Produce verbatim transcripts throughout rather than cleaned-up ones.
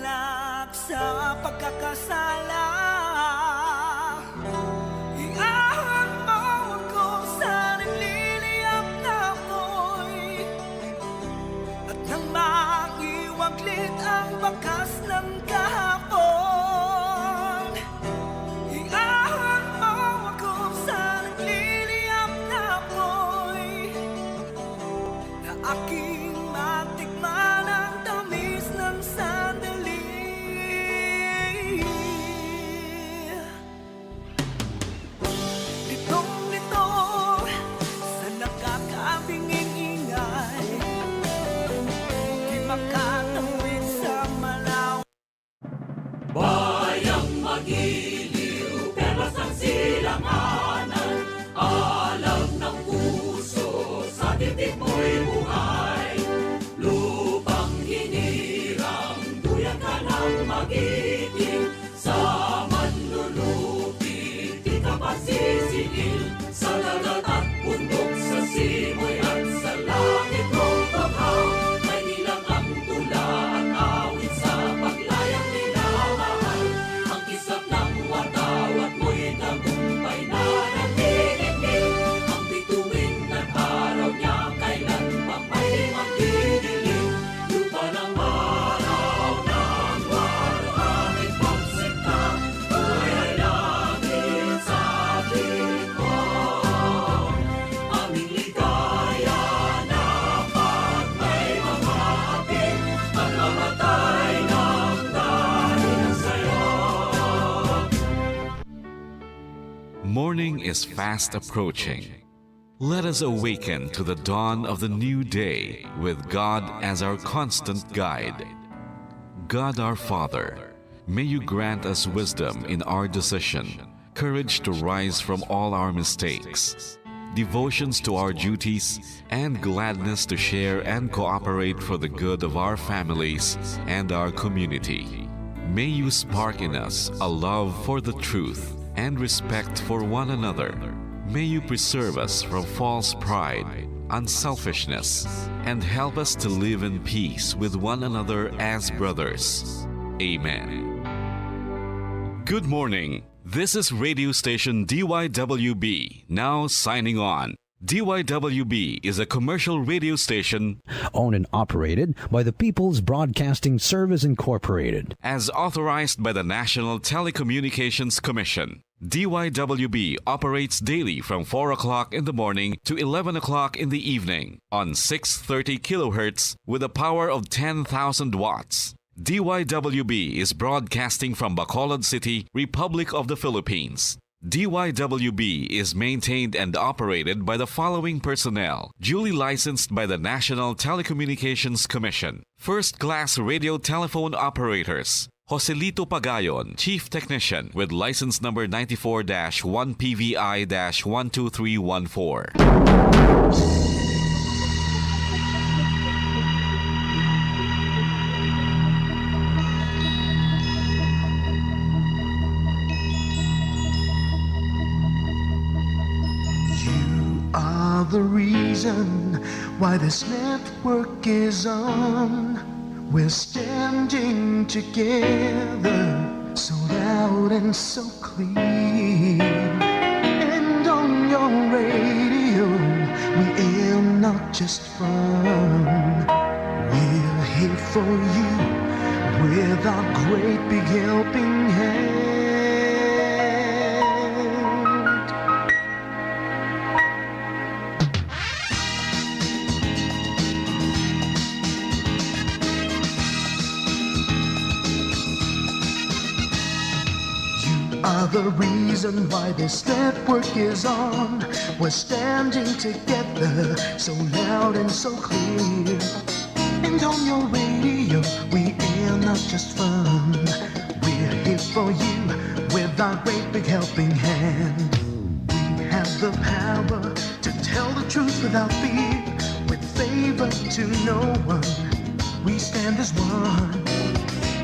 Lat sa pagkakasala, iahang mo ako sa nagliliyap na apoy, at nang maiwaglit ang bakas ng kahapon, iahang mo ako sa nagliliyap na apoy, na aking matikman ang tamis ng sandali. Litong-lito sa nakakabinging ingay, di makatawid sa malaw. Bayang magiliw, perlas ng silanganan, alam ng puso, sa dibdib mo'y buhay. Lupang hinirang, duyan ka ng magiting, sa manlulupi, di ka pasisingil, sa dagat at bundok, sa simoy at sa langit mong tughaw. May nilang ang tula at awit sa paglayang minamahal. Ang kislap ng watawat mo'y tagumpay na nagdidingding. Ang bituin at araw niya kailan pang may magdidilim. Lupa ng araw ng waluhan, ipagsinta, buhay langit sa atin mo. Aming ligaya na pag may mamati, magmamatay ng dahil sa'yo. Morning is fast approaching. Let us awaken to the dawn of the new day with God as our constant guide. God our Father, may you grant us wisdom in our decision, courage to rise from all our mistakes, devotions to our duties, and gladness to share and cooperate for the good of our families and our community. May you spark in us a love for the truth and respect for one another. May you preserve us from false pride, unselfishness, and help us to live in peace with one another as brothers. Amen. Good morning. This is radio station D Y W B, now signing on. D Y W B is a commercial radio station owned and operated by the People's Broadcasting Service Incorporated. As authorized by the National Telecommunications Commission. D Y W B operates daily from four o'clock in the morning to eleven o'clock in the evening on six thirty kilohertz with a power of ten thousand watts. D Y W B is broadcasting from Bacolod City, Republic of the Philippines. D Y W B is maintained and operated by the following personnel, duly licensed by the National Telecommunications Commission. First-class radio telephone operators, Joselito Pagayon, Chief Technician, with license number ninety-four dash one P V I dash one two three one four. You are the reason why this network is on. We're standing together, so loud and so clear. And on your radio, we air not just fun. We're here for you with our great big helping hand. You are the reason why this network is on. We're standing together, so loud and so clear. And on your radio, we air not just fun. We're here for you with our great big helping hand. We have the power to tell the truth without fear, with favor to no one. We stand as one.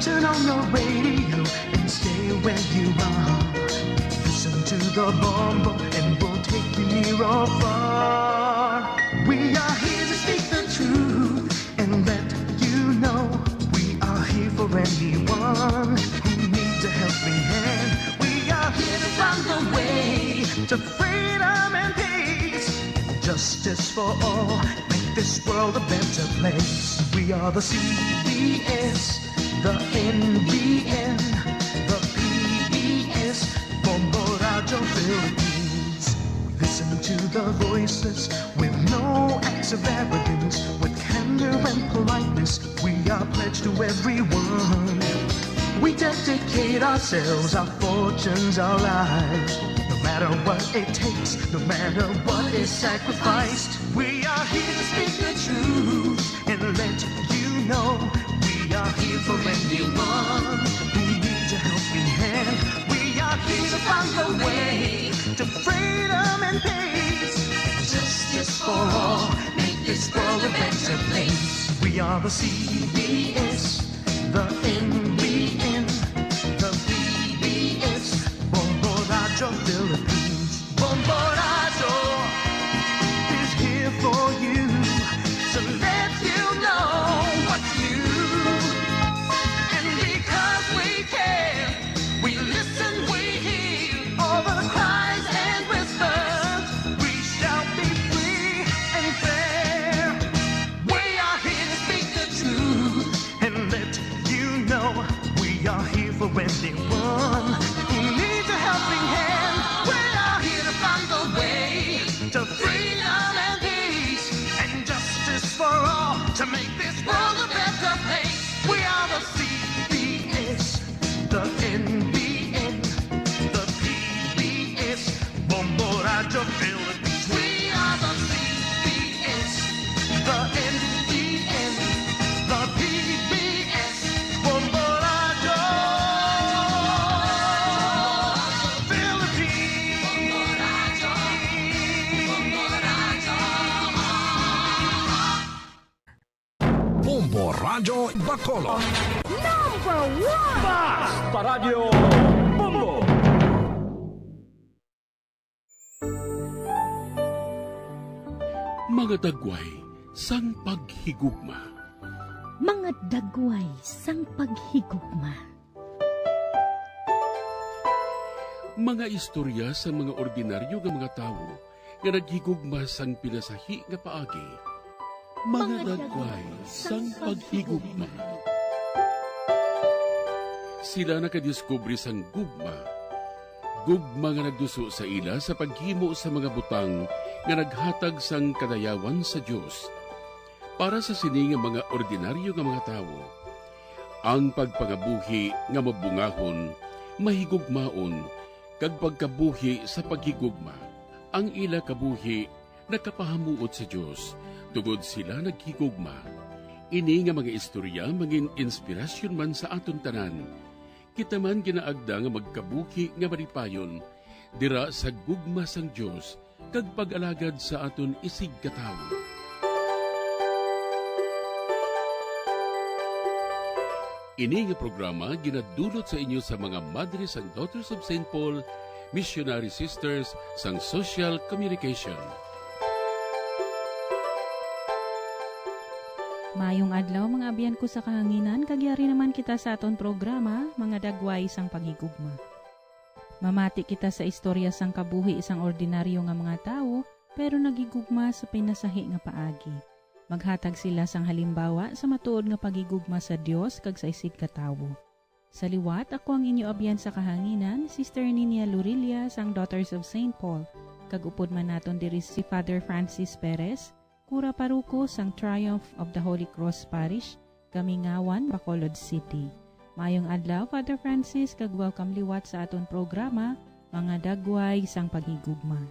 Turn on your radio and stay where you are. Listen to the Bombo and we'll take you near or far. We are here to speak the truth and let you know we are here for Anyone who needs a helping hand, we are here to find the way to freedom and peace. Justice for all, make this world a better place. We are the C B S, the N B N, the P B S, Bombo Radyo Philippines. Listen to the voices with no acts of arrogance, with candor and politeness. We are pledged to everyone. We dedicate ourselves, our fortunes, our lives. No matter what it takes, no matter what is sacrificed, we are here to speak the truth and let you know we are here for anyone who needs a helping hand. We are here to find the way to freedom and peace and justice for all. Make this world a better place. We are the C B S, the N B N, the P B S, Bombo Radyo Philippines. Bombo Radyo is here for you to let you know what's new. And because we care, we listen, we hear all the cries and whispers. We shall be free and fair. We are here to speak the truth and let you know we are here for anyone who needs a helping hand. We are here to find the way to freedom and peace and justice for all to make this world a better place. We are the C B S, the N B N, the P B S, Bombo Radyo Philippines. We are the C B S, the N B N, the P B S, Bombo Radyo Philippines. Bombo Radyo Bacolod. Number one! Basta Radyo Bombo! Mga dagway sang paghigugma. Mga dagway sang paghigugma. Mga istorya sang mga ordinaryo nga mga tawo nga naghigugma sang pinasahi nga paagi. Mga dagway sang paghigugma. Sila nakadiskubre sang gugma. Gugma nga nagduso sa ila sa paghimo sa mga butang nga naghatag sang kadayawan sa Dios. Para sa sini nga mga ordinaryo nga mga tawo, ang pagpangabuhi nga mabungahon, mahigugmaon, kag pagkabuhi sa paghigugma. Ang ila kabuhi nakapahamuot sa Dios, tungod sila naghigugma. Ini nga mga istorya mangin-inspirasyon man sa aton tanan. Kita man ginaagda nga magkabuhi nga malipayon dira sa gugma sang Dios kag pag-alagad sa aton isigkatawo. Ini nga programa ginadulot sa inyo sa mga Madre sang Daughters of Saint Paul, Missionary Sisters sang Social Communication. Maayong adlaw, mga abyan ko sa kahanginan, kag yari naman kita sa aton programa, Mga Dagway sang Paghigugma. Mamati kita sa istorya sang kabuhi sang ordinaryo nga mga tawo, pero naghigugma sa pinasahi nga paagi. Maghatag sila sang halimbawa sa matuod nga paghigugma sa Dios kag sa isigkatawo. Sa liwat, ako ang inyo abyan sa kahanginan, Sister Ninia Lurilla sang Daughters of Saint Paul, kag upod man naton diri si Father Francis Perez, Kura Paruko sang Triumph of the Holy Cross Parish, Kamingawan, Bacolod City. Maayong adlaw, Father Francis, kag welcome liwat sa aton programa, Mga Dagway sang Paghigugma.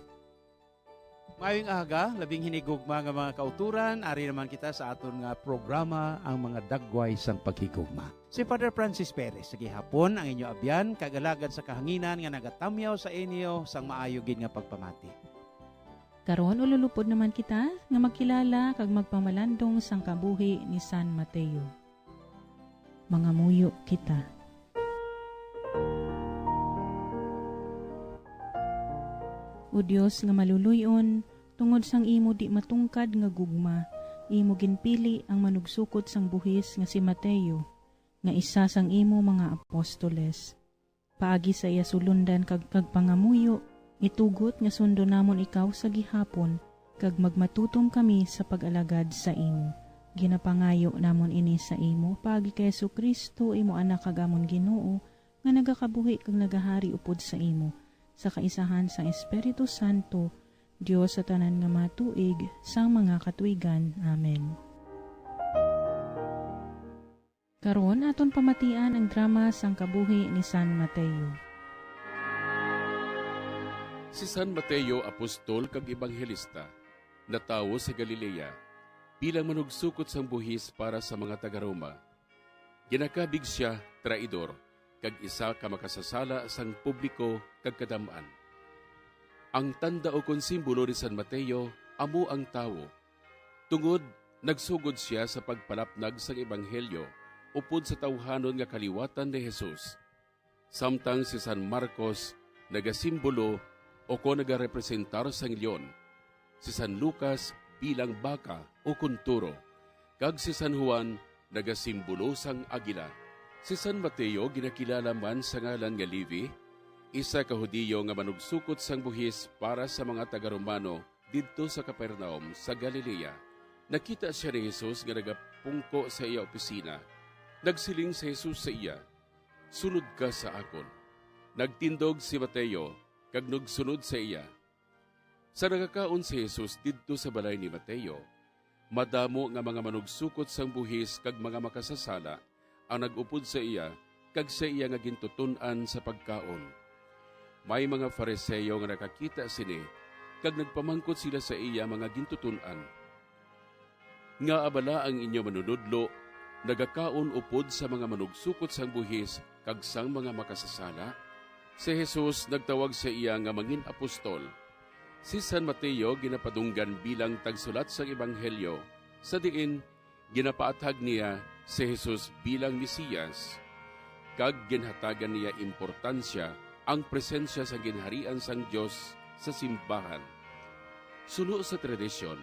Maayong aga, labing hinigugma nga mga kauturan, ari naman kita sa aton nga programa, ang Mga Dagway sang Paghigugma. Si Father Francis Perez, sa gihapon, ang inyo abyan, kag alagad sa kahanginan nga nagatamyaw sa inyo sang maayo gid nga pagpamati. Karon, ululupod naman kita nga magkilala kag magpamalandong sang kabuhi ni San Mateo. Mangamuyo kita. O Dios nga maluloy-on, tungod sang imo di matungkad nga gugma, imo ginpili ang manugsukot sang buhis nga si Mateo, nga isa sang imo mga apostoles. Paagi sa iya sulundan kag, kag pangamuyo, itugot nga sundon namon ikaw sa gihapon, kag magmatutom kami sa pag-alagad sa imo. Ginapangayo namon ini sa imo paagi kay Jesu-Cristo, imo Anak kag amon Ginoo, nga nagakabuhi kag nagahari upod sa imo, sa kaisahan sang Espiritu Santo, Dios sa tanan nga mga tuig, sang mga katuigan. Amen. Karon, aton pamatian ang drama sang kabuhi ni San Mateo. Si San Mateo, apostol kag ebanghelista, natawo sa Galilea bilang manugsukot sang buhis para sa mga taga-Roma. Ginakabig sia traidor kag isa ka makasasala sang publiko kag kadam-an. Ang tanda ukon simbolo ni San Mateo amo ang tawo, tungod nagsugod sia sa pagpalapnag sang ebanghelyo upod sa tawhanon nga kaliwatan ni Jesus. Samtang si San Marcos nagasimbolo ukon nagarepresentar sang leon, si San Lucas bilang baka ukon toro, kag si San Juan nagasimbolo sang agila. Si San Mateo ginakilala man sa ngalan nga Levi, isa ka Hudiyo nga manugsukot sang buhis para sa mga taga-Romano didto sa Capernaum sa Galilea. Nakita sia ni Jesus nga nagapungko sa iya opisina. Nagsiling si Jesus sa iya, "Sunod ka sa akon." Nagtindog si Mateo kag nagsunod sa iya. Sa nagakaon si Jesus didto sa balay ni Mateo, madamo nga mga manugsukot sang buhis kag mga makasasala ang nag-upod sa iya kag sa iya nga gintuton-an sa pagkaon. May mga Fariseo nga nakakita sini kag nagpamangkot sila sa iya mga gintuton-an, "Ngaa bala ang inyo manunodlo nagakaon upod sa mga manugsukot sang buhis kag sang mga makasasala?" Si Jesus nagtawag sa iya nga mangin-apostol. Si San Mateo ginapadunggan bilang tagsulat sang ebanghelyo, sa diin ginapaathag niya si Jesus bilang Mesias, kag ginhatagan niya importansya ang presensya sang Ginharian sang Dios sa simbahan. Suno sa tradisyon,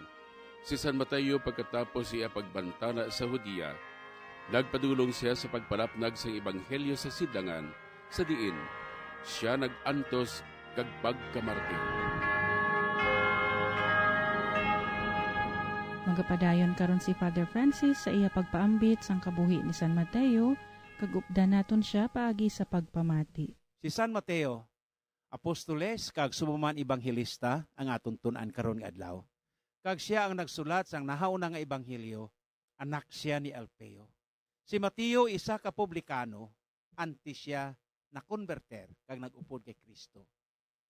si San Mateo, pagkatapos iya pagbantala sa Judea, nagpadulong sia sa pagpalapnag sang ebanghelyo sa sidlangan, sa diin sia nag-antos kag pagkamartir. Magapadayon karon si Father Francis sa iya pagpaambit sang kabuhi ni San Mateo, kag updan naton sia paagi sa pagpamati. Si San Mateo, apostoles kag subong man ebanghelista ang aton tun-an karon nga adlaw. Kag sia ang nagsulat sang nahauna nga ebanghelyo, anak sia ni Alfeo. Si Mateo isa ka publikano antes sia nakonberter kag nag-upod kay Cristo.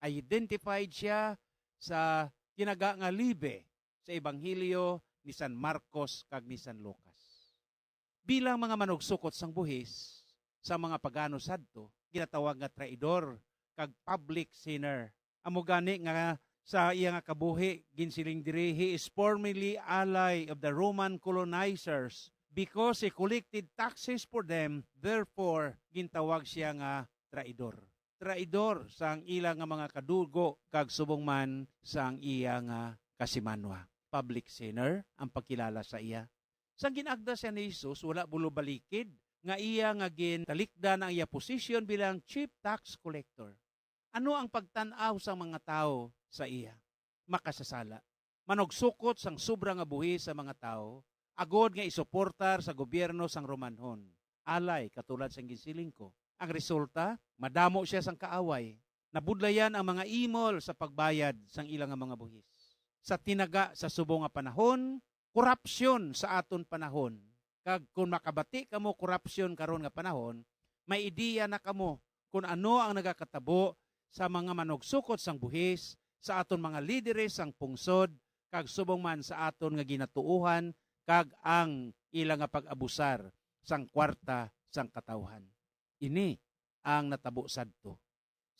Identified sia sa tinaga nga Levi sa ebanghelyo ni San Marcos kag ni San Lucas. Bilang mga manugsukot sang buhis sa mga pagano sadto, ginatawag nga traidor kag public sinner. Amo gani nga sa iya nga kabuhi, ginsiling diri, "He is formerly ally of the Roman colonizers because he collected taxes for them. Therefore, gintawag siya nga traidor." Traidor sang ila nga mga kadugo kag subong man sang iya nga kasimanwa. Public sinner ang pagkilala sa iya. Sang gin-agda siya ni Jesus, wala bulobalikid nga iya nga gintalikdan ang iya posisyon bilang chief tax collector. Ano ang pagtan-aw sang mga tawo sa iya? Makasasala. Manugsukot sang sobra nga buhi sa mga tawo, agod nga isuportar sa gobyerno sang Romanhon. Alay, katulad sang ginsiling ko. Ang resulta, madamo siya sang kaaway. Nabudlayan ang mga imol sa pagbayad sang ila nga mga buhis. Sa tinaga sa subong nga panahon, korupsyon sa aton panahon. Kag kon makabati kamo korupsyon karon nga panahon, may ideya na kamo kon ano ang nagakatabo sa mga manugsukot sang buhis, sa aton mga lideres sang pungsod, kag subong man sa aton nga ginatuohan kag ang ila nga pag-abusar sang kwarta sang katawhan. Ini ang natabo sadto.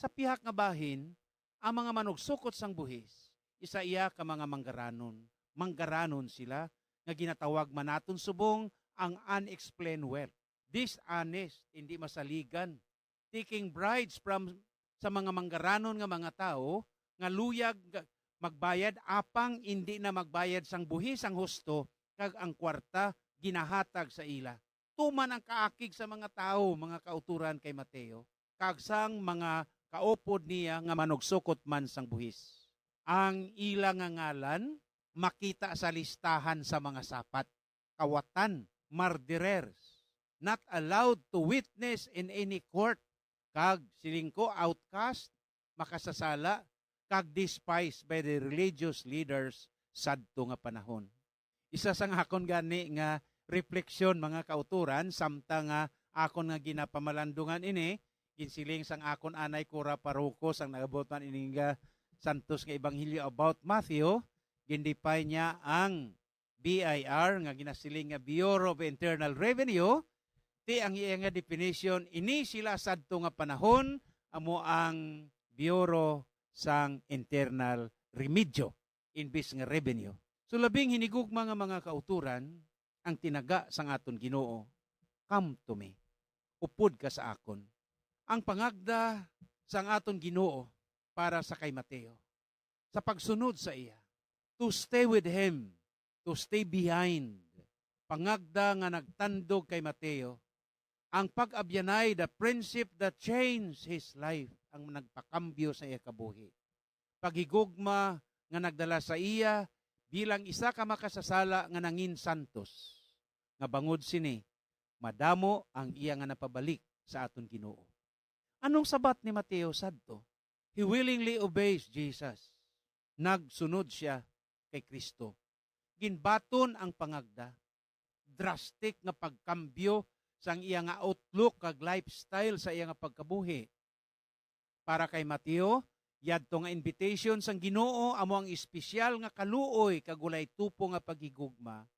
Sa pihak nga bahin, ang mga manugsukot sang buhis, isa iya ka mga manggaranon. Manggaranon sila nga ginatawag man naton subong ang unexplained wealth. Dishonest, hindi masaligan. Taking bribes from sa mga manggaranon nga mga tawo nga luyag nga magbayad, apang indi na magbayad sang buhi sang husto, kag ang kwarta ginahatag sa ila. natuman ang kaakig sa mga tawo, mga kauturan, kay Mateo, kag sang mga kaupod niya nga manugsokot man sang buhis. Ang ila nga ngalan makita sa listahan sa mga sapat, kawatan, murderers, not allowed to witness in any court, kag, siling ko, outcast, makasasala, kag despised by the religious leaders sadto nga panahon. Isa sang akon gani nga refleksyon, mga kauturan, samtang nga akon nga ginapamalandungan ini, ginsiling sang akon anay Cora Parroco sang nag-abot man ini nga santos nga ebanghelyo about Matthew, gindipay niya ang B I R nga ginasiling nga Bureau of Internal Revenue, ti ang iya nga definition, ini sila sadto nga panahon amo ang Bureau sang Internal Remedyo, imbis nga Revenue. So, labing hinigugma nga mga kauturan ang tinaga sang aton Ginoo, "Come to me, upod ka sa akon." Ang pangagda sang aton Ginoo para sa kay Mateo, sa pagsunod sa iya, to stay with him, to stay behind. Pangagda nga nagtandog kay Mateo, ang pag-abyanay, the friendship that changed his life, ang nagpakambyo sa iya kabuhi. Paghigugma nga nagdala sa iya bilang isa ka makasasala nga nangin santos, nga bangod sini madamo ang iya nga napabalik sa aton Ginoo. Anong sabat ni Mateo sadto? He willingly obeys Jesus. Nagsunod sia kay Kristo. Ginbaton ang pangagda. Drastic nga pagkambyo sang iya nga outlook kag lifestyle sa iya nga pagkabuhi. Para kay Mateo, yadto nga invitation sang Ginoo amo ang espesyal nga kaluoy kag walay tupo nga paghigugma,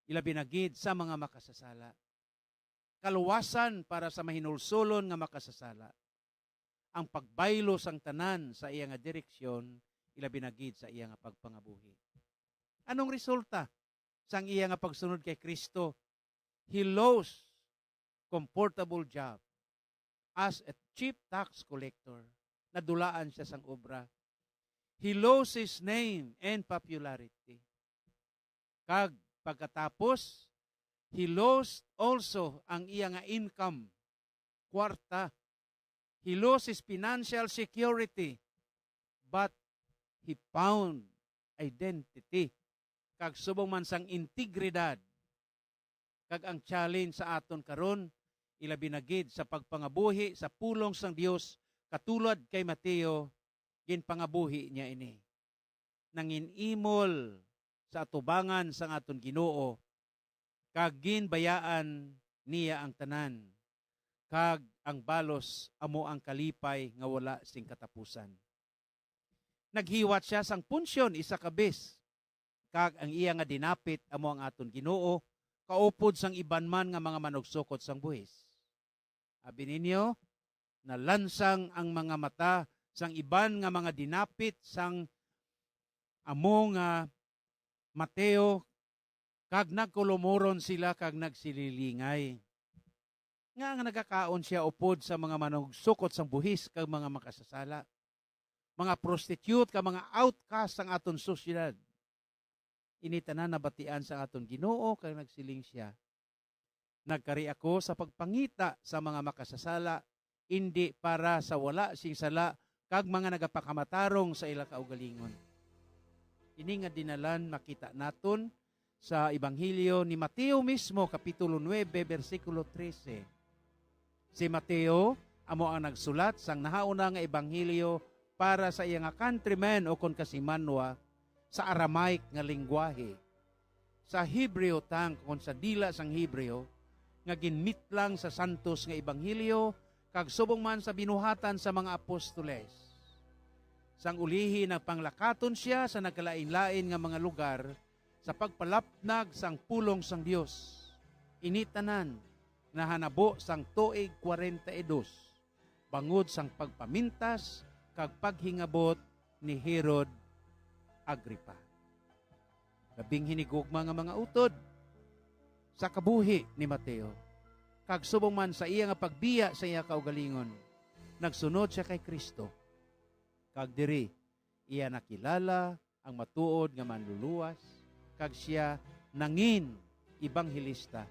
ilabi na gid sa mga makasasala. Kaluwasan para sa mahinulsolon nga makasasala. Ang pagbaylo sang tanan sa iya nga direksyon, ilabi na gid sa iya nga pagpangabuhi. Anong resulta sang iya nga pagsunod kay Kristo? He lost comfortable job as a chief tax collector. Nadulaan siya sang obra. He lost his name and popularity. Kag pagkatapos, he lost also ang iya nga income, kwarta. He lost his financial security, but he found identity, kag subong man sang integridad. Kag ang challenge sa aton karon, ilabi na gid sa pagpangabuhi sa pulong sang Dios, katulad kay Mateo, ginpangabuhi niya ini. Nangin-imol sa atubangan sang aton Ginoo, kag ginbayaan niya ang tanan, kag ang balos amo ang kalipay nga wala sing katapusan. Naghiwat sia sang punsyon isa ka bes, kag ang iya nga dinapit amo ang aton Ginoo, kaupod sang iban man nga mga manugsokot sang buhis. Abi ninyo, nalansang ang mga mata sang iban nga mga dinapit sang amo nga Mateo, kag nagkulumoron sila kag nagsililingay. Nga nga nagakaon sia upod sa mga manugsokot sang buhis kag mga makasasala, mga prostitute kag mga outcast sang aton sosyedad. Ini tanan nabatian sang aton Ginoo, kag nagsiling sia, "Nagkari ako sa pagpangita sa mga makasasala, indi para sa wala sing sala kag mga nagapakamatarong sa ila kaugalingon." Ini nga dinalan makita naton sa Ebanghelyo ni Mateo mismo, Kapitulo nuebe, bersikulo trese. Si Mateo amo ang nagsulat sang nahauna nga ebanghelyo para sa iya nga countrymen, o kon kasimanwa, sa Aramaic nga linggwahe, sa Hebreo tang kon sa dila sang Hebreo, nga ginmitlang sa santos nga ebanghelyo kag subong man sa binuhatan sa mga apostoles. Sang ulihi, nagpanglakaton sia sa nagkalainlain nga mga lugar sa pagpalapnag sang pulong sang Dios. Ini tanan nahanabo sang tuig kwarenta y dos, bangod sang pagpamintas kag paghingabot ni Herod Agripa. Labing hinigugma nga mga utod sa kabuhi ni Mateo, kag subong man sa iya nga pagbiya sa iya kaugalingon, nagsunod sia kay Cristo, kag diri iya nakilala ang matuod nga Manluluwas, kag sia nangin ebanghelista.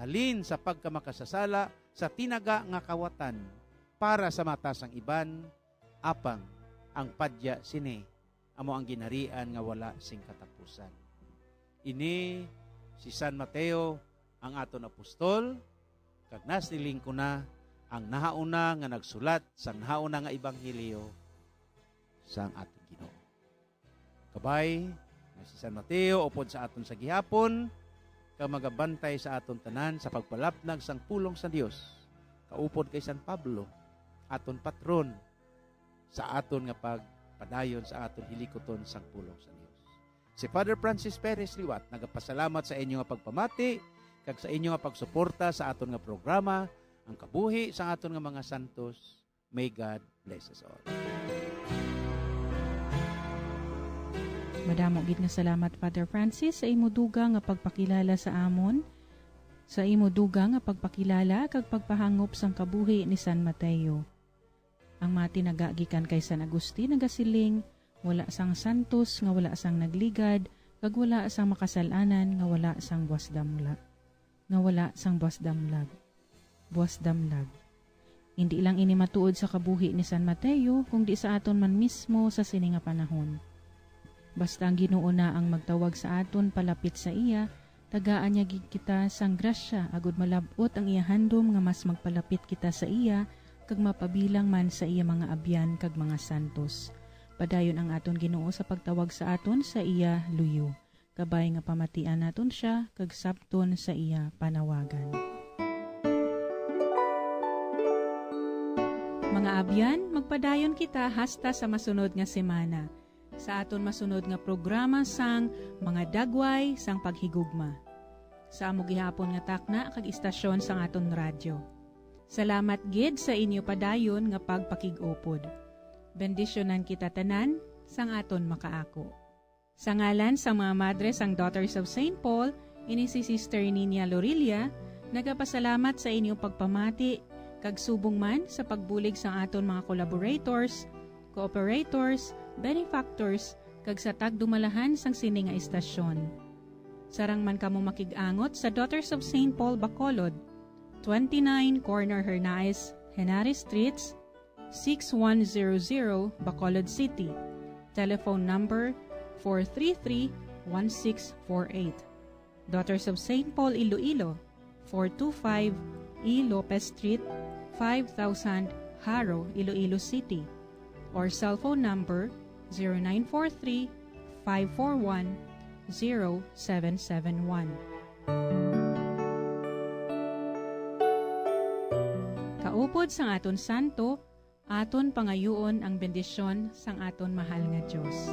halin sa pagkamakasasala sa tinaga nga kawatan para sa mata sang iban, apang ang padya sini amo ang ginharian nga wala sing katapusan. Ini si San Mateo, ang aton apostol, kag nasiling ko na ang nahauna nga nagsulat sang nahauna nga ebanghelyo sang aton Ginoo. Kabay nga si San Mateo upod sa aton sa gihapon, kag magabantay sa aton tanan sa pagpalapnag sang pulong sa Dios, kaupod kay San Pablo, aton patron, sa aton nga pagpadayon sa aton hilikuton sang pulong sa Dios. Si Father Francis Perez liwat nagapasalamat sa inyo nga pagpamati kag sa inyo nga pagsuporta sa aton nga programa, Ang Kabuhi sa Aton nga Mga Santos. May God bless us all. Madamo gid nga salamat, Father Francis, sa imo dugang nga pagpakilala sa amon, sa imo dugang nga pagpakilala kag pagpahangop sang kabuhi ni San Mateo. Ang mga tinaga gikan kay San Agustin nagasiling, "Wala sang santos nga wala sang nagligad, kag wala sang makasal-anan nga wala sang buas damlag, nga wala sang buas damlag." Buas damlag. Indi lang ini matuod sa kabuhi ni San Mateo, kundi sa aton man mismo sa sini nga panahon. Basta ang Ginoo na ang magtawag sa aton palapit sa iya, tagaan niya gid kita sang grasya agud malab-ot ang iya handom nga mas magpalapit kita sa iya kag mapabilang man sa iya mga abyan kag mga santos. Padayon ang aton Ginoo sa pagtawag sa aton sa iya luyo. Kabay nga pamatian naton sia kag sabton sa iya panawagan. Mga abyan, magpadayon kita hasta sa masunod nga semana, sa aton masunod nga programa sang Mga Dagway sang Paghigugma, sa amo gihapon nga takna kag istasyon sang aton radyo. Salamat gid sa inyo padayon nga pagpakig-upod. Bendisyonan kita tanan sang aton makaako. Sa ngalan sang mga madre sang Daughters of Saint Paul, ini si Sister Nina Lorilla, nagapasalamat sa inyong pagpamati, kag subong man sa pagbulig sang aton mga collaborators, cooperators, benefactors, kag sa tagdumalahan sang sini nga istasyon. Sarang man kamo makig-angot sa Daughters of Saint Paul Bacolod, twenty-nine Corner Hernaez, Henares Streets, six one zero zero, Bacolod City. Telephone number four three three, one six four eight. Daughters of Saint Paul Iloilo, four two five E Lopez Street, five thousand, Jaro, Iloilo City. Or cellphone number zero nine four three, five four one, zero seven seven one. Kaupod sang aton santo, aton pangayuon ang bendisyon sang aton mahal nga Dios.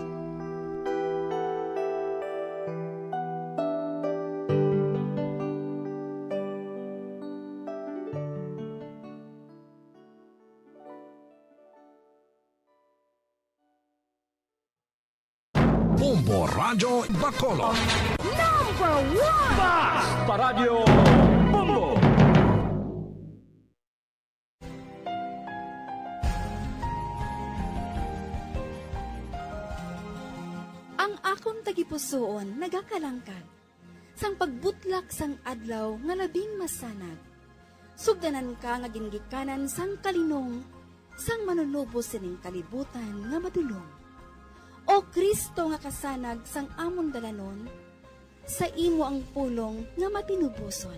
Bombo Radyo Bacolod. Number one! Basta Radyo Bombo! Ang akon tagipusoon nagakalangkag sang pagbutlak sang adlaw nga labing masanag. Sugdanan ka nga gingikanan sang kalinong sang Manunubos sining kalibutan nga madulom. O Cristo nga kasanag sang amon dalanon, sa imo ang pulong nga matinuboson.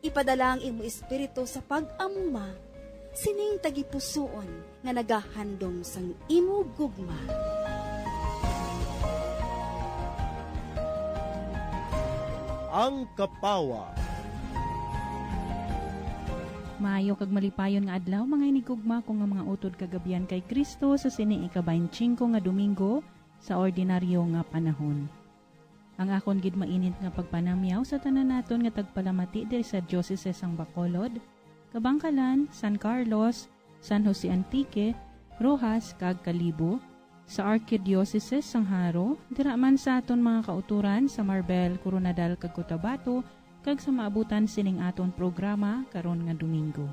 Ipadala ang imo Espiritu sa pag-amuma sining tagipusoon nga nagahandom sang imo gugma. Ang Kapawa. Maayo kag malipayon nga adlaw, mga hinigugma ko nga mga utod kag abyan kay Cristo, sa sini ika-baynte singko nga Domingo sa ordinaryo nga panahon. Ang akon gid mainit nga pagpanamyaw sa tanan naton nga tagpalamati diri sa Diocese sang Bacolod, Kabangkalan, San Carlos, San Jose Antique, Roxas, kag Kalibo, sa Archdiocese sang Jaro, dira man sa aton mga kautoran sa Marbel, Koronadal, kag Cotabato, kag sa maabutan sining aton programa karon nga Domingo.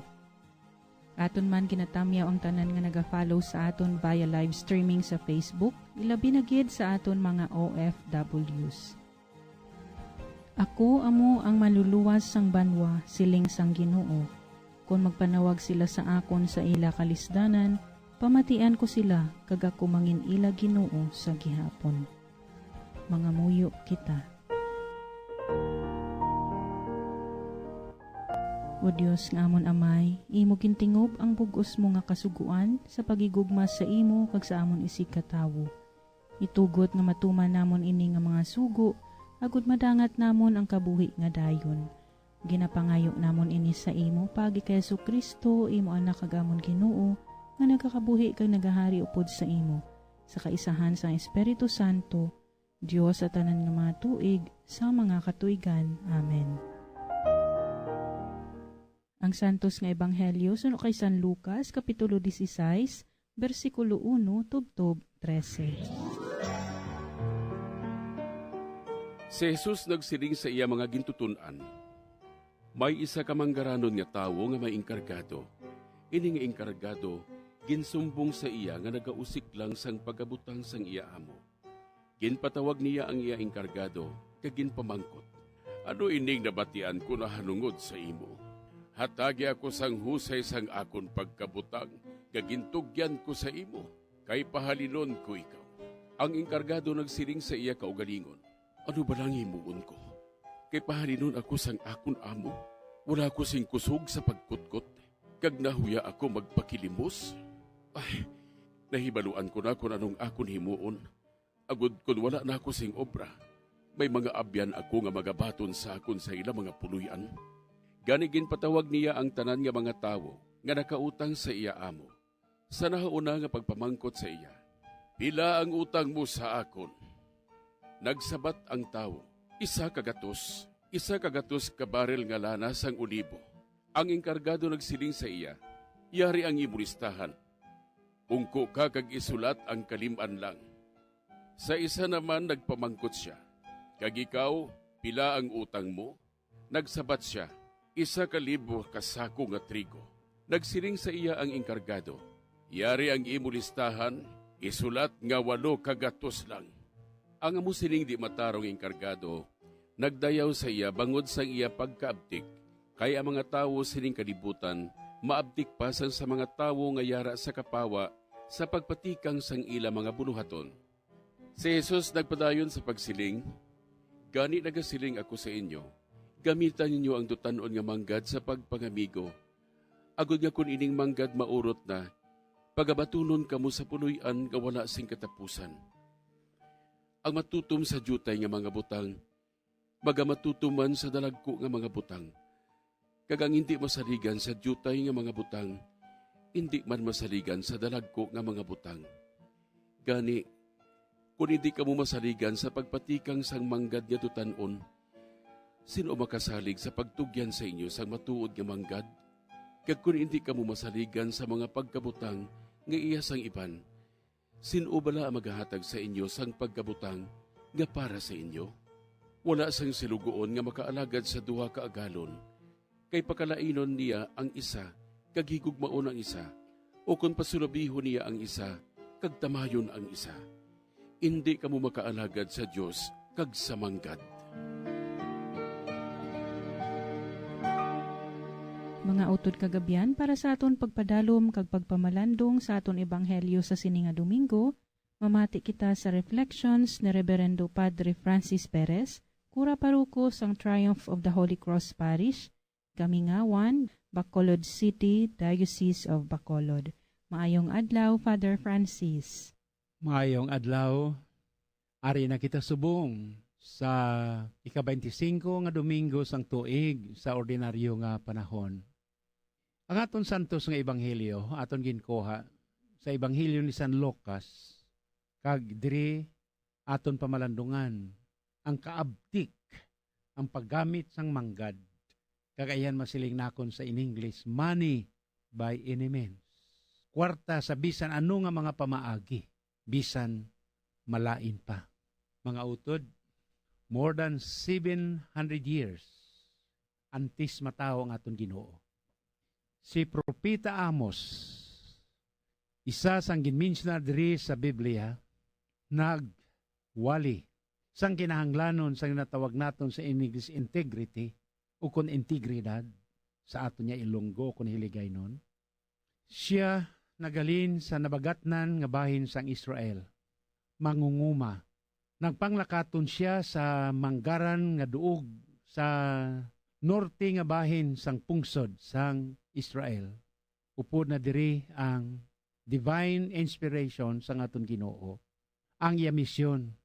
Aton man ginatamyaw ang tanan nga naga-follow sa aton via live streaming sa Facebook, ilabi na gid sa aton mga O F Ws. "Ako amo ang manluluwas sang banwa," siling sang Ginoo. "Kon magpanawag sila sa akon sa ila kalisdanan, pamatian ko sila, kag ako mangin-ila Ginoo sa gihapon." Mangamuyo kita. O Dios nga amon Amay, imo gintingob ang bug-os mo nga kasugoan sa paghigugma sa imo kag sa amon isigkatawo. Itugot nga matuman namon ini nga mga sugo, agod madangat namon ang kabuhi nga dayon. Ginapangayo namon ini sa imo paagi kay Jesu-Cristo, imo Anak kag amon Ginoo, nga nagakabuhi kag nagahari upod sa imo, sa kaisahan sang Espiritu Santo, Dios sa tanan nga mga tuig, sa mga katuigan. Amen. Ang Santos nga Ebanghelyo suno kay San Lucas, Kapitulo dieciséis, bersikulo uno tubtob trese. Si Jesus nagsiling sa iya mga gintuton-an, "May isa ka manggaranon nga tawo nga may enkargado. Ini nga enkargado ginsumbong sa iya nga nagausik lang sang pagabutang sang iya amo. Ginpatawag niya ang iya enkargado kag ginpamangkot, 'Ano ining nabatian ko nahanungod sa imo? Hatagi ako sang husay sang akon pagkabutang nga gintugyan ko sa imo, kay pahalinon ko ikaw.' Ang enkargado nagsiling sa iya kaugalingon, 'Ano bala ang himuon ko? Kay pahalinon ako sang akon amo. Wala ako sing kusog sa pagkutkot, kag nahuya ako magpakilimos. Ay, nahibaluan ko na kon anong akon himuon, agod kon wala na ako sing obra, may mga abyan ako nga magabaton sa akon sa ila mga puloy-an.' Gani ginpatawag niya ang tanan nga mga tawo nga nakautang sa iya amo, sa nahauna nga pagpamangkot sa iya, 'Pila ang utang mo sa akon?' Nagsabat ang tawo, 'Isa ka gatos, isa ka gatos ka baril nga lana sang olibo.' Ang enkargado nagsiling sa iya, 'Yari ang imo listahan. Ungko ka kag isulat ang kalim-an lang.' Sa isa naman nagpamangkot sia, 'Kag ikaw, pila ang utang mo?' Nagsabat sia, 'Isa ka libo ka sako nga trigo.' Nagsiling sa iya ang enkargado, 'Yari ang imo listahan, isulat nga walo ka gatos lang.' Ang amo sining di matarong enkargado nagdayaw sa iya bangod sang iya pagkaabtik, kay ang mga tawo sining kalibutan maabtik pa sang sa mga tawo nga yara sa kapawa sa pagpatikang sang ila mga bulohaton. Si Jesus nagpadayon sa pagsiling, 'Gani nagasiling ako sa inyo, gamita ninyo ang dutan-on nga manggad sa pagpangamigo, agod nga kon ining manggad maurot na, pagabatunon kamo sa puloy-an nga wala sing katapusan. Ang matutom sa diutay nga mga butang magamatutom man sa dalagku nga mga butang, kag ang indi masaligan sa diutay nga mga butang indi man masaligan sa dalagku nga mga butang. Gani, kon indi kamo masaligan sa pagpatikang sang manggad nga dutan-on, sin-o makasalig sa pagtugyan sa inyo sang matuod nga manggad? Kag kon indi kamo masaligan sa mga pagkabutang nga iya sang iban, sin-o bala ang magahatag sa inyo sang pagkabutang nga para sa inyo? Wala sang silugoon nga makaalagad sa duha ka agalon, kay pakalainon niya ang isa kag higugmaon ang isa, ukon pasulabihon niya ang isa kag tamayon ang isa. Indi kamo makaalagad sa Dios kag sa manggad. Mga utod kag abyan, para sa aton pagpadalom kag pagpamalandong sa aton ebanghelyo sa sini nga Domingo, mamati kita sa reflections ni Reberendo Padre Francis Perez, kura paroko sang Triumph of the Holy Cross Parish, Kamingawan, Bacolod City, Diocese of Bacolod. Maayong adlaw, Father Francis. Maayong adlaw. Ari na kita subong sa ika-twenty-singko nga Domingo sang tuig sa ordinaryo nga panahon. Ang aton santos nga ebanghelyo aton ginkuha sa Ebanghelyo ni San Lucas, kag diri aton pamalandungan ang kaabtik, ang paggamit sang manggad, kag ayhan masiling nakon sa in English, money by any means. Kwarta sa bisan ano nga mga pamaagi, bisan malain pa. Mga utod, more than seven hundred years antes matawo ang aton Ginoo, si Propeta Amos, isa sang ginmensionar diri sa Biblia, nagwali sang kinahanglanon sang ginatawag naton sa English integrity, o kon integridad sa aton nga Ilonggo o kon Hiligaynon. Sia naghalin sa nabagatnan nga bahin sang Israel, mangunguma. Nagpanglakaton sia sa manggaran nga duog sa norte nga bahin sang pungsod sang Israel. Upod na diri ang divine inspiration sang aton Ginoo. Ang iya misyon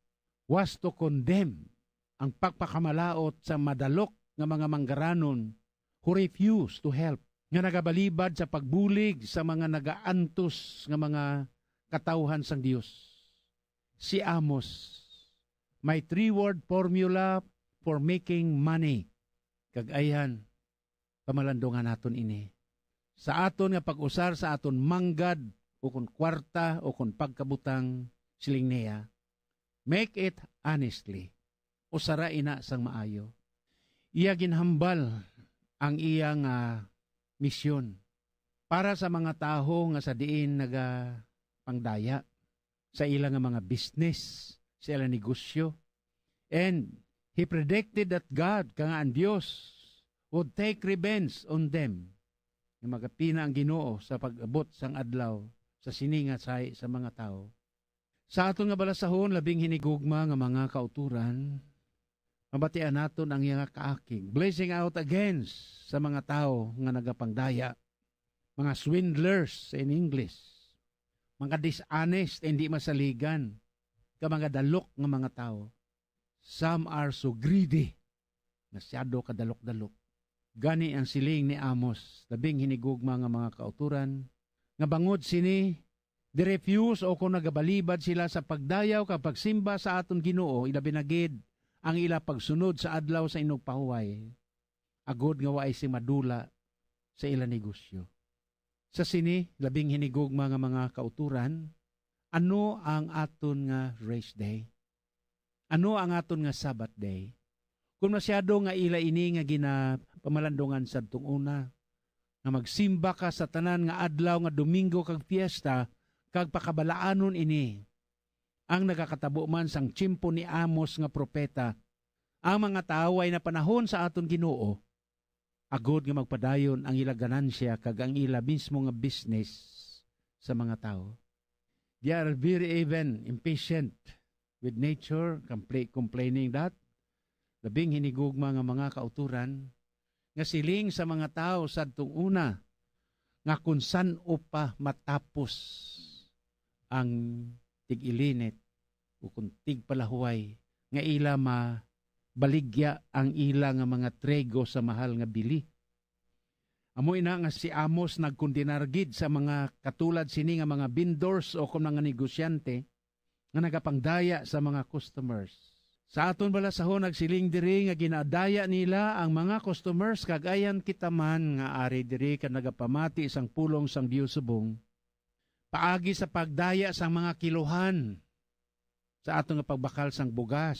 was to condemn ang pagpakamalaut sa madalok nga mga manggaranon who refuse to help, nga nagabalibad sa pagbulig sa mga nagaantos nga mga katawhan sang Dios. Si Amos may three-word formula for making money. Kag ayhan, pamalandungan naton ini. Sa aton nga pag-usar sa aton manggad, o kon kwarta, o kon pagkabutang, siling niya, "Make it honestly." Usara ina sang maayo. Iya ginhambal ang iya nga misyon para sa mga tawo nga sa diin nagapangdaya sa ila nga mga business, sa ila negosyo. And he predicted that God, ka nga ang Dios, would take revenge on them. Nga magapina ang Ginoo sa pag-abot sang adlaw sa sini nga sahi sa mga tawo. Sa aton nga balasahon, labing hinigugma nga mga kauturan, mabatian naton ang iya nga kaakig, blessing out against sa mga tawo nga nagapangdaya, mga swindlers sa in English, mga dishonest, hindi masaligan, ka mga dalok nga mga tawo. Some are so greedy, masyado kadalok-dalok. Gani ang siling ni Amos, labing hinigugma nga mga kauturan, nga bangod sini, di-refuse o kon nagabalibad sila sa pagdayaw kag pagsimba sa aton Ginoo, ilabi na gid ang ila pagsunod sa adlaw sa inugpahuway, agod nga waay sing madula sa ila negosyo. Sa sini, labing hinigugma nga mga kauturan, ano ang aton nga rest day? Ano ang aton nga Sabbath day? Kung masyado nga ila ini nga ginapamalandungan sadtong una, nga magsimba ka sa tanan nga adlaw nga Domingo kag fiesta, kag pakabalaanon ini, ang nagakatabo man sang tiyempo ni Amos nga propeta, ang mga tawo ay napanahon sa aton Ginoo, agod nga magpadayon ang ila ganansya kag ang ila mismo nga business sa mga tawo. They are very even impatient with nature, compla-, complaining that labing hinigugma nga mga kauturan nga siling sa mga tawo sadtong una nga kung san-o pa matapos ang tig-ilinit o kung tigpalahuway nga ila mabaligya ang ila nga mga trigo sa mahal nga bili. Amo ina nga si Amos nagkondenar gid sa mga katulad sini nga mga vendors o kon mga negosyante nga nagapangdaya sa mga customers. Sa aton balasahon, nagsiling diri nga ginadaya nila ang mga customers, kag ayan kita man nga ari diri ka nagapamati sang pulong sang Dios subong paagi sa pagdaya sang mga kiluhan, sa aton nga pagbakal sang bugas,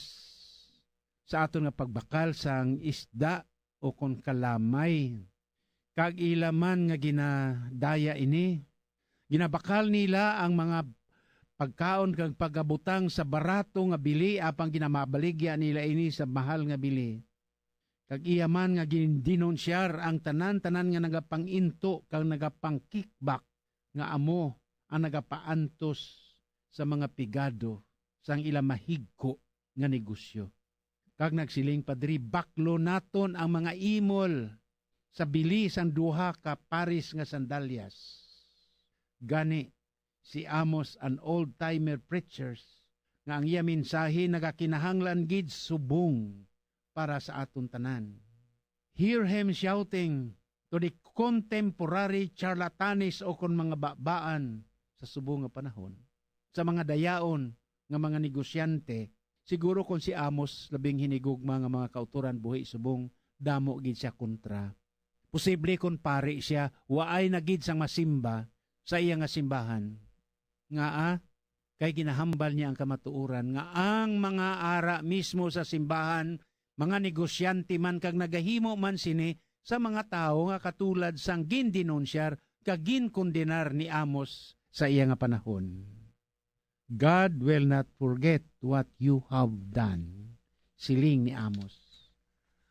sa aton nga pagbakal sang isda o kon kalamay. Kag ila man nga ginadaya ini, ginabakal nila ang mga pagkaon kag pagabutang sa barato nga bili, apang ginamabaligya nila ini sa mahal nga bili. Kag iya man nga gindinunsyar ang tanan-tanan nga nagapang-into kag nagapang-kickback, nga amo ang nagapaantos sa mga pigado sang ila mahigko nga negosyo. Kag nagsiling pa diri, "Baklo naton ang mga imol sa bili sang duha ka pares nga sandalyas." Gani, si Amos an old-timer preachers nga ang iya mensahe nagakinahanglan gid subong para sa aton tanan. Hear him shouting to the contemporary charlatanes o kon mga babaan sa subong nga panahon, sa mga dayaon nga mga negosyante. Siguro kon si Amos labing hinigugma nga mga kautoran buhi subong, damo gid siya kontra. Posible kon pari siya, waay na gid sang masimba sa iya nga simbahan. Ngaa? Kay ginahambal niya ang kamatuoran nga ang mga ara mismo sa simbahan, mga negosyante man kag nagahimo man sini sa mga tawo nga katulad sang gindinunsyar kag ginkondenar ni Amos sa iya nga panahon. "God will not forget what you have done," siling ni Amos.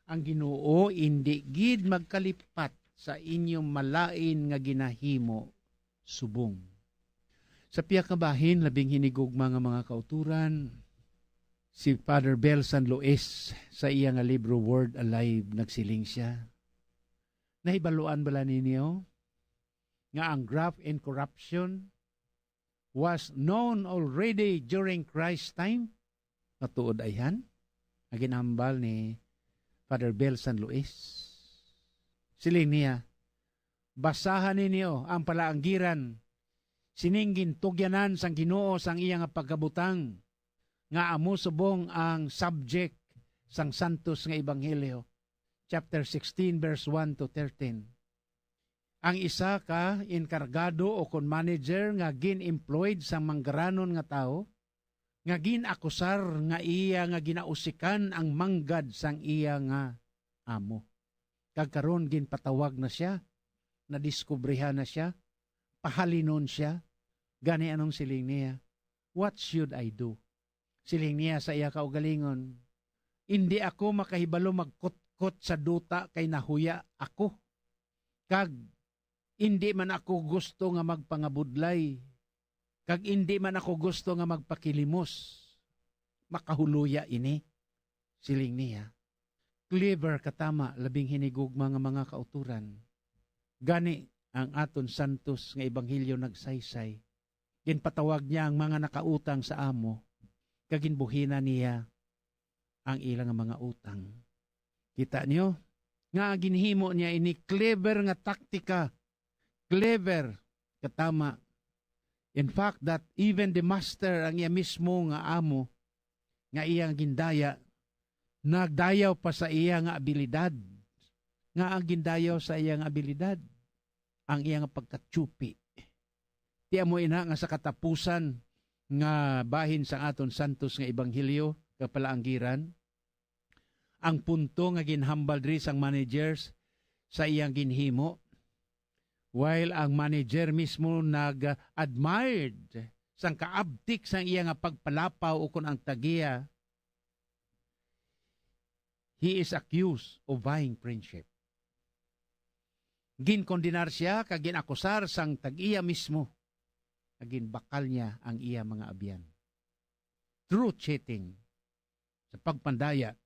Ang Ginoo indi gid magkalipat sa inyong malain nga ginahimo subong. Sa pihak nga bahin, labing hinigugma nga mga kauturan, si Father Bel San Luis sa iya nga libro Word Alive nagsiling sia, "Nahibaluan bala ninyo nga ang graft and corruption was known already during Christ's time?" Matuod ayhan ang ginambal ni Father Bel San Luis. Siling niya, "Basahan ninyo ang palaanggiran sining gintugyanan sang Ginoo sang iya nga pagkabutang, nga amo subong ang subject sang santos nga ebanghelyo." Chapter sixteen, verse one to thirteen. Ang isa ka enkargado o kon manager nga gin-employed sang manggaranon nga tawo, nga gin-akusar nga iya nga ginausikan ang manggad sang iya nga amo. Kag karon ginpatawag na sia, nadiskubrihan na sia, pahalinon sia. Gani anong siling niya? "What should I do?" Siling niya sa iya kaugalingon, "Indi ako makahibalo magkutkot sa duta kay nahuya ako, kag indi man ako gusto nga magpangabudlay, kag indi man ako gusto nga magpakilimos. Makahuloya ini," siling niya. Clever katama, labing hinigugma nga mga kauturan. Gani, ang aton santos nga ebanghelyo nagsaysay, ginpatawag niya ang mga nakautang sa amo, kag ginbuhinan niya ang ila nga mga utang. Kita niyo nga ang ginhimo niya ini clever nga taktika, clever katama. In fact, that even the master, ang iya mismo nga amo, nga iya nga gindaya, nagdayaw pa sa iya nga abilidad. Nga ang gindayaw sa iya nga abilidad, ang iya nga pagkatsupi. Ti amo ina nga sa katapusan nga bahin sang aton santos nga ebanghelyo kag palaanggiran, ang punto nga ginhambal diri sang managers sa iyang ginhimo, while ang manager mismo nag-admired sang kaabtik sang iya nga pagpalapaw ukon ang tagiya, he is accused of buying friendship. Ginkondenar sia kag ginakusar sang tag-iya mismo nga ginbakal niya ang iya mga abyan. Through cheating, sa pagpandaya,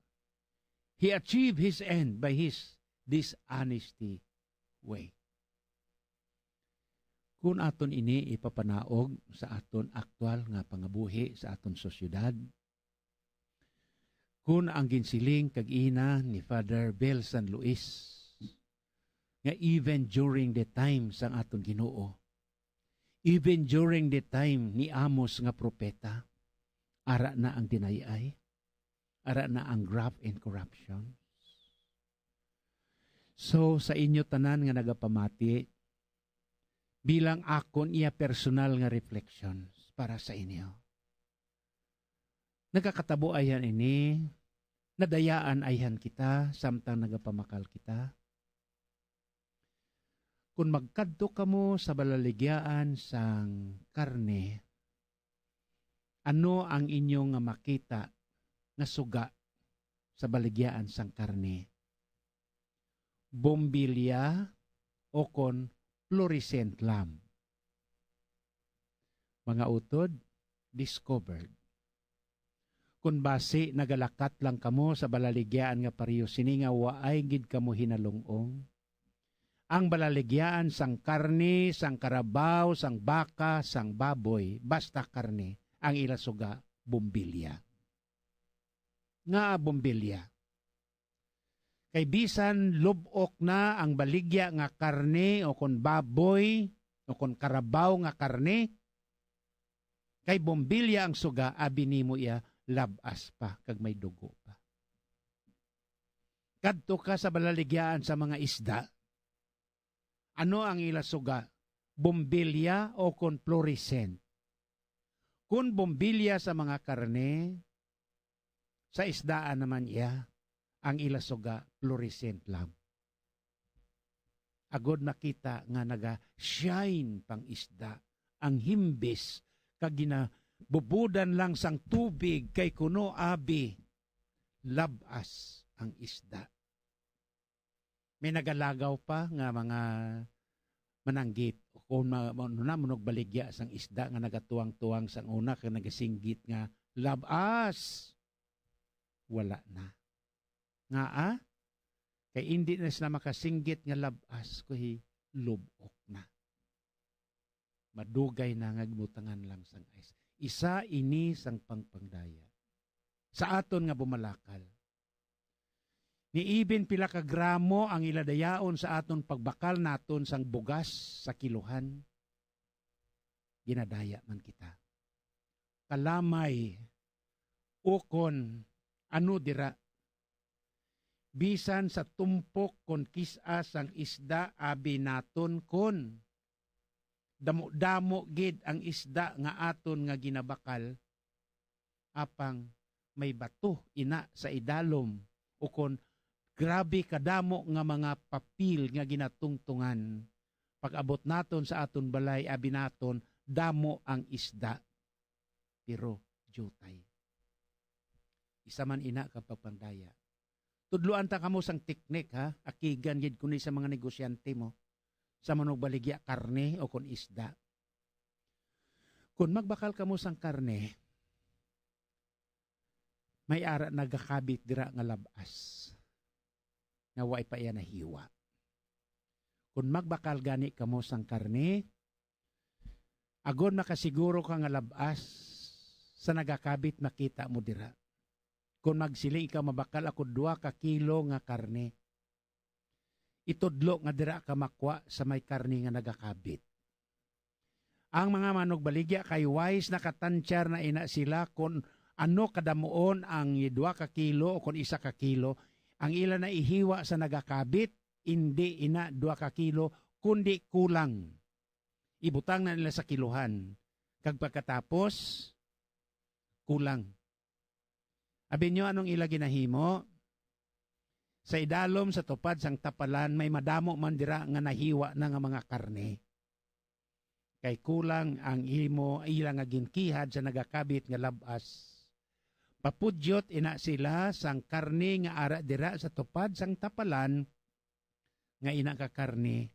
he achieved his end by his dishonesty way. Kung aton ini ipapanaog sa aton aktual nga pangabuhi sa aton sosyedad, kun ang ginsiling kag ina ni Father Bel San Luis, nga even during the time sang aton Ginoo, even during the time ni Amos nga propeta, ara na ang dinayay, ara na ang graft and corruption. So, sa inyo tanan nga nagapamati, bilang akon iya personal nga reflections para sa inyo. Nagakatabo ayhan ini, nadayaan ayhan kita samtang nagapamakal kita. Kon magkadto kamo sa balaligyaan sang karne, ano ang inyo nga makita nga suga sa baligyaan sang karne? Bombilya o kon fluorescent lamp? Mga utod, discovered. Kon basi nagalakat lang kamo sa balaligyaan nga pareho sini nga waay gid kamo hinalung-ong, ang balaligyaan sang karne, sang karabaw, sang baka, sang baboy, basta karne, ang ila suga, bombilya. Ngaa bombilya? Kay bisan lub-ok na ang baligya nga karne, o kon baboy, o kon karabaw nga karne, kay bombilya ang suga, abi nimo iya lab-as pa kag may dugo pa. Kadto ka sa balaligyaan sa mga isda. Ano ang ila suga? Bombilya o kon fluorescent? Kon bombilya sa mga karne, sa isdaan naman iya, ang ila suga fluorescent lamp. Agod makita nga naga-shine pang isda ang himbis kag gina-, bubudan lang sang tubig, kay kuno abi lab-as ang isda. May nagalagaw pa nga mga mananggit, o kung ma-, ma-, ano na, manugbaligya sang isda nga nagatuwang-tuwang sang una kag nagasinggit nga, "Lab-as!" Wala na. Ngaa? Kay indi na sila makasinggit nga lab-as, kundi lub-ok na. Madugay na nga gibutangan lang sang ice. Isa ini sang pangpangdaya sa aton nga bumalakal. Niibin pila ka gramo ang ila dayaon sa aton pagbakal naton sang bugas sa kiluhan. Ginadaya man kita. Kalamay, ukon ano dira. Bisan sa tumpok kon kis-a sang isda, abi naton kon damo-damo gid ang isda nga aton nga ginabakal, apang may bato ina sa idalom, ukon grabe kadamo nga mga papel nga ginatungtungan. Pag-abot naton sa aton balay, abi naton, damo ang isda, pero diutay. Isa man ina ka pagpangdaya. Tudloan ta kamo sang teknik, ha? Akigan gid ko ni sa mga negosyante mo, sa manugbaligya karne o kon isda. Kon magbakal kamo sang karne, may ara nagakabit dira nga lab-as nga way pa iya nahiwa. Kon magbakal gani kamo sang karne, agod makasiguro ka nga lab-as sa nagakabit, makita mo dira. Kon magsiling ikaw, "Mabakal ako dua ka kilo nga karne," itudlo nga dira ka makwa sa may karne nga nagakabit. Ang mga manugbaligya kay wise nakatantyar na ina sila kon ano kadamuon ang dua ka kilo o kon isa ka kilo. Ang ila na ihiwa sa nagakabit, indi ina dua ka kilo, kundi kulang. Ibutang na nila sa kiluhan, kag pagkatapos, kulang. Abi nyo, anong ila ginahimo? Sa idalom, sa tupad sang tapalan, may madamo man dira nga nahiwa na nga mga karne. Kay kulang ang imo, ila nga ginkihad sa nagakabit nga lab-as. Papudyot ina sila sang karne nga ara dira sa tupad sang tapalan, nga ina ka karne,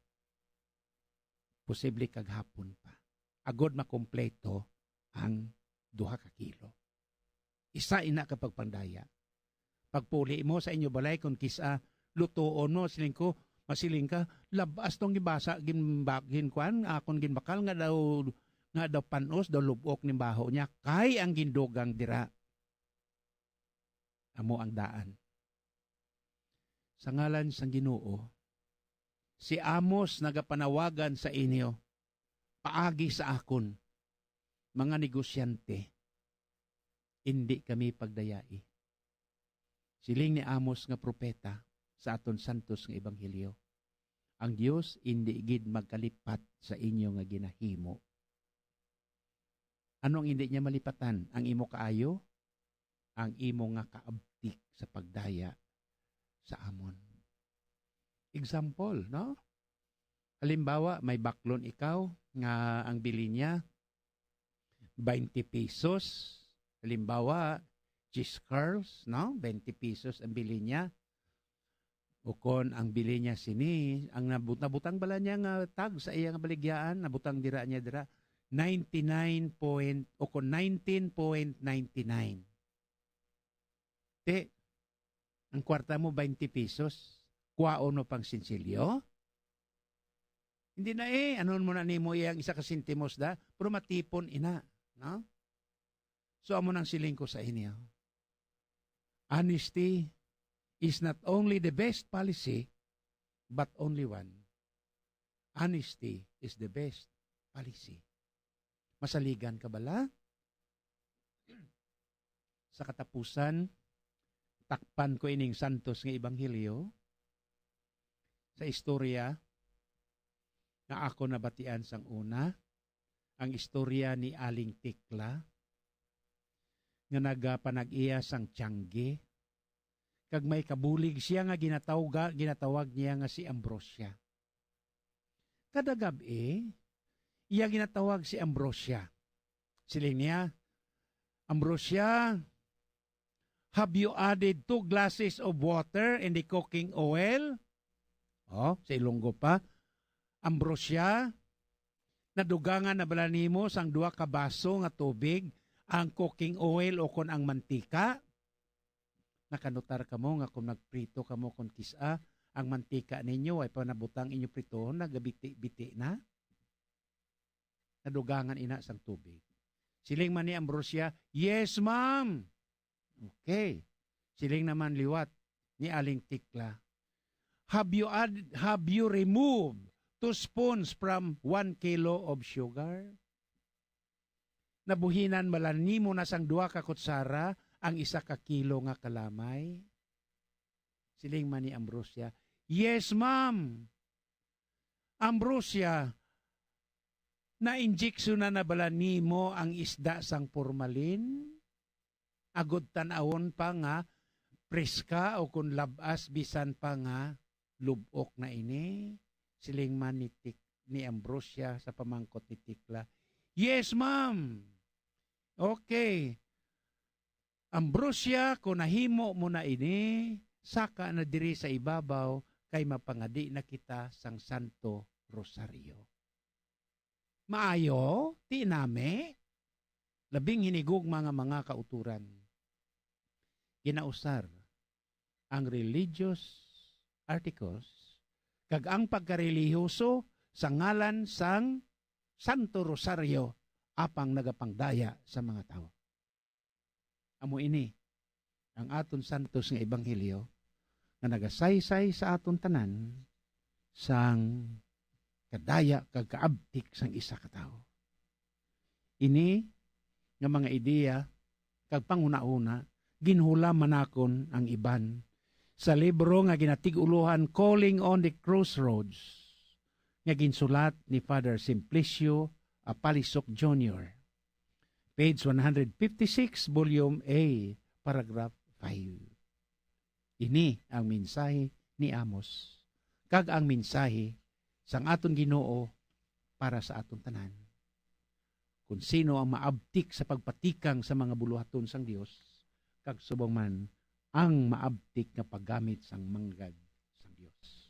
posible kag hapon pa, agod makumpleto ang duha ka kilo. Isa ina ka pagpangdaya. Pagpuli mo sa inyo balay, kon kis-a lutuon mo, siling ko, masiling ka, "Lab-as tong gibasa, ginba-, ginkuan, akon ginbakal nga daw, nga daw panos, daw lub-ok ning baho niya, kay ang gindugang dira." Amo ang daan. Sa ngalan sang Ginoo, si Amos nagapanawagan sa inyo, paagi sa akon, mga negosyante, indi kami pagdayai. Siling ni Amos nga propeta sa aton santos nga ebanghelyo, ang Dios indi gid magkalipat sa inyo nga ginahimo. Ano ang indi niya malipatan? Ang imo kaayo, ang imo nga kaabtik sa pagdaya sa amon. Example, no? Halimbawa, may baklon ikaw nga ang bili niya twenty pesos. Halimbawa, cheese curls, no? Twenty pesos ang bili niya. Ukon ang bili niya sini, ang nabut-, nabutang bala niya nga tag sa iya nga baligyaan, nabutang dira niya dira, ninety-nine point, ukon nineteen point ninety-nine. Te, ang kwarta mo, twenty pesos. Kuhaon mo pang sinsilyo? Hindi na eh. Anon mo na nimo iyang isa ka sentimos da? Pero matipon ina, no? So, amo nang siling ko sa inyo. Honesty is not only the best policy, but only one. Honesty is the best policy. Masaligan ka bala? Sa katapusan, takpan ko ining santos nga ebanghelyo sa istorya nga ako nabatian sang una, ang istorya ni Aling Tikla, nga nagapanag-iya sang tiyangge, kag may kabulig siya nga ginatawga-, ginatawag niya nga si Ambrosia. Kada gab-i, iya ginatawag si Ambrosia. Siling niya, Ambrosia, have you added two glasses of water in the cooking oil? Oh, sa Ilonggo pa. Ambrosia, nadugangan na bala nimo sang duha ka baso nga tubig ang cooking oil o kon ang mantika? Nakanutar kamo nga kung nagprito kamo kon kis-a, ang mantika ninyo ay pa nabutang inyo pritohon, nagabiti-biti na? Nadugangan ina sang tubig. Siling man ni Ambrosia, "Yes, ma'am." Okay. Siling naman liwat ni Aling Tikla, "Have you add, have you removed two spoons from one kilo of sugar? Nabuhinan bala nimo na sang duha ka kutsara ang isa ka kilo nga kalamay?" Siling man ni Ambrosia, "Yes, ma'am." "Ambrosia, na-injeksyonan na bala nimo ang isda sang formalin, agod tan-awon pa nga preska o kon lab-as bisan pa nga lub-ok na ini?" Siling man ni Tik-, ni Ambrosia sa pamangkot ni Tikla, "Yes, ma'am." Okay. "Ambrosia, kung nahimo mo na ini, saka na diri sa ibabaw, kay mapangadi na kita sang Santo Rosario." Maayo, ti nami? Labing hinigugma nga mga kauturan. Ginausar ang religious articles kag ang pagkarelihiyoso sa ngalan sang Santo Rosario apang nagapangdaya sa mga tawo. Amo ini ang aton santos nga ebanghelyo nga nagasaysay sa aton tanan sang kadaya kag kaabtik sang isa ka tawo. Ini nga mga ideya kag panghunahuna ginhulam man nakon ang iban sa libro nga ginatig-ulohan Calling on the Crossroads, nga ginsulat ni Father Simplicio Apalisok Junior, page one hundred fifty-six, Volume A, Paragraph five. Ini ang mensahe ni Amos, kag ang mensahe sang aton Ginoo para sa aton tanan. Kon sino ang maabtik sa pagpatikang sa mga buluhaton sang Dios, kag subong man ang maabtik nga paggamit sang manggad sang Dios.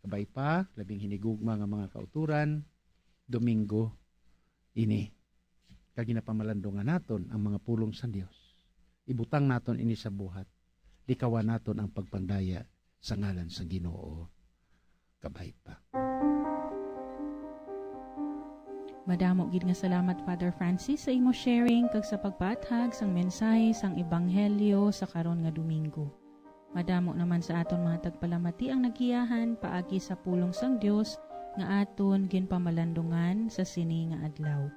Kabay pa, labing hinigugma nga mga kauturan, Domingo ini. Kag ginapamalandungan naton ang mga pulong sang Dios. Ibutang naton ini sa buhat. Likawan naton ang pagpangdaya sa ngalan sang Ginoo. Kabay pa. Madamo gid nga salamat, Father Francis, sa imo sharing kag sa pagpaathag sang mensahe sang Ebanghelyo sa karon nga Domingo. Madamo naman sa aton mga tagpalamati ang nagiyahan paagi sa pulong sang Dios nga aton ginpamalandungan sa sini nga adlaw.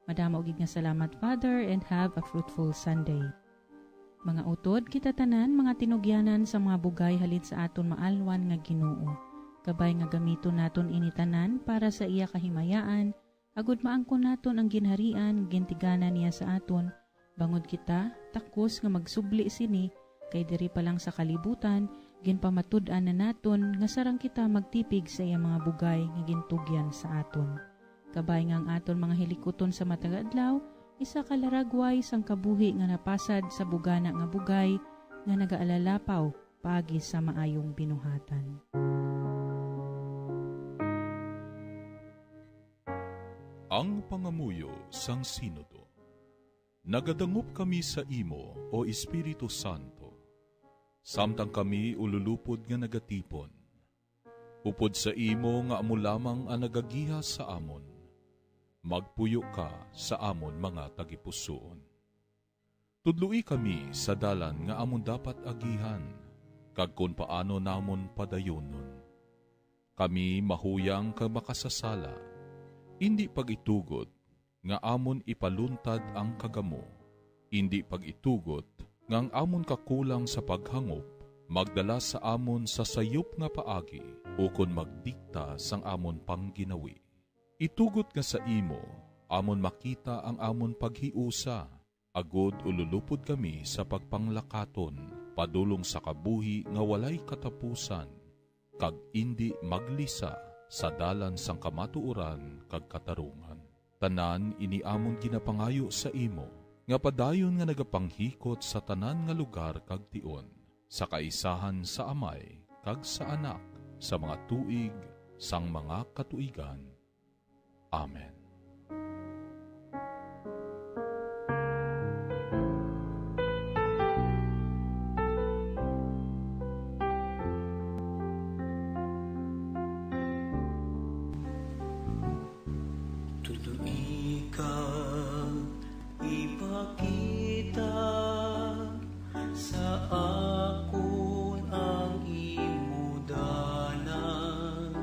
Madamo gid nga salamat, Father, and have a fruitful Sunday. Mga utod, kita tanan mga tinugyanan sa mga bugay halin sa aton maalwan nga Ginoo. Kabay nga gamiton naton ini tanan para sa iya kahimayaan, agod maangkon naton ang ginharian gintiganan niya sa aton, bangod kita takos nga magsubli sini, kay diri pa lang sa kalibutan ginpamatud-an na naton nga sarang kita magtipig sa iya mga bugay nga gintugyan sa aton. Kabay nga ang aton mga hilikuton sa matag adlaw, isa ka laragway sang kabuhi nga napasad sa bugana nga bugay nga nagaalalapaw paagi sa maayong binuhatan. Ang pangamuyo sang Sinodo. Nagadangop kami sa imo, O Espiritu Santo, samtang kami ululupod nga nagatipon. Upod sa imo nga amo lamang ang nagagiha sa amon, magpuyo ka sa amon mga tagipusoon. Tudloi kami sa dalan nga amon dapat agihan, kag kon paano namon padayonon. Kami mahuyang kag makasasala, indi pag-itugot nga amon ipaluntad ang kagamo, indi pag-itugot nga ang amon kakulang sa paghangop magdala sa amon sa sayop nga paagi ukon magdikta sang amon pangginawi. Itugot nga sa imo amon makita ang amon paghiusa, agod ululupod kami sa pagpanglakaton padulong sa kabuhi nga walay katapusan, kag indi maglisa sa dalan sang kamatuoran kag katarungan. Tanan ini amon ginapangayo sa imo, nga padayon nga nagapanghikot sa tanan nga lugar kag tion, sa kaisahan sa Amay kag sa Anak, sa mga tuig sang mga katuigan. Amen. Tudlo ikaw ipakita sa akon ang imo dalan.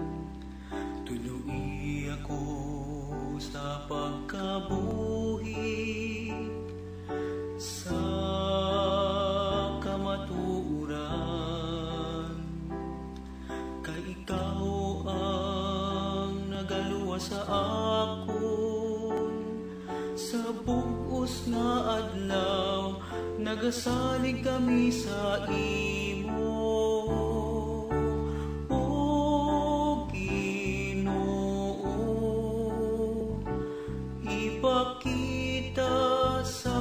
Tuloy ako sa pagkabuhi sa kamatuoran, kay ikaw ang nagaluwas sa akon. Sa bug-os nga adlaw, nagasalig kami sa imo, O Ginoo. Ipakita sa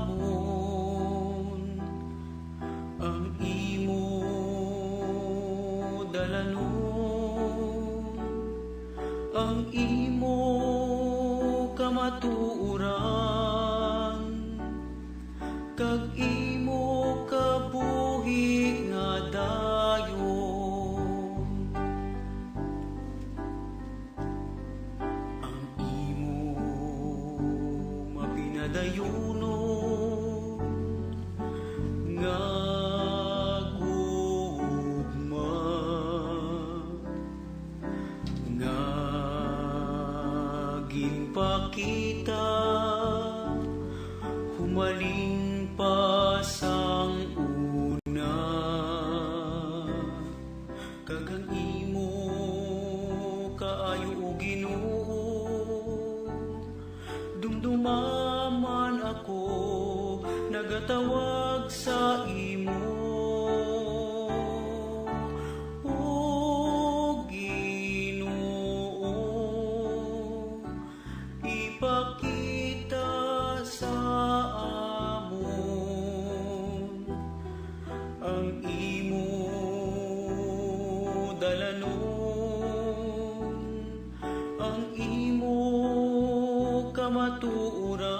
amon ang imo dalanon, ang imo kamatuoran, kag imo kabuhi nga dayon. Ang imo mapinadayunon nga gugma nga ginpakita humalin pa sang una, kag ang imo kaayo, O Ginoo, dumduma man ako nagatawag sa imo, O Ginoo. Ipakita sa amon ang imo dalanon, ang imo kamatuoran,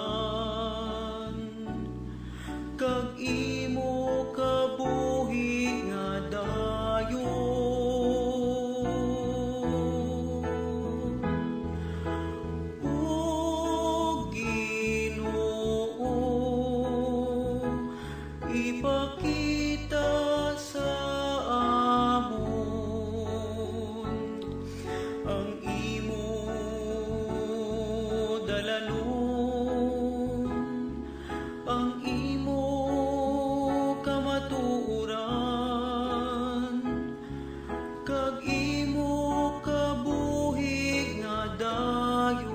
kag imo kabuhi nga dayon. O Ginoo, ipakita sa amon ang imo dalanon, ang imo kamatuoran, kag imo kabuhi nga dayon.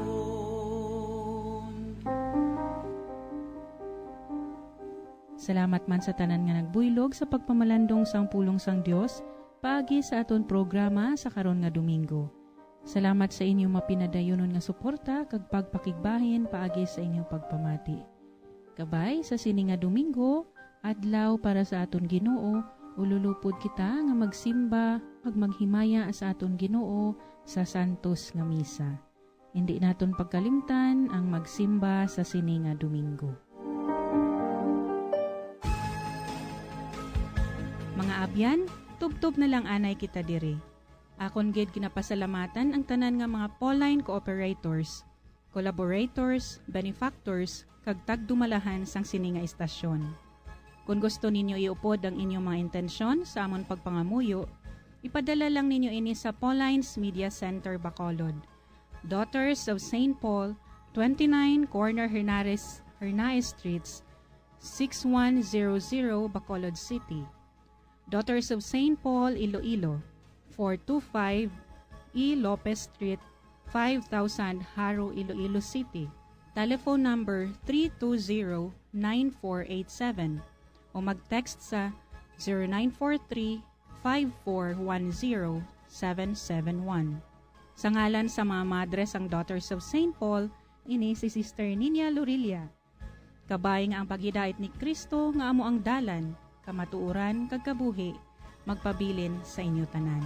Salamat man sa tanan nga nagbuylog sa pagpamalandong sang pulong sang Dios paagi sa aton programa sa karon nga Domingo. Salamat sa inyo mapinadayunon nga suporta kag pagpakigbahin paagi sa inyo pagpamati. Kabay sa sini nga Domingo, adlaw para sa aton Ginoo, ululupod kita nga magsimba kag maghimaya sa aton Ginoo sa santos nga misa. Indi naton pagkalimtan ang magsimba sa sini nga Domingo. Mga abyan, tubtob na lang anay kita diri. Akon gid ginapasalamatan ang tanan nga mga Pauline cooperators, collaborators, benefactors, kag tagdumalahan sang sini nga istasyon. Kon gusto ninyo iupod ang inyong mga intensyon sa amon pagpangamuyo, ipadala lang ninyo ini sa Pauline's Media Center, Bacolod, Daughters of Saint Paul, twenty-nine Corner Hernares, Hernaez Streets, six one zero zero, Bacolod City. Daughters of Saint Paul, Iloilo, four two five E Lopez Street, five thousand, Jaro, Iloilo City. Telephone number three two zero nine four eight seven o mag-text sa zero nine four three five four one zero seven seven one. Sa ngalan sa mga madre sang Daughters of Saint Paul, ini si Sister Nina Lorilla. Kabay nga ang paghidait ni Cristo nga amo ang dalan, kamatuoran, kag kabuhi, magpabilin sa inyo tanan.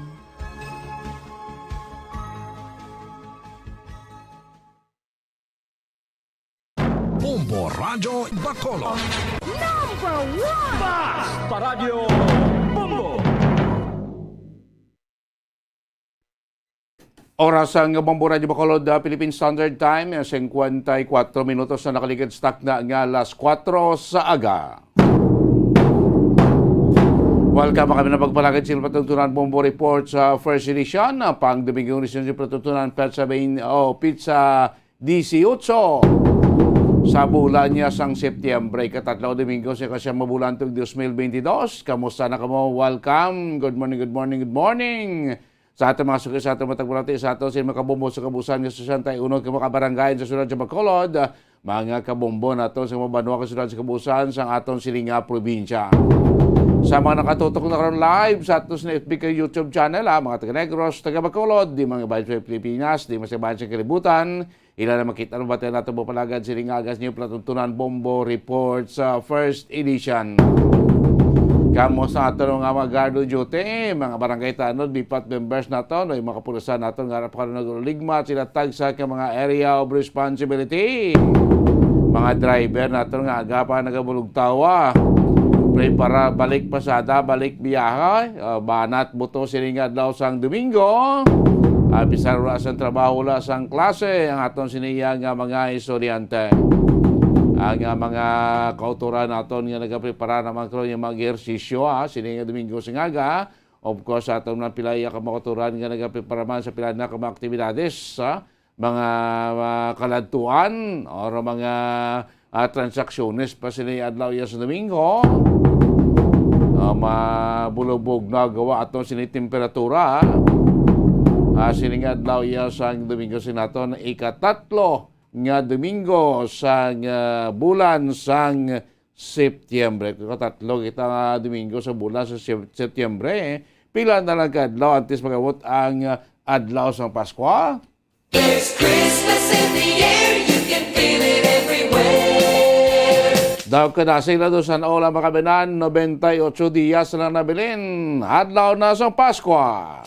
Bombo Radyo Bacolod. Number one! Basta Radyo Bombo! Oras ang Bombo Radyo Bacolod, ah, Philippine Standard Time, eh, singkwenta y kuwatro minutos na nakaligid sa takna nga alas kuwatro sa aga. Welcome kami na pagpalagad sa Patutunan Bombo Report sa first edition, ah, pang Domingo ni Senyo Patutunan, Pizza Bain, o Pizza disiotso sa bulan niya sang Setyembre, ikatatlo Domingo sa ikasyam nga bulan tuig dos mil bentidós. Kamusta na kamo? Welcome. Good morning, good morning, good morning. Sa aton mga suki, sa aton mga tagpulati, sa aton sa mga kabombo sa kabuusan nga sesenta y uno ka mga kabarangay sa siyudad sa Bacolod, mga kabombo nato sa mga banwa ka siyudad sa kabuusan sa aton sini nga probinsya. Sa mga nakatutok na karon live sa aton sa F B ka YouTube channel, ah, mga taga Negros, taga Bacolod, di mga bayan sa Pilipinas, di mga sa bayan sa kalibutan, ila na makita ang batian nato mo palagad sini nga agas niyo palatuntunan Bombo Report sa first edition. Kamo sa ato nga mga guard of duty, mga barangay tanod, bipat members nato, no, yung mga kapulisan nato nga harap karon nag-uligmat sila tagsa ka mga area of responsibility. Mga driver nato nga aga pa nagabulog tawa. Prepara balik pasada, balik biyahe, ah, banat buto sini nga adlaw sang Domingo. Ah, bisan wala sang trabaho, wala sang klase ang aton siniya nga mga estudyante. Ang, ah, mga kautoran naton nga nagaprepara naman karon nga mag-ehersisyo, ah, sini nga Domingo sing aga. Of course, aton man pila iya ka mga kautoran nga nagaprepara man sa pila na ka mga aktibidades, ah, mga, ah, kaladtuan or mga, ah, transaksyones pa sini adlaw iya sa Domingo. Ah, mabulubog na gawa aton sini temperatura, ah. Ah, sini nga adlaw iya sang Domingo sing naton ikatatlo nga Domingo sang, ah, bulan sang Setyembre. Katatlo kita nga Domingo sa bulan sa Sep-, Setyembre. Pila na lang ka adlaw antes mag-abot ang, ah, adlaw sang Paskwa? There's Christmas in the air, you can feel it everywhere. Daw ka na sila do san ola makabinan, nobenta y ocho dias lang nabilin. Adlaw na sa Paskwa.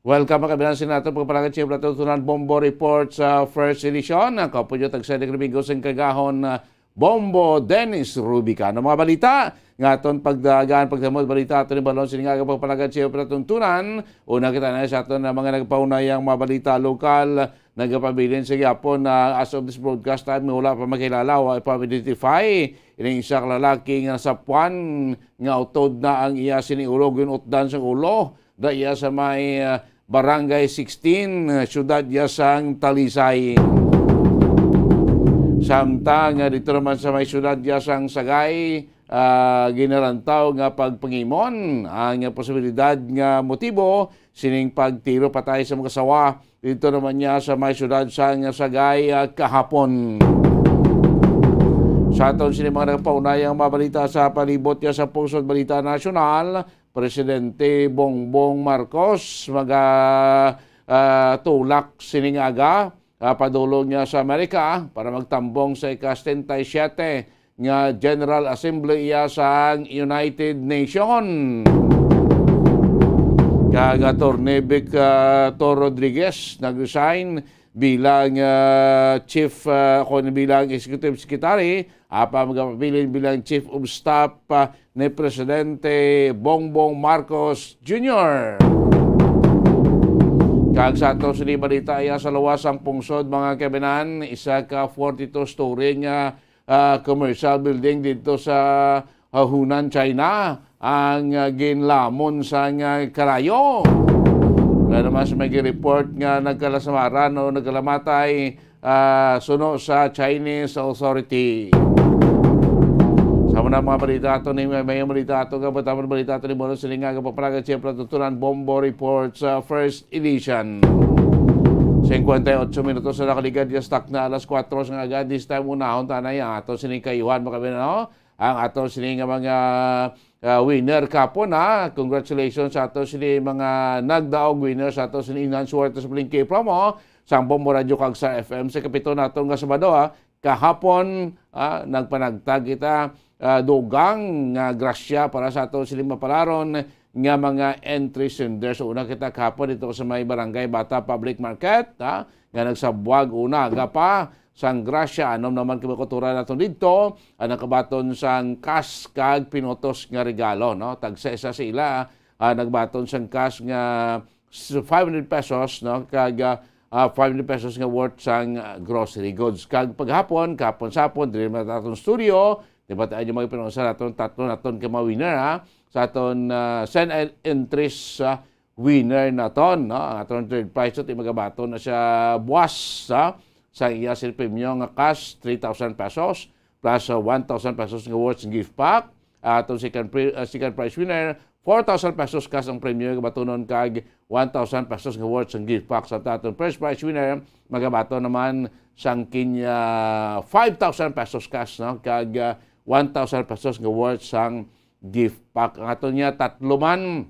Welcome, mga kabinan, sa nato pagpalagad siyempre ito tunan Bombo Report sa first edition. Ang kapudyo tagsa ni Domingo sing kagahon, ah, Bombo Dennis Rubica. Ano mga balita? Nga aton pagdagan, pagdamot balita, aton yung balon, sini nga pagpalagad siyempre tuntunan. Una kita na sa aton na mga nagpaunayang mga balita lokal, nagapabilin sa gyapon na as of this broadcast time, wala pa makilala, wala pa identify. Ining isa ka lalaki nga nasapuan nga utod na ang iya sini ulo, ginutdan sa ulo. Da iya sa may, ah, Barangay sixteen, ah, siyudad iya sang Talisay. Samtang, ah, dito naman sa may siyudad iya sang Sagay, ah, ginalantaw nga pagpangimon ang posibilidad nga motibo sining pagtiro patay sa mag-asawa dito naman niya sa may siyudad sang Sagay, ah, kahapon. Sa aton sini mga nagpaunayang mga balita sa palibot niya sa Pusod Balita Nasyonal, Presidente Bongbong Marcos maga, ah, tulak sining aga, ah, padulong niya sa Amerika para magtambong sa ika-setenta y siyete nga General Assembly iya sang United Nation. Kag Attorney Vic, ah, Tor Rodriguez nag-resign bilang, ah, chief, ah, kung bilang executive secretary, apa magapabilin bilang chief of staff, ah, ni Presidente Bongbong Marcos Junior. Kag sa ato sini balita iya sa luwas ang pungsod, mga kabinan, isa ka forty-two story nga, ah, commercial building dito sa Hunan, China, ang, ah, ginlamon sang, ah, karayo. Wala naman sa may report nga nagkalasamaran o nagkalamatay, ah, suno sa Chinese authority. Sa muna mga balita ato ni may, may balita ato nga, batamon balita ato ni Bono Silinga nga papalagan siyempre tutunan Bombo Report sa first edition. Singkwenta y otso minutos na nakaligad ya stock na alas kwatro sa nga agad. This time, unahon tanay ang ato sining kayuhan, mga kabinan, no? ang ato sini nga mga, ah, winner kahapon, ha. Congratulations sa ato sini mga nagdaog winner sa ato sini Inang Suwerte sa Palengke promo sang Bombo Radyo kag Star F M sa kapito nato nga Sabado, ha. Kahapon, ah, nagpanagtag kita, ah, dugang nga grasya para sa ato sini mapalaron nga mga entry sender. So, una kita kahapon dito sa may Barangay Bata Public Market, ha, nga nagsabwag una aga pa sang grasya. Anom naman ka mga kultura naton dito ang nakabaton sang cash kag pinutos nga regalo, no? Tagsa isa sa ila, ah, nagbaton sang cash nga s-, five hundred pesos, no? Kag, ah, ah, five hundred pesos nga worth sang, ah, grocery goods. Kag paghapon, kahapon sa hapon, diri man aton studio, di ba tayo mga pinunsa naton, tatlo naton ka mga winner, ha? Sa aton, ah, send en-, entries, ah, winner naton, no? Ang aton third prize, ito, magabaton na siya buwas, ha? Sa iya sila premyo nga cash, three thousand pesos, plus, ah, one thousand pesos nga worth gift pack. Aton second pri-, ah, second prize winner, four thousand pesos cash ang premyo, gabatonon kag one thousand pesos nga worth sang gift pack. Sa aton first prize winner, magabaton naman sang kinya five thousand pesos cash, no? Kag, ah, one thousand pesos nga worth sang gift pack. Ang aton niya tatlo man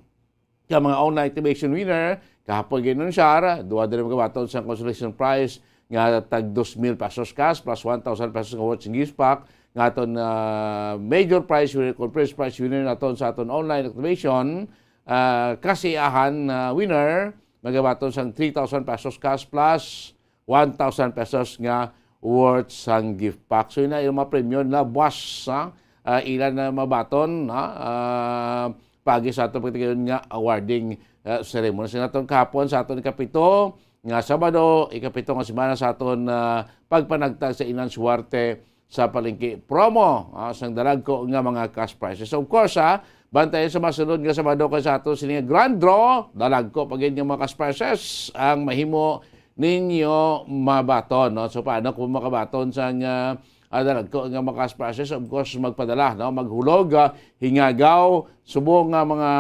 ka mga online activation winner, kahapon ginunsar, duha diri magabaton sang consolation prize nga tag dos mil pesos cash plus one thousand pesos nga worth sang gift pack. Nga aton, ah, major prize winner, conference prize winner naton sa aton online activation, ah, kasiyahan, ah, winner, magabaton sang three thousand pesos cash plus one thousand pesos nga worth sang gift pack. So, yun na yung mga premyo na buwas, ha? Ah, ila na mabaton, ha? Ah, pagi sa ato pagtigayon nga awarding, ah, ceremony. Sa naton kahapon, sa aton ikapito nga Sabado, ikapito nga semana sa aton, ah, pagpanagtag sa Inang Suwerte sa Palengke promo, ah, sang dalagko nga mga cash prizes. Of course, ha, bantayan sa masunod nga Sabado kay sa aton sini nga grand draw, dalagko pa gid nga mga cash prizes ang mahimo ninyo mabaton, no? So, paano kung makabaton sang, ah, ah, dalagko nga mga cash prizes? Of course, magpadala, no? Maghulog, ah, hingagaw, subong nga mga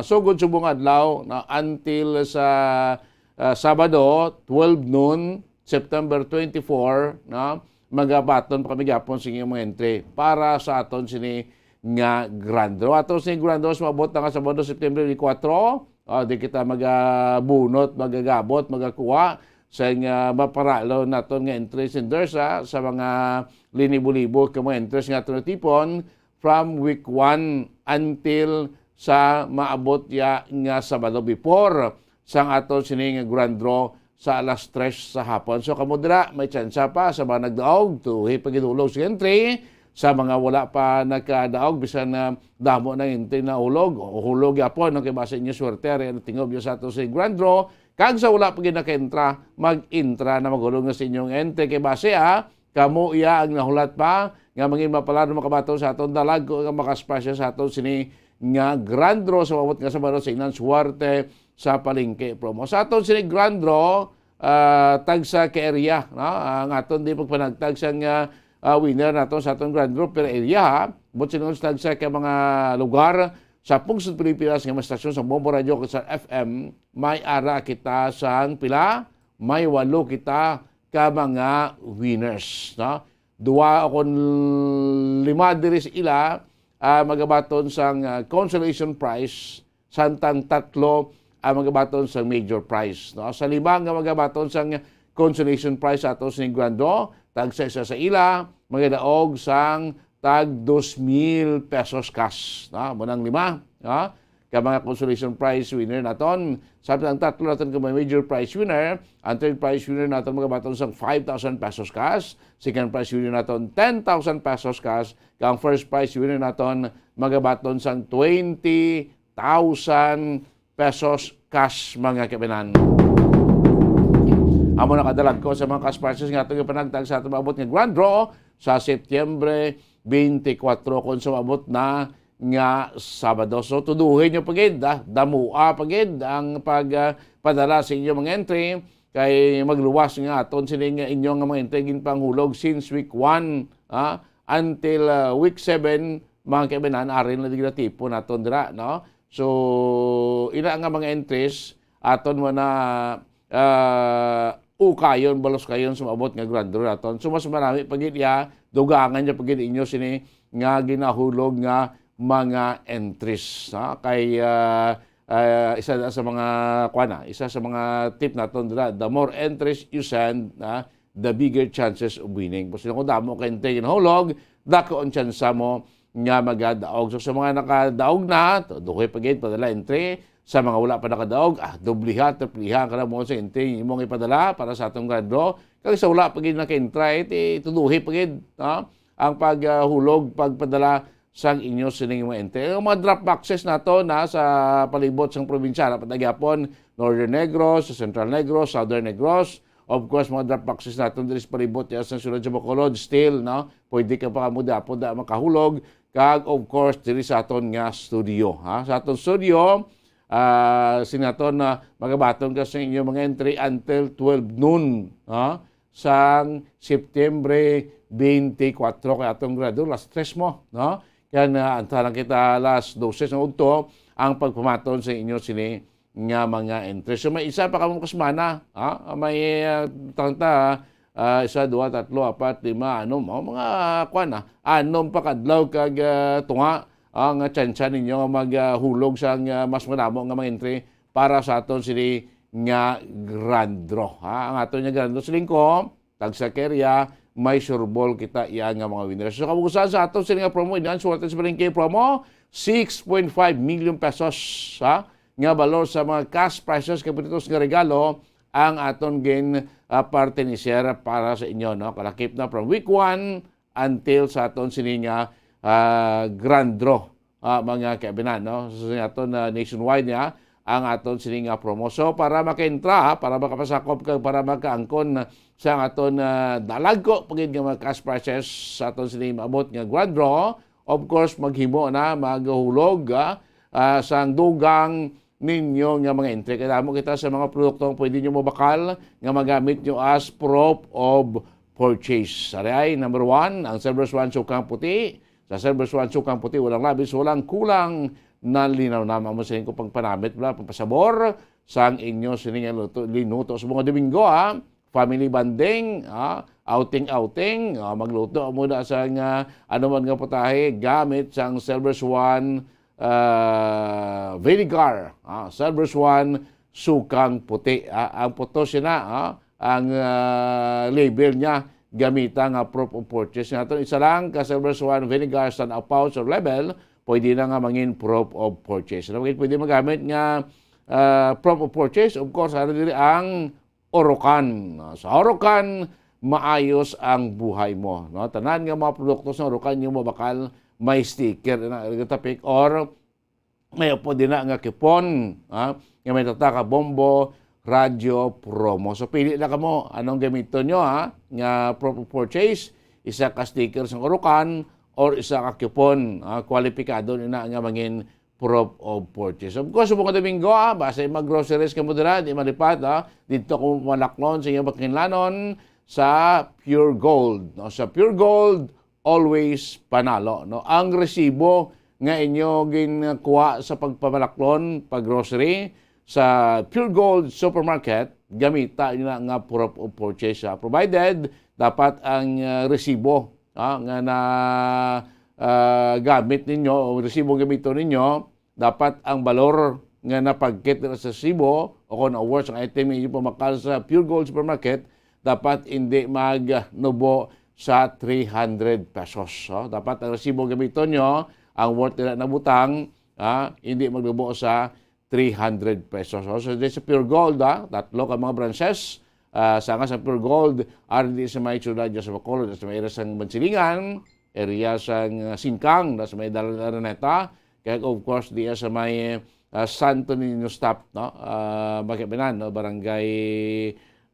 sugod subong adlaw, no? Until sa, ah, Sabado, twelve noon, September twenty-four, no? Magabaton pa kami gyapon sa inyong mga entry para sa aton sini nga grand draw. Aton sini grand draw sa maabot na nga Sabado, September twenty-four. Ah, di kita magabunot, magagabot, magakuha sa nga maparalo naton nga entry senders, ha, sa mga linibo-libo ka mga entries nga aton natipon from week one until sa maabot ya nga Sabado before sang aton sini nga grand draw sa alas tres sa hapon. So, kamo dira, may tsansa pa sa mga nagdaog, tuhi pagidulog sa entry. Sa mga wala pa nakadaog, bisan na damo na entry na hulog, o hulog yapon, no, kay basi inyo swerte, ari ang tingob niyo sa ato sa grand draw. Kag sa wala pa gid naka-entra, mag-entra na, maghulog na sa inyong entry kay basi, ah, kamo iya ang nahulat pa nga mangin mapalad makabato sa aton dalag ko nga makaspasya sa aton sini nga grand draw sa maabot nga Sabado sa Inang Suwerte sa Palengke promo. Sa aton sini grand draw, ah, tagsa ka area, no? Ang aton di pagpanagtag sang, ah, ah, winner nato sa aton grand draw per area, ha? But sinunod tagsa ka mga lugar sa pungsod Pilipinas nga mga stasyon sa Bombo Radio kag sa F M, may ara kita sang pila? May walo kita ka mga winners, no? Duha o kon lima diri sa ila, ah, magabaton sang, ah, consolation prize, samtang tatlo ang magabaton sang major prize, no? Sa lima nga magabaton sang consolation prize sa ato sini grand draw, tagsa isa sa ila magadaog sang tag dos mil pesos cash, no? Mao nang lima, no? Ka mga consolation prize winner naton. Samtang tatlo naton ka mga major prize winner, ang third prize winner naton magabaton sang five thousand pesos cash, second prize winner naton ten thousand pesos cash, kag ang first prize winner naton magabaton sang twenty thousand pesos cash, mga kaibinan. Amo na kadalag ko sa mga cash prizes nga atong ipanagtag sa atong maabot nga grand draw sa Setyembre twenty-four, kung sa maabot na nga Sabado. So, tuduhin nyo pa gid, ah, damua pa gid ang pag, ah, padala sa inyong mga entry, kay magluwas nga aton sini nga inyong mga entry ginpanghulog since week one, ah, until, ah, week seven, mga kaibinan, ari na di natipon naton dira, no? So, ina nga mga entries, aton mo na, ah, ukayon, balos kayon sa maabot nga grand draw naton. So, mas marami pa gid iya, dugangan niya pa gid inyo sini nga ginahulog nga mga entries, ha? Kay, ah, ah, isa na sa mga, kuwan na, isa sa mga tip naton dira, the more entries you send, ha, the bigger chances of winning. Basta kung damo ka entry ginahulog, dako ang tsansa mo nga magadaog. So, sa mga nakadaog na, tuduhi pa gid, padala entry. Sa mga wala pa nakadaog, ah, dubliha, tripliha ang kada mo sa entry imong ipadala para sa atong grand draw. Kag sa wala pa gid naka-entry, ti, tuduhi pa gid, ha? Ang paghulog, pagpadala sang inyo sining mga entry. Ang mga drop boxes nato na sa palibot sang probinsya, dapat na gyapon Northern Negros, sa Central Negros, Southern Negros, of course, mga drop boxes naton diri sa palibot ya sa siyudad sa Bacolod, still, no? Pwede ka pa kamo dapat da makahulog. Kag, of course, diri sa aton nga studio, ha? Sa aton studio, ah, sinaton na magabaton ka sa inyo mga entry until twelve noon, ha? Sang September twenty-four, kay atong grado, last tres mo, no? Kaya na, antahan kita alas dose sa udto ang pagpamaton sa inyo sini nga mga entry. So, may isa pa kamo ka semana, ha? May, ah, tanta, ah, isa, dua, tatlo, apat, lima, anom, oh, mga, kwan, ah, anom pa kadlaw kag, ah, tunga ang tsansa ninyo nga maghulog sang, ah, mas madamo nga mga entry para sa aton sini nga grand draw, ha? Ang aton nga grand draw, siling ko, tagsa ka area, may sureball kita iya nga mga winners. So, kabukusan sa aton sini nga promo, Inang Suerte sa Balingke promo, six point five million pesos, ha, nga balor sa mga cash prizes kag pinitos nga regalo ang aton gin, ah, parte ni Sir para sa inyo, no? Kalakip na from week one until sa aton sini nga, ah, grand draw, ah, mga kaibinan, no? So, sa aton, ah, nationwide niya ang aton sini nga promo. So, para makaentra, para makapasakop kag para makaangkon sa aton, ah, dalagko pa gid nga mga cash prizes sa aton sini maabot nga grand draw, of course, maghimo na, maghulog, ah, ah, sang dugang ninyo nga mga entry. Kay damo kita sa mga produkto nga pwede nyo mabakal nga magamit nyo as proof of purchase. Ari ay, number one, ang Silver Swan Sukang Puti. Sa Silver Swan Sukang Puti, walang labis, walang kulang. Nalinaw na, mamo sa ko pagpanamit, wala, pagpasabor sang inyo sini nga luto, linuto sa mga Domingo, ha? Family bonding, ha? Outing-outing, ha? Magluto mo na sa nga, ano man nga putahe, gamit sang Silver Swan, ah, vinegar, ah, Silver Swan, Sukang Puti, ah, ang putos sina, ah, ang, ah, label niya, gamita nga proof of purchase. Nga to, isa lang ka Silver Swan vinegar sa pouch or label, pwede na nga mangin proof of purchase. Ano, pwede magamit nga, ah, proof of purchase, of course, ano diri ang Orocan. No? Sa Orocan, maayos ang buhay mo. No? Tanan nga mga produkto sa Orocan, yung mabakal, may sticker na tapik or may upo din na nga kipon, ha? Nga may tataka bombo, radyo, promo. So, pili na kamo. Anong gamiton nyo, ha? Nga proof of purchase, isa ka sticker sa Orocan or isa ka kipon, ha? Kwalipikado na nga mangin proof of purchase. Of course, subong ka Domingo, ha? Basta mag-groceries ka mo dira, di malipat, ha? Dito ko malaklon sa inyong pagkinlanon sa Pure Gold. No? Sa Pure Gold, always panalo, no? Ang resibo nga inyo ginkuha sa pagpamalaklon, pag-grocery sa Pure Gold Supermarket, gamita nyo na nga proof of purchase, ah, provided dapat ang, ah, resibo, ah, nga na, ah, gamit ninyo o resibo gamito ninyo, dapat ang balor nga napagkit nila sa resibo o kung worth ang item nga inyo pamakal sa Pure Gold Supermarket, dapat hindi magnubo sa three hundred pesos. So, dapat ang resibo gamiton nyo, ang worth nila nabutang, ah, hindi magnubo sa three hundred pesos. So, so, sa Pure Gold, ah, tatlo ka mga branches, ah, sa nga sa Pure Gold, ari di sa may siyudad sa Bacolod, sa may area sang Bansilingan, area sang, ah, Singkang, na sa may Dalan Araneta, kaya of course, diya sa may, ah, Santo Niño stop, no? Ah, Magkabinan, no? Barangay,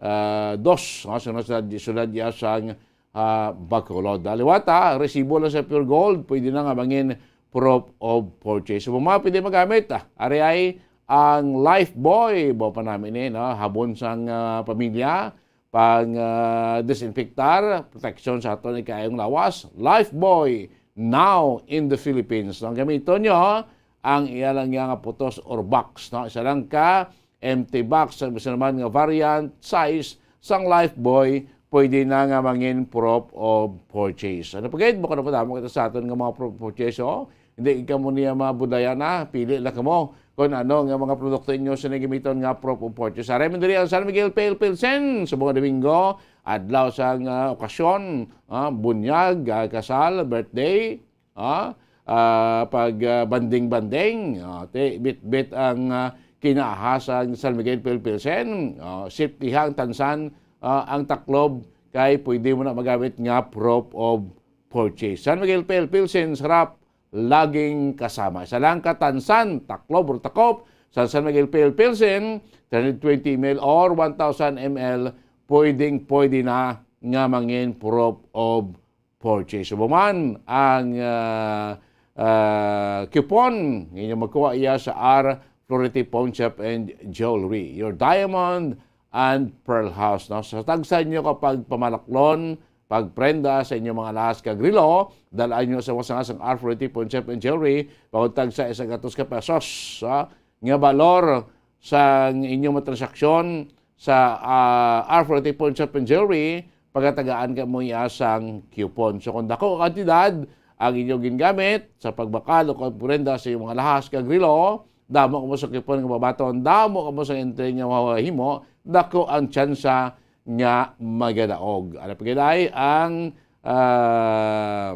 ah, dos, no? Sa siyudad, siyudad diya sang, ah, Bacolod. Liwat, ah, resibo lang sa Pure Gold, pwede na nga mangin proof of purchase. So, mga pwede magamit, ah, ari ay ang Lifebuoy, baw pa namin eh, no? Habon sang, ah, pamilya, pang, ah, disinfectar, proteksyon sa aton ikayong lawas. Lifebuoy, now in the Philippines. No? Gamiton nyo ang iya lang nga putos or box. No? Isa lang ka empty box, sa bisan naman nga variant, size, sang Lifebuoy, pwede na nga mangin proof of purchase. Ano pa gid? Bukod na po damo kita sa aton nga mga proof of purchase, oh. Hindi ka mo niya mabudaya na, pili lang kamo kung ano nga mga produkto inyo sa nagimiton nga proof of purchase. Aray man diri ang San Miguel Pale Pilsen, subong nga Domingo, adlaw sang, ah, okasyon, ah, bunyag, ah, kasal, birthday, ah, ah, pag, ah, banding-banding, ah, ti, bitbit ang, ah, kinaaha sang San Miguel Pale Pilsen, ah, safety ang tansan, ah, ang taklob kay pwede mo na magamit nga proof of purchase. San Miguel Pale Pilsen, sarap, laging kasama. Isa lang ka tansan, taklob or takop, sa San Miguel Pale Pilsen, three hundred twenty M L or one thousand M L, pwedeng-pwede na nga mangin proof of purchase. Subong man ang, ah, ah, coupon, inyo magkuha iya sa R Flority Pawn Shop and Jewelry, your diamond and pearl house, no? Sa tagsa inyo kapag pamalaklon, pagprenda sa inyong mga alahas kag relo, dala inyo sa wasangas ang R Flority Pawn Shop and Jewelry, bangod tagsa isa gatos ka pesos, ah, nga balor sang inyong mga transaksyon sa, ah, R Flority Pawn Shop and Jewelry, pagatagaan kamo iya sang coupon. So, kung dako ang kantidad ang inyo gingamit sa pagbakal o pagprenda sa inyong mga alahas kag relo, damo kamo sa coupon nga mabaton, damo kamo sa entry nga mahimo, dako ang tsansa nga magadaog. Ano pa gid ay ang, ah,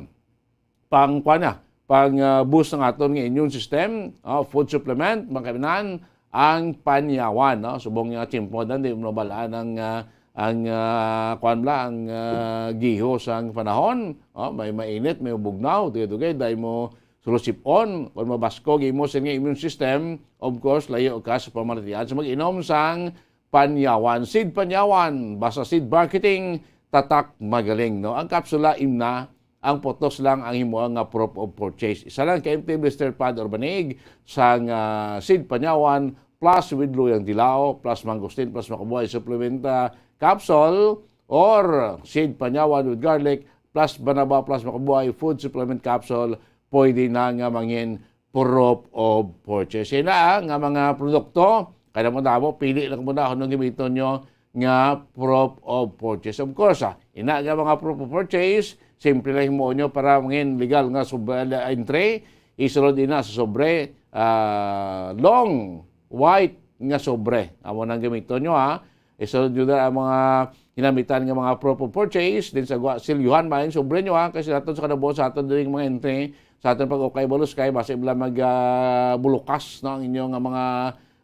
pang, kuwan na, pang, ah, boost ng aton nga immune system, ah, food supplement, mga kaibigan, ang panyawan, no? Subong nga tiyempo na, di mo nabalaan ang, ah, ang, ah, kuwan bala, ang, ah, giho sang panahon, oh, may mainit, may bugnaw, dugay-dugay, dahil mo sulusipon, kung mabaskog imo sa nga immune system, of course, layo ka sa pamaratian. So, mag-inom sang panyawan, seed panyawan, basta seed marketing, tatak magaling, no? Ang kapsula, imna, ang putos lang ang himo nga proof of purchase. Isa lang ka empty blister pad or banig sang, ah, seed panyawan plus with luyang dilaw plus mangosteen plus makabuhay supplement, ah, capsule or seed panyawan with garlic plus banaba plus makabuhay food supplement capsule, pwede na nga mangin proof of purchase. Ina, ah, nga mga produkto, kaya mo damo, pili lang mo na kung anong gamiton nyo nga proof of purchase. Of course, ah, ina nga mga proof of purchase, simple lang mo nyo para mangin legal nga sub-, ah, entry, isulod ina sa sobre, ah, long, white nga sobre. Amo nang gamiton nyo, ha. Isulod nyo na ang mga hinamitan nga mga proof of purchase, din sa gwa, silyuhan, maayong sobre nyo, ha. Kasi naton sa kanabuo sa aton diri mga entry, sa aton pag-ukay balos kay basi bala mag, ah, bulukas, no, ang inyo nga mga,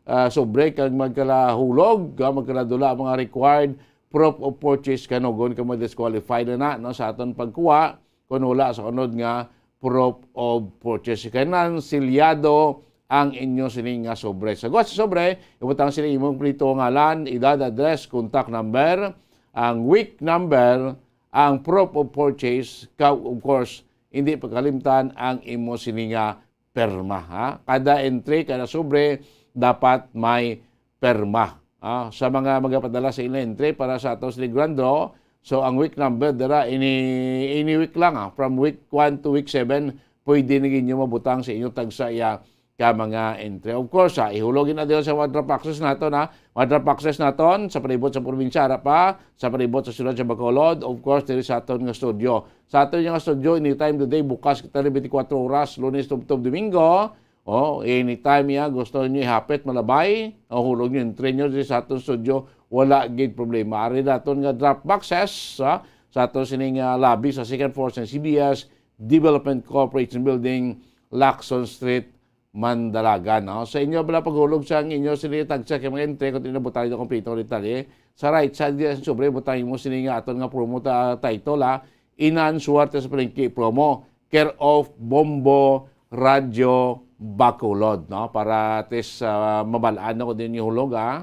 ah, sobre kag magkalahulog, ah, magkaladula ang mga required proof of purchase kanugon kay ma-disqualify na na, no, sa aton pagkuha kung wala sa unod nga proof of purchase. Kailangan silyado ang inyo sini nga sobre. Sa gwa sa sobre, ibutang sini imong kompleto nga ngalan, edad, address, contact number, ang week number, ang proof of purchase, ka, of course, hindi pagkalimtan ang imo sini nga perma, ha? Kada entry, kada sobre, dapat may perma, ha? Sa mga magapadala sa ilang entry para sa ato sa grand draw, so ang week number dira, any, any week lang, ha? From week one to week seven, pwede na gid nyo mabutang sa inyong tagsa iya ka mga entry. Of course, ha, ihulog na dayon sa mga drop boxes naton, ha. Mga drop boxes naton sa palibot sa probinsya, ara pa, sa palibot sa siyudad sa Bacolod, of course, diri sa aton nga studio. Sa aton nga studio, anytime today, bukas kita ni twenty-four oras, Lunes tubtob Domingo. Oh, anytime ya gusto niyo ihapit, malabay, o hulog niyo, entry niyo diri sa aton studio, wala gid problema. Ari naton nga drop boxes, ha, sa aton sining, ah, lobby sa second floor sa C B S Development Corporation Building, Lacson Street, Mandalagan, no? Sa inyo bala paghulog sa ang inyo sini tagsa kay mga entry, kung tinabutang ito kompleto ang detalye. Sa right side, diyan, sobre, butang mo sini nga aton nga promo ta-, title, ha? Inan Suwerte sa Palengke promo, care of Bombo Radyo Bacolod, no? Para at least, ah, mabalaan na kung din yung hulog, ha?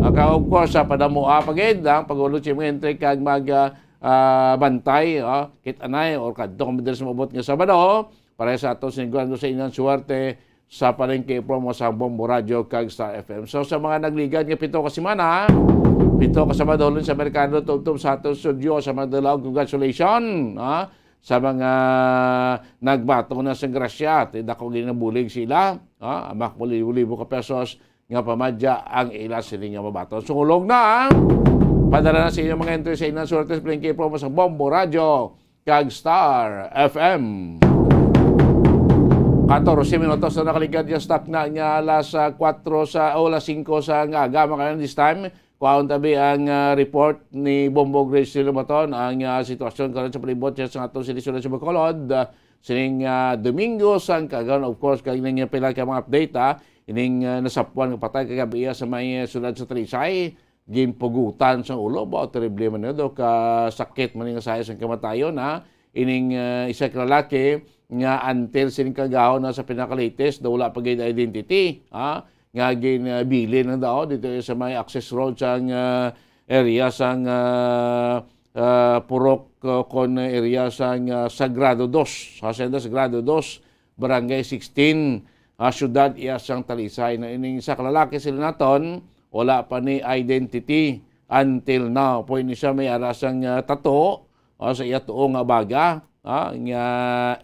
Aka, of course, sa padamo, ah, pagid, ang paghulog sa mga entry kag mag, ah, ah, bantay, ah, kit anay, or kadto kami diri sa maabot nga Sabado, para sa ato sinigurado sa inyong suwerte sa palengke promo sa Bombo Radyo kag Star F M. So, sa mga nagligad nga pito ka semana, pito ka Sabado, Lunes sa merkado, tubtob sa ato studio sa Magdalaw, congratulations, ha? Sa mga nagbaton na sa grasya, ti dako ginabulig sila, ha? Amak mo libo-libo ka pesos nga pamadya ang ila sini nga mabaton. Sungulog na, ha? Padala na sa inyo mga entry sa inyong sulat sa Plingki Promo sa Bombo Radio kag Star F M. Katorse minutos na nakaligad ya sa takna nga alas, ah, kuwatro sa, o alas singko sa nga aga, mga kanan, this time. Kuhaon tabi ang, ah, report ni Bombo Grace Lumaton, ang, ah, sitwasyon karon sa palibot siya sa atong sitwasyon sa Bacolod. Ah, sining, ah, Domingo sang kaagahon, of course, kag ining pila ka mga update, ah, ining, ah, nasapuan nga patay kagabi iya sa may, ah, siyudad sa Talisay, ginpugutan sang ulo. Ba, terrible man yun, do, kasakit man yung saya sang kamatayon, ha? Ining, ah, isa ka lalaki nga until sining kaagahon na sa pinaka-latest, daw wala pa gid identity, ha? Nga ginabilin na daw dito sa may access road sang, ah, area sang, ah, ah, Purok, ah, kon area sang, ah, Sagrado Dos, Hacienda Sagrado Dos, Barangay sixteen, ah, siyudad iya sang Talisay. Na ining isa ka lalaki sila naton, wala pa ni identity until now. Pwede siya may ara sang, ah, tato, ah, sa iya tuo nga baga, ah, nga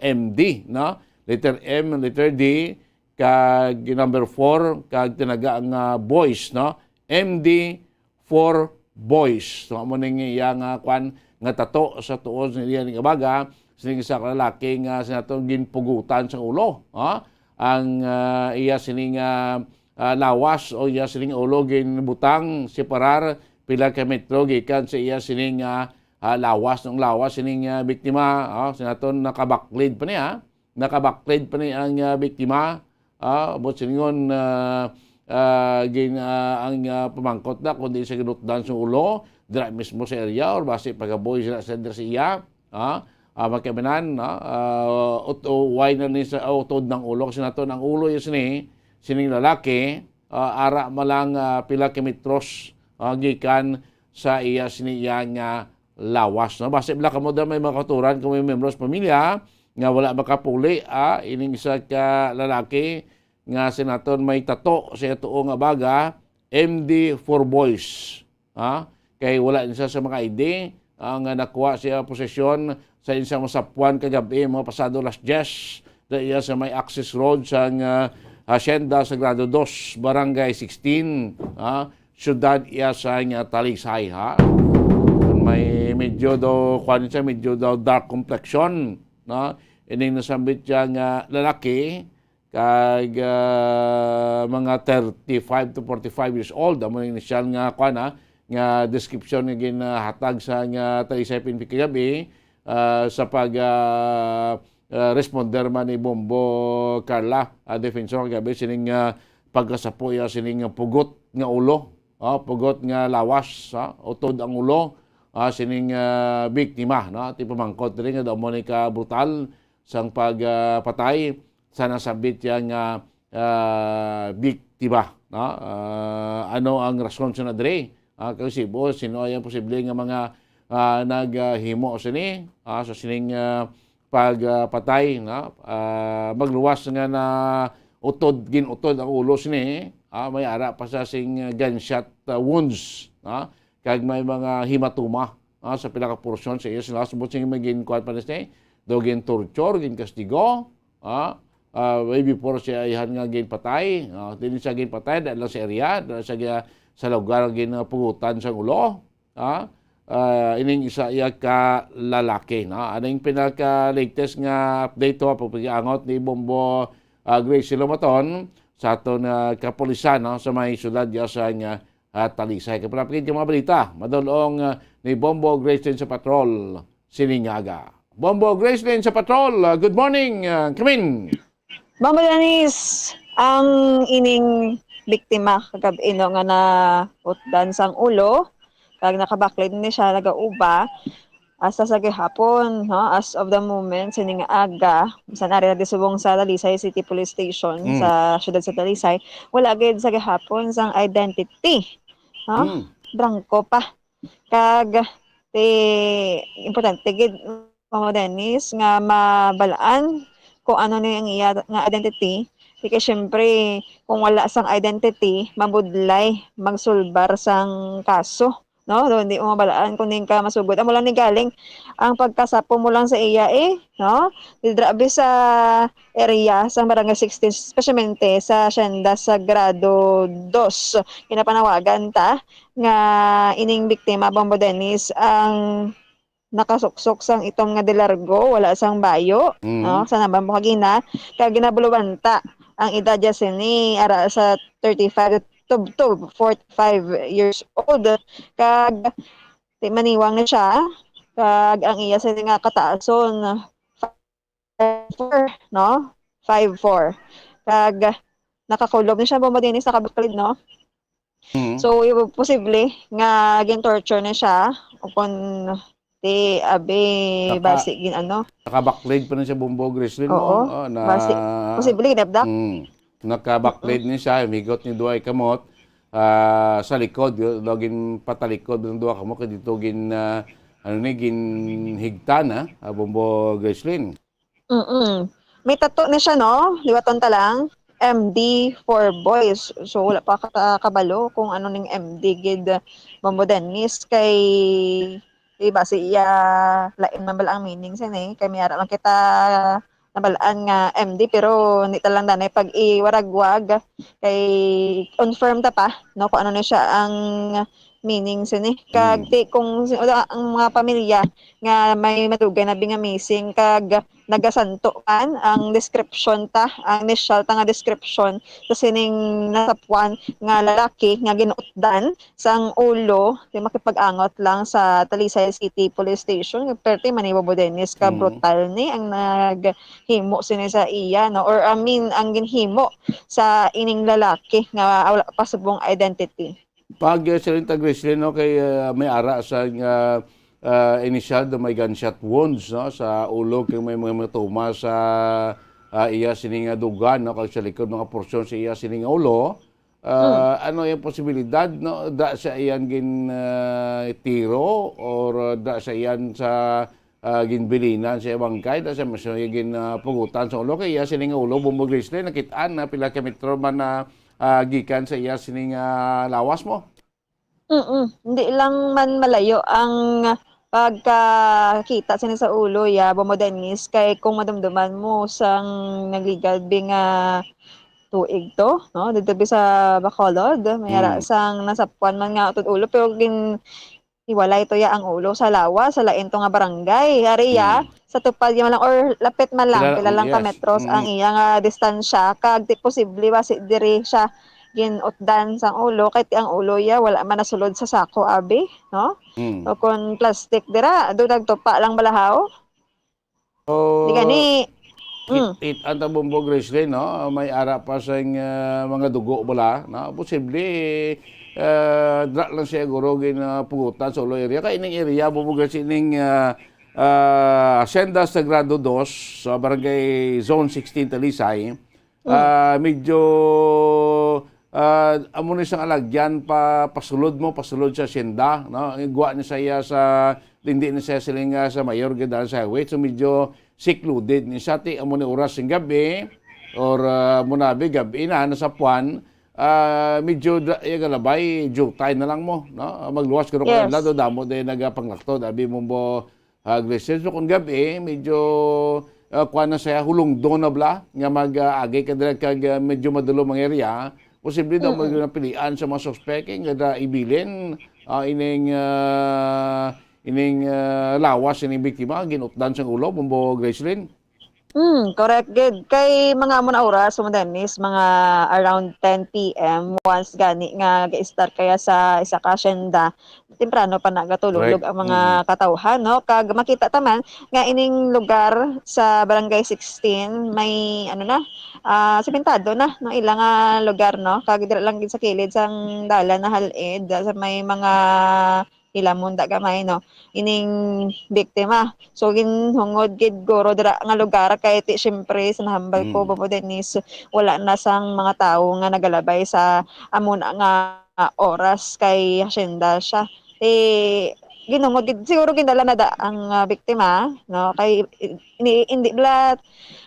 M D, no? Letter M, letter D, kag number four, kag tinaga nga boys, no? M D for boys. So, amo ning iya nga kwan, nga tato sa tuod niya ning abaga, sining isa ka lalaki nga sa nato ginpugutan sa ulo, ha? Ang, ah, iya sining, ah, ah, lawas o iya sining ulo ginbutang separar pila ka metro gikan sa iya sining, ah, ah, lawas, nung lawas sining, ah, biktima, ah, sa nato nakabaklid pa niya, nakabaklid pa ni ang, ah, biktima. Ah, buot silingon, ah, ah, gin-, ah, ang, ah, pamangkot na kung di siya ginutdan sa ulo, dira mismo sa area, or basi pagaboy sila sa, dira sa iya. Ah, ah, magkaminan, no? Ah, ut-, o, why na ni sa utod ng ulo? Kasi nato, ang ulo is ni, sining lalaki, ah, ara malang, ah, pila kimetros, ah, gikan sa iya, sini iya nga lawas, no? Basi bala kamo daw may mga kauturan, kamo may membro sa pamilya nga wala makapuli, ah, ining isa ka lalaki nga sinaton may tato sa iya tuo nga baga, M D for boys, ha? Kay wala ni siya sa mga I D, ah, nga nakuha siya posesyon sa insang masapuan kagabi, mga pasado las diyes, da iya sa may access road sang, ah, Hacienda Sagrado Dos, Barangay sixteen, ha? Siyudad iya sa nga Talisay, ha? May medyo daw, kuwan siya, medyo daw dark complexion, no? Ining nasambit siya nga lalaki, kag, ah, mga thirty-five to forty-five years old. Amo ang inisyal nga, kuwan, ha, nga description nga ginhatag sa nga Talisay P N P kagabi, ah, sa pag, ah, ah, responder man ni Bombo Carla, ah, defensor kagabi sining, ah, pagkasapo iya sining pugot nga ulo, ah, pugot nga lawas, ah, utod ang ulo, ah, sining, ah, biktima, no? Ti pamangkot diri nga daw mo ni ka brutal sang pag, ah, patay sa nasambit iya nga, ah, biktima, no? Ah, ano ang rason sa na diri? Ah, kay sibo, sino ay ang posible nga mga, ah, naghimo sini, ah, sa sining, ah, pag, ah, patay, no? Ah, magluwas nga na utod, ginutod ang ulo sini, ah, may ara pa sa sing gunshot, ah, wounds, no? Kag may mga hematoma, ah, sa pila ka porsyon sa iya sila. Subot sing may ginkuan pa ni sini, daw gin-torture, ginkastigo, ah, ah, way before siya ayhan nga ginpatay, ah, dili siya ginpatay, dahil lang sa area, dahil sa, sa lugar ang ginapugutan sa ulo. Ha? Ah, ining isa iya ka lalaki, no? Aning pinaka-latest nga update to, pagpakiangot ni Bombo, ah, Gracie Lumaton sa aton, ah, kapulisan, no? Sa may syudad ya sa nga, ah, Talisay. Kapalapit ka mga balita, madulong, ah, ni Bombo Grace din sa patrol sining aga. Bombo Grace din sa patrol, ah, good morning, ah, Kamin. Mama Dennis, ang ining biktima kagabi, no, nga nautdan sang ulo, kag nakabaklid ni siya nagauba, hasta sa gihapon, no, as of the moment, sining aga, bisan ari na subong sa Talisay City Police Station, Mm. sa siyudad sa Talisay, wala gid sa gihapon sang identity, no? Mm. Blanco pa. Kag, ti, importante gid, Mama Dennis, nga mabalaan kung ano ni ang iya nga identity. Kay, kay siyempre, kung wala sang identity, mabudlay magsulbar sang kaso. no? Do, hindi mo mabalaan kung diin ka masugod. Amo lang ni galing ang pagkasapo mo lang sa iya, eh, no? Didra abi sa area sa Barangay sixteen, especialmente sa Hacienda Sagrado dos, ginapanawagan ta nga ining biktima, Bombo Dennis, ang nakasuksok sang itom nga de largo, wala sang bayo, Mm. no? Sa naman mo kagina, kag ginabulubanta ang edad niya sini, ara sa thirty-five to, to forty-five years old. Kag ti maniwang na siya, kag ang iya sini nga kataason, five four, no? Five four. Kag nakakulob na siya, Bombo Dennis, nakabaklid, no? Mm. So, i-, posible nga gin-torture na siya, o kung di, abi, Naka-, basi gin-, ano. Nakabaklid pa na siya, Bombo Grislin, no? Oo, Oh, na, basi, posible ginabdak. Mm. Nakabaklid Mm. ni siya, migot ni duhay kamot, ah, sa likod, y-, daw ginpatalikod ng duha kamot, kay dito gin, ah, ano ni, ginhigtan, ah, ah, Bombo Grislin. Mm. May tattoo ni siya, no? Liwaton ta lang. M D for boys. So, wala pa ka kabalo kung ano ning M D gid, Bombo Dennis. Kay, di ba, si iya, lain man bala ang meaning sini. Kay may ara man kita nabalaan nga M D, pero hindi ta lang danay pag-iwaragwag. Kay confirm ta pa, no, kung ano na siya ang meaning sini. Kag Mm. ti-, kung si-, wala ang mga pamilya nga may madugay na bi nga missing, kag nagasanto man ang description ta, ang initial ta nga description sa sining nasapuan nga lalaki nga ginuutdan sang ulo, di makipag-angot lang sa Talisay City Police Station. Perti man ni Bombo Dennis ka Mm. brutal ni ang naghimo sini sa iya, no? Or, I mean, ang ginhimo sa ining lalaki nga wala pa subong identity. Pag, eh, Senator Grislin, no, kay, ah, may ara sa, ah, ah, initial na may gunshot wounds, no, sa ulo, kay may mga hematoma sa, ah, iya sini nga dugan, no, kag sa likod, mga porsyon sa iya sini nga ulo. Ah, Mm. Ano yung posibilidad, no, da sa iyan gin, ah, tiro or, ah, da sa iyan sa ah, ginbilinan sa iya bangkay, da sa mas iya gin, ah, pugutan sa ulo. Kay iya sini nga ulo, Bombo Grislin, nakit-an na pila ka metro man na, ah, gikan sa iya sini nga lawas mo. Mm, hindi lang man malayo ang pagkakita sini sa ulo, ya, Bombo Dennis, kay kung madumduman mo sang nagligad bi nga tuig to, no? Dito bi sa Bacolod, may ara Mm. sang nasapuan man nga utod ulo, pero gin-, hiwalay to ya ang ulo sa lawas, sa lain to nga barangay. Ari ya, Mm. sa tupad ya man lang or lapit man lang, Pila, pila lang ka yes. metros ang Mm. iya nga distansya, kag ti posible ba si diri siya gin-utdan sang ulo, kay ti ang ulo ya wala man nasulod sa sako, abi, no? Mm. O kung plastic dira, do nagtupa lang balahaw. So, Di gani. Mm. It, it, ang Tabumbo Gracelyn, no? May ara pa sing, ah, mga dugo bala, no? Posible, ah, dra lang siya guro gin, ah, pugutan sa ulo area. Kay ining area, Bumbo Gracelyn, ining, ah, ah, Hacienda Sagrado dos, sa Barangay Zone sixteen, Talisay, Mm. ah, medyo, ah, amo ni sang alagyan pa, pasulod mo, pasulod sa hacienda, no? Gwa ni saya sa, hindi ni saya siling, ah, sa mayor, gid sa highway. So, medyo secluded ni sa ti, amo ni oras sing gabi, or, ah, amo na bi, gabi na, nasapuan, ah, medyo da-, yung galabay, jutay na lang mo, no? Magluwas ka rin Yes. Damo din nagapanglaktod, abi mo mo, ah, Gracelyn. So, kung gabi, medyo, ah, kuwan na siya, hulungdo na bala, nga mag, ah, agi ka dira kag, ah, medyo madulom ang area. Posible daw Mm-mm. Magpilian sa mga suspek, eh, nga da ibilin, ah, ining, ah, ining, ah, lawas, ining biktima, ginutdan sang ulo, Bumbo Gracelyn. Mm, correct gid. Kay mga amo na oras, Bumbo Dennis, mga around ten P M, once gani nga ga-start kaya sa isa ka hacienda, temprano pa nagatulog Correct. Ang mga Mm. katawhan, no? Kag makita ta man nga ining lugar sa Barangay sixteen may, ano na, ah, sementado na, no, ila nga lugar, no? Kag dira lang gid sa kilid sang dalan na halid, sa may mga hilamon da gamay, no? Ining biktima. So, ginhungod gid guro dira nga lugar kay ti, siyempre, sa nahambal ko, Mm. Bumbo Dennis, wala na sang mga tawo nga nagalabay sa amo na nga oras kay hacienda siya. Eh, ginhumod gid, siguro gindala na da ang, ah, biktima, no? Kay, ini, hindi bala,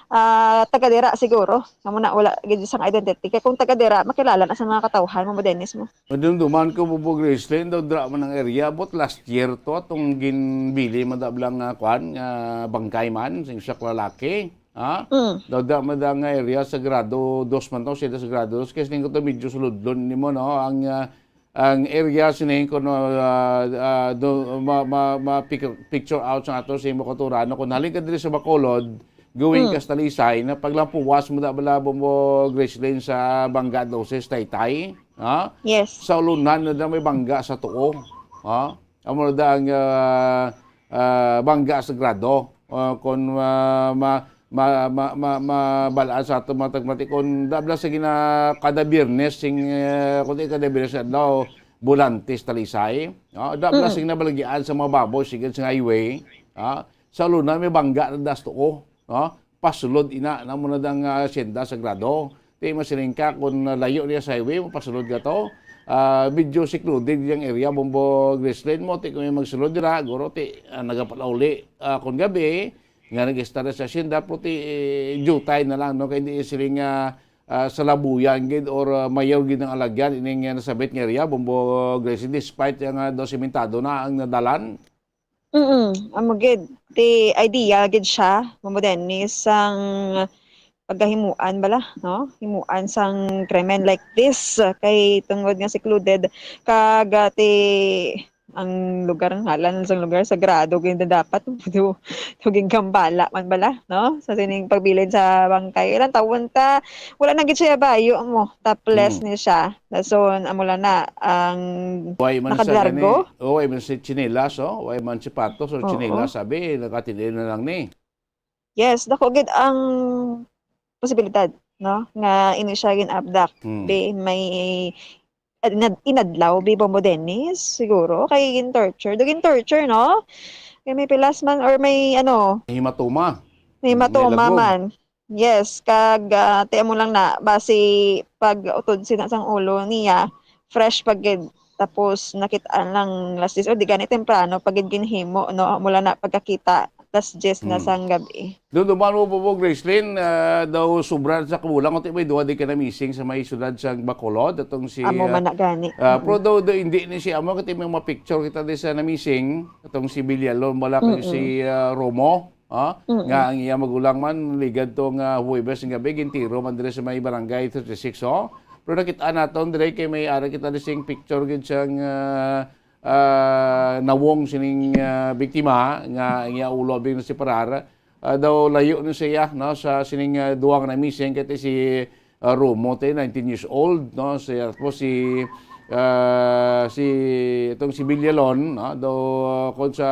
ah, taga dira siguro. Amo na, wala gid sang identity. Kay kung taga dira, makilala na sa mga katawhan mo, Dennis mo. Madumduman ko, Bubo Gracelyn, daw dira man ang area, but last year to, atong ginbili man da bala nga, kwan, nga bangkay man, sing siya lalaki. Ha? Mm. Daw da, madang nga area, Sagrado Dos man to, sila Sagrado Dos. Kasi ning ko to medyo suludlon nimo, no? Ang, ah, ang area sining kuno, ah, ah, do, ma, ma, ma pic-, picture out sa ato sa imo kultura, no? Kung halin ka diri sa Bacolod, going Mm. ka sa Talisay, na paglampuwas mo da bala mo Gracelyn sa Bangga Doses, Taytay, ha? Yes. Sa ulunan na da may bangga sa tuo, ha? Amo na da ang, ah, ah, Bangga Sagrado. Ah, kon, ah, ma-, ma-, ma-, ma-, mabalaan sa ato mga tagmati, kon dabla sa gina-, kada Biyernes sing, eh, kon di kada Biyernes adlaw, Bulantes, Talisay. Ah, dabla Mm. sing nabalagian sa mga baboy, sigad sa highway. Ah, sa luna may bangga na das tuo. Ah, pasulod ina, na mo na dang, ah, Hacienda Sagrado. Ti masiling ka, kung layo niya sa highway, mapasulod ka to. Ah, medyo secluded yung area, Bombo Gracelyn mo, ti kung may magsulod dira, guro, ti, ah, nagapalauli, ah, kung gabi, nga nag-istorya sa asyenda, pero ti, eh, jutay na lang, no? Kay hindi siling, ah, ah, salabuyan gid or, ah, mayor gid ang alagyan, ining, ah, nasabit nga area, Bombo Gracelyn, despite yung, ah, daw simentado na ang nadalan. Mm, amo gid. Ti ideal gid siya, Mamo Dennis, sang pagahimuan bala, no? Himuan sang krimen like this, kay tungod nga secluded, kag, ah, ti ang lugar, ang ngalan sang lugar, sagrado gid na dapat, to, to gingambala man bala, no? Sa sining pagbilin sa bangkay. Ilang taon ta, wala na gid siya bayo mo, topless Mm. ni siya. Dason, amo lang na ang Way man sa nakadlargo? gani. Oh, way man si tsinelas, oh. Way man sapatos o Oo. tsinelas, sabi, nakatili na lang ni. Yes, dako gid ang posibilidad, no, nga ini siya gin-abduct. Hmm. Be, may, ah, inad-, inadlaw, be, Bombo Dennis, siguro, kay gin-torture. Do gin-torture, no? Kay may pilas man or may, ano, Hematoma. may hematoma May labog. man. Yes, kag, ah, ti amo lang na, basi pag utod sina sang ulo niya, fresh pa gid. Tapos nakit-an lang alas diyes, o di gani temprano pa gid ginhimo, no? Mula na pagkakita, alas diyes na Hmm. sang gabi. Doon, duman mo po po, Gracelyn, ah, daw sobra sa kabulang, kunti may duha di ka na missing sa may syudad sa Bacolod, itong si, Amo ah, man na gani. ah, Mm. pero daw, daw hindi ni si amo, kasi may mga picture kita di sa na missing, itong si Villalon, wala kay Mm-mm. si, ah, Romo. Ah, Mm. nga ang iya magulang man, ligad to nga Huwebes nga gabi, gintiro man diri sa may barangay thirty-six, oh. Pero nakita naton diri kay may ara kita diri sing picture gid siyang, ah, ah, nawong sining, ah, biktima nga ang iya ulo bing nasiparar. Ah, daw layo ni siya, no, sa sining, ah, duwang na missing kay si, ah, Romo, te, nineteen years old, no, si, tapos si, ah, si, itong si Villalon, no, daw, ah, kung sa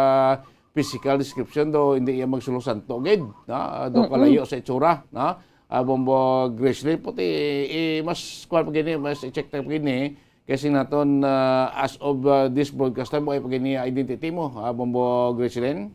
physical description do, hindi iya magsulo santo gid, no? Do Mm-mm. kalayo sa itsura, no? Ah, Bombo Gracelyn, puti, i-, mas kuwan pa gini, mas i-check na pa gini, kasi naton, ah, as of, ah, this broadcast time, buhay pa gini identity mo, ah, Bombo Gracelyn?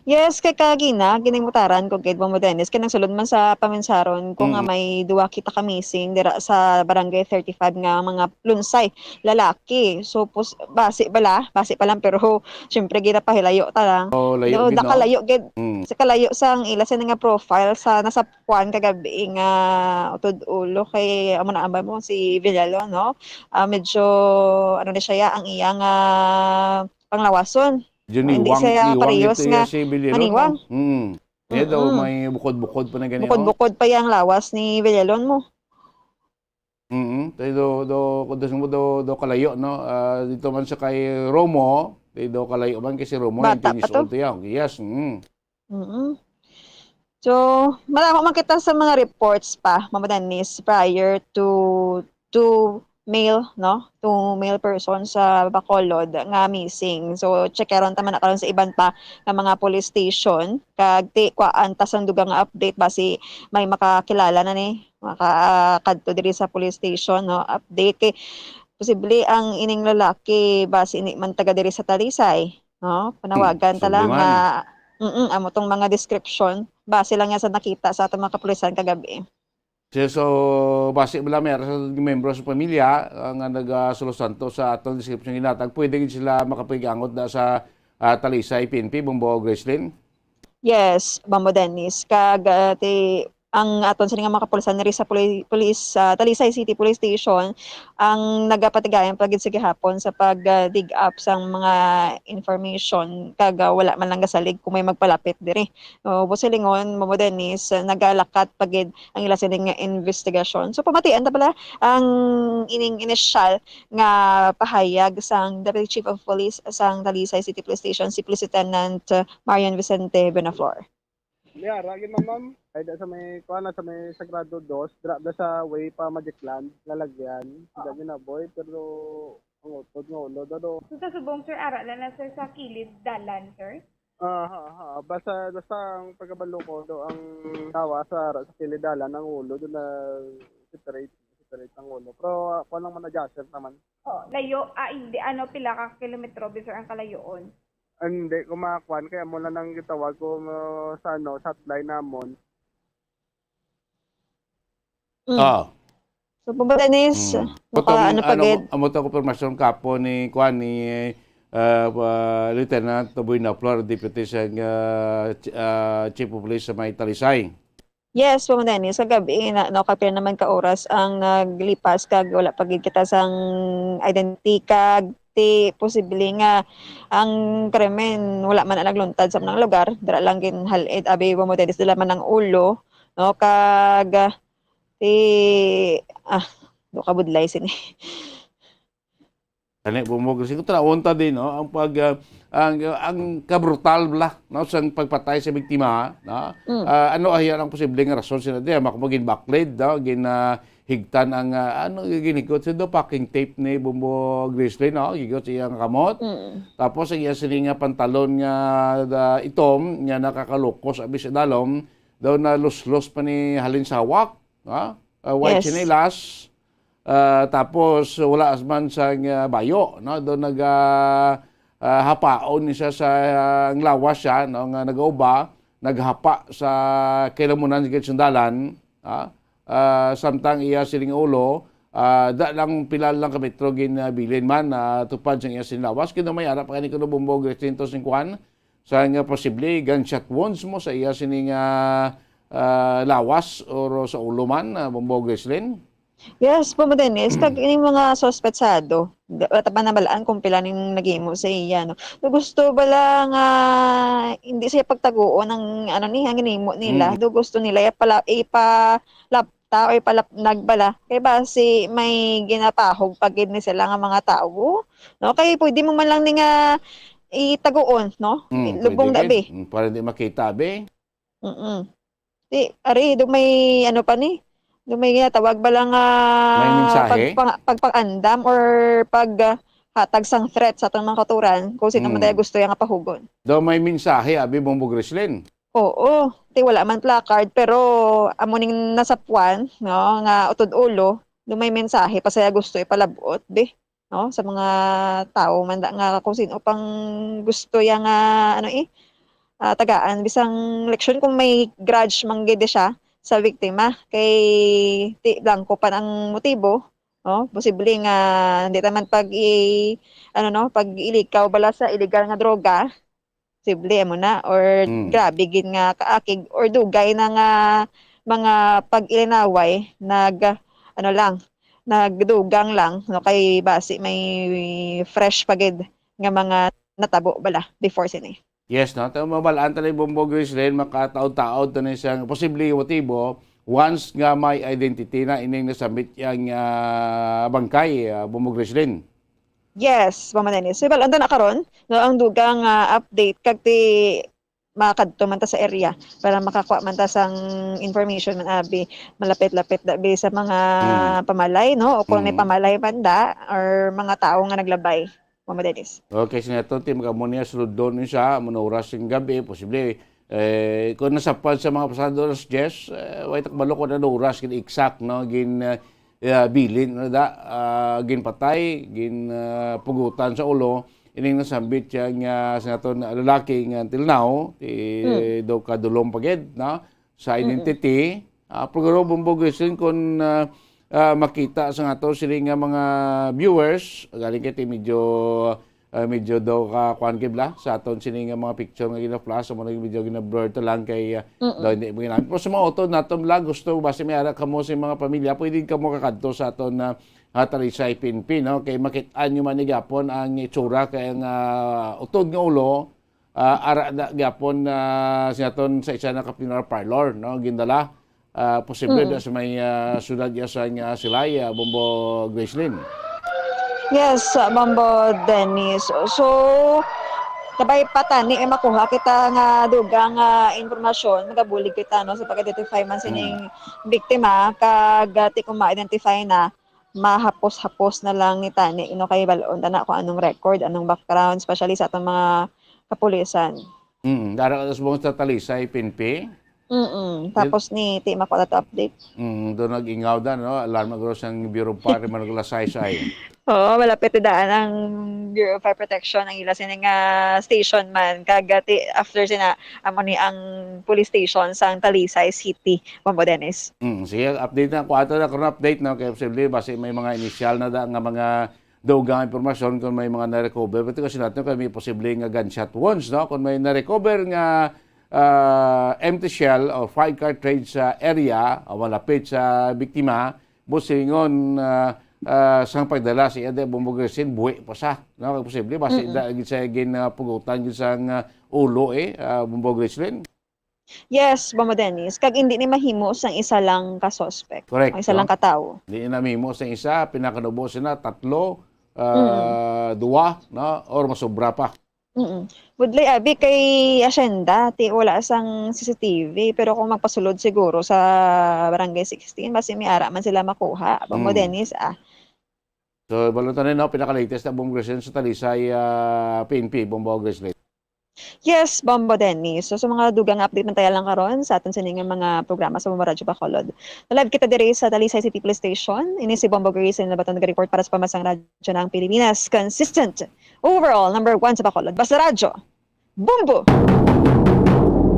Yes, kay kagina, ginimutaran ko gid, Bombo Dennis, kay nagsulod man sa paminsaron ko nga Mm. may duwa kita ka missing dira sa Barangay thirty-five nga mga lunsay, lalaki. So, pos-, basi bala, basi pa lang, pero syempre, ginapahilayo ta lang. Oh, layo Daw, gid, no? nakalayo gid. Mm. Sa kalayo sang ila sa nga profile sa nasa kuan kagabi nga utod ulo kay amo na ambay mo si Villalon, no? Ah, medyo, ano na siya, ya, ang iya nga panglawason. Medyo Hindi niwang, siya niwang parehas ito nga ya si Villalon, maniwang. no? Mm. Kaya daw Mm-mm. may bukod-bukod pa na gani, oh. Bukod-bukod pa yang lawas ni Villalon mo. Mm, tayo do, do, kung gusto mo do, do kalayo, no? Ah, dito man sa kay Romo, tayo do kalayo man kay si Romo, Bata nineteen years pa to. old to yan. Yes, mm. Mm. So, malamo man kita sa mga reports pa, Mama Dennis, prior to, to male, no? To male person sa Bacolod nga missing. So, checkeron ta man na karon sa iban pa nga mga police station. Kag ti, kuhaan ta sang dugang nga update, basi may makakilala na ni, maka, ah, kadto diri sa police station, no? Update kay posible ang ining lalaki, basi ini man taga diri sa Talisay, no? Panawagan Hmm, ta lang posible man. nga, mm, amo tong mga description, base lang yan sa nakita sa atong mga kapulisan kagabi. So, so, basi bala may ara sa membro sa pamilya, ah, nga nagasulo santo sa atong description ginatag, pwede gid sila makapag-angot na sa ah, Talisay P N P, Bombo Gracelyn? Yes, Bombo Dennis. Kag ah, ti ang aton sini nga mga kapulisan diri sa puli- police sa Talisay City Police Station ang nagapatigayon pa gid sa gihapon sa pag ah, dig up sang mga information kag ah, wala man lang gasalig kung may magpalapit diri. O, busilingon, Bombo Dennis, ah, nagalakat pa gid ang ila sini nga investigasyon. So pamatian ta pala ang ining inisyal nga pahayag sang Deputy Chief of Police sang Talisay City Police Station, si Police Lieutenant ah, Marion Vicente Benaflor. Di ara gid, ma'am, ma'am. Ay, da sa may, kuha na sa may Sagrado Dos, dra na sa way pa Magicland, lalagyan. Hindi na, boy, pero ang utod nga ulo, do, do. So, sa subong, sir, ara lang na, sir, sa kilid dalan, sir? Ah, ha, ha. Basta, basta ang pagkabalo ko, do, ang tawa sa, sa kilid dalan, ang ulo, do na separate, separate ang ulo. Pero, ah, kuha lang man, adjusted naman. Oh, layo, ah, hindi, ano, pila ka kilometro, sir, ang kalayoon? Ah, hindi ko makakuan, kaya mo lang nang gitawag ko, uh, sa, ano, sa hotline namon. Mm. Ah. So, Bombo Dennis, Mm. maka, ano pa gid? Amo to, konfirmasyon kapo ni, kuan, ni, ah, ah, Lieutenant Buena Flor, Deputy sa, ah, Ch- ah, Chief of Police sa may Talisay. Yes, Bombo Dennis, sa gabi na, no, kapila naman ka oras ang naglipas kag wala pa gid kita sang identity kag ti posible nga ang krimen wala man na nagluntad sa mga lugar, dira lang ginhal-id abi, Bombo Dennis, dala man ang ulo, no, kag ah, ti ah, do ka budlay sini. Ani, Bombo Gracelyn, ko tanaon ta din, no, ang pag ah, ang ang kabrutal bala, no, sang pagpatay sa biktima, no? Mm. Ah, ano ahiya ang posible nga rason sina diya? Mako magin baklid, no? Gin ah, higtan ang ah, ano, ginhigot sa do packing tape ni Bombo Gracelyn, no? Gigot sa iyang kamot. Mm. Tapos ang iya sini nga pantalon nga da, itom nga nakakalukos abi sa dalom, daw na luslos pa ni halin sa hawak, ha? Ah, white Yes. chinelas. Ah, tapos wala man sang ah, bayo, no? Daw naga ah, hapaon ni siya sa ah, ang lawas siya, no, nga nagauba, naghapa sa kilamunan sa gid sundalan, ha? Ah, samtang iya sining ulo, ah, da lang pila lang ka metro gin ah, bilin man ah, tupad sa iya sining lawas. Kino may ara pa kani kuno, Bombo Gracelyn, to sing kuan sa nga posible gunshot wounds mo sa iya sining ah, ah, lawas or sa ulo man, ah, Bombo Gracelyn? Yes, Bombo Dennis, kag ining mga suspetsado, da- wala ta pa nabalaan kung pila ning naghimo sa iya, no? Do gusto bala nga hindi siya pagtaguon ang, ano ni, ang ginhimo nila. Mm. Do gusto nila ipala, ipalapta o ipalapnag bala. Kay basi may ginapahog pa gid ni sila nga mga tawo, no? Kay pwede mo man lang ni nga itaguon, no? Mm, Lubong pwede na, be. gid. Mm, para hindi makita, be. Mm-mm. Di, ari, do may ano pa ni? Do may ginatawag ba lang nga May mensahe? pagpang- pagpang-andam or pag ah, hatag sang threat sa atong mga kautoran kung sino man Mm. tayo gusto yang pahugon. Daw may mensahe, abi, Bombo Gracelyn. Oo, ti wala man placard pero amo ning nasapuan, no, nga utod ulo, do may mensahe pa saya gusto ipalabot, be, no, sa mga tawo man da, nga kung sino pang gusto yang nga ano eh, ah, tagaan bisang leksyon kung may grudge man gid siya sa biktima kay ti blanco pa ang motibo, no, posible nga hindi naman pag i ano, no, pag ilikaw bala sa illegal nga droga, posible amo na, or Mm. grabe gid nga kaakig or dugay na nga mga pag-ilinaway nag ano lang, nagdugang lang, no, kay basi may fresh pa gid nga mga natabo bala before sini. Yes, no? Tayo mabalaan tayo, Bombo Gracelyn, makataod-taod tayo sa posible motibo once nga may identity na ining nasambit yang ah, bangkay, ah, Bombo Gracelyn. Yes, Mama Dennis. So, bal-an ta na karon, no, ang dugang ah, update kag ti makadto man ta sa area para makakuha man ta sang information man abi malapit-lapit da bi sa mga Mm. pamalay, no, o kung may Mm. pamalay man da or mga tawo nga naglabay, Mama Dennis. Okay, Senator, ti mag-amo niya, sulod doon siya, amo na oras ng gabi, posible, eh, kung nasapan sa mga pasado alas diyes, eh, way takbalo ko na oras, gin exact, no, gin, eh, eh, bilin, no, da, ah, gin patay, gin ah, pugutan sa ulo, ining nasambit siya nga Senator na lalaki nga until now, ti Mm. daw kadulom pa gid, no, sa Mm-mm. identity. Ah, pero Bombo Gracelyn, kung ah, ah, makita sa nga to, sila nga mga viewers, galing kay ti medyo Ah, medyo daw ka kuan kay bla sa aton sini nga mga picture nga gina-flash, amo na medyo gina-blur ta lang kay, ah, Mm-mm. daw hindi mo ginamit. Pero sa mga utod naton bla, gusto basi may ara kamo sa mga pamilya, pwede kamo kakadto sa aton na, ah, Talisay P N P, no? Kay makit-an nyo man ni gapon ang itsura kay ang, ah, utod nga ulo, ah, ara na gyapon, ah, sa aton sa isa na ka funeral parlor, no? Gindala, ah, posible Mm. da sa may, ah, syudad ya sa nga Silay, ah, Bombo Gracelyn. Yes, uh, Bombo Dennis. So, kabay pa tani, eh, makuha kita nga dugang, ah, impormasyon, magabulig kita, no, sa pag-identify man Mm. sining biktima, kag, ah, ti kung ma-identify na, mahapos-hapos na lang ni tani, no, kay bal-on ta na kung anong record, anong background, especially sa atong mga kapulisan. Mm, dara ka sa subong sa Talisay, P N P? Mm-mm. Tapos ni, ti makuha na to update. Mm, doon nag-ingaw da, no? Alarm na guro sang Bureau of Fire, man naglasay sa ay. Oo, malapit na daan ang Bureau of Fire Protection, ang ila sini nga station man. Kag, ah, ti, after sina, amo ni ang police station sang Talisay City, Bombo Dennis. Mm, sige, update na. Kuha to na, karon update, no? Kaya posible, basi may mga initial na da, nga mga dugang impormasyon kung may mga na-recover. Pero kasi natin kung may posible nga gunshot wounds, no? Kung may na-recover nga, ah, empty shell o five cartridge sa area o malapit sa biktima, busingon, ah, ah, sang pagdala sa iya, di, Bombo Gracelyn, buhi pa sa, no? Kung posible, basi Mm-mm. da, gid sa gin, ah, pugutan gid sang, ah, ulo, eh, ah, Bombo Gracelyn. Yes, Bombo Dennis. Kag hindi ni mahimo sang isa lang ka suspect, Correct, ang isa no? lang ka tawo. Di na mahimo sang isa, pinakanubo sila, tatlo, ah, Mm. duwa, no? Or masobra pa. Mm. Budlay abi kay asyenda, ti wala sang C C T V, pero kung magpasulod siguro sa Barangay sixteen, basi may ara man sila makuha, Bombo Mm. Dennis, ah. So, balon tanan, no, pinaka-latest na Bombo Gracelyn sa Talisay, ah, P N P, Bombo Gracelyn. Yes, Bombo Dennis. So, sa mga dugang nga update man tayo lang karon sa aton sini nga mga programa sa Bombo Radyo Bacolod. Live kita diri sa Talisay City Police Station. Ini si Bombo Gracelyn Labaton nag-report para sa Pambansang Radyo ng Pilipinas. Consistent. Overall, number one sa Bacolod. Basta Radyo. Bombo!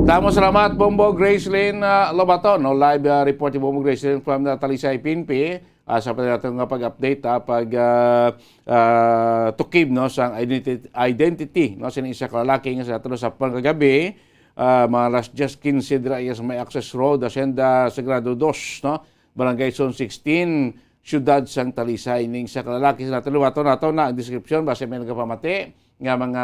Damo salamat, Bombo Gracelyn, ah, Lobaton, no? Live, ah, report ni Bombo Gracelyn from the Talisay P N P. Ah, sa pa nato nga pag-update, ah, pag, ah, ah, tukib, no, sa identity, identity, no, sini isa ka lalaki nga sa tulo sa pagkagabi, ah, mga alas diyes quince dira iya sa may access road, Hacienda Sagrado dos, no, Barangay Zone sixteen, Siyudad sang Talisay. Ning sa kalalaki sa nato, liwaton nato na ang description, basi may nagapamati nga mga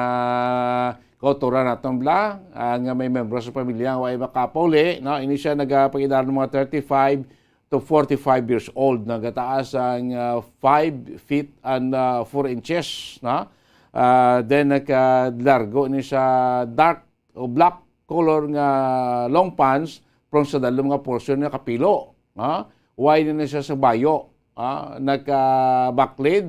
kautoran naton bla, ah, nga may membro sa pamilya nga way makapauli, no? Ini siya nagapag-edad ng mga thirty-five to forty-five years old, nagataas ang, ah, five feet and, ah, four inches, no? Ah, then nagkalargo ni sa dark o black color nga long pants, pero sa dalom nga portion nga kapilo, ha? Way na siya sa bayo, ha? Nagkabaklid,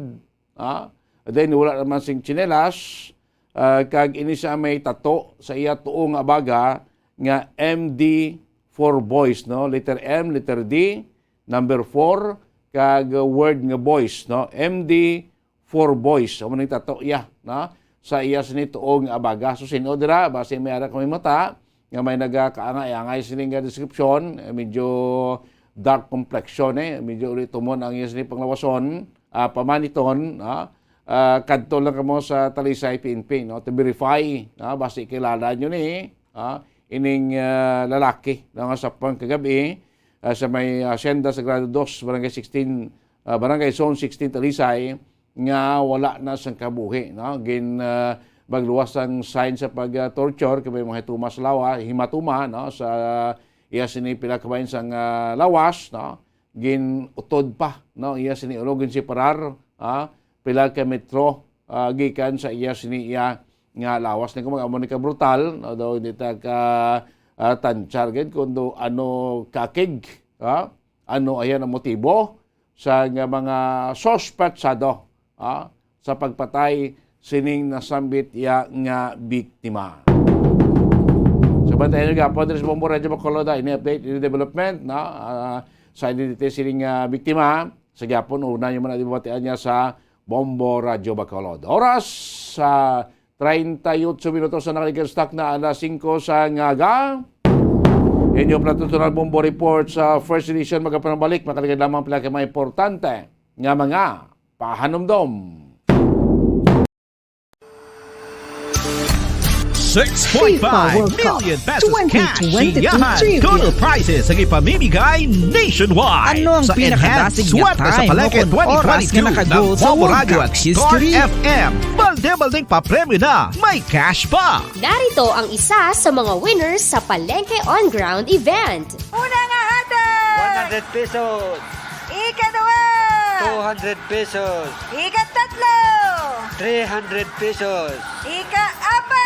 ha? Then wala naman sing tsinelas, ah, kag ini siya may tato sa iya tuo nga abaga nga M D for boys, no? Letter M, letter D, number four, kag word nga boys, no? M D for boys. Amo ning tato iya, no? Sa iya sini tuo nga abaga. So, sino dira? Basi may ara kami mata nga may nagakaangay-angay sini nga description. Eh, medyo dark complexion, eh. Medyo uli tumon ang iya sini panglawason, ah, pamaniton, no? Ah, kadto lang kamo sa Talisay P N P, no? To verify, no? Basi kilala nyo ni, ah, ining, ah, lalaki, no? Nga sa pangkagabi, ah, sa may Hacienda Sagrado dos, Barangay sixteen, ah, Barangay Zone sixteen, Talisay, nga wala na sang kabuhi, no? Gin, ah, magluwas ang sign sa pag, ah, torture, kay may mga hitumas lawa, himatuma, no? Sa iya sini pila ka bahin sang, ah, lawas, no? Gin-utod pa, no? Iya sini ulo, gin-separar, ah, pila ka metro, ah, gikan sa iya sini iya nga lawas. Ni kung mag-amo ni ka brutal, no? Daw hindi ta ka, ah, tansyar gid kung do ano kakig, ah, ano ayan ang motibo sa nga mga suspetsado, ah, sa pagpatay sining nasambit iya nga biktima. So, bantayan nyo gapon diri sa Bombo Radyo Bacolod, ah, ini update, ini development, no? Ah, sa identity sining, ah, biktima, sa gapon, una nyo man ang mabatian niya sa Bombo Radyo Bacolod. Oras sa treinta y ocho minutos na nakalikas na alas singko sa ngaga. Inyo pala tutunan Bombo Report sa first edition, magapanabalik, makaligad lamang pala kay mga importante nga mga pahanumdom. Six point five million pesos cash, iyahan, total prizes ang ipamimigay nationwide. Ano ang sa Enhanced pinakadasig nga Swerte sa time o Palengke kung oras nga twenty twenty-two naka-gold ng sa Bombo World Radio Cup at Star history? F M? Balde-baldeng papremyo na, may cash pa! Narito ang isa sa mga winners sa Palengke On Ground event. Una nga hatag! One hundred pesos. Ikaduha! Two hundred pesos. Ikatatlo! Three hundred pesos. Ikaapat!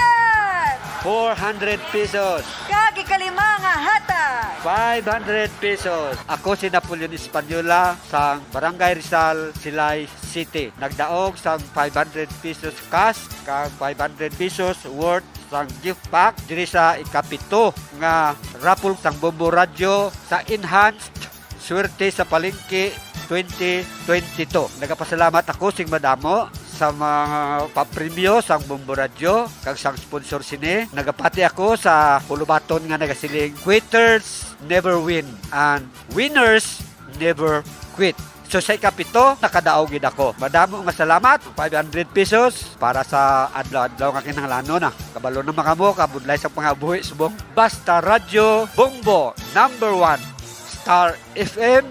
Four hundred pesos. Kag ikalima nga hatag. Five hundred pesos. Ako si Napoleon Española sang Barangay Rizal, Silay City. Nagdaog sang five hundred pesos cash kag five hundred pesos worth sang gift pack diri sa ikapito nga raffle sang Bombo Radyo sa Enhanced Swerte sa Palengke twenty twenty-two. Nagapasalamat ako sing madamo sa mga papremyo sang Bombo Radyo kag sang sponsor sini. Nagapati ako sa hulubaton nga nagasiling, "Quitters never win and winners never quit." So, sa ikapito, nakadaog gid ako. Madamo nga salamat. Five hundred pesos para sa adlaw-adlaw nga kinahanglanon, ah. Kabalo na man kamo, kabudlay sa pangabuhi subong. Basta Radyo Bombo, number one. Star F M,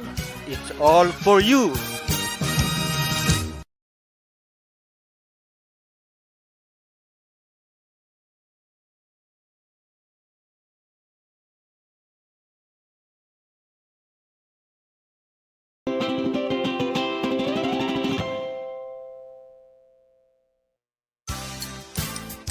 it's all for you.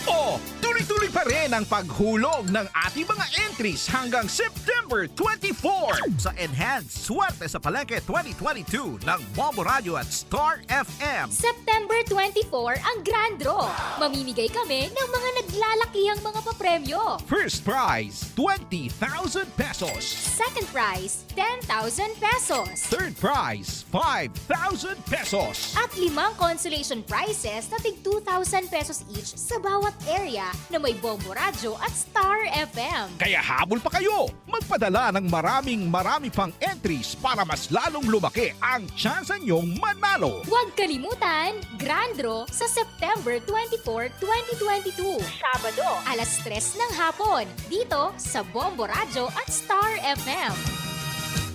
Oh, tuloy-tuloy pa rin ang paghulog ng ating mga entries hanggang September twenty-four sa Enhanced Swerte sa Palengke twenty twenty-two ng Bombo Radio at Star F M. September twenty-four ang grand draw. Mamimigay kami ng mga naglalakihang mga papremyo. First prize, twenty thousand pesos. Second prize, ten thousand pesos. Third prize, five thousand pesos. At limang consolation prizes na tig two thousand pesos each sa bawat area na may Bombo Radyo at Star F M. Kaya habol pa kayo! Magpadala ng maraming marami pang entries para mas lalong lumaki ang tsansa niyong manalo. Huwag kalimutan, Grand Draw sa September twenty-four, twenty twenty-two, Sabado, alas tres ng hapon, dito sa Bombo Radyo at Star F M.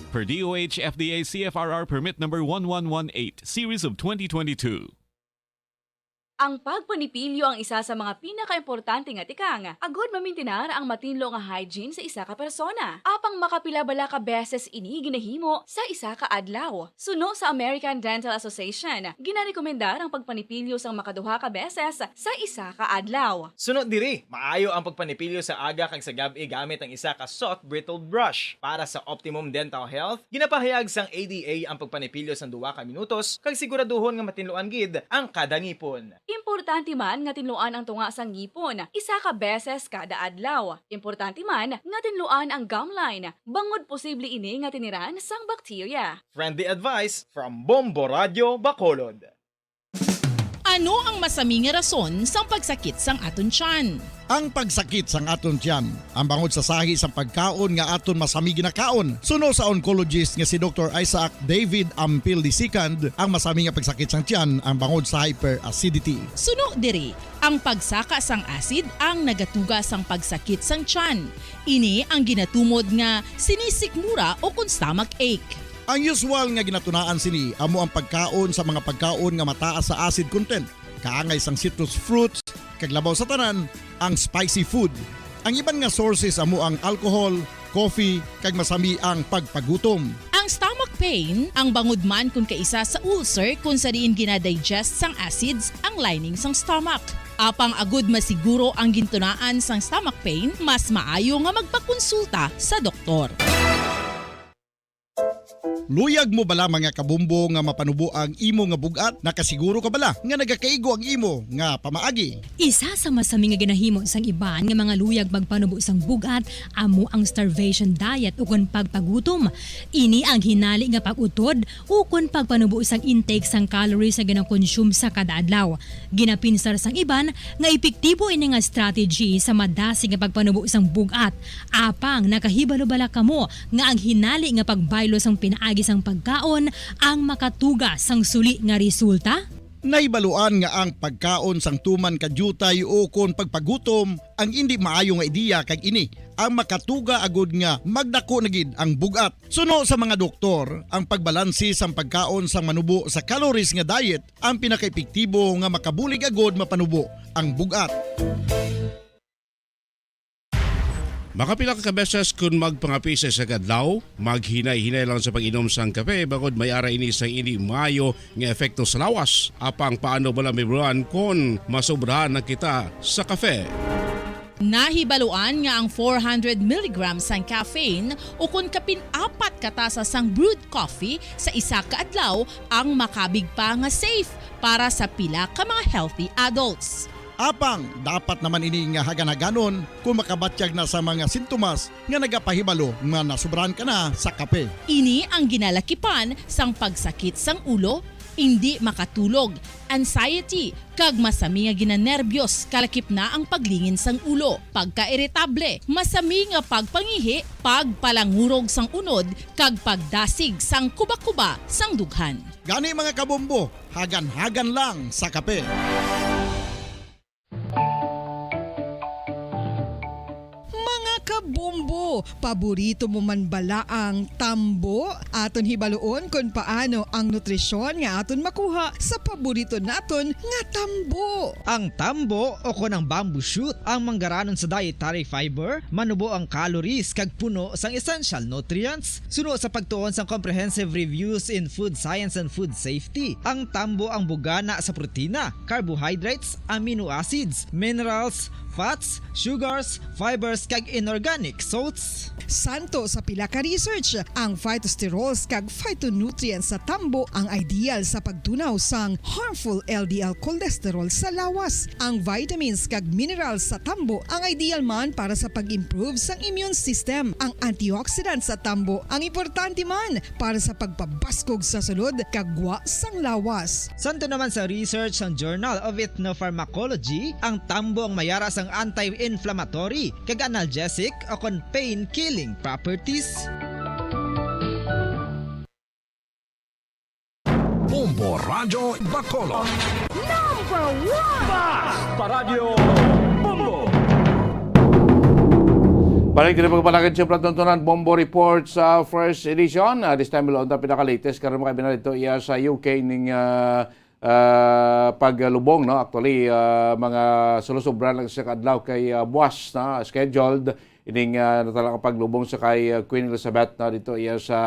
Per D O H F D A C F R R Permit Number one one one eight, Series of twenty twenty-two. Ang pagpanipilyo ang isa sa mga pinakaimportante nga tikang agod mamintinar ang matinlo nga hygiene sa isa ka persona. Apang makapila bala ka beses ini ginahimo sa isa ka adlaw? Suno sa American Dental Association, ginarekomendar ang pagpanipilyo sang makaduha ka beses sa isa ka adlaw. Suno diri, maayo ang pagpanipilyo sa aga kag sa gab-i gamit ang isa ka soft bristled brush. Para sa optimum dental health, ginapahayag sang A D A ang pagpanipilyo sang duha ka minutos kag siguraduhon nga matinluan gid ang kada ngipon. Importante man nga tinluan ang tunga sang ngipon isa ka beses kada adlaw. Importante man nga tinluan ang gum line, bangod posible ini nga tiniran sang bakterya. Friendly advice from Bombo Radyo Bacolod. Ano ang masami nga rason sang pagsakit sang aton tiyan? Ang pagsakit sang aton tiyan, ang bangod sa sahi sang pagkaon nga aton masami ginakaon. Suno sa oncologist nga si Doktor Isaac David Ampil the second, ang masami nga pagsakit sang tiyan ang bangod sa hyperacidity. Suno diri, ang pagsaka sang acid ang nagatuga sang pagsakit sang tiyan. Ini ang ginatumod nga sinisikmura ukon stomach ache. Ang usual nga ginatunaan sini amo ang pagkaon sa mga pagkaon nga mataas sa acid content, kaangay sang citrus fruits, kag labaw sa tanan, ang spicy food. Ang iban nga sources amo ang alcohol, coffee, kag masami ang pagpagutom. Ang stomach pain, ang bangod man kon kaisa sa ulcer kon sa diin gina-digest sang acids ang lining sang stomach. Apang agud masiguro ang gintunaan sang stomach pain, mas maayo nga magpakonsulta sa doktor. Luyag mo bala, mga kabombo, nga mapanubo ang imo nga bug-at? Nakasiguro ka bala nga nagakaigo ang imo nga pamaagi? Isa sa masami nga ginahimo sang iban nga mga luyag magpanubo sang bug-at amo ang starvation diet ukon pagpagutom. Ini ang hinali nga pag-utod ukon pagpanubo sang intake sang calories nga gina-consume sa kada adlaw. Ginapinsar sang iban nga epektibo ini nga strategy sa madasig nga pagpanubo sang bug-at. Apang nakahibalo bala kamo nga ang hinali nga pagbaylo sang pinaagi sang pagkaon ang makatuga sang suli nga resulta? Nahibaluan nga ang pagkaon sang tuman ka diutay o kon pagpagutom ang indi maayo nga ideya, kag ini ang makatuga agud nga magdako na gid ang bug-at. Suno sa mga doktor, ang pagbalanse sang pagkaon sang manubo sa calories nga diet ang pinakaepektibo nga makabulig agud mapanubo ang bug-at. Makapila ka beses kun magpangape sa isa ka adlaw, maghinay-hinay lang sa pag-inom sang kape, bangod may ara ini sang indi maayo nga epekto sa lawas. Apang paano bala mahibaluan kon masobrahan na kita sa kape? Nahibaluan nga ang four hundred milligrams sang caffeine, o kon kapin apat ka tasa sang brewed coffee sa isa ka adlaw, ang makabig pa nga safe para sa pila ka mga healthy adults. Apang dapat naman ini nga hagan-haganon kung makabatyag na sa mga sintomas nga nagapahibalo nga nasubrahan ka na sa kape. Ini ang ginalakipan sang pagsakit sang ulo, indi makatulog, anxiety, kag masami nga ginanerbyos, kalakip na ang paglingin sang ulo, pagkairitable, masami nga pagpangihi, pagpalangurog sang unod, kag pagdasig sang kubakuba sang dughan. Gani, mga kabombo, hagan-hagan lang sa kape. Mga kabombo, paborito mo man bala ang tambo? Aton hibaluon kon paano ang nutrisyon nga aton makuha sa paborito naton nga tambo. Ang tambo, o kon ang bamboo shoot, ang manggaranon sa dietary fiber, manubo ang calories kag puno sang essential nutrients. Suno sa pagtuon sang Comprehensive Reviews in Food Science and Food Safety, ang tambo ang bugana sa protina, carbohydrates, amino acids, minerals, fats, sugars, fibers, kag inorganic salts. Santo sa pila ka research, ang phytosterols kag phytonutrients sa tambo ang ideal sa pagtunaw sang harmful L D L cholesterol sa lawas. Ang vitamins kag minerals sa tambo ang ideal man para sa pag-improve sang immune system. Ang antioxidants sa tambo ang importante man para sa pagpabaskog sa sulod kag gwa sang lawas. Santo naman sa research sang Journal of Ethnopharmacology, ang tambo ang mayara sang anti-inflammatory kag analgesic o kon pain-killing properties. Bombo Radyo Bacolod. Number one! Basta Radyo Bombo! Balik diri pagpanagad sa Platon Tunan, Bombo Report sa first edition. Ah, this time, wala unta pinaka-latest. Karon, mga kaabyanan, didto iya sa U K ning, ah, ah, paglubong, no? Actually, ah, mga sulosobra lang sa kaadlaw kay, ah, buwas na scheduled ining, ah, natala nga paglubong sa kay, ah, Queen Elizabeth, no? Didto iya sa,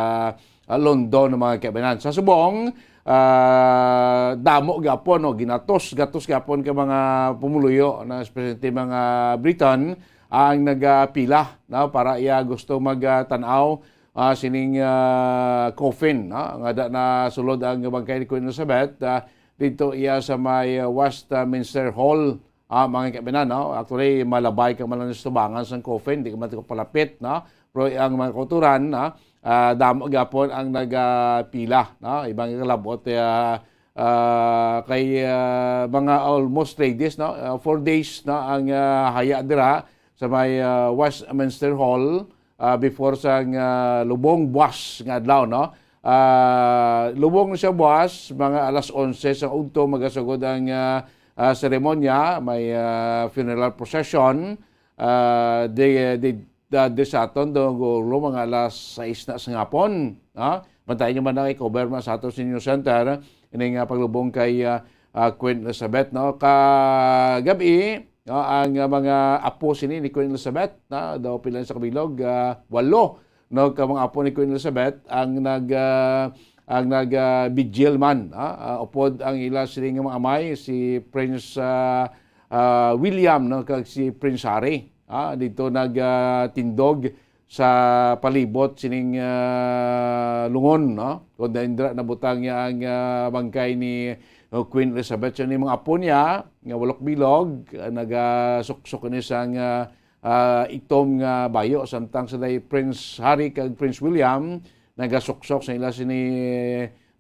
ah, London, no, mga kaabyanan. Sa subong, ah, damo gapon, no? Ginatos, gatos gapon ka mga pumuluyo, na especially mga Briton, ang nagapila, no, para iya gusto magtan-aw, ah, sining, ah, coffin, no, nga da-, nasulod ang bangkay ni Queen Elizabeth, ah, didto iya sa may, ah, Westminster Hall, ah, mga kaabyanan, no. Actually, malabay ka man lang sa tubangan sang coffin, di ka man palapit, no. Pero ang mga kauturan, no, ah, damo gyapon ang nagapila, no. Ibang kalabot, ah, ah, kay, ah, mga almost three days, no? Ah, four days na ang, ah, haya dira sa may, ah, Westminster Hall, ah, before sang, ah, lubong buwas nga adlaw, no? Ah, lubong siya buwas, mga alas onse sa udto magasugod ang, ah, ah, seremonya, may, ah, funeral procession, ah, di, di, da-, di sa aton, do, guro, mga alas sais na sa hapon, ha? Bantayan nyo man na i-cover man sa aton sa News Center, ini nga paglubong kay, ah, ah, Queen Elizabeth, no? Kagabi, no, ang, ah, mga apo sini ni Queen Elizabeth, no? Daw pila sa kabilog, ah, walo, no? Ka mga apo ni Queen Elizabeth ang nag, ah, ang nag, ah, vigil man, ha? Ah, upod ang ila sini nga mga amay, si Prince, ah, ah, William, no, kag si Prince Harry, ah, didto nag, ah, tindog sa palibot sining, ah, lungon, no? Kon daw indra nabutang niya ang, ah, bangkay ni, uh, Queen Elizabeth. So, ni mga apo niya nga walok bilog, ah, nagasuksok ni sang, ah, ah, itom nga bayo, samtang sa day Prince Harry kag Prince William nagasuksok sa ila sini,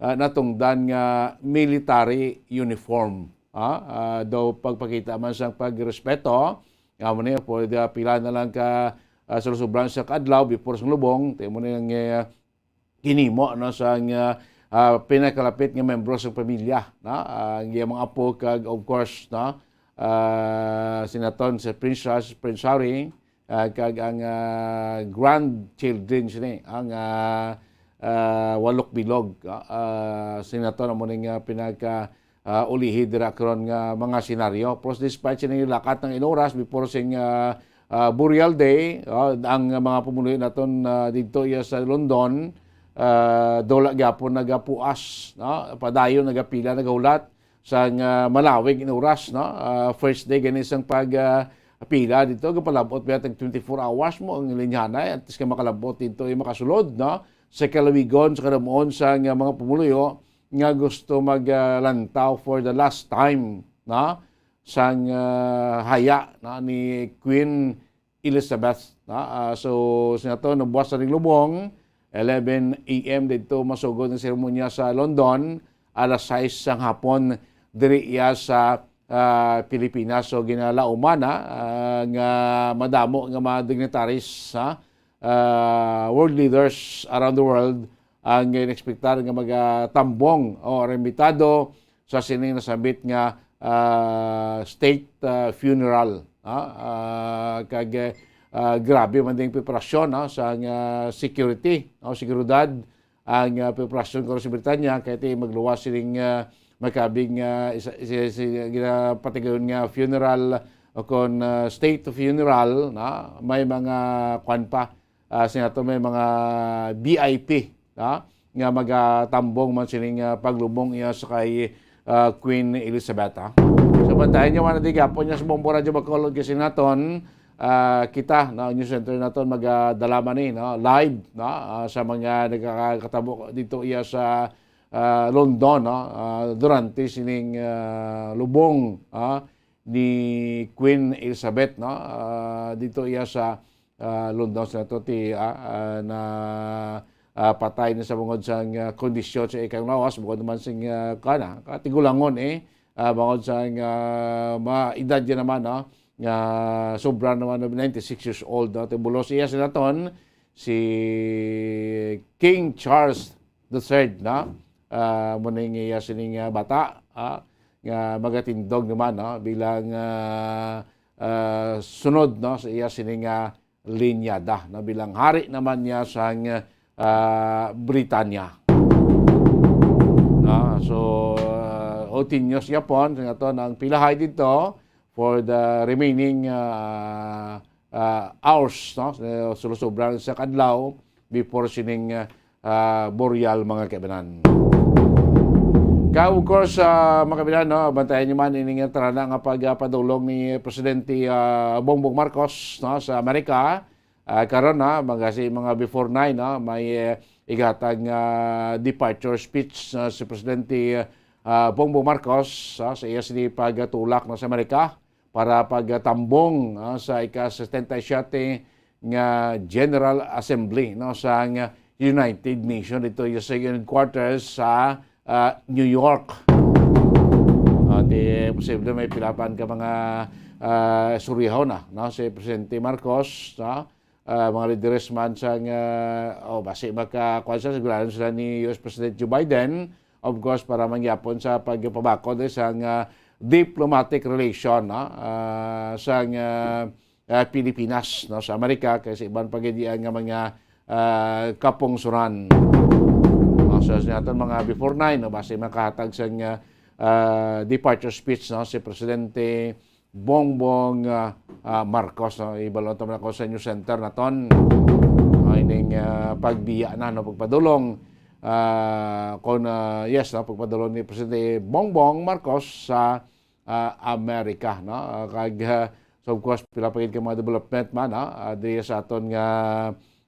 ah, natungdan nga military uniform. Ah, ah, daw pagpakita man sang pagrespeto, nga mo ni pwede pila na lang ka, ah, sulosobra sa kaadlaw before sang lubong, tayo mo ni ang, eh, ginhimo, no, sang, ah, ah, pinakalapit nga membro sa pamilya, no? Ah, ang iyang mga apo kag, of course, no? Ah, sinaton si Prince Charles, Prince Harry, ah, kag ang, ah, grandchildren sini, ang, ah, ah, walok bilog, ah, ah, sinaton amo ning, ah, pinaka, ah, ulihi dira karon nga mga senaryo. Pero despite sini lakat ng inuras before sing, ah, ah, Burial Day, ah, ang mga pumuluyo naton, ah, didto iya sa London, ah, dula gyapon nagapuas, no? Padayon nagapila, nagahulat sang, ah, malawig nga oras, no? Ah, first day gani sang pag, ah, pila dito, gapalabot ba tag twenty-four hours mo ang linyana, at least nga makalabot dito ay makasulod, no? Sa kalawigon, sa kadamuon sang, ah, mga pumuluyo nga gusto mag, ah, lantaw for the last time, no? Sang, ah, haya, no, ni Queen Elizabeth, no? Ah, so, sinaton, nabuwas na ning lubong, eleven A M didto masugod ang seremonya sa London, alas sais sang hapon diri iya sa, ah, Pilipinas. So, ginalauman na, ah, nga madamo nga mga dignitaries, ha, ah, world leaders around the world ang inekspektar nga magatambong o imbitado sa sining nasambit nga, ah, state, ah, funeral, ah, ah, kag, ah, grabe man ding preparasyon, no, sa nga security, no, seguridad, ang, ah, preparasyon karon sa Britanya, kay ti magluwas sining, ah, makabig nga isa, isa, isa, ginapatigayon nga funeral o kon, ah, state funeral, no, may mga kwan pa, ah, sinato may mga V I P, ah, nga magatambong man sining, ah, paglubong iya sa kay, ah, Queen Elizabeth, ah. So, bantayan niyo man ang gihapon niya sa Bombo Radyo Bacolod kasi naton, ah, kita, no, news center naton magadala man ni, no, live, no, ah, sa mga nagkakatabo dito iya sa, ah, London, no, ah, durante sining, ah, lubong, ah, ni Queen Elizabeth, no, ah, dito iya sa ah, London sa nato ti, ah, ah, na, ah, patay na sa bangod sang, ah, kondisyon sa iyang lawas, bangod naman sing, ah, kana, katigulangon, eh, ah, bangod sang, ah, ma-, edad niya naman, no, nga sobra naman, ninety-six years old, no, ti bulos iya sa naton, si King Charles the Third, no? Ah, mo ning iya sining, ah, bata, ah, nga magatindog naman, no, bilang, ah, ah, sunod, no, sa iya sining, ah, linyada, no, bilang hari naman niya sang, ah, Britanya. No, so, ah, continuous gyapon sa naton ang pilahay dito for the remaining, ah, ah, hours, no? So, sobra sa kadlaw before sining, ah, ah, burial, mga kaibanan. Ka, of course, ah, mga kaibanan, no, bantayan niyo man ining tarana nga pagpadulong ni Presidente, ah, Bongbong Marcos, no, sa Amerika. Ah, karon, ha, mga, si mga before nine, no, may, eh, igatag nga departure speech, no, si Presidente, ah, Bongbong Marcos, ah, sa iya sini pagtulak, no, sa Amerika para pagtambong, ah, sa ika-setenta y siyete nga General Assembly, no, sa nga United Nations dito sa headquarters sa, ah, New York. At, eh, posible may pilapan ka mga, ah, istoryaho na, no, si Presidente Marcos, no? Ah, mga lideres man sa nga, oh, basi maka-, kuwan sila, sigurado sila ni U S President Joe Biden, of course, para mangyapon sa pagpabakod, eh, sa nga diplomatic relation, no? Ah, sa nga, ah, Pilipinas, no, sa Amerika, kay sa iban pa gid nga mga, ah, kapungsuran. No, so, sa aton mga before nine, no, basi makahatag sa nga, ah, departure speech, no, si Presidente Bongbong, ah, ah, Marcos, no? Ibalon ta man ako sa news center naton. Ah, ining, ah, pagbiya na, no, pagpadulong, ah, kon, ah, yes, no, pagpadulong ni Presidente Bongbong Marcos sa, ah, Amerika, no? Ah, kag, ah, so of course, pila pa gid ka mga development man, no? Ah, diri sa aton nga,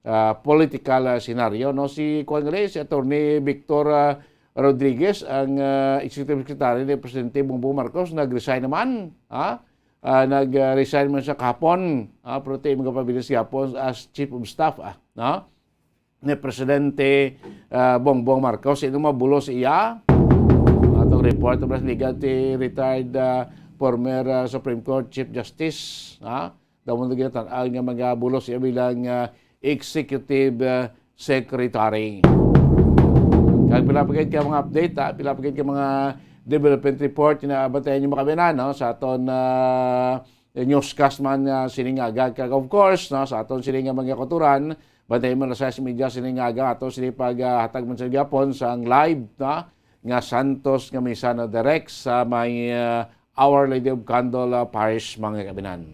ah, political, ah, scenario, no? Si, kuwan gali, si Attorney Victor, ah, Rodriguez, ang, ah, Executive Secretary ni Presidente Bongbong Marcos, nag-resign naman, ha? Ah, nag-resign man siya kahapon, ah, pero ti magapabilis gihapon as Chief of Staff, ah, no? Ni Presidente, ah, Bongbong Marcos. Sino mabulos iya? Atong report, mas liga ti retired, ah, former, ah, Supreme Court Chief Justice, ha? Daw mo nagkita, ang nga mga bulos iya bilang, ah, Executive, ah, Secretary. Kag Pila pa gid ka mga update, ha? Pila pa gid ka mga development report na bantayan niyo, mga kaabyanan, no? Sa aton, ah, newscast man, ah, sining aga. Kag of course, no, sa aton sining nga mga kauturan, bantayan mo na sa media sining aga, ato sining pag, ah, hatag man sa gihapon sang live, no, nga Santos nga Misa na direct sa may, ah, Our Lady of Candle, ah, Parish, mga kaabyanan.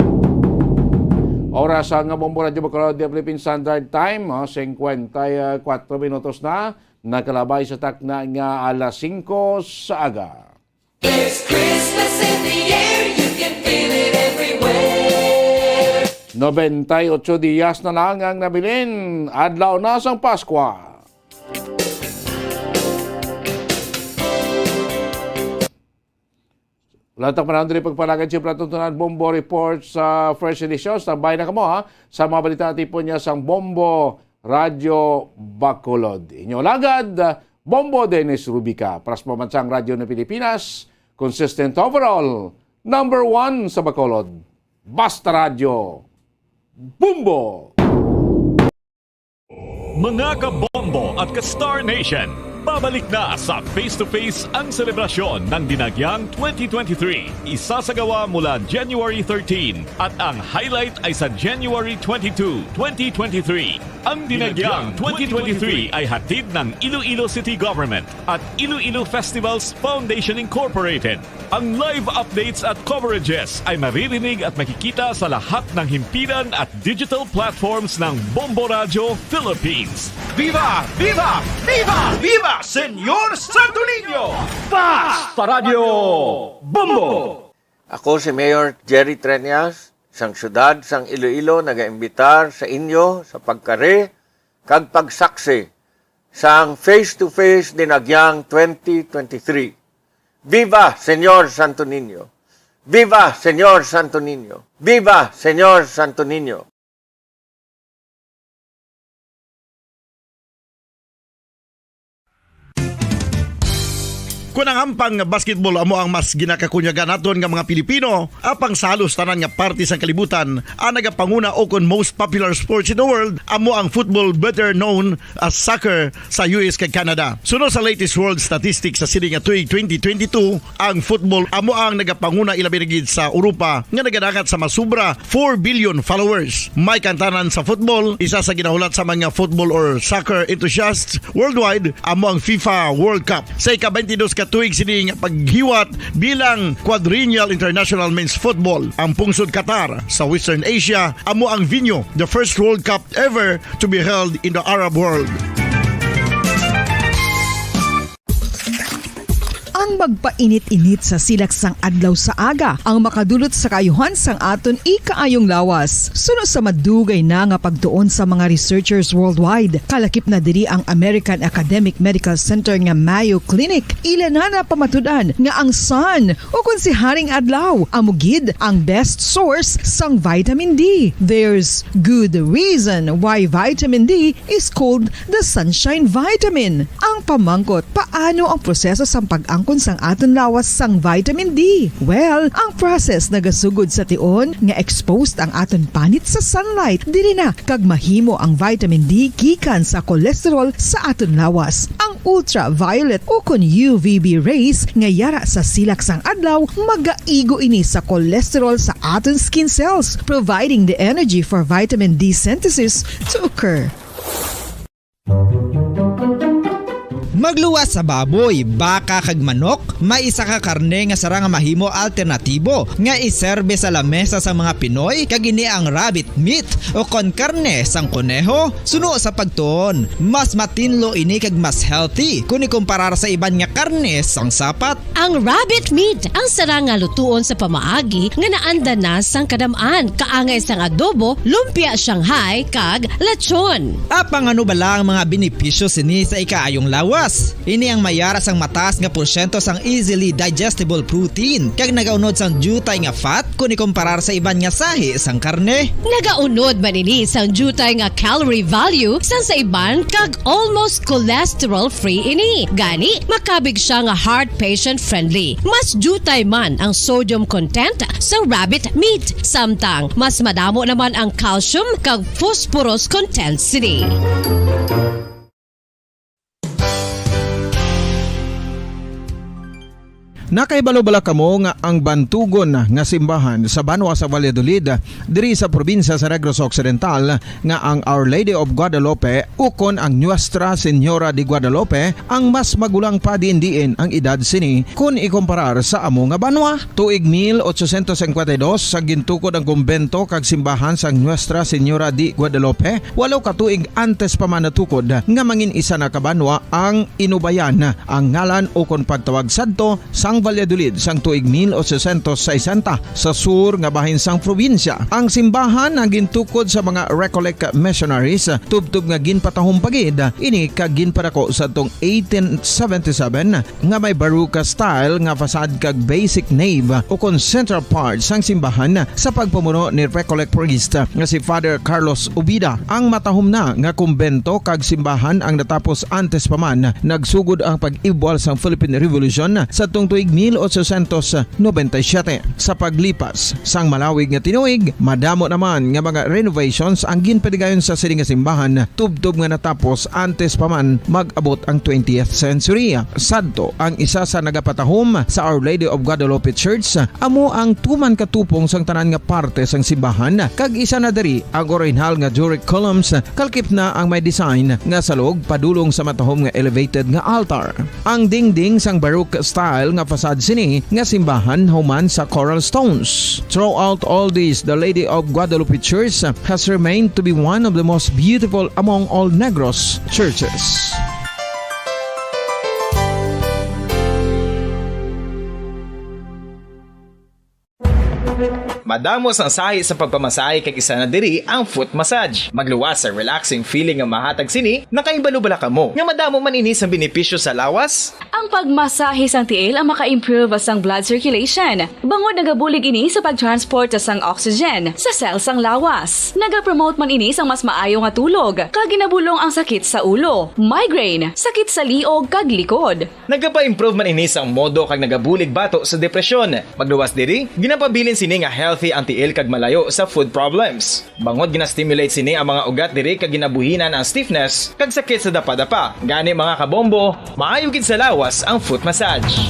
Oras sa nga Bombo Radyo Bacolod, the Philippine Standard Time, ah, singkwenta y kuwatro minutos na, nakalabay sa takna nga alas singko sa aga. There's Christmas in the air, you can feel it everywhere. Nobenta y ocho dias na lang ang nabilin, adlaw na sang Paskwa. Wala tang panahon diri pagpalagad, siyempre, atong tanan, Bombo Report sa first edition. Standby na kamo, ha, sa mga balita nga tipon niya sang Bombo Radyo Bacolod. Inyo lagad, Bombo Dennis Rubica. Para sa pambansang radyo ng Pilipinas, consistent overall, number one sa Bacolod. Basta Radyo, Bombo! Mga ka-Bombo at ka-Star Nation, pabalik na sa Face to Face ang selebrasyon ng Dinagyang twenty twenty-three. Isasagawa mula January thirteen at ang highlight ay sa January twenty-two, twenty twenty-three. Ang Dinagyang twenty twenty-three ay hatid ng Iloilo City Government at Iloilo Festivals Foundation Incorporated. Ang live updates at coverages ay maririnig at makikita sa lahat ng himpilan at digital platforms ng Bombo Radyo Philippines. Viva! Viva! Viva! Viva Señor Santo Niño! Basta Radyo Bombo! Ako si Mayor Jerry Treñas, sang siyudad sang Iloilo, nagaimbitar sa inyo sa pagkari kag pagsaksi sang face-to-face Dinagyang twenty twenty-three. Viva Señor Santo Niño! Viva Señor Santo Niño! Viva Señor Santo Niño! Kon ang ampang nga basketball amo ang mas ginakakunyagan naton nga mga Pilipino, apang sa halos tanan nga parte sang kalibutan, ang nagapanguna o kon most popular sports in the world amo ang football, better known as soccer, sa U S kag Canada. Suno sa latest world statistics sa sini nga tuig twenty twenty-two, ang football amo ang nagapanguna, ilabi na gid sa Europa, nga nagadangat sa masobra four billion followers. May kantanan sa football, isa sa ginahulat sa mga football or soccer enthusiasts worldwide amo ang FIFA World Cup. Sa ika-twenty-dos ka tuig sini nga paghiwat bilang quadrennial international men's football, ang pungsod Qatar sa Western Asia amo ang venue, the first World Cup ever to be held in the Arab world. Ang magpainit-init sa silak sang adlaw sa aga ang makadulot sa kaayuhan sang aton ikaayong lawas. Suno sa madugay na nga pagtuon sa mga researchers worldwide, kalakip na diri ang American Academic Medical Center nga Mayo Clinic. Ila na napamatud-an nga ang sun, o kon si Haring Adlaw, amo gid ang best source sang vitamin D. There's good reason why vitamin D is called the sunshine vitamin. Ang pamangkot, paano ang proseso sang pag-angkon sang aton lawas sang vitamin D? Well, ang process nagasugod sa tion nga exposed ang aton panit sa sunlight diri na, kag mahimo ang vitamin D gikan sa cholesterol sa aton lawas. Ang ultraviolet o kon U V B rays nga yara sa silak sang adlaw magaigo ini sa cholesterol sa aton skin cells, providing the energy for vitamin D synthesis to occur. Magluwas sa baboy, baka kag manok, may isa ka karne nga sarang nga mahimo alternatibo nga iserbe sa lamesa sang mga Pinoy, kag ini ang rabbit meat o kon karne sang koneho. Suno sa pagtuon, mas matinlo ini kag mas healthy kon ikumparar sa iban nga karne sang sapat. Ang rabbit meat ang sarang nga lutuon sa pamaagi nga naanda na sang kadam-an, kaangay sang adobo, lumpia Shanghai, kag lechon. Apang ano bala ang mga benepisyo sini sa ikaayong lawas? Ini ang may yara sang mataas nga porsyento sang easily digestible protein, kag nagaunod sang diutay nga fat kon ikumparar sa iban nga sahi sang karne. Nagaunod man ini sang diutay nga calorie value sang sa iban, kag almost cholesterol-free ini. Gani, makabig sia nga heart patient-friendly. Mas diutay man ang sodium content sa rabbit meat, samtang mas madamo naman ang calcium kag phosphorus content sini. Nakahibalo bala kamo nga ang bantugon nga simbahan sa banwa sa Valladolid, diri sa probinsya sa Negros Occidental, nga ang Our Lady of Guadalupe ukon ang Nuestra Señora de Guadalupe ang mas magulang pa diin-diin ang edad sini kun ikumparar sa amo nga banwa? Tuig mil ochocientos cincuenta y dos, sa gintukod ang kumbento kag simbahan sang Nuestra Señora de Guadalupe, walo ka tuig antes pa man natukod nga mangin isa na ka banwa ang Inubayan, ang ngalan ukon pagtawag sadto sang Valladolid sang tuig mil ochocientos sesenta, sa sur nga bahin sang probinsya. Ang simbahan ang gintukod sa mga Recollect missionaries, tubtob nga ginpatahom pa gid ini kag ginpadako sadtong eighteen seventy-seven, nga may Baroque style nga facade kag basic nave ukon central part sang simbahan sa pagpamuno ni Recollect priest nga si Father Carlos Ubida. Ang matahom na nga kumbento kag simbahan ang natapos antes pa man nagsugod ang pag-ibwal sang Philippine Revolution sadtong tuig mil ochocientos noventa y siete. Sa paglipas sang malawig nga tinuig, madamo naman nga mga renovations ang ginpadigayon sa sini nga simbahan, tubtob nga natapos antes pa man mag-abot ang twentieth century. Sadto, ang isa sa nagapatahom sa Our Lady of Guadalupe Church amo ang tuman ka tupong sang tanan nga parte sang simbahan, kag isa na diri ang orihinal nga Doric columns, kalkip na ang may design nga salog padulong sa matahom nga elevated nga altar. Ang dingding sang Baroque style nga facade sini nga simbahan human sa coral stones. Throughout all this, the Lady of Guadalupe Church has remained to be one of the most beautiful among all Negros churches. Madamo sang sahi sa pagpamasahe kag isa na diri ang foot massage. Magluwas sa relaxing feeling nga mahatag sini, nakahibalo bala kamo nga madamo man ini sang benepisyo sa lawas? Ang pagmasahe sang tiil ang maka-improve sang blood circulation, bangod nagabulig ini sa pag-transport sang oxygen sa cell sang lawas. Nagapromote man ini sang mas maayo nga tulog, kag ginabulong ang sakit sa ulo, migraine, sakit sa liog, kag likod. Nagapa-improve man ini sang modo kag nagabulig bato sa depresyon. Magluwas diri, ginapabilin sini nga healthy ang tiil kag malayo sa foot problems. Bangod gina-stimulate sini ang mga ugat diri kag ginabuhinan ang stiffness kag sakit sa dapadapa. Gani, mga kabombo, maayo gid sa lawas ang foot massage.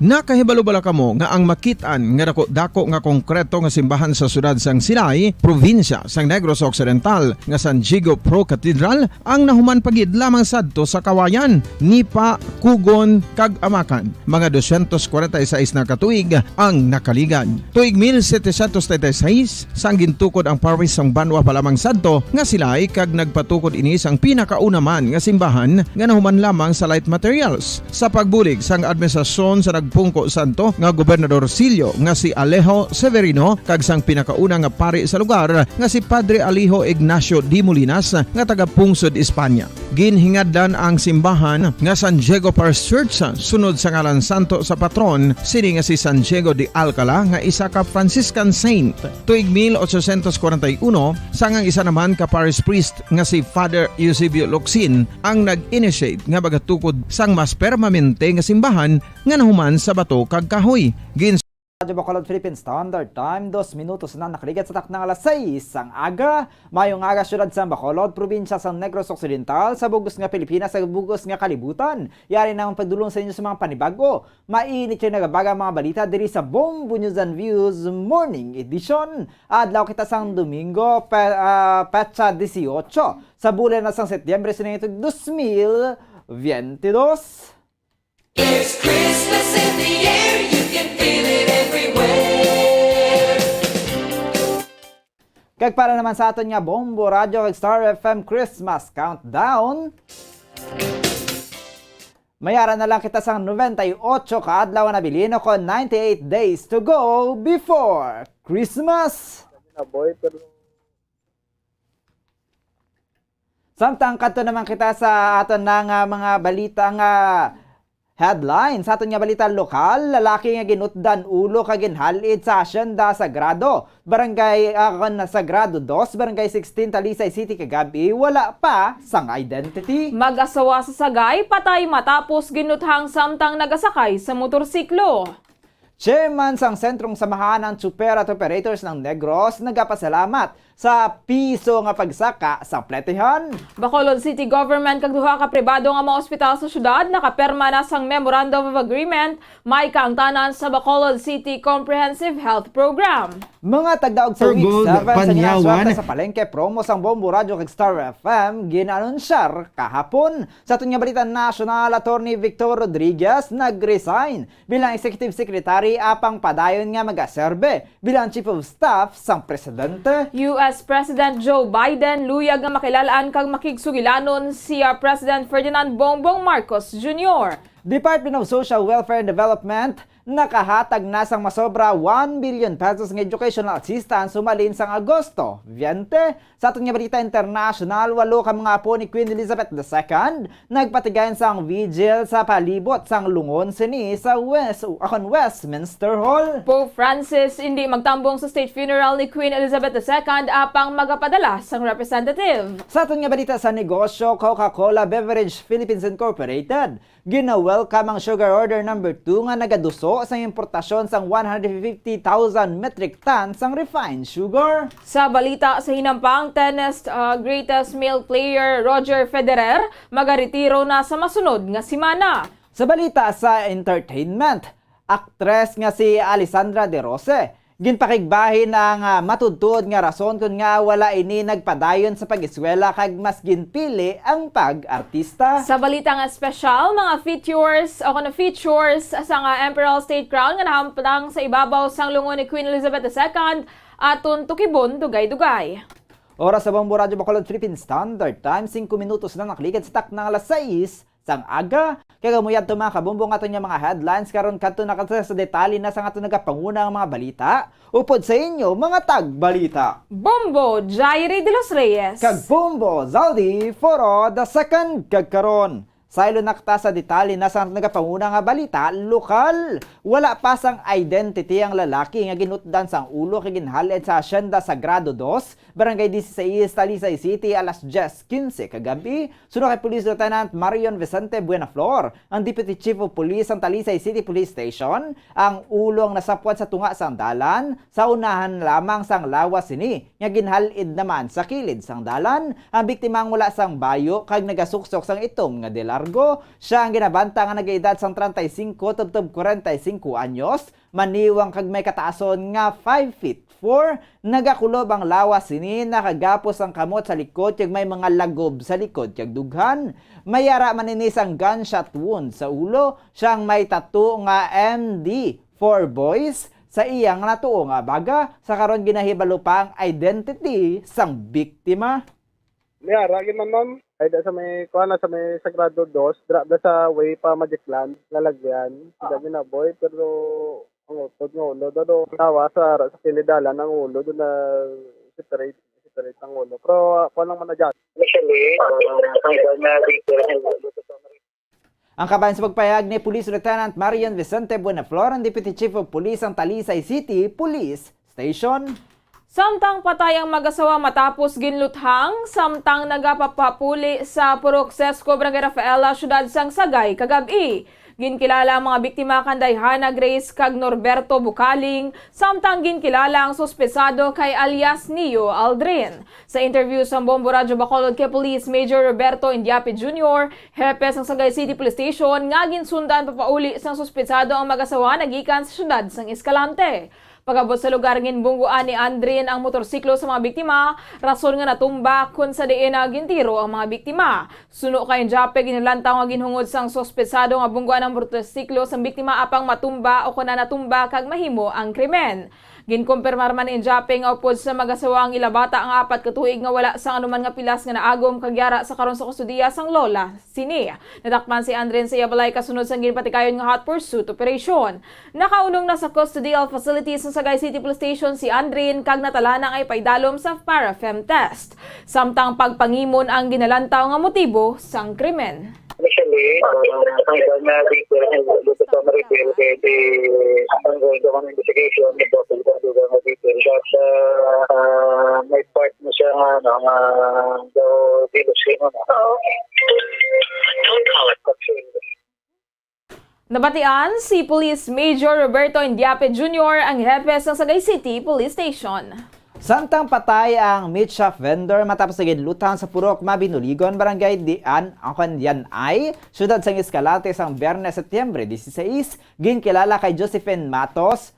Nakahibalo bala kamo nga ang makit-an nga dako-dako nga konkreto nga simbahan sa siyudad sang Silay, probinsya sang Negros Occidental, nga San Diego Pro Cathedral, ang nahuman pa gid lamang sadto sa Kawayan, Nipa, Cugon, kag Amacan, mga dosyentos kwarenta y seis na ka tuig ang nakaligad. Tuig mil setecientos treinta y seis, sang gintukod ang parish sang banwa pa lamang sadto nga Silay, kag nagpatukod ini sang pinakauna man nga simbahan nga nahuman lamang sa light materials. Sa pagbulig sang administrasyon sa nagpungko sadto nga Gobernador Sillo nga si Alejo Severino kag sang pinakauna nga pari sa lugar nga si Padre Alejo Ignacio de Molinas nga taga-pungsod Espanya. Ginhingadlan ang simbahan nga San Diego Parish Church sunod sa ngalan santo sa patron sini nga si San Diego de Alcala nga isa ka Franciscan saint. Tuig mil ochocientos kwarenta y uno, sang ang isa naman ka parish priest nga si Father Eusebio Locsin ang nag-initiate nga magatukod sang mas permanente nga simbahan nga nahuman sa bato kag kahoy. Gin- Radyo Bacolod Philippine Standard Time, dos minutos na nakaligad sa takna nga alas sais sang aga. Mayong aga, siyudad sang Bacolod, probinsya sang Negros Occidental, sa bug-os nga Pilipinas, sa bug-os nga kalibutan. Yari na ang pagdulong sa inyo sa mga panibago. Mainit kag nagabaga ang mga balita diri sa Bombo News and Views Morning Edition. Adlaw kita sang Domingo, pe-, ah, petsa dieciocho sa bulan na sang Setyembre, sining dos mil veintidós. There's Christmas in the air, you can feel it everywhere. Kag para naman sa aton nga Bombo Radyo kag Star F M Christmas Countdown, mayara na lang kita sang noventa y ocho ka adlaw na nabilin, o kon ninety-eight days to go before Christmas. Samtang kadto naman kita sa aton na nga mga balita nga headline. Sa aton nga balita lokal, lalaki nga ginutdan ulo kag ginhal-id sa Hacienda Sagrado, Barangay, ah, kon Sagrado dos, Barangay sixteen, Talisay City kagab-i, wala pa sang identity. Mag-asawa sa Sagay, patay matapos ginuthang samtang nagasakay sa motorsiklo. Chairman sang Sentrong Samahan ang Chopper at Operators ng Negros nagapasalamat sa piso nga pagsaka sa pletihan. Bacolod City Government kag duha ka pribado nga mga ospital sa syudad nakapirma na sang Memorandum of Agreement may kaangtanan sa Bacolod City Comprehensive Health Program. Mga tagdaog sa Week seven sa Ginaswerte sa Palengke promo sang Bombo Radyo kag Star F M ginanunsyar kahapon. Sa aton nga balita nasyonal, Attorney Victor Rodriguez nag-resign bilang Executive Secretary apang padayon nga magaserbe bilang Chief of Staff sang Presidente. U S President Joe Biden luyag nga makilal-an kag makigsugilanon si, ah, President Ferdinand Bongbong Marcos Junior. Department of Social Welfare and Development nakahatag na sang masobra one billion pesos nga educational assistance humalin sang Agosto twenty. Sa aton nga balita internasyonal, walo ka mga apo ni Queen Elizabeth the Second nagpatigayon sang vigil sa palibot sang lungon sini sa West, akon Westminster Hall. Pope Francis indi magtambong sa state funeral ni Queen Elizabeth the Second apang magapadala sang representative. Sa aton nga balita sa negosyo, Coca-Cola Beverage Philippines Incorporated gina-welcome ang Sugar Order Number Two nga nagaduso sa importasyon sang one hundred fifty thousand metric tons sang refined sugar. Sa balita sa hinampang, tennis, ah, greatest male player Roger Federer magaretiro na sa masunod nga semana. Sa balita sa entertainment, aktres nga si Alessandra De Rose ginpakigbahin ang, ah, matuod-tuod nga rason kon ngaa wala ini nagpadayon sa pag-eskwela kag mas ginpili ang pag-artista. Sa balita nga espesyal, mga features o kuno features sa nga Emperor State Crown nga nahamtang sa ibabaw sang lungon ni Queen Elizabeth the Second, aton tukibon dugay-dugay. Oras sa Bombo Radyo Bacolod Philippine Standard Time, singko minutos na nakaligad sa takna nga alas sais sang aga. Kay gamuyad to, mga kabombo, nga aton nga mga headlines karon, kadto na ka sa detalye na sang aton nagapanguna nga mga balita. Upod sa inyo, mga tagbalita, Bombo Jairi de los Reyes kag Bombo Zaldi Foro the Second. Kag karon, saylo na kita sa detalye na sang aton nagapanguna nga balita lokal. Wala pa sang identity ang lalaki nga ginutdan sang ulo kag ginhal-id sa Hacienda Sagrado Dos, Barangay Dieciséis, Talisay City, alas dyes quince kagab-i. Suno kay Police Lieutenant Marion Vicente Buenaflor, ang Deputy Chief of Police sang Talisay City Police Station, ang ulo ang nasapwan sa tunga sang dalan, sa unahan lamang sang lawas sini nga ginhal-id naman sa kilid sang dalan. Ang biktima ang wala sang bayo kag nagasuksok sang itom nga de largo. Sia ang ginabanta nga nagaedad sang treinta y cinco tubtob cuarenta y cinco anyos, maniwang kag may kataason nga five feet four. Nagakulob ang lawas sini, nakagapos ang kamot sa likod kag may mga lagob sa likod kag dughan. May ara man ini sang gunshot wound sa ulo. Sia ang may tattoo nga M D for boys sa iya nga natuo nga baga. Sa karon, ginahibalo pa ang identity sang biktima. May ara gid man, ma'am. Ay, da sa may, kuha na sa may Sagrado Dos, dra da sa way pa Magicland, lalagyan. Sila ginaboy, pero ang utod nga ulo, do, do, nawa sa, sa kilid dalan ang ulo, do na separate, separate ang ulo. Pero, ah, kuha lang man na dyan. Initially, uh, ang iba na dito, ang ulo sa Ang kabahin sa pagpayag ni Police Lieutenant Marion Vicente Buenaflor, ang Deputy Chief of Police sang Talisay City Police Station. Samtang patay ang mag-asawa matapos ginluthang, samtang nagapapapuli sa Purok Sesco, Barangay Rafaela, Siyudad sang Sagay, kagab-i. Ginkilala ang mga biktima kan Dayhana Grace kag Norberto Bukaling, samtang ginkilala ang suspesado kay alias Neo Aldrin. Sa interview sa Bombo Radyo Bacolod kay Police Major Roberto Indiape Junior, hepe sang Sagay City Police Station, nga ginsundan papauli sang suspetsado ang mag-asawa nagikan sa siyudad sang Escalante. Pag-abot sa lugar, ginbunggoan ni Andrin ang motorsiklo sa mga biktima, rason nga natumba, kun sa diin nga gintiro ang mga biktima. Suno kay Indiape, ginalantaw nga ginhungod sang suspetsado nga bunggoan ang motorsiklo sang biktima apang matumba o kon natumba kag mahimo ang krimen. Ginkumpirmar man ni Indiape nga upod sa mag-asawa ang ila bata nga apat ka tuig nga wala sang anuman nga pilas nga naagom kag yara sa karon sa kustodiya sang lola sini. Natakpan si Andrin sa iya balay kasunod sang ginpatikayon nga hot pursuit operation. Nakaunong na sa custodial facility sa Sagay City Police Station si Andrin kag natala na nga ipaidalom sa para-fem test. Samtang pagpangimon ang ginalantaw nga motibo sang krimen. Initially, uh, ang iba nga details, dito sa ma-reveal kay di ongoing daw ang investigation, may possible pa dugang nga details. But, uh, uh, may part mo siya nga, ano, nga daw dealership mo, no? Oo. Don't call it. Nabatian si Police Major Roberto Indiape Junior, ang hepe sang Sagay City Police Station. Samtang patay ang meat shop vendor matapos nga ginluthang sa Purok Mabinuligon, Barangay Dian, Ancondianay, siyudad sang Escalante sang Biyernes, Setyembre dieciséis, ginkilala kay Josephine Matos,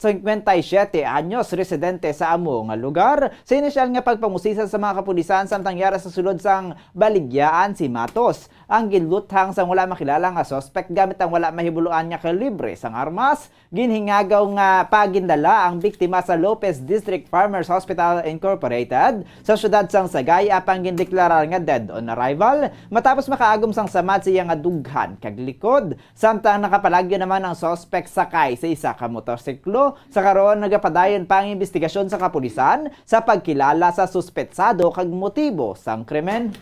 cincuenta y siete anyos, residente sa amo nga lugar. Sa inisyal nga pagpangusisa sa mga kapulisan samtang yara sa sulod sang baligyaan si Matos, ang ginluthang sang wala makilala nga suspect gamit ang wala mahibuloan nga kalibre sang armas. Ginhingagaw nga pagindala ang biktima sa Lopez District Farmers Hospital Incorporated sa siyudad sang Sagay, apang gindeklarar nga dead on arrival matapos makaagom sang samad sa iya nga dughan kag likod, samtang nakapalagyo naman ang suspect sakay sa isa ka motorsiklo. Sa karon, nagapadayon pa ang imbestigasyon sa kapulisan sa pagkilala sa suspetsado kag motibo sang krimen.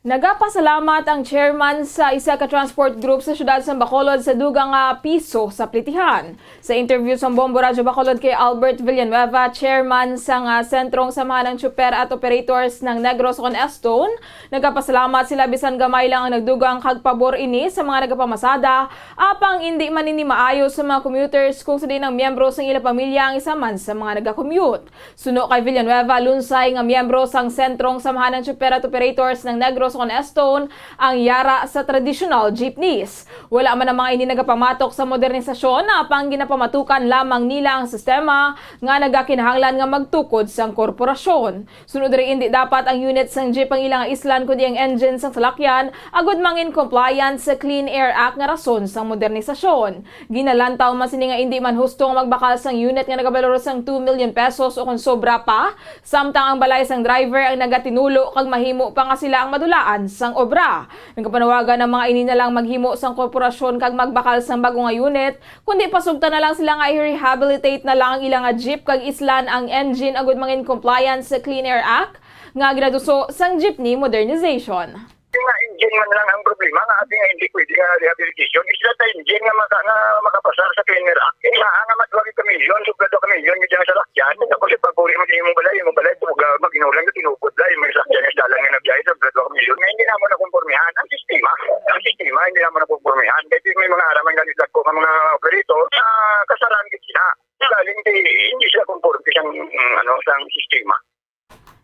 Nagapasalamat ang chairman sa isa ka transport group sa siyudad sa Bacolod sa dugang nga piso sa plitihan. Sa interview sa Bombo Radyo Bacolod kay Albert Villanueva, chairman sang, ah, Sentrong Samahan ng Tsuper at Operators ng Negros ukon Estone, nagapasalamat sila bisan gamay lang ang nagdugang kag pabor ini sa mga nagapamasada, apang indi man ini maayo sa mga commuters kung sa diin ang miyembro sang ila pamilya ang isa man sa mga nagakommute. Suno kay Villanueva, lunsay nga miyembro sang Sentrong Samahan ng Tsuper at Operators ng Negros ukon Estone ang yara sa tradisyonal jeepneys. Wala man ang mga ini nagapamatok sa modernisasyon, apang ginapamatukan lamang nila ang sistema nga nagakinahanglan nga magtukod sang korporasyon. Suno diri, indi dapat ang unit sang jeep ang ilang islan, kundi ang engine sang salakyan, agud mangin compliant sa Clean Air Act nga rason sang modernisasyon. Ginalantaw man sini nga indi man husto nga magbakal sang unit nga nagabalor sang two million pesos o kon sobra pa, samtang ang balay sang driver ang nagatinulo kag mahimo pa nga sila ang madulaan sang obra. Nagapanawagan ang mga ini na lang maghimo sang korporasyon kag magbakal sang bag-o nga unit, kundi pasugtan na lang sila nga i-rehabilitate na lang ang ila nga jeep kag islan ang engine agud mangin compliant sa Clean Air Act nga ginaduso sang jeepney modernization. Nga engine man lang ang problema, nga abi nga hindi pwede nga rehabilitation. Isla ta engine nga maka-, nga makapasar sa Clean Air Act. Kaya nga madwag ka milyon, sobra ka milyon, nga dyan sa lakyan. Tapos ipagpuri mo sa imong balay, imong balay, tuga, mag-inulan ka, tinukod lang, may lakyan nga dalan nga nabiyay, sobra ka milyon. Nga hindi naman nakumpormihan ang sistema. Ang sistema, hindi naman nakumpormihan. Kasi may mga araman nga nila ko, mga operator, sa kasaran gid sila. Galing di, hindi sila kumporme sa, mm, ano, sa sistema.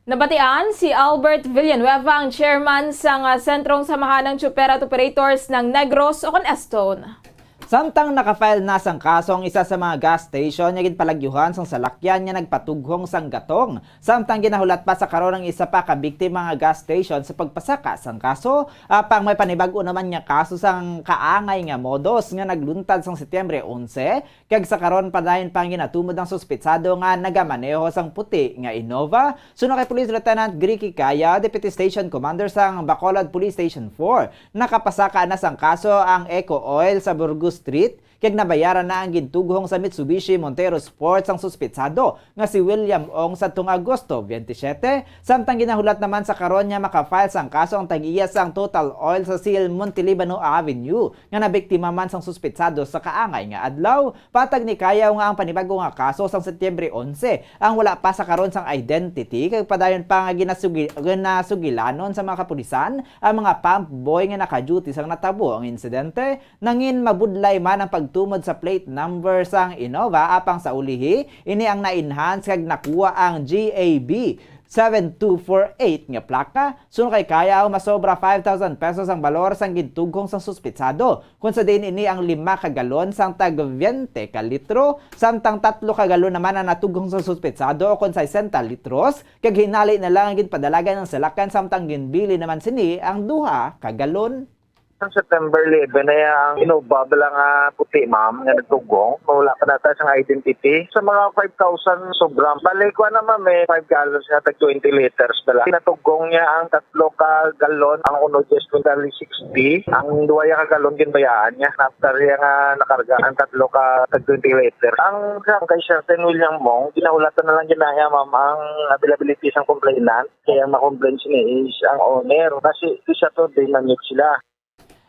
Nabatian si Albert Villanueva, ang chairman sang, ah, Sentrong Samahan ng Tsuper at Operators ng Negros ukon Estone. Samtang naka-file na sang kaso ang isa sa mga gas station nga ginpalagyuhan sang salakyan nga nagpatughong sang gatong, samtang ginahulat pa sa karon ang isa pa ka biktima nga gas station sa pagpasaka sang kaso, apang may panibag-o naman nga kaso sang kaangay nga modus nga nagluntad sang Setyembre onse, kag sa karon, padayon pa ang ginatumod ang suspitsado nga nagamaneho sang puti nga Innova. Suno kay Police Lieutenant Gricky Caya, Deputy Station Commander sang Bacolod Police Station four, nakapasaka na sang kaso ang Eco Oil sa Burgos Street, kag nabayaran na ang gintughong sa Mitsubishi Montero Sport sang suspitsado nga si William Ong sadtong Agosto twenty-seven, samtang ginahulat naman sa karon nga maka-file sang kaso ang tag-iya sang Total Oil sa Sil Montelibano Avenue, nga nabiktima man sang suspitsado sa kaangay nga adlaw. Patag ni Caya nga ang panibago nga kaso sang Setyembre onse ang wala pa sa karon sang identity, kag padayon pa nga ginasugi-, ginasugilanon sa mga kapulisan ang mga pump boy nga naka-duty sang natabo ang insidente. Nangin mabudlay man ang pagtumod sa plate number sang Innova, apang sa ulihi, ini ang na-enhance kag nakuha ang G A B seven two four eight nga plaka. Suno kay Caya, masobra five thousand pesos ang balor sang gintughong sang suspitsado, kon sa diin ini ang lima ka galon sang tag twenty ka litro, samtang tatlo ka galon naman ang natughong sang suspitsado, o kon sesenta litros, kag hinali na lang ang ginpadalagan ang salakyan, samtang ginbili naman sini ang duha ka galon. Sa September eleven ay ang Innova bala nga puti, ma'am, nga natugong. Wala pa nata sang identity. Sa mga five thousand sobra. Bali, kuha naman, may five gallons nga tag twenty liters bala. Natugong niya ang tatlo ka galon, ang uno diyes, twenty sixty. Ang duha ya ka galon ginbayaan niya. After niya nga nakarga ang tatlo ka tag twenty liter. Ang sa kay Sir Ten William Mong, ginahulatan na lang ginaya, ma'am, ang availability sang complainant. Kaya ang ma-complain sini is ang owner. Kasi isa to, di na-mute sila.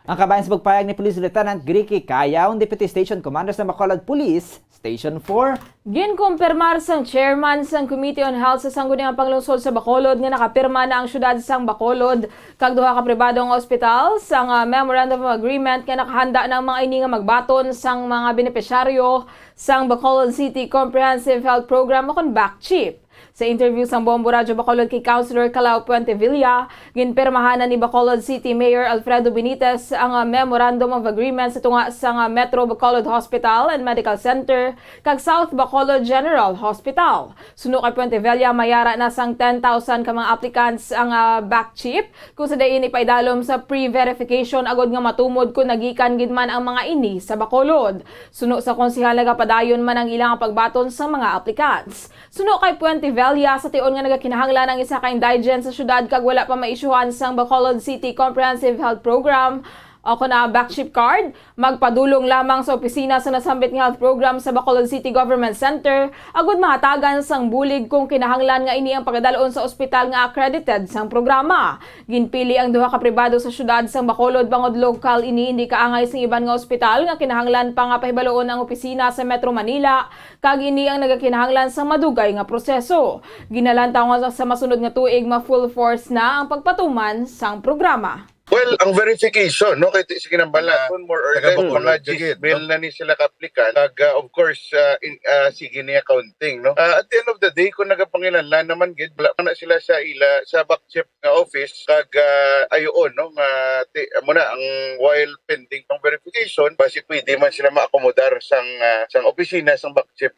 Ang kabahin sa pagpayag ni Police Lieutenant Gricky Cayaw, Deputy Station Commander sa Bacolod Police Station four. Ginkumpirmar sang chairman sang Committee on Health sa Sangguniang Panglungsod sa Bacolod nga nakapirma na ang siyudad sang Bacolod kag duha ka pribado nga ospital sang, ah, Memorandum of Agreement nga nakahanda na ang mga ini nga magbaton sang mga benepisyaryo sang Bacolod City Comprehensive Health Program o kon BACCHIP. Sa interview sang Bombo Radyo Bacolod kay Councilor Calao Puentevilla, ginpirmahan na ni Bacolod City Mayor Alfredo Benitez ang, ah, Memorandum of Agreement sa tunga sang, ah, Metro Bacolod Hospital and Medical Center kag South Bacolod General Hospital. Suno kay Puentevilla, mayara na sang ten thousand ka mga applicants ang, ah, back chip, kung sa diin ipaidalom sa pre-verification agod nga matumod kon nagikan gid man ang mga ini sa Bacolod. Suno sa konsehal, nagapadayon man ang ilang pagbaton sa mga applicants. Suno kay Puentevilla, sa tion nga nagakinahanglan ang isa ka indigent sa syudad kag wala pa maisyuhan sang Bacolod City Comprehensive Health Program o kon, ah, back chip card, magpadulong lamang sa opisina sa nasambit nga health program sa Bacolod City Government Center agud mahatagan sang bulig kung kinahanglan nga ini ang pagadalon sa ospital nga accredited sang programa. Ginpili ang duha ka pribado sa syudad sang Bacolod bangod lokal ini, hindi kaangay sing iban nga ospital nga kinahanglan pa nga pahibaluon ang opisina sa Metro Manila, kag ini ang nagakinahanglan sang madugay nga proseso. Ginalantaw nga sa masunod nga tuig, ma-full force na ang pagpatuman sang programa. Well, ang verification, no, kay ti-, sige nang balaton, more or less, mga Taga-Bacolod, sige, diyes mil no? na ni sila ka-applicant. Kag, ah, of course, ah, in, ah, sige niya counting, no? Ah, at the end of the day, kung nagapanginahanglan naman gid, wala pa na sila sa ila, sa back chip nga office, kag, ah, ayoon, no, nga ti-, amo na, ang while pending pang verification, basi pwede man sila maakomodar sang, ah, sang opisina sang back chip.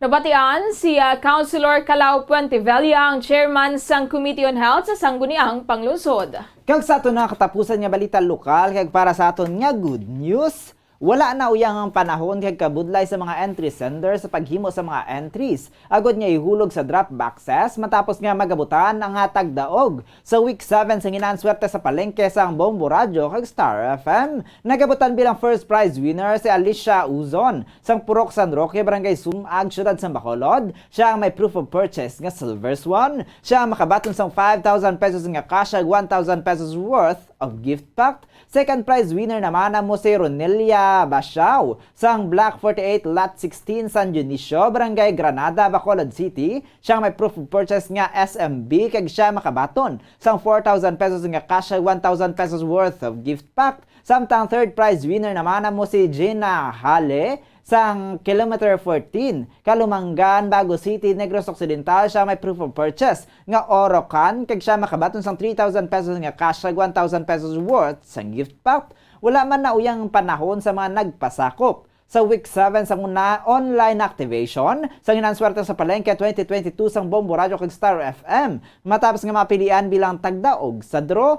Nabatian si, ah, Councilor Calao Puentevella, ang chairman sang Committee on Health sa Sangguniang Panglungsod. Kag sa aton na katapusan nga balita lokal, kag para sa aton nga good news, wala na uyang ang panahon kag kabudlay sa mga entry sender sa paghimo sa mga entries, agod nga ihulog sa drop boxes matapos nga magabutan ang, ah, tagdaog. Sa week seven sang Hinanswerte sa Palengke sang Bombo Radyo kag Star F M, nagabutan bilang first prize winner si Alicia Uzon sang Purok San Roque, Barangay Sumag, Siyudad sang Bacolod. Siya ang may proof of purchase nga silver swan. Siya ang makabaton sang five thousand pesos nga cash kag one thousand pesos worth of gift pack. Second prize winner naman amo si Ronelia Basiao sang Block forty-eight, Lot sixteen, San Dionisio, Barangay Granada, Bacolod City. Siya ang may proof of purchase nga S M B, kag siya makabaton sang four thousand pesos nga cash kag one thousand pesos worth of gift pack. Samtang third prize winner naman amo si Gina Hale sang Kilometer fourteen, Kalumangan, Bago City, Negros Occidental. Siya may proof of purchase nga oro can, kag siya makabaton sang three thousand pesos nga cash kag one thousand pesos worth sang gift pack. Wala man na uyang panahon sa mga nagpasakop sa week seven sang una online activation sang Hinanswerte sa Palengke twenty twenty-two sang Bombo Radyo kag Star F M, matapos nga mapilian bilang tagdaog sa draw.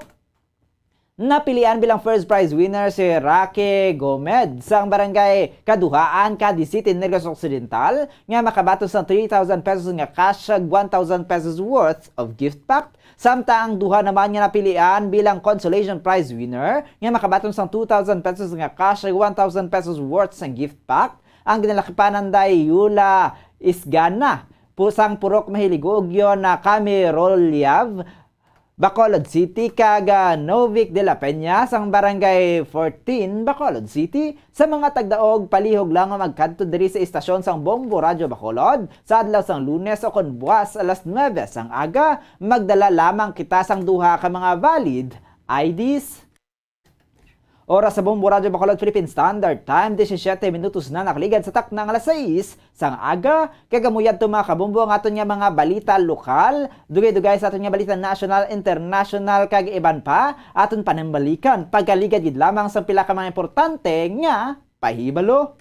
Napilian bilang first prize winner si Rocky Gomez sang Barangay Kaduhaan, Cadiz City, Negros Occidental, nga makabaton sang three thousand pesos nga cash kag one thousand pesos worth of gift pack. Samtang ang duha naman nga napilian bilang consolation prize winner nga makabaton sang two thousand pesos nga cash kag one thousand pesos worth sang gift pack, ang ginalakipan nanday Yula Isgana, pu-, sang Purok Mahiligugyo na Kami Rolyav, Bacolod City, kag, ah, Novic de la Peña sang Barangay fourteen, Bacolod City. Sa mga tagdaog, palihog lang nga magkadto diri sa istasyon sang Bombo Radyo Bacolod sa adlaw sang Lunes o kon buwas alas nuebe sang aga. Magdala lamang kita sang duha ka mga valid I Ds. Oras sa Bombo Radyo Bacolod, Philippine Standard Time, disisyete minutos na nakaligad sa takna nga alas sais sang aga. Kag amo yadto, mga kabombo, ang aton nga mga balita lokal. Dugay-dugay sa aton nga balita national, international, kag iban pa, aton panambalikan pagkaligad gid lamang sang pila ka mga importante nga pahibalo.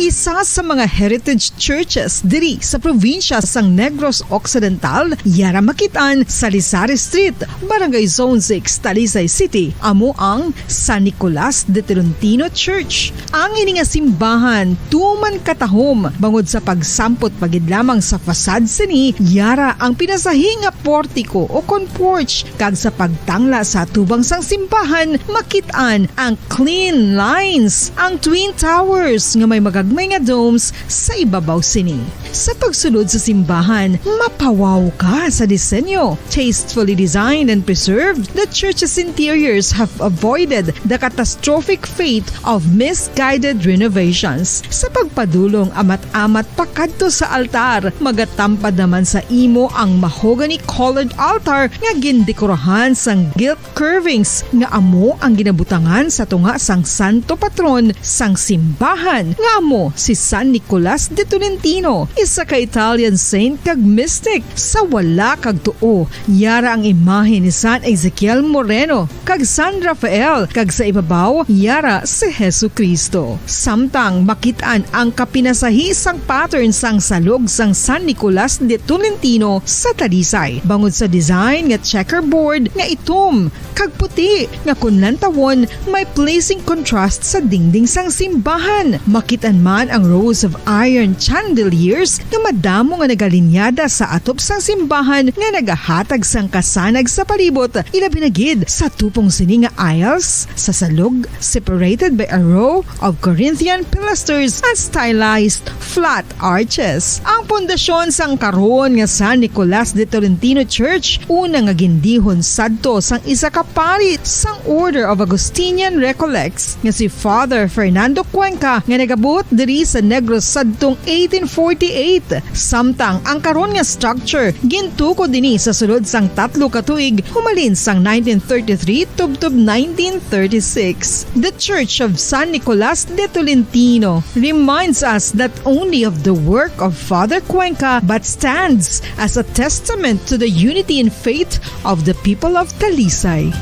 Isa sa mga heritage churches diri sa probinsya sang Negros Occidental, yara makit-an sa Rizal Street, Barangay Zone six, Talisay City, amo ang San Nicolas de Tolentino Church. Ang ini nga simbahan tuman katahom bangod sa pagsampot pa gid lamang sa facade sini, yara ang pinasahi nga portiko o kon porch, kag sa pagtangla sa atubang sang simbahan, makit-an ang clean lines, ang twin towers nga may magagmay nga domes sa ibabaw sini. Sa pagsulod sa simbahan, mapawaw ka sa disenyo. Tastefully designed and preserved, the church's interiors have avoided the catastrophic fate of misguided renovations. Sa pagpadulong amat-amat pakadto sa altar, magatampad naman sa imo ang mahogany-colored altar nga gindekorahan sang gilt curvings nga amo ang ginabutangan sa tunga sang santo patron sang simbahan, nga mo si San Nicolas de Tolentino, isa ka Italian saint kag mystic. Sa wala kag tuo, yara ang imahe ni San Ezekiel Moreno kag San Rafael, kag sa ibabaw, yara si Jesu-Cristo. Samtang makit-an ang kapinasahi sang pattern sang salog sang San Nicolas de Tolentino sa Talisay, bangod sa design nga checkerboard nga itom kag puti nga kon lantawon may pleasing contrast sa dingding sang simbahan. Makit-an man ang rows of iron chandeliers nga madamo nga nagalinyada sa atop sang simbahan nga nagahatag sang kasanag sa palibot, ilabi na gid sa tupong sini nga aisles sa salog, separated by a row of Corinthian pilasters and stylized flat arches. Ang pundasyon sang karon nga San Nicolas de Tolentino Church, una nga gindihon sadto sang isa ka pari sang Order of Augustinian Recollects nga si Father Fernando Cuenca, nga nagabuot diri sa Negros sadtong eighteen forty-eight. Samtang ang karon nga structure gintukod ini sa sulod sang tatlo ka tuig, humalin sang nineteen thirty-three tubtob nineteen thirty-six. The Church of San Nicolas de Tolentino reminds us not only of the work of Father Cuenca but stands as a testament to the unity in faith of the people of Talisay.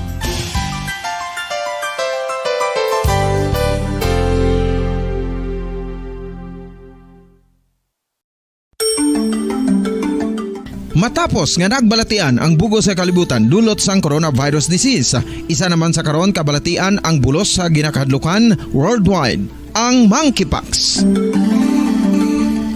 Matapos nga nagbalatian ang bug-os nga kalibutan dulot sang coronavirus disease, isa naman sa karon kabalatian ang bulos sa ginakahadlukan worldwide, ang monkeypox.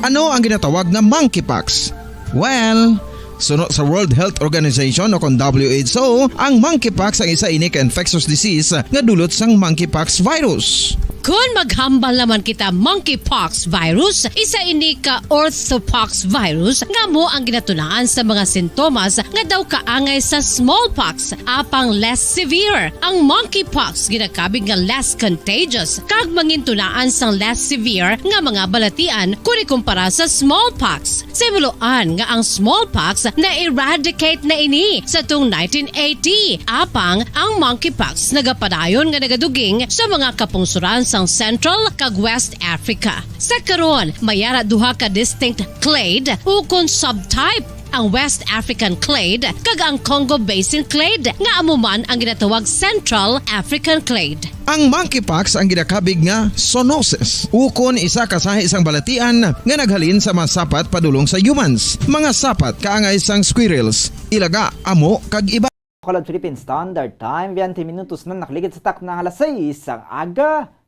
Ano ang ginatawag nga monkeypox? Well, suno sa World Health Organization o kon W H O, ang monkeypox ang isa ini ka infectious disease nga dulot sang monkeypox virus. Kon maghambal naman kita monkeypox virus, isa ini ka orthopox virus nga amo ang ginatunaan sa mga sintomas nga daw kaangay sa smallpox, apang less severe. Ang monkeypox ginakabig nga less contagious kag mangintunaan sang less severe nga mga balatian kon ikumpara sa smallpox. Sa himuloan nga ang smallpox na-eradicate na ini sa tung nineteen eighty, apang ang monkeypox nagapadayon nga nagaduging sa mga kapungsoran sang Central kag West Africa. Sa karon, may ara duha ka distinct clade ukon subtype, ang West African clade kag ang Congo Basin clade, nga amo man ang ginatawag Central African clade. Ang monkeypox ang ginakabig nga zoonosis, ukon isa ka sahi sang balatian nga naghalin sa mga sapat padulong sa humans, mga sapat kaangay sang squirrels, ilaga, amo, kag iba. Bacolod Philippine Standard Time, twenty minutos na nakaligid sa takna nga alas sais sang aga.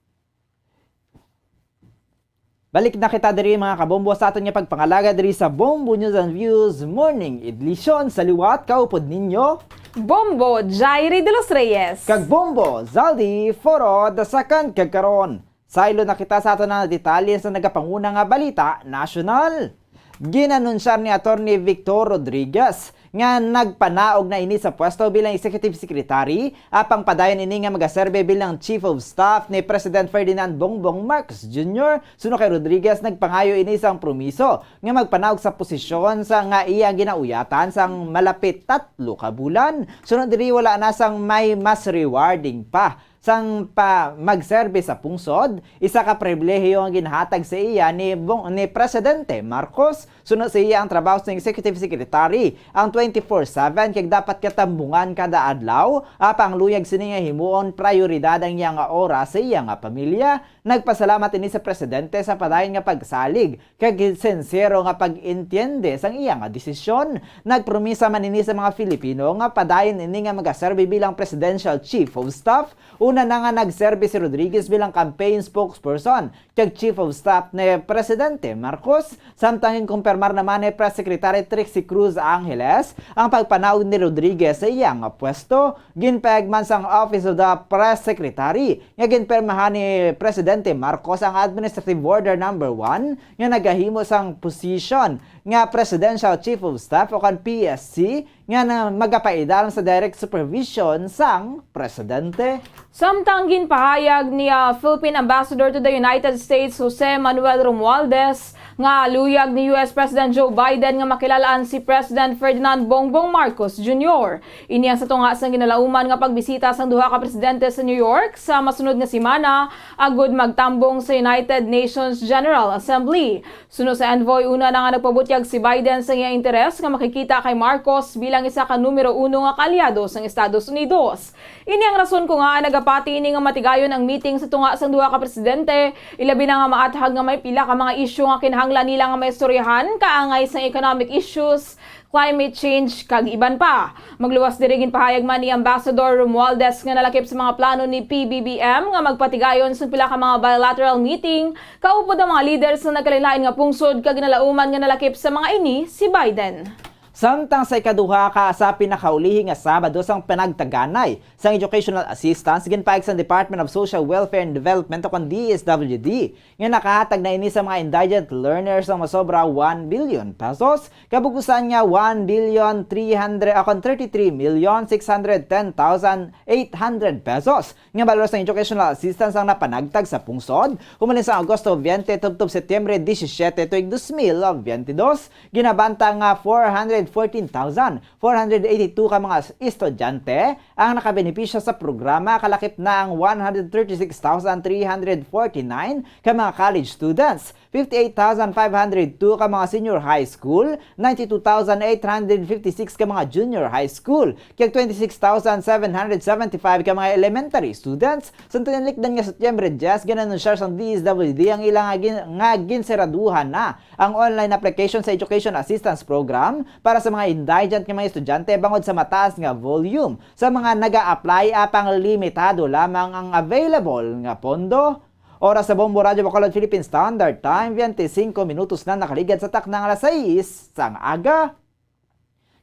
Balik na kita diri, mga kabombo, sa aton nga pagpangalaga diri sa Bombo News and Views Morning Edition. Sa liwat, kaupod ninyo, Bombo Jairi de los Reyes kag Bombo Zaldi Foro the second. Kag karon, saylo na kita sa aton nga detalye sa nagapanguna nga balita nasyonal. Ginanunsar ni Attorney Victor Rodriguez nga nagpanaog na ini sa pwesto bilang Executive Secretary, apang padayon ini nga magaserbe bilang Chief of Staff ni President Ferdinand Bongbong Marcos Junior. Suno kay Rodriguez, nagpangayo ini sang promiso nga magpanaog sa posisyon sa nga iya ginauyatan sang malapit tatlo ka bulan. Suno diri, wala na sang may mas rewarding pa sang pa magserbi sa pungsod, isa ka pribilehiyo nga ginhatag sa iya ni Bong-, ni Presidente Marcos. Suno sa iya, ang trabaho sang Executive Secretary ang twenty-four seven, kag dapat katambungan kada adlaw, apang luyag sini nga himuon prayoridad ang iya nga oras sa iya nga pamilya. Nagpasalamat ini sa Presidente sa padayon nga pagsalig kag sinsero nga pag-intiende sang iya nga desisyon. Nagpromisa man ini sa mga Filipino nga padayon ini nga magaserbi bilang Presidential Chief of Staff. Una na nga nagserbi si Rodriguez bilang campaign spokesperson kag Chief of Staff ni Presidente Marcos, samtang ginkumpirmar naman ni Press Secretary Trixie Cruz Angeles ang pagpanaog ni Rodriguez sa iya nga pwesto. Ginpahayag man sang Office of the Press Secretary nga ginpirmahan ni Presidente Marcos ang Administrative Order Number One nga nagahimo sang position nga Presidential Chief of Staff o kon P S C nga na magapaidalom sa direct supervision sang presidente. Samtang ginpahayag ni, ah, Philippine Ambassador to the United States, Jose Manuel Romualdez, nga luyag ni U S President Joe Biden nga makilalaan si President Ferdinand Bongbong Marcos Junior. Ini ang sa tunga sang ginalauman nga pagbisita sang duha ka presidente sa New York sa masunod nga semana, agud magtambong sa United Nations General Assembly. Suno sa envoy, una na nga nagpabutyag si Biden sa iya interes nga makikita kay Marcos bilang isa ka numero uno nga kaalyado sang Estados Unidos. Ini ang rason kung ngaa nagapati ini nga matigayon ang meeting sa tunga sang duha ka presidente, ilabi na nga maathag nga may pila ka mga isyu nga kinahanglan nila nga maistoryahan, kaangay sang economic issues, climate change, kag iban pa. Magluwas diri, ginpahayag man ni Ambassador Romualdez nga nalakip sa mga plano ni P B B M nga magpatigayon sa pila ka mga bilateral meeting kaupod ang mga leader sa nagkalain-lain nga pungsod, kag ginalauman nga nalakip sa mga ini si Biden. Samtang sa ikaduha ka sa pinakaulihi nga Sabado sang panagtaganay sang educational assistance, ginpaig sang Department of Social Welfare and Development o kon D S W D nga nakahatag na ini sa mga indigent learners sang masobra one billion pesos, kabug-usan nga one billion three hundred, ah, kon thirty-three million six hundred ten thousand eight hundred pesos nga balor sang educational assistance ang napanagtag sa pungsod humalin sa Agosto twenty tubtob Setyembre disisiete tuig dos mil biyente dos. Ginabanta nga four hundred fourteen thousand four hundred eighty-two ka mga estudyante ang nakabenepisyo sa programa, kalakip na ang one hundred thirty-six thousand three hundred forty-nine ka mga college students, fifty-eight thousand five hundred two ka mga senior high school, ninety-two thousand eight hundred fifty-six ka mga junior high school, kag twenty-six thousand seven hundred seventy-five ka mga elementary students. Sa tinalikdan nga Setyembre diyes, gin-anunsyar sang D S W D ang ila nga gin-, nga ginseraduhan na ang online application sa Education Assistance Program para sa mga indigent nga mga estudyante bangod sa mataas nga volume sa mga naga-apply, apang limitado lamang ang available nga pondo. Oras sa Bombo Radyo Bacolod Philippine Standard Time, twenty-cinco minutos na nakaligad sa takna nga alas sais sang aga.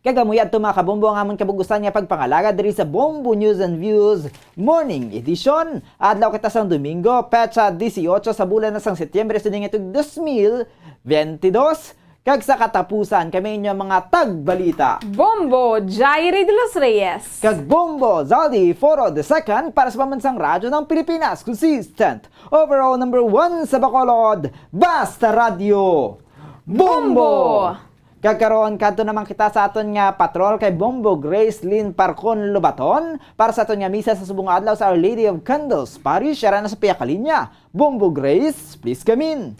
Kag amo yadto, mga kabombo, ang amon kabug-usan nga pagpangalagad diri sa Bombo News and Views Morning Edition. Adlaw kita sang Domingo, petsa dieciocho sa bulan na sang Setyembre sa tuig dos mil biyente dos. Kag sa katapusan, kami inyo mga tagbalita, Bombo Jairi de los Reyes kag Bombo Zaldi Foro the second para sa Pambansang Radyo ng Pilipinas, consistent overall number one sa Bacolod, Basta Radyo Bombo! Bombo! Kag karon, kadto naman kita sa aton nga patrol kay Bombo Grace Lynn Parcon Lobaton para sa aton nga misa sa subong adlaw sa Our Lady of Candles Parish. Yara na sa pihak ka linya. Bombo Grace, please come in.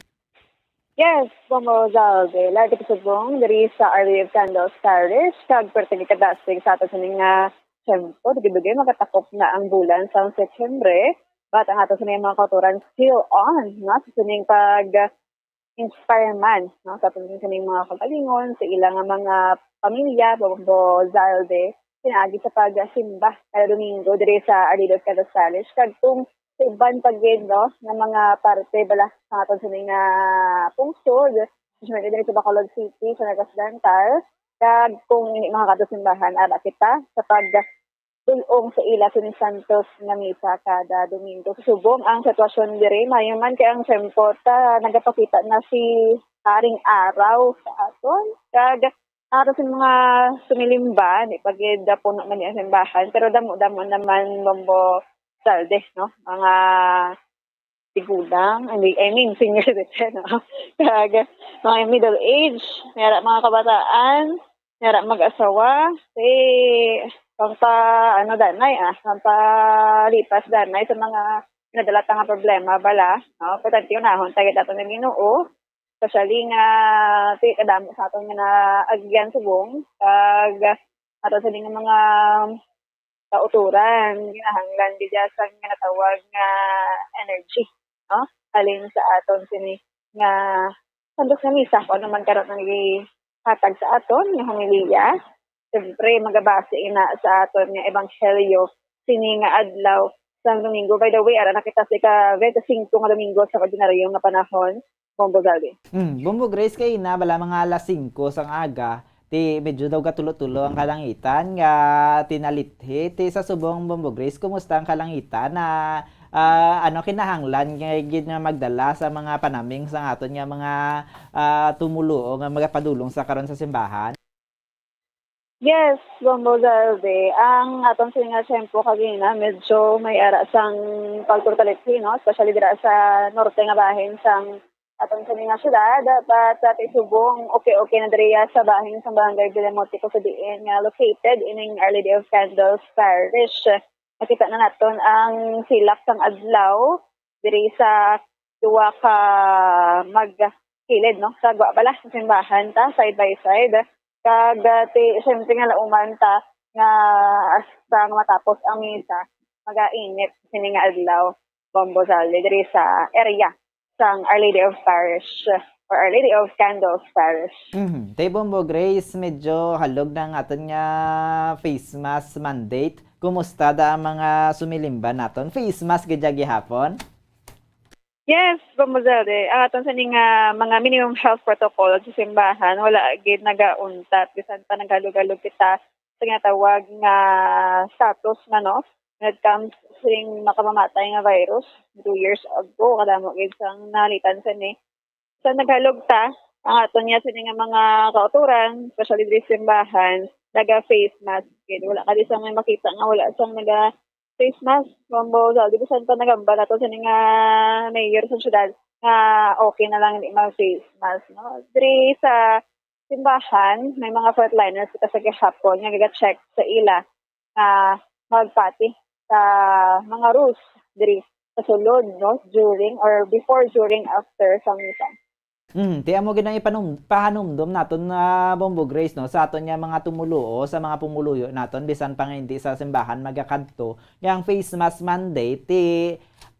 Yes, Bombo Zaldi. Live kita subong diri sa Our Lady of Candles Parish. Kag perti ni kadasig sa aton sining nga tiyempo, dugay-dugay makatakop na ang bulan sa Setyembre. But ang aton sining mga kautoran still on, no? Sa sining pag inspire man, no, sa aton sining mga kaugalingon, sa ila nga mga pamilya, Bombo Zaldi, pinaagi sa pagsimba kada Domingo diri sa Our Lady of Candles Parish. Kag kung sa iban pa gid, no, nga mga parte bala sa aton sini nga pungsod, especially diri sa Bacolod City, sa Negros Oriental, kag kung hindi makakadto simbahan, ara kita sa pag dul-ong sa ila sini santos nga misa kada Domingo. Subong ang sitwasyon diri, maayo man kay ang tiyempo ta nagapakita na si Haring Araw sa aton. Kag ato sa mga sumilimba, di pa gid puno man ang simbahan, pero damo-damo naman, Bombo Zaldi, no? Mga tigulang, I mean, I mean, senior citizen, no? Kag mga middle age, may ara mga kabataan, may ara mag-asawa, si pampa, ano, danay, ah, pampalipas danay sa mga nadala ta nga problema bala, no? Importante unahon ta gid aton nga Ginoo, especially nga ti kadamo sa aton nga naagyan subong, kag ato sa mga kautoran, ginahanglan gid sa ginatawag nga energy, no? Halin sa aton sini nga santos nga misa, kung ano man karon ang gihatag sa aton nga homilya. Siyempre, magabase ina sa aton nga ebanghelyo sini nga adlaw sang Domingo. By the way, ara na kita sa ika-twenty-five nga Domingo sa ordinaryo nga panahon. Bombo Zaldi. Hmm, Bombo Grace, kay na bala mga alas singko sang aga, ti medyo daw gatulo-tulo ang kalangitan nga tinalithi. Ti sa subong, Bombo Grace, kumusta ang kalangitan? Na, ah, ano kinahanglan nga gid nga magdala sa mga panaming sa aton nga mga, ah, tumuluo nga magapadulong sa karon sa simbahan? Yes, Bombo Zalde. Ang aton sini nga tiyempo kagina, medyo may ara sang pagturutalitli, no? Especially dira sa norte nga bahin sang aton sini nga syudad. But sa subong, okay-okay na diriya sa bahin sang Barangay Villamote, kung sa diin nga located ining Our Lady of Candles Parish. Nakita na naton ang silak sang adlaw diri sa duwa ka magkilid, no? Sa gwa bala sa simbahan ta, side by side. Kag, ah, ti, siyempre nga lauman ta nga hasta nga matapos ang misa, magainit sini nga adlaw, Bombo Zalde, diri sa area sang Our Lady of Parish or Our Lady of Candles Parish. Mhm. Tay Bombo Grace, medyo halog na ang aton nga face mask mandate. Kumusta da ang mga sumilimban naton? Face mask gid ya gihapon? Yes, Bombo Zalde. Ang aton sini nga mga minimum health protocol sa simbahan, wala gid nagauntat. Bisan pa naghalog-halog kita sa ginatawag nga status na, no? When it comes sing makamamatay nga virus, two years ago, kadamo gid sang nalitan sini. Sa naghalog ta, ang aton niya sini nga mga kauturan, especially diri sa simbahan, naga face mask gid. Wala ka di sa may makita nga wala sang naga face mask, Bombo Zalde. Bisan pa nagambal nato sini nga mayor sa syudad nga okay na lang di mag face mask, no? Diri sa simbahan, may mga frontliners kita sa gihapon nga gaga-check sa ila nga magpati sa mga rules diri sa sulod, no? During or before, during, after sa misa. Hmm, ti amo gid ang ipanum-, pahanumdom naton nga Bombo Grace, no, sa aton nga mga tumuluo, sa mga pumuluyo naton, bisan pa nga hindi sa simbahan magakadto, nga ang face mask mandate, ti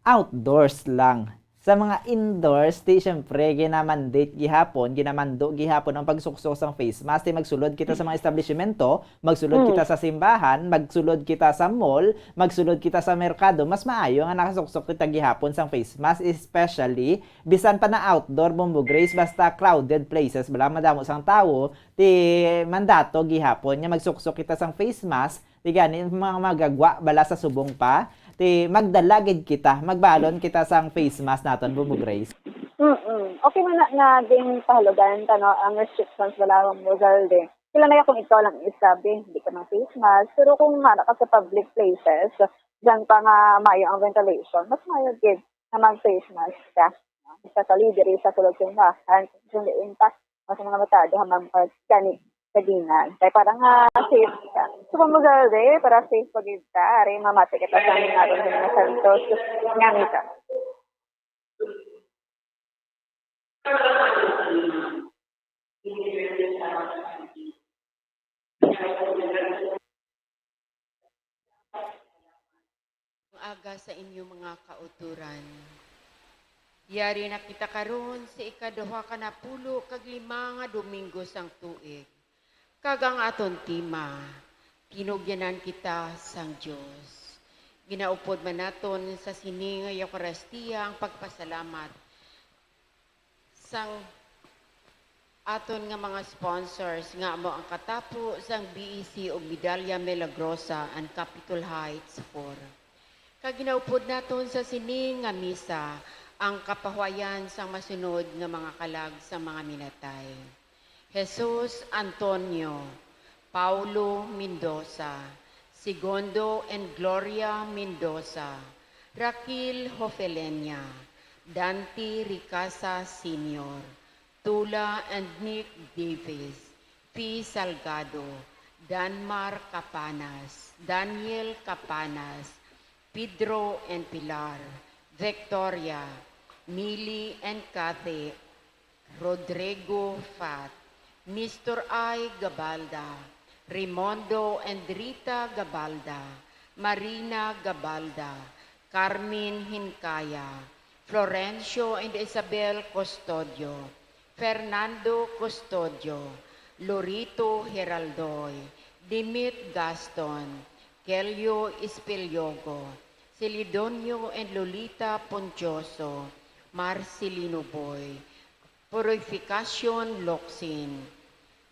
outdoors lang. Sa mga indoors, ti, syempre, ginamandate gihapon, ginamando gihapon ang pagsuksok sang face mask. Ti, magsulod kita sa mga establishmento, magsulod Mm. kita sa simbahan, magsulod kita sa mall, magsulod kita sa merkado, mas maayo nga nakasuksok kita gihapon sang face mask, especially bisan pa na outdoor, Bombo Grace, basta crowded places, bala madamo sang tawo, ti mandato gihapon nga magsuksok kita sang face mask, ti gani mga magagwa bala sa subong pa, ti magdala gid kita, magbalon kita sang face mask naton, Bombo Grace. Mm-mm. Okay man na nga din pahalugan ta, no, ang restrictions bala, Bombo Zalde. Sila na kung ikaw lang isabi, hindi ka mag face mask. Pero kung mara ka sa public places, diyan pa nga mayo ang ventilation, mas mayo gid na mag face mask ka. Especially diri sa sulod simbahan, kung diin pa, mas mga matado hamang pa gani sa dinan. Kay para nga safe ka. So, Bombo Zalde, para safe pa gid ta, ari mamati kita sa mga aton nga santos nga misa. Aga sa inyo mga kauturan. Yari na kita karon sa ikaduha ka napulo kag lima nga Domingo sang tuig. Kag ang aton tema, Tinugyanan Kita sang Dios. Ginaupod man naton sa sini nga Eukaristia ang pagpasalamat sang aton nga mga sponsors nga amo ang katapo sang B E C ug Medalla Milagrosa and Capitol Heights four. Kag ginaupod naton sa sini nga misa ang kapahuwayan sang masunod nga mga kalag sang mga minatay: Jesus Antonio, Paulo Mendoza, Segundo and Gloria Mendoza, Raquel Hofelenia, Dante Ricasa Senior, Tula and Nick Davis, P. Salgado, Danmar Capanas, Daniel Capanas, Pedro and Pilar, Victoria, Mili and Kathy, Rodrigo Fat, Mister I Gabalda, Raymundo and Rita Gabalda, Marina Gabalda, Carmen Hincaya, Florencio and Isabel Custodio, Fernando Custodio, Lorito Heraldoy, Dimit Gaston, Kelio Espiliogo, Celidonio and Lolita Pontioso, Marcelino Boy, Purificacion Locsin,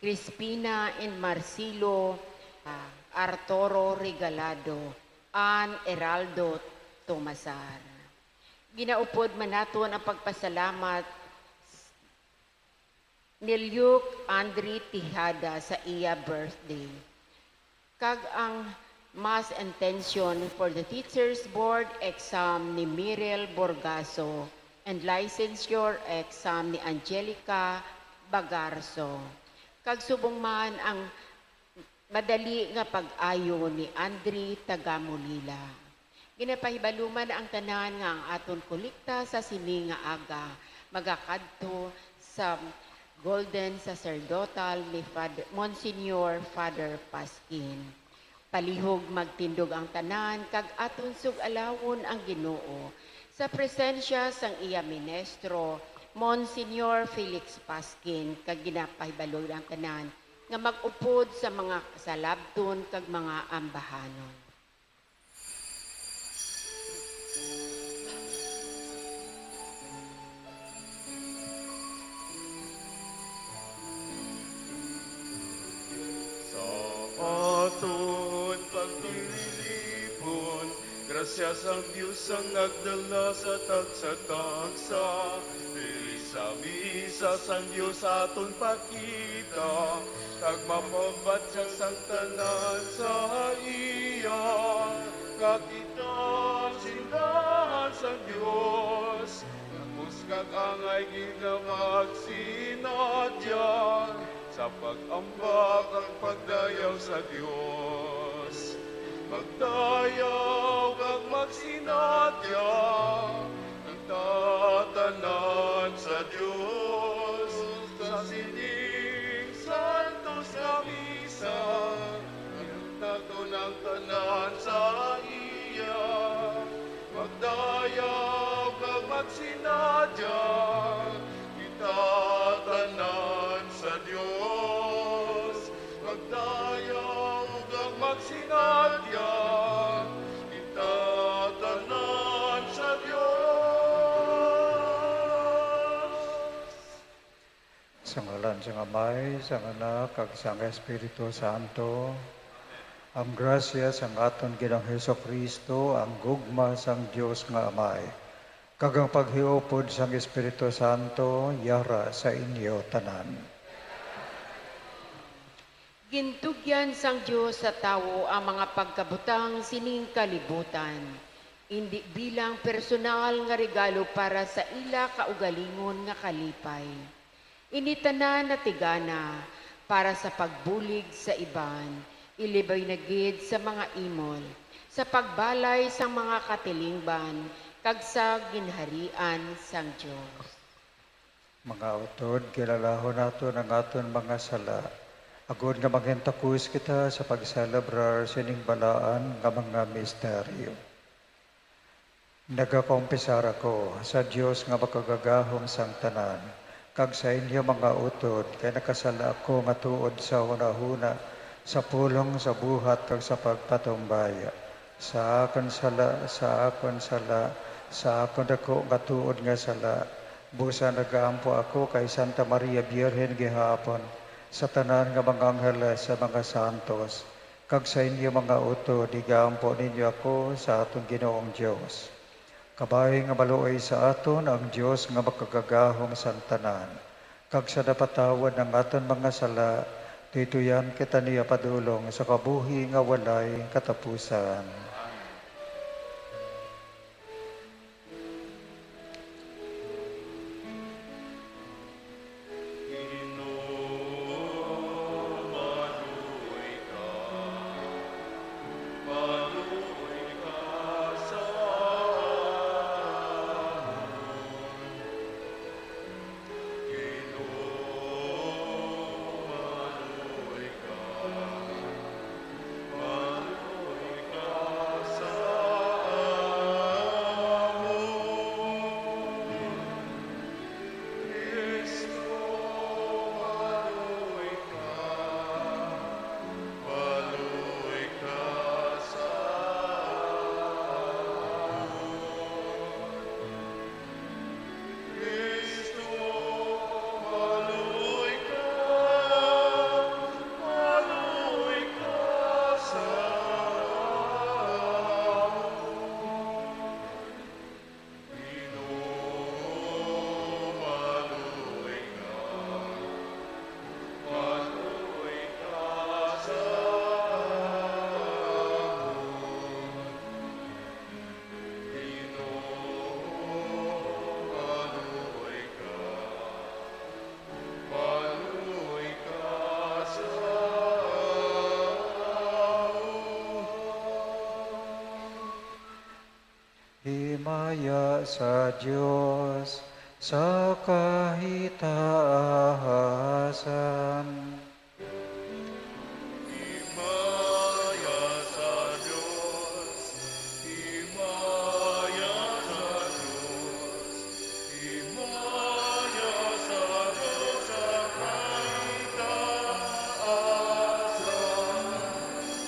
Crispina and Marcelo, ah, Arturo Regalado, and Heraldo Tomasar. Ginaupod man naton ang pagpasalamat ni Luke Andre Tejada sa iya birthday. kag ang mass intention for the Teachers Board exam ni Mirel Borgaso and licensure exam ni Angelica Bagarso, kag subong man ang madali nga pag-ayo ni Andre Tagamulila. Ginapahibaluman ang tanan nga ang aton kolekta sa sini nga aga magakadto sa Golden Sacerdotal ni Father, Monsignor Father Pasquin. Palihog magtindog ang tanan kag aton sug-alawon ang Ginoo sa presensya sang iya ministro, Monsignor Felix Pasquin, kag ginapahibalo ang tanan nga mag-upod sa mga kasalabton kag mga ambahanon. Sa aton pagtulipon, grasya sang Dios ang nagdala sa tagsa-tagsa. Diri sa misa sang Dios aton pakita, kag mapagbatya sang tanan sa iya. Nga kita sindahan sang Dios, tapos kag angay gid nga magsinadya sa pag-ambak kag pagdayaw sa Dios. Magdayaw kag magsinadya kita tanan sa Dios sa sining santos nga misa. Naton ang tanan sa iya. Magdayaw kag magsinadya kita tanan sa Dios. Magdayaw kag magsinadya kita tanan sa Dios. Sa ngalan sang Amay, sang Anak, kag sang Espiritu Santo. Ang grasya sang aton Ginoong Jesu-Cristo, ang gugma sang Dios nga Amay, kag ang paghiupod sang Espiritu Santo yara sa inyo tanan. Gintugyan sang Dios sa tawo ang mga pagkabutang sining kalibutan, indi bilang personal nga regalo para sa ila kaugalingon nga kalipay. Ini tanan natigana para sa pagbulig sa iban, ilabi na gid sa mga imol, sa pagbalay sang mga katilingban, kag sa ginharian sang Dios. Mga utod, kilalahon naton ang aton mga sala, agod nga mangin takos kita sa pagselebrar sining balaan nga mga misteryo. Nagakumpisar ako sa Dios nga Makagagahom sang tanan, kag sa inyo mga utod, kay nakasala ako nga tuod sa hunahuna, sa pulong, sa buhat, kag sa pagpatumbaya. Sa akon sala, sa akon sala, sa akon daku nga tuod nga sala. Busa nagaampo ako kay Santa Maria Birhen gihapon, sa tanan nga mga anghel, sa mga santos, kag sa inyo mga utod, igaampo ninyo ako sa aton Ginoong Dios. Kabay nga maluoy sa aton ang Dios nga Makagagahom sang tanan, kag sa napatawad ang aton mga sala, tuytoyan kita niya padulong sa kabuhi nga walay katapusan. Himaya sa Dios sa kahitaasan. Himaya sa Dios, himaya sa Dios, himaya sa Dios sa kahitaasan.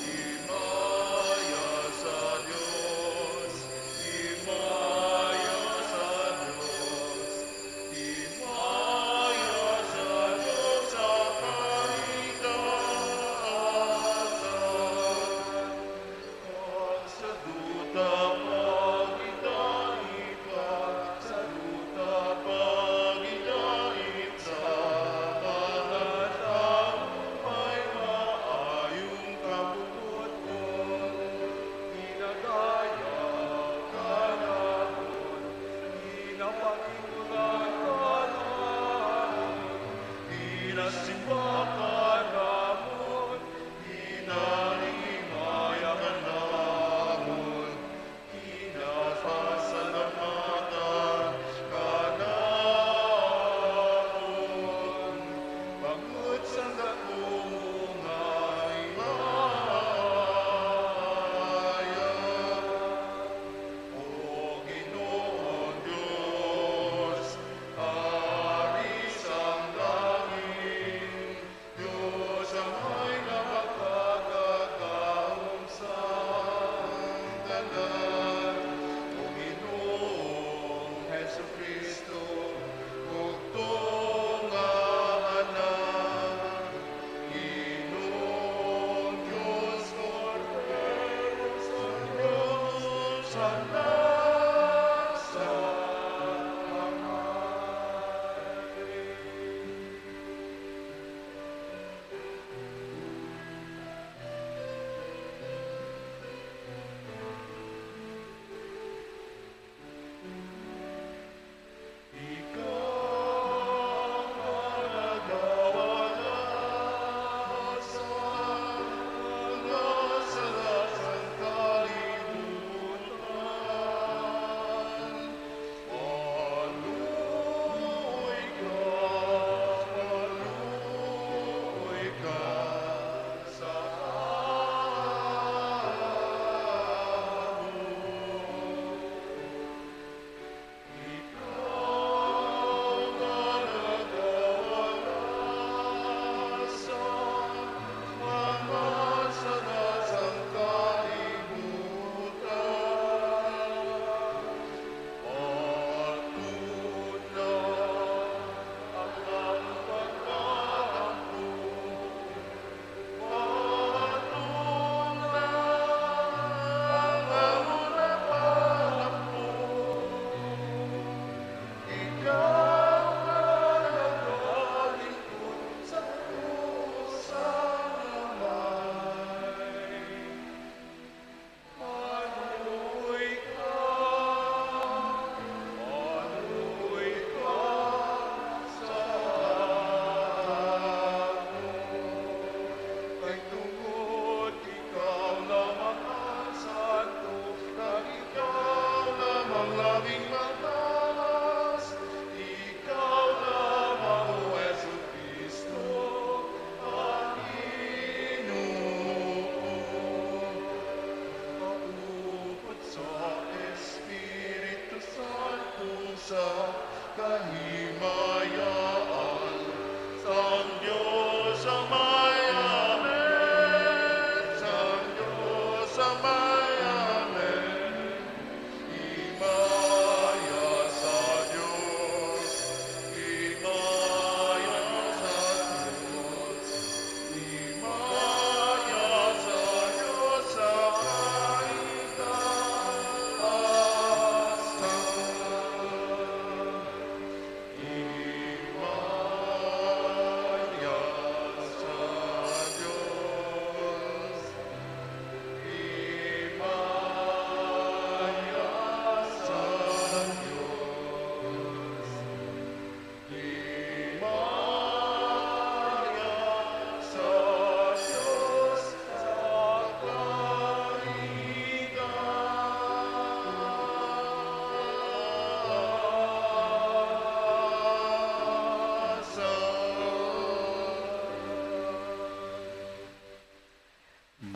Himaya sa Dios, himaya sa Dios, himaya sa Dios sa kahitaasan. Sa duta pagidait ka, sa duta pagidait sa tanan, ang may maayong kabuoton. Ginadaya ka namon, ginapakigula ka namon, ginasimba ka namon, ginahimaya ka namon, ginapasalamatan ka namon, bangod sang dako mo nga himaya. O Ginoong Dios, Hari sang langit, Dios nga may nakakagagahom sang tanan, o Ginoong Jesu-Cristo, bugto nga Anak, Ginoong Dios, Kordero sang Dios, Anak sang Amay.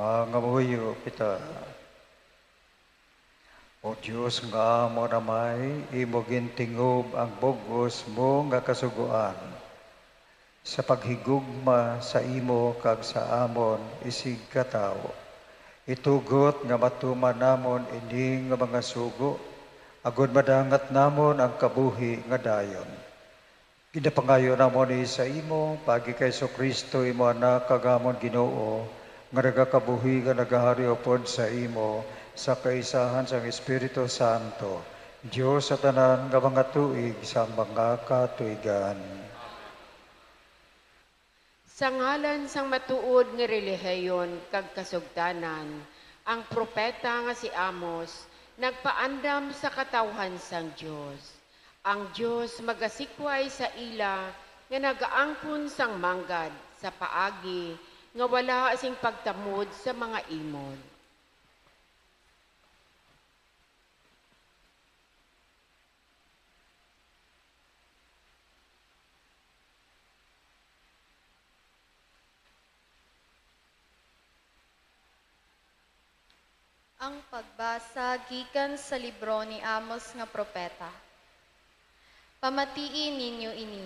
Mangamuyo kita. O Dios nga amon Amay, imo gintingob ang bug-os mo nga kasugoan sa paghigugma sa imo kag sa amon isig ka tawo. Itugot nga matuman namon ini nga mga sugo, agod madangat namon ang kabuhi nga dayon. Ginapangayo namon ni sa imo, paagi kay Jesu-Cristo, imo Anak, kag amon Ginoo, nga nagakabuhi nga nagahari upod sa imo, sa kaisahan sang Espiritu Santo, Dios sa tanan nga mga tuig sang mga katuigan. Sa ngalan sang matuod nga relihiyon kag kasugtanan, ang propeta nga si Amos nagpaandam sa katawhan sang Dios. Ang Dios magasikway sa ila nga nagaangkon sang manggad sa paagi nga wala sing pagtamod sa mga imol. Ang pagbasa gikan sa libro ni Amos nga propeta. Pamatii ninyo ini,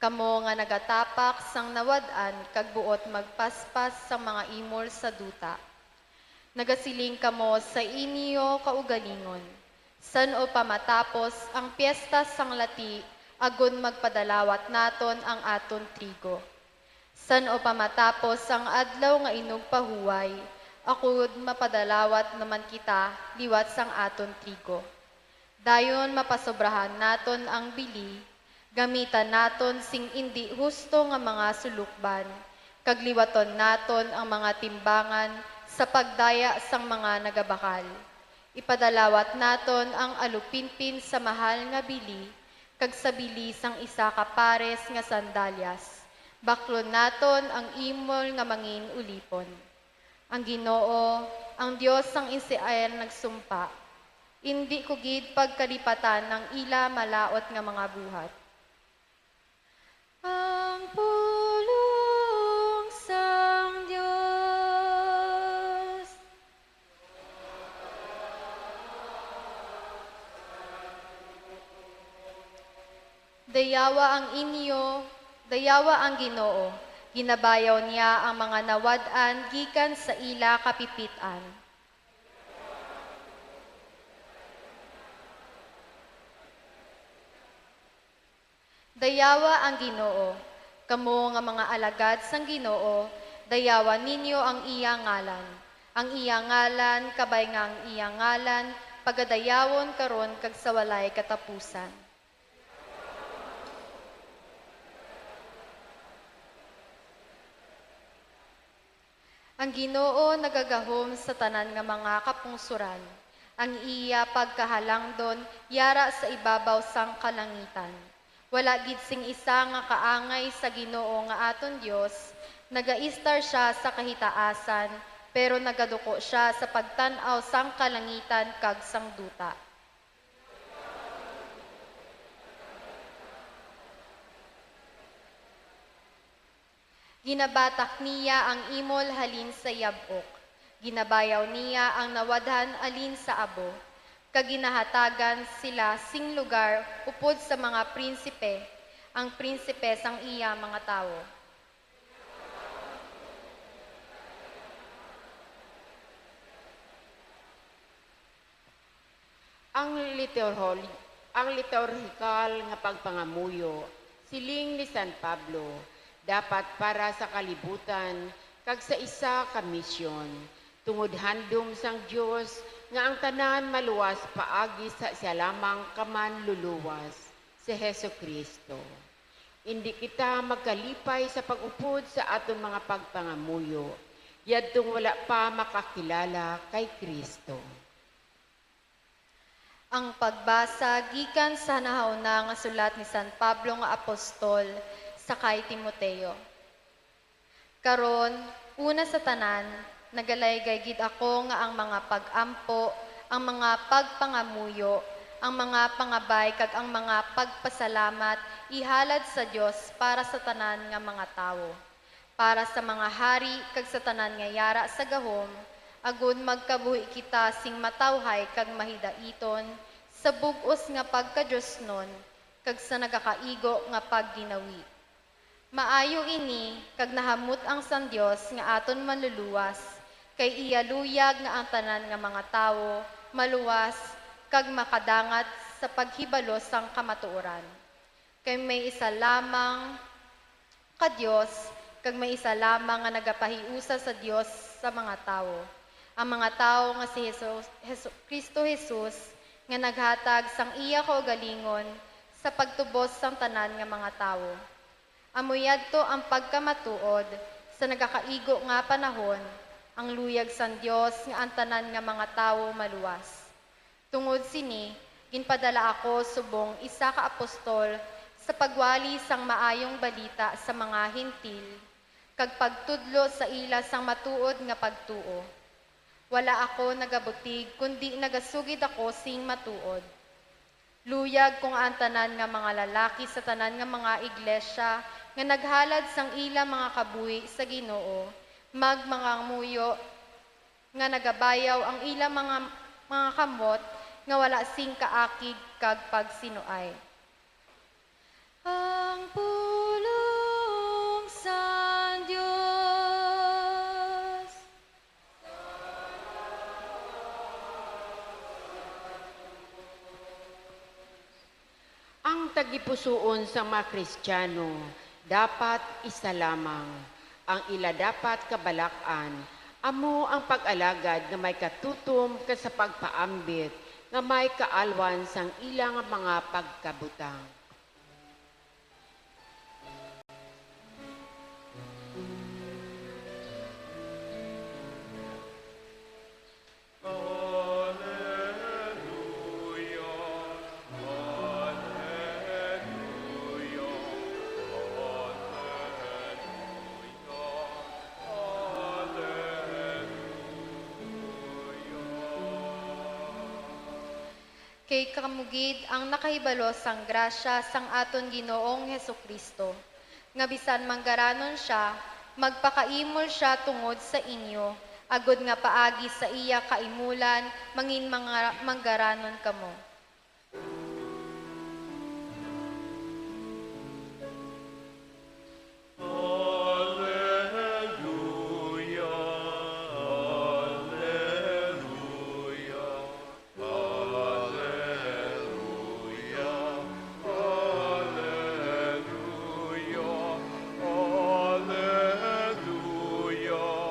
kamo nga nagatapak sang nawad-an kag buot magpaspas sang mga imol sa duta. Nagasiling kamo sa inyo kaugalingon, "San-o pa matapos ang piesta sang lati agod magpadalawat naton ang aton trigo? San-o pa matapos ang adlaw nga inugpahuway, agod mapadalawat naman kita liwat sang aton trigo? Dayon mapasobrahan naton ang bili, gamitan naton sing indi husto nga mga sulokban, kag liwaton naton ang mga timbangan sa pagdaya sang mga nagabakal. Ipadalawat naton ang alupinpin sa mahal nga bili, kag sa bili sang isa ka pares nga sandalyas, baklon naton ang imol nga mangin-ulipon." Ang Ginoo, ang Dios sang Israel, nagsumpa, "Indi ko gid pagkalipatan ang ila malaut nga mga buhat." Ang pulong sang Dios. Dayawa ang inyo, dayawa ang Ginoo, ginabayaw niya ang mga nawad-an gikan sa ila kapipit-an. Dayawa ang Ginoo. Kamo nga mga alagad sang Ginoo, dayawa ninyo ang iya ngalan. Ang iya ngalan, kabay nga ang iya ngalan, pagadayawon karon kag sa walay katapusan. Ang Ginoo nagagahom sa tanan nga mga kapungsoran. Ang iya pagkahalangdon yara sa ibabaw sang kalangitan. Wala gid sing isa nga kaangay sa Ginoo nga aton Dios. Nagaistar sia sa kahitaasan, pero nagaduko sia sa pagtan-aw sang kalangitan kag sang duta. Ginabatak niya ang imol halin sa yab-ok, ginabayaw niya ang nawadhan halin sa abo, kag ginahatagan sila sing lugar upod sa mga prinsipe, ang prinsipe sang iya mga tawo. Ang liturhol-, ang liturhikal nga pagpangamuyo, siling ni San Pablo, dapat para sa kalibutan kag sa isa ka misyon, tungod handom sang Dios nga ang tanan maluwas paagi sa isa lamang ka Manluluwas, si Jesu-Cristo. Indi kita magkalipay sa pag-upod sa aton mga pagpangamuyo, yadtong wala pa makakilala kay Cristo. Ang pagbasa gikan sa nahauna nga sulat ni San Pablo nga apostol sa kay Timoteo. Karon, una sa tanan, nagalaygay gid ako nga ang mga pag-ampo, ang mga pagpangamuyo, ang mga pangabay, kag ang mga pagpasalamat ihalad sa Dios para sa tanan nga mga tawo. para sa mga hari kag sa tanan nga yara sa gahom, agod magkabuhi kita sing matawhay kag mahidaiton sa bug-os nga pagkadiosnon kag sa nagakaigo nga pagginawi. Maayo ini kag nahamut-ang sang Dios nga aton Manluluwas, kay iya luyag nga ang tanan nga mga tawo maluwas kag makadangat sa paghibalo sang kamatuoran. Kay may isa lamang ka Dios, kag may isa lamang nga nagapahiusa sa Dios sa mga tawo, ang mga tawo nga si Jesus, Jesu-, Cristo Jesus, nga naghatag sang iya kaugalingon sa pagtubos sang tanan nga mga tawo. Amo yadto ang pagkamatuod sa nagakaigo nga panahon, ang luyag sang Dios nga ang tanan nga mga tawo maluwas. Tungod sini, ginpadala ako subong isa ka apostol sa pagwali sang Maayong Balita sa mga Gentil, kag pagtudlo sa ila sang matuod nga pagtuo. Wala ako nagabutig, kundi nagasugid ako sing matuod. Luyag ko nga ang tanan nga mga lalaki sa tanan nga mga iglesia nga naghalad sang ila mga kabuhi sa Ginoo magmangamuyo nga nagabayaw ang ila mga, mga kamot nga wala sing kaakig kag pagsinuay. Ang pulong sang Dios. Ang tagipusoon sang mga Kristiano dapat isa lamang. Ang ila dapat kabalak-an amo ang pag-alagad nga may katutom kag sa pagpaambit nga may kaalwan sang ila nga mga pagkabutang. Kay kamo gid ang nakahibalo sang grasya sang aton Ginoong Jesu-Cristo, nga bisan manggaranon sia, magpakaimol sia tungod sa inyo, agod nga paagi sa iya kaimulan mangin-, manga-, manggaranon kamo. Alleluia, alleluia, alleluia, alleluia, alleluia. Alleluia, alleluia, alleluia.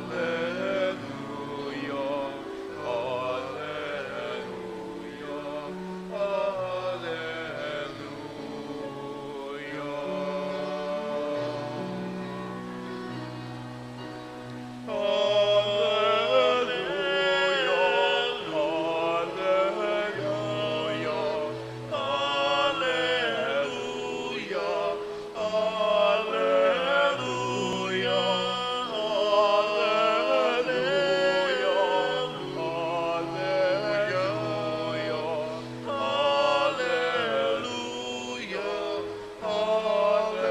Alleluia, alleluia, alleluia. Alleluia, alleluia, alleluia, alleluia, alleluia, alleluia.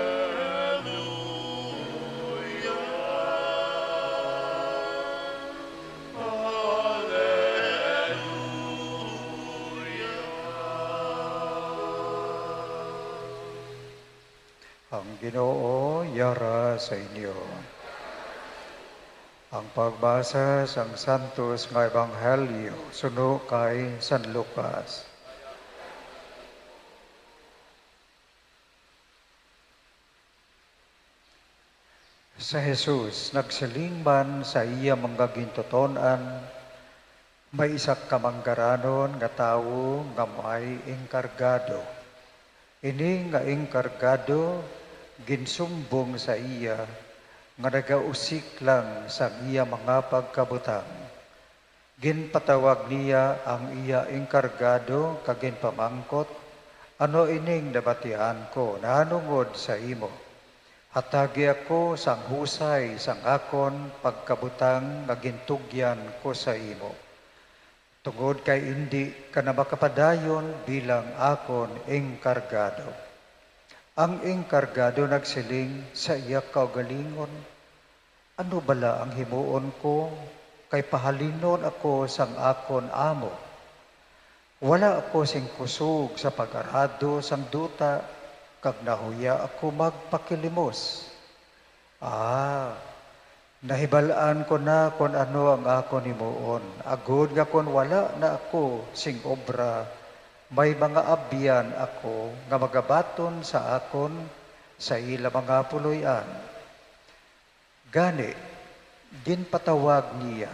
Ang Ginoo yara sa inyo. Ang pagbasa sang Santos nga Ebanghelyo suno kay San Lucas. Si Jesus nagsiling man sa iya mga gintuton-an, "May isa ka manggaranon nga tawo nga may enkargado. Ini nga enkargado ginsumbong sa iya nga nagausik lang sang iya mga pagkabutang. Ginpatawag niya ang iya enkargado kag ginpamangkot, 'Ano ining nabatian ko nahanungod sa imo? Hatagi ako sang husay sang akon pagkabutang nga gintugyan ko sa imo, tungod kay indi ka na makapadayon bilang akon enkargado.' Ang enkargado nagsiling sa iya kaugalingon, "Ano bala ang himuon ko, kay pahalinon ako sang akon amo? Wala ako sing kusog sa pag-arado sang duta, kag nahuya ako magpakilimos. Ah, nahibal-an ko na kon ano ang akon himuon, agod nga kon wala na ako sing obra, may mga abyan ako nga magabaton sa akon sa ila mga puloy-an." Gani, ginpatawag niya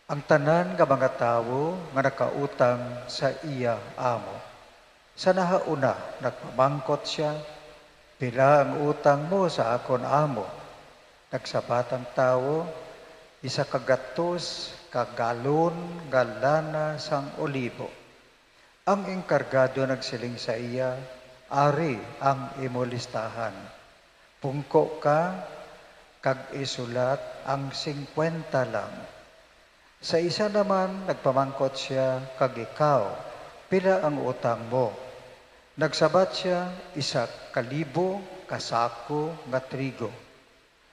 ang tanan nga mga tawo nga nakautang sa iya amo. Sa nahauna, nagpamangkot sia, "Pila ang utang mo sa akon amo?" Nagsabat ang tawo, "Isa ka gatos ka galon nga lana sang olibo." Ang enkargado nagsiling sa iya, "Ari ang imo listahan. Pungko ka kag isulat ang singkwenta lang." Sa isa naman nagpamangkot sia, "Kag ikaw, pila ang utang mo?" Nagsabat sia, "Isa ka libo ka sako nga trigo."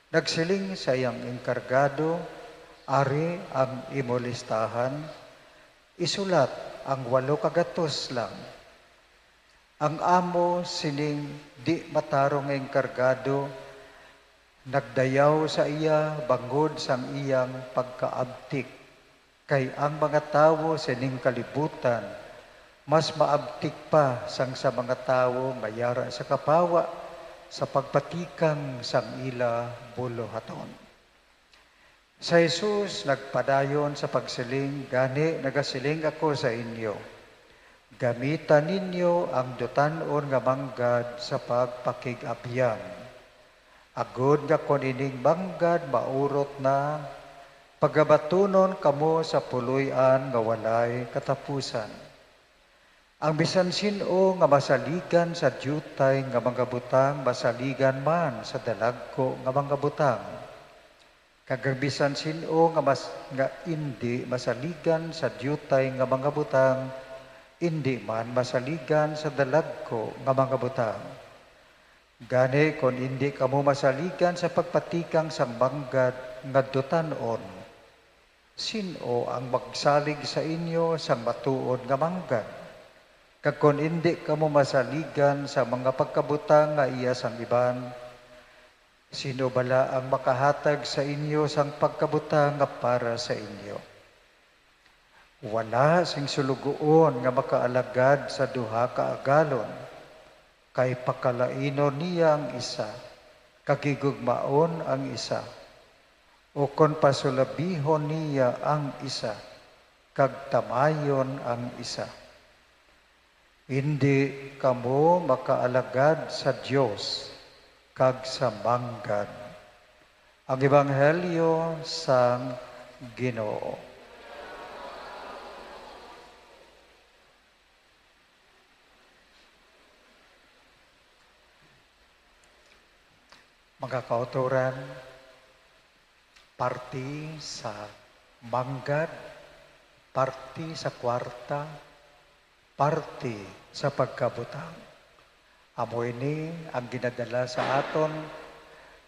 Nagsiling sa iyang enkargado, "Ari ang imo listahan, isulat ang walo ka gatos lang." Ang amo sining di matarong nga enkargado nagdayaw sa iya bangod sang iyang pagkaabtik, kay ang mga tawo sining kalibutan mas maabtik pa sang sa mga tawo nga yara sa kapawa sa pagpatikang sang ila buluhaton. Si Jesus nagpadayon sa pagsiling, "Gani nagasiling ako sa inyo, gamita ninyo ang dutan-on nga manggad sa pagpakig-abyan, agod nga kon ining manggad maurot na, pagabatunon kamo sa puloy-an nga walay katapusan. Ang bisan sin-o nga masaligan sa diutay nga mga butang, masaligan man sa dalagko nga mga butang. Kag ang bisan sin-o nga mas-, nga indi masaligan sa diutay nga mga butang, indi man masaligan sa dalagko nga mga butang. Gani, kon indi kamo masaligan sa pagpatikang sang manggad nga dutan-on, sin-o ang magsalig sa inyo sang matuod nga manggad? Kag kon indi kamo masaligan sa mga pagkabutang nga iya sang iban, sin-o bala ang makahatag sa inyo sang pagkabutang nga para sa inyo? Wala sing sulugoon nga makaalagad sa duha ka agalon, kay pakalainon niya ang isa, kag higugmaon ang isa, ukon pasulabihon niya ang isa, kag tamayon ang isa. Indi kamo makaalagad sa Dios kag sa manggad. Ang Ebanghelyo sang Ginoo. Mga kautoran, parte sa manggad, parte sa kwarta, parte sa pagkabutang. Amo ini ang ginadala sa aton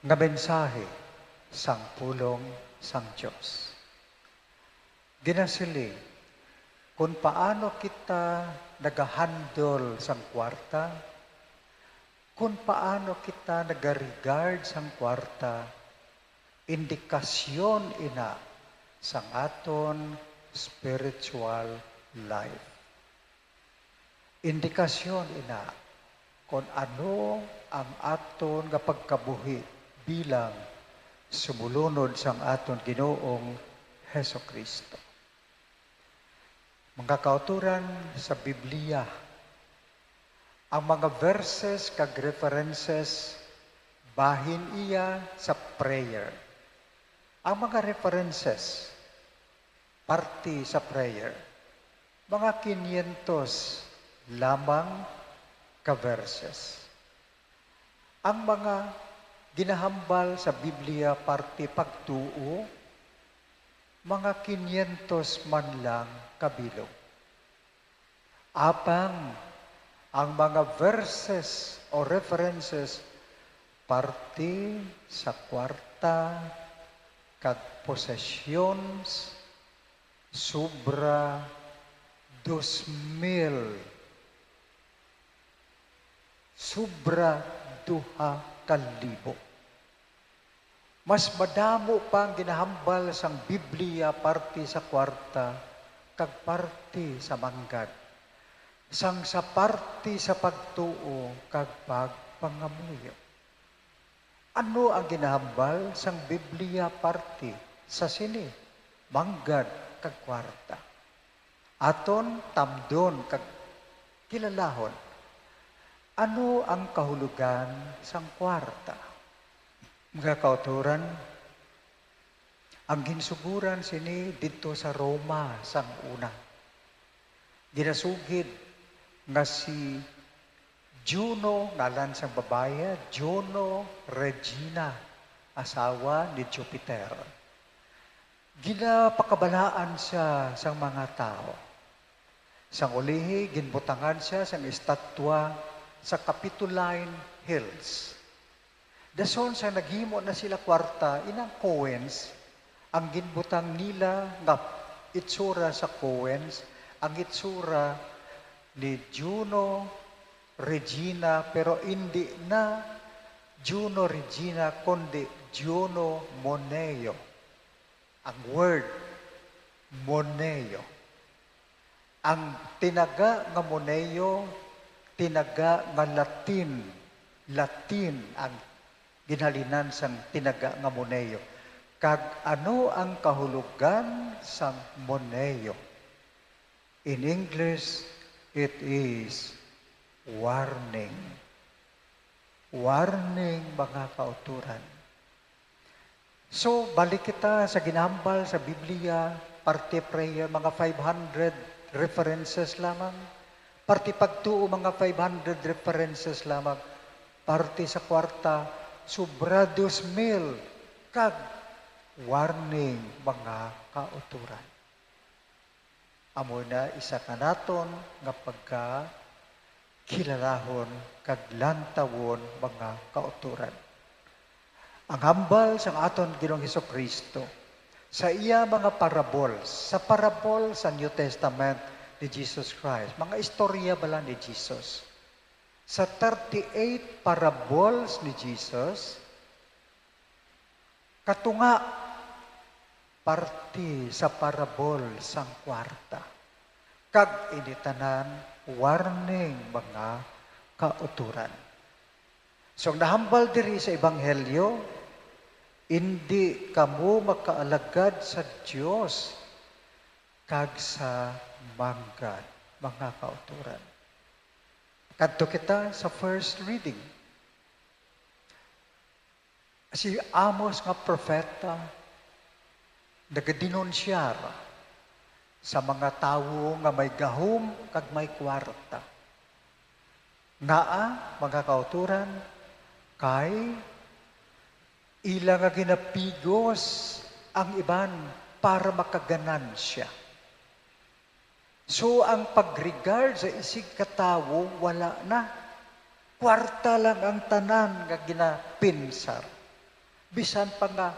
nga mensahe sang pulong sang Dios. Ginasiling, kung paano kita nagahandle sang kwarta, kung paano kita nagaregard sang kwarta, indikasyon ina sang aton spiritual life. Indikasyon ina kon ano ang aton nga pagkabuhi bilang sumulunod sang aton Ginoong Jesu-Cristo. Mga kautoran sa Biblia, ang mga verses kag references bahin iya sa prayer. Ang mga references parte sa prayer, mga kinyentos lamang ka verses. Ang mga ginahambal sa Biblia parte pagtuo, mga kinyentos man lang ka bilog. Apang ang mga verses o references parte sa kwarta kag possessions, sobra dos mil, sobra duha ka libo. Mas madamo pa ang ginahambal sang Biblia parte sa kwarta kag parte sa manggad, sang sa parte sa pagtuo kag pagpangamuyo. Ano ang ginahambal sang Biblia parte sa sini, manggad kag kwarta? Aton tamdon kag kilalahon, ano ang kahulogan sang kwarta? Mga kauturan, ang ginsugoran sini didto sa Roma sang una. Ginasugid nga si Juno, ngalan sang babayi, Juno Regina, asawa ni Jupiter. Ginapakabalaan sia sang mga tawo. Sang ulihi, ginbutangan sia sang estatwa sa Capitoline Hills. Dason, sa naghimo na sila kwarta, inang coins, ang ginbutang nila nga itsura sa coins, ang itsura ni Juno Regina, pero indi na Juno Regina, kundi Juno Moneo. Ang word, Moneo. Ang tinaga nga Moneo, tinaga nga Latin. Latin ang ginhalinan sang tinaga nga Moneo. Kag ano ang kahulogan sang Moneo? In English, it is warning. Warning, mga kauturan. So, balik kita sa ginahambal sa Biblia, parte prayer, mga five hundred references lamang, parte pagtuo, mga five hundred references lamang, parte sa kwarta, sobra dos mil, kag warning, mga kauturan. Amo na isa kanaton nga pagkakilalahon kag lantawon, mga kauturan. Ang hambal sang aton Ginoong Jesu-Cristo sa iya mga parables, sa parable sa New Testament ni Jesus Christ, mga istorya bala ni Jesus. Sa thirty-eight parables ni Jesus, katunga parte sa parable sang kwarta, kag ini tanan warning, mga kauturan. So, ang nahambal diri sa Ebanghelyo, indi kamo makaalagad sa Dios kag sa manggad, mga kauturan. Kadto kita sa first reading. Si Amos nga propeta nagadenunsyar sa mga tawo nga may gahom kag may kwarta. Ngaa, mga kauturan? Kay ila nga ginapigos ang iban para makaganansya. So, ang pag-regard sa isig ka tawo, wala na. Kwarta lang ang tanan nga ginapinsar. Bisan pa nga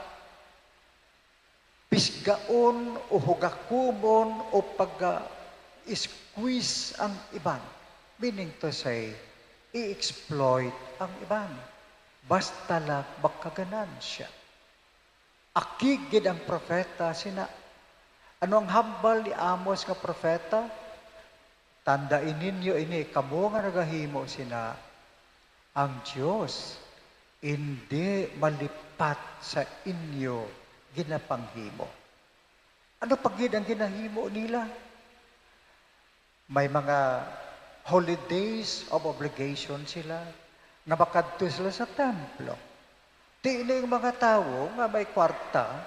pisgaon o hugakumon o pag-squeeze ang iban. Meaning to say, i-exploit ang iban. Basta lang makaganansya. Akig gid ang propeta sina. Ano ang hambal ni Amos nga propeta? Tandai ninyo ini, kamo nga nagahimo sina, ang Dios indi malipat sa inyo ginapanghimo. Ano pa gid ang ginahimo nila? May mga holidays of obligation sila, nga makadto sila sa templo. Ti ining mga tawo nga may kwarta,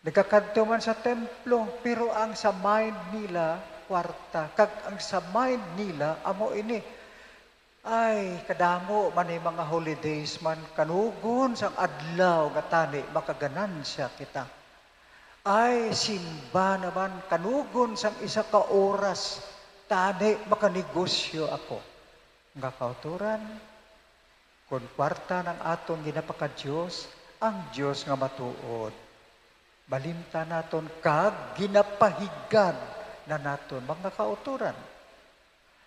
nagakadto man sa templo, pero ang sa mind nila, kwarta. Kag ang sa mind nila, amo ini, "Ay, kadamo man ni mga holidays man, kanugon sang adlaw nga tani makaganansya kita. Ay, simba naman, kanugon sang isa ka oras Tani makanegosyo ako. Nga kautoran, kon kwarta nang aton ginapakadiyos, ang Dios nga matuod, malimtan naton kag ginapahigad na naton, mga kautoran.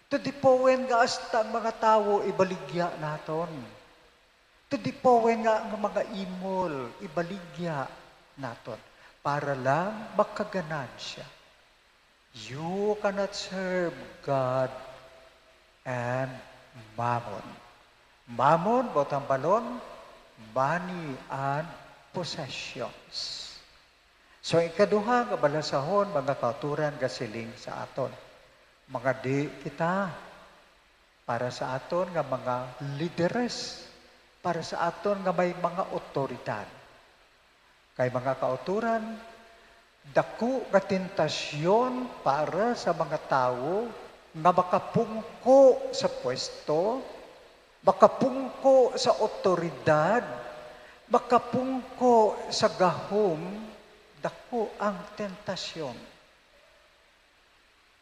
To the point nga hasta ang mga tawo ibaligya naton. To the point nga ang mga imol ibaligya naton para lang makaganansya. You cannot serve God and mammon. Mammon, butang balon, money and possessions. So, ikaduha nga balasahon, mga kautoran, gasiling sa aton, mga di kita para sa aton nga mga lideres, para sa aton nga may mga awtoridad. Kay, mga kautoran, dako nga tentasyon para sa mga tawo nga makapungko sa pwesto, makapungko sa awtoridad, makapungko sa gahom, dako ang tentasyon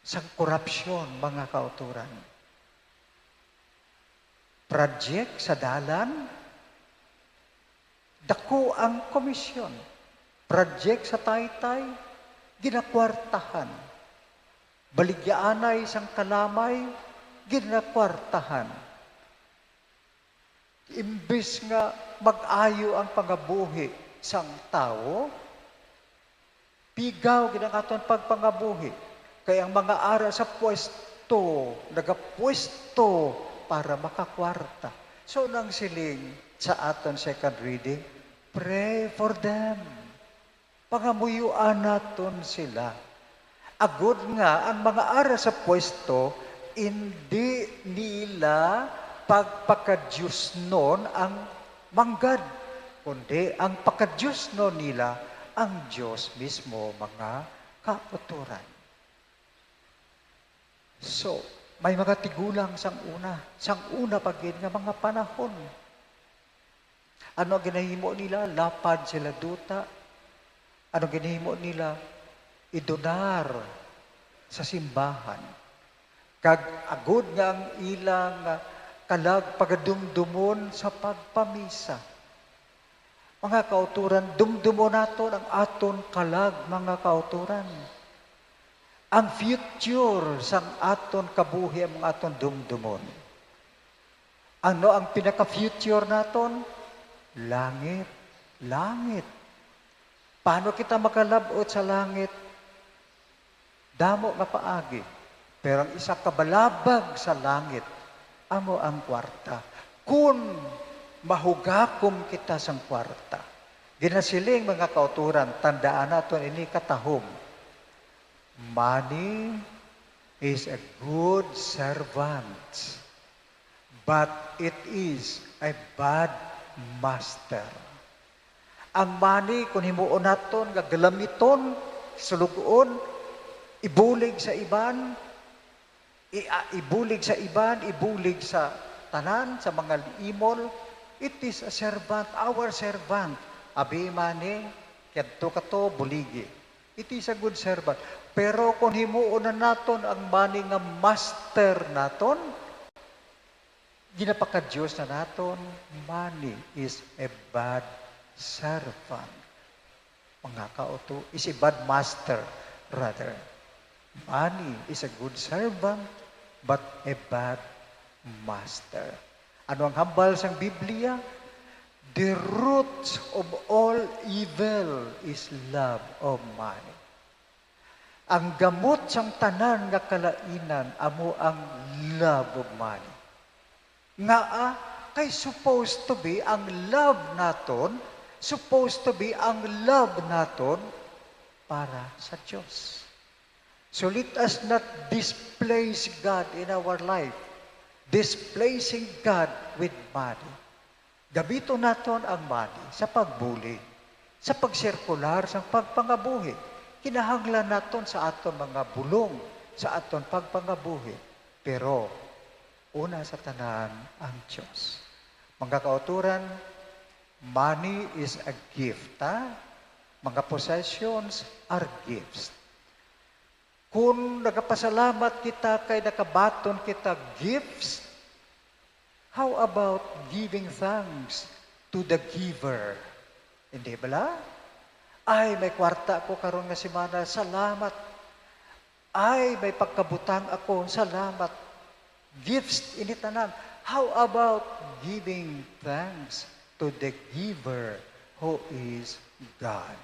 sang korupsyon, mga kautoran. Project sa dalan, dako ang komisyon. Project sa taytay, ginakwartahan. Baligyaanay sang kalamay, ginakwartahan. Imbis nga mag-ayo ang pangabuhi sang tawo, pigaw gid ang aton pagpangabuhi, kay ang mga ara sa pwesto nagapwesto para makakwarta. So, nang siling sa aton second reading, pray for them. Pangamuyoan naton sila. Agod nga ang mga ara sa pwesto, indi nila pagpakadiosnon ang manggad, kundi ang pakadiosnon nila ang Dios mismo, mga kautoran. So, may mga tigulang sang una, sang una pa gid nga mga panahon. Ano ang ginahimo nila? Lapad sila duta. Ano ang ginahimo nila? Idonar sa simbahan. Kag agod nga ang ilang kalag pagadumdumon sa pagpamisa. Mga kautoran, dumdumon naton ang aton kalag, mga kautoran. Ang future sang aton kabuhi ang aton dumdumon. Ano ang pinaka-future naton? Langit. Langit. Paano kita makalab-ot sa langit? Damo nga paagi. Pero ang isa ka balabag sa langit, amo ang kwarta. Kun mahugakom kita sang kwarta, ginasiling, mga kautoran, tandaan naton ini katahom. Money is a good servant, but it is a bad master. Ang money, kung himuon naton nga galamiton, sulug-on, ibulig sa iban, i-, a-, ibulig sa iban, ibulig sa tanan, sa mga imol, it is a servant, our servant. Abi, money, kadto ka to, buligi. It is a good servant. Pero kung himuon na naton ang money nga master naton, ginapakadios na naton, money is a bad servant. Mga kauto, is a bad master, rather. Money is a good servant, but a bad master. Ano ang hambal sang Biblia? The root of all evil is love of money. Ang gamot sang tanan nga kalainan amo ang love of money. Ngaa? Kay supposed to be ang love naton, supposed to be ang love naton para sa Dios. So let us not displace God in our life, displacing God with money. Gamiton naton ang money sa pagbulig, sa pagsirkular sang pagpangabuhi. Kinahanglan naton sa aton mga bulong, sa aton pagpangabuhi. Pero una sa tanan ang Dios. Mga kautoran, money is a gift, ha? Mga possessions are gifts. Kung nagapasalamat kita kay nakabaton kita gifts, how about giving thanks to the giver? Hindi bala? Ay, may kwarta ko karon nga semana, salamat. Ay, may pagkabutang ako, salamat. Gifts ini tanan. How about giving thanks to the giver, who is God?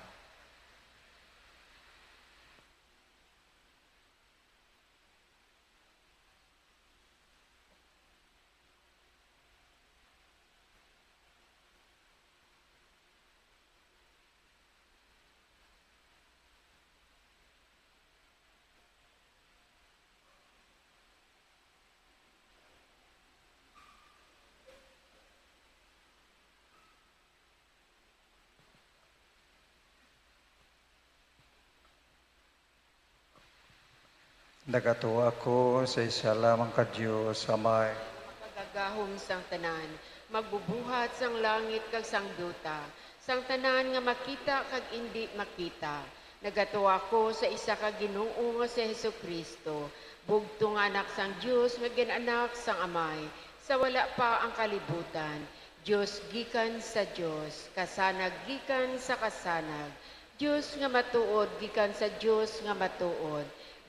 Nagatuo ako sa isa lamang ka Dios, Amay. Makagagahom sang tanan, magbubuhat sang langit kag sang duta, sang tanan nga makita kag indi makita. Nagatuo ako sa isa ka Ginoo nga si Jesu-Cristo, bugtong nga Anak sang Dios nga gin-anak sang Amay sa wala pa ang kalibutan. Dios gikan sa Dios, kasanag gikan sa kasanag, Dios nga matuod gikan sa Dios nga matuod.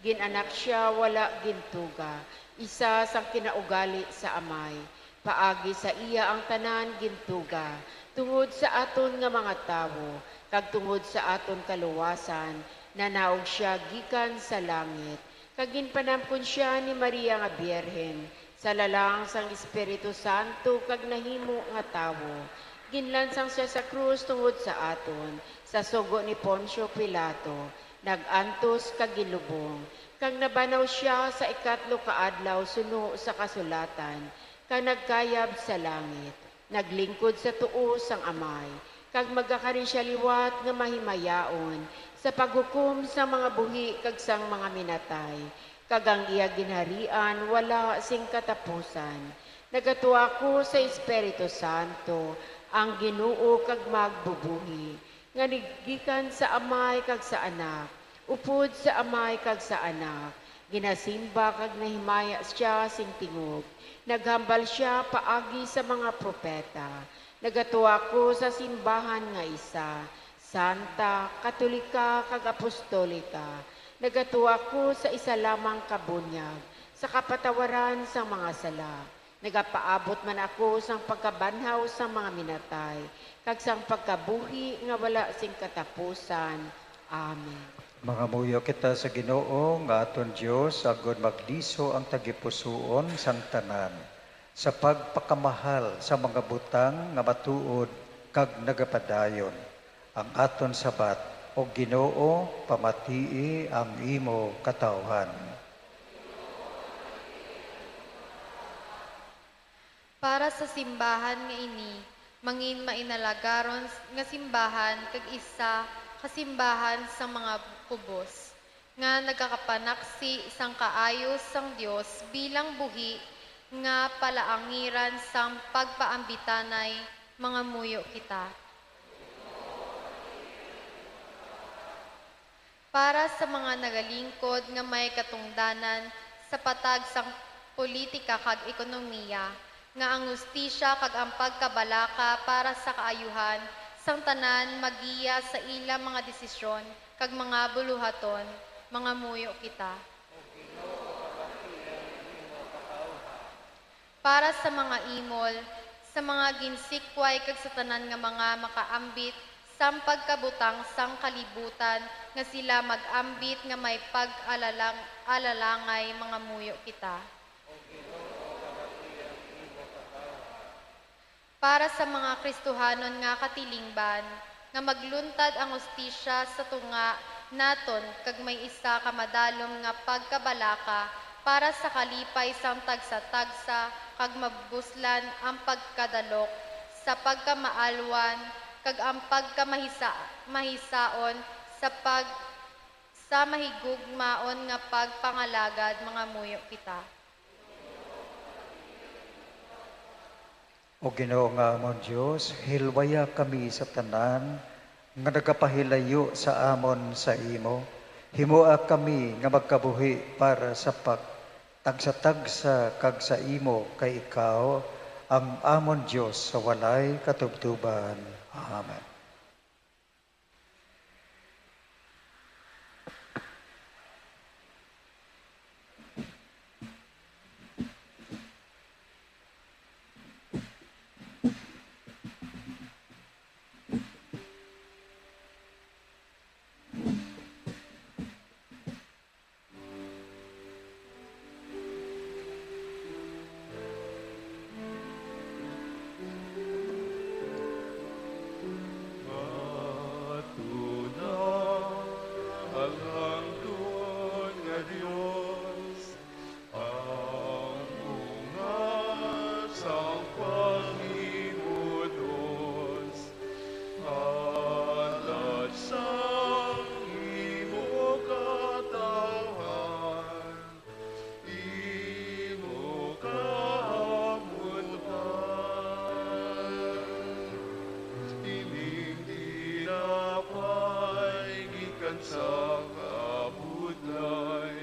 Gin-anak sia, wala gintuga, isa sang kinaugali sa Amay. Paagi sa iya ang tanan gintuga. Tungod sa aton nga mga tawo, kag tungod sa aton kaluwasan, nanaog sia gikan sa langit, kag ginpanamkon sia ni Maria nga Birhen, sa lalang sang Espiritu Santo, kag nahimo nga tawo. Ginlansang sia sa krus tungod sa aton, sa sugo ni Poncio Pilato, nag-antos kag ginlubong, kag nabanaw sia sa ikatlo ka adlaw suno sa kasulatan, kag nagkayab sa langit. Naglingkod sa tuo sang Amay, kag magakari sia liwat nga mahimayaon sa paghukom sang mga buhi kag sang mga minatay, kag ang iya ginharian wala sing katapusan. Nagatuo ako sa Espiritu Santo, ang Ginoo kag magbubuhi, nga naggikan sa Amay kag sa Anak, upod sa Amay kag sa Anak. Ginasimba kag nahimaya sia sing tingog. Naghambal sia paagi sa mga propeta. Nagatuo ako sa simbahan nga isa, santa, katolika, kag apostolika. Nagatuo ako sa isa lamang ka bunyag, sa kapatawaran sang mga sala. Nagapaabot man ako sang pagkabanhaw sang mga minatay, kag sang pagkabuhi nga wala sing katapusan. Amen. Mangamuyo kita sa Ginoo nga aton Dios, agod magliso ang tagipusoon sang tanan, sa pagpakamahal sa mga butang nga matuod kag nagapadayon. Ang aton sabat, O Ginoo, pamatii ang imo katawhan. Para sa simbahan nga ini, mangin mainalagaron nga simbahan kag isa ka simbahan sa mga kubos, nga nagakapanaksi sang kaayo sang Dios bilang buhi nga palaangiran sang pagpaambitanay, mangamuyo kita. Para sa mga nagalingkod nga may katungdanan sa patag sang politika kag ekonomiya, nga ang hustisya kag ang pagkabalaka para sa kaayuhan sang tanan maggiya sa ila mga desisyon kag mga buluhaton, mangamuyo kita. Para sa mga imol, sa mga ginsikway kag sa tanan nga mga makaambit sang pagkabutang sang kalibutan, nga sila mag-ambit nga may pag-alalang-, alalangay, mangamuyo kita. Para sa mga Kristohanon nga katilingban, nga magluntad ang hustisya sa tunga naton, kag may isa ka madalom nga pagkabalaka para sa kalipay sang tagsa-tagsa, kag mabuslan ang pagkadalok sa pagkamaalwan kag ang pagkamahisa-, mahisaon sa pag-, sa mahigugmaon nga pagpangalagad, mangamuyo kita. O Ginoo nga amon Dios, hilwaya kami sa tanan nga nagapahilayo sa amon sa imo, Himoa kami nga magkabuhi para sa pagtagsa-tagsa kag sa imo, kay ikaw ang amon Dios sa walay katubtoban. Amen. Matuna, halangdon nga Dios, ang bunga sang paghimudos, halad sang imo katawhan. Imo kahamutan, ining tinapay gikan sa kabudlay,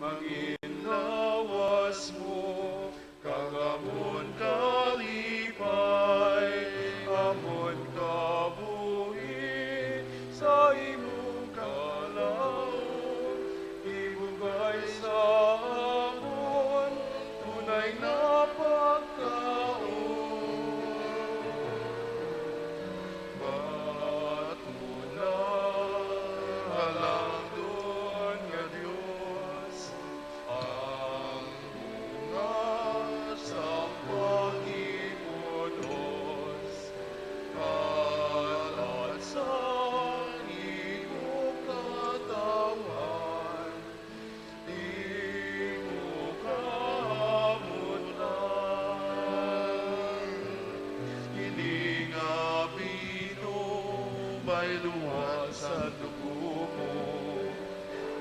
manginlawas mo, kag amon kalipay, amon kabuhi sa imong kalawom, ibugay sa amon tunay nga pagkaon. Matuna, halangdon nga Dios, ang bunga sang paghimudos, halad sang imo katawhan, imo kahamutan. Ini nga bino may luwag sa dugo mo,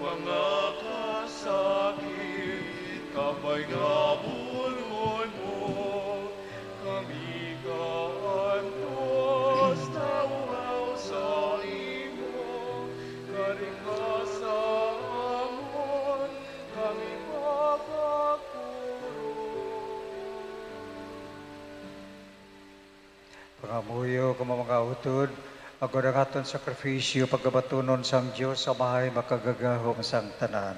mga kasakit, kabay nga bul-on mo, kami kaantos nauhaw sa imo, kari ka sa amon, kami magakuro. Pangamuyo kamo mga utod, agod ang aton sakrifisyo pagabatunon sang Dios Amahay makagagahom sang tanan.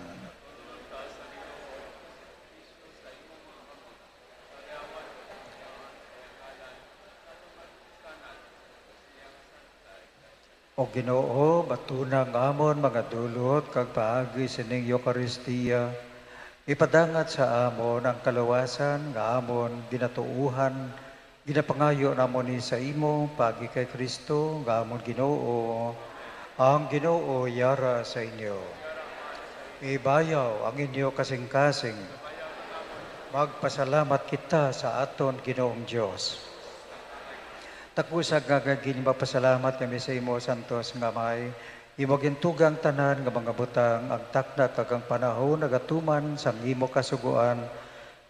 O Ginoo, batuna ang amon mga dulot kag paagi sining Eukaristia, ipadangat sa amon ang kaluwasan nga amon ginatuohan. Ginapangayo namon ni sa imo paagi kay Cristo nga amon Ginoo. Ang Ginoo yara sa inyo. Ibayaw ang inyo kasingkasing. Magpasalamat kita sa aton Ginoong Dios. Takusa nga ginpapasalamat kami sa imo, Santos nga Amay, imo gintugang tanan nga mga butang, ang takna kag ang panahon nagatuman sang imo kasugoan,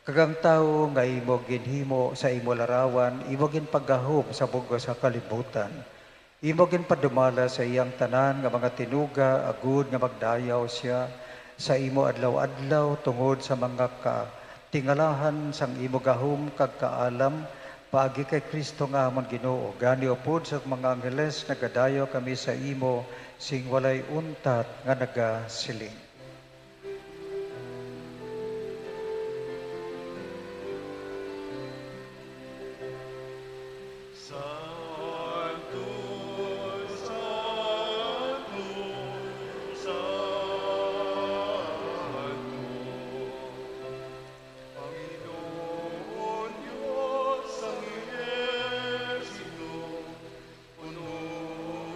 kag ang tawo nga imo ginhimo sa imo larawan, imo ginpagahom sa bug-os nga kalibutan. Imo ginpadumala sa iyang tanan nga mga tinuga, agud nga magdayaw sia sa imo adlaw-adlaw tungod sa mga katingalahan sang imo gahom kag kaalam, paagi kay Cristo nga amon Ginoo. Gani, upod sa mga angheles, nagadayaw kami sa imo sing walay untat nga nagasiling: Santo, santo, santo, Panginoon Dios sang ehersito, puno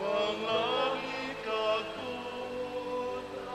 ang langit kag duta.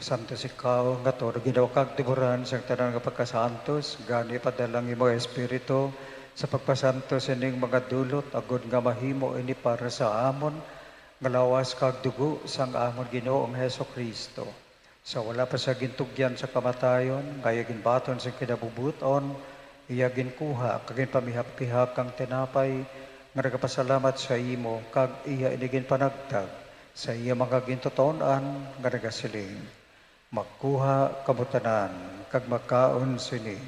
Santos ikaw nga tuod, Ginoo, kag tuburan sang tanan nga pagkasantos, gani padala ang imong Espiritu sa pagpasantos sining mga dulot, agod nga mahimo ini para sa amon nga lawas kag dugo sang amon Ginoong Jesu-Cristo. Sa wala pa siya gintugyan sa kamatayon, nga iya ginbaton sing kinabubut-on, iya ginkuha kag ginpamihak-pihak ang tinapay nga nagapasalamat sa imo, kag iya ini ginpanagtag sa iya mga gintuton-an nga nagasiling, "Magkuha kamo tanan kag magkaon sini,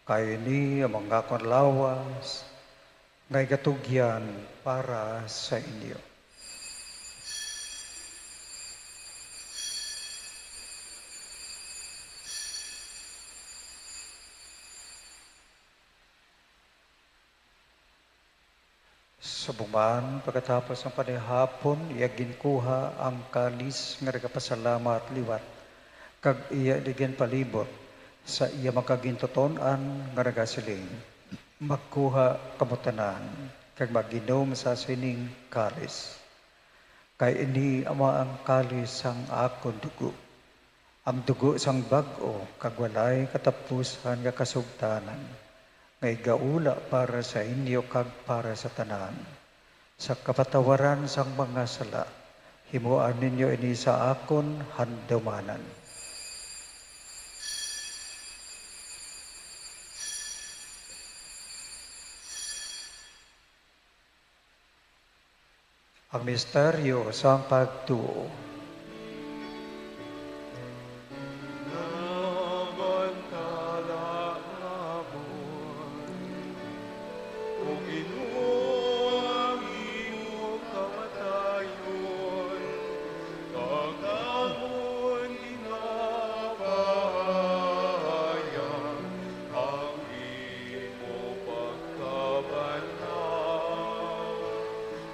kay ini ang mga akon lawas nga igatugyan para sa inyo." Subong man, pagkatapos ang panihapon, iya ginkuha ang kalis nga nagapasalamat liwat, kag iya ini ginpalibot sa iya mga gintuton-an nga nagasiling, "Magkuha kamo tanan kag mag-inom sa sining kalis, kay ini amo ang kalis sang akon dugo, ang dugo sang bag-o kag walay katapusan nga kasugtanan, nga igaula para sa inyo kag para sa tanan, sa kapatawaran sang mga sala. Himoa ninyo ini sa akon handumanan." Ang misteryo sang pagtuo. Nabantala nga buwan, O Ginoo, ang imo kamatayon, kag amon ginapahayag ang imo pagkabanhaw,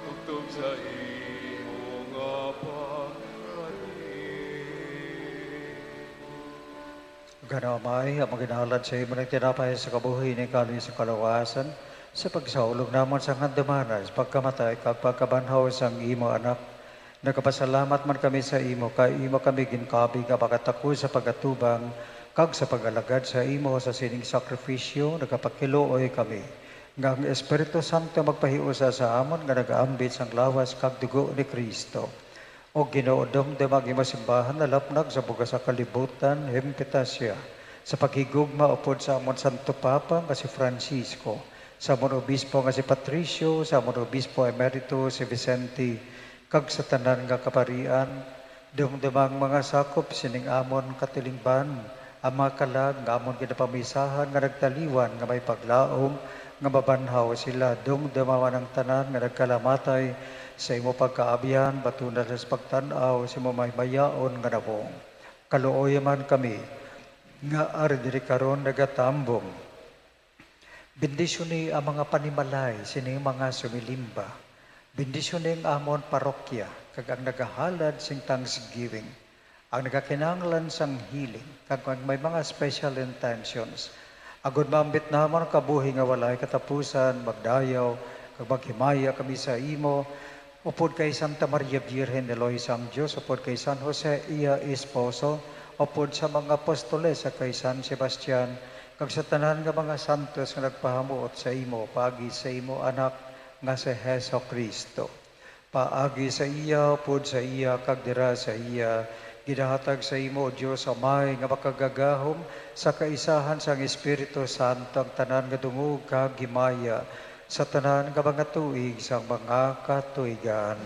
tubtob sa imo nga pagkadiri. Gani, Amay, amon ginhalad sa imo ning tinapay sa kabuhi, ning kalis sa kaluwasan, sa pagsaulog namon sa handumanan sa pagkamatay kag pagkabanhaw sang imo Anak. Nagapasalamat man kami sa imo, kay imo kami ginkabig nga makatakos sa pag-atubang kag sa pag-alagad sa imo. Sa sining sakrifisyo, nagapakiluoy kami nga ang Espiritu Santo magpahiusa sa amon nga nagaambit sang lawas kag dugo ni Cristo. O Ginoo, dumduma ang imo simbahan nalapnag sa bugas sa kalibutan, himpita sia sa paghigugma upod sa amon Santo Papa nga si Francisco, sa amon Obispo nga si Patricio, sa amon Obispo Emerito si Vicente, kag sa tanan nga kaparian. Dumduma ang mga sakop sining amon katilingban, ang mga kalag nga amon ginapamisahan nga nagtaliwan nga may paglaom nga mabanhaw sila. Dumduma man ang tanan nga nagkalamatay sa imo pagkaabyan, batuna sa pagtan-aw sa imo mahimayaon nga nawong. Kaluoy man kami nga ari diri karon nagatambong. Bendisyoni ang mga panimalay sining mga sumilimba. Bendisyoni ang amon parokya kag ang nagahalad sing thanksgiving, ang nagakinahanglan sang healing, kag ang may mga special intentions. Agod maambit namon ang kabuhi nga walay katapusan, magdayaw kag maghimaya kami sa imo, upod kay Santa Maria Birhen, Iloy sang Dios, upod kay San Jose, iya esposo, upod sa mga apostoles, sa kay San Sebastian, kag sa tanan nga mga santos nga nagpahamuot sa imo paagi sa imo Anak nga si Jesu-Cristo. Paagi sa iya, upod sa iya, kag dira sa iya, ginahatag sa imo, O Dios Amay, nga makagagahom sa kaisahan sang Espiritu Santo, ang tanan nga dungog kag himaya sa tanan nga mga tuig sang mga katuigan.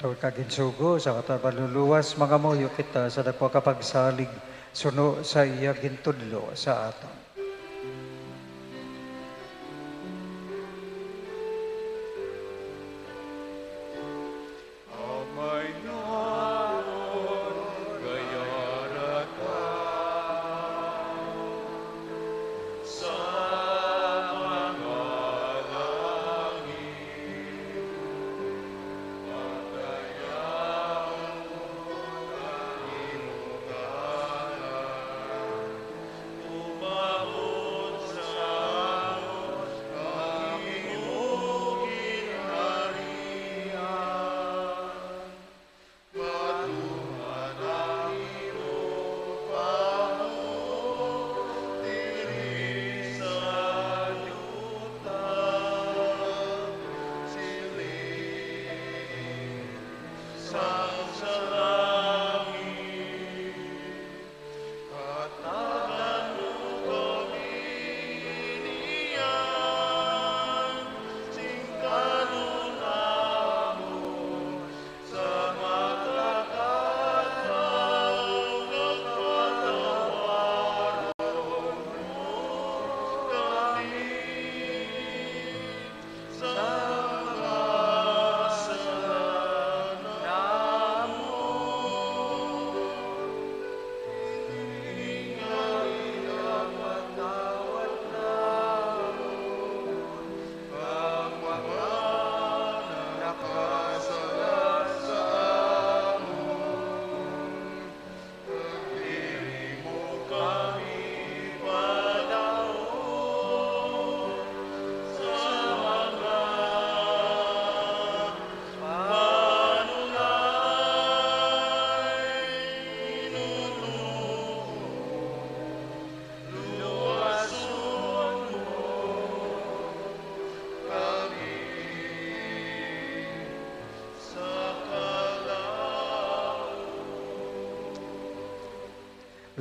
Tungod kag ginsugo sa aton Manluluwas, mangamuyo kita sa daku ka pagsalig suno sa iya gintudlo sa aton. Amay naton, gayara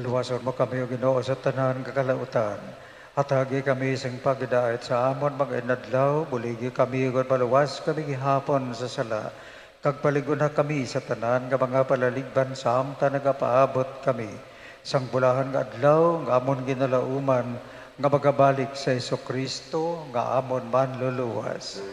Luwason mo kami, O Ginoo, sa tanan nga kalautan. Hatagi kami sing paghidait sa amon mga inadlaw, buligi kami kon maluwas kami gihapon sa sala, kag palig-una kami sa tanan nga mga palaligban samtang nagapaabot kami sang bulahan nga adlaw nga amon ginalauman, nga magabalik sa Jesu-Cristo nga amon Manluluwas.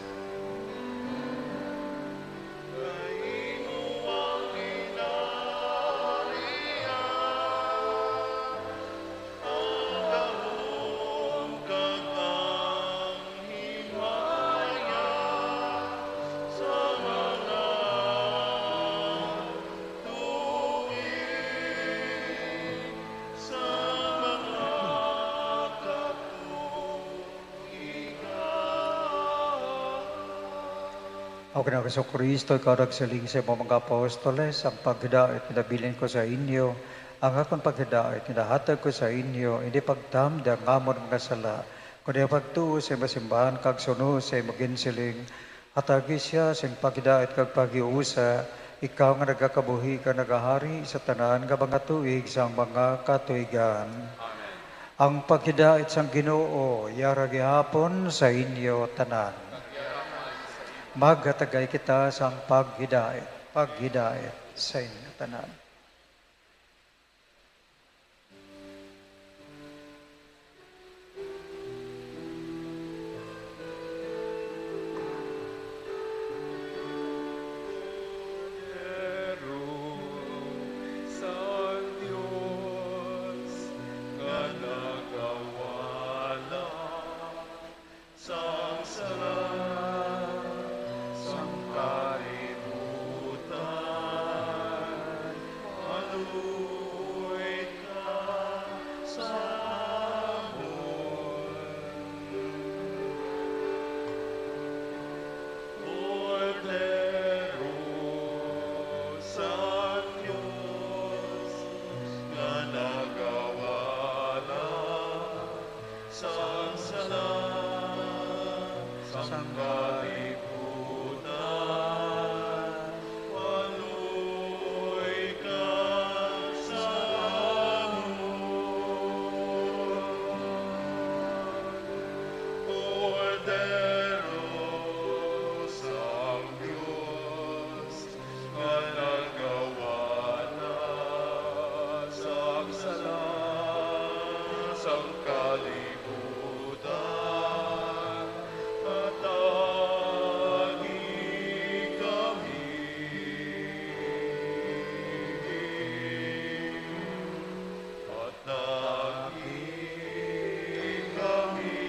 O Ginoong Jesu-Cristo, ikaw nagsiling sa imong mga apostoles, "Ang paghidait pinabilin ko sa inyo, ang akon paghidait ginahatag ko sa inyo, hindi pagtamda ang amon mga sala, kundi ang pagtuo sa imong simbahan kag suno sa imong ginsiling. Hatagi sia sing paghidait kag paghiusa, ikaw nga nagakabuhi kag nagahari sa tanan nga mga tuig sang mga katuigan." Amen. Ang paghidait sang Ginoo yara gihapon sa inyo tanan. Maghatagay kita sang paghidait, paghidait sa inyo tanan. Sang Dios nga nagawala sang sala sang kalibutan, maluoy ka sa amon. Kordero sang Dios nga nagawala sang sala sang kalibutan, maluoy ka sa amon. Kordero sang Dios, nga nagawala sang sala sang kalibutan, hatagi kami. Hatagi kami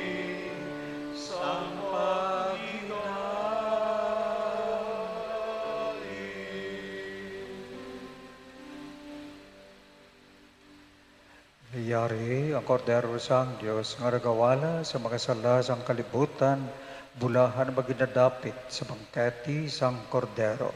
sang paghidait. Yari ang Kordero sang Dios nga nagawala sa mga sala sang kalibutan, bulahan maginadapit sa bangkete sang Kordero.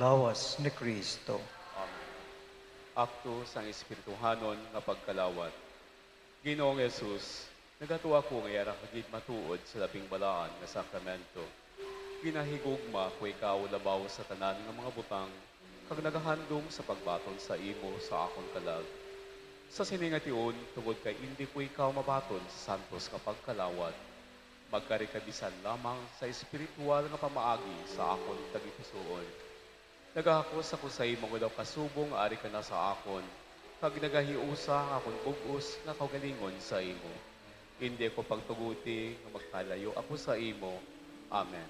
Lawas ni Cristo. Amen. Akto sang espirituhanon nga pagkalawat. Ginoong Jesus, nagato ako nga yara ka gid matuod sa labing balaan nga sakramento. Ginahigugma ko ikaw labaw sa tanan nga mga butang, kag nagahandom sa pagbaton sa imo sa akon kalag. Sa sini nga tion, tungod kay indi ko ikaw mabaton sa santos nga pagkalawat, magkari ka bisan lamang sa espiritual nga pamaagi sa akon tagipusoon. Nagahakos ako sa imo nga daw kasubong nga ari ka na sa akon, kag nagahiusa ang akon bug-os nga kaugalingon sa imo. Indi ako pagtuguti nga magkalayo ako sa imo. Amen.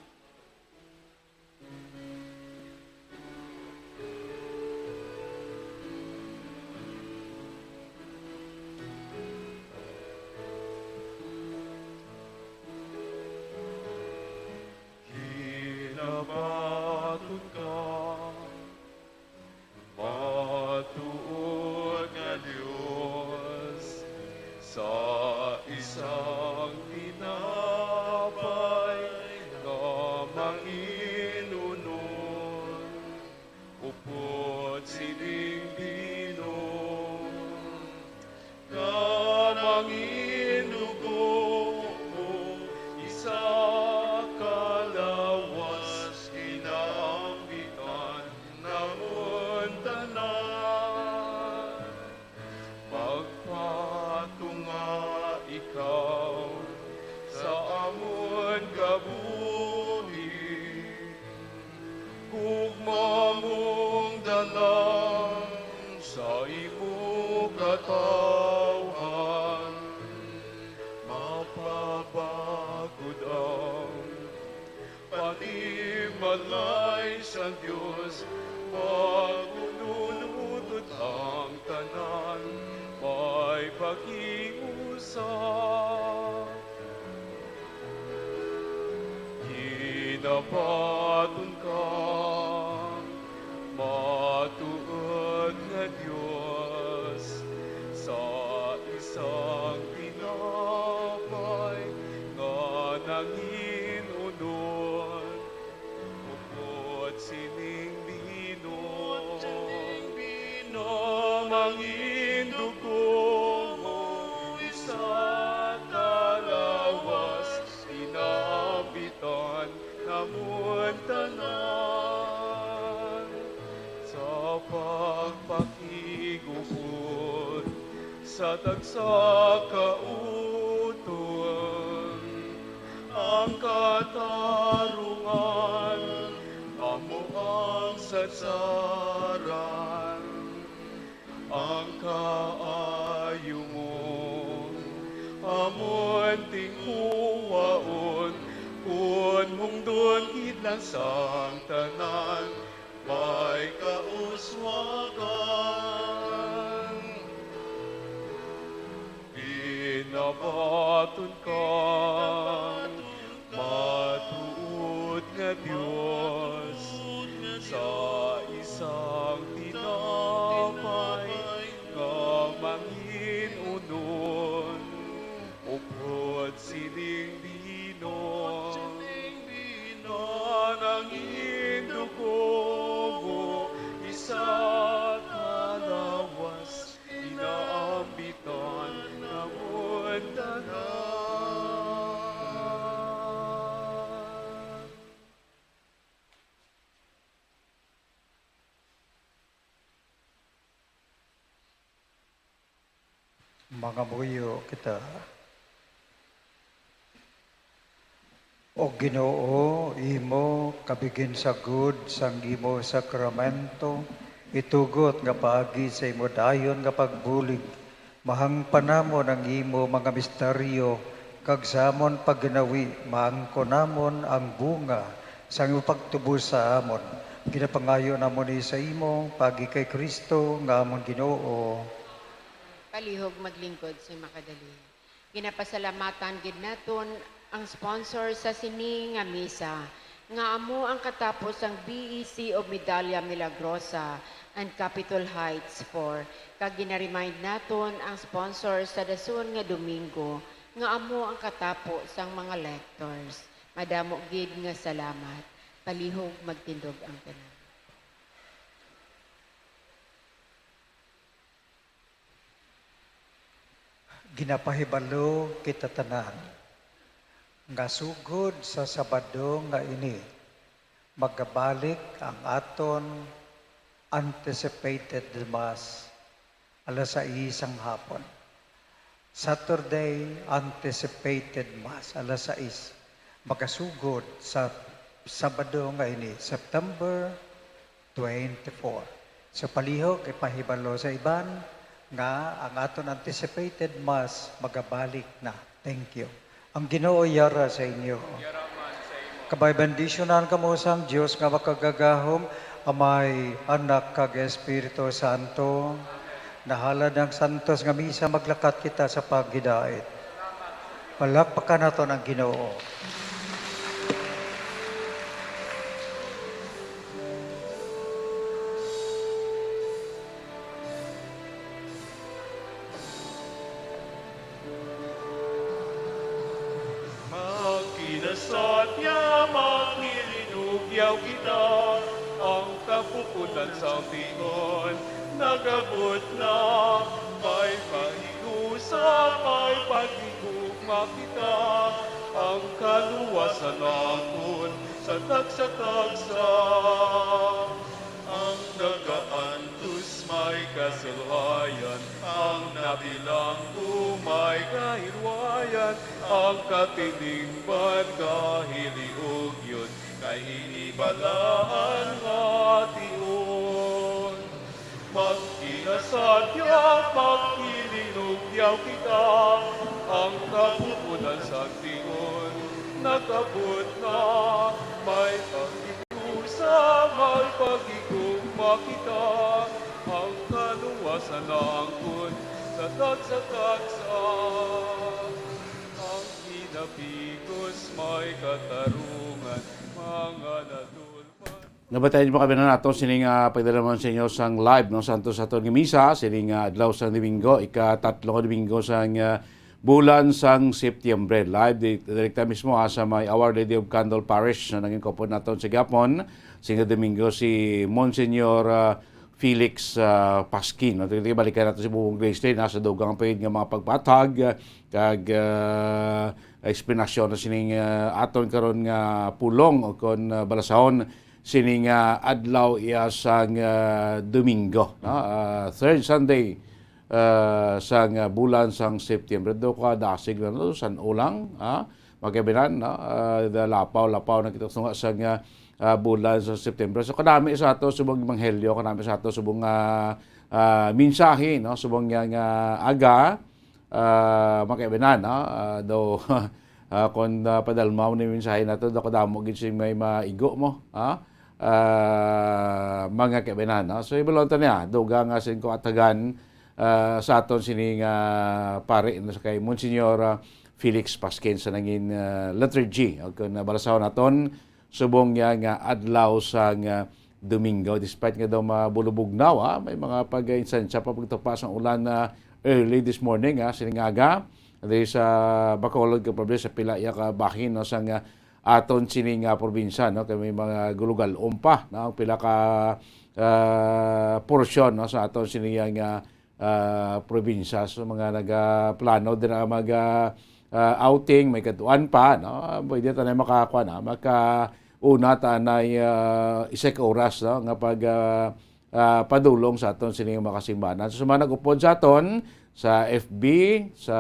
Kinabaton ka kabuhi, gugma mong dala sa imo katawhan, mapabagod ang panimalay sa Dios, magununudot ang tanan, may pakiusap. Ginabaton ka, matuod nga Dios, sa isang tinapay nga nangin-unod, upod sining bino, na mangin dugo mo, isa ka lawas, inaambitan namon tanan sa pagpakigupod sa tagsa ka utod. Ang katarungan amo ang sadsaran. Ang kaayo mo amon tinghuwaon, kun mungdon gid lang sang tanan may kauswagan. Binabaton ka, matuod nga Dios, sa isang tinapay nga mangin-unod, upod sining bino, na nangin dugo mo, isa ka lawas, inaambitan namon tanan. Mangamuyo kita. O Ginoo, imo kabiginsagod sang imo sakramento, itugot nga paagi sa imo dayon nga pagbulig, mahangpan namon ang imo mga misteryo, kag sa amon pagginawi, maangkon namon ang bunga sang imo pagtubos sa amon. Ginapangayo namon ini sa imo, paagi kay Cristo nga amon Ginoo. Palihog maglingkod sa makadali. Ginapasalamatan gid naton ang sponsor sa sini nga misa, nga amo ang katapo sang B E C of Medalla Milagrosa and Capitol Heights four, kag ginaremind naton ang sponsor sa dason nga Domingo, nga amo ang katapo sang mga lectors. Madamo gid nga salamat. Palihog magtindog ang tanan. Ginapahibalo kita tanan nga sugod sa Sabado nga ini, magabalik ang aton anticipated Mass alas sais sang hapon. Saturday, anticipated Mass, alas sais. Magasugod sa Sabado nga ini, September twenty-four. So, palihog ipahibalo sa iban nga ang aton anticipated Mass magabalik na. Thank you. Ang Ginoo yara sa inyo. Yara man sa imo. Kabay, bendisyonan kamo sang Dios nga makagagahom, Amay, Anak, kag Espiritu Santo. Amen. Nahalad ang santos nga misa, maglakat kita sa paghidait. Palakpakan naton ang Ginoo. Makinasatya, makilinugyaw kita, ang kapupunan sang tion nagabot na. May pahiusa, may paghigugma kita, ang kaluwasan naton sa tagsa-tagsa. Ang nagaantos May kasulhayan ang nabilanggo, may kahilwayan ang katilingban, kahiliugyon kay ini balaan nga tion. Magkinasadya, magkilinugyaw kita, ang kapupunan sang tion nagabot na. May pagkikusa, may pagigugma kita, ang kaluwasan angkon sa tagsa-tagsa. Ang kinapikos may katarungan, mga nadulman. Nabatian mo kami na nato sining, ah, pagdala man sa inyo sang live, no, sa aton, sa aton nga misa sining, ah, adlaw sang Domingo, ika-tatlo nga Domingo sang, ah, bulan sang Septiembre. Live di, direkta mismo, ah, sa may Our Lady of Candle Parish na nangin kopod naton sa gapon, sing Domingo si Monsignor, ah, Felix, ah, Pasquin. No? Tigabalikan nato si Bubong Grace Lynn, ah, sa dugang pa nga mga pagpatag, ah, kag, ah, eksplanasyon na sining, ah, aton karon nga pulong o kon, ah, balasahon sining, ah, adlaw iya sang, ah, Domingo, no? Ah, third Sunday, ah, sang, ah, bulan sang September. Do ka dasig na, no? San-o lang, ha? Magkabinan, no? Ah, da-, lapaw, lapaw na kita tunga sang, ah, ah, bulan sa September. So, kanami sa ato subong ebanghelyo, kanami sa ato subong, ah, ah, mensahe, no? Subong nga, nga aga, ah, magkabinan, no? Ah, do, ah, kung, ah, padalmaw ni mensahe nato, do kadamo gid sing may maigo mo, ha? Ah, mga kaibanan, no? So, ibalon ta niya, dugang nga sing kuatagan, ah, sa aton sini nga pari, no, sa kay Monsignor, ah, Felix Pasquin sa nangin, ah, liturgy, o kung nabalasahon naton, subong niya nga adlaw sang, ah, Domingo. Despite nga daw mabulubugnaw, ah, may mga pag-insansya pa pagtupa sang ulan na early this morning, ah, sining aga. Diri sa Bacolod, kag probably sa pila iya ka bahin, no, sang, ah, aton sini nga probinsya, no, kay may mga gulugal-on pa, no, ang pila ka, ah, porsyon, no, sa aton sini nga, ah, probinsya. So, mga nagaplano din ang mag, ah, ah, outing, may kadtuan pa, no, pwede ta na makakuha na, makauna ta na, ah, isa ka oras, no, nga pag, ah, ah, padulong sa aton sining mga kasimbanan. So, sa mga nag-upod sa aton sa F B, sa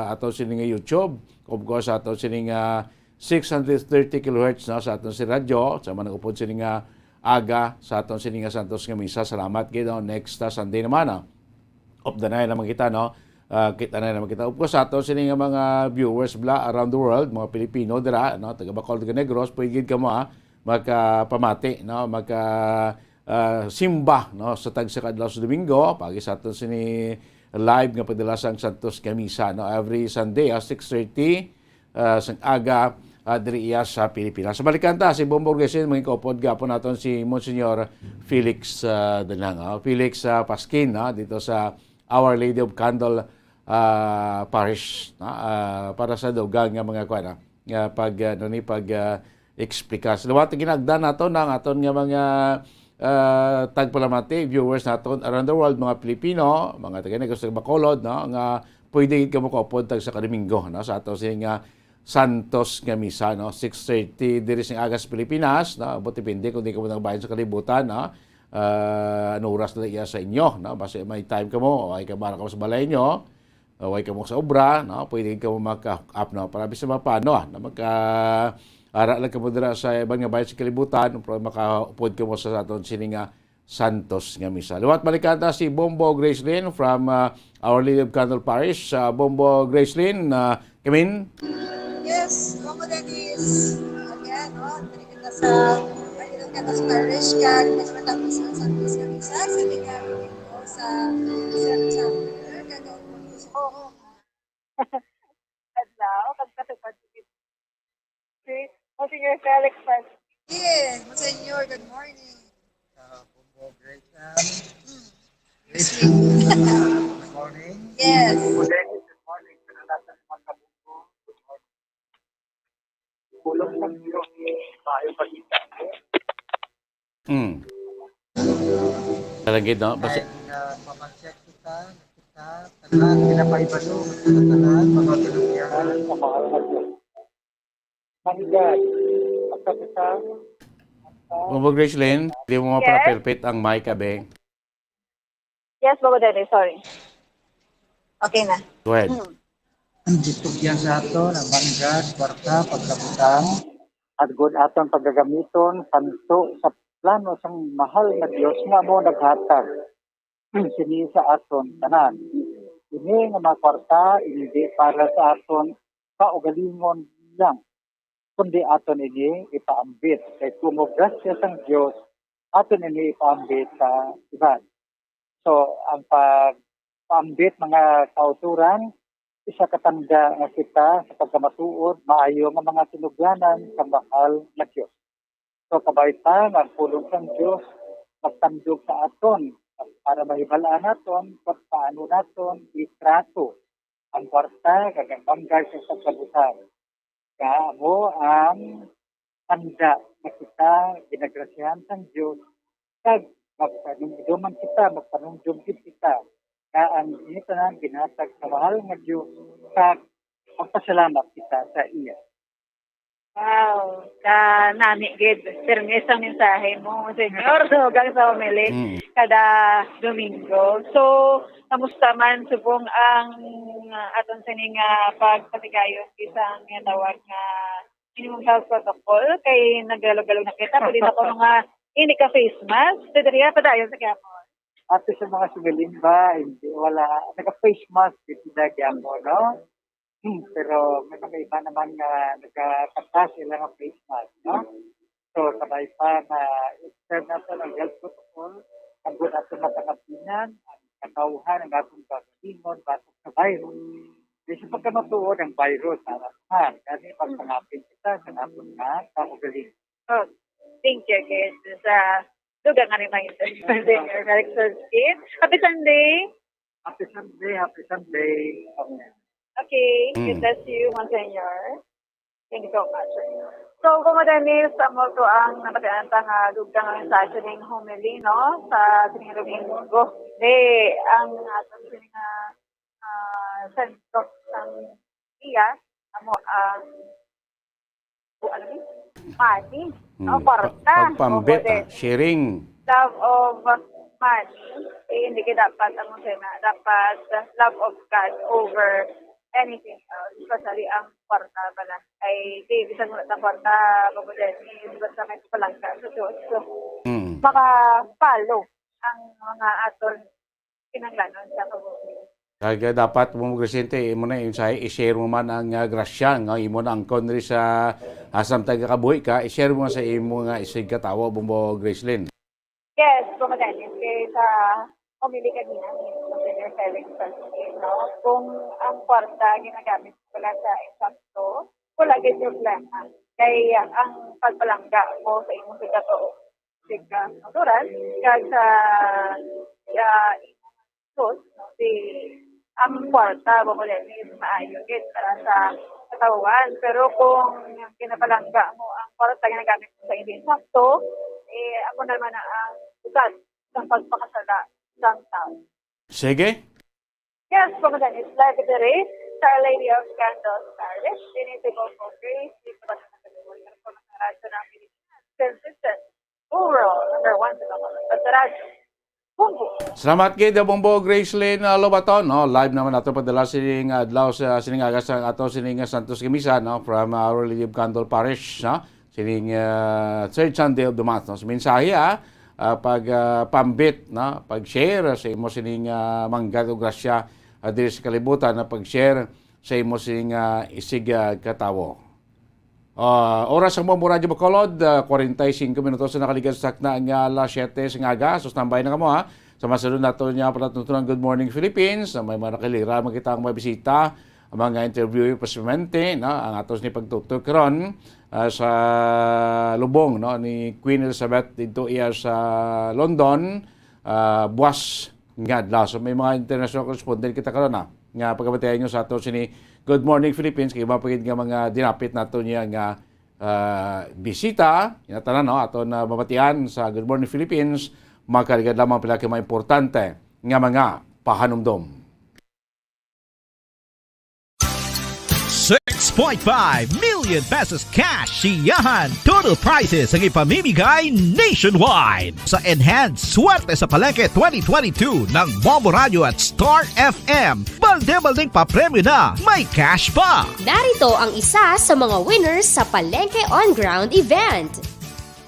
aton sining YouTube, of course, sa aton sining, ah, six hundred thirty kilohertz, no, sa aton si radyo, sa mga nag-upod sining, ah, aga sa aton sining, ah, Santos nga Misa. Salamat gid, no? Next, ah, Sunday naman, ah, of the night naman kita, no? Ah, kita na naman kita. Of course, sa aton sining, ah, mga viewers bla around the world, mga Pilipino dira, no, taga Bacolod, taga Negros, pwede gid kamo, ah, magkapamati, no, magka, ah, simba, no, sa tagsa ka adlaw sa Domingo, pagi sa aton sini live nga pagdala sang Santos nga Misa, no, every Sunday, ah, six thirty, ah, sang aga, ah, diri iya sa Pilipinas. So, balikan ta si Bombo Resin, mga kaupod gapon naton si Monsignor Felix, ah, Danang, ah, Felix, ah, Pasquin, ah, dito sa Our Lady of Candle, ah, Parish, ah, ah, para sa dugang nga mga kuwan, ah, nga pag, ah, ano ni, pag, ah, explicar. Sa liwat, ginagdan nato na ang aton nga mga, ah, tagpalamati, viewers naton around the world, mga Pilipino, mga taga Negros, taga Bacolod, no, nga pwede gid kamo kaupod tagsa ka Domingo, no, sa ato sini nga Santos nga Misa, no, six thirty diri sing aga sa Pilipinas, no, but depende kung di kamo nagbahin sa kalibutan, no, ah, ano oras na iya sa inyo, no, basta may time kamo, ay kamara kamo sa balay nyo, uh, way kamo sa obra, no? Pwede kamo maka-hook up, no? Para bisan pa paano, ah, na maka-, ara lang kamo dira sa iban nga bahin sa kalibutan, pero makaupod kamo sa aton sini nga Santos nga Misa. Liwat, balikan ta si Bombo Gracelyn from, uh, Our Lady of Candle Parish. Uh, Bombo Gracelyn, uh, come in. Yes, Bombo Dennis. Again, no? Diri kita sa Our Lady of Candle Parish, kag mas matapos ang Santos nga Misa, sa ligaw sa, sa, sa, Oo. Adlaw, kag kasubad si, si Monsignor Felix Francis. Yeah, Monsignor, good morning. Uh, Bombo Grace, um, Mm. Grace, good morning. Yes. Good morning. Good morning. Kulang sa iyo, maayo pagkita. Mm. Talaga, no? Basta ay, ah, pamacheck kita, kita, tanan, pinapaibalo, kita tanan, mga kalugyan. Manggad, pagkabutang, Bombo Gracelyn, di mo Yes? mapalapilpit ang mic, abe. Yes, Bobo Dennis, sorry. Okay na. Go ahead. Mm. Ang gitugyan sa aton ang manggad, kwarta, pagkabutang, agod aton pagagamiton panto sa plano sang mahal nga Dios nga amo naghatag sini sa aton tanan. Ini nga mga kwarta hindi para sa aton kaugalingon lang, kundi aton ini ipaambit kay kuno grasya sang Dios aton ini ipaambit sa iban. So, ang pagpaambit, mga kauturan, isa ka tanda nga kita sa pagkamatuod, maayo nga mga tinubyanan sa mahal nga Dios. So, kabay pa nga ang pulong sang Dios magtandog sa aton para mahibal-an naton kung paano naton itrato ang kwarta kag ang bangkay sa pagkabutang. Nga amo ang tanda nga kita ginagrasyahan sang Dios, kag magpanumdom man kita, magpanumdom gid kita nga ang ini tanan ginhatag sa mahal nga Dios, kag magpasalamat kita sa iya. Wow, ka nami gid. Permis ang mensahe mo, Senyor, dugang sa homily Mm. kada Domingo. So, kamusta man subong ang, ah, aton sini nga pagpatigayon bisan nga tawag nga minimum health protocol kay naggalog-galog na kita, pwede na ko nga hindi ka face mask, pwede rin padayon sa Quiapo. Ato sa mga sumilin ba, hindi, wala, naka-face mask dito sa Quiapo, no? Hmm, pero may mga iba naman nga nagkakata sila nga face mask, no? So, kabay pa na extend nato ang health protocol, ang gud ato makakapinan, ang katawhan, ang atong paglingon, batok sa virus. Di sa pagkamatuod ang virus, ha? Kani pagpangapin kita sa aton nga kaugalingon. Oh, thank you, guys, sa dugang nga reminder. Merry Christmas. Happy Sunday. Happy Sunday, happy Sunday. Okay. Okay, Mm. God bless you, Monsignor. Thank you so much. So, kung madanis, amo to ang nabatian ta nga dugang nga mensahe ning homily, no? Sa sining Domingo. Di, ang aton sining nga, ah, sentro sang iya, amo ang, ano ni? Money. No? Mm. Kwarta. Pa- pagpambit, Opo, ah, sharing. Love of money, eh, hindi ka dapat, ano siya na, dapat love of God over anything else, especially ang kwarta pala. Ay, di, bisan wala sa kwarta, Bobo Dennis, basta may palangga sa Diyos. So, Mm. maka-follow ang mga aton kinahanglanon sa kabuhi. Kaya dapat mo, Gresente, imo na yung sa i-share mo man ang, ah, grasya nga imo na ang konri sa asam taga kabuhi ka, i-share mo sa imo nga isig katawo, Bombo Gracelyn. Yes, Bobo Dennis, kay sa homily kanina ni Monsignor Felix Francisco, no? Kung ang kwarta ginagamit wala sa eksakto, wala gid problema. Kay ang pagpalangga mo sa imong sigkato, sigkaturan, kag sa, sa imong sus, no? Di ang kwarta, Bobo Dennis, maayo gid para sa katawhan. Pero kung ginapalangga mo ang kwarta ginagamit mo sa hindi sakto, eh, amo naman na ang ugat sang pagpakasala sang tawo. Sige. Yes, Bobo Dennis, live diri sa Our Lady of Candles Parish. Dinhi si Bombo Grace, dito pa sa Radyo ng Pilipinas. Consistent, puro, number one sa Bacolod. Sa radyo, Bombo. Salamat gid, Bombo Gracelyn, uh, Lobaton, no? Live naman nato padala sining adlaw sa sining aga sa ato sining Santos nga Misa, no? From, uh, Our Lady of Candle Parish, no? Sining, uh, third Sunday of the month, no? Sa mensahe, ah, uh, pag, uh, pambit, no? Pag-share sa imo sining, uh, manggad o grasya, uh, diri sa kalibutan, na pag-share sa imo sining, uh, isig, uh, katawo. Ah, oras sa Bombo Radyo Bacolod, ah, kwarenta y cinco minutos na nakaligad sa takna nga alas siyete sa aga. So, standby na kamo, ha. Sa masunod nato niya palatuntunan, Good Morning Philippines. May mga nakilira, makita ang mga bisita, ang mga interview, posiblmente, no? Ang atos ni pagtutok karon, ah, sa lubong, no, ni Queen Elizabeth dito iya sa London, ah, buwas nga adlaw. So, may mga international correspondent kita karon, ah, nga pagabatian nyo sa ato sini Good Morning Philippines, kay iba pa gid nga mga dinapit nato niya nga, ah, bisita, inatanan, no, ato na mabatian sa Good Morning Philippines, makaligad lamang pila ka mga importante nga mga pahanumdom. Six Point five million pesos cash siyahan. Total prizes ang ipamimigay nationwide. Sa Enhanced Swerte sa Palengke twenty twenty-two ng Bombo Radio at Star F M, balde-baldeng papremyo na, may cash pa. Narito ang isa sa mga winners sa Palengke On Ground event.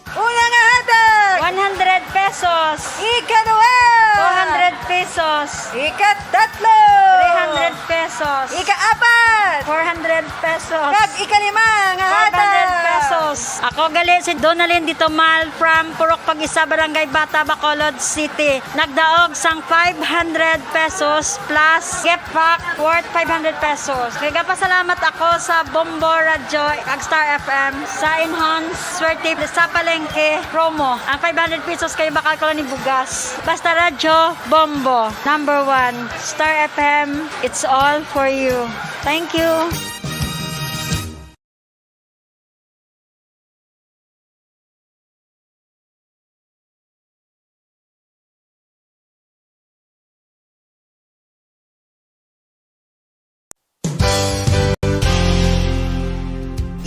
Una nga hatag! One hundred pesos. Ikaduha! Two hundred pesos. Ikatatlo! Three hundred pesos. Ikaapat! Four hundred pesos. Kag ikalima nga hatag! Five hundred pesos. Ako gali si Donalyn Ditomal from Purok Pag-isa, Barangay Bata, Bacolod City. Nagdaog sang five hundred pesos plus gift pack worth five hundred pesos. Nagapasalamat ako sa Bombo Radyo kag Star F M sa Enhanced Swerte sa Palengke promo. Ang five hundred pesos kay bakal ko lang ni bugas. Basta Radyo, Bombo, number one. Star F M, it's all for you. Thank you.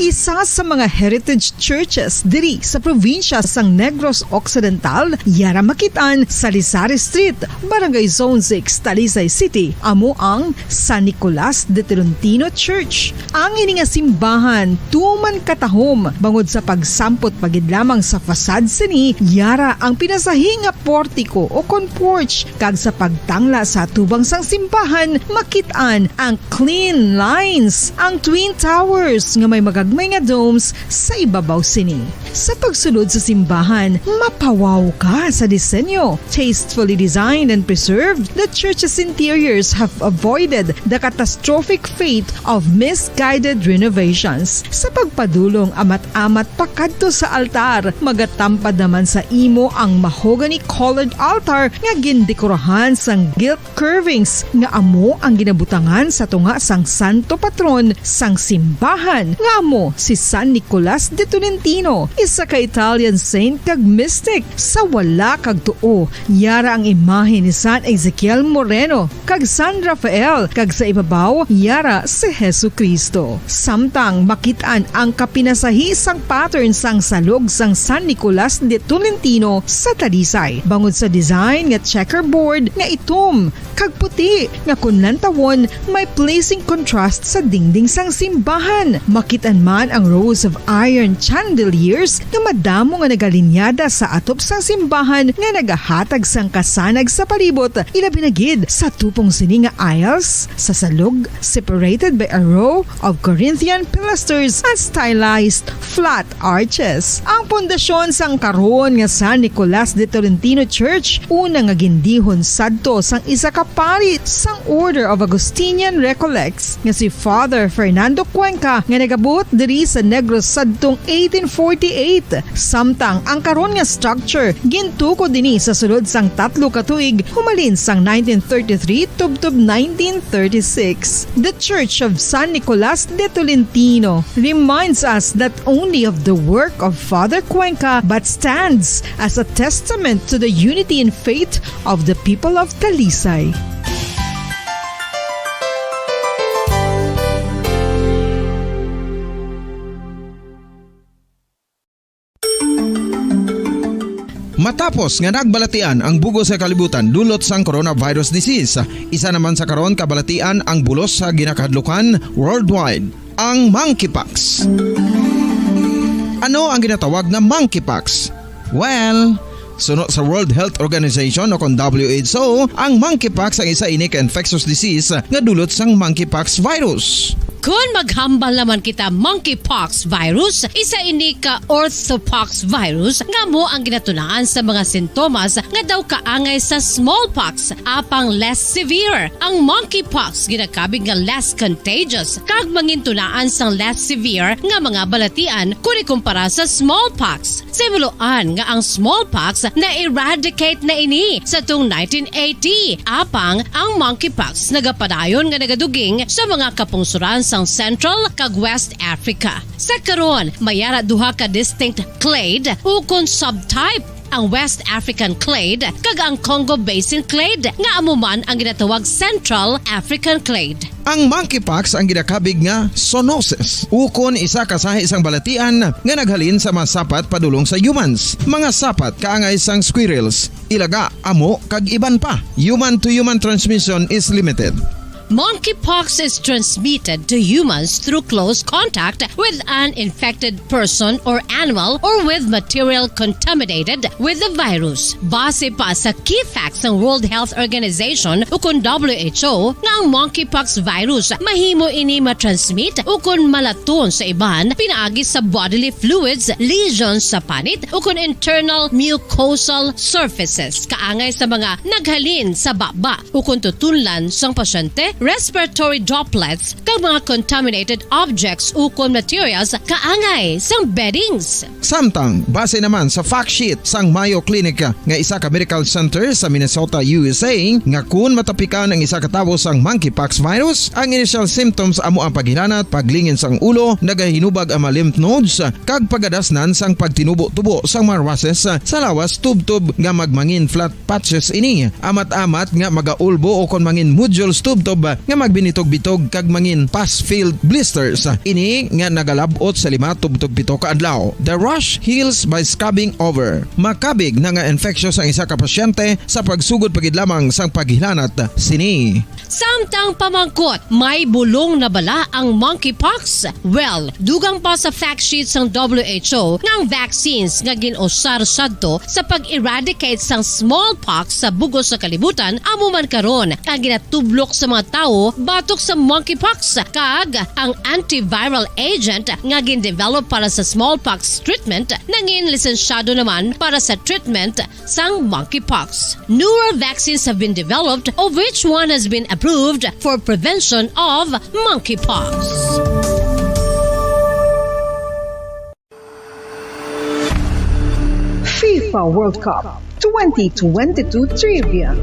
Isa sa mga heritage churches diri sa probinsya sang Negros Occidental, yara makit-an sa Lisari Street, Barangay Zone six, Talisay City, amo ang San Nicolas de Tolentino Church. Ang ini nga simbahan tuman katahom bangod sa pagsampot pa gid lamang sa facade sini, yara ang pinasahi nga portiko o kon porch, kag sa pagtangla sa atubang sang simbahan makit-an ang clean lines, ang twin towers nga may magagmay nga domes sa ibabaw sini. Sa pagsulod sa simbahan, mapawaw ka sa disenyo. Tastefully designed and preserved, the church's interiors have avoided the catastrophic fate of misguided renovations. Sa pagpadulong amat-amat pakadto sa altar, magatampad naman sa imo ang mahogany-colored altar nga gindekorahan sang gilt curvings nga amo ang ginabutangan sa tunga sang santo patron sang simbahan, nga amo si San Nicolas de Tolentino, isa ka Italian saint kag mystic. Sa wala kag tuo, yara ang imahe ni San Ezekiel Moreno kag San Rafael, kag sa ibabaw, yara si Jesu-Cristo. Samtang makit-an ang kapinasahi sang pattern sang salog sang San Nicolas de Tolentino sa Talisay, bangod sa design nga checkerboard nga itom kag puti, nga kon lantawon, may pleasing contrast sa dingding sang simbahan. Makit-an man ang rows of iron chandeliers nga madamo nga nagalinyada sa atop sang simbahan nga nagahatag sang kasanag sa palibot, ilabi na gid sa tupong sini nga aisles sa salog, separated by a row of Corinthian pilasters and stylized flat arches. Ang pundasyon sang karon nga San Nicolas de Tolentino Church, una nga gindihon sadto sang isa ka pari sang Order of Augustinian Recollects nga si Father Fernando Cuenca, nga nagabuot diri sa Negros sadtong eighteen forty-eight. Samtang ang karon nga structure gintukod ini sa sulod sang tatlo ka tuig, humalin sang nineteen thirty-three tubtob nineteen thirty-six. The Church of San Nicolas de Tolentino reminds us not only of the work of Father Cuenca, but stands as a testament to the unity in faith of the people of Talisay. Matapos nga nagbalatian ang bug-os nga kalibutan dulot sang coronavirus disease, isa naman sa karon kabalatian ang bulos sa ginakahadlukan worldwide, ang monkeypox. Ano ang ginatawag nga monkeypox? Well, suno sa World Health Organization o kon W H O, ang monkeypox ang isa ini ka infectious disease nga dulot sang monkeypox virus. Kon maghambal naman kita monkeypox virus, isa ini ka orthopox virus nga amo ang ginatunaan sa mga sintomas nga daw kaangay sa smallpox, apang less severe. Ang monkeypox ginakabig nga less contagious kag mangintunaan sang less severe nga mga balatian kon ikumpara sa smallpox. Sa himuloan nga ang smallpox na-eradicate na ini sa tuong nineteen eighty, apang ang monkeypox nagapadayon nga nagaduging sa mga kapungsoran sang Central kag West Africa. Sa karon, may ara duha ka distinct clade ukon subtype ang West African clade, kag ang Congo Basin clade, nga amo man ang ginatawag Central African clade. Ang monkeypox ang ginakabig nga zoonosis, ukon isa ka sahi sang balatian nga naghalin sa mga sapat padulong sa humans, mga sapat kaangay sang squirrels, ilaga, amo, kag iban pa. Human to human transmission is limited. Monkeypox is transmitted to humans through close contact with an infected person or animal or with material contaminated with the virus. Base pa sa key facts sang World Health Organization ukon W H O nga ang monkeypox virus mahimo ini matransmit ukon malaton sa iban pinaagi sa bodily fluids, lesions sa panit ukon internal mucosal surfaces kaangay sa mga naghalin sa baba ukon tutunlan sang pasyente, respiratory droplets, kag mga contaminated objects ukon materials kaangay sang beddings. Samtang, base naman sa fact sheet sang Mayo Clinic nga isa ka medical center sa Minnesota, U S A, nga kun matapikan ang isa ka tawo sang monkeypox virus, ang initial symptoms amo ang paghilanat, paglingin sang ulo, nagahinubag ang mga lymph nodes, kag pagadasnan sang pagtinubo-tubo sang mga rushes sa lawas tubtob nga magmangin flat patches ini, amat-amat nga magaulbo ukon mangin nodules tubtob nga magbinitog-bitog kag mangin pus-filled blisters. Ini nga nagalab-ot sa lima tubtob pito ka adlaw. The rash heals by scabbing over. Makabig na nga infectious ang isa ka pasyente sa pagsugod pa gid lamang sang paghilanat sini. Samtang pamangkot, may bulong na bala ang monkeypox? Well, dugang pa sa fact sheet sang W H O nga ang vaccines nga gin-usar sadto sa pag-eradicate sang smallpox sa bug-os nga kalibutan amo man karon ang ginatublok sa mga tawo batok sa monkeypox, kag ang antiviral agent nga gin-develop para sa smallpox treatment nangin lisensyado naman para sa treatment sang monkeypox. Newer vaccines have been developed, of which one has been approved for prevention of monkeypox. FIFA World Cup twenty twenty-two Trivia.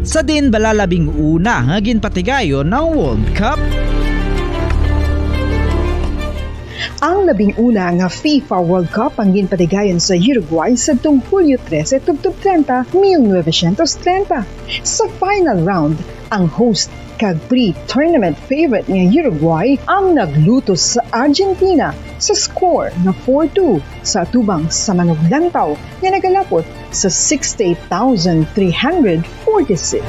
Sa diin bala labing una nga ginpatigayon ang World Cup? Ang labing una nga FIFA World Cup ang ginpatigayon sa Uruguay sadtong Hulyo trese tubtob treinta, mil novecientos treinta. Sa final round, ang host kag pre-tournament favorite nga Uruguay ang naglutos sa Argentina sa score nga four two sa atubang sa manuglantaw nga nagalapot sa sixty-eight thousand three hundred forty-six.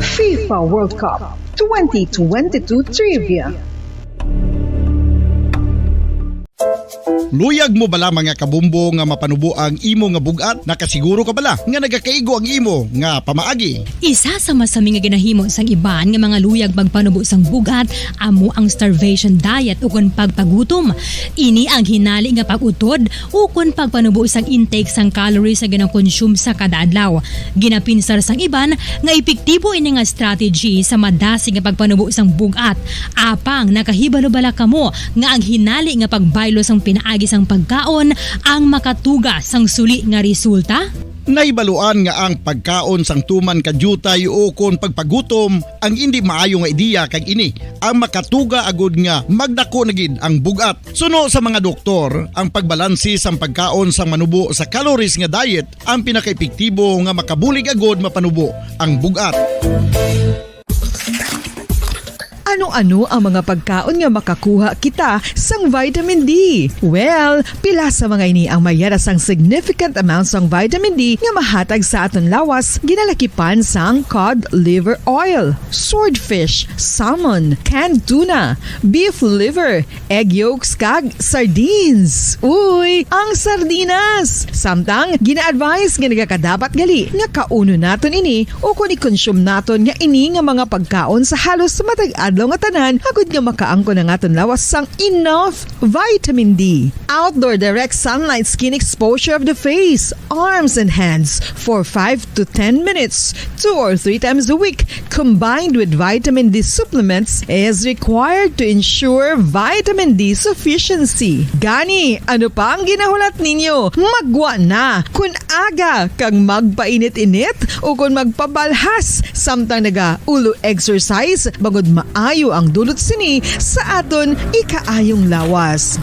FIFA World Cup twenty twenty-two Trivia. Luyag mo bala, mga kabumbo, nga mapanubo ang imo nga bug-at? Nakasiguro ka bala nga nagakaigo ang imo nga pamaagi? Isa sa masami nga ginahimo sang iban nga mga luyag pagpanubo sang bug-at amo ang starvation diet ukon pagpagutom. Ini ang hinali nga pag-utod ukon pagpanubo sang intake sang calories nga ginakonsume sa kada adlaw. Ginapinsar sang iban nga epektibo ini nga strategy sa madasig nga pagpanubo sang bug-at. Apang nakahibalo bala kamo nga ang hinali nga pagbaylo sang pinaagi sang pagkaon ang makatuga sang suli nga resulta? Nahibaluan nga ang pagkaon sang tuman ka diutay ukon pagpagutom ang indi maayo nga ideya, kag ini ang makatuga agud nga magdako na gid ang bug-at. Suno sa mga doktor, ang pagbalansi sang pagkaon sang manubo sa calories nga diet ang pinakaepektibo nga makabulig agud mapanubo ang bug-at. Ano-ano ang mga pagkaon nga makakuha kita sang vitamin D? Well, pila sa mga ini ang mayara sang significant amount sang vitamin D nga mahatag sa aton lawas, ginalakipan sang cod liver oil, swordfish, salmon, canned tuna, beef liver, egg yolks, kag sardines. Uy, ang sardinas! Samtang, gina-advise nga nagakadapat gali nga kaunon naton ini ukon i-consume naton nga ini nga mga pagkaon sa halos matag adlaw nga tanan, agud nga makaangkon ang aton lawas sang enough vitamin D. Outdoor direct sunlight skin exposure of the face, arms, and hands for five to ten minutes, two or three times a week, combined with vitamin D supplements, is required to ensure vitamin D sufficiency. Gani, ano pa ang ginahulat ninyo? Maggwa na! Kon aga kag magpainit-init ukon magpabalhas samtang naga-ulo exercise, bangod maayo ang dulot sini sa aton ikaayong lawas.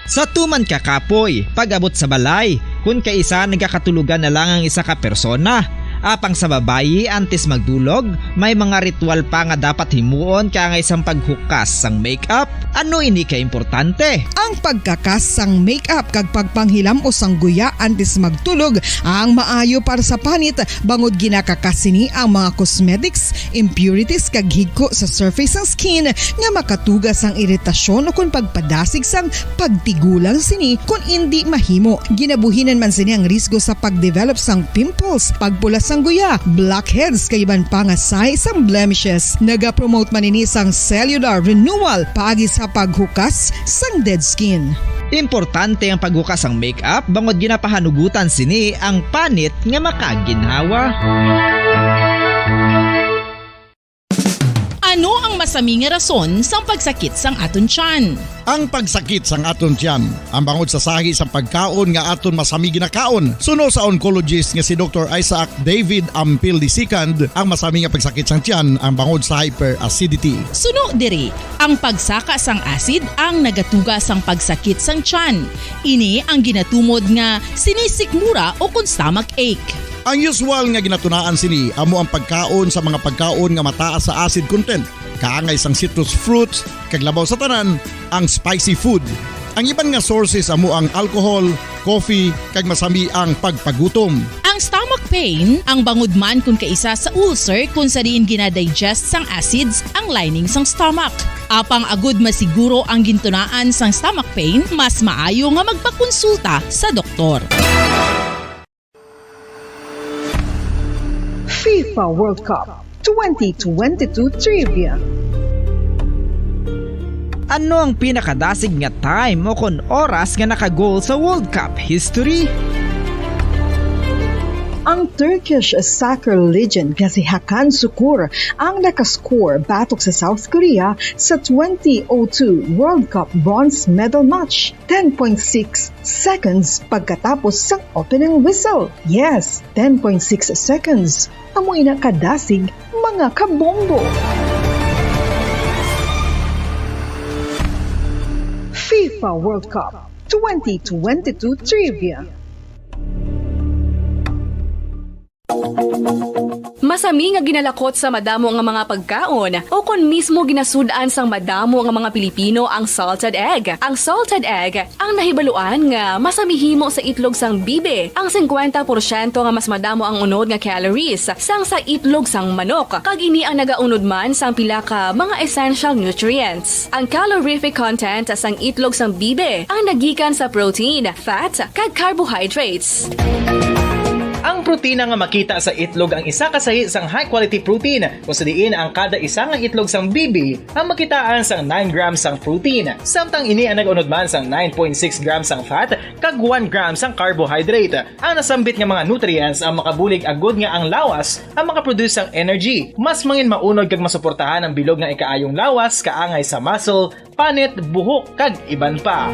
Sa tuman ka kapoy, pag-abot sa balay, kun kaisa nagakatulogan na lang ang isa ka persona. Apang sa babayi, antes magdulog, may mga ritual pa nga dapat himuon kaangay sang paghukas sang makeup. Ano ini ka importante? Ang pagkakas sang makeup kag pagpanghilam-os sang guya antes magtulog ang maayo para sa panit, bangod ginakakas sini ang mga cosmetics, impurities kag higko sa surface sang skin nga makatuga sang iritasyon ukon pagpadasig sang pagtigulang sini kon indi mahimo. Ginabuhinan man sini ang risgo sa pagdevelop sang pimples, pagpula sang guya, blackheads kag iban pa nga sahi sang blemishes. Nagapromote man ini sang cellular renewal paagi sa paghukas sang dead skin. Importante ang paghukas sang makeup bangod ginapahanugutan sini ang panit nga makaginhawa. Ano ang masami nga rason sang pagsakit sang aton tiyan? Ang pagsakit sang aton tiyan, ang bangod sa sahi sang pagkaon nga aton masami ginakaon. Suno sa oncologist nga si Doktor Isaac David Ampil the second, ang masami nga pagsakit sang tiyan ang bangod sa hyperacidity. Suno diri, ang pagsaka sang acid ang nagatuga sang pagsakit sang tiyan. Ini ang ginatumod nga sinisikmura ukon stomach ache. Ang usual nga ginatunaan sini amo ang pagkaon sa mga pagkaon nga mataas sa acid content, kaangay sang citrus fruits, kag labaw sa tanan, ang spicy food. Ang iban nga sources amo ang alcohol, coffee, kag masami ang pagpagutom. Ang stomach pain, ang bangod man kon kaisa sa ulcer kon sa diin ginadigest sang acids ang lining sang stomach. Apang agud masiguro ang gintunaan sang stomach pain, mas maayo nga magpakonsulta sa doktor. FIFA World Cup twenty twenty-two Trivia. Ano ang pinakadasig nga time o kon oras nga naka-goal sa World Cup history? Ang Turkish soccer legend nga si Hakan Sukur ang nakascore batok sa South Korea sa twenty oh two World Cup bronze medal match, ten point six seconds pagkatapos sang opening whistle. Yes, ten point six seconds. Amo ina kadasig, mga kabombo. FIFA World Cup twenty twenty-two Trivia. Masami nga ginalakot sa madamo nga mga pagkaon, o kon mismo ginasud-an sang madamo nga mga Pilipino ang salted egg. Ang salted egg ang nahibaluan nga masami himo sa itlog sang bibi. Ang singkwenta porsyento nga mas madamo ang unod nga calories sang sa itlog sang manok, kag ini ang nagaunod man sang pila ka mga essential nutrients. Ang calorific content sang itlog sang bibi ang nagikan sa protein, fat, kag carbohydrates. Ang protina nga makita sa itlog ang isa ka sahi sang high-quality protein, kung sa diin ang kada isa nga itlog sang bibi ang makitaan sang nine grams sang protein, samtang ini ang nag-unod man sang nine point six grams sang fat kag one gram sang carbohydrate. Ang nasambit nga mga nutrients ang makabulig agud nga ang lawas ang makaproduce sang energy. Mas mangin maunod kag masuportahan ang bilog nga ikaayong lawas kaangay sa muscle, panit, buhok, kag iban pa.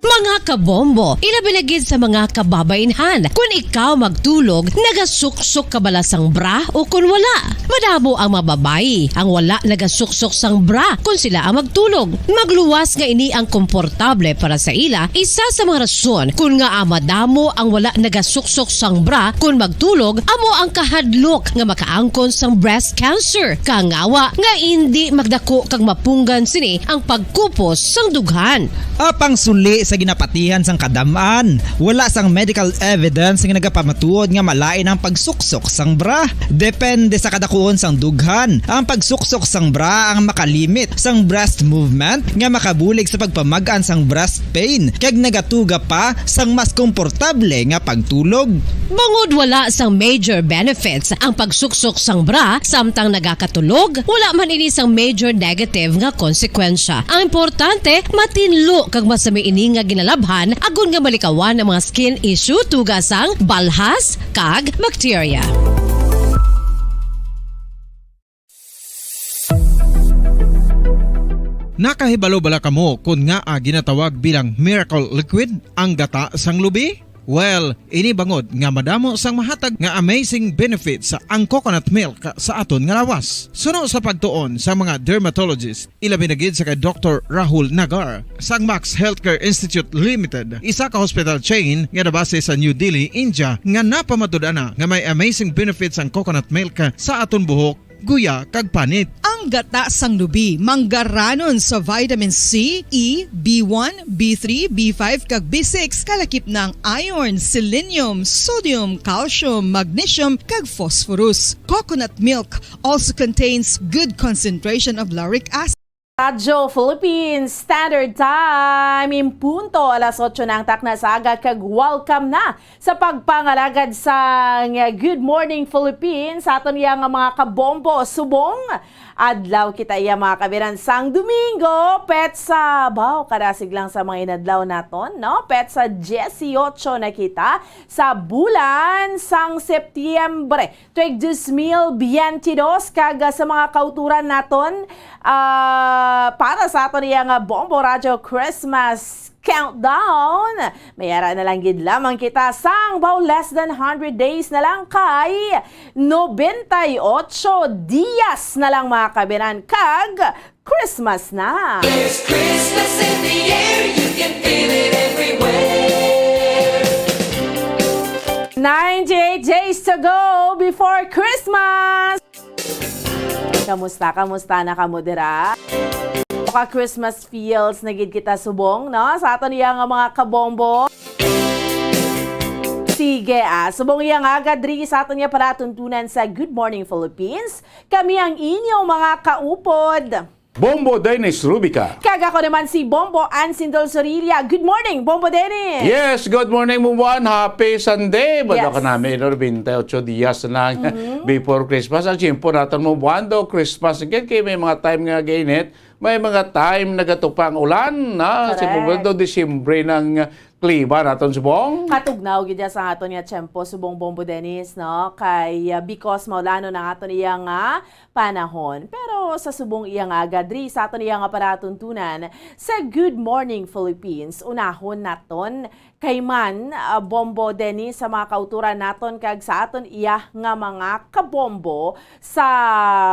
Mga kabombo, ilabi na gid sa mga kababainhan, kun ikaw magtulog, nagasuksok ka bala sang bra o kun wala? Madamo ang mga babayi ang wala nagasuksok sang bra kun sila ang magtulog. Magluwas nga ini ang komportable para sa ila, isa sa mga rason kun ngaa madamo ang wala nagasuksok sang bra kun magtulog amo ang kahadlok nga makaangkon sang breast cancer. Kangawa nga indi magdako kag mapunggan sini ang pagkupos sang dughan. Apang suli sa ginapatihan sang kadam-an, wala sang medical evidence nga nagapamatuod nga malain ang pagsuksok sang bra. Depende sa kadakuon sang dughan, ang pagsuksok sang bra ang makalimit sang breast movement nga makabulig sa pagpamag-an sang breast pain kag nagatuga pa sang mas komportable nga pagtulog. Bangod wala sang major benefits ang pagsuksok sang bra samtang nagakatulog, wala man ini sang major negative nga konsekwensya. Ang importante, matinlo kag masami ini nga ginalabhan agod nga malikawan ang mga skin issue tuga sang balhas kag bakterya. Nakahibalo bala kamo kon ngaa ginatawag bilang miracle liquid ang gata sang lubi? Well, ini bangod nga madamo sang mahatag nga amazing benefits ang coconut milk sa aton nga lawas. Suno sa pagtuon sa mga dermatologist, ilabi na gid sa kay Doktor Rahul Nagar sang Max Healthcare Institute Limited, isa ka hospital chain nga nabase sa New Delhi, India, nga napamatud-an na nga may amazing benefits ang coconut milk sa aton buhok, guya, kag panit. Ang gata sang lubi manggaranon sa vitamin C, E, B one, B three, B five, kag B six, kalakip na ang iron, selenium, sodium, calcium, magnesium, kag phosphorus. Coconut milk also contains good concentration of lauric acid. Radyo Philippines Standard Time, in punto alas otso na ang takna sa aga, kag welcome na sa pagpangalagad sang Good Morning Philippines sa aton iya nga mga kabombo. Subong adlaw kita iya, mga kabiran, sang Domingo, petsa, baw, kadasig lang sa mga inadlaw naton, no? Petsa dieciocho na kita sa bulan sang Setyembre, tuig dos mil biyente dos, kag, ah, sa mga kauturan naton, ah, para sa aton iya nga Bombo Radyo Christmas Countdown, may ara na lang gid lamang kita sang baw less than hundred days na lang kay nobenta y ocho dias na lang, mga kabiran, kag Christmas na. There's Christmas in the air, you can feel it everywhere. Ninety-eight days to go before Christmas. Kamusta? Kamusta na kamo dira? Ka Christmas feels na gid kita subong, no? Sa aton iya nga mga kabombo. Sige, ah, subong iya nga aga diri sa aton nga palatuntunan sa Good Morning Philippines. Kami ang inyong mga kaupod. Bombo Dennis Rubica. Kag ako naman si Bombo Ann Sindol Zorilla. Good morning, Bombo Dennis. Yes, good morning, Bombo Ann. Happy Sunday. Bado Yes. ka namin, no? Bente ocho dias na lang Mm-hmm. before Christmas. Ang tiyempo naton, Bombo Ann, do Christmas. Kaya, kaya may mga time nga gainit, may mga time nagatupa ang ulan, na? Si Correct. Bombo Ann, do Disyembre ng klima naton, Subong. Katugnaw gid sa aton nga tiyempo, Subong Bombo Dennis, no? Kay, uh, because maulanon ang aton iya nga panahon. Pero sa subong iya nga aga diri sa aton iya nga palatuntunan sa Good Morning Philippines, unahon naton kay man, ah, Bombo Dennis, sa mga kauturan naton kag sa aton iya nga mga kabombo sa,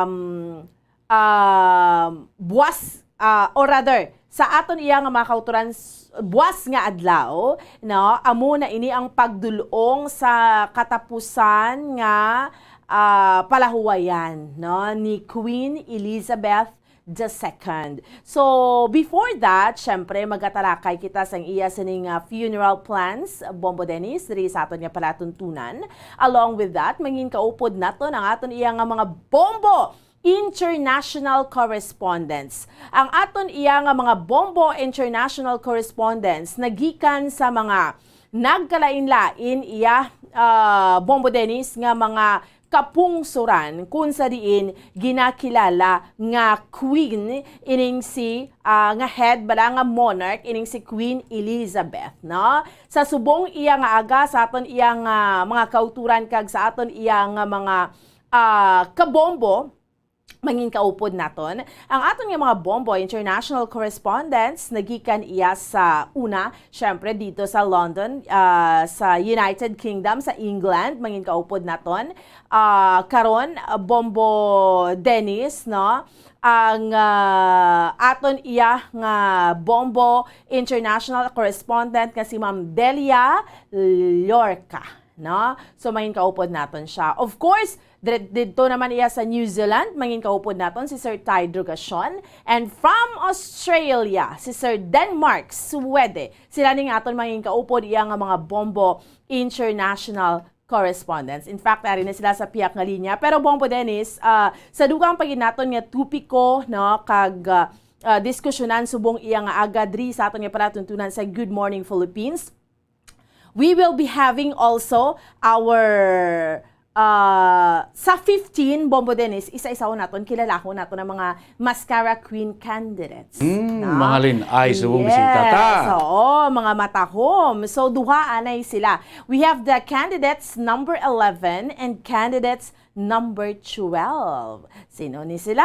um, ah, buwas, ah, or rather, sa aton iya nga mga kauturan s-, buwas nga adlaw, no, amo na ini ang pagdul-ong sa katapusan nga, ah, palahuwayan, no, ni Queen Elizabeth the Second. So, before that, syempre, magatalakay kita sang iya sining, ah, funeral plans, Bombo Dennis, diri sa aton nga palatuntunan. Along with that, mangin kaupod naton ang aton iya nga mga bombo international correspondents. Ang aton iya nga mga bombo international correspondents nagikan sa mga nagkalain-lain iya, ah, Bombo Dennis, nga mga kapungsoran, kun sa diin ginakilala nga queen ining si, ah, nga head bala nga monarch ining si Queen Elizabeth, no? Sa subong iya nga aga, sa aton iya nga mga kauturan kag sa aton iya nga mga, ah, kabombo, mangin kaupod naton. Ang aton nga mga bombo international correspondents nagikan iya sa una, syempre, dito sa London, ah, sa United Kingdom, sa England, mangin kaupod naton. Ah, karon, ah, Bombo Dennis, no? Ang, ah, aton iya nga bombo international correspondent nga si Ma'am Delia Lorca, no? So, mangin kaupod naton siya. Of course, Dire-, didto naman iya sa New Zealand, mangin kaupod naton si Sir Ty Drogacion. And from Australia, si Sir Denmark Suede. Sila ning aton mangin kaupod iya nga mga bombo international correspondents. In fact, ari na sila sa piyak nga linya. Pero Bombo Dennis, ah, sa dugang pa gid naton nga topiko, no, kag, ah, ah, diskusyonan subong iya nga aga diri sa aton nga palatuntunan sa Good Morning Philippines. We will be having also our, uh, sa fifteen, Bombo Dennis, isa-isahon naton, kilalahon naton ang mga mascara queen candidates. Mm, na? Mahalin ay subong Yes, bisita ta. Oo, mga matahom. So, duha anay sila. We have the candidates number eleven and candidates number twelve. Sino ni sila?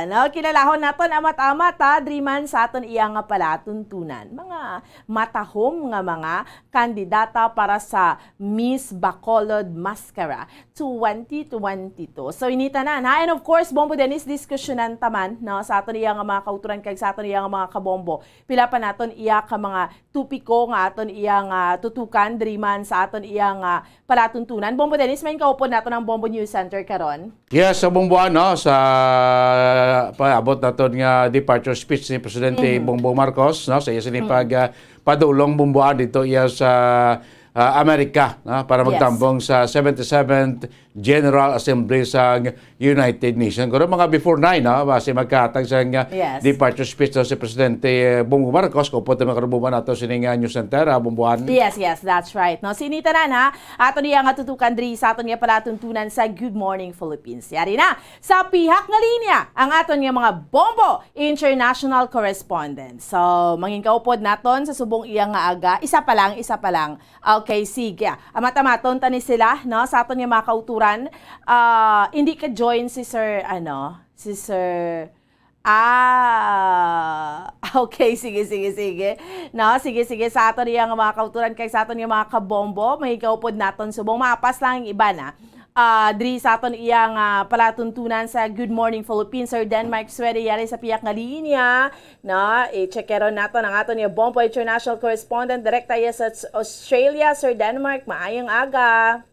No, kilalahon naton amat-amat, ha, diri man sa aton iya nga palatuntunan. Mga matahom nga mga kandidata para sa Miss Bacolod Mascara twenty twenty-two. So, ini tanan, ha? And of course, Bombo Dennis, diskusyonan ta man, no, sa aton iya nga mga kauturan kag sa aton iya nga mga kabombo. Pila pa naton iya ka mga topiko nga aton iya nga tutukan diri man sa aton iya nga palatuntunan. Bombo Dennis, may kaupod naton ang Bombo News Center karon. Yes, sa Bomboan, no, sa paabot naton nga departure speech ni Presidente Mhm. Bongbong Marcos, no, sa iya sini Mm. pag, ah, padulong Bomboan dito iya sa, ah, Amerika, no, para Yes. magtambong sa seventy-seventh General Assembly sa United Nations. Kung mga before nine, no, basi magkahatag sa, ah, Yes. departure speech daw si Presidente, eh, Bongbong Marcos. Kaupod naman karon Bomboan nato sining, ah, News Center, ah, Bomboan. Yes, yes, that's right. No, sini tanan, ha, aton iya nga tutukan diri sa aton nga palatuntunan sa Good Morning Philippines. Yari na, sa pihak nga linya, ang aton nga mga Bombo International Correspondent. So, mangin kaupod naton sa subong iya nga aga. Isa pa lang, isa pa lang. Okay, sige. Amat-amaton ta ni sila, no? Sa aton nga mga kauturan, ah, hindi ka join si Sir, ano, si Sir, ah, okay, sige, sige, sige. No, sige, sige, sa aton iya nga mga kauturan kag sa aton nga mga kabombo, may kaupod naton subong mapas lang ang iba na. Ah, diri sa aton iya nga palatuntunan sa Good Morning Philippines, Sir Denmark Swede, yari sa piyak nga linya. No, i-check karon naton ang aton nga Bombo International Correspondent, direkta iya sa Australia, Sir Denmark. Maayong aga.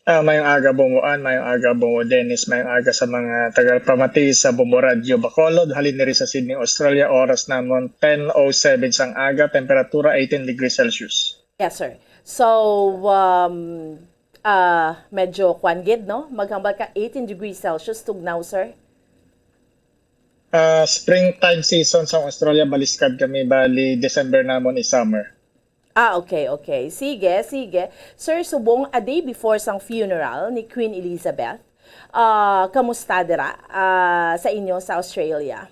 Ah, mayong aga, Bongoan. Mayong aga, Bongo Dennis. Mayong aga sa mga tagapamati sa Bombo Radyo Bacolod. Halin diri sa Sydney, Australia. Oras namon ten oh seven sang aga. Temperatura eighteen degrees Celsius. Yes, sir. So, um, ah, medyo kwan gid, no? Maghambal ka eighteen degrees Celsius tugnaw, sir. Ah, springtime season sa Australia, baliskad kami, bali December namon is summer. Ah, okay, okay. Sige, sige. Sir, subong a day before sang funeral ni Queen Elizabeth, ah, kamusta dira, ah, sa inyo sa Australia?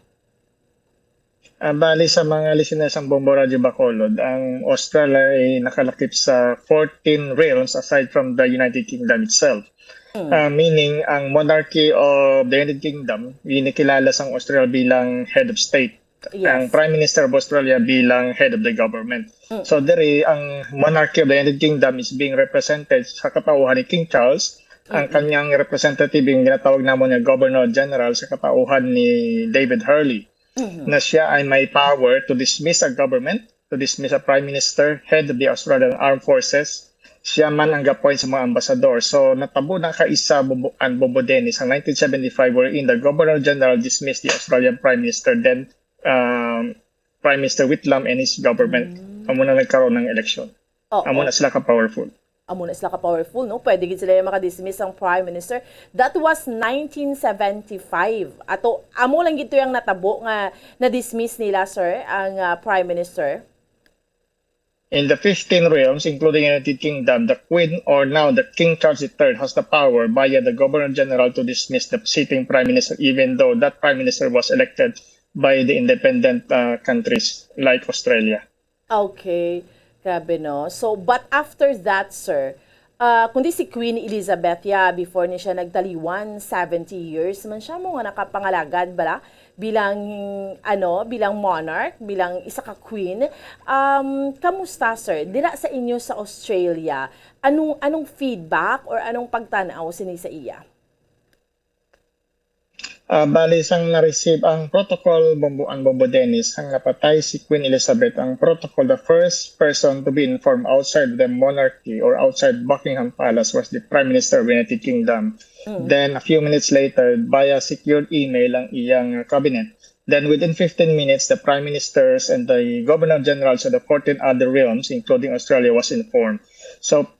Ah, bali sa mga listeners sang Bombo Radyo Bacolod, ang Australia ay nakalakip sa fourteen realms aside from the United Kingdom itself. Mm. Ah, meaning, ang monarchy of the United Kingdom, ginikilala sang Australia bilang head of state. Yes. Ang Prime Minister of Australia bilang head of the government. Mm. So, diri, ang monarchy of the United Kingdom is being represented sa katauhan ni King Charles. Ang Mm-mm. kanyang representative, yung ginatawag namon nga Governor General, sa katauhan ni David Hurley, Mhm. na siya ay may power to dismiss a government, to dismiss a prime minister, head of the Australian Armed Forces. Siya man ang ga-appoint sa mga ambasador. So, natabo na kaisa, Bombo-, ang Bombo Dennis, ang nineteen seventy-five, wherein the Governor General dismissed the Australian Prime Minister, then, um, Prime Minister Whitlam and his government. Mm. Amo na nagkaroon ng eleksyon. Oo. Amo na sila ka-powerful. Amo na sila ka-powerful, no? Pwede gid sila yung makadismiss ang Prime Minister. That was nineteen seventy-five. Ato, amo lang gid to yung natabo nga na-dismiss nila, sir, ang, ah, Prime Minister. In the fifteen realms, including United Kingdom, the Queen, or now the King Charles the Third, has the power via the Governor General to dismiss the sitting Prime Minister, even though that Prime Minister was elected by the independent, uh, countries like Australia. Okay. Grabe, no? So, but after that, sir, ah, kundi si Queen Elizabeth, ya, before ni siya nagtaliwan, seventy years man siya mo nga nakapangalagad bala bilang, ano, bilang monarch, bilang isa ka queen. Um, kamusta, sir? Dira sa inyo sa Australia, anong, anong feedback or anong pagtan-aw sini sa iya? Ah, bali, sang na-receive ang protocol, Bombo, ang Bombo Dennis, ang napatay si Queen Elizabeth, ang protocol, the first person to be informed outside the monarchy or outside Buckingham Palace was the Prime Minister of United Kingdom. Mm. Then, a few minutes later, via secured email ang iyang cabinet. Then, within fifteen minutes, the Prime Ministers and the Governor Generals of the fourteen other realms, including Australia, was informed. So,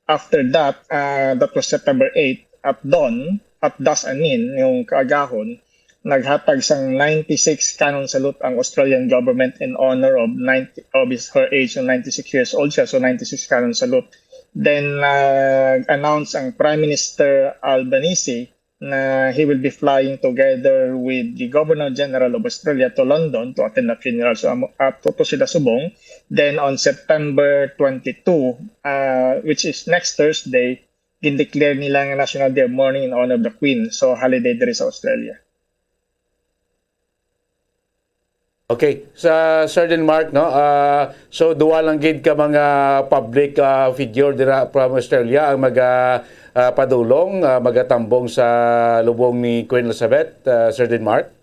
after that, ah, that was September eight, at dawn, at das anin, yung kaagahon, naghatag sang ninety-six cannon salute ang Australian government in honor of ninety, of his, her age, yung ninety-six years old siya, so ninety-six cannon salute. Then, nag-announce ang Prime Minister Albanese na he will be flying together with the Governor General of Australia to London to attend the funeral. So, amo, ato to sila subong. Then, on September twenty-two, uh, which is next Thursday, gindeclare nila nga National Day of Mourning in honor of the Queen. So, holiday diri sa Australia. Okay, sa Sir Denmark, no? Ah, so, duha lang gid ka mga public, ah, figure dira from Australia ang maga, ah, padulong, ah, magatambong sa lubong ni Queen Elizabeth, ah, Sir Denmark?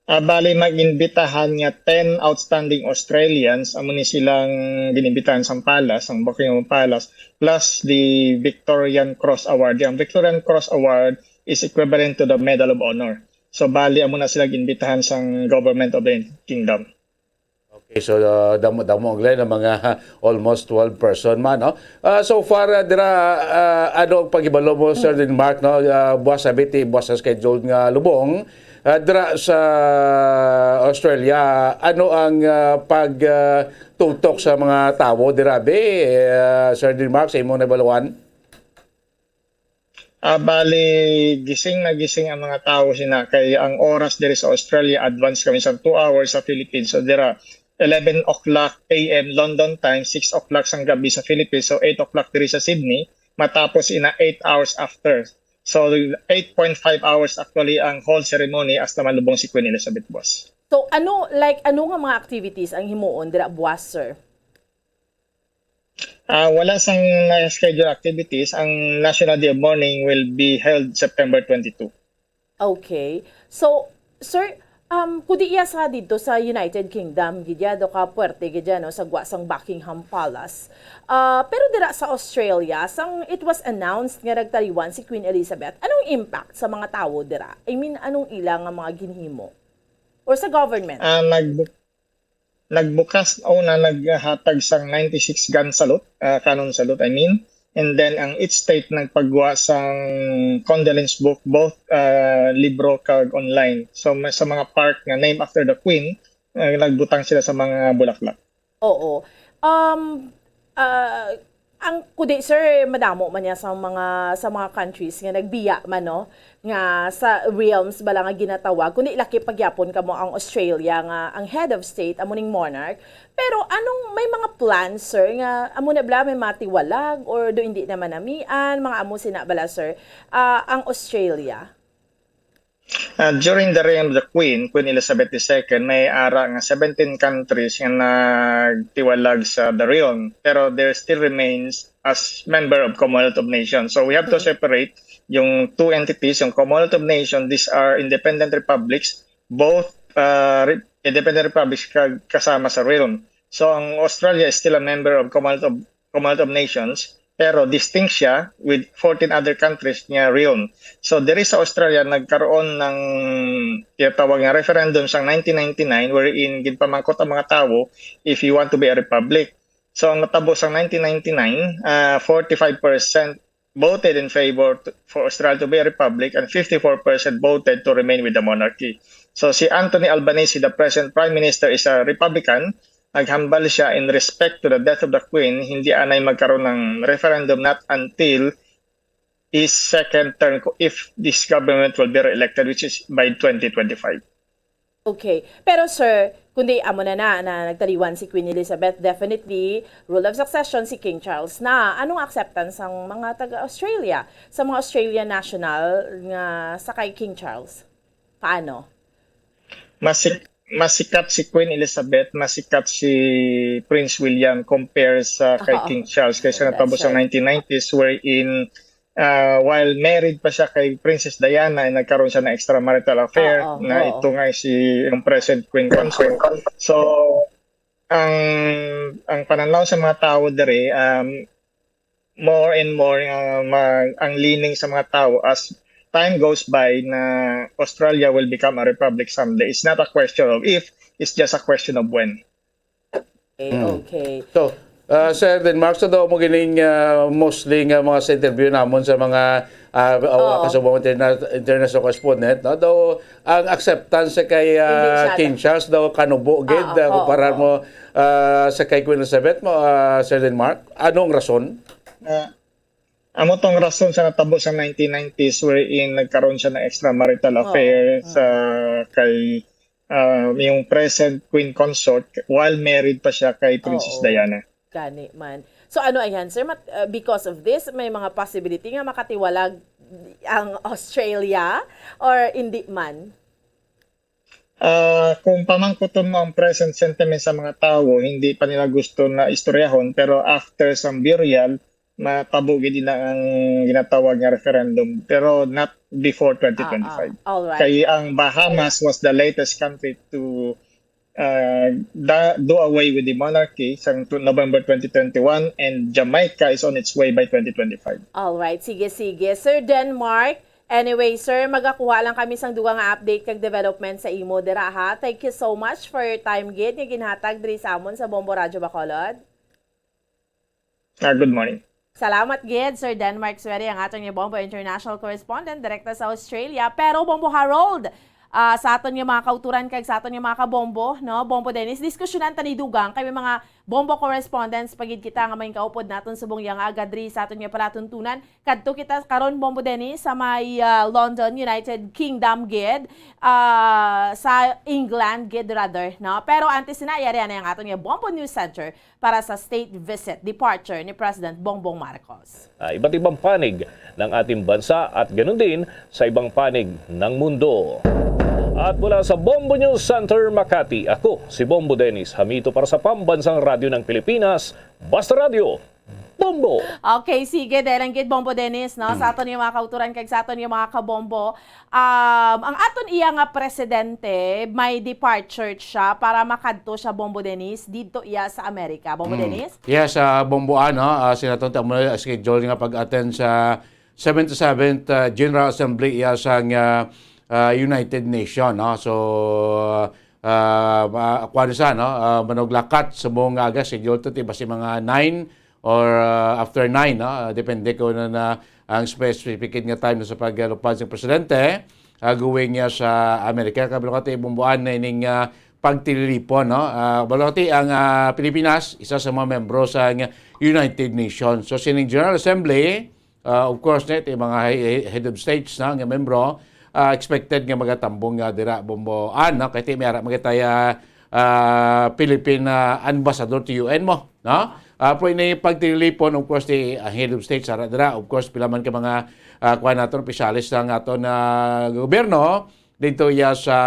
Ah, bali, mag-imbitahan nga ten outstanding Australians, amo ni silang ginimbitahan sang palace, ang Buckingham Palace, plus the Victorian Cross Award. Ang Victorian Cross Award is equivalent to the Medal of Honor. So, bali, amo na sila ginbitahan sang Government of the United Kingdom. Okay, so, uh, damo-damo ang line, ang mga almost twelve person man, no? Uh, so far, uh, dira, uh, ano ang paghibalo mo, Sir Denmark, no? Uh, buwas sa biti, buwas sa scheduled nga lubong. Uh, dira sa Australia, ano ang, uh, pag, uh, tutok sa mga tawo dira, be? Uh, Sir Denmark, sa imong nabaluan? Ah, bali, gising na gising ang mga tawo sina, kay ang oras diri sa Australia, advance kami sa two hours sa Philippines. So, dira, eleven o'clock A M London time, six o'clock sang gabi sa Philippines. So, eight o'clock diri sa Sydney, matapos ina eight hours after. So, eight point five hours actually ang whole ceremony hasta malubong si Queen Elizabeth, boss. So, ano, like, ano nga mga activities ang himuon dira buwas, sir? Ah, wala sang na-schedule activities. Ang National Day of Mourning will be held September twenty-two. Okay. So, sir, um, kundi iya sa didto sa United Kingdom, gid iya, do ka puwerte gid iya, no, sa gwa sang Buckingham Palace. Ah, pero dira sa Australia, sang it was announced nga nagtaliwan si Queen Elizabeth, anong impact sa mga tawo dira? I mean, anong ila nga mga ginhimo? Or sa government? Ah, nagbu-, nagbukas, o na naghatag sang ninety-six gun salute, ah, cannon salute, I mean. And then ang each state nagpagwa sang condolence book, both, ah, libro kag online. So, may, sa mga park nga name after the Queen, ah, nagbutang sila sa mga bulaklak. Oo. Um, ah, ang kundi, sir, madamo man niya sa mga, sa mga countries nga nagbiya man, no, nga sa realms bala nga ginatawag, kundi laki pagyapon kamo ang Australia nga ang head of state amo ning monarch. Pero anong may mga plans, sir, nga amo na bala may matiwalag or do hindi naman namian, mga amo sina bala, sir, ah, ang Australia? Uh, during the reign of the Queen, Queen Elizabeth the Second, may ara nga seventeen countries nga nagtiwalag sa the realm, pero there still remains as member of Commonwealth of Nations. So we have to separate yung two entities, yung Commonwealth of Nations, these are independent republics, both uh, re- independent republics ka- kasama sa realm. So ang Australia is still a member of Commonwealth of Commonwealth of Nations, pero distinct siya with fourteen other countries niya realm. So, diri sa Australia, nagkaroon ng tinatawag nga referendum sang nineteen ninety-nine, wherein ginpamangkot ang mga tawo if you want to be a republic. So, ang natabo sang nineteen ninety-nine, ah, forty-five percent voted in favor to, for Australia to be a republic and fifty-four percent voted to remain with the monarchy. So, si Anthony Albanese, the present prime minister, is a Republican. Naghambal siya in respect to the death of the Queen, hindi anay magkaroon ng referendum not until his second term ko- if this government will be re-elected, which is by twenty twenty-five. Okay. Pero sir, kundi amo na na, na nagtaliwan si Queen Elizabeth, definitely rule of succession si King Charles na. Anong acceptance ang mga taga-Australia sa mga Australian national nga sa kay King Charles? Paano? Masik- masikat si Queen Elizabeth, masikat si Prince William compare sa kay Oo. King Charles kaysa That's natabo sa right. nineteen nineties, wherein, ah, while married pa siya kay Princess Diana, ay nagkaroon siya ng extramarital affair Oo, na oo. ito nga si yung present Queen Consort. So, ang ang pananaw sa mga tao diri, um, more and more, uh, ma- ang leaning sa mga tao as time goes by na Australia will become a republic someday. It's not a question of if, it's just a question of when. Okay, Mm. okay. So, uh, Sir Denmark, so daw mo gining, uh, mostly nga mga sa interview namon sa mga, uh, Oo. kasubong interna- international correspondent, no? Daw ang acceptance sa kay, uh, Hindi siya King Charles daw kanubo gid, Oo, uh, oo, kumpara oo. mo, uh, sa kay Queen Elizabeth mo, uh, Sir Denmark. Anong rason? Uh, amo tong rason sa natabo sa nineteen nineties wherein nagkaroon siya ng extramarital Oo. affair Mm. sa kay, ah, yung present queen consort while married pa siya kay Princess Oo. Diana. Gani man. So ano ayan, sir? Mat- uh, because of this, may mga possibility nga makatiwalag ang Australia or hindi man? Ah, kung pamangkuton mo ang present sentiment sa mga tawo, hindi pa nila gusto na istoryahon, pero after sang burial, matabo gid na ang ginatawag nga referendum, pero not before twenty twenty-five. Ah, ah. All right. Kay ang Bahamas was the latest country to uh, da, do away with the monarchy sa tw- November twenty twenty-one, and Jamaica is on its way by twenty twenty-five. All right, sige, sige. Sir Denmark, anyway, sir, magakuha lang kami sang dugang nga update kag development sa imo dira, ha. Thank you so much for your time, gid, nga ginhatag diri sa amon sa Bombo Radyo Bacolod. Ah, good morning. Salamat gid, Sir Denmark Sueri, ang aton nga Bombo International Correspondent direkta sa Australia. Pero Bombo Harold, ah, sa aton nga mga kauturan kag sa aton nga mga kabombo, no, Bombo Dennis, diskusyonan ta ni dugang kay may mga Bombo correspondents pa gid kita nga may kaupod naton subong iya nga agadri sa aton nga palatuntunan. Kadto kita karon, Bombo Dennis, sa may, ah, London, United Kingdom gid, ah, sa England gid rather, no. Pero antes na, yari na ang aton nga Bombo News Center para sa state visit departure ni President Bongbong Marcos. Ah, iba't ibang panig ng ating bansa at ganun din sa ibang panig ng mundo. At mula sa Bombo News Center Makati, ako si Bombo Dennis Hamito para sa Pambansang Radyo ng Pilipinas, Basta Radyo, Bombo! Okay, sige, dahil ang gid Bombo Dennis, no, sa aton nga mga kauturan kag sa aton nga mga kabombo, um, ang aton iya nga presidente may departure siya para makadto siya, Bombo Dennis, didto iya sa Amerika. Bombo Dennis? Yes, uh, Bomboan, no? Uh, sinaton ta mo schedule nga pag-attend sa seventy-seventh uh, General Assembly iya sang uh, uh, United Nation, no? So, uh, uh, kuwan sa, no? Uh, manuglakat sa mong aga, schedule to, tiba si mga nine or uh, after nine, no? Uh, depende ko na, na ang specific nga time sa paglupad sa presidente uh, going niya sa Amerika. Kabalo ka, Bomboan, na ining uh, pagtililipon, no? Uh, kabalo ka, ang uh, Pilipinas, isa sa mga membro sa United Nations. So, sining General Assembly, uh, of course, net, yung mga he- head of states na nga membro, uh, expected nga magatambong nga dira, Bomboan, no? Kaya may ara magataya uh, Philippine uh, ambassador to U N mo, no? Uh, pero ini pagtililipon, of course, the uh, head of state sa dira, of course, pila man ka mga uh, kuha naton, opisyalis sa aton uh, gobyerno dito ya sa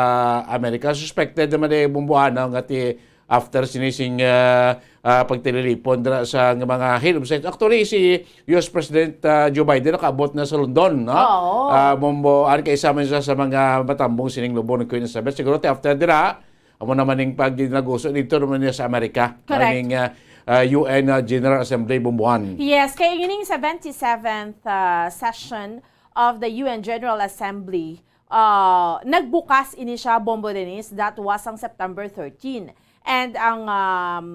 Amerika. Suspected naman eh, Bomboan, no? Nga ti after sinising uh, uh, pagtililipon dira sa nga mga head of state. Actually, si U S President uh, Joe Biden nakaabot na sa London, no? Oo. Uh, Bomboan, kay isa man siya sa mga matambong sining lubong ni Queen Elizabeth. Siguro ti after dira, amo naman ning pagdinaguso dito naman niya sa Amerika. Correct. Ning uh, uh, U N uh, General Assembly, Bomboan. Yes, kay ining seventy-seventh uh, session of the U N General Assembly, uh, nagbukas ini siya, Bombo Dennis, that was ang September thirteen. And ang um,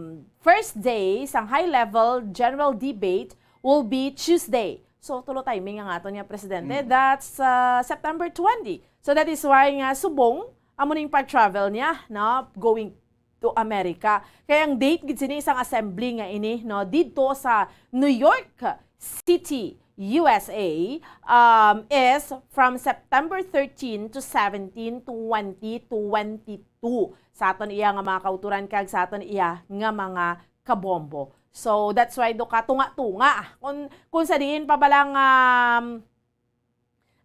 first day sang high-level general debate will be Tuesday. So, tulo timing ang aton nga presidente. That's uh, September twenty. So, that is why nga subong amo ning pag-travel niya, no, going to America. Kaya ang date gid sini sang assembly nga ini, no, didto sa New York City, U S A, um, is from September thirteen to seventeen, twenty twenty-two. Sa aton iya nga mga kauturan kag sa aton iya nga mga kabombo. So, that's why do ka tunga-tunga. Kung, kung sa diin pa ba lang um,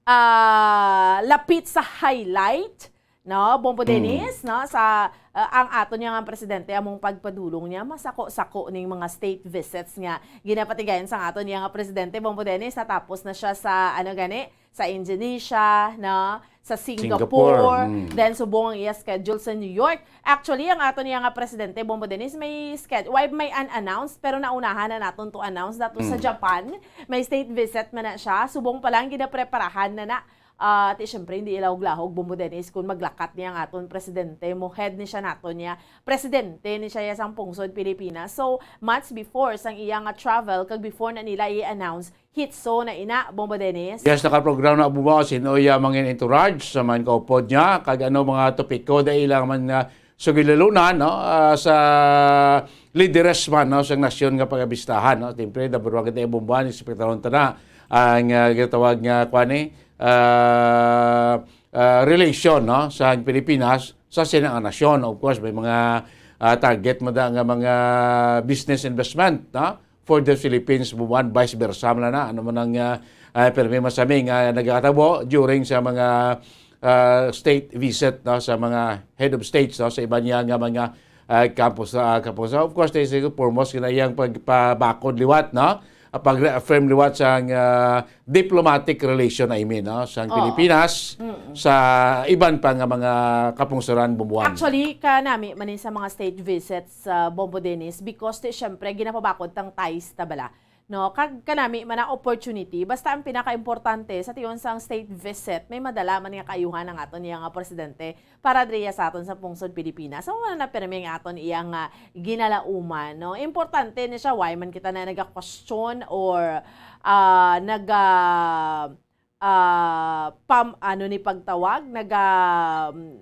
ah, lapit sa highlight, no, Bombo Dennis, no, sa ah, ang aton niya nga presidente among pagpadulong niya masako-sako ning mga state visits nga ginapatigayon sa aton niya nga presidente, Bombo Dennis. Natapos na siya sa ano gani, sa Indonesia, no, sa Singapore. Singapore, mm. Then subong ang iya schedule sa New York. Actually, ang aton niya nga presidente, Bombo Dennis, may schedule, why may unannounced, pero naunahan na naton to announce nato sa Japan. May state visit man na siya. Subong pa lang ginapreparahan na na. Ah, ti syempre hindi ilahog-lahog, Bombo Dennis, kung maglakat niya ang aton presidente, mo head ni siya nato niya, presidente ni siya ya sang pungsod Pilipinas. So, months before sang iya nga travel, kag before na nila i-announce, hitso na ina, Bombo Dennis. Yes, nakaprogram na bubaw sin iya mga entourage sa man kaupod niya, kag ano mga topiko da ilang man nga sugilalunan, no, ah, sa lideres man, no, sa nasyon nga pagabistahan, no. Siyempre, number one kita ibumbuhan, ekspektahon ta na ang ah, ginatawag nga kuan ni ah, ah, relation, no, sa Pilipinas sa sina nga nasyon. Of course, may mga ah, target man da nga mga business investment, no, for the Philippines, Bumbuan, vice versa man na, ano man ang, ah, ah, permi masami nga nagakatabo during sa mga, ah, state visit, no, sa mga head of states, no, sa iban niya nga mga, ah, campus, ah, campus. Of course, this is foremost na iyang pagpabakod liwat, no, ah, pag-reaffirm liwat sa, ah, diplomatic relation, I mean, no, sa Oo. Pilipinas Mm-mm. sa iban pa nga mga kapungsoran, Bumbuan. Actually, kanami man ni sa mga state visits sa Bombo Dennis because ti, syempre, ginapabakod tang ties ta bala. No, kag kanami man ang opportunity, basta ang pinakaimportante sa tion sang state visit, may madala man nga kaayuhan ang aton iya nga presidente para diriya sa aton sa pungsod Pilipinas. So, wala na pirmi ang aton iya nga ginalauman, no? Importante ni siya, why man kita na naga-question or, ah, naga, ah, pam-, ano ni pagtawag? Naga,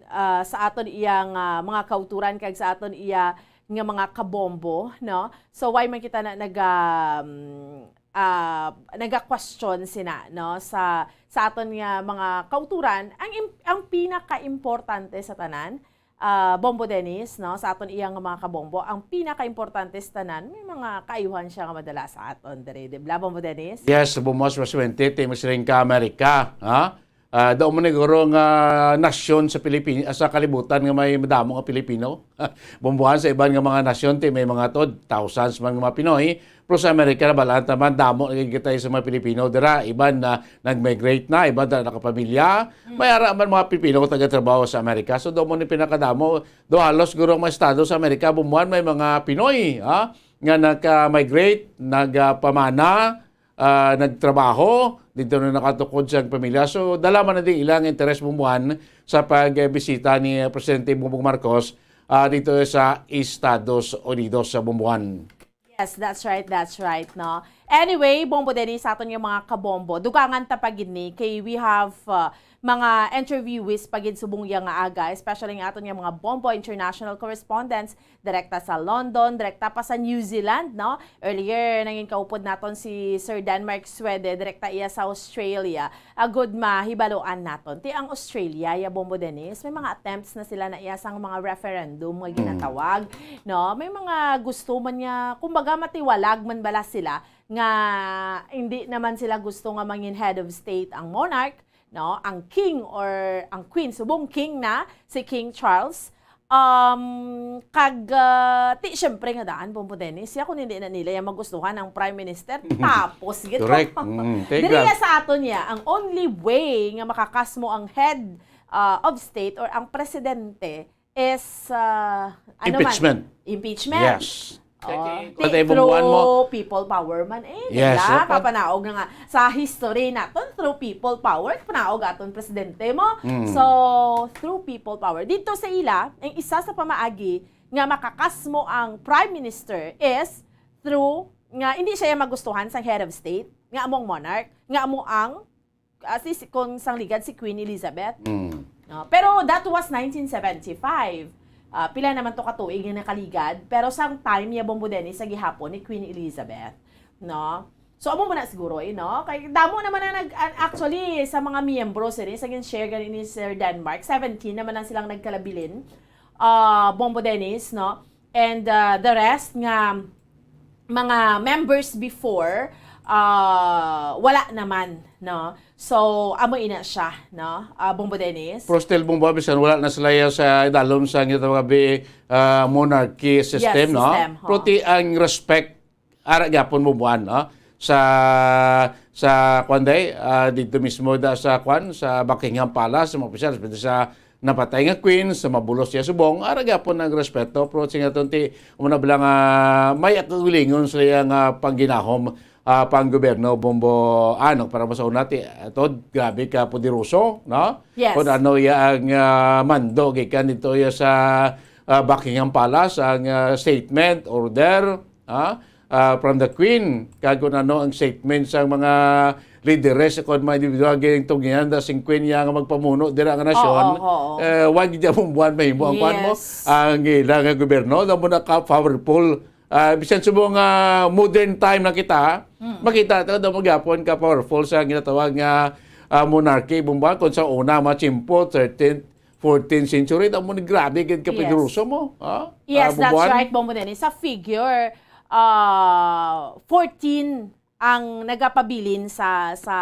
ah, sa aton iya nga mga kauturan kag sa aton iya nga mga kabombo, no? So, why man kita na naga, um, ah, naga-question sina, no? Sa, sa aton nga mga kauturan, ang im-, ang pinakaimportante sa tanan, ah, Bombo Dennis, no, sa aton iya nga mga kabombo, ang pinakaimportante sa tanan, may mga kaayuhan siya nga madala sa aton diri, di ba, Bombo Dennis? Yes, Bombo, mas maswerte, ti, mas rin ka Amerika, ha? Ah, daw mo ni guro nga nasyon sa Pilipinas, sa kalibutan nga may madamo nga Pilipino. Bombohan sa iban nga mga nasyon, ti, may mga to, thousands man nga mga Pinoy, pero sa Amerika, nabalaan ta man, damo na gid kita sa mga Pilipino dira. Iban na nag-migrate na, iban na nakapamilya. Mm. May ara man mga Pilipino taga-trabaho sa Amerika. So, doon mo ni pinakadamo. Do halos guro ang mga estado sa Amerika, Bumbuan, may mga Pinoy, ha, nga naka-migrate, nagpamana, ah, nagtrabaho, dito na nakatukod sa pamilya. So, dala man na din ilang interes, Bumbuan, sa pagbisita ni Presidente Bongbong Marcos, ah, dito sa Estados Unidos, sa Bumbuan. Yes, that's right, that's right, no? Anyway, Bombo Dennis, sa aton nga mga kabombo, dugangan ta pa gid ni, kay we have, uh, mga interviewees pa gid subong iya nga aga, especially nga aton nga mga Bombo international correspondents, direkta sa London, direkta pa sa New Zealand, no? Earlier, nangin kaupod naton si Sir Denmark Swede, direkta iya sa Australia. Agud mahibaluan naton. Ti ang Australia, ya Bombo Dennis, may mga attempts na sila na iya sang mga referendum nga Mm. ginatawag, no? May mga gusto man niya, kumbaga matiwalag man bala sila nga hindi naman sila gusto nga mangin head of state ang monarch, no? Ang king or ang queen, subong king na si King Charles. Um, kag, ah, ti, syempre nga daan, Bombo Dennis, siya kung hindi na nila yung magustuhan ang prime minister, tapos gid. Correct. Mm, take Diri that. Nga sa aton niya, ang only way nga makakasmo ang head, ah, of state or ang presidente is, ah, ano man? Impeachment. Impeachment. Yes. Oh, Kay, ti, kay through Bomboan mo. People power man eh, Yes, di ba? Dapat. Kapanaog na nga sa history naton, through people power, kapanaog aton presidente mo. Mm. So, through people power. Dito sa ila, ang isa sa pamaagi nga makakasmo ang prime minister is through nga hindi siya magustuhan sang head of state, nga among monarch, nga amo ang, ah, si, si, kung sang ligad si Queen Elizabeth. Mm. No? Pero that was nineteen seventy-five. Ah, pila naman to katuig nga nakaligad, pero sang time niya Bombo Dennis sa gihapon ni Queen Elizabeth, no? So, amo man na siguro, eh, no? Kay damo naman na nag-, an-, actually, sa mga miyembro, sini, sa gin-share gani ni Sir Denmark, seventeen naman na silang nagkalabilin. Ah, Bombo Dennis, no? And, ah, the rest nga mga members before, ah, wala naman, no? So, amo ina siya, no? Ah, Bombo Dennis? Pero still, Bombo, bisan wala na sila ya sa idalom sa gitawag nga bi-, ah, monarchy system, Yes, no? System, ho. Pero ti ang respect, ara gyapon, Bomboan, no? Sa, sa, kwan day, ah, dito mismo da sa, kwan, sa Buckingham Palace, sa mga opisyal, sa napatay nga queen, sa mabulos siya subong, ara gyapon ang respeto, pero sing aton ti, umuna bala nga may kaugalingon sila nga pangginahom, ah, pang gobyerno, Bombo, ano, para masauna ti, ato, grabe ka poderoso, no? Yes. Kung ano iya ang, ah, mando, gikan dito iya sa, ah, Buckingham Palace, ang, ah, statement, order, ah, ah, from the Queen, kag kung ano ang statement sa mga lideres, kung mga individual, gintungyan da sing Queen niya nga magpamuno dira nga nasyon, Oo, oo. eh, wa gid mo buwan mahimo ang kwan mo, Yes. ang ila nga gobyerno, na mo naka-powerful. Ah, bisan subong nga modern time na kita, Mm. makita ta daw magyapon ka powerful sa ginatawag nga, ah, monarchy, bumba, kung sa una, mga tiyempo, thirteenth, fourteenth century, daw mo ni grabe gid ka Yes. pedroso mo, ha? Yes, Ah, that's Bubuan? right, Bombo Dennis. Sa figure, ah, fourteen ang nagapabilin sa, sa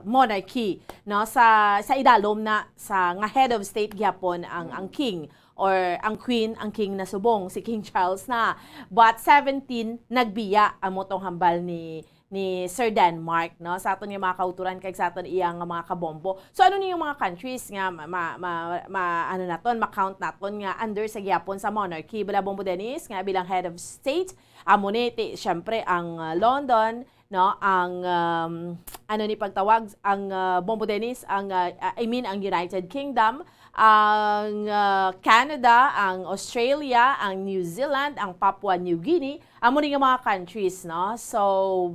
monarchy, no? Sa, sa idalom na sa nga head of state gyapon ang, ang king or ang queen, ang king na subong, si King Charles na. But seventeen nagbiya, amo tong hambal ni, ni Sir Denmark, no? Sa aton nga mga kauturan kag sa aton iya nga mga kabombo. So, ano ni yung mga countries nga ma-, ma-, ma-, ma-, ano naton, ma-count naton nga under sa gyapon sa monarchy? Bala, Bombo Dennis, nga bilang head of state, amo ni, ti, syempre, ang, uh, London, no? Ang, um, ano ni pagtawag, ang, uh, Bombo Dennis, ang, uh, I mean, ang United Kingdom, ang, uh, Canada, ang Australia, ang New Zealand, ang Papua New Guinea, amo ni nga mga countries, no? So,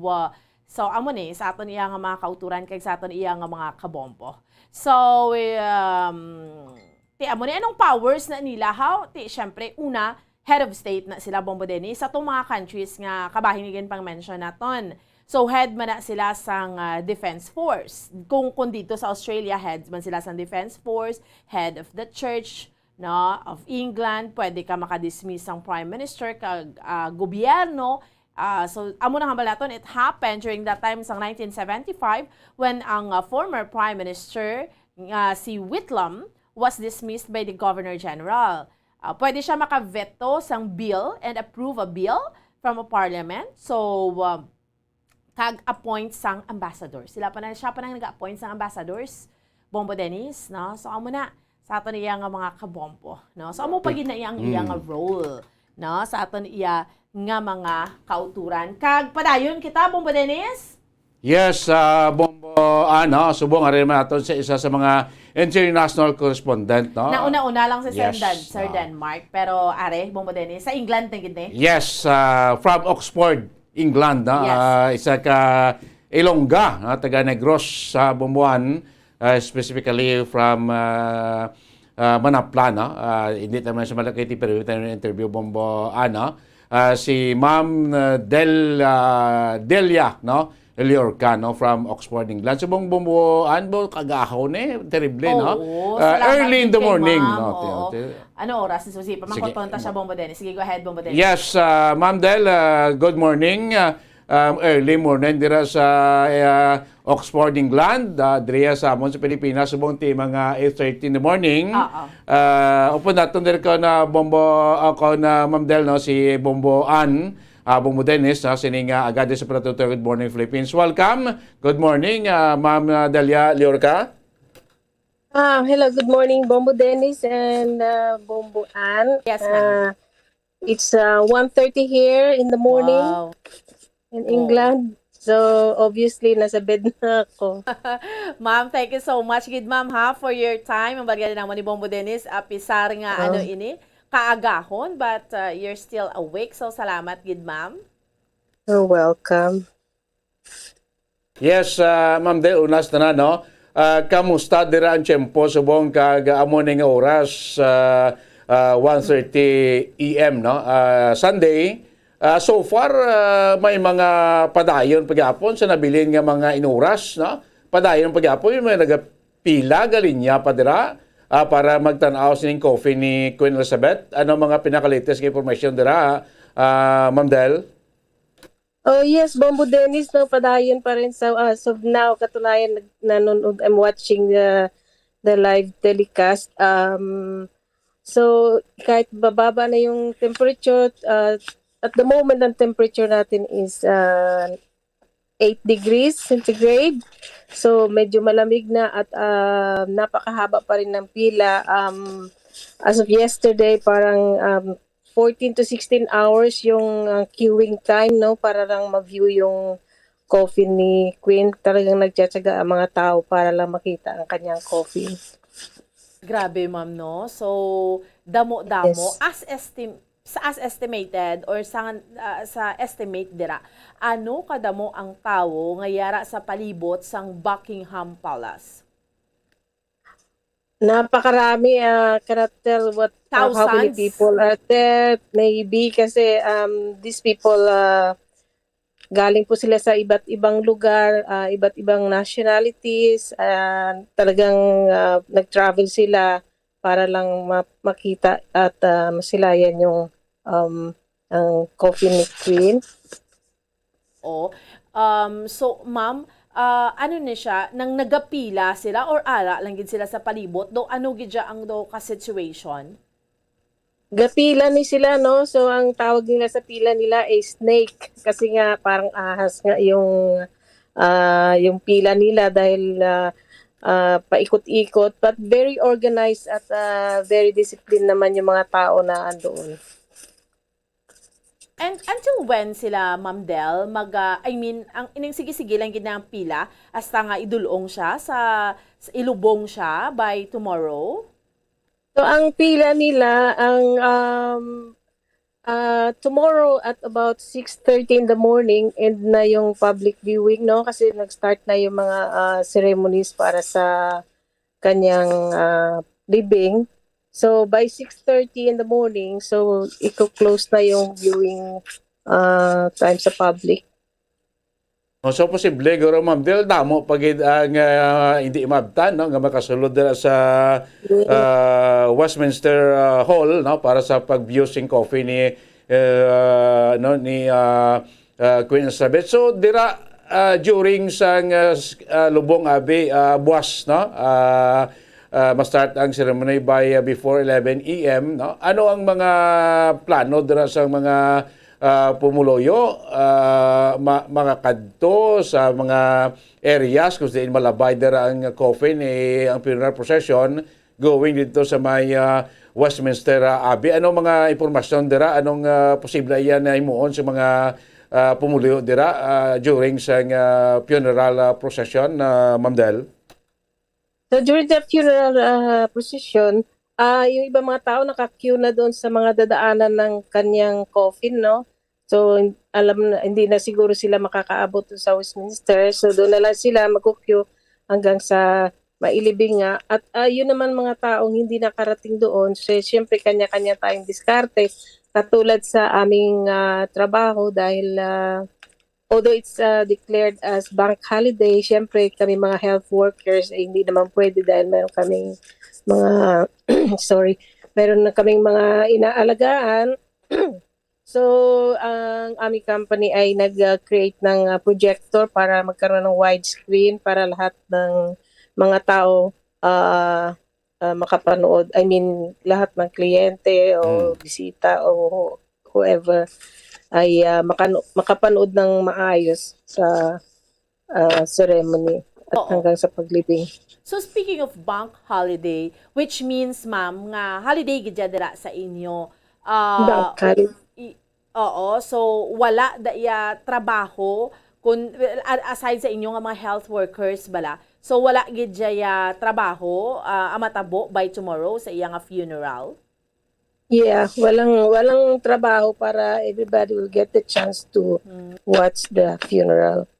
uh, so amo ni sa aton iya nga mga kauturan kag sa aton iya nga mga kabombo. So, um, ti amo ni anong powers na nila, how? Ti, syempre, una, head of state na sila, Bombo Dennis, sa tong mga countries nga kabahin nga ginpang-mention naton. So, head man na sila sang, ah, defense force. Kung, kung dito sa Australia, head man sila sang defense force, head of the church, no, of England, pwede ka makadismiss sang prime minister kag, ah, gobyerno. Ah, so, amo nang hambal naton, it happened during that time sang nineteen seventy-five when ang, ah, former prime minister nga si Whitlam was dismissed by the governor general. Ah, pwede siya maka-veto sang bill and approve a bill from a parliament. So, ah, kag appoint sang ambassador. Sila pa na, siya pa nang nag-appoint sang ambassadors, Bombo Dennis, no? So, amo na, sa aton iya nga mga kabombo, no? So, amo pa gid na iya ang iya nga role, no? Sa aton iya nga mga kauturan. Kag padayon kita, Bombo Dennis? Yes, ah, Bombo, ano, subong ari man aton sa isa sa mga international correspondent, no? Nauna-una lang si Sir Yes, Dan-, Sir no. Denmark, pero are, Bombo Dennis, sa England na gid ni? Yes, ah, from Oxford, England, no? Yes. Ah, isa ka Ilongga, no? Taga Negros sa Bomboan, ah, specifically from, ah, ah, Manapla, no? Ah, hindi naman sa Malakiti, pero ito yung interview, Bombo, ano? Ah, si Ma'am, ah, Del-, ah, Delia, no? Liorca, no? From Oxford, England. So, Bombo, ano ba, kagahon eh? Terrible, no? Oo, Ah, salamat early in din the kay morning, ma'am. no? Oo. Te-, te-, Ano oras? So, sige, Sige. pamakoton ta siya, Bombo Dennis. Sige, go ahead, Bombo Dennis. Yes, ah, Ma'am Del, ah, good morning. Ah, um, early morning dira sa, ah, Oxford, England. Ah, diriya sa amon sa Pilipinas, subong ti mga eight thirty in the morning. Oo. Ah, upod naton diri ko na Bombo, ako na Ma'am Del, no, si Bombo Ann, ah, Bombo Dennis, no, sini nga agad sa Pratutol. Good morning, Philippines. Welcome. Good morning, ah, Ma'am, ah, Delia Liorca. Ah, hello, good morning, Bombo Dennis and, ah, Bombo Ann. Yes, ma'am. Ah, it's, ah, one thirty here in the morning Wow. in Oh. England. So, obviously, nasa bed na ako. Ma'am, thank you so much gid, ma'am, ha, for your time. Ang bagay naman ni Bombo Dennis, apisar nga Oh. ano ini, kaagahon, but, uh, you're still awake. So, salamat gid, ma'am. You're welcome. Yes, ah, Ma'am Del, unas na, no? Ah, kamusta dira ang tiyempo subong kag amo ni nga oras, ah, ah, one thirty A M, no? Ah, Sunday. Ah, so far, ah, may mga padayon pagyapon sa nabilin nga mga inuras, no? Padayon pagyapon yung mga nagapila, galinya pa dira, ah, para magtan-aw sining coffin ni Queen Elizabeth. Ano mga pinaka-latest nga impormasyon dira, ah, Ma'am Del? Oh, yes, Bombo Dennis, no, padayon pa rin sa, as of now, katunayan, nag-, nanonood, I'm watching the, the live telecast. Um, so, kahit bababa na yung temperature, uh, at the moment, ang temperature natin is, uh, eight degrees centigrade. So, medyo malamig na at, uh, napakahaba pa rin ng pila. Um, as of yesterday, parang, um, fourteen to sixteen hours yung, ah, queuing time, no, para lang ma-view yung coffin ni Queen. Talagang nagtsatsaga ang mga tao para lang makita ang kanyang coffin. Grabe, ma'am, no? So, damo-damo. Yes. As estim-, sa as estimated or sa, ah, sa estimate dira, ano kadamo ang tawo nga yara sa palibot sang Buckingham Palace? Napakarami, ah, cannot tell what, uh, how many Thousands? people are there. Maybe kasi, um, these people, ah, galing po sila sa iba't ibang lugar, ah, iba't ibang nationalities. Ah, talagang, ah, nag-travel sila para lang ma-, makita at, ah, masilayan yung, um, ang coffin ni Queen. Oh. Um, so, ma'am, ah, ano ni siya, nang nagapila sila or ara lang gid sila sa palibot? Do, ano gid siya ang do ka situation? Gapila ni sila, no? So, ang tawag nila sa pila nila ay snake. Kasi nga, parang ahas nga yung, ah, yung pila nila dahil ah, ah, paikot-ikot. But very organized at ah, very disciplined naman yung mga tao na andoon. And until when sila, Ma'am Del, mag, ah, I mean, ang ining sige-sige lang gid na ang pila, hasta nga idulong siya sa, sa ilubong siya by tomorrow? So, ang pila nila, ang um, ah, tomorrow at about six thirty in the morning, end na yung public viewing, no? Kasi nag-start na yung mga ah, ceremonies para sa kanyang ah, libing. So, by six thirty in the morning, so, iko-close na yung viewing ah, time sa public. Oh, so, posible, guro, Ma'am Del, damo pa gid ang ah, hindi maabtan, no, nga makasulod dira sa ah, Westminster ah, Hall, no, para sa pag-view sing coffin ni ah, no, ni ah, ah, Queen Elizabeth. So, dira ah, during sang ah, s- ah, lubong abi ah, buwas, no, ah, ah, ma-start ang ceremony by ah, before eleven a m, no? Ano ang mga plano dira sa mga ah, pumuluyo, ah, ma- makakadto sa mga areas kung diin malabay dira ang coffin, eh, ang funeral procession going dito sa may ah, Westminster ah, Abbey? Ano mga impormasyon dira? Anong ah, posible iya na himuon sa mga ah, pumuluyo dira ah, during sa ah, funeral ah, procession, ah, Ma'am Del? So, during the funeral ah, procession, ah, yung iba mga tao naka-queue na doon sa mga dadaanan ng kanyang coffin, no? So, alam na, hindi na siguro sila makakaabot doon sa Westminster. So, doon na lang sila mag-queue hanggang sa mailibing nga. At ah, yun naman mga taong hindi nakarating doon, so, siyempre kanya-kanya tayong diskarte. Katulad sa aming ah, trabaho dahil ah, although it's uh, declared as bank holiday, syempre kami mga health workers, eh, hindi naman pwede dahil meron kaming mga, sorry, meron na kaming mga inaalagaan. So, ang aming company ay nag-create ng uh, projector para magkaroon ng widescreen para lahat ng mga tao uh, uh, makapanood. I mean, lahat ng kliyente o Mm. bisita o whoever ay uh, makano- makapanood ng maayos sa uh, ceremony at Oo. hanggang sa paglibing. So speaking of bank holiday, which means, ma'am, nga holiday gid dira sa inyo. Ah, Bank holiday. i- oo, so wala da iya trabaho kun well, a- aside sa inyo nga mga health workers bala. So wala gid iya trabaho ah, ang matabo by tomorrow sa iya nga funeral. Yeah, walang walang trabaho para everybody will get the chance to Mm. watch the funeral.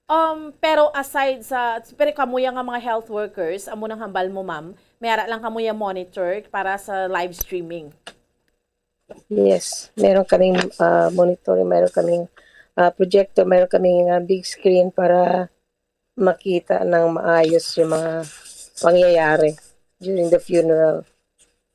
Um, pero aside sa, pero kamuya nga mga health workers, amo nang hambal mo, ma'am, may ara lang kamuya monitor para sa live streaming. Yes, meron kaming uh, monitoring, meron kaming uh, projector, meron kaming uh, big screen para makita ng maayos yung mga pangyayari during the funeral.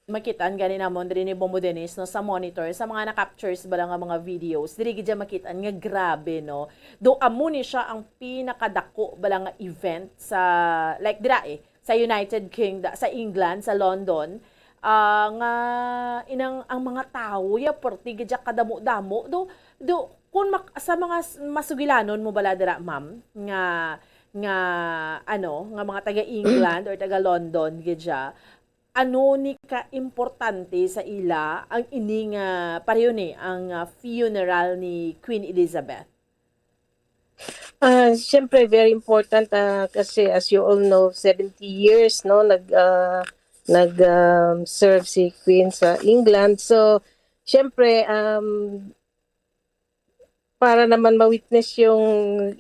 Makitaan gani namon diri ni Bombo Dennis, no, sa monitor, sa mga na-captures bala nga mga videos, diri gid makita nga grabe, no. Do amo ni siya ang pinakadako bala nga event sa, like, dira eh, sa United Kingdom, sa England, sa London, ah, nga inang ang mga tawo ya perti gid kadamo-damo. Do do kun mak- sa mga s- masugilanon mo bala dira, ma'am, nga nga ano, nga mga taga England or taga London gid siya, ano ni ka importante sa ila ang ini nga pareho ni ang ah, funeral ni Queen Elizabeth? Ah, siyempre very important ah, kasi as you all know, seventy years no nag ah, nag um, serve si Queen sa England. So, siyempre um, para naman ma-witness yung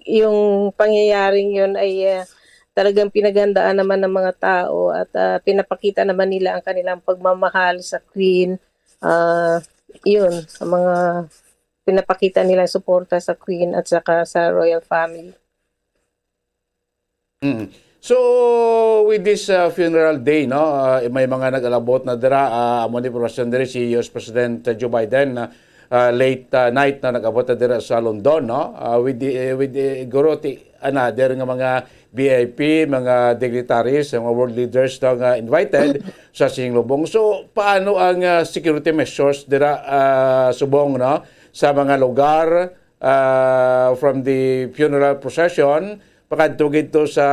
yung pangyayaring yun ay ah, talagang pinaghandaan naman ng mga tao at ah, pinapakita naman nila ang kanilang pagmamahal sa Queen. Ah, yun, ang mga pinapakita nilang suporta sa Queen at saka sa royal family. Mm. So, with this, uh, funeral day, no, uh, may mga nag-alabot na dira, uh, amo ni impormasyon diri si U S President Joe Biden, uh, uh, late, uh, night na nag-abot na dira sa London, no, uh, with the, uh, with the, guro ti another nga mga V I P, mga dignitaries, mga world leaders, no, nga invited sa sining lubong. So, paano ang, uh, security measures dira, uh, subong, no, sa mga lugar, uh, from the funeral procession pakadto gid to sa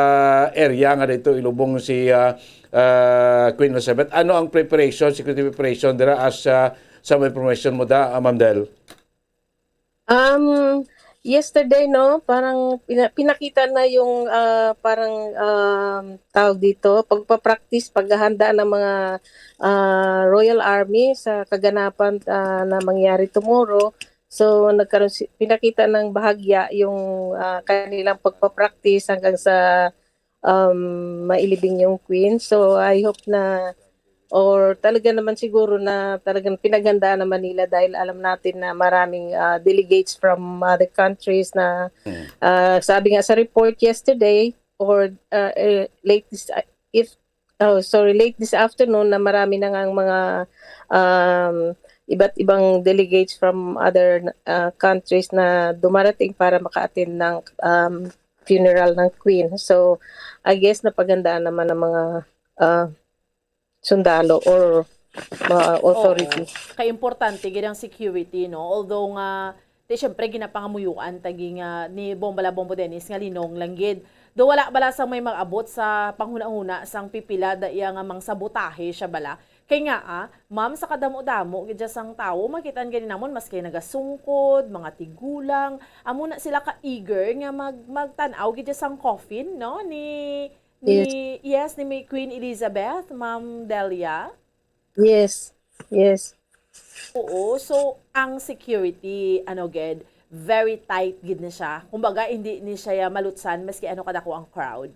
area nga dito ilubong si, ah, ah, Queen Elizabeth. Ano ang preparation, security preparation dira as, ah, sa mga information mo da, ah, Ma'am Del? Um, yesterday, no, parang pina- pinakita na yung, ah, parang, um, tawag dito, pagpa-practice, paghahanda ng mga, ah, Royal Army sa kaganapan, ah, na mangyari tomorrow. So, nagkaroon si pinakita ng bahagya yung, ah, kanilang pagpa-practice hanggang sa, um, mailibing yung queen. So, I hope na, or talaga naman siguro na talagang pinaghandaan naman nila dahil alam natin na maraming, ah, delegates from other countries na, Mm. ah, sabi nga sa report yesterday or, ah, eh, late this, ah, if oh, sorry, late this afternoon na marami na nga ang mga, um, iba't ibang delegates from other, uh, countries na dumarating para maka-attend ng, um, funeral ng Queen. So, I guess napagandaan naman ng mga, uh, sundalo or mga authority. Oo. Kay importante gid ang security, no? Although nga, ti, syempre, ginapangamuyuan ta gi nga ni Bong bala Bongbong Dennis nga linong lang gid. Do wala bala sang may mag-abot sa panghunahuna sang pipila da iya nga mangsabotahe siya bala. Kay nga, ah, ma'am, sa kadamo-damo gid dya sang tawo, makit-an gani namon maski nagasungkod, mga tigulang, amo na sila ka-eager nga mag-, magtan-aw gid dya sang coffin, no? Ni, ni, Yes. Yes, ni May Queen Elizabeth, Ma'am Delia. Yes. Yes. Oo, so ang security, ano gid, very tight gid na siya. Kumbaga, hindi ni siya malutsan maski ano kadako ang crowd.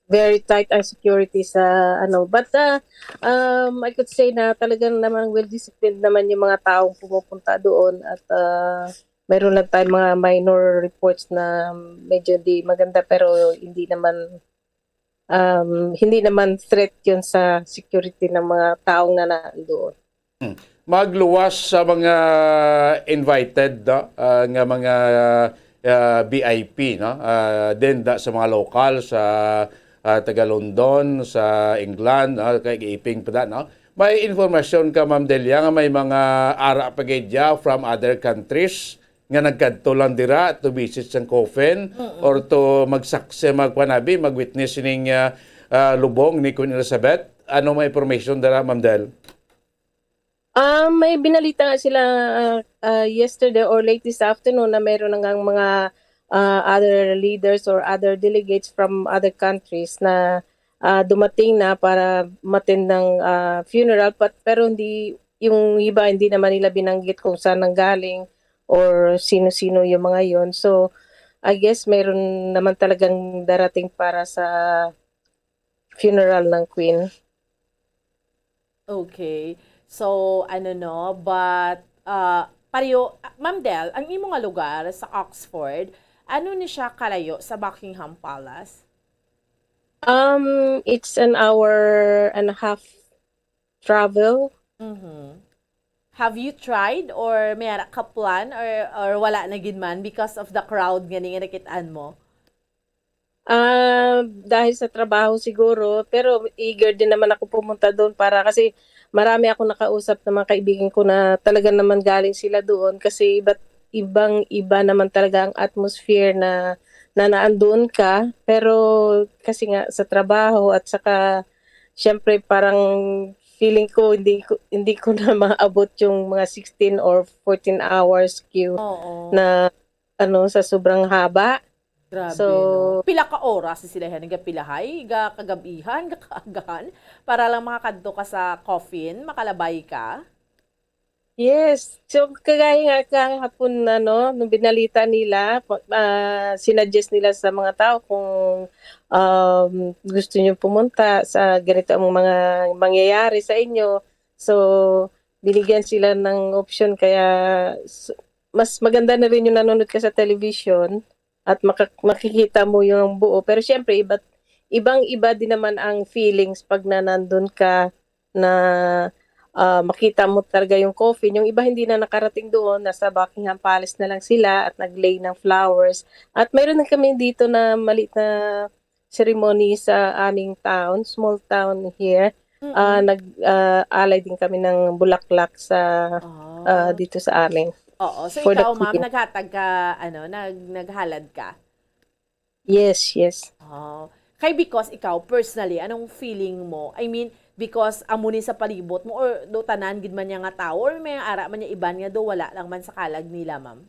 Very tight ang security sa ano. But, ah, um, I could say na talagang naman well-disciplined naman yung mga taong pumupunta doon at, ah, meron lang tayong mga minor reports na medyo di maganda pero hindi naman, um, hindi naman threat yun sa security ng mga taong nanandoon. Hmm. Magluwas sa mga invited, no? Ah, nga mga, ah, V I P, no? Ah, din da sa mga lokal sa, ah, taga London, sa England, no? Kay giiping pa da, no? May informasyon ka, Ma'am Delia, nga may mga ara pa gid dya from other countries nga nagkadto lang dira to visit sang coffin Mm-mm. or to magsaksi, magpanabi, mag-witness sining, ah, ah, lubong ni Queen Elizabeth? Ano may information dira, Ma'am Del? Ah, may binalita nga sila, ah, ah, yesterday or late this afternoon na mayroon na ngang mga, ah, other leaders or other delegates from other countries na, ah, dumating na para matin ng, ah, funeral, but, pero hindi, yung iba hindi naman nila binanggit kung saan nanggaling or sino-sino yung mga yon. So, I guess mayroon naman talagang darating para sa funeral ng Queen. Okay. So, ano, no, but, ah, pareho, ah, Ma'am Del, ang imo nga lugar sa Oxford, ano ni siya kalayo sa Buckingham Palace? Um, it's an hour and a half travel. Mhm. Have you tried or may ara ka plan or, or wala na gid man because of the crowd nga ni nga nakit-an mo? Ah, dahil sa trabaho siguro, pero eager din naman ako pumunta doon para kasi marami akong nakausap na mga kaibigan ko na talaga naman galing sila doon kasi iba't ibang iba naman talaga ang atmosphere na, na naandoon ka. Pero kasi nga sa trabaho at saka siyempre parang feeling ko hindi ko, hindi ko na maabot yung mga sixteen or fourteen hours queue Oo. na ano, sa sobrang haba. Grabe, So, no? Pila ka oras sila yan? Nagapilahay? Ga kagabihan? Ga kaagahan? Para lang makakadto ka sa coffin? Makalabay ka? Yes. So, kagaya nga kahapon, ano, nung binalita nila, pa- ah, sinuggest nila sa mga tao kung um, gusto nyo pumunta sa ganito ang mga mangyayari sa inyo. So, binigyan sila ng option kaya s- mas maganda na rin yung nanonood ka sa television at maka- makikita mo yung buo. Pero syempre, iba't ibang-iba din naman ang feelings pag na nandun ka na, ah, makita mo talaga yung coffin. Yung iba hindi na nakarating doon, nasa Buckingham Palace na lang sila at nag-lay ng flowers. At mayroon din kami dito na maliit na ceremony sa aming town, small town here. Ah, Mm. nag, ah, alay din kami ng bulaklak sa, ah, Ah. dito sa amin Oo. So, for the ikaw, ma'am, queen. naghatag ka, ano, nag-, naghalad ka? Yes, yes. Oh. Kay because ikaw, personally, anong feeling mo? I mean, because amo ni sa palibot mo or do tanan gid man niya nga tawo or may ara man niya iban nga do wala lang man sa kalag nila, ma'am?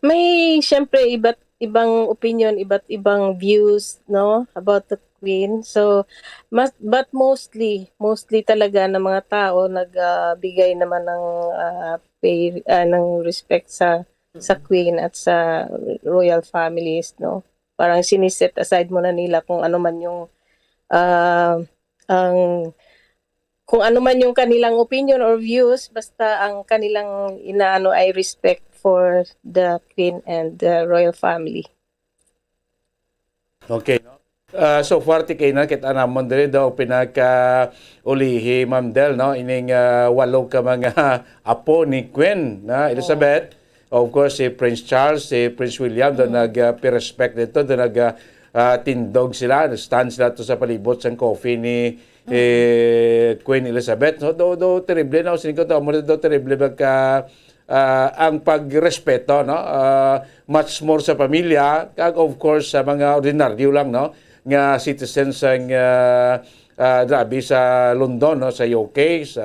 May, siyempre, iba't ibang opinion, iba't ibang views, no, about the queen. So, mas, but mostly, mostly talaga ng mga tao nagbigay naman ng, ah, pay, ah, ng respect sa, sa Mm. queen at sa royal families, no? Parang sini-set aside muna nila kung ano man yung, ah, ang, kung ano man yung kanilang opinion or views, basta ang kanilang inaano ay respect for the queen and the royal family. Okay, no? Ah, so far, ti kay nakita namon diri daw pinakaulihi, Ma'am Del, no? Ining, ah, walo ka mga apo ni Queen, na Oo. Elizabeth. Of course, si Prince Charles, si Prince William, daw Mm. nag, ah, pay respect dito, daw nag, ah, ah, tindog sila, stand sila to sa palibot sang coffin ni, Mm. eh, Queen Elizabeth. So, do, do, terrible na, sining ko to, amo na do, terrible ba ka, ah, ang pagrespeto, no? Ah, much more sa pamilya, kag of course, sa mga ordinaryo lang, no? Nga citizens sang, ah, ah, grabe sa London, no? Sa U K, sa,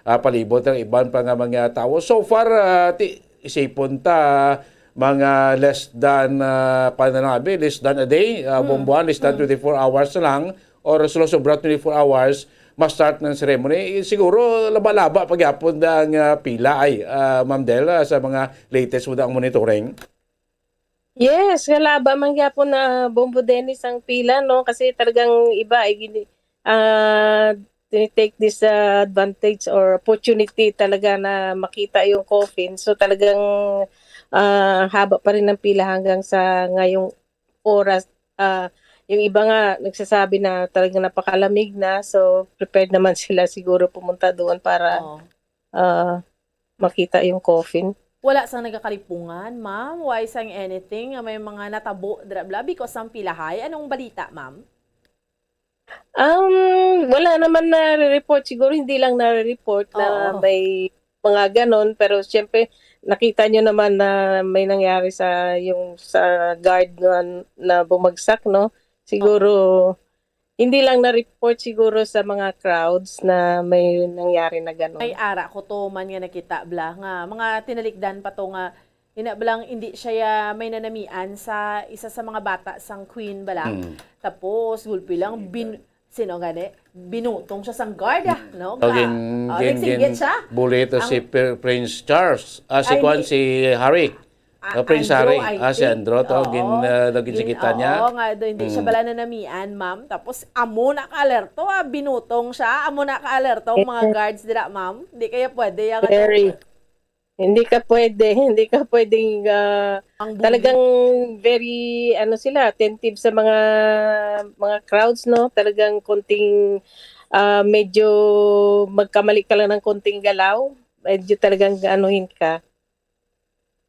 ah, palibot ang iban pa nga mga tawo. So far, ah, ti-, isipon ta, mga less than, ah, paano na nga, abi, less than a day, ah, Hmm. bombohan, less than Hmm. twenty-four hours na lang, or sulo-sobra twenty-four hours, ma-start ng ceremony. Eh, siguro, laba-laba pagyapon na ang, ah, pila ay, ah, Ma'am Del, ah, sa mga latest mo na ang monitoring. Yes, nga laba man gyapon na Bombo Dennis ang pila, no? Kasi talagang iba ay gini-, ah, tinitake this, ah, advantage or opportunity talaga na makita yung coffin. So, talagang, ah, haba pa rin ang pila hanggang sa ngayong oras. Ah, yung iba nga nagsasabi na talagang napakalamig na, so prepared naman sila siguro pumunta doon para, Oo. ah, makita yung coffin. Wala sang nagakalipungan, ma'am? Why sang anything nga may mga natabo dira bla because sang pilahay? Anong balita, ma'am? Um, wala naman na-report. Siguro hindi lang na-report na Oo. may mga ganon. Pero siyempre, nakita nyo naman na may nangyari sa, yung sa guard na, na bumagsak, no? Siguro, Oo. hindi lang na-report siguro sa mga crowds na may nangyari na ganon. May ara ko to man nga nakita, bla, nga mga tinalikdan pa to nga ina blang hindi siya ya-, may nanamian sa isa sa mga bata sang queen bala. Mm. Tapos, gulpi lang, bin-, sino gani? Binutong siya sang guard, ah, Mm. no? Oh, Ga-, gin-, oh, gin-, nagsinggit gin-, siya. Bully to si Ang Pr-, Prince Charles. Ah, si Ay, Kwan, hindi. si Harry. Ah, Oh, Prince Andrew, Harry. I Ah, si think. Andrew to, Oo. gin-, ah, nagin-, Gin-, singitan niya. oo, nga, do-, hindi siya Mm. bala nanamian, ma'am. Tapos, amo na ka-alerto, ah, binutong siya. Amo na ka-alerto ang mga Eh. guards dira, ma'am. Di kaya pwede yung ano. Very. Hindi ka pwede, hindi ka pwedeng, ah, Ang bully. talagang very, ano sila, attentive sa mga, mga crowds, no? Talagang konting, ah, medyo magkamali ka lang ng konting galaw, medyo talagang anuhin ka.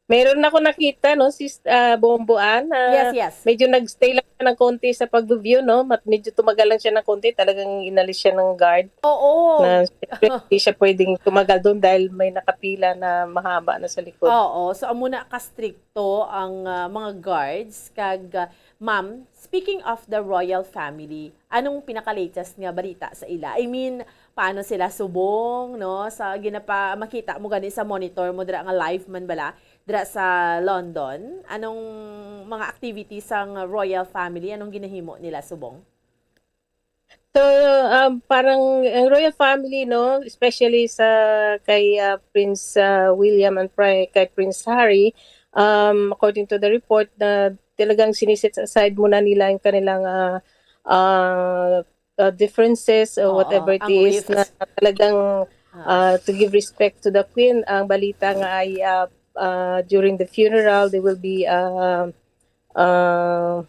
Meron ako nakita, no, sis, ah, Bombo Ann, ah, Yes, yes. medyo nag-stay lang siya ng konti sa pag-view, no? Mat-, medyo tumagal lang siya ng konti, talagang inalis siya ng guard. Oo. Na, syempre, hindi siya pwedeng tumagal doon dahil may nakapila na mahaba na sa likod. Oo. So, amo na ka-stricto ang, ah, mga guards. Kag, ah, ma'am, speaking of the royal family, anong pinaka-latest nga balita sa ila? I mean, paano sila subong, no? Sa ginapa-, makita mo gani sa monitor mo dira nga live man bala, dira sa London? Anong mga activities sang royal family? Anong ginahimo nila subong? So, um, parang ang royal family, no, especially sa kay, ah, Prince, ah, William and Pri-, kay Prince Harry, um, according to the report, na talagang siniset aside muna nila yung kanilang, ah, ah, ah, differences or Oo, whatever it ang is, na rift. talagang, Ah. ah, to give respect to the Queen. Ang balita nga ay, ah, ah, during the funeral, they will be, ah, ah,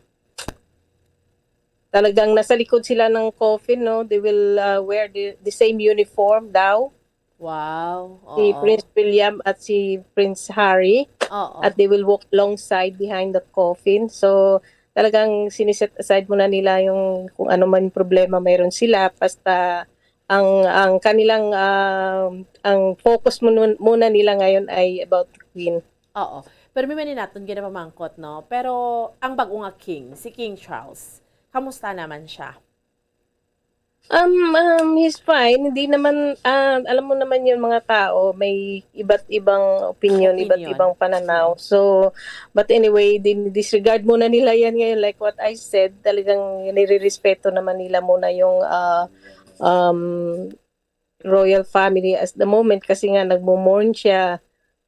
talagang nasa likod sila ng coffin, no? They will, ah, wear the, the same uniform daw. Wow. Si Oo. Prince William at si Prince Harry. Oo. At they will walk alongside behind the coffin. So, talagang siniset aside muna nila yung kung ano man problema mayroon sila. Basta ang ang kanilang um, ang focus muna, muna nila ngayon ay about the queen. Oo. Pero may man naton ginapamangkot, no? Pero ang bago nga king, si King Charles, kamusta naman siya? Um, um, he's fine. Hindi naman, ah, alam mo naman yung mga tao, may iba't ibang opinion, iba't Opinion. ibang pananaw. So, but anyway, din disregard muna nila yan ngayon. Like what I said, talagang nire-respeto naman nila muna yung ah, um, royal family as the moment kasi nga nagmo-mourn siya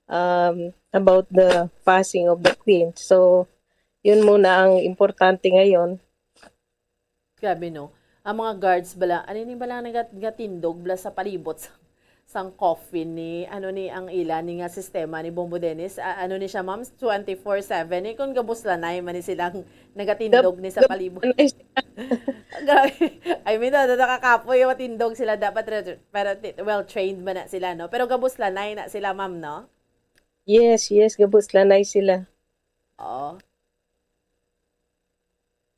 um, about the passing of the queen. So, yun muna ang importante ngayon. Grabe, no? Ang mga guards bala, ano ni bala nagat gatindog bala sa palibot sa, sang coffin ni, ano ni ang ila ni nga sistema ni Bombo Dennis? A- ano ni siya, ma'am? Twenty-four seven? Eh, kung gabos lanay man ni silang nagatindog ni sa palibot. Grabe. I mean, daw, daw nakakapoy, matindog sila dapat, re- pero ti- well-trained man na sila, no? Pero gabos lanay na sila, ma'am, no? Yes, yes, gabos lanay sila. Oo.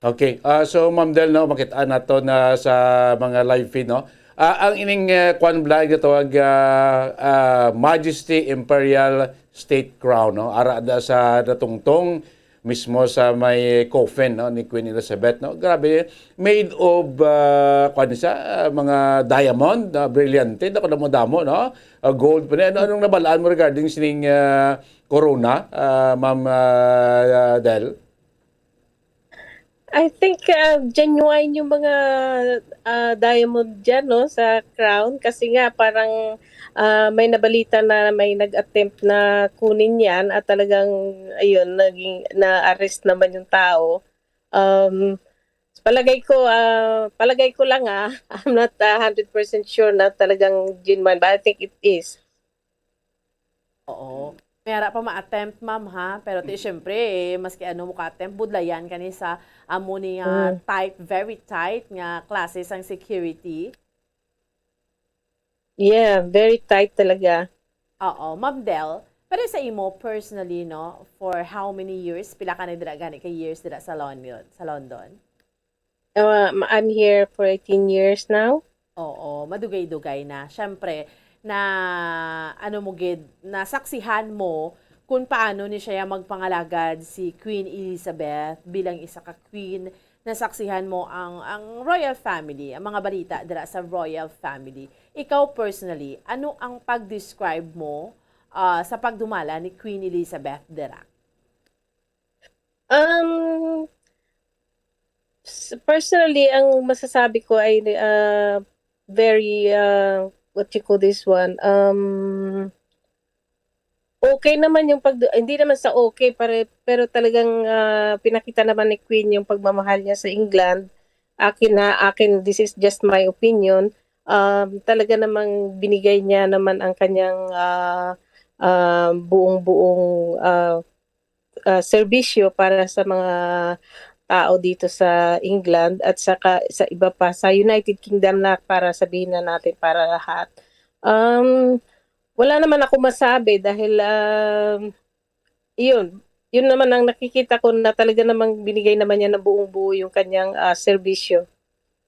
Okay. Ah, so, Ma'am Del, no, makita nato na sa mga live feed, no? Ah, ang ining uh, kwan bala gatawag ah, ah, Majesty Imperial State Crown, no? Ara da sa natungtong mismo sa may coffin, no, ni Queen Elizabeth, no? Grabe, made of ah, kwan siya, ah, mga diamond, ah, brilyante, dako na mo damo, no? Ah, gold pa niya. Ano, anong nabalaan mo regarding sining ah, corona, ah, Ma'am ah, Del? I think uh, genuine yung mga uh, diamond dyan, no, sa crown. Kasi nga parang uh, may nabalita na may nag-attempt na kunin yan at talagang, ayun, naging, na-arrest naman yung tao. Um, palagay ko, uh, palagay ko lang ah, I'm not uh, hundred percent sure na talagang genuine, but I think it is. Oo. May ara pa ma-attempt, ma'am, ha? Pero ti, syempre, eh, maski ano mo ka-attempt, budlayan ka ni sa amo ni nga Mm. tight, very tight nga klase sang security. Yeah, very tight talaga. Oo, Ma'am Del, pero sa imo personally, no, for how many years? Pila ka na dira gani ka years dira sa London, sa London? Uh, I'm here for eighteen years now. Oo, madugay-dugay na. Siyempre, na ano mo gid, nasaksihan mo kung paano ni siya magpangalagad si Queen Elizabeth bilang isa ka queen. Nasaksihan mo ang ang royal family, ang mga balita dira sa royal family. Ikaw personally, ano ang pag-describe mo ah, sa pagdumala ni Queen Elizabeth dira? Um, s- personally, ang masasabi ko ay uh, very, uh, what you call this one, um, okay naman yung pag, hindi naman sa okay, pare, pero talagang uh, pinakita naman ni Queen yung pagmamahal niya sa England. Akin ha, akin, this is just my opinion. Um, talaga namang binigay niya naman ang kanyang uh, uh, buong-buong uh, uh, serbisyo para sa mga tao dito sa England at saka sa iba pa sa United Kingdom na para sabihin na natin para lahat. Um, wala naman ako masabi dahil um, yun, yun naman ang nakikita ko na talaga namang binigay naman niya na buong-buo yung kanyang uh, serbisyo.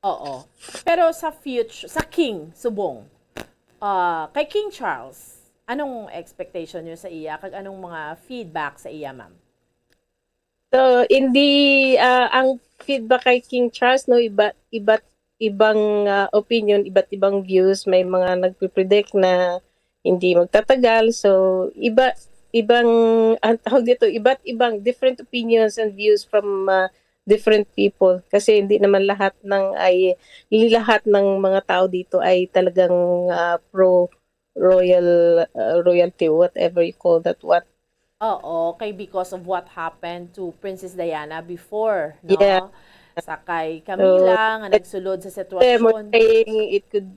Oo. Pero sa future, sa King, subong, ah, kay King Charles, anong expectation nyo sa iya? Kag anong mga feedback sa iya, ma'am? So, hindi, ah, ang feedback kay King Charles, no, iba, iba't ibang ah, opinion, iba't ibang views. May mga nagpipredict na hindi magtatagal. So, iba, ibang, ang tawag dito, iba't ibang different opinions and views from ah, different people. Kasi hindi naman lahat ng ay, hindi lahat ng mga tao dito ay talagang ah, pro royal ah, royalty, whatever you call that, what. Oo, kay because of what happened to Princess Diana before, no? Yeah. Sa kay Camila nga nagsulod sa There more sitwasyon. Saying it could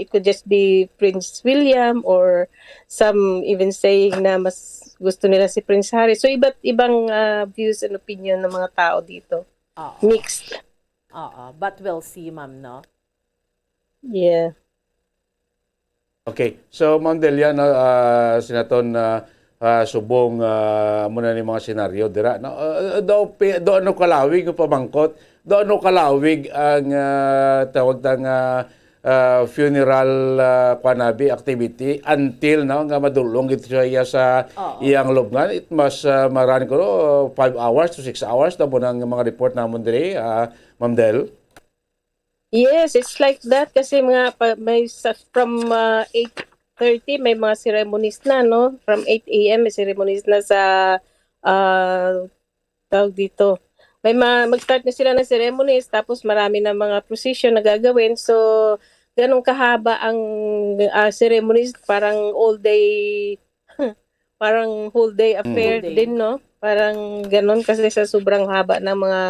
it could just be Prince William, or some even saying na mas gusto nila si Prince Harry. So iba't ibang ah, views and opinion ng mga tao dito. Oo. Mixed. Oo, but we'll see, ma'am, no? Yeah. Okay. So, Ma'am Delia, no, ah, sinaton, ah, ah, subong, ah, muna ni mga senaryo dira, no? Ah, do, pi- do ano kalawig ang pamangkot? Do ano kalawig ang, ah, tawag ta nga, ah, funeral, ah, kuan abi, activity until, no, nga madulong gid siya sa Oo. iyang lubngan? It must, ah, maran ko, no, five hours to six hours na po ng mga report namon diri, ah, Ma'am Del. Yes, it's like that kasi mga pa, may sa, from uh, eight thirty may mga ceremonies na, no? From eight a m may ceremonies na sa uh, tawag dito. May ma, mag-start na sila ng ceremonies, tapos marami na mga procession na gagawin. So, ganun kahaba ang uh, ceremonies, parang all day parang whole day affair Whole day. Din, no? Parang ganun kasi sa sobrang haba ng mga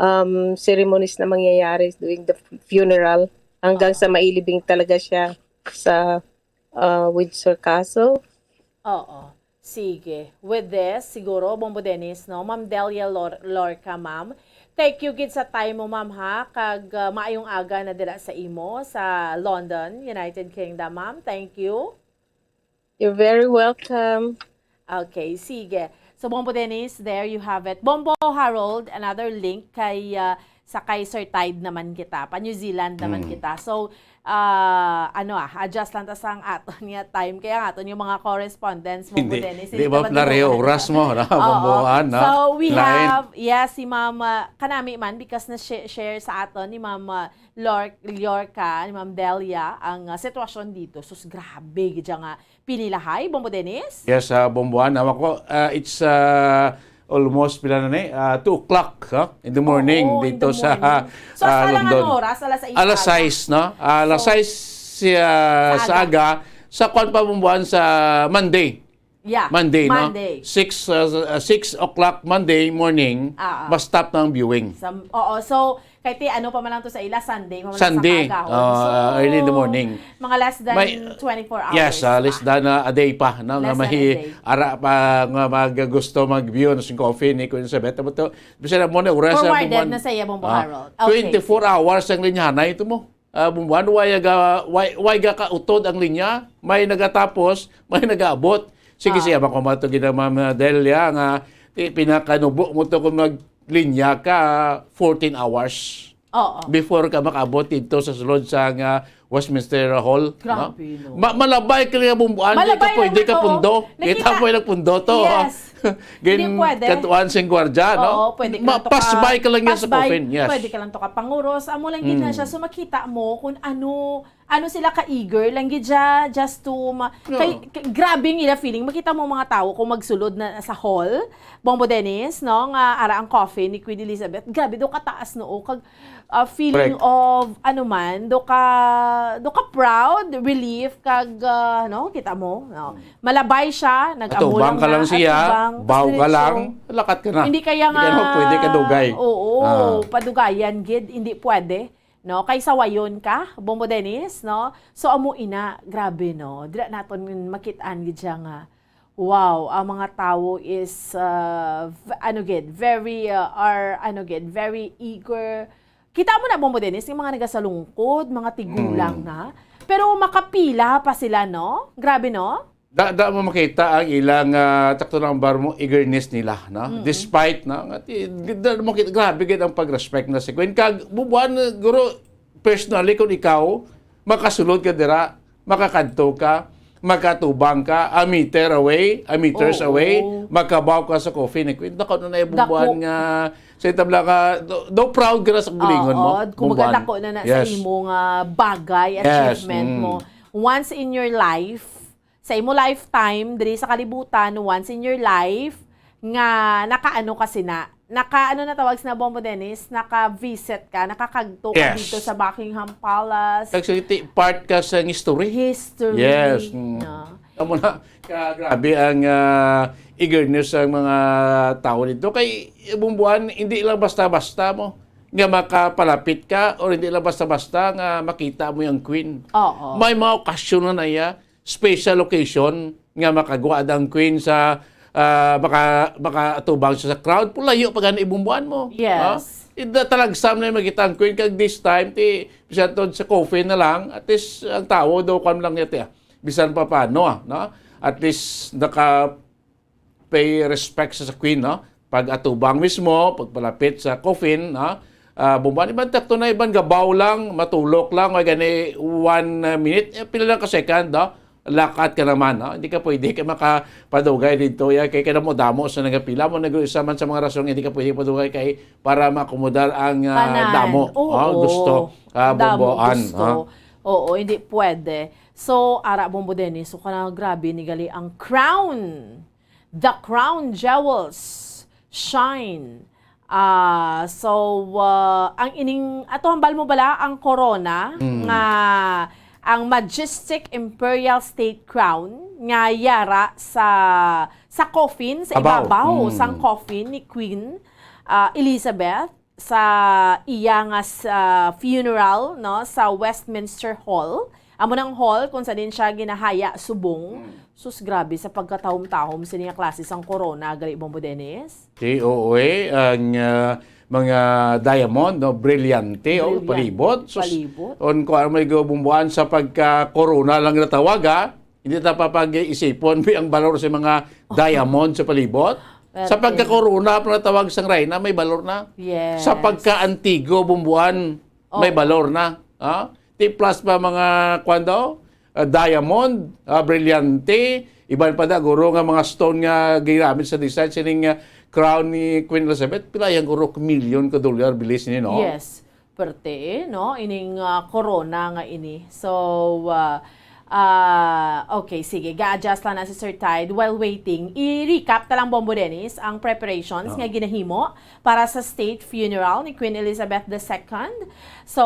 um, ceremonies na mangyayari during the funeral hanggang sa mailibing talaga siya sa uh, Windsor Castle. Oo. Sige. With this, siguro, Bombo Dennis, no? Ma'am Delia Lor Lorca, ma'am. Thank you gid sa time mo, ma'am, ha? Kag uh, maayong aga na dira sa imo sa London, United Kingdom, ma'am. Thank you. You're very welcome. Okay, sige. So, Bombo Dennis, there you have it. Bombo Harold, another link kay uh, sa kay Sir Tide naman kita. Pa New Zealand naman kita. So, uh, ano ah, adjust lang ta sang aton nga time. Kaya nga aton yung mga correspondents, Bombo Hindi, Dennis. hindi ba naman na tinuruan. Oras mo, na Oo. Bomboan, no? So, we Lain. have, yes, si Ma'am, uh, kanami man, because na-share sa aton ni Ma'am uh, Lor Lorca, ni Ma'am Delia, ang uh, sitwasyon dito. Sus, grabe, gid siya nga pinilahay, Bombo Dennis? Yes, uh, Bomboan. Awa ko, uh, it's uh, almost pila na ni, uh, two o'clock, huh? In the morning Oo, in dito the sa morning. So, uh, sa London. Oras, alas sais Alas aga. sais, no? Ah, alas Oo. sais siya Sa sa aga. Aga. Sa kwan pa, Bomboan, sa Monday. Yeah. Monday, no? Monday. Six, uh, uh, six o'clock Monday morning, Ah, ah. ma-stop na ang viewing. Sa, oo, so, kay ti, ano pa man lang to sa ila, Sunday, pa man lang Sunday, sa aga. uh, early in the morning. Mga less than May- twenty-four hours. Yes, uh, less pa. than uh, a day pa, no, nga Less than a mahi day. ara pa nga mag gusto mag-view no, sing coffee ni Queen Elizabeth. Amo to, bisan mo na oras sa Forwarded Bomboan. na sa iya, Bombo Ah, Harold. Okay, twenty-four hours ang linyahanay ito mo. Ah, Bomboan, way ga, way, way ga kautod ang linya, may nagatapos, may nagaabot. Sige, Ah. siya, makuha to gina Ma'am Delia nga ti- pinakanubo mo to kung maglinya ka fourteen hours Oo. before ka makaabot dito sa sulod sa nga Westminster Hall. Grabe, no? Ma- malabay ka nga Bomboan, di ka Malabay pwede lang ka ito. pundo. Nakita- Kita mo yung pundo to. Yes. Ha? Gin- Hindi pwede. Katuan sing gwardya, no? Oo, pwede ka lang to Pass ka- by ka lang yan pass sa by. coffin. Yes. Pwede ka lang to kapanguros. Amo lang gid na Mm. siya. So, makita mo kung ano ano sila ka-eager lang gid siya just to ma- No. kay, kay- grabe ang ila feeling. Makita mo mga tao kung magsulod na sa hall, Bombo Dennis, no, nga ara ang coffin ni Queen Elizabeth. Grabe do kataas, no, kag uh, feeling Correct. Of ano man, do ka do ka proud, relief, kag uh, no, kita mo, no. Malabay siya, nag-amo Atubang ka lang na, siya, atubang, baw ka diretso. Lang, lakat ka na. Hindi kaya nga Hindi ka na pwede ka dugay. Oo, Ah. Padugayan gid, hindi pwede. No, kay sawayon ka, Bombo Dennis, no? So amo ina, grabe, no. Dira naton makit-an gid siya nga wow, ang mga tawo is uh, v- ano gid, very uh, are ano gid, very eager. Kita mo na, Bombo Dennis, yung mga nagasalungkod, mga tigulang Mm. na. Pero makapila pa sila, no? Grabe, no? Da, da mo makita ang ilang uh, takto ng bar mo eagerness nila, no? Despite, no? Nga ti- da mo makita, grabe gid ang pag-respect na si Queen. Kag bubuan, guro, personally, kung ikaw makasulod ka dira, makakadto ka, makatubang ka, a meter away, a meters Oo. Away, makabaw ka sa coffin ni Queen. Dako na na yung bubuan Dako. Nga sa itabla ka, do, do proud ka na sa gulingon mo. Oo, kung Bubuan. magkadako na na Yes. Sa imo nga bagay, Yes, achievement mm. Mo. Once in your life, sa imo lifetime, diri sa kalibutan, once in your life, nga nakaano ka sina, naka, ano na tawag sina, Bombo Dennis, naka-visit ka, nakakagto ka Yes. Dito sa Buckingham Palace. Actually, ti- part ka sa history. History. Yes. Mm. No? Amo na, ka, grabe ang ah, eagerness sa mga tao dito. Kay bubuan, hindi lang basta-basta mo nga makapalapit ka or hindi lang basta-basta nga makita mo yung queen. Oo. May mga okasyon na na iya, special occasion nga makagwa ang queen sa ah, maka, makaatubang siya sa crowd. Pulayo pa gani ibumbuan mo. Yes. Ha? Ida talagsam na yung makita ang Queen, kag this time, ti, bisan to sa coffin na lang, at least, ang tao daw, kwan lang niya, ti, ah, bisan pa paano, ah, no? At least, naka-pay respect sa, sa Queen, no? Pag-atubang mismo, pagpalapit sa coffin, no? Ah, bumban, iban takto na, iban gabaw lang, matulok lang, o gani, one, ah, minute, eh, pila lang ka second, no? Lakat ka naman, no? Hindi ka pwede kay makapadugay dito, ya, kay kadamo-damo sa nagapila mo, nag-isa man sa mga rason nga hindi ka pwede padugay kay para maakomodar ang, ah, Tanan. damo, Oo. ah, gusto, ah, Damo bomboan, gusto. ah. Oo, hindi pwede. So, ara, Bombo Dennis, so, kana grabe ni gali ang crown. The crown jewels shine. Ah, so, ah, ang ining, ato hambal mo bala ang corona Mm. nga ang majestic imperial state crown nga yara sa, sa coffin, sa Abaw. ibabaw Mm. sang coffin ni Queen, ah, Elizabeth sa iya nga s-, ah, funeral, no, sa Westminster Hall. Amo nang hall kung sa din siya ginahaya subong. Mm. Sus, grabe sa pagkatahom-tahom sini nga klase sang corona, gali, Bombo Dennis. Okay, oo, eh, ang, ah, mga diamond, no, brilyante, oh, Brilyante, palibot. Sus, palibot. On ko, ano may gubumbuan sa pagka-corona lang natawag, ha? Hindi ta pa pag-iisipon, may ang balor sa mga diamond sa palibot. Sa Pwerte. pagka-corona, pa natawag sang reyna, may balor na. Yes. Sa pagka-antigo, bumbuan, may Oo. balor na. Ha? Ti plus pa mga, kwan daw? Ah, diamond, ah, brilyante, iban pa da, guro nga mga stone nga ginamit sa design sining, ah, crown ni Queen Elizabeth, pila yang guro milyon ka dolyar bilis ni, no? Yes. Perte, no? Ining, ah, corona nga ini. So, ah, ah, okay, sige. Ga-adjust lang na si Sir Tide. While waiting, i-recap ta lang, Bombo Dennis, ang preparations Oh. nga ginahimo para sa state funeral ni Queen Elizabeth the Second. So,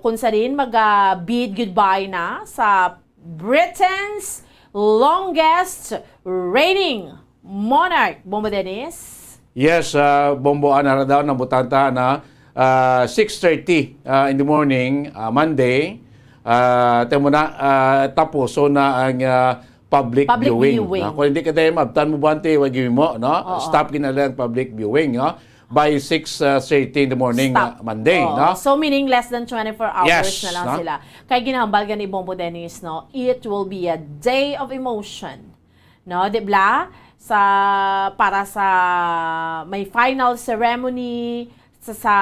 kung sa din, mag-, ah, bid goodbye na sa Britain's longest reigning monarch, Bombo Dennis. Yes, ah, Bombo, ana ra daw, nabutang ta na, ah, six thirty, ah, in the morning, ah, Monday. Ah, temo na, ah, tapuso na ang, ah, public Public viewing. viewing. Ah, kung hindi ka tayo maabtan mo, Bante, wag mo, no? Oo. Stop ginala ang public viewing, no? By six thirty in the morning, Stop. ah, Monday, Oo. no? So, meaning less than twenty-four hours Yes, na lang no? sila. Kay ginahambal gani, Bombo Dennis, no? It will be a day of emotion. No, di bla? Sa, para sa may final ceremony sa, sa,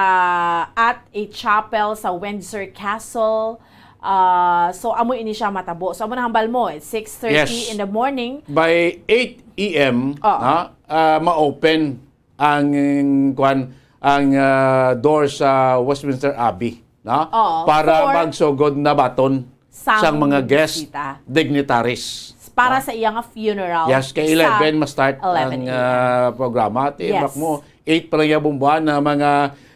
at a chapel sa Windsor Castle. Ah, so, amo ini siya matabo. So, amo na hambal mo, it's six thirty Yes. in the morning. By eight A M, Oo. ha, ah, ma-open ang, kwan, ang, ah, door sa Westminster Abbey, no? Oo, Para for magsugod na baton sang sang mga guest bisita. dignitaries, Para no? sa iya nga funeral Yes, kay sa eleven ma-start eleven ang, a.m. ah, programa. Ti, Yes. mak mo, eight pa lang yung buwan na mga,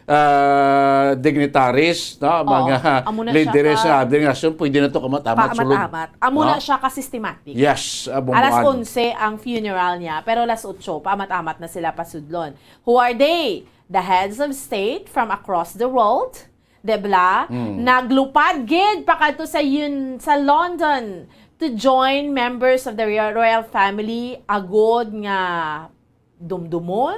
ah, dignitaries, no? Oo, Mga amo na siya lideres ka sa ating nasyon, pwede na to kamat-amat sulod. Paamat-amat. Amo No? na siya ka systematic. Yes, ah, Alas bumbuan. onse ang funeral niya, pero alas otso, paamat-amat na sila pasudlon. Who are they? The heads of state from across the world, di bla? Mm. Naglupad gid pakadto sa yun, sa London to join members of the royal, royal family agod nga dumdumon,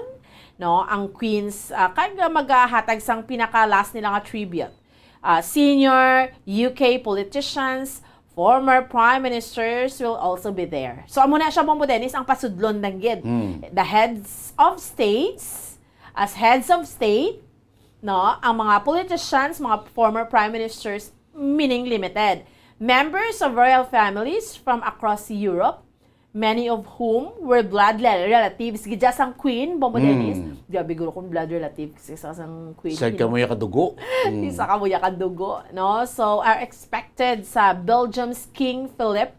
no, ang Queen's, ah, kag magahatag sang pinaka-last nila nga tribute. Ah, senior U K politicians, former prime ministers will also be there. So, amo na siya, Bombo Dennis, ang pasudlon lang gid. Hmm. The heads of states, as heads of state, no, ang mga politicians, mga former prime ministers, meaning limited. Members of royal families from across Europe, many of whom were blood le-, relatives gid sang Queen, Bombo Mm. Dennis. Grabe guro kung blood relatives sa sang Queen, Sa you know. kamuya kadugo. Mm. Sa kamuya kadugo, no? So, are expected sa Belgium's King Philip.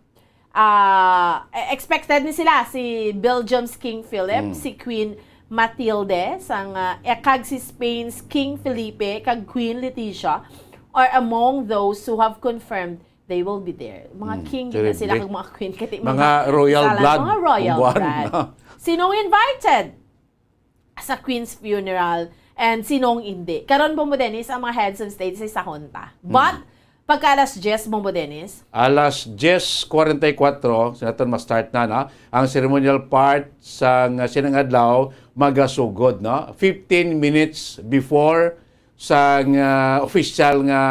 Ah, e-, expected ni sila si Belgium's King Philip, Mm. si Queen Matilde, sang, ah, e-, kag si Spain's King Felipe, kag Queen Letizia are among those who have confirmed they will be there. Mga Mm, king gid na sila, terrible. Kag mga queen, kati Mga mga royal sala, blood, mga royal buwan. blood. Sinong invited sa queen's funeral and sinong hindi? Karon, Bombo Dennis, ang mga heads of state sa isahon ta. But, Mm. pagka alas diyes, Bombo Dennis? Alas diyes kwarenta y kuwatro, sa naton ma-start na, no? Ang ceremonial part sa nga sinang adlaw magasugod, no? Fifteen minutes before sang, ah, official nga,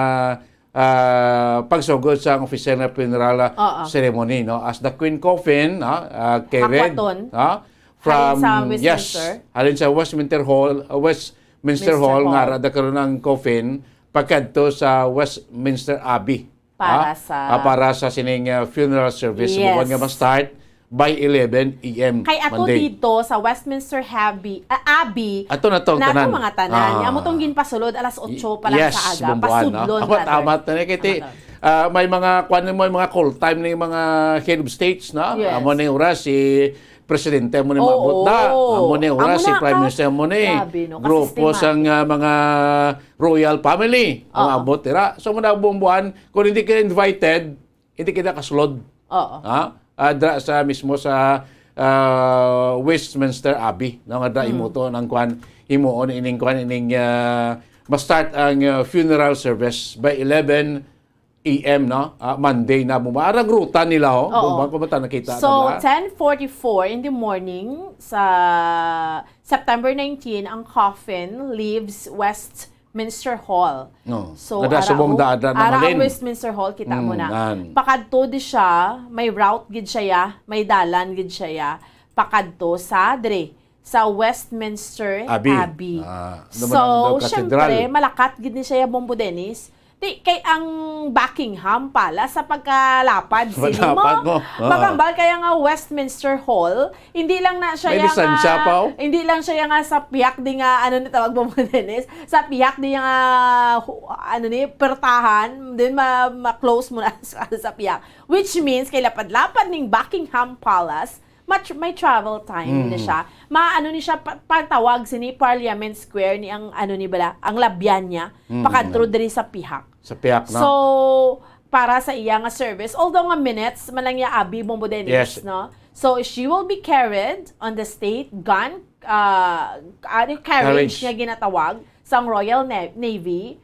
ah, pagsugod sang official nga funeral, ah, Oo. ceremony, no? As the Queen coffin, no, ah, carried, Hakwaton. no? From, Halin sa yes, Westminster? halin sa Westminster Hall, uh, Westminster Minster Hall, nga Hall. ara da karon ang coffin, pagkadto sa Westminster Abbey. Para Ha? sa Ah, para sa sining, ah, funeral service. Yes. Buwan nga ma-start by eleven A M Kay ato Monday. dito sa Westminster Abbey, ah, Abbey, Ato na to, nato tanan. mga tanan. Ah. Amo tong ginpasulod alas otso pa lang Yes, sa aga. Bumbuan, no? Pasudlon, Amat, brother. amat na ni, kay ti-, Amat. ah, may mga, kwan mo, mga call time ni mga head of states, no? Yes. Amo ni oras, si presidente mo ni Oo. maabot na. Amo ni oras, Amo si na prime ka. minister mo ni. Grabe, no? Grupo Kasistematic. sang, ah, mga royal family ang Oo. abot dira. So, muna, Bumbuan, kung hindi ka invited, hindi kita kasulod. Oo. Ha? Ah, dra sa mismo sa, ah, Westminster Abbey, no, nga dra Mm. imuto ng kwan, himuon ining kwan, ining, ah, ma-start ang, ah, funeral service by eleven A M, no? Ah, Monday na, Bumbuan. Arang ruta nila, oh. Oo. Bumbuan, kung mata nakita So, tabla. ten forty-four in the morning sa September nineteen, ang coffin leaves Westminster Hall. No. So, Ada ara subong o, da, ada na ara ang malin. Westminster Hall, kita mo Mm, na. nan. Pakadto di siya, may route gid siya, ya, may dalan gid siya, ya, pakadto sa dre, sa Westminster Abbey. Abbey. Ah, So, naman ang daw syempre, katedral. malakat gid ni siya, Bombo Dennis. Di, kay ang Buckingham Palace sa pagkalapad, sini Pagkalapad mo, mo. Oo. Magambal kaya nga Westminster Hall, hindi lang na siya May yang, distansya ah, pa, oh. hindi lang siya yang, ah, sa piyak di nga, ano ni tawag mo, Dennis? Sa piyak di nga, hu-, ano ni, pertahan, din ma-, ma-close mo na sa, sa piyak. Which means, kay lapad-lapad ning Buckingham Palace, ma-, may travel time na Mm. siya. Maano ni siya, pa-, pagtawag sini Parliament Square ni ang, ano ni bala, ang labyan niya, Mm. pakadto diri sa pihak. Sa pihak, no? So, para sa iya nga service, although nga minutes man lang niya, Abi, Bombo Dennis, Yes. no? So, she will be carried on the state gun, uh, ano, carriage Carriage. nga ginatawag sang Royal Na-, Navy,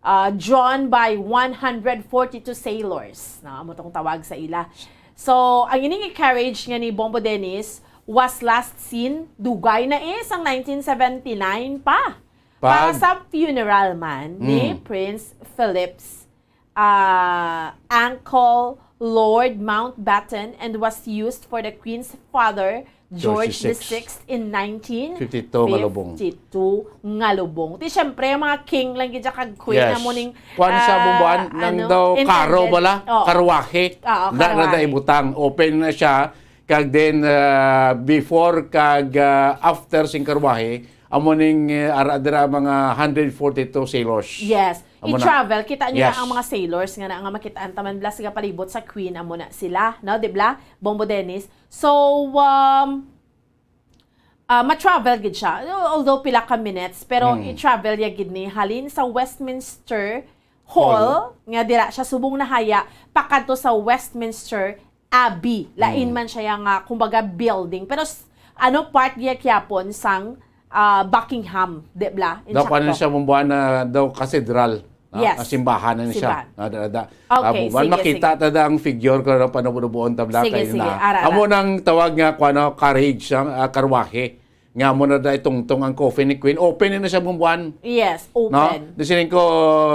uh, drawn by one hundred forty-two sailors. No, amo tong tawag sa ila. So, ang ining carriage nga ni Bombo Dennis was last seen, dugay na eh, sang nineteen seventy-nine pa. Para Pag sa funeral man ni Mm. Prince Philip's, uh, uncle, Lord Mountbatten, and was used for the Queen's father, George George the sixth. sixth, in nineteen Fifty-two nga lubong. fifty-two nga lubong. Ti, syempre, ang mga king lang gid siya kag queen Yes. na mo ning, Kuwan sa ah, Bumbuan, nang ano, daw karo intended. bala, Oo. karwahe. Oo, Na, na karwahe. da ibutang. Open na siya. Kag then, ah, before kag, ah, after sing karwahe, amo ning, eh, ara dira mga hundred forty-two sailors. Yes. Amo na. I-travel, kita niyo Yes. na ang mga sailors nga na, nga makitaan taman bla sa palibot sa Queen, amo na sila, no? Di bla? Bombo Dennis. So, um, ah, ma-travel gid siya. Although pila ka minutes, pero Hmm. i-travel ya gid ni halin sa Westminster Hall, Hall. nga dira siya subong nahaya, pakadto sa Westminster Abbey. Lain Hmm. man siya nga, kumbaga, building. Pero s-, ano, part niya kiyapon sang, ah, Buckingham, di bla? Daw, ano Insakto. siya, Bumbuan, na daw cathedral, no? Yes. Ah, simbahan na ni siya. Simbahan. Ah, da, da. Okay, Ah, Bumbuan, sige, makita sige. ta da ang figure ko na panubunubuon tabla Sige, kayo sige. na. Ara, ara. Amo nang tawag nga, kuwan, no, carriage, ang, ah, karwahe. Nga mo na da itungtong ang coffin ni Queen. Open na siya, Bumbuan. Yes, No? open. Di sining ko,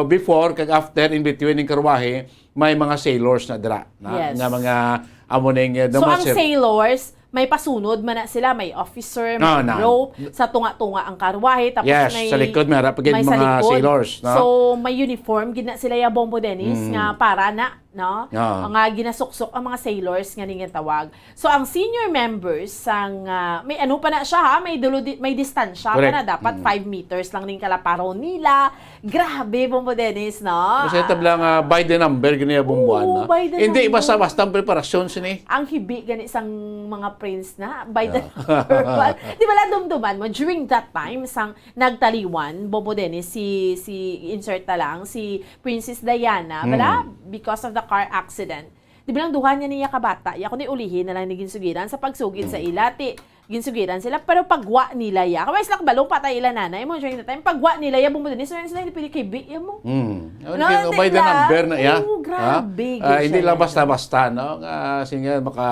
before, kag after, in between ning karwahe, may mga sailors na dira. Na, Yes. nga mga, amo ning, uh, So, ang dumasir- sailors, may pasunod man na sila, may officer, may Ah, na. rope, sa tunga-tunga ang karwahe, tapos Yes, may, sa likod, may harap pa gid may sa mga likod. sailors, no? So, may uniform gid na sila ya, Bombo Dennis, Mm. nga para na, no? Ah. Nga ginasuksok ang mga sailors nga ning tawag. So, ang senior members sang, ah, may ano pa na siya, ha? May dulo di-, may distansya pa Correct. na. Dapat Mm. five meters lang ning kalaparon nila. Grabe, Bombo Dennis, no? Kasi tabla nga by the number, gini ya, Bumbuan, Oo, no? by the Hindi number. basta-basta ang preparasyon sini. Ang hibi gani sang mga prince na, by the Ah. number. Di ba, la, dumduman mo, during that time, sang nagtaliwan, Bombo Dennis, si, si, insert na lang, si Princess Diana, bala, Hmm. because of the car accident. Di ba lang duha niya niya kabata? Ya, kundi ulihi na lang ni ginsugiran sa pagsugid sa Hmm. ila. Ti, ginsugiran sila, pero pagwa nila ya. Kaya sila kabalo, patay ila nanay mo during the time. Pagwa nila ya, Bombo Dennis, so, sila hindi pwede kay bi-, ya mo. Hmm. Ano No, yun? hindi By the lang. number na ya? Oo, Ha? grabe, Ah, gid hindi siya lang ya. basta-basta, no? Nga, sige, maka,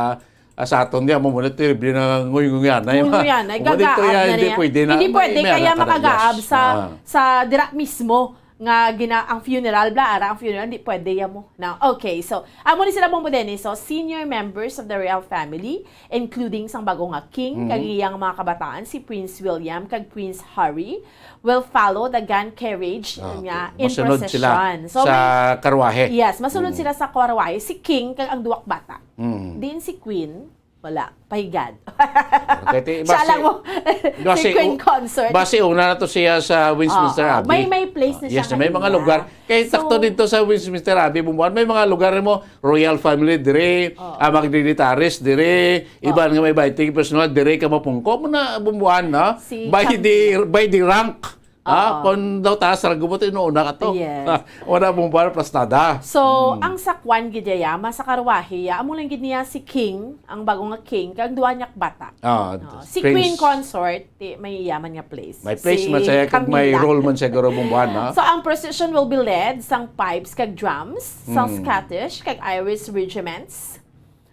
Ah, sa aton niya, mo muna ito, yung binangunguyan na yun. Nguyan, ay Mo muna ito, gagaab yan, na hindi niya. pwede na. Hindi May, pwede, may kaya anak ka na, makagaab yes. sa, Ah. sa dira mismo nga gina-, ang funeral, bla, ara, ang funeral, hindi pwede yan mo. Now, okay, so, amo ni sila, Bombo Dennis, so, senior members of the royal family, including sang bago nga king, Mhm. kag iyang mga kabataan, si Prince William, kag Prince Harry, will follow the grand carriage Ah, niya okay. in Masunod sila procession. So, sa may karwahe. Yes, masunod Mm. sila sa karwahe. Si King, kag ang duwak bata. Mm. Diin si Queen, wala. Pahigad. Okay, ti-, Siya basi, lang mo. Si basi, Queen u-, Consort. basi una na to siya sa Westminster Oo, Abbey. may, may place na Yes, siya na may mga kanina. lugar. Kay So, sakto dito sa Westminster Abbey, Bumbuan, may mga lugar mo, royal family dire, Oo. ah, mga dignitaries dire, iban Oo. nga may baiting personal dire ka mapungko mo na, Bumbuan, no? Si By Cam- the, by the rank. Ah, Oo. kung daw taas, ragubot, inuuna ka to. Yes. Wala mong bar plastada. So, Mm. ang sakwan gid ya, ma sa karwahe ya, amo lang gid niya si King, ang bago nga King, kag duwa niya ka bata. Ah, No, si Prince. Queen Consort, ti, may yaman nga place. May place Si man siya, kag may Camila. role man siya, garo, Bumbuan, ha? So, ang procession will be led sang pipes kag drums, sang Mm. Scottish kag Irish regiments,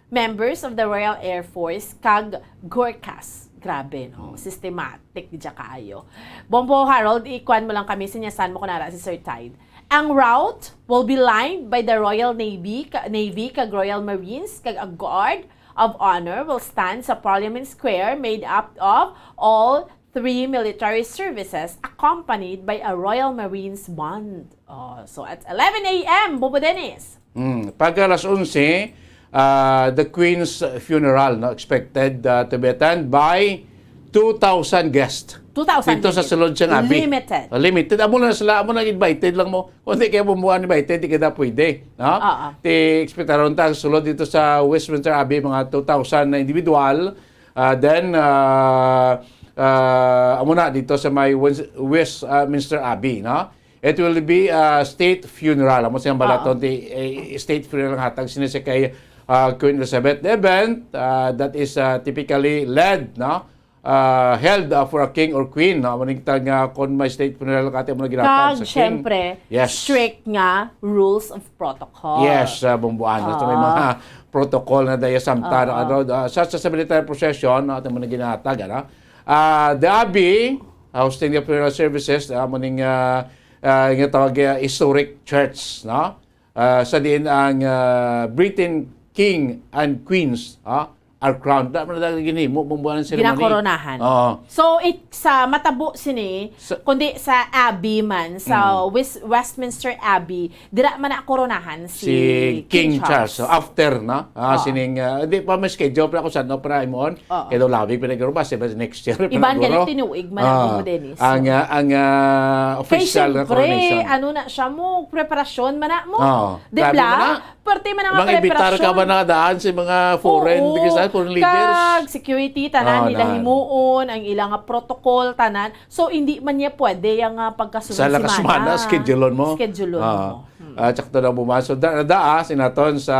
members of the Royal Air Force, kag Gurkhas. Grabe, no? Mm. Systematic, di dya kaayo. Bombo Harold, ikuan mo lang kami, sinyasan mo ko nara si Sir Tide. Ang route will be lined by the Royal Navy, ka-, Navy, kag Royal Marines, kag a guard of honor will stand sa Parliament Square, made up of all three military services, accompanied by a Royal Marines band. Oh, so at eleven a m, Bombo Dennis. Mm, pag alas onse, ah, the Queen's funeral, no, expected, ah, to be attended by two thousand guests. Two thousand Dito sa limited. sulod siyang Abbey. Limited. Ah, limited. Amo na sila, amo na invited lang mo. Kung di kayo bumuan invited, di ka na pwede, no? Oo. Ti, expectaron ta, sulod dito sa Westminster Abbey, mga two thousand na individual. Ah, then, ah, ah, amo na dito sa may Wes-, Westminster Abbey, no? It will be a state funeral. Amo siyang balaton Oo. ti, eh, state funeral ang hatag sini sa kay, ah, Queen Elizabeth. The event, ah, that is, ah, typically led, no? Ah, held, ah, for a king or queen, no? Amo ning tag, ah, kung may state funeral ka, amo na ginatag Kag, sa king. syempre, Yes. strict nga rules of protocol. Yes, ah, Bumbuan. So, may Ah. mga protocol na daya samta, no? Oo. Ano, ah, such as a military procession, no? Amo na ginatag, ano? Ah, the Abbey, hosting the funeral services, ah, amo ning, ah, ah, nga tawag, ah, historic church, no? Ah, sa diin ang, ah, Britain King and Queens, ah, are crowned. Da man na ginhimo, Bumbuan, ang ceremony. Ginakoronahan. Oo. So, it, sa matabo sini, Sa kundi sa Abbey man, sa Mm. Wes-, Westminster Abbey, dira man na koronahan si Si King King Charles. Charles. So, after, no? Ah, Oo. sining, ah, di pa may schedule, pero kung saan, no, para imoon, Oo. kaya daw labi, pinagkaro ba, si next year, Iban pinagkaro. ganit tinuig man ang Ah, Bombo Dennis. ang, ah, ang, ah, Kay official na siyempre, coronation. ano na siya mo, preparasyon man na mo. Oo. Di Grabe bla? man na. Parte man ang Mga imbitar ka preparasyon. ba na daan sa mga foreign, Oo. because, ah, foreign leaders? Kag security, tanan, Ah, nila nan. himuon, ang ilang nga protocol, tanan. So, hindi man niya pwede yung, ah, pagkasunod Sa lakas semana. man na, schedule-on mo. Schedule-on Ah. mo. Hmm. Ah, tsaka to na bumaso. Da, da, ah, sinaton sa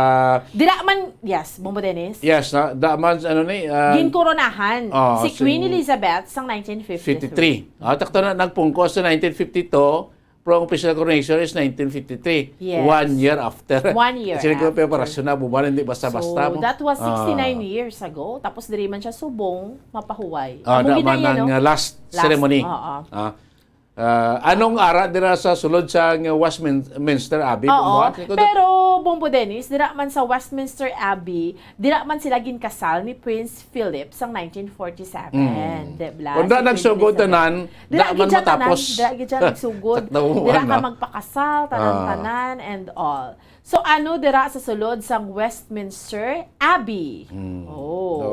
Dira man, yes, Bombo Dennis. Yes, na, da man, ano ni, ah, Ginkoronahan Oh, si Queen sin- Elizabeth sang nineteen fifty-three. fifty-three. Ah, takto na, nagpungko sa nineteen fifty-two, pero ang official coronation is nineteen fifty-three. Yes. One year after. One year Kasi nagkaroon after. preparasyon na, buwan, hindi basta-basta So, mo. that was Ah. sixty-nine years ago. Tapos diri man siya subong, mapahuway. Ah, Amo na gid na man yan, ang, no? uh, last Last, ceremony. oo. Ah. Ah, anong ara dira sa sulod sa Westminster Abbey, Oo, Bumbuan? Kaya ko pero, Bombo Dennis, dira man sa Westminster Abbey, dira man sila ginkasal ni Prince Philip sang nineteen forty-seven. Mm. Di ba? Kung da Si Queen nagsugod Elizabeth. tanan, Dira da man gid siya tanan, matapos. dira gid siya nagsugod. Sakto mo, Dira ka ano? magpakasal, tanan-tanan, Ah. and all. So, ano dira sa sulod sang Westminster Abbey? Mm. Oh. So,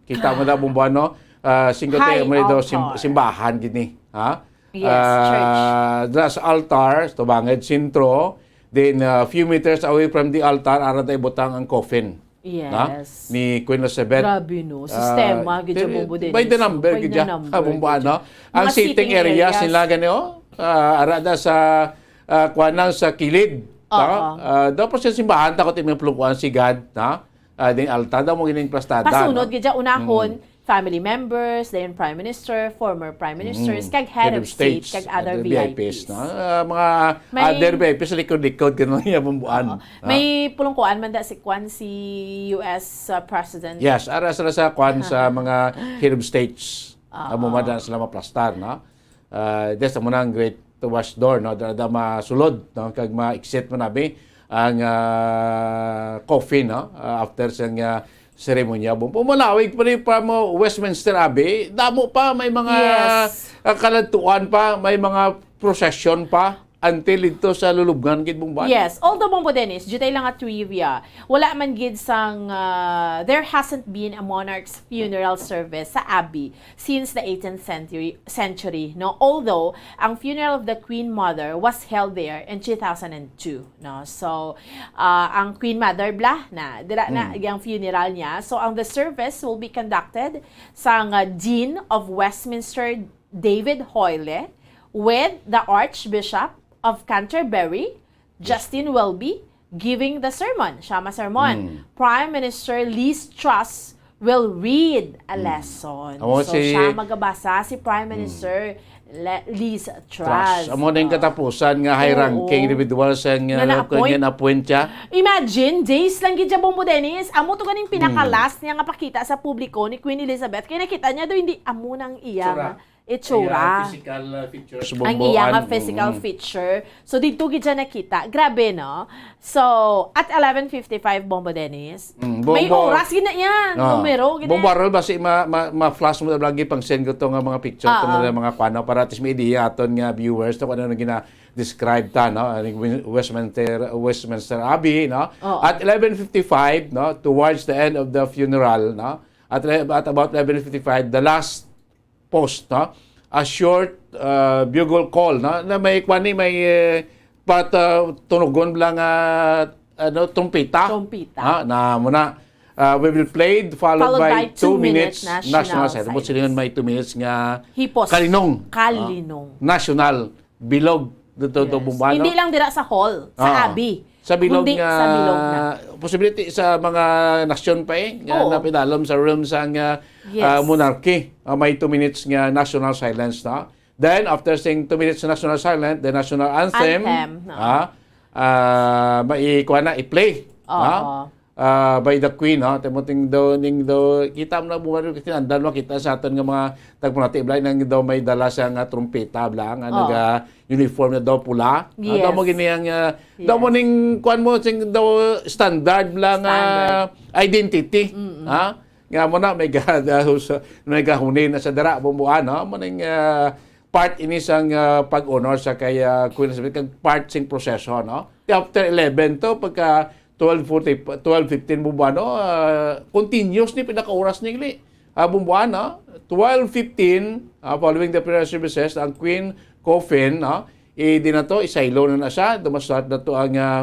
kita mo na, Bumbuan, no? Ah, singko High tayo mo ito, sim-, altar. simbahan gid ni, ha? Yes, Ah, church. There's altar, tubanged sentro. Then, a few meters away from the altar, aran tayo butang ang coffin. Yes. Ha? Ni Queen Elizabeth. Grabe, no? Ah, Sistema, gid siya, di-, Bombo by the Dennis. number, By gid the siya. number, Ah, Bumbuan, gid siya. no? Ang Mga sitting sitting areas areas. nila, gani, oh. Ah, ara da sa, ah, kuwan lang sa kilid. Oo. Ta? Ah, daw pa siya simbahan, takot yung mga plungkuan si God, ha? Ah, ding altar, daw mo gining plastada, Pasunod, no? gid siya, unahon, Mm. family members, dayon Prime Minister, former Prime Ministers, Mm. kag head Head of of state, states, kag other other V I Ps, V I Ps. no? Ah, mga May other V I Ps sa likod-likod, ganun yung bumbuan. Oo. Ah. May pulungkuan man da si kwan, si U S, uh, President. Yes, ara sila sa kwan sa mga head of states. Oo. Amo man da sila maplastar, no? Ah, des amo na ang great watch door, no? Da, da masulod, no? Kag ma-exit man abi ang, ah, coffin, no? Ah, after sang, ah, seremonya. Bu-, pumalawig pa rin pa mo Westminster Abbey. Damo pa, may mga, Yes. ah, kaladtuan pa, may mga procession pa until dito sa lulubngan gid, Bumbuan. Yes. Although, Bombo Dennis, due tayo lang nga trivia, wala man gid sang, ah, there hasn't been a monarch's funeral service sa Abbey since the eighteenth century, century, no? Although, ang funeral of the Queen Mother was held there in two thousand and two, no? So, ah, ang Queen Mother bla na, dira na Mm. ang funeral niya. So, ang the service will be conducted sang, ah, Dean of Westminster, David Hoyle, with the Archbishop of Canterbury, Justin Welby, giving the sermon. Siya ma-sermon. Mm. Prime Minister Liz Truss will read a Mm. lesson. Amo So, si siya magabasa, si Prime Mm. Minister Le-, Liz Truss. Truss. Amo na yung Ah. katapusan nga high Oo. ranking individual sa nga Nga na-appoint. kanya na-appoint siya. Imagine, days lang gid siya, Bombo Dennis. Amo to ganing pinaka-last Mm. niya nga pakita sa publiko ni Queen Elizabeth. Kaya nakita niya daw, hindi amo nang iya Tsura. nga itsura. Iya, physical, uh, features. Ang Bombo, iya nga an-, physical mm. feature. So, dito gid siya nakita. Grabe, no? So, at eleven fifty-five, Bombo Dennis, Mm, may Bombo. oras gid na yan. Ah. Numero gid na Bombo yan. Arol, basi ma-, ma-, ma-flash mo na lagi pang send ko to nga mga picture, Ah, to ah. mga, mga kwano, para at least may idea aton nga viewers to kung ano nang gina-describe ta, no? Ang Win-, Westminster, Westminster Abbey, no? Oo. At eleven fifty-five, no? Towards the end of the funeral, no? At, le-, at about eleven fifty-five, the last post, no? A short, uh, bugle call, no? Na may kwan ni, may, eh, pat-, uh, tunugon lang, uh, ano, trumpeta. Trumpeta. Ha? Na muna, uh, we will play, followed Followed by by two two minutes minutes national national silence. But silence. Sila yun may two minutes nga Hipos. kalinong. Kalinong. Ah, national bilog. Dito, Yes. Bumbuan, Hindi no? lang dira sa hall, sa Ah. Abbey. Sa bilog Kundi nga, sa bilog na. Possibility sa mga nasyon pa eh, nga Oo. napidalom sa realm sa nga, Yes. ah, monarchy. Ah, may two minutes nga national silence, no? Then, after saying two minutes national silence, the national anthem, Anthem, no. ah, ah, maikuha na, i-play, Oo. ah, ah, by the Queen, no? Timo ting daw, ning daw, kita mo na, buwan, kasi andal mo, kita sa aton nga mga tagpunati, blay, nang daw may dala siya nga trumpeta, bla, nga Oo. naga-uniform na daw pula. Ah, Yes. daw mo gini ang, ah, daw mo Yes. ning, kuwan mo, sing daw standard, bla, nga Standard. identity. Mm-mm. Ha? Nga mo na, may ga-, may gahuni na sa dara, bumbuan, no? Mo ning, ah, part ini sang, ah, pag-honor sa kay, ah, Queen Elizabeth, kag part sing proseso, no? After eleven to, pagka twelve forty, twelve fifteen bumbuan, no? Ah, continuous ni pinakaoras ni gali. Ah, bumbuan, no? Twelve fifteen, ah, following the prayer services, ang Queen coffin, no? Eh, di na to, isaylo na na siya, dumasat na to ang, ah,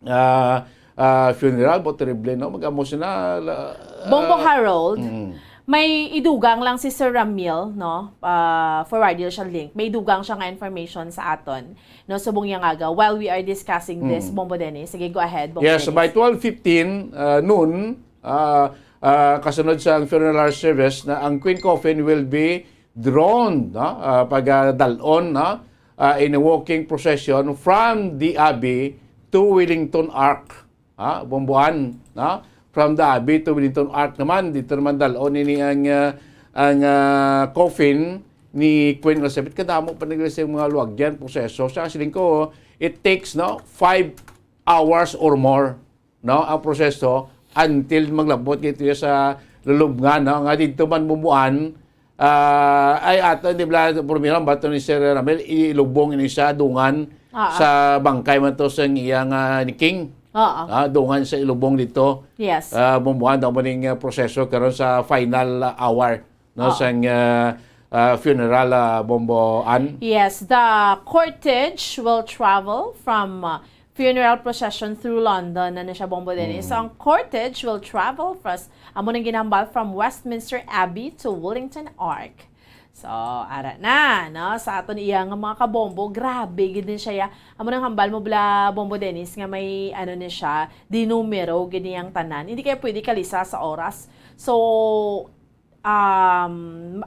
ah, ah, funeral, but terrible, no? Mag-amo sila, la-, Bombo ah, Harold, mm. may idugang lang si Sir Ramil, no? Ah, forward niya siya link. May idugang siya nga information sa aton, no? Subong niya nga, while we are discussing this, Mm. Bombo Dennis, sige, go ahead, Bombo Yes, Dennis. by twelve fifteen, ah, noon, ah, ah, kasunod sa funeral service na ang Queen Coffin will be drawn, no? Ah, pagadalon, no? Ah, in a walking procession from the Abbey to Wellington Arch. Ha? Bumbuan, no? From the Abbey to Wellington Arch naman, dito naman dalon ini ang, ah, ang, ah, coffin ni Queen Elizabeth. Kadamo pa nila sa mga luwagyan, proseso. Sa siling ko, it takes, no, five hours or more, no, ang proseso until maglabot gito sa lulubngan, no, nga dito man bumbuan, ah, ay ato, di ba, primero, bato ni Sir Ramil, ilubong ini sa dungan Ah, ah. sa bangkay man to sa iyang, ah, ni King. Ah, ah. Ah, dungan sa ilubong dito. Yes. Ah, bumbuan daw mo ning, ah, proseso karon sa final, ah, hour, no, Ah. sang, ah, ah, funeral, ah, Bombo Ann. Yes, the cortege will travel from, ah, funeral procession through London na ni siya, Bombo Dennis. Mm. So, ang cortege will travel from, amo nang ginhambal, from Westminster Abbey to Wellington Arch. So, ara na, no? Sa aton iya nga mga kabombo, grabe gid ni siya. Amo nang hambal mo bla, Bombo Dennis, nga may, ano ni siya, dinumero gid niyang tanan. Hindi kaya pwede kalisa sa oras. So, um,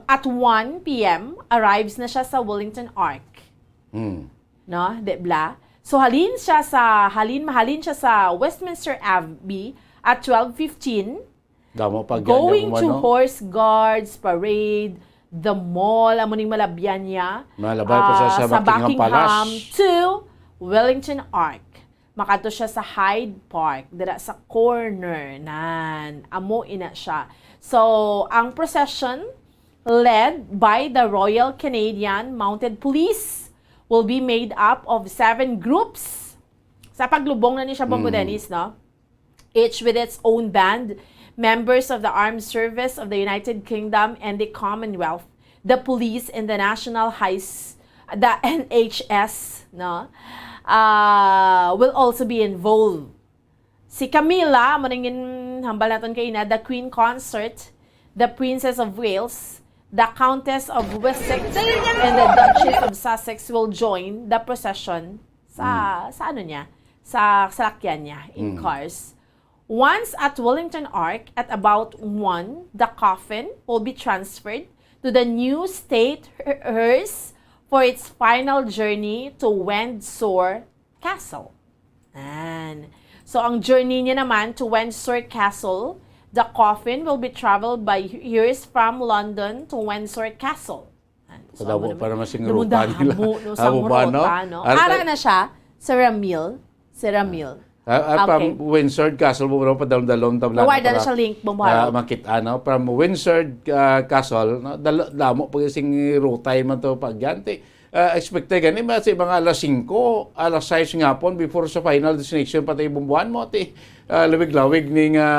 at one p m, arrives na siya sa Willington Arch. Hmm. No? Di bla? So, halin siya sa, halin, mahalin siya sa Westminster Abbey at twelve fifteen, Damo pa going gyud, to ano? Horse Guards, Parade, the Mall, amo ning malabyan niya. Malabay pa siya Ah, sa sa Buckingham Buckingham Palace. to Wellington Arch. Makadto siya sa Hyde Park, dira sa corner, nan. Amo ina siya. So, ang procession led by the Royal Canadian Mounted Police will be made up of seven groups. Sa paglubong na ni siya, Bombo Mm. Dennis, no? Each with its own band, members of the Armed Service of the United Kingdom and the Commonwealth, the police and the National Heist, the N H S, no? Uh, will also be involved. Si Camilla, amo ning ginhambal naton kaina, the Queen Consort, the Princess of Wales, the Countess of Wessex, and the Duchess of Sussex will join the procession sa, sa ano niya, sa salakyan niya, in Mm. cars. Once at Willington Arch at about one, the coffin will be transferred to the new state he- hearse for its final journey to Windsor Castle. Yan. So, ang journey niya naman to Windsor Castle, the coffin will be traveled by hearse from London to Windsor Castle. Yan. So, Kadamo amo naman. pa naman sing Dumundamo, ruta nila. No, sang Amo ba, no? ruta, no? Ara- Ara na siya, Sir Ramil. Sir Ramil. Ah, ah, Okay. From Windsor Castle, mo pa dalom-dalom tabla Nawala na siya link, Bombo Harold. Makita, no? From Windsor ah, Castle, no? Dal- damo pa sing rutay man to pagyanti. Ah, expected gani ba si mga alas singko, alas sais nga hapon before sa final destination pa tayo bumbuhan mo ti ah, lawig-lawig ni nga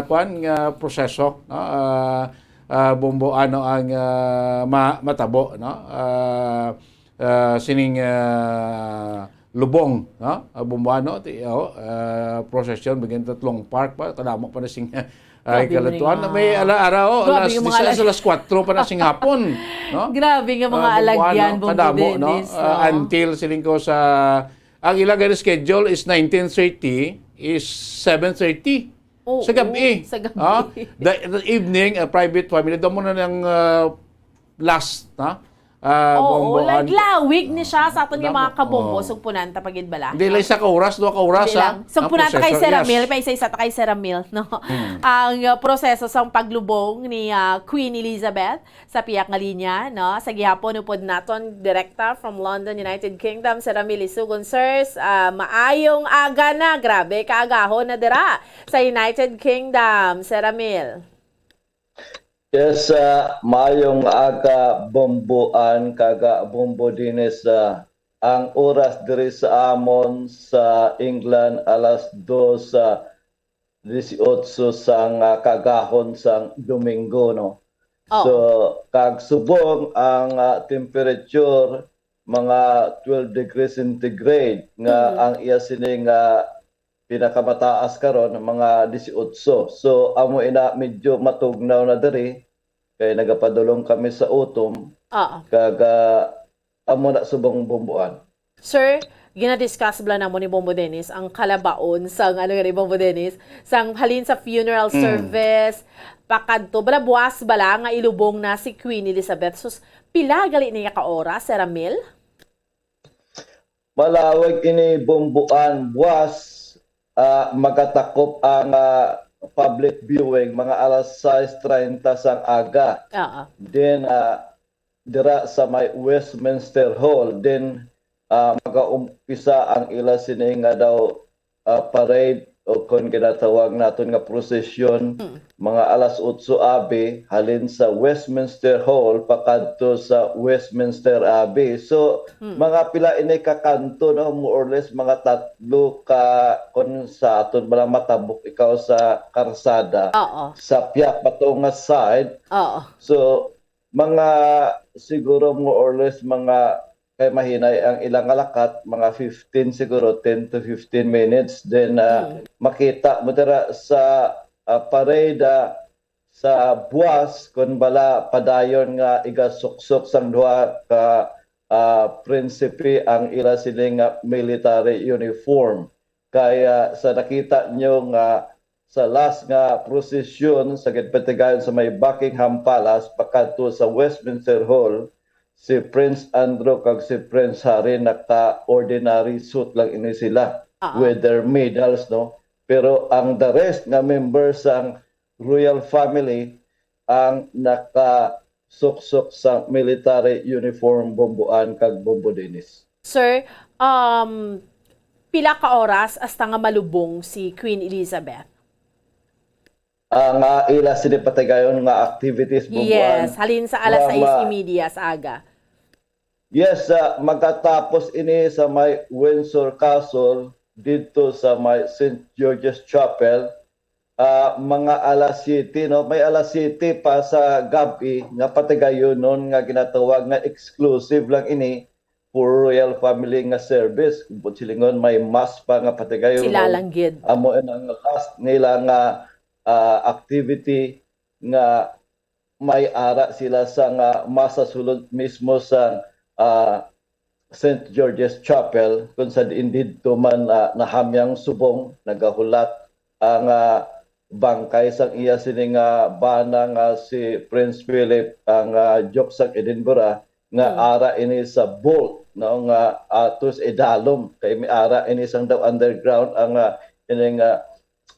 kwan nga proseso, no? Ah, ah, Bombo, ano ang ah, ma- matabo, no? Ah, ah, sining ah, lubong, no? Ah, Bombo, ano ti oh, ah, procession begin tatlong park pa, kadamo pa na sing ay Grabe mo kalatuan. nga. May ala ara oh, Grabe alas yung mga diyes, alag- alas kwatro pa na sing hapon, no? Grabe nga mga Ah, Bombo, alagyan, ano, Bombo kadamo, no? Dennis, Ah, no? Until siling ko sa ang ila gani schedule is nineteen thirty is seven thirty. Oo, Sa gabi. sa gabi. Ah, the, the evening, a private family. Daw mo na ng ah, last, ha? Ah, Oo, Bombo, like, an- lawig ni siya sa aton nga Damo. mga kabombo, Oo. Sugpunan ta pagid bala. Hindi lang sa ka oras, duha ka oras, Hindi ha? lang. Sugpunan ta kay Proseso, Sir yes. Ramil, pa isa-isa ta kay Sir Ramil, no? Hmm. Ang uh, proseso sang paglubong ni uh, Queen Elizabeth sa piyak nga linya, no? Sa gihapon, upod naton direkta from London, United Kingdom, Sir Ramil Isugon. Sirs, uh, maayong aga na. Grabe, kaagahon na dira sa United Kingdom, Sir Ramil. Yes, ah, maayong aga, Bombo Ann, kag ah, Bombo Dennis. Ah, ang oras diri sa amon sa England, alas dos, ah, disiotso sang ah, kaagahon sang Domingo, no? Oo. So, kag subong ang ah, temperature, mga twelve degrees centigrade, nga Mm. ang iya sini nga pinakamataas karon, mga disiotso. So, amo ina, medyo matugnaw na diri, kay nagapadulong kami sa utom, Oo. kag ah, amo na subong, Bombo Ann. Sir, ginadiscuss bala namo ni Bombo Dennis ang kalabaon sang, ano gani, Bombo Dennis, sang halin sa funeral Mm. service, pakadto, bala, buwas bala nga ilubong na si Queen Elizabeth. Sus, pila gali niya ka oras, Sir Ramil? Malawig ini, Bombo Ann. Buwas, ah, magatakop ang ah, public viewing, mga alas sais treinta sang aga. Oo. Then, ah, dira sa may Westminster Hall, then ah, magaumpisa ang ila sini nga daw ah, parade o kon ginatawag naton nga prosesyon, Mm. mga alas otso abi, halin sa Westminster Hall pakadto sa Westminster Abbey. So, Mm. mga pila ini ka kanto, no? More or less, mga tatlo ka, kung sa aton bala matabok ikaw sa karsada, Oo. sa piyak pa to nga side. Oo. So, mga siguro more or less mga kay mahinay ang ilang lakat, mga fifteen siguro, ten to fifteen minutes. Then, ah, Mm. makita mo dira sa ah, parade, ah, sa buwas, kun bala padayon nga igasuksok sang duha ka ah, prinsipe ang ila sini nga military uniform. Kay ah, sa nakita nyo nga sa last nga prosesyon sa ginpatigayon sa may Buckingham Palace pakadto sa Westminster Hall, si Prince Andrew kag si Prince Harry naka-ordinary suit lang ini sila, ah, with their medals, no? Pero ang the rest nga members sang royal family ang nakasuksok sa military uniform, Bomboan kag Bombo Dennis. Sir, um, pila ka oras hasta nga malubong si Queen Elizabeth? Ang, ah, ila sini patigayon nga activities, Bomboan. Yes, halin sa alas Wa- sais ma- y media sa aga. Yes, ah, magkatapos ini sa may Windsor Castle didto sa may Saint George's Chapel, ah, mga alas siyete, no? May alas siyete pa sa gab-i nga patigayonon nga ginatawag nga exclusive lang ini for royal family nga service. Kung silingon, may mass pa nga patigayonon. Sila lang gid. Amo na ang last nila nga, ah, activity nga may ara sila sa nga mass sa sulod mismo sa, ah, Saint George's Chapel, kung sa diin didto man, ah, nahamyang subong, nagahulat ang, ah, bangkay sang iya sini nga bana nga si Prince Philip, ang, ah, Duke sang Edinburgh, nga Hmm. ara ini sa vault, no, nga ato sa idalom, kay may ara ini sang daw underground ang, ah, ini nga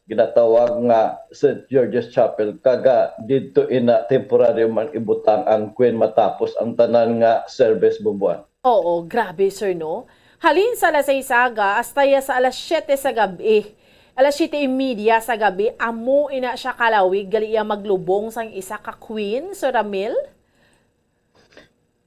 ginatawag nga Saint George's Chapel, kag, ah, didto ina temporaryo man ibutang ang Queen matapos ang tanan nga service, Bomboan. Oo, grabe, sir, no? Halin sa alas sais aga hasta ya sa alas siyete sa gab-i. Alas siyete y media sa gab-i, amo ina siya kalawig gali iya maglubong sang isa ka queen, Sir Ramil?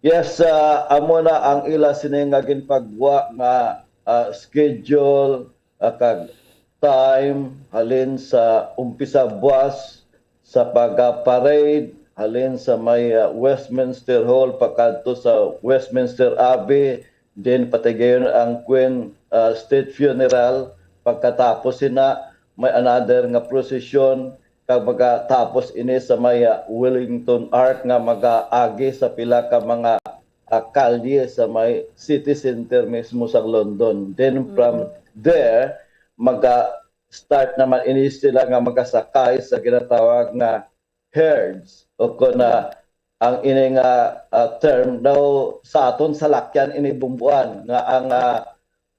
Yes, ah, amo na ang ila sini nga ginpagwa nga, ah, schedule, ah, kag time halin sa umpisa buwas sa pagka-parade halin sa may, ah, Westminster Hall pakadto sa Westminster Abbey, then patigayon ang Queen, ah, State Funeral. Pagkatapos sina, may another nga prosesyon kag magatapos ini sa may, ah, Wellington Arch nga magaagi sa pila ka mga, ah, kalye sa may city center mismo sa London. Then from Mm. there, maga-start naman ini sila nga magasakay sa ginatawag nga herds o kon, ah, ang ini nga, ah, term daw sa aton salakyan ini, Bomboan, nga ang, ah,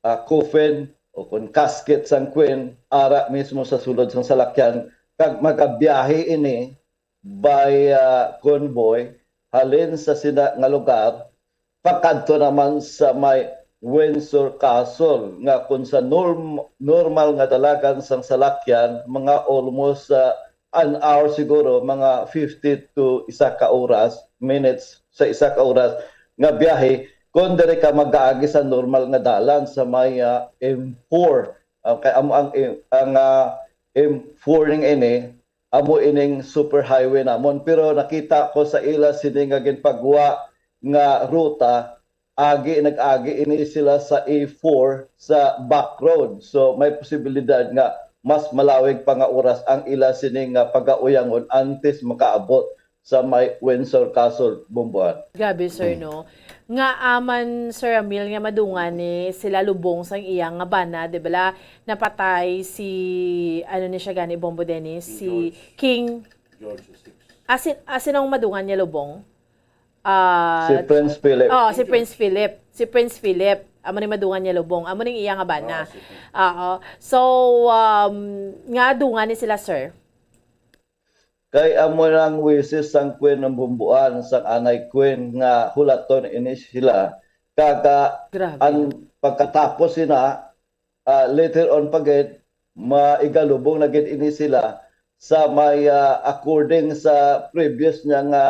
ah, coffin o kon casket sang queen ara mismo sa sulod sang salakyan, kag magabiyahe ini by, ah, convoy halin sa sina nga lugar pakadto naman sa may Windsor Castle, nga kon sa norm-, normal nga dalagan sang salakyan, mga almost, ah, an hour siguro, mga fifty to isa ka oras, minutes sa isa ka oras nga biyahe, kon diri ka magaagi sa normal nga dalan sa may, ah, M four. Okay, amo ang, ang, ah, M four ning ini, amo ining superhighway namon. Pero nakita ko sa ila sini nga ginpagwa nga ruta, agi, nag-agi ini sila sa A four sa back road. So, may posibilidad nga mas malawig pa nga oras ang ila sini nga pagauyangon antes makaabot sa may Windsor Castle, Bomboan. Grabe, sir, no? Nga aman, Sir Ramil, nga madungan ni sila lubong sang iya nga bana, di ba? Napatay si, ano ni siya gani, Bombo Dennis? Si King George the Sixth. Asin, asin ang madungan niya lubong? Ah, Si Prince Philip. Oh, si Prince Philip. Si Prince Philip. Amo ni madungan niya lubong. Amo ning iya nga bana. Ah, si Prince. Oo. So, um, nga dungan ni sila, sir? Kay amo nang wishes sang Queen ng Bumbuan, sang anay Queen, nga hulaton ini sila. Kag, ah, Grabe. ang pagkatapos sina, ah, later on pa gid, maigalubong na gid ini sila sa may, ah, according sa previous niya nga,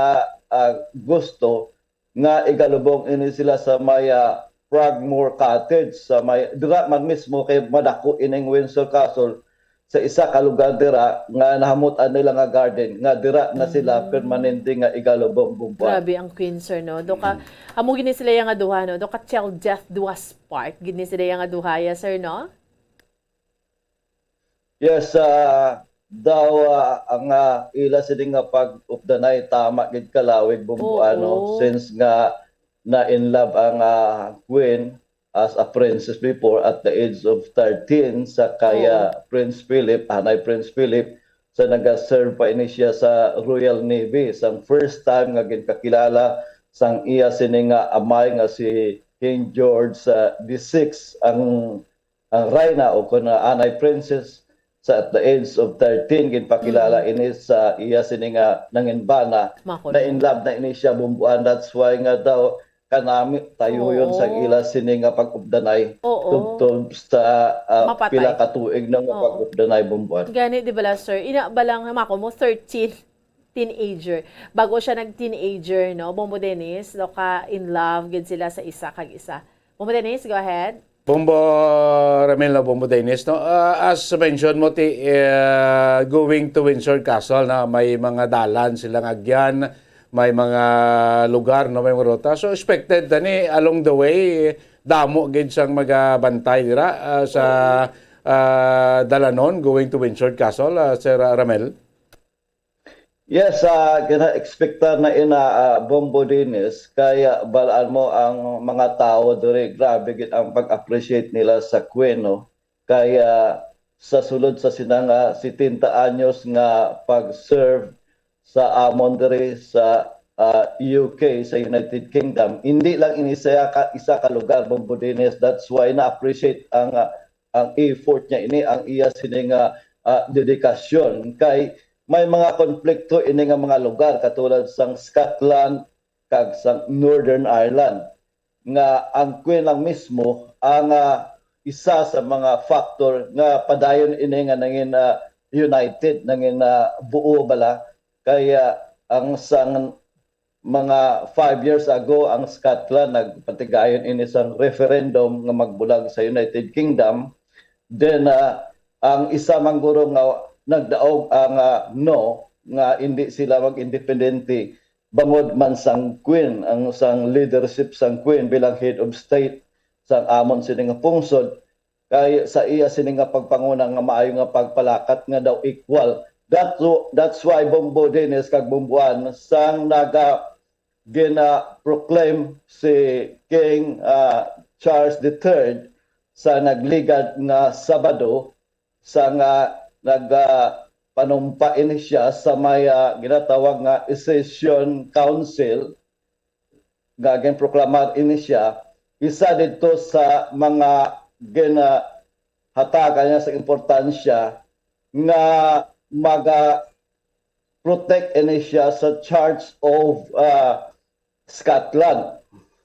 ah, gusto, nga igalubong ini sila sa may, ah, Frogmore Cottage, sa may, dira man mismo kay madako ining Windsor Castle, sa isa ka lugar dira nga nahamutan nila nga garden, nga dira na sila Mm. permanente nga igalubong, Bumbuan. Grabe ang Queen, sir, no? Do ka, Mm. amo gini sila yang nga duha, no? Do ka till death do us part, gini sila yang nga duha, ya, sir, no? Yes, ah, daw, ah, ang, ah, ila sini nga pag-updanay tama gid kalawig, Bumbuan, no? Oo. Since nga na in love ang, ah, Queen, as a princess before at the age of thirteen sa kaya Prince Philip, anay Prince Philip, sa nag-serve pa ini siya sa Royal Navy. Sa first time nga ginkakilala sang iya sini nga amay nga si King George sa the sixth, ang ang reyna o kun anay princess sa at the age of thirteen, ginpakilala ini sa iya sini nga nanginbana. Mako na in love na ini siya, Bumbuan. That's why nga daw kanami tayo yun sa ila sini nga pag-updanay. Oo. Tubtob sa ah, Mapatay. Pila ka tuig na nga Oo. Pag-updanay, Bumbuan. Gani, di bala, sir? Ina ba lang, mako mo, thirteen, teenager. Bago siya nag-teenager, no? Bombo Dennis, no, ka in love gid sila sa isa kag isa. Bombo Dennis, go ahead. Bombo Ramil, no, Bombo Dennis, no? Ah, as mentioned mo, ti, eh, going to Windsor Castle, na may mga dalan silang agyan, may mga lugar, no, may mga ruta. So, expected tani along the way, damo gid sang magabantay dira, ah, sa, ah, dalanon going to Windsor Castle, ah, Sir Ramil? Yes, ah, gina-expecta na ina, ah, Bombo Dennis, kay, ah, balaan mo ang mga tawo diri, grabe gid ang pag-appreciate nila sa Queen, no? Kay, ah, sa sulod sa sina nga setenta anyos nga pag-serve sa amon diri sa, ah, U K, sa United Kingdom, hindi lang ini siya ka, isa ka lugar, Bombo Dennis. That's why na-appreciate ang, ah, ang effort niya ini, ang iya sini nga, ah, dedikasyon. Kay may mga konflikto ini nga mga lugar, katulad sang Scotland kag sang Northern Ireland, nga ang Queen lang mismo ang, ah, isa sa mga factor nga padayon ini nga nangin, ah, united, nangin, ah, buo bala. Kay ang sang mga five years ago, ang Scotland nagpatigayon ini sang referendum nga magbulag sa United Kingdom. Then, ah, ang isa man guro nga nagdaog ang, ah, no, nga hindi sila mag-independente bangod man sang Queen, ang sang leadership sang Queen bilang head of state sang amon sini nga pungsod, kay sa iya sini nga pagpanguna nga maayo nga pagpalakat nga daw equal. That, that's why Bombo Dennis kag Bombuan sang naga gina-proclaim si King, ah, Charles the Third sa nagligad nga Sabado, sa nga nag, ah, panumpa ini siya sa may, ah, ginatawag nga Accession Council, nga ginproklamar ini siya, isa didto sa mga ginahatagan niya sa importansya nga maga-protect ini siya sa Charge of, ah, Scotland.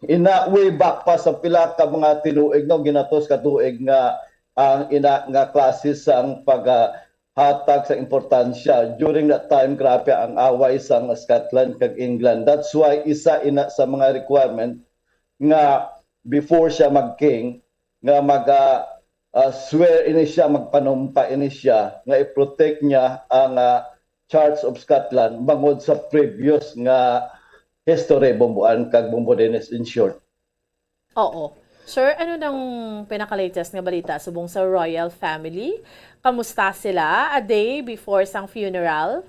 Ina, way back pa sa pila ka mga tinuig, no, ginatos ka tuig nga ang ina nga klase sang pag, ah, hatag sa importansya. During that time, grabe ang away sang Scotland kag England. That's why isa ina sa mga requirement nga before siya mag-king, nga mag, ah, ah, swear ini siya, magpanumpa ini siya, nga i-protect niya ang, ah, Charge of Scotland bangod sa previous nga history, Bombuan kag Bombo Dennis, in short. Oo. Sir, ano nang pinaka-latest nga balita subong sa royal family? Kamusta sila a day before sang funeral?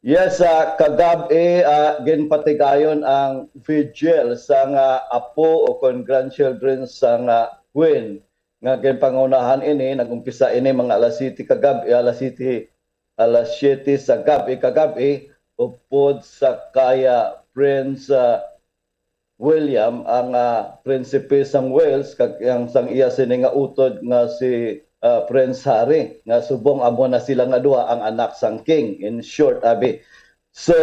Yes, ah, kagab-i, ah, ginpatigayon ang vigil sang apo o kon grandchildren sang Queen, nga ginpangunahan ini, nag-umpisa ini mga alas siyete kagab-i, alas siyete, alas siyete sa gab-i kagab-i, upod sa kaya Prince, ah, William, ang, ah, prinsipe sang Wales, kag ang sang iya sini nga utod nga si, ah, Prince Harry, nga subong amo na sila nga duha ang anak sang king, in short, abi. So,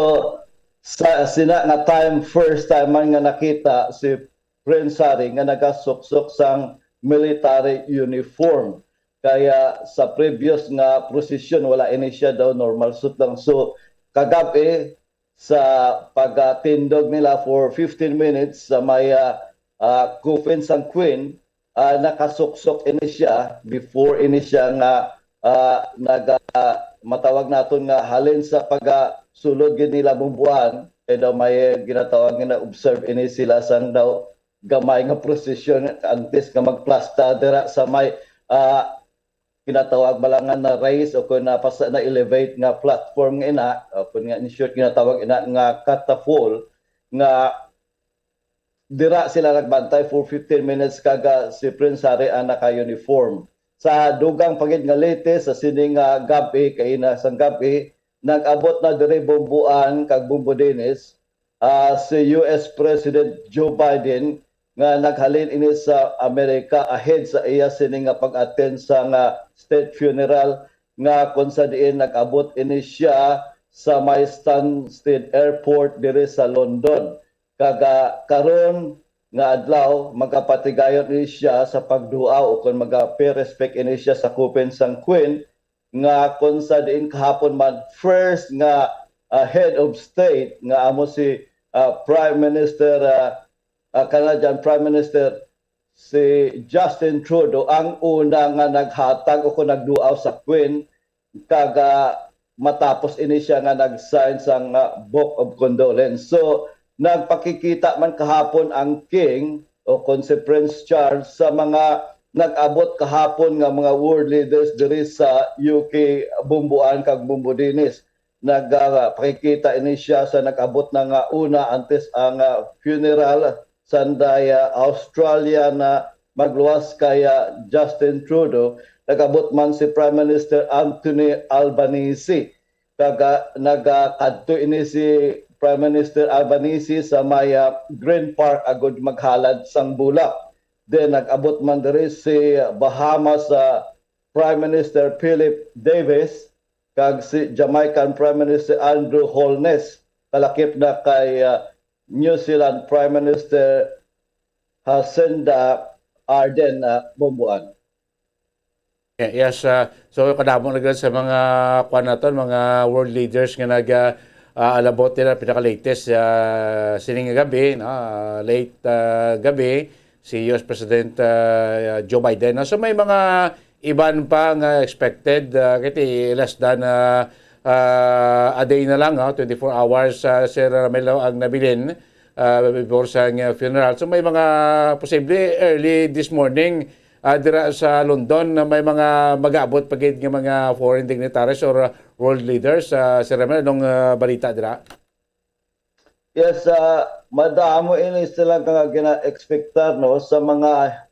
sa sina nga time, first time man nga nakita si Prince Harry nga nagasuksok sang military uniform. Kaya sa previous nga prosesyon, wala ini siya daw, normal suit lang. So, kagab-i, sa pagtindog nila for fifteen minutes sa may, ah, ah, coffin sang Queen, ah, nakasuksok ini siya before ini siya nga, ah, nag, ah, matawag naton nga halin sa pagsulod gid nila Bombuan, kay daw may ginatawag nga na-observe ini sila sang daw gamay nga prosesyon antes nga magplasta dira sa may, ah, ginatawag bala nga na-raise o kon na pas-, na-elevate nga platform nga ina, o kon nga in short ginatawag ina nga catafalque, nga dira sila nagbantay for fifteen minutes, kag, ah, si Prince Harry ang naka-uniform. Sa dugang pa gid nga latest, sa sini nga gab-i, kaina sang gab-i, nag-abot na diri, Bombo Ann kag Bombo Dennis, ah, si U S President Joe Biden, nga naghalin ini sa Amerika ahead sa iya sini nga pag-attend sa nga state funeral, nga kung sa diin nag-abot ini siya sa may Stansted Airport diri sa London. Kag, ah, karon nga adlaw, magapatigayon ini siya sa pagduaw, o kon maga-pay respect ini siya sa coffin sang Queen, nga kung sa diin kahapon man, first nga, ah, head of state nga amo si, ah, Prime Minister, ah, ah, Canadian Prime Minister si Justin Trudeau ang una nga naghatag o kon nagduaw sa Queen, kag, ah, matapos ini siya nga nag-sign sang, ah, Book of Condolence. So, nagpakikita man kahapon ang King o kon si Prince Charles sa mga nag-abot kahapon nga mga world leaders diri sa U K, Bombo Ann kag Bombo Dennis. Nagpakikita ini siya sa nag-abot na nga una antes ang, ah, funeral sanday, ah, Australia na magluwas kay, ah, Justin Trudeau, nag-abot man si Prime Minister Anthony Albanese. Kag, ah, nagakadto ini si Prime Minister Albanese sa may, ah, Green Park agud maghalad sang bulak. Then nag-abot man diri si Bahamas, ah, Prime Minister Philip Davis kag si Jamaican Prime Minister Andrew Holness, kalakip na kay, ah, New Zealand Prime Minister Jacinda Ardern, ah, Bombo Ann. Yeah, yes, ah, so kadamo na gid sa mga kuan naton, mga world leaders nga nag ah, ah, alabot nila pinaka-latest, ah, sining nga gabi, no? Ah, late, ah, gabi si U S President, ah, Joe Biden, no? So may mga iban pa nga expected, ah, kay less than, ah, ah, a day na lang, no? Twenty-four hours, ah, Sir Ramelo, ang nabilin, ah, before sa, ah, funeral. So may mga posible early this morning, ah, dira sa London na may mga mag-abot pa gid nga mga foreign dignitaries or, ah, world leaders. Ah, Sir Ramel, anong, ah, balita dira? Yes, ah, madamo ini sila nga gina-expectar, no, sa mga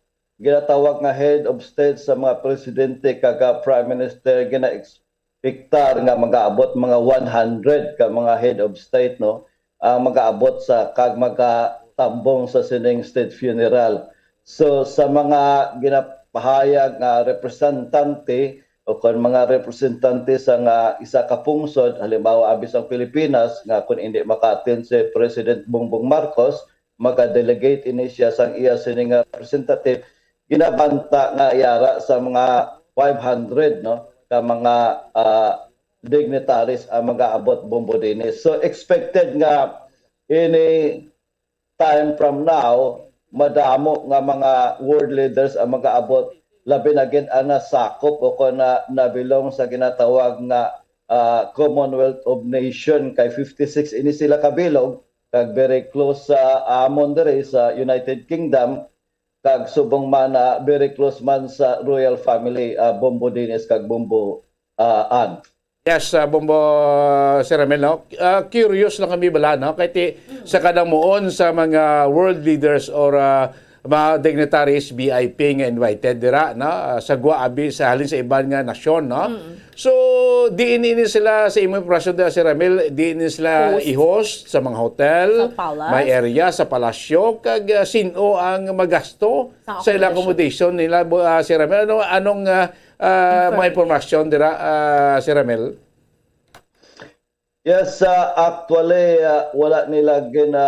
ginatawag nga head of state, sa mga presidente kag, ah, prime minister, gina-expectar nga mag-aabot mga one hundred ka mga head of state, no, ang mag-aabot sa kag magatambong sa sining state funeral. So sa mga ginapahayag nga representante o kon mga representante sa nga isa ka pungsod, halimbawa abi sang Pilipinas, nga kon indi maka-attend si President Bongbong Marcos, maga-delegate ini siya sang iya sini nga representative. Ginabanta nga yara sa mga five hundred, no, ka mga, ah, dignitaries ang mag-aabot, Bombo Dennis. So expected nga any time from now, madamo nga mga world leaders ang mag-aabot, labi na gid ang nasakop o kon na nabilong sa ginatawag nga, ah, Commonwealth of Nation, kay fifty-six ini sila kabilog, kag very close sa amon diri sa United Kingdom, kag subong man na very close man sa royal family, ah, Bombo Dennis kag Bombo, ah, Ann. Yes, uh, Bombo, Sir Ramel, no? Uh, curious lang kami bala, no? Kay ti, sa kadamuon sa mga world leaders or uh, mga dignitaries, V I P nga invited dira, no? Uh, sa gwa abi sa halin sa iban nga nasyon, no? So, diin ini sila sa imong impression dira, Sir Ramel, diin ini sila Host. i-host sa mga hotel, Sa palace. may area sa palasyo, kag uh, sin-o ang magasto Sa sa ilang accommodation. Accommodation nila, bu- uh, Sir Ramel? Ano anong uh, uh, mga impormasyon dira, uh, Sir Ramel? Yes, uh, actually, uh, wala nila gina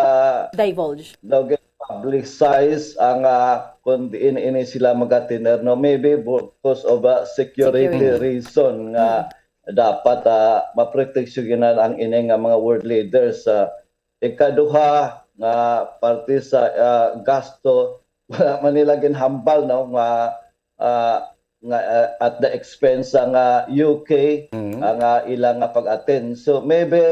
Divulge. daw gina-publicize ang, uh, kung diin ini sila magatiner, no? Maybe because of a security Security. reason nga dapat, uh, maproteksyonan ang ini nga mga world leaders. Uh, ikaduha nga parte sa, uh, gasto, wala man nila ginhambal, no, nga, uh, nga, uh, at the expense sa nga U K, Mhm. ang, uh, ilang nga pag-attend. So maybe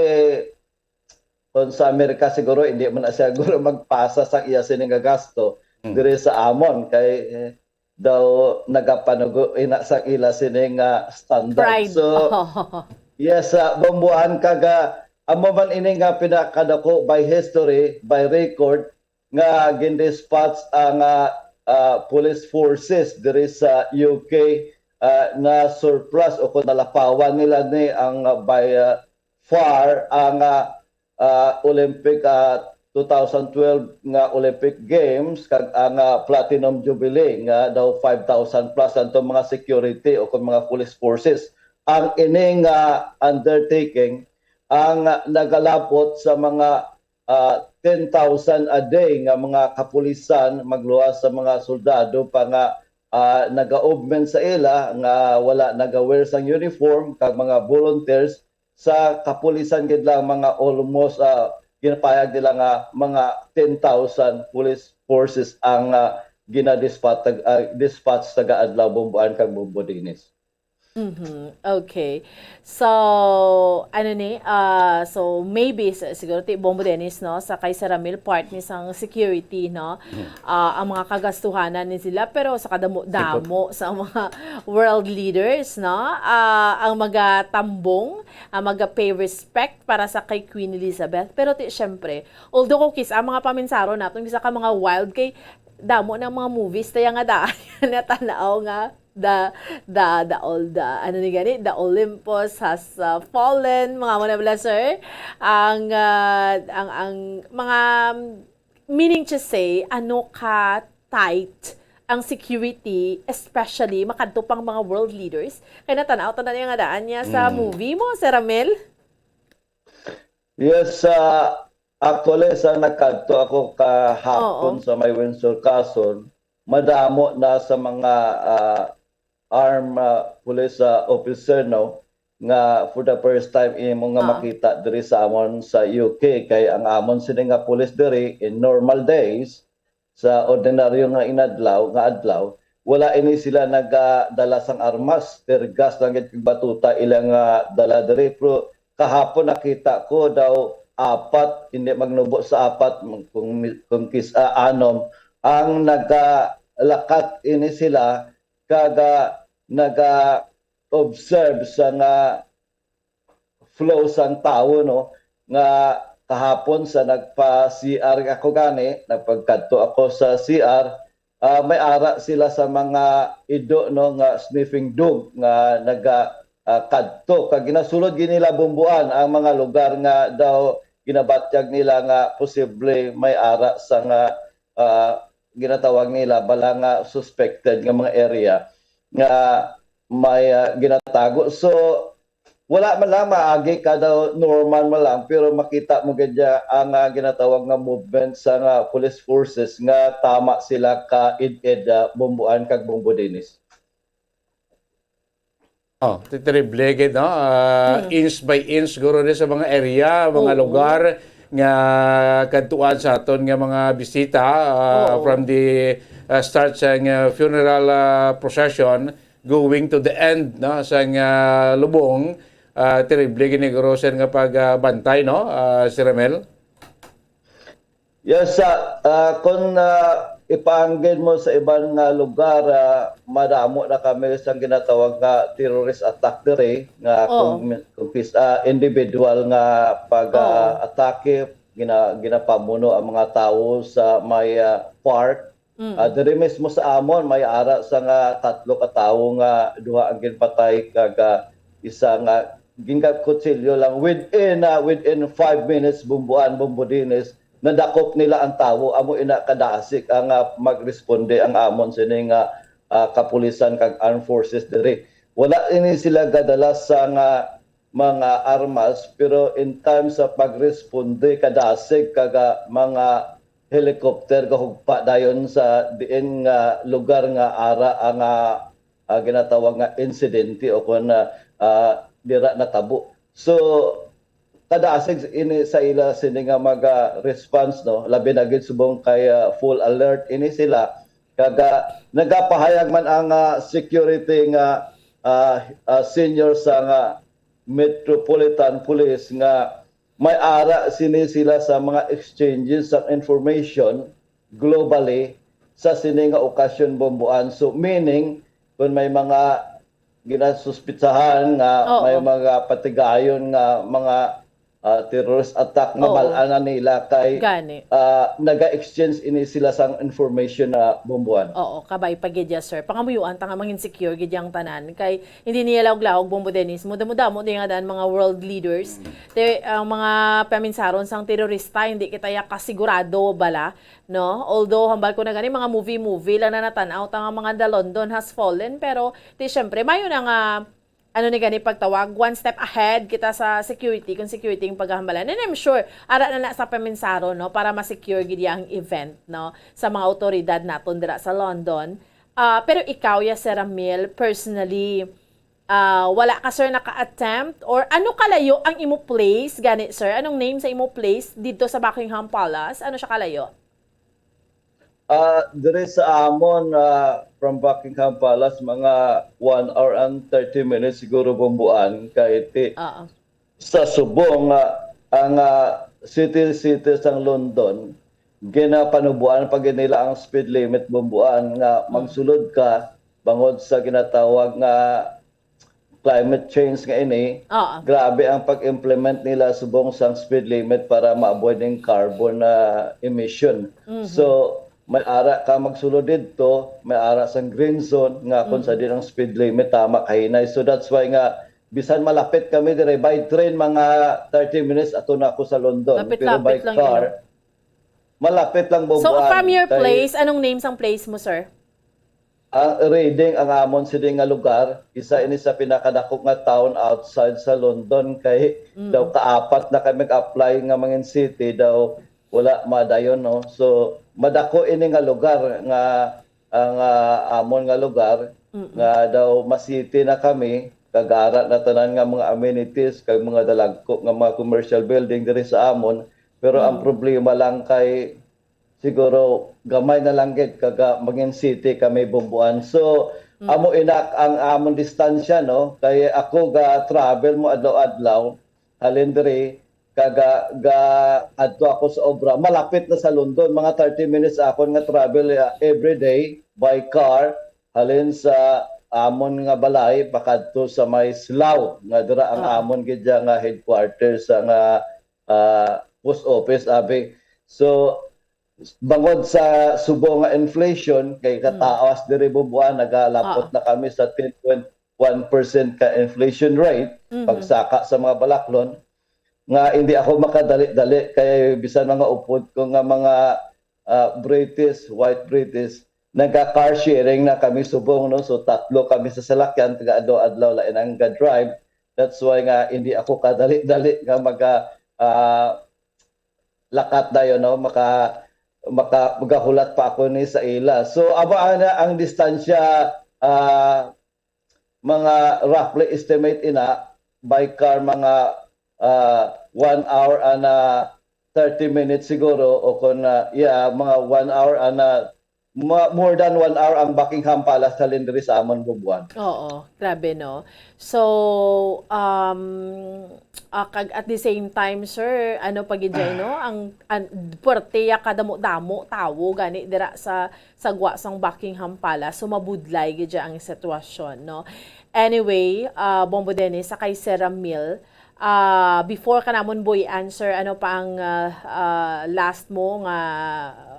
kung sa Amerika siguro hindi man na siguro magpasa sa iya sini nga gasto Mhm. diri sa amon kay, eh, daw nagapanugo ina sa ila sini nga standard. Pride. So yes, uh, Bombo Ann, kaga amo man ini nga pinakadako by history, by record, nga gin-dispatch ang, ah, ah, police forces diri sa U K, ah, na surplus o kung nalapawan nila ni ang, ah, by, ah, far ang, ah, ah, Olympic, ah, two thousand twelve nga Olympic Games kag ang, ah, Platinum Jubilee nga daw five thousand plus ang mga security o kung mga police forces. Ang ining, ah, undertaking ang nagalabot sa mga, ah, ten thousand a day nga mga kapulisan, magluwas sa mga soldado pa nga, ah, nag-augment sa ila nga wala nag-wear sang uniform kag mga volunteers sa kapulisan gid lang mga almost, ah, ginapayag nila nga mga ten thousand police forces ang, ah, ginadispatch, ah, dispatch taga adlaw, Bumbuan kag Bumbo Dennis. Mhm. Okay. So, ano ni, ah, so maybe sa, siguro ti Bombo Dennis, no, sa kay Sir Ramil, part ni sang security, no. Ah, ang mga kagastuhanan ni sila, pero sa kadamo-damo sa mga world leaders, no, ah, ang magatambong, ang maga-pay respect para sa kay Queen Elizabeth. Pero ti, syempre, although, kukis, ang mga paminsaro naton bisa ka mga wild kay damo ng mga movies tayo nga daan na tanaw nga the the the all the ano ni gani, the Olympus has, uh, fallen, mga mo na bala, sir, ang, uh, ang ang mga, meaning to say, ano ka tight ang security, especially makadto pang mga world leaders, kay natanaw ta na niya nga daan niya sa Mm. movie mo, Sir Ramel. Yes, uh, actually, sa nakadto ako kahapon Oo. sa may Windsor Castle, madamo na sa mga, ah, armed, ah, police, ah, officer, no, nga for the first time imo nga Ah. makita diri sa amon sa U K, kay ang amon sini nga police diri in normal days, sa ordinaryo nga inadlaw, nga adlaw, wala ini sila nagadala sang armas, tear gas lang gid kag batuta ilang, ah, dala diri. Pero kahapon nakita ko daw apat, hindi magnubo sa apat, kung, kung kis-, ah, anom, ang nagalakat ini sila kag, ah, naga-observe sa nga flow sang tawo, no, nga kahapon sa nagpa-C R ako gani, nagpagkadto ako sa C R, ah, may ara sila sa mga ido, no, nga sniffing dog nga naga, ah, kadto. Kag ginasulod gid nila, Bumbuan, ang mga lugar nga daw ginabatyag nila nga posible may ara sa nga, ah, ginatawag nila bala nga suspected nga mga area nga may, ah, ginatago. So, wala man lang, maagi ka daw, normal man lang, pero makita mo gid ya ang, ah, ginatawag nga movement sa nga police forces nga tama sila ka id-id, ah, Bumbuan kag Bumbo Dennis. Oh, ti-, terrible gid, no? Ah, Hmm. Inch by inch, guro, ni sa mga area, mga Oo. lugar nga kadtuan sa aton nga mga bisita, ah, Oo. from the, ah, start sa nga funeral, ah, procession going to the end, no, sa nga lubong, ah, terrible gid ni, guro, sir, nga pagbantay, no, ah, Sir Ramel? Yes, sa, ah, kung, ah, ipaanggid mo sa iban nga lugar, ah, madamo na kami sa ginatawag nga terrorist attack diri, nga Oo. kung, kung kis-, ah, individual nga pag, Oo. ah, atake, gina-, ginapamuno ang mga tawo sa may, ah, park. Mm. Ah, diri mismo sa amon, may ara sa nga tatlo ka tawo nga duha ang ginpatay kag, ah, isa nga gingkutsilyo lang. Within, ah, within five minutes, Bumbuan, Bumbo Dennis, nadakop nila ang tawo. Amo ina kadasig ang, ah, magresponde ang amon sini nga, ah, kapulisan kag armed forces diri. Wala ini sila gadala sa nga mga armas, pero in terms sa pagresponde, kadasig kag, ah, mga helicopter gahugpa dayon sa diin nga lugar nga ara ang, ah, ah, ginatawag nga insidente o kon, ah, ah, dira natabo. So, kadasig ini sa ila sini nga mga response, no, labi na gid subong kay, ah, full alert ini sila. Kag, ah, nagapahayag man ang, ah, security nga, ah, ah, senior sa nga Metropolitan Police nga may ara sini sila sa mga exchanges sa information globally sa sini nga okasyon, Bumbuan. So, meaning, kung may mga ginasuspitsahan nga Oo. may mga patigayon nga mga ah, terrorist attack, Oo. Mabal-an na nila kay Gani. ah, naga-exchange ini sila sang information na, Bomboan. Oo, kabay pa gid ya, sir. Pangamuyuan ta nga mangin secure gid yang tanan. Kay hindi niya laog-laog, Bombo Dennis. Muda-muda mo di nga daan mga world leaders. Te, ang mga paminsaron sang terorista, hindi kita ya kasigurado bala, no? Although, hambal ko na gani, mga movie-movie lang na natan-aw ta nga mga The London Has Fallen. Pero, ti, syempre, mayo na nga, ano ni gani pagtawag, one step ahead kita sa security, kung security ang paghahambalan. And I'm sure, ara na na sa paminsaron, no, para ma-secure gid ang event, no, sa mga awtoridad naton dira sa London. Ah, pero ikaw, ya, Sir Ramil, personally, ah, wala ka, sir, naka-attempt? Or ano kalayo ang imo place, gani, sir? Anong name sa imo place dito sa Buckingham Palace? Ano siya kalayo? Ah, diri sa amon, ah, from Buckingham Palace, mga one hour and thirty minutes siguro, Bomboan, kay ti Oo. sa subong nga ang ah, city city sang London, ginapanuboan pa gid nila ang speed limit, Bomboan, nga magsulod ka bangod sa ginatawag nga climate change nga ini. Oo. Grabe ang pag-implement nila subong sang speed limit para ma-avoid ang carbon na emission. Mhm. So, may ara ka magsulod didto, may ara sang green zone nga kung sa Mhm. din ang speed limit tama kahinay. So that's why nga bisan malapit kami dire by train, mga thirty minutes ato na ako sa London. Pero by Lapit-lapit lang car, yun. Malapit lang, So, Bomboan, from your kay place, anong name sang place mo, sir? Ang Reading ang amon sini nga lugar, isa ini sa pinakadako nga town outside sa London, kay Mm. daw kaapat na kami mag-apply nga mangin city, daw wala madayon, no? So, madako ini nga lugar nga ang ah, amon nga lugar, Mm-mm. nga daw ma-city na kami, kag ara na tanan nga mga amenities, kag mga dalagko nga mga commercial building diri sa amon. Pero ang Mm. problema lang kay siguro gamay na lang gid kag ah, mangin city kami, Bomboan. So, Mm. amo ina ang amon distansya, no? Kay ako ga travel mo adlaw-adlaw, halin diri, kag ah, ga adto ako sa obra. Malapit na sa London, mga thirty minutes akon nga travel ah, every day by car, halin sa amon nga balay pakadto sa may Slough, nga dira ang Oo. amon gid dya nga headquarters sa nga ah, post office, abi. So, bangod sa subong nga inflation, kay Mm. kataas diri, Bomboan, nagalapot Oo. na kami sa ten point one percent ka inflation rate, Mhm. pagsaka sa mga balaklon, nga hindi ako makadali-dali kay bisan mga upod ko nga mga ah, British, white British, naga-car sharing na kami subong, no? So, tatlo kami sa salakyan, taga adlaw-adlaw lain ang ga-drive. That's why nga hindi ako kadali-dali nga maga ah, lakat dayon, no? Maka maka magahulat pa ako ni sa ila. So, aba ana ang distansya, ah, mga roughly estimate ina, by car, mga ah, one hour and ah, thirty minutes siguro, o kung ah, yeah, mga one hour and ah, ma- more than one hour ang Buckingham Palace halin diri sa amon, Bomboan. Oo, grabe, no? So, um, ah, kag at the same time, sir, ano pa gid dyan, no? Ang, ang puwerte ya kadamo-damo tawo gani dira sa sa gwa sang Buckingham Palace. So, mabudlay gid dyan ang sitwasyon, no? Anyway, ah, Bombo Dennis, sa kay Sir Ramil, ah, before ka namon buy-an, sir, ano pa ang ah, ah, last mo nga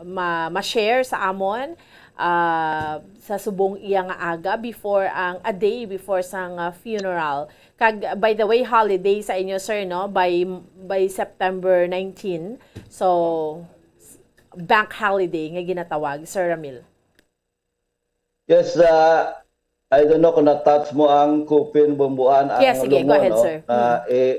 ma- ma-share sa amon ah, sa subong iya nga aga before ang a day before sang ah, funeral? Kag, by the way, holiday sa inyo, sir, no? By by September nineteen. So, s- bank holiday nga ginatawag, Sir Ramil. Yes, ah, I don't know kung na-touch mo ang coffin, Bomboan, ang Yes, sige, go lungo, ahead, no? Sir. Ah, Mm. eh,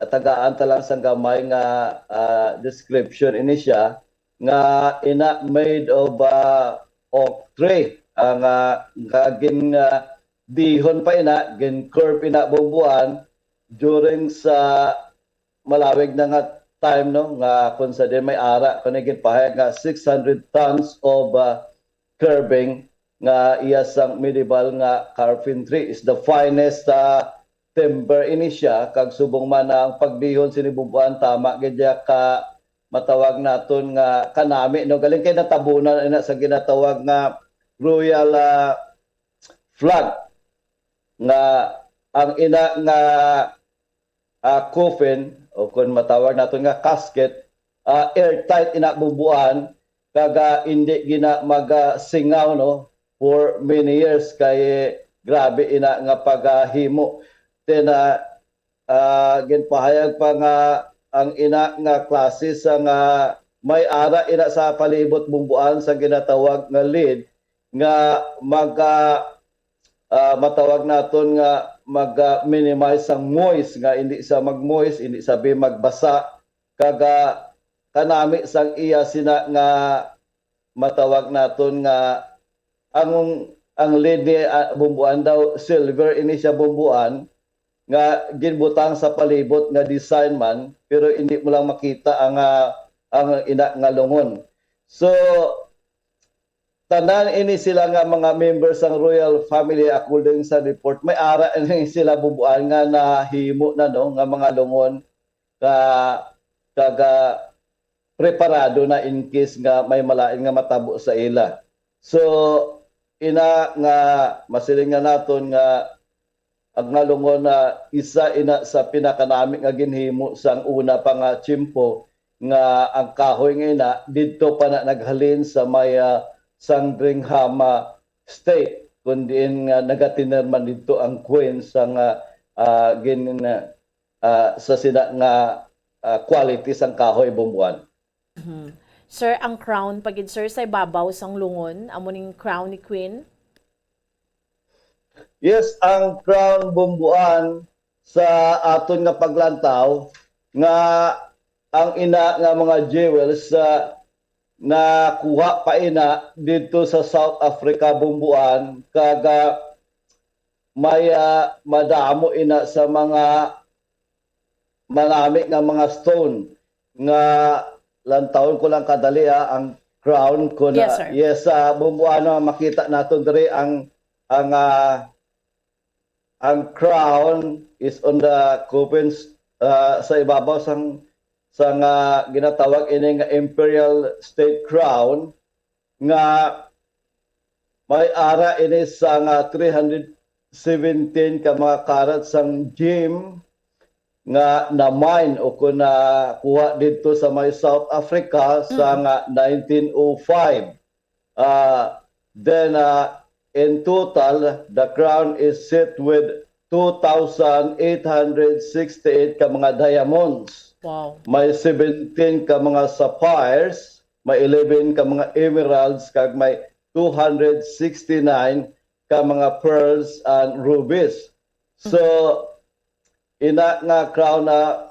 tagaan ta lang sang gamay nga ah, description ini siya nga ina made of ah, oak tree, ah, nga nga gin ah, dihon pa ina, gin curve ina, Bomboan, during sa malawig na nga time, no, nga kung sa din may ara ko na ginpahayag nga six hundred tons of ah, curving nga iya sang medieval nga carpentry is the finest ah, timber ini siya, kag subong man ang pagdihon sini, Bomboan, tama gid ya ka matawag naton nga kanami, no, galing kay natabunan ina sa ginatawag nga royal ah, flag, nga ang ina nga ah, coffin o kung matawag naton nga casket, ah, airtight ina bumbuan, kag, ah, indi gina mag, ah, singaw, no, for many years, kay grabe ina nga paghimo. Then, ah, ah, ginpahayag pa nga ang ina nga klase sa nga may ara ina sa palibot bumbuan sa ginatawag nga lid nga mag, ah, ah, matawag naton nga mag, ah, minimize sang moist, nga hindi siya mag-moist, hindi sabi magbasa, kag, ah, kanami sang iya sina nga matawag naton nga ang, ang lid ni, ah, bumbuan daw silver ini siya bumbuan nga ginbutang sa palibot nga design man, pero hindi mo lang makita ang, ah, ang ina nga lungon. So, tanan ini sila nga mga members sang royal family, according sa report, may ara ini sila bumbuan nga nahimo na, no, nga mga lungon ka, kaga preparado na in case nga may malain nga matabo sa ila. So, ina nga masiling nga naton nga ang ngalungon na isa ina sa pinakanami nga ginhimo sang una pa nga tiyempo, nga ang kahoy nga ina didto pa na naghalin sa may, ah, Sandringham, ah, State, kun diin nga nagatinirman didto ang queen sa nga, ah, gin-, ah, sa sina nga, ah, quality sang kahoy, bumbuan. Mhm. Sir, ang crown pa gid, sir, sa ibabaw sang lungon, amo ning crown ni Queen? Yes, ang crown, bumbuan, sa aton nga paglantaw nga ang ina nga mga jewels, ah, nakuha pa ina didto sa South Africa, bumbuan, kag, ah, may, ah, madamo ina sa mga manami nga mga stone nga lantawon ko lang kadali, ah, ang crown ko na. Yes, sir. Yes, ah, bumbuan na makita naton diri ang, ang, ah, ang crown is on the coffins, ah, sa ibabaw sang, sang, ah, ginatawag ini nga imperial state crown nga may ara ini sa nga three hundred seventeen ka mga karat sang gem nga na-mine o kung nakuha didto sa may South Africa sa nga nineteen oh five. Ah, then, ah, in total, the crown is set with two thousand eight hundred sixty-eight ka mga diamonds. Wow. May seventeen ka mga sapphires, may eleven ka mga emeralds, kag may two hundred sixty-nine ka mga pearls and rubies. So, ina nga crown na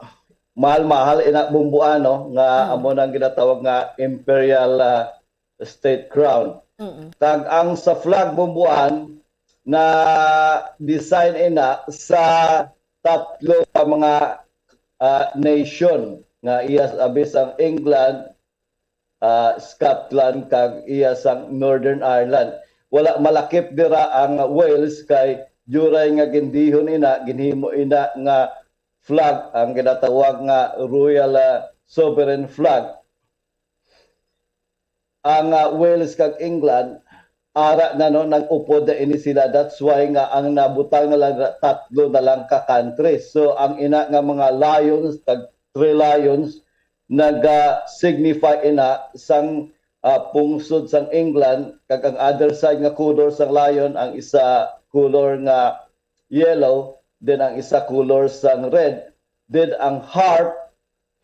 mahal-mahal, ina bumbuan, no, nga Mm. amo nang ginatawag nga imperial, ah, state crown. Mm-mm. Kag ang sa flag, bumbuan, na design ina sa tatlo ka mga, ah, nation nga iya sa, abi sang England, ah, Scotland, kag iya sang Northern Ireland. Wala malakip dira ang Wales, kay diuray nga gindihon ina, ginhimo ina nga flag, ang ginatawag nga royal, ah, sovereign flag. Ang, ah, Wales kag England, ara na, no, nag-upod na ini sila. That's why nga ang nabutang na lang ra-, tatlo na lang ka country. So, ang ina nga mga lions, tag three lions, naga-signify ina sang, ah, pungsod sang England, kag ang other side nga color sang lion, ang isa color nga yellow, then ang isa color sang red, then ang harp,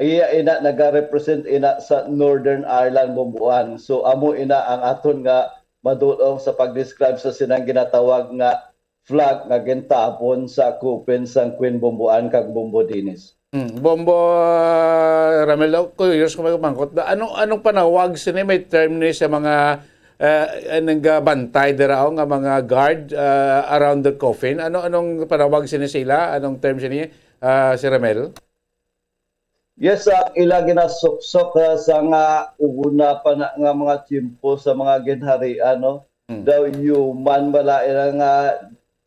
iya ina naga-represent ina sa Northern Ireland, bumbuan. So, amo ina ang aton nga madulong sa pag-describe sa sinang ginatawag nga flag nga gintapon sa coffin sang Queen Bumbuan kag Bumbo Dennis. Hmm, Bombo, ah, Ramel, daw, curious ko magpangkot. Da-, ano, anong panawag sini? May term ni sa mga, ah, ah, nagbantay dira, oh, nga mga guard, ah, around the coffin? Ano, anong panawag sini sila? Anong term sini, ah, si Ramel? Yes, ang ila ginasuksok, ah, sa nga una pa na, nga mga tiyempo sa mga ginharian, no? Hmm. Daw human bala ila nga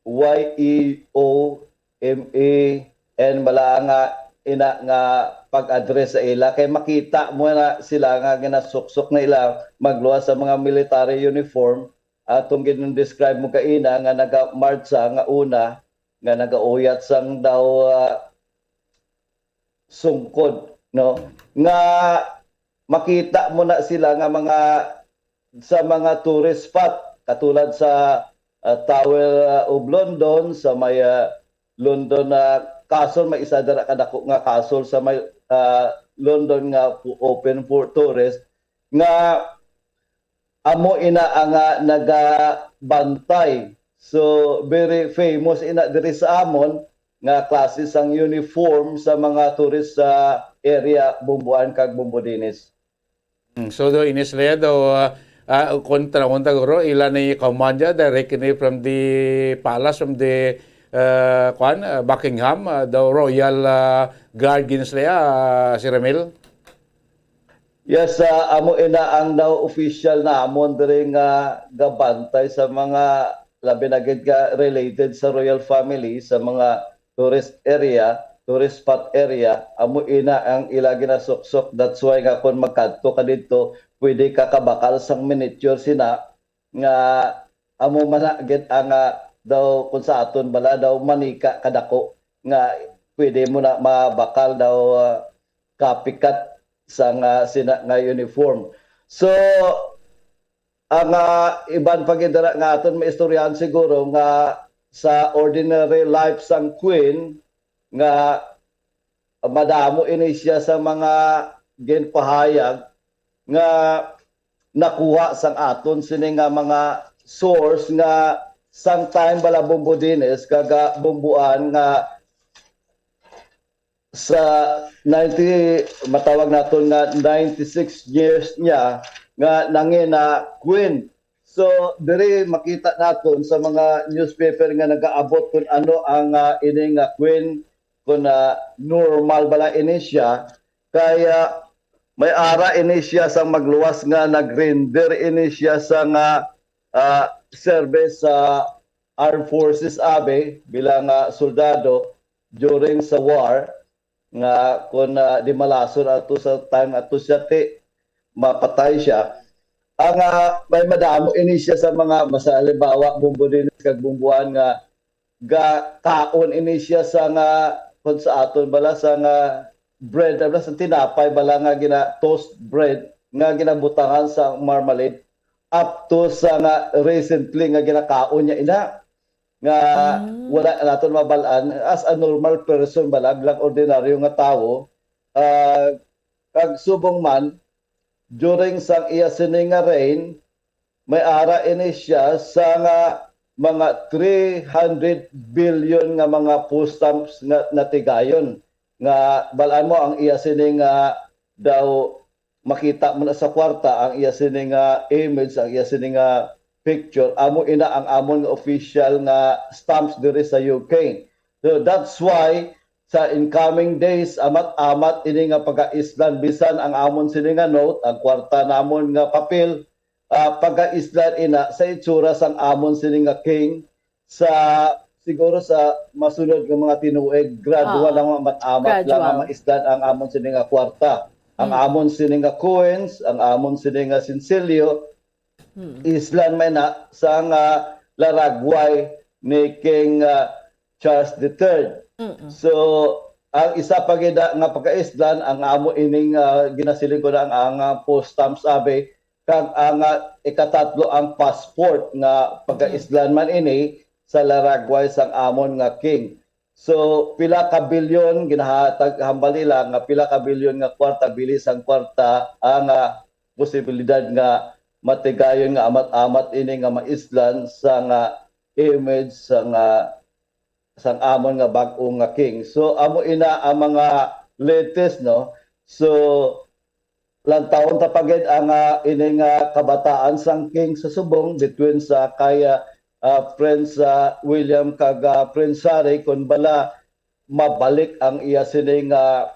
Y E O M A N bala nga ina nga pag-address sa ila, kay makita mo na sila nga ginasuksok na ila magluwas sa mga military uniform, atong gin-describe mo kaina nga naga-marcha nga una, nga nagauyat sang daw, ah, sungkod, no? Nga makita mo na sila nga mga, sa mga tourist spot, katulad sa, ah, Tower, ah, of London, sa may, ah, London na castle, may isa dira kadako nga castle sa may, ah, London nga pu-, open for tourist, nga amo ina ang, ah, nagabantay. So, very famous ina diri sa amon nga klase sang uniform sa mga tourist sa area Bumbuan kag Bumbudinis. Mm, so do ini sila daw, ah, ah, kontra, kontra guro, ila ni kahuman dya, direct ini from the palace, from the, ah, kwan, ah, Buckingham, ah, daw Royal, ah, Guard gini sila, ah, si Ramil. Yes, ah, amo ina ang daw official namon diri nga gabantay sa mga, labi na gid nga related sa royal family, sa mga tourist area, tourist spot area. Amo ina ang ila ginasuksok. That's why nga kung magkadto ka didto, pwede ka kabakal sang miniature sina nga amo man na gid ang, ah, daw kung sa aton bala daw manika kadako nga pwede mo na mabakal daw, ah, copycat sang, ah, sina nga uniform. So, ang, ah, iban pa gid dira nga aton maistoryahan siguro nga sa ordinary life sang Queen nga madamo ini siya sa mga ginpahayag nga nakuha sang aton sini nga mga source nga sang time bala Bumbudinis kag, ah, Bumbuan nga sa ninety, matawag naton nga ninety-six years niya nga nangina queen. So, diri makita naton sa mga newspaper nga nagaabot kung ano ang, ah, ini nga queen, kung, ah, normal bala ini siya. Kaya may ara ini siya sa magluwas nga nag-render ini siya sa nga, ah, service sa armed forces abi bilang, ah, soldado during sa war nga kung, ah, di malason ato sa time ato siya ti mapatay siya. Ang, ah, may madamo ini siya sa mga, mas halimbawa, Bumbudinis kag Bumbuan nga gakaon ini siya sa nga, kung sa aton bala, sa nga bread, bala, sa tinapay bala nga gina toast bread nga ginabutangan sa marmalade, up to sa nga recently nga ginakaon niya ina nga Ah. wala naton mabal-an as a normal person bala, bilang ordinaryo nga tawo. Ah, kag subong man, during sang iya sini nga reign, may ara ini siya sa nga mga three hundred billion nga mga food stamps nga natigayon, nga bal-an mo ang iya sini nga daw makita mo na sa kwarta ang iya sini nga image, ang iya sini nga picture, amo ina ang amon nga official nga stamps diri sa U K. So that's why sa incoming days, amat-amat ini nga pagaislan, bisan ang amon sini nga note, ang kwarta namon nga papel, ah, pagaislan ina sa itsura sang amon sini nga king, sa, siguro sa masunod nga mga tinuig, gradual Ah, lang, amat-amat lang nga gradual. Maislan ang amon sini nga kwarta. Ang Mm. amon sini nga coins, ang amon sini nga sinsilyo, Mm. islan man na sa nga laragway ni King, ah, Charles the Third. Mm-mm. So, ang isa pa gid nga pagkaislan, ang amo ining, ah, ginasiling ko na ang, ang, ah, post stamps abi, kag ang, ah, ikatatlo ang passport nga pagkaislan man ini sa laragway sang amon nga king. So, pila ka bilyon ginahatag hambal nila nga pila ka bilyon nga kwarta, bili sang kwarta ang, ah, posibilidad nga matigayon nga amat-amat ini nga maislan sa nga image sa nga sang amon nga bag-o nga king. So, amo ina ang mga latest, no? So, lantawon ta pa gid ang, ah, ini nga kabataan sang king sa subong between sa kay, ah, ah, Prince, ah, William kag, ah, Prince Harry, kun bala mabalik ang iya sini nga,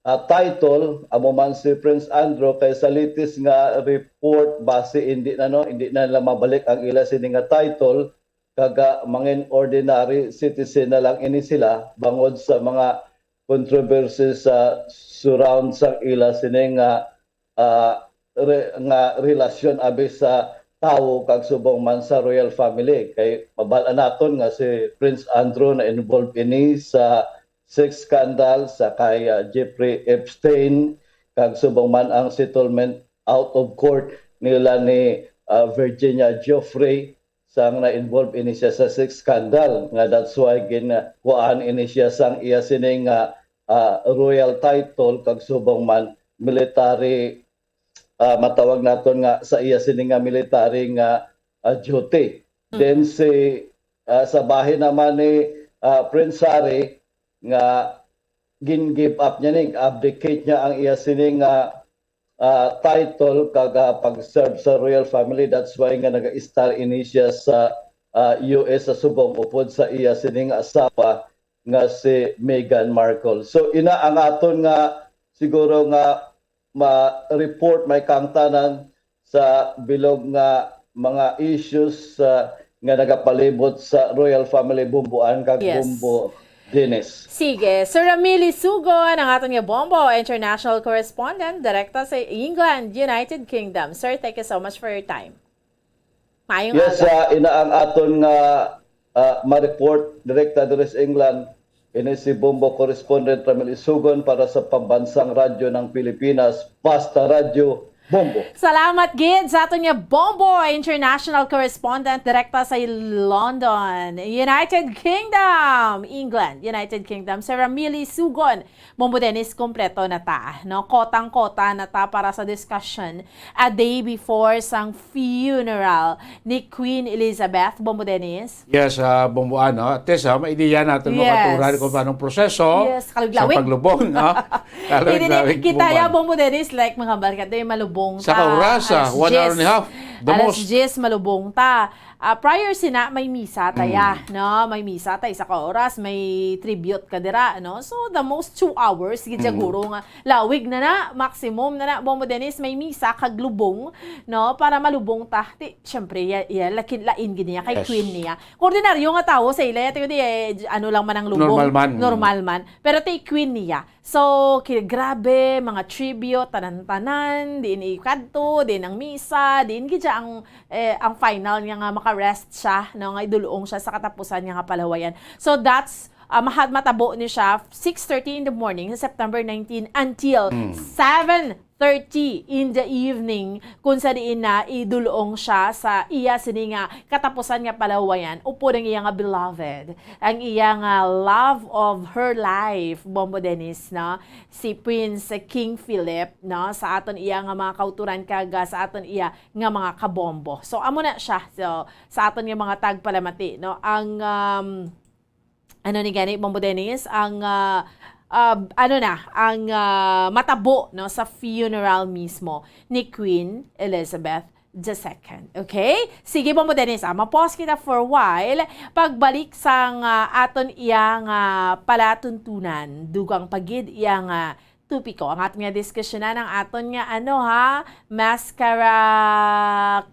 ah, title, amo man si Prince Andrew, kay sa latest nga report basi hindi na, no, hindi na nila mabalik ang ila sini nga title, kag, ah, mangin ordinary citizen na lang ini sila bangod sa mga controversy sa surround sa ila sini nga, ah, re-, nga relasyon abi sa tawo kag subong man sa royal family. Kay mabal-an naton nga si Prince Andrew na involved ini sa sex scandal sa kay, ah, Jeffrey Epstein, kag subong man ang settlement out of court nila ni, ah, Virginia Giuffre, sang na-involve ini siya sa sex scandal, nga that's why gin-, kuhaan ini siya sang iya sini nga, ah, royal title, kag subong man military, ah, matawag naton nga sa iya sini nga military nga, ah, duty. Mm. Then si, ah, sa bahin naman ni, ah, Prince Harry nga gin-give up niya ni, abdicate niya ang iya sini nga, ah, title kag, ah, pag-serve sa royal family. That's why nga nag-stay ini siya sa, ah, U S sa subong upod sa iya sining asawa nga si Meghan Markle. So, ina ang aton nga siguro nga ma-report, may kangtanan sa bilog nga mga issues, ah, nga nagapalibot sa royal family, Bombo Ann kag Yes. Bombo Dennis. Sige, Sir Ramili Sugon, ang aton nga Bombo international correspondent, direkta sa England, United Kingdom. Sir, thank you so much for your time. Maayong Yes, aga. Ah, ina ang aton nga, ah, ma-report direkta diri sa England. Ini si Bombo correspondent Ramil Isugon para sa Pambansang Radyo ng Pilipinas, Basta Radyo Bombo. Salamat gid sa aton nga Bombo international correspondent direkta sa London, United Kingdom, England, United Kingdom, Sir Ramili Sugon. Bombo Dennis, kompleto na ta, no? Kotang-kota na ta para sa discussion a day before sang funeral ni Queen Elizabeth. Bombo Dennis? Yes, ah, Bombo Ann, no? At least, ah, may ideya natin, Yes. makaturan kung paano ang proseso Yes, sa kalawig-lawig. paglubong, no? Hindi ni, Kalawig-lawig, kita Bombo ya, Ann. Bombo Dennis, like, mga barkada, malubong Sa ta. kaoras, ah, Alas one hour and a diyes. half, the Alas most. diyes, malubong ta. Ah, prior sina, may misa ta ya, Mm. no? May misa ta, isa ka oras, may tribute ka dira, no? So, the most two hours, gid Mm. siguro nga, lawig na na, maximum na na, Bombo Dennis, may misa kag lubong, no? Para malubong ta. Ti, syempre, ya, ya, lakin, lain gid niya, kay Yes. queen niya. Ordinaryo nga tawo sa ila, ya, ti, di, eh, ano lang man ang lubong. Normal man. Normal man. Pero ti, queen niya. So, ki-, grabe, mga tribute, tanan-tanan, diin ikadto, diin ang misa, diin gid siya ang, eh, ang final niya nga maka-rest siya, no, nga idulong siya sa katapusan niya nga palawayan. So, that's, ah, mahat-, matabo ni siya six thirty in the morning sa September nineteen until Mm. seven thirty in the evening, kung sa diin na idulong siya sa iya sini nga katapusan nga palawayan, upod ang iya nga beloved, ang iya nga love of her life, Bombo Dennis, no? Si Prince King Philip, no? Sa aton iya nga mga kauturan kag, ah, sa aton iya nga mga kabombo. So, amo na siya. So, sa aton nga mga tagpalamati, no? Ang, um, ano ni gani, Bombo Dennis? Ang, ah, ah, ano na, ang, ah, matabo, no, sa funeral mismo ni Queen Elizabeth the second. Okay? Sige, Bombo Dennis, ah, ma-pause kita for a while. Pagbalik sang, ah, aton iya nga palatuntunan, dugang pa gid iya nga topiko. Ang aton nga diskusyonan, ang aton nga, ano, ha, Mascara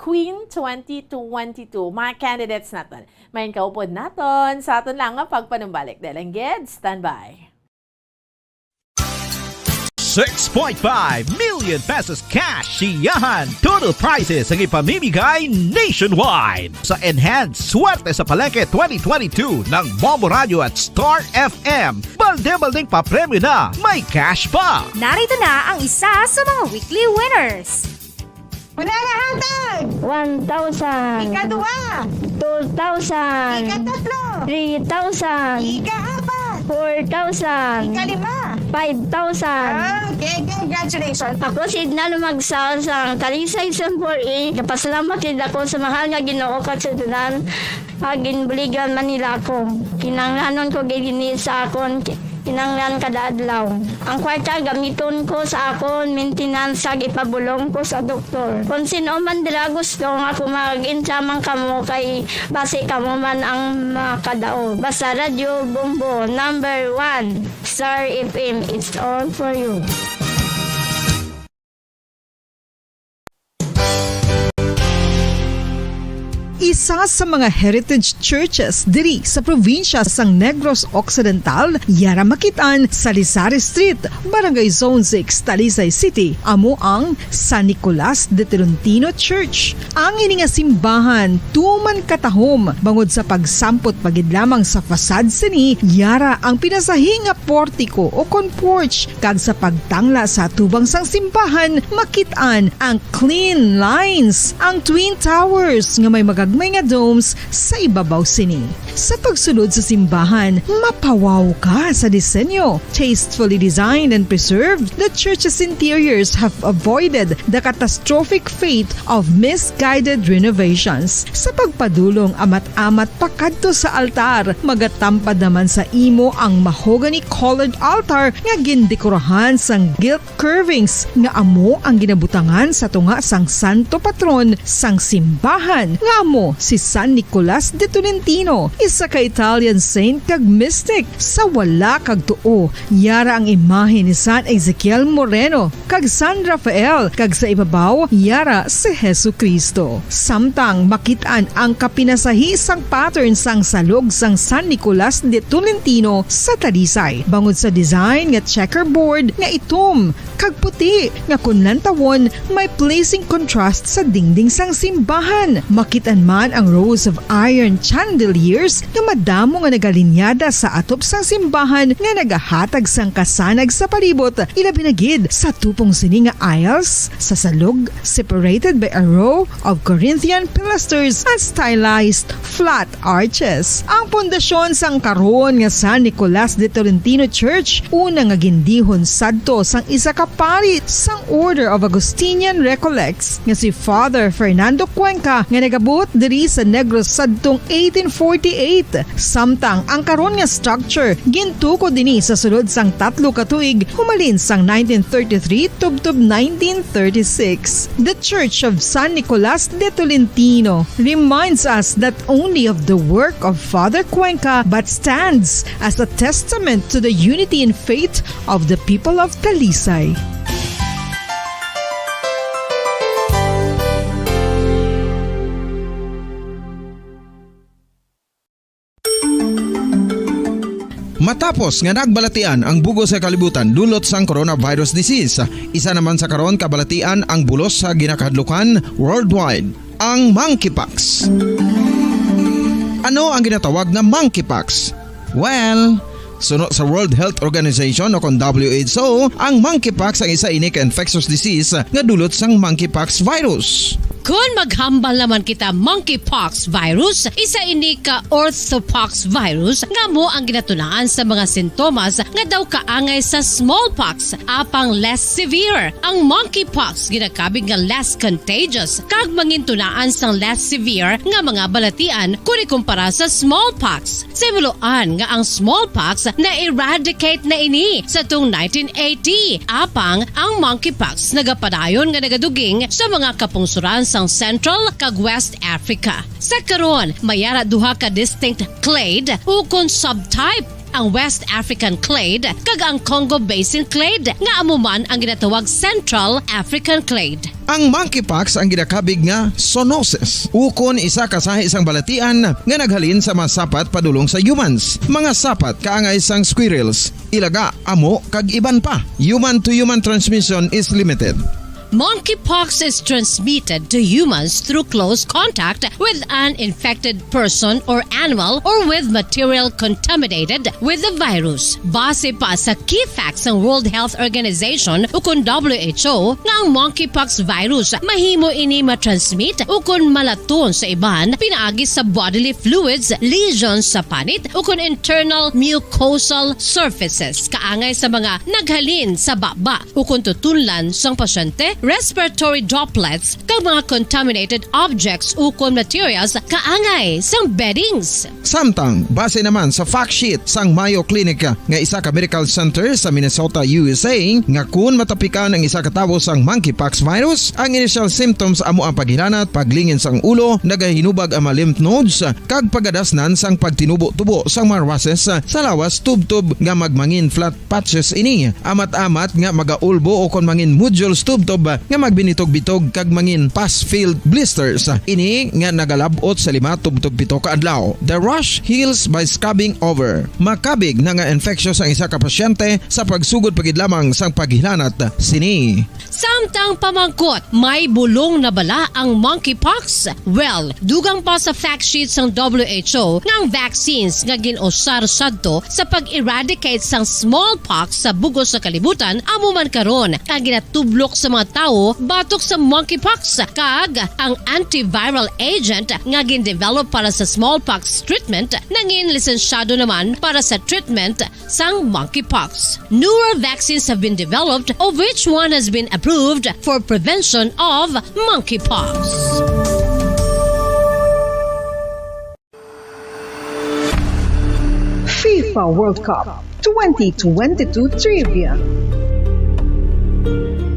Queen twenty twenty-two. Mga candidates naton. May kaupod naton sa aton lang nga pagpanumbalik. Dahil lang gid, standby. Six point five million pesos cash siyahan. Total prizes ang ipamimigay nationwide. Sa Enhanced Swerte sa Palengke twenty twenty-two ng Bombo Radio at Star F M, balde-baldeng papremyo na, may cash pa. Narito na ang isa sa mga weekly winners. Una nga hatag! One thousand. Ikaduha! Two thousand. Ikatatlo! Three thousand. Ikaapat! Four thousand. Ikalima! Five thousand. Ah, okay, congratulations. Ako si Edna Lumagsaw sa Talisay Zone four A. Napasalamat gid ako sa mahal nga Ginoo kag sa tanan nga ginbuligan man nila ako. Kinahanglanon ko gid ini sa akon ki-, kinahanglan kada adlaw. Ang kwarta gamiton ko sa akon maintenance kag ipabulong ko sa doktor. Kung sin-o man dira gusto nga ako mag-insa man kamo kay basi kamo man ang makadaog. Basta Radyo Bombo, number one. Star F M, it's all for you. Isa sa mga heritage churches diri sa probinsya sang Negros Occidental, yara makit-an sa Lisari Street, Barangay Zone six, Talisay City, amo ang San Nicolas de Tolentino Church. Ang ini nga simbahan tuman katahom bangod sa pagsampot pa gid lamang sa facade sini, yara ang pinasahi nga portiko o kon porch, kag sa pagtangla sa atubang sang simbahan, makit-an ang clean lines, ang twin towers nga may magagmay nga domes sa ibabaw sini. Sa pagsulod sa simbahan, mapawaw ka sa disenyo. Tastefully designed and preserved, the church's interiors have avoided the catastrophic fate of misguided renovations. Sa pagpadulong amat-amat pakadto sa altar, magatampad naman sa imo ang mahogany-colored altar nga gindekorahan sang gilt curvings nga amo ang ginabutangan sa tunga sang santo patron sang simbahan, nga amo si San Nicolas de Tolentino, isa ka Italian saint kag mystic. Sa wala kag tuo, yara ang imahe ni San Ezekiel Moreno kag San Rafael, kag sa ibabaw, yara si Jesu-Cristo. Samtang makit-an ang kapinasahi sang pattern sang salog sang San Nicolas de Tolentino sa Talisay, bangod sa design nga checkerboard nga itom kag puti nga kon lantawon may pleasing contrast sa dingding sang simbahan. Makit-an man ang rows of iron chandeliers nga madamo nga nagalinyada sa atop sang simbahan nga nagahatag sang kasanag sa palibot, ilabi na gid sa tupong sini nga aisles sa salog, separated by a row of Corinthian pilasters and stylized flat arches. Ang pundasyon sang karon nga San Nicolas de Tolentino Church, una nga gindihon sadto sang isa ka pari sang Order of Augustinian Recollects nga si Father Fernando Cuenca, nga nagabot diri sa Negros sadtong eighteen forty-eight. Samtang ang karon nga structure gintukod ini sa sulod sang tatlo ka tuig, humalin sang nineteen thirty-three tubtob nineteen thirty-six. The Church of San Nicolas de Tolentino reminds us not only of the work of Father Cuenca, but stands as a testament to the unity in faith of the people of Talisay. Matapos nga nagbalatian ang bug-os nga kalibutan dulot sang coronavirus disease, isa naman sa karon kabalatian ang bulos sa ginakahadlukan worldwide, ang monkeypox. Ano ang ginatawag nga monkeypox? Well, suno sa World Health Organization o kon W H O, ang monkeypox ang isa ini ka infectious disease nga dulot sang monkeypox virus. Kon maghambal naman kita monkeypox virus, isa ini ka orthopox virus nga amo ang ginatunaan sa mga sintomas nga daw kaangay sa smallpox, apang less severe. Ang monkeypox ginakabig nga less contagious kag mangintunaan sang less severe nga mga balatian kon ikumpara sa smallpox. Sa himuloan nga ang smallpox na-eradicate na ini sa tung nineteen eighty, apang ang monkeypox nagapadayon nga nagaduging sa mga kapungsoran sang Central kag West Africa. Sa karon, may ara duha ka distinct clade ukon subtype, ang West African clade kag ang Congo Basin clade, nga amo man ang ginatawag Central African clade. Ang monkeypox ang ginakabig nga zoonosis, ukon isa ka sahi sang balatian nga naghalin sa mga sapat padulong sa humans. Mga sapat kaangay sang squirrels, ilaga, amo, kag iban pa. Human to human transmission is limited. Monkeypox is transmitted to humans through close contact with an infected person or animal or with material contaminated with the virus. Base pa sa key facts sang World Health Organization ukon W H O nga ang monkeypox virus mahimo ini matransmit ukon malaton sa iban pinaagi sa bodily fluids, lesions sa panit ukon internal mucosal surfaces kaangay sa mga naghalin sa baba ukon tutunlan sang pasyente, respiratory droplets, kag mga contaminated objects ukon materials kaangay sang beddings. Samtang, base naman sa fact sheet sang Mayo Clinic nga isa ka medical center sa Minnesota, U S A, nga kun matapikan ang isa ka tawo sang monkeypox virus, ang initial symptoms amo ang paghilanat, paglingin sang ulo, nagahinubag ang mga lymph nodes, kag pagadasnan sang pagtinubo-tubo sang mga rushes sa lawas tubtob nga magmangin flat patches ini, amat-amat nga magaulbo o kon mangin nodules tubtob nga magbinitog-bitog kag mangin pus-filled blisters. Ini nga nagalab-ot sa lima tubtob pito ka adlaw. The rash heals by scabbing over. Makabig na nga infectious ang isa ka pasyente sa pagsugod pa gid lamang sang paghilanat sini. Samtang pamangkot, may bulong na bala ang monkeypox? Well, dugang pa sa fact sheet sang W H O nga ang vaccines nga gin-usar sadto sa pag-eradicate sang smallpox sa bug-os nga kalibutan amo man karon ang ginatublok sa mga tawo batok sa monkeypox, kag ang antiviral agent nga gin-develop para sa smallpox treatment nangin lisensyado naman para sa treatment sang monkeypox. Newer vaccines have been developed, of which one has been approved for prevention of monkeypox. FIFA World Cup twenty twenty-two Trivia.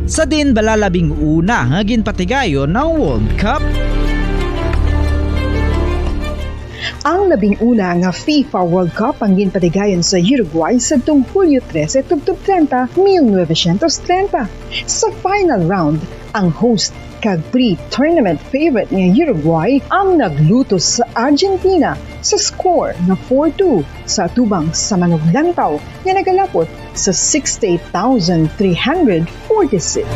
Sa din bala labing una nga ginpatigayon ang World Cup? Ang labing una nga FIFA World Cup ang ginpatigayon sa Uruguay sadtong Hulyo trese tubtob treinta, mil novecientos treinta. Sa final round, ang host kag pre-tournament favorite nga Uruguay ang naglutos sa Argentina sa score nga four two sa atubang sa manuglantaw nga nagalapot sa sixty-eight thousand three hundred forty-six.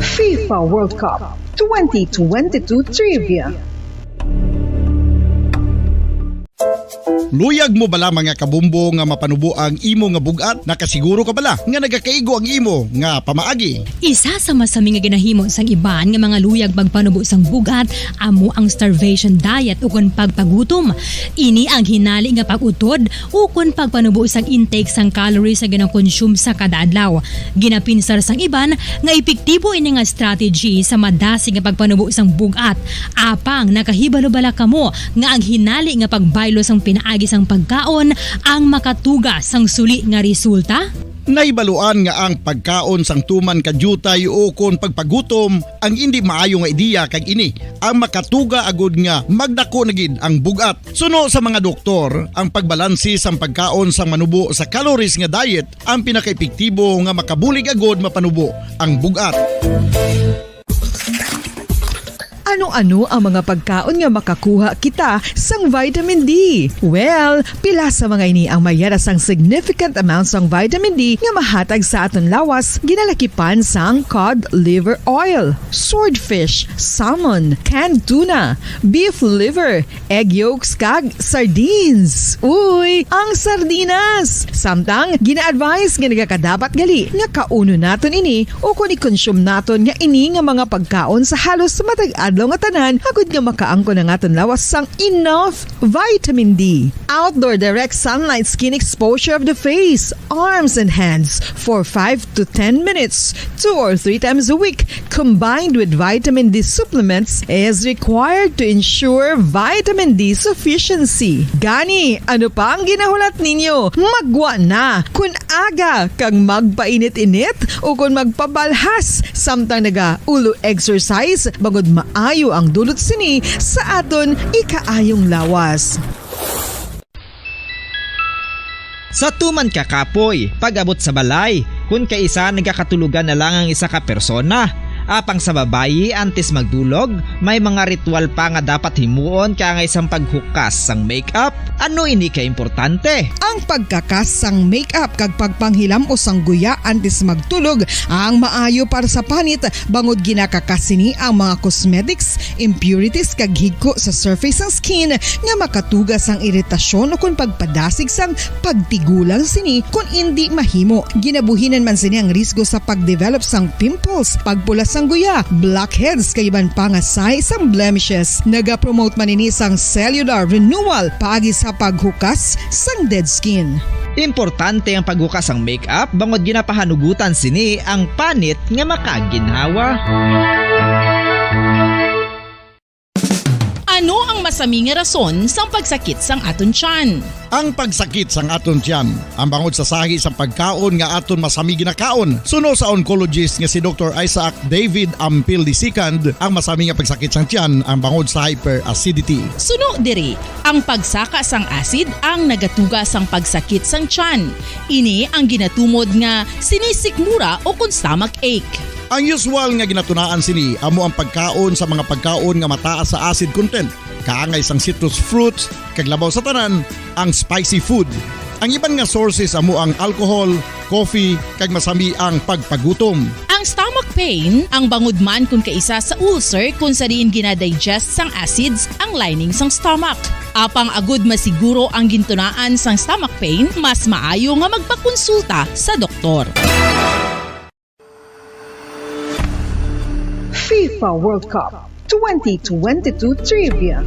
FIFA World Cup twenty twenty-two Trivia. Luyag mo bala, mga kabombo, nga mapanubo ang imo nga bug-at? Nakasiguro ka bala nga nagakaigo ang imo nga pamaagi? Isa sa masami nga ginahimo sang iban nga mga luyag pagpanubo sang bug-at amo ang starvation diet ukon pagpagutom. Ini ang hinali nga pag-utod ukon pagpanubo sang intake sang calories nga ginakonsume sa kada adlaw. Ginapinsar sang iban nga epektibo ini nga strategy sa madasig nga pagpanubo sang bug-at. Apang nakahibalo bala kamo nga ang hinali nga pagbaylo sang pinaagi sang pagkaon ang makatuga sang suli nga resulta? Nahibaluan nga ang pagkaon sang tuman ka diutay ukon pagpagutom ang indi maayo nga ideya, kag ini ang makatuga agud nga magdako na gid ang bug-at. Suno sa mga doktor, ang pagbalansi sang pagkaon sang manubo sa calories nga diet ang pinakaepektibo nga makabulig agud mapanubo ang bug-at. Ano-ano ang mga pagkaon nga makakuha kita sang vitamin D? Well, pila sa mga ini ang mayara sang significant amount sang vitamin D nga mahatag sa aton lawas, ginalakipan sang cod liver oil, swordfish, salmon, canned tuna, beef liver, egg yolks, kag sardines. Uy, ang sardinas! Samtang gina-advise nga nagakadapat gali nga kaunon naton ini ukon i-consume naton nga ini nga mga pagkaon sa halos matag adlaw nga tanan, agud nga makaangkon ang aton lawas sang enough vitamin D. Outdoor direct sunlight skin exposure of the face, arms, and hands for five to ten minutes, two or three times a week, combined with vitamin D supplements, is required to ensure vitamin D sufficiency. Gani, ano pa ang ginahulat ninyo? Maggwa na! Kon aga kag magpainit-init ukon magpabalhas samtang naga-ulo exercise, bangod maayo ang dulot sini sa aton ikaayong lawas. Sa tuman ka kapoy, pag-abot sa balay, kon kaisa nagakatulogan na lang ang isa ka persona. Apang sa babayi, antes magdulog, may mga ritual pa nga dapat himuon, kaangay sang paghukas sang makeup. Ano ini ka importante? Ang pagkakas sang makeup kag pagpanghilam-os sang guya antes magtulog ang maayo para sa panit, bangod ginakakas sini ang mga cosmetics, impurities, kag higko sa surface sang skin nga makatuga sang iritasyon ukon pagpadasig sang pagtigulang sini kon indi mahimo. Ginabuhinan man sini ang risgo sa pagdevelop sang pimples, pagpula sang guya, blackheads, kag iban pa nga sahi sang blemishes. Nagapromote man ini sang cellular renewal paagi sa paghukas sang dead skin. Importante ang paghukas sang makeup bangod ginapahanugutan sini ang panit nga makaginhawa. Ano ang masami nga rason sang pagsakit sang aton tiyan? Ang pagsakit sang aton tiyan, ang bangod sa sahi sang pagkaon nga aton masami ginakaon. Suno sa oncologist nga si Doktor Isaac David Ampil the second, ang masami nga pagsakit sang tiyan ang bangod sa hyperacidity. Suno diri, ang pagsaka sang acid ang nagatuga sang pagsakit sang tiyan. Ini ang ginatumod nga sinisikmura o kon stomach ache. Ang usual nga ginatunaan sini amo ang pagkaon sa mga pagkaon nga mataas sa acid content, kaangay sang citrus fruits, kag labaw sa tanan, ang spicy food. Ang iban nga sources amo ang alcohol, coffee, kag masami ang pagpagutom. Ang stomach pain, ang bangod man kon kaisa sa ulcer kon sa diin ginadigest sang acids ang lining sang stomach. Apang agud masiguro ang gintunaan sang stomach pain, mas maayo nga magpakonsulta sa doktor. FIFA World Cup twenty twenty-two Trivia.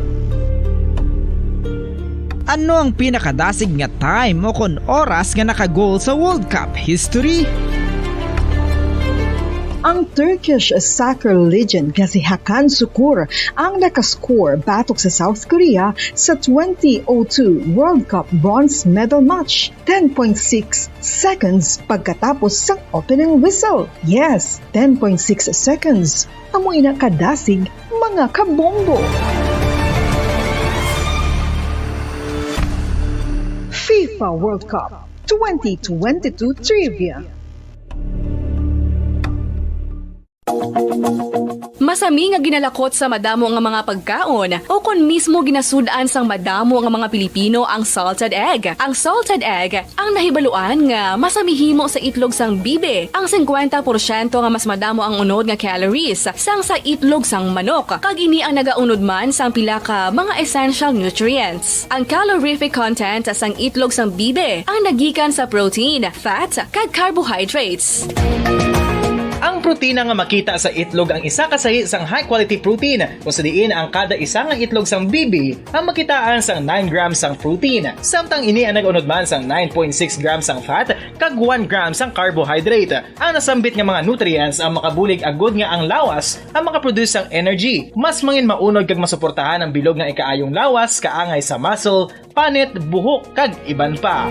Ano ang pinakadasig nga time o kon oras nga naka-goal sa World Cup history? Ang Turkish soccer legend nga si Hakan Sukur ang nakascore batok sa South Korea sa twenty oh two World Cup bronze medal match. Ten point six seconds pagkatapos sang opening whistle. Yes, ten point six seconds. Amo ina kadasig, mga kabombo. FIFA World Cup twenty twenty-two Trivia. Masami nga ginalakot sa madamo nga mga pagkaon, o kon mismo ginasud-an sang madamo nga mga Pilipino ang salted egg. Ang salted egg ang nahibaluan nga masami himo sa itlog sang bibi. Ang singkwenta porsyento nga mas madamo ang unod nga calories sang sa itlog sang manok, kag ini ang nagaunod man sang pila ka mga essential nutrients. Ang calorific content sang itlog sang bibi ang nagikan sa protein, fat, kag carbohydrates. Ang protina nga makita sa itlog ang isa ka sahi sang high-quality protein, kung sa diin ang kada isa nga itlog sang bibi ang makitaan sang nine grams sang protein, samtang ini ang nag-unod man sang nine point six grams sang fat kag one gram sang carbohydrate. Ang nasambit nga mga nutrients ang makabulig agud nga ang lawas ang makaproduce sang energy. Mas mangin maunod kag masuportahan ang bilog nga ikaayong lawas kaangay sa muscle, panit, buhok, kag iban pa.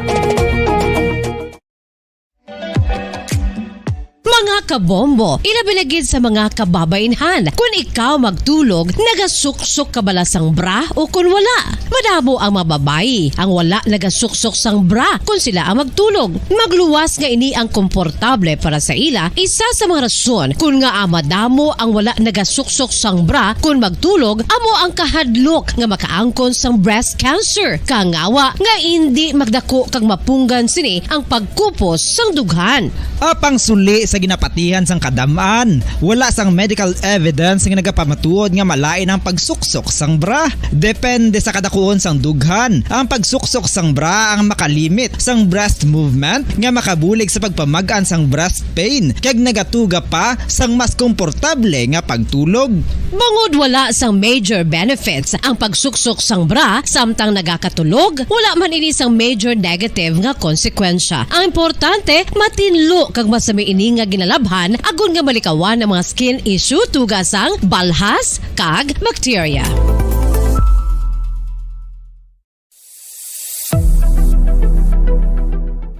Mga kabombo, ilabi na gid sa mga kababainhan. Kun ikaw magtulog, nagasuksok ka bala sang bra o kun wala? Madamo ang mga babayi ang wala nagasuksok sang bra kun sila ang magtulog. Magluwas nga ini ang komportable para sa ila. Isa sa mga rason kun ngaa madamo ang wala nagasuksok sang bra kun magtulog amo ang kahadlok nga makaangkon sang breast cancer. Kangawa nga indi magdako kag mapunggan sini ang pagkupos sang dughan. Apang suli sa ginapatihan sang kadam-an, wala sang medical evidence nga nagapamatuod nga malain ang pagsuksok sang bra. Depende sa kadakuon sang dughan, ang pagsuksok sang bra ang makalimit sang breast movement nga makabulig sa pagpamag-an sang breast pain kag nagatuga pa sang mas komportable nga pagtulog. Bangod wala sang major benefits ang pagsuksok sang bra samtang nagakatulog, wala man ini sang major negative nga konsekwensya. Ang importante, matinlo kag masami ini nga ginalabhan agud nga malikawan ang mga skin issue tuga sang balhas kag bacteria.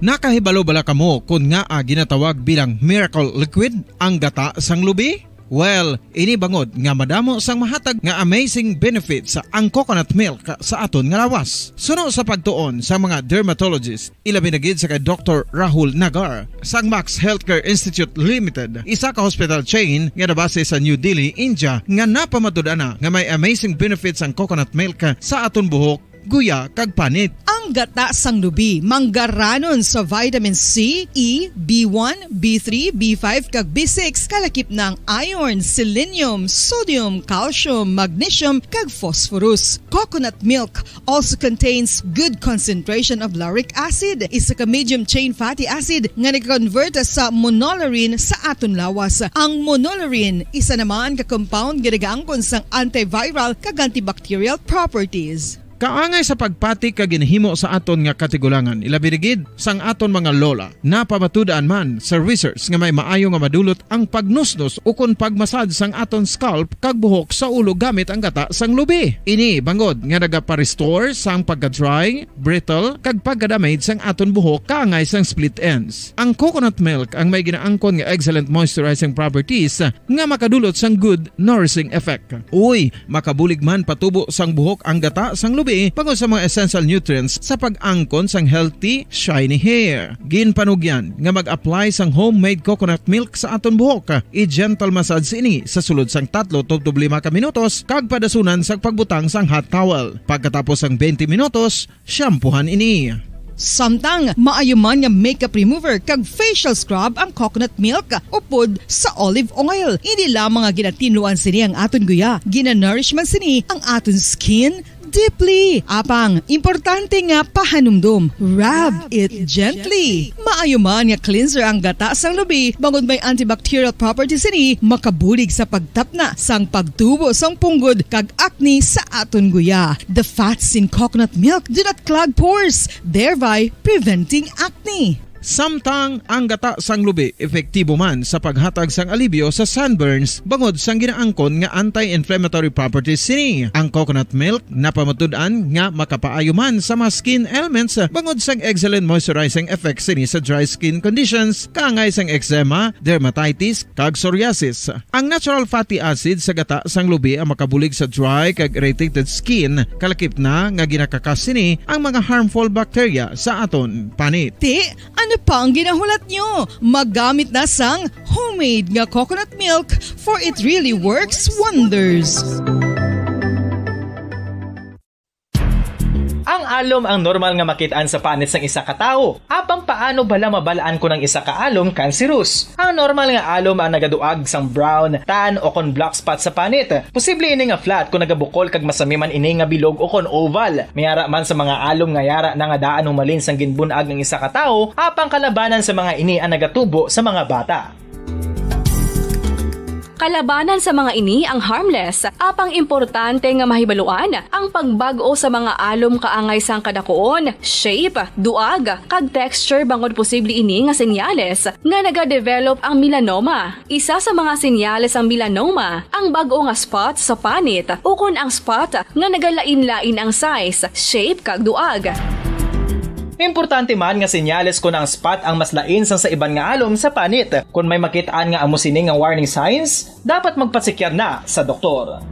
Nakahibalo bala kamo kon ngaa ginatawag bilang miracle liquid ang gata sang lubi? Well, ini bangod nga madamo sang mahatag nga amazing benefits ang coconut milk sa aton nga lawas. Suno sa pagtuon sa mga dermatologist, ilabi na gid sa kay Doktor Rahul Nagar sang Max Healthcare Institute Limited, isa ka hospital chain nga nabase sa New Delhi, India, nga napamatud-an na nga may amazing benefits ang coconut milk sa aton buhok, guya, kag panit. Ang gata sang lubi, manggaranon sa vitamin C, E, B one, B three, B five, kag B six, kalakip na ang iron, selenium, sodium, calcium, magnesium, kag phosphorus. Coconut milk also contains good concentration of lauric acid, isa ka medium chain fatty acid nga nag-convert sa monolaurin sa aton lawas. Ang monolaurin, isa naman ka compound nga nagaangkon sang antiviral kag antibacterial properties. Kaangay sa pagpati kag ginhimo sa aton nga katigulangan, ilabi na gid sang aton mga lola. Napamatud-an man sa research nga may maayo nga madulot ang pagnusnos ukon pagmasad sang aton scalp kag buhok sa ulo gamit ang gata sang lubi. Ini bangod nga nagapa-restore sang pagka-dry, brittle, kag pagka-damage sang aton buhok kaangay sang split ends. Ang coconut milk ang may ginaangkon nga excellent moisturizing properties nga makadulot sang good nourishing effect. Uy, makabulig man patubo sang buhok ang gata sang lubi bangod sa mga essential nutrients sa pag-angkon sang healthy, shiny hair. Ginpanugyan nga mag-apply sang homemade coconut milk sa aton buhok. I-gentle massage ini sa sulod sang tatlo tubtob lima ka minutos kag padasunan sang pagbutang sang hot towel. Pagkatapos sang twenty minutos, shampoohan ini. Samtang maayo man nga makeup remover kag facial scrub ang coconut milk upod sa olive oil. Hindi lamang nga ginatinluan sini ang aton guya, ginanourish man sini ang aton skin deeply. Apang, importante nga pahanumdom, rub it gently. Maayo man nga cleanser ang gata sang lubi, bangod may antibacterial properties sini, makabulig sa pagtapna sang pagtubo sang punggod kag acne sa aton guya. The fats in coconut milk do not clog pores, thereby preventing acne. Samtang ang gata sang lubi epektibo man sa paghatag sang alibyo sa sunburns bangod sang ginaangkon nga anti-inflammatory properties sini. Ang coconut milk napamatud-an nga makapaayo man sa mga skin ailments bangod sang excellent moisturizing effects sini sa dry skin conditions, kaangay sang eczema, dermatitis, kag psoriasis. Ang natural fatty acid sa gata sang lubi ang makabulig sa dry kag irritated skin, kalakip na nga ginakakas sini ang mga harmful bacteria sa aton panit. Ti, ano pa ang ginahulat nyo? Magamit na sang homemade nga coconut milk, for it really works wonders. Ang alom ang normal nga makit-an sa panit sang isa ka tawo. Apang paano bala mabal-an kon ang isa ka alom cancerous? Ang normal nga alom ang nagaduag sang brown, tan, o kon black spot sa panit. Posible ini nga flat kon nagabukol kag masami man ini nga bilog o kon oval. May ara man sa mga alom nga yara na nga daan humalin sang ginbun-ag ang isa ka tawo, apang kalabanan sa mga ini ang nagatubo sa mga bata. Kalabanan sa mga ini ang harmless, apang importante nga mahibaluan ang pagbag-o sa mga alom kaangay sang kadakuon, shape, duag, kag texture bangod posible ini nga senyales nga nagadevelop ang melanoma. Isa sa mga senyales sang melanoma ang bag-o nga spot sa panit ukon ang spot nga nagalain-lain ang size, shape, kag duag. Importante man nga senyales kon ang spot ang mas lain sang sa iban nga alom sa panit. Kon may makit-an nga amo sini nga warning signs, dapat magpatsikyar na sa doktor.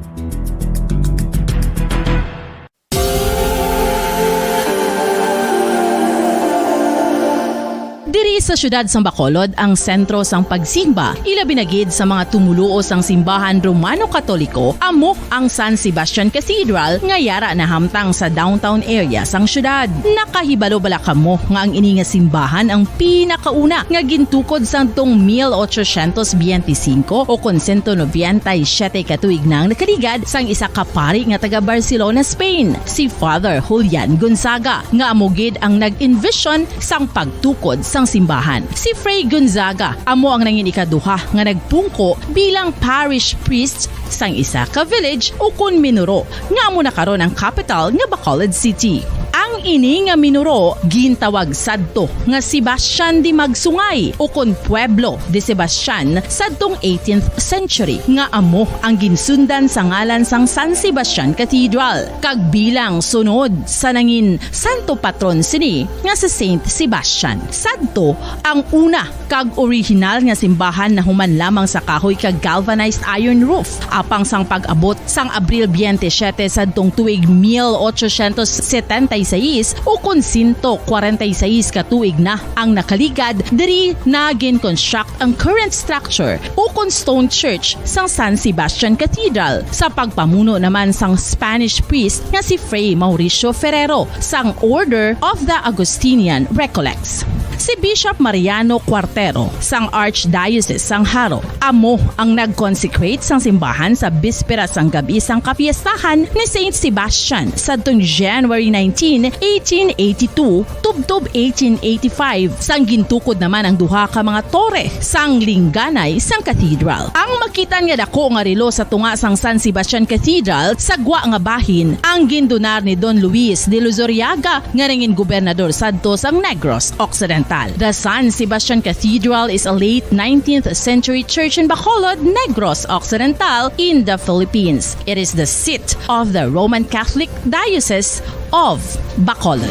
Diri sa siyudad sang Bacolod ang sentro sang pagsimba, ilabi na gid sa mga tumoluo sang simbahan Romano-Katoliko, amo ang San Sebastian Cathedral nga yara nahamtang sa downtown area sang siyudad. Nakahibalo bala kamo nga ang ini nga simbahan ang pinakauna nga gintukod sadtong mil ochocientos biyente singko o kon sento nobenta y siyete ka tuig na ang nakaligad sang isa ka pari nga taga Barcelona, Spain, si Father Julian Gonzaga, nga amo gid ang nag-envision sang pagtukod sang simbahan. Si Fray Gonzaga amo ang nangin ikaduha nga nagpungko bilang parish priest sang isa ka village ukon minuro nga amo na karon ang kapital nga Bacolod City. Ang ini nga minuro gintawag sadto nga Sebastian de Magsungay ukon Pueblo de Sebastian sadtong eighteenth century, nga amo ang ginsundan sa ngalan sang San Sebastian Cathedral, kag bilang sunod sa nangin santo patron sini nga si Saint Sebastian. Sadto ang una kag orihinal nga simbahan nahuman lamang sa kahoy kag galvanized iron roof. Apang sang pag-abot sang Abril biyente siyete sadtong tuig mil ochocientos setenta y seis, ukon sento kwarenta y seis ka tuig na ang nakaligad, diri na gin-construct ang current structure ukon stone church sang San Sebastian Cathedral, sa pagpamuno naman sang Spanish priest nga si Fray Mauricio Ferrero sang Order of the Augustinian Recollects. Si Bishop Mariano Cuartero sang Archdiocese sang Jaro amo ang nag-consecrate sang simbahan sa bispera sang gab-i sang kapiestahan ni Saint Sebastian sadtong January nineteen, eighteen eighty-two, tubtob eighteen eighty-five, sang gintukod naman ang duha ka mga tore sang lingganay sang cathedral. Ang makitan nga dako nga relo sa tunga sang San Sebastian Cathedral sa gwa nga bahin ang gindonar ni Don Luis de Luzuriaga nga nangin gobernador sadto sang Negros Occidental. The San Sebastian Cathedral is a late nineteenth century church in Bacolod, Negros Occidental, in the Philippines. It is the seat of the Roman Catholic Diocese of Bacolod.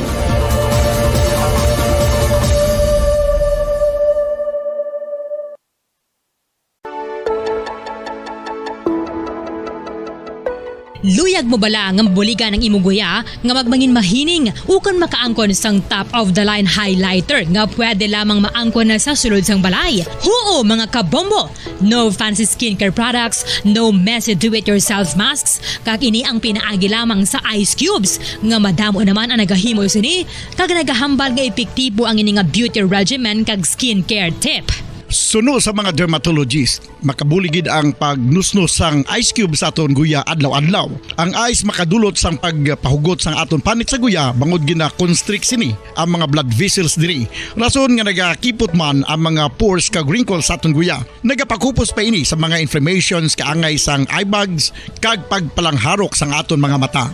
Luyag mo bala nga mabuligan ang imo guya nga magmangin mahining ukon makaangkon sang top of the line highlighter nga pwede lamang maangkon na sa sulod sang balay? Huo, mga kabombo! No fancy skincare products, no messy do-it-yourself masks, kag ini ang pinaagi lamang sa ice cubes nga madamo naman ang nagahimo sini kag nagahambal nga epektibo ang ini nga beauty regimen kag skincare tip. Suno sa mga dermatologist, makabulig gid ang pagnusnos sang ice cube sa aton guya adlaw-adlaw. Ang ice makadulot sang pagpahugot sang aton panit sa guya bangod gina-constrict sini ang mga blood vessels diri. Rason nga nagakipot man ang mga pores kag wrinkles sa aton guya. Nagapakupos pa ini sa mga inflammations kaangay sang eye bags kag pagpalangharok sang aton mga mata.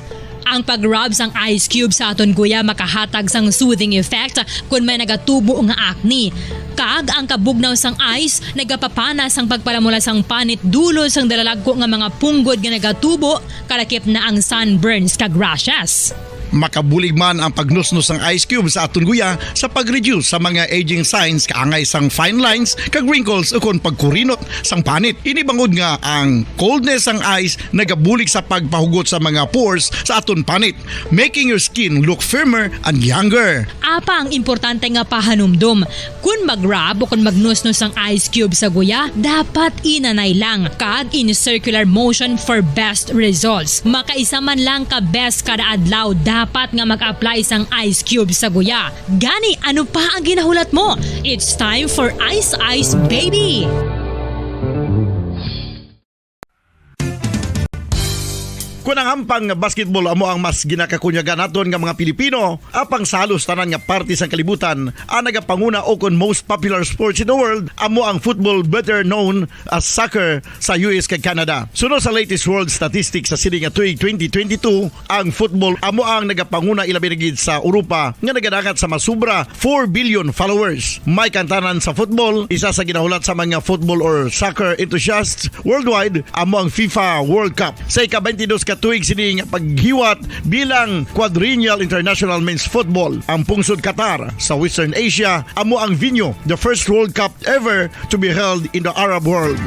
Ang pag-rub sang ice cube sa aton guya makahatag sang soothing effect kon may nagatubo nga acne. Kag ang kabugnaw sang ice nagapapana sang pagpalamula sang panit dulot sang dalalagko nga mga punggod nga nagatubo, kalakip na ang sunburns kag rashes. Makabulig man ang pagnusnos sang ice cube sa aton guya sa pag-reduce sa mga aging signs kaangay sang fine lines kag wrinkles ukon pagkurinot sang panit. Ini bangod nga ang coldness sang ice nagabulig sa pagpahugot sa mga pores sa aton panit, making your skin look firmer and younger. Apa ang importante nga pahanumdom, kon mag-rub o kon magnusnos ang ice cube sa guya, dapat inanay lang kag in circular motion for best results. Makaisa man lang ka beses kada adlaw dapat nga mag-apply sang ice cube sa guya. Gani, ano pa ang ginahulat mo? It's time for Ice Ice Baby! Kon ang hampang nga basketball amo ang mas ginakakunyagan naton nga mga Pilipino, apang sa halos tanan nga parte sang kalibutan, ang nagapanguna ukon most popular sports in the world amo ang football, better known as soccer, sa U S kag Canada. Suno sa latest world statistics sa sini nga tuig twenty twenty-two, ang football amo ang nagapanguna, ilabi na gid sa Europa nga nagadangat sa masubra four billion followers. May kantanan sa football, isa sa ginahulat sa mga football or soccer enthusiasts worldwide amo ang FIFA World Cup. Sa ika-twenty-dos ka tuig sini nga paghiwat bilang Quadrennial International Men's Football, ang pungsod Qatar sa Western Asia amo ang venue, the first World Cup ever to be held in the Arab world.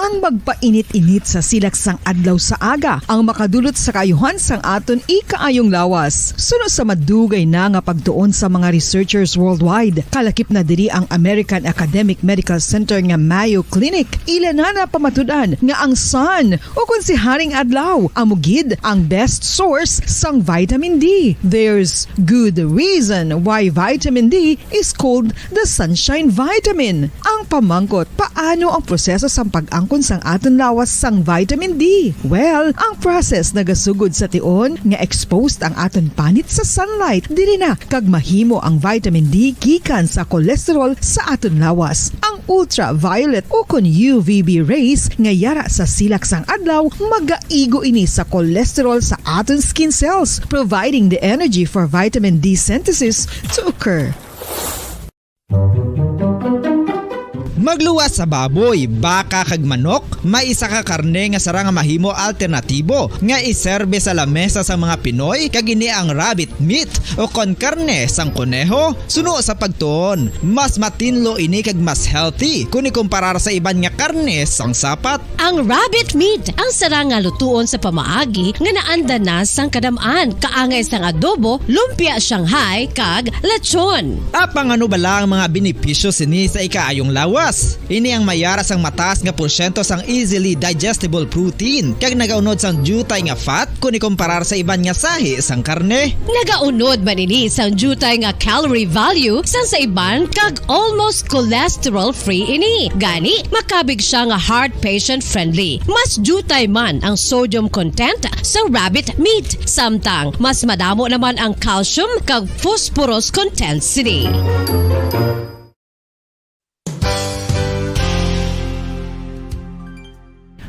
Ang magpainit-init sa silak sang adlaw sa aga ang makadulot sa kaayuhan sang aton ikaayong lawas. Suno sa madugay na nga pagtuon sa mga researchers worldwide, kalakip na diri ang American Academic Medical Center nga Mayo Clinic, ila na napamatud-an nga ang sun, o kon si Haring Adlaw, amo gid ang best source sang vitamin D. There's good reason why vitamin D is called the sunshine vitamin. Ang pamangkot, paano ang proseso sang pag-angkon sang aton lawas sang vitamin D? Well, ang process nagasugod sa tion nga exposed ang aton panit sa sunlight, diri na kag mahimo ang vitamin D gikan sa cholesterol sa aton lawas. Ang ultraviolet o kon U V B rays nga yara sa silak sang adlaw magaigo ini sa cholesterol sa aton skin cells, providing the energy for vitamin D synthesis to occur. Magluwas sa baboy, baka kag manok, may isa ka karne nga sarang nga mahimo alternatibo nga iserbe sa lamesa sa mga Pinoy, kag ini ang rabbit meat o kon karne sang koneho. Suno sa pagtuon, mas matinlo ini kag mas healthy kon ikumparar sa iban nga karne sang sapat. Ang rabbit meat ang sarang nga lutuon sa pamaagi nga naandan na sang kadam-an, kaangay sang adobo, lumpia Shanghai, kag lechon. Apang ano bala ang mga benepisyo sini sa ikaayong lawas? Ini ang may ara sang mataas nga porsyento sang easily digestible protein kag nagaunod sang diutay nga fat kon ikomparar sa iban nga sahi sang karne. Nagaunod man ini sang diutay nga calorie value sang sa iban kag almost cholesterol-free ini. Gani, makabig siya nga heart patient-friendly. Mas diutay man ang sodium content sa rabbit meat, samtang mas madamo naman ang calcium kag phosphorus content sini.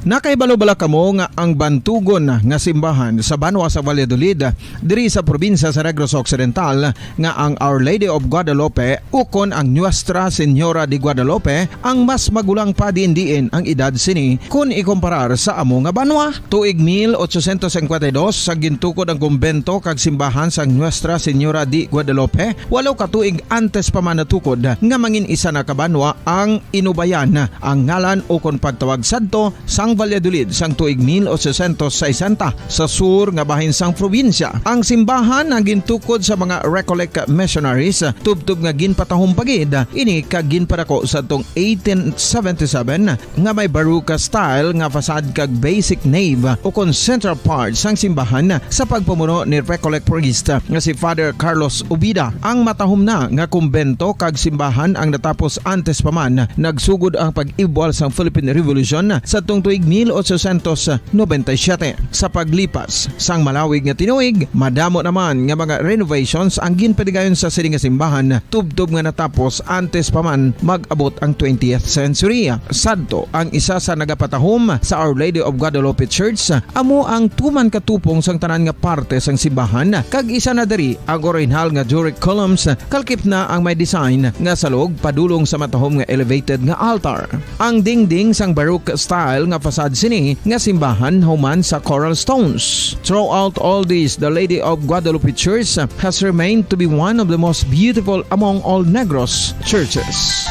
Nakahibalo bala kamo nga ang bantugon nga simbahan sa banwa sa Valladolid, diri sa probinsya sa Negros Occidental, nga ang Our Lady of Guadalupe ukon ang Nuestra Señora de Guadalupe ang mas magulang pa diin-diin ang edad sini kon ikomparar sa amo nga banwa? Tuig mil ochocientos cincuenta y dos sa gintukod ang kumbento kag simbahan sang Nuestra Señora de Guadalupe, walo ka tuig antes pa man natukod nga mangin isa na ka banwa ang Inubayan, ang ngalan ukon pagtawag sadto sang Valladolid sang tuig mil ochocientos sesenta sa sur nga bahin sang probinsya. Ang simbahan ang gintukod sa mga Recollect missionaries, tubtob nga ginpatahom pa gid ini kag ginpadako sadtong eighteen seventy-seven nga may Baroque style nga facade kag basic nave ukon central part sang simbahan sa pagpamuno ni Recollect priest nga si Father Carlos Ubida. Ang matahom na nga kumbento kag simbahan ang natapos antes pa man nagsugod ang pag-ibwal sang Philippine Revolution sadtong tuig mil ochocientos noventa y siete. Sa paglipas sang malawig nga tinuig, madamo naman nga mga renovations ang ginpadigayon sa sini nga simbahan, tubtob nga natapos antes pa man mag-abot ang twentieth century. Sadto, ang isa sa nagapatahom sa Our Lady of Guadalupe Church amo ang tuman ka tupong sang tanan nga parte sang simbahan, kag isa na diri ang orihinal nga Doric columns, kalkip na ang may design nga salog padulong sa matahom nga elevated nga altar. Ang dingding sang Baroque style nga facade sini nga simbahan human sa coral stones. Throughout all this, the Lady of Guadalupe Church has remained to be one of the most beautiful among all Negros churches.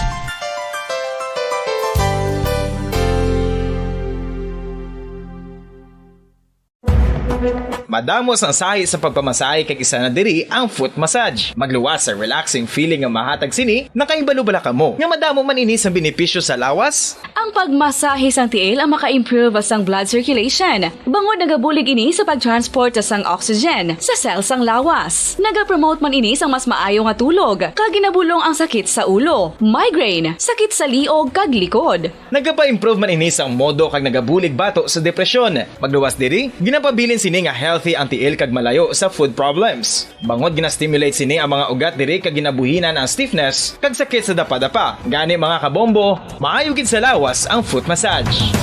Madamo sang sahi sa pagpamasahe kag isa na diri ang foot massage. Magluwas sa relaxing feeling nga mahatag sini, nakahibalo bala kamo nga madamo man ini sang benepisyo sa lawas? Ang pagmasahe sang tiil ang maka-improve sang blood circulation, bangod nagabulig ini sa pag-transport sang oxygen sa cell sang lawas. Nagapromote man ini sang mas maayo nga tulog, kag ginabulong ang sakit sa ulo, migraine, sakit sa liog kag likod. Nagapa-improve man ini sang modo kag nagabulig bato sa depresyon. Magluwas diri, ginapabilin sini nga healthy ang tiil kag malayo sa foot problems. Bangod gina-stimulate sini ang mga ugat diri kag ginabuhinan ang stiffness kag sakit sa dapadapa. Gani, mga kabombo, maayo gid sa lawas ang foot massage.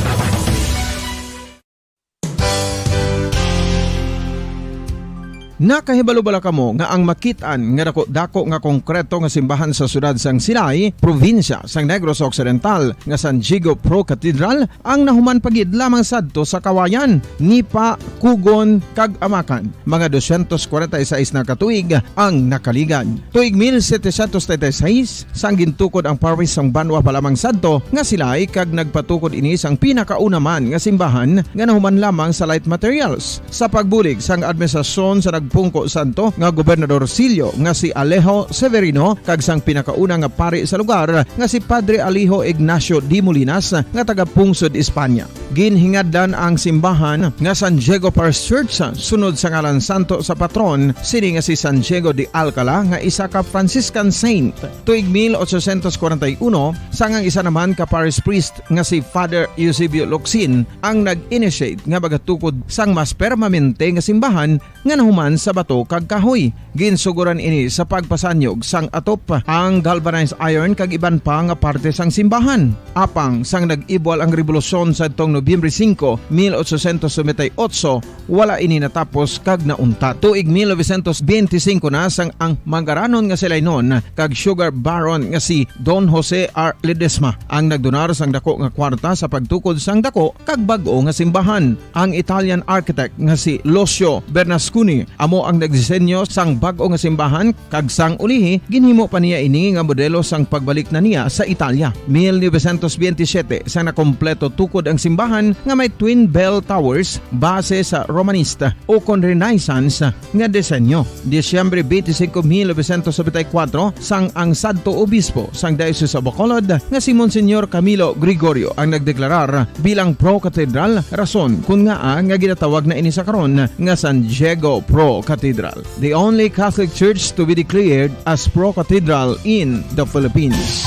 Nakahibalo bala kamo nga ang makit-an nga dako-dako nga konkreto nga simbahan sa siyudad sang Silay, probinsya sang Negros Occidental, nga San Diego Pro Cathedral, ang nahuman pa gid lamang sadto sa kawayan, nipa, kugon, kag amakan? Mga dosyentos kwarenta y seis na ka tuig ang nakaligad. Tuig mil setecientos treinta y seis, sang gintukod ang parish sang banwa pa lamang sadto nga Silay, kag nagpatukod ini sang pinakauna man nga simbahan nga nahuman lamang sa light materials. Sa pagbulig sang administrasyon sa nagpungko sadto nga gobernadorcillo nga si Alejo Severino kag sang pinakauna nga pari sa lugar nga si Padre Alejo Ignacio de Molinas nga taga Pungsod, Espanya. Ginhingadlan ang simbahan nga San Diego Parish Church sunod sa ngalan santo sa patron sini nga si San Diego de Alcala nga isa ka Franciscan saint. Tuig mil ochocientos kwarenta y uno, sang ang isa naman ka parish priest nga si Father Eusebio Locsin ang nag-initiate nga magatukod sang mas permanente nga simbahan nga nahuman sa bato kag kahoy. Ginsugoran ini sa pagpasanyog sang atop, ang galvanized iron kag iban pa nga parte sang simbahan. Apang sang nag-ibwal ang rebolusyon sadtong Nobyembre singko, mil ochocientos noventa y ocho, wala ini natapos kag nauntat. Tuig mil novecientos benti singko na sang ang manggaranon nga Silaynon kag sugar baron nga si Don Jose R. Ledesma ang nagdonar sang dako nga kwarta sa pagtukod sang dako kag bag-o nga simbahan. Ang Italian architect nga si Lucio Bernasconi Amo ang nagdisenyo sang bag-o nga simbahan, kag sang ulihi, ginhimo pa niya ini nga modelo sang pagbalik na niya sa Italia. Mil novecientos veintisiete, sang nakompleto tukod ang simbahan nga may twin bell towers base sa Romanista ukon Renaissance nga disenyo. Disyembre twenty-five, mil novecientos noventa y cuatro, sang ang sadto obispo sang Diocese of Bacolod nga si Monsignor Camilo Gregorio ang nagdeklarar bilang Pro Cathedral, rason kon ngaa nga ginatawag na ini sa karon nga San Diego Pro Cathedral, the only Catholic church to be declared as Pro Cathedral in the Philippines.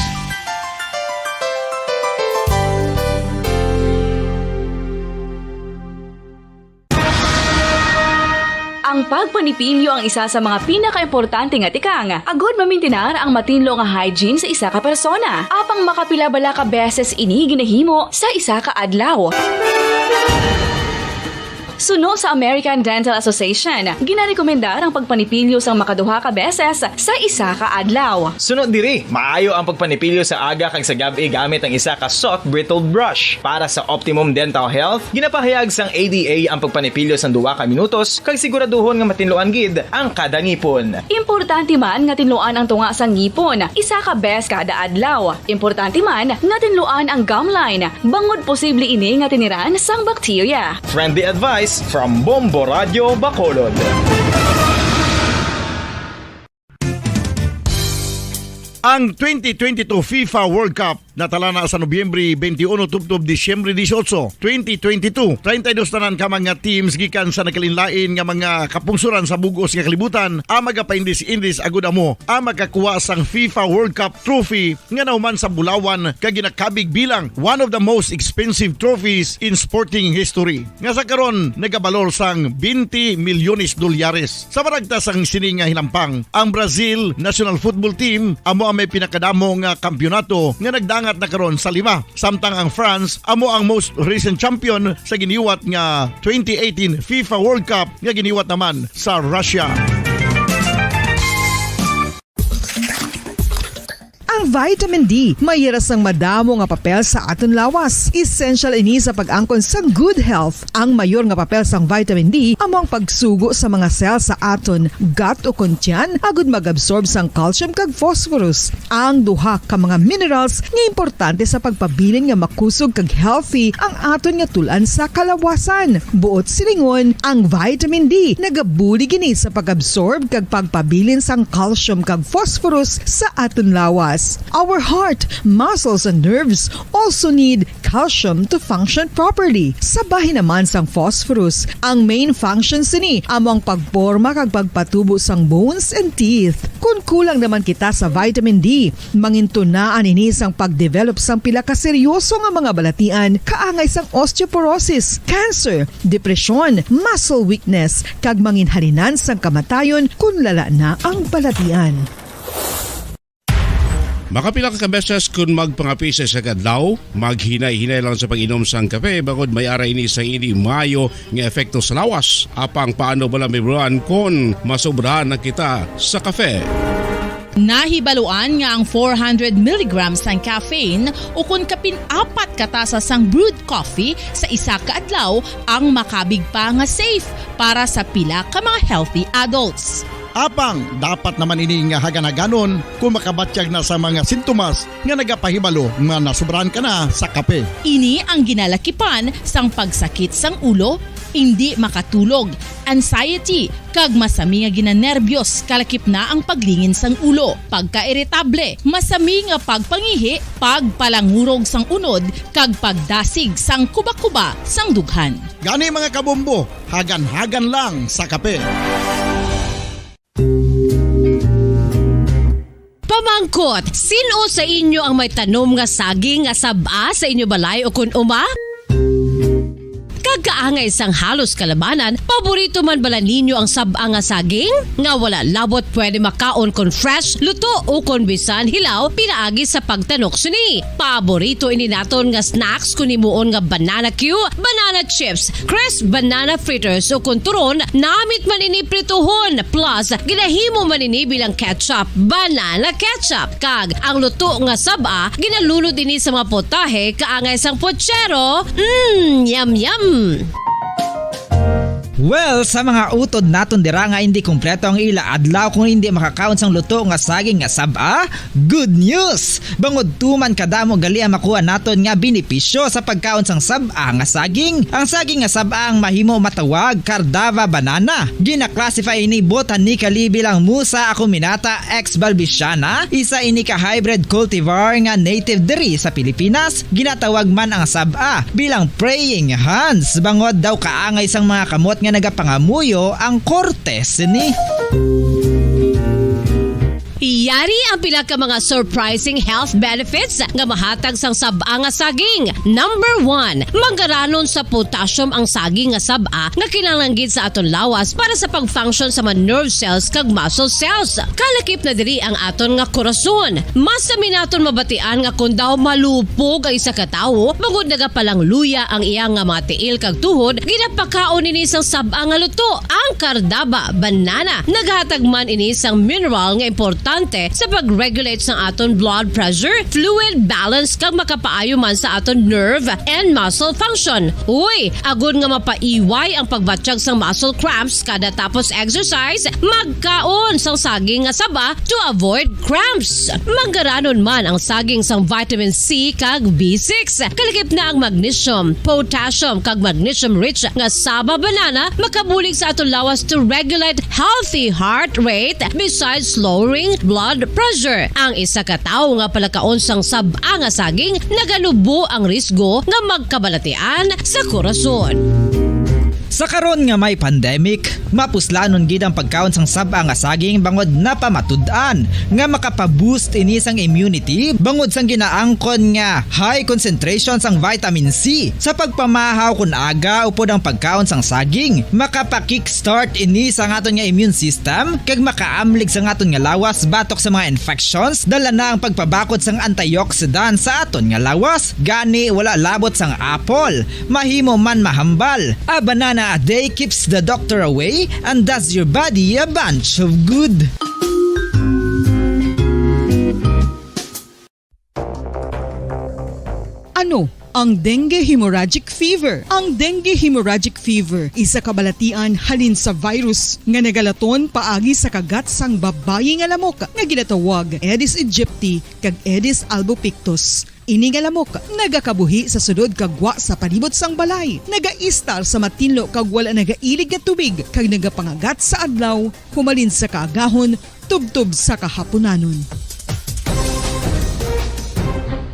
Ang pagpanipilyo ang isa sa mga pinakaimportante nga tikang agud mamintinar ang matinlo nga hygiene sa isa ka persona. Apang makapila bala ka beses ini ginahimo sa isa ka adlaw? Suno sa American Dental Association, ginarekomendar ang pagpanipilyo sang makaduha ka beses sa isa ka adlaw. Suno diri, maayo ang pagpanipilyo sa aga kag sa gab-i gamit ang isa ka soft bristled brush. Para sa optimum dental health, ginapahayag sang A D A ang pagpanipilyo sang duha ka minutos kag siguraduhon nga matinluan gid ang kada ngipon. Importante man nga tinluan ang tunga sang ngipon isa ka bes kada adlaw. Importante man nga tinluan ang gum line, bangod posible ini nga tiniran sang bakterya. Friendly advice from Bombo Radio Bacolod. Ang twenty twenty-two FIFA World Cup natala na sa Nobyembre twenty-one tubtob Disyembre dieciocho, twenty twenty-two. Treinta y dos tanan ka mga teams gikan sa nagkalainlain nga mga kapungsoran sa bug-os nga kalibutan ang magapaindis-indis agud amo ang makakuha sang FIFA World Cup trophy nga nahuman sa bulawan kag ginakabig bilang one of the most expensive trophies in sporting history, nga sa karon nagabalor sang twenty milyones dolyares. Sa maragta sang sini nga hinampang, ang Brazil national football team amo ang may pinakadamo nga kampiyonato nga nagdangat na karon sa lima, samtang ang France amo ang most recent champion sa giniwat nga twenty eighteen FIFA World Cup nga giniwat naman sa Russia. Ang vitamin D may hira sang madamo nga papel sa aton lawas. Essential ini sa pag-angkon sang good health. Ang mayor nga papel sang vitamin D amo ang pagsugo sa mga cell sa aton gut ukon tiyan agud mag-absorb sang calcium kag phosphorus, ang duha ka mga minerals nga importante sa pagpabilin nga makusog kag healthy ang aton nga tul-an sa kalawasan. Buot silingon, ang vitamin D nagabulig ini sa pag-absorb kag pagpabilin sang calcium kag phosphorus sa aton lawas. Our heart, muscles, and nerves also need calcium to function properly. Sa bahin naman sang phosphorus, ang main function sini amo ang pagporma kag pagpatubo sang bones and teeth. Kon kulang naman kita sa vitamin D, mangintunaan ini sang pagdevelop sang pila ka seryoso nga mga balatian kaangay sang osteoporosis, cancer, depresyon, muscle weakness, kag manginhalinan sang kamatayon kon lala na ang balatian. Makapila ka beses kon magpangape sa isa ka adlaw, maghinay-hinay lang sa pag-inom sang kape, bangod may ara ini sang indi maayo nga epekto sa lawas. Apang paano bala mahibaluan kon masobrahan na kita sa kape? Nahibaluan nga ang four hundred milligrams sang caffeine ukon kapin apat ka tasa sang brewed coffee sa isa ka adlaw ang makabig pa nga safe para sa pila ka mga healthy adults. Apang dapat naman ini nga hagan-haganon kon makabatyag na sa mga sintomas nga nagapahibalo nga nasobrahan ka na sa kape. Ini ang ginalakipan sang pagsakit sang ulo, indi makatulog, anxiety, kag masami nga ginanerbiyos, kalakip na ang paglingin sang ulo, pagkairitable, masami nga pagpangihi, pagpalangurog sang unod, kag pagdasig sang kuba-kuba sang dughan. Gani, mga kabombo, hagan-hagan lang sa kape. Pamangkot, sin-o sa inyo ang may tanom nga saging nga sab-a sa inyo balay ukon uma? Kag kaangay sang halos kalabanan, paborito man bala ninyo ang sab-a nga saging? Nga wala labot pwede makaon kon fresh, luto, ukon bisan hilaw pinaagi sa pagtanok sini. Paborito ini naton nga snacks kon himuon nga banana cue, banana chips, crisp banana fritters, ukon turon, namit man ini prituhon, plus ginahimo man ini bilang ketchup, banana ketchup. Kag ang luto nga sab-a, ginalunod ini sa mga potahe kaangay sang pochero. Mm, yum, yum! Well, sa mga utod naton dira nga hindi kompleto ang ila adlaw kung hindi makakaon sang luto nga saging nga sab-a, good news! Bangod tuman kadamo gali ang makuha naton nga benepisyo sa pagkaon sang sab-a nga saging. Ang saging nga sab-a ang mahimo matawag Cardava banana. Gina-classify ini botanically bilang Musa acuminata ex balbisiana, isa ini ka hybrid cultivar nga native diri sa Pilipinas. Ginatawag man ang sab-a bilang praying hands, bangod daw kaangay sang mga kamot nga nagapangamuyo ang korte sini. Yari ang pila ka mga surprising health benefits nga mahatag sang sab-a nga saging. Number one, manggaranon sa potassium ang saging nga sab-a nga kinahanglan gid sa aton lawas para sa pag-function sa mga nerve cells kag muscle cells. Kalakip na diri ang aton nga korason. Mas sami naton mabatian nga kon daw malupog ang isa ka tawo, bangod nagapalangluya ang iya nga mga tiil kag tuhod, ginapakaon ini sang sab-a nga luto. Ang Cardaba banana naghatag man ini sang mineral nga importante sa pag-regulate sang aton blood pressure, fluid balance, kag makapaayo man sa aton nerve and muscle function. Uy, agod nga mapaiway ang pagbatyag sang muscle cramps kada tapos exercise, magkaon sang saging nga saba to avoid cramps. Manggaranon man ang saging sang vitamin C kag B six. Kalakip na ang magnesium, potassium, kag magnesium-rich nga saba banana makabulig sa aton lawas to regulate healthy heart rate besides lowering blood pressure. Ang isa ka tawo nga palakaon sang sab-a nga saging naganubo ang risgo nga magkabalatian sa korason. Sa karon nga may pandemic, mapuslanon gid ang pagkaon sang sab-a nga saging bangod napamatud-an nga makapa-boost ini sang immunity bangod sang ginaangkon nga high concentration sang vitamin C. Sa pagpamahaw kon aga upod ang pagkaon sang saging, makapa-kickstart ini sa aton nga immune system kag makaamlig sa aton nga lawas batok sa mga infections, dala na ang pagpabakod sang antioxidant sa aton nga lawas. Gani, wala labot sang apple, mahimo man mahambal. A banana a day keeps the doctor away and does your body a bunch of good. Ano ang dengue hemorrhagic fever? Ang dengue hemorrhagic fever, isa ka balatian halin sa virus nga nagalaton paagi sa kagat sang babayi nga lamok nga ginatawag Aedes aegypti kag Aedes albopictus. Ini nga lamok nagakabuhi sa sulod kag gwa sa palibot sang balay, nagaistar sa matinlo kag wala nagailig nga tubig, kag nagapangagat sa adlaw humalin sa kaagahon tubtob sa kahapunanon.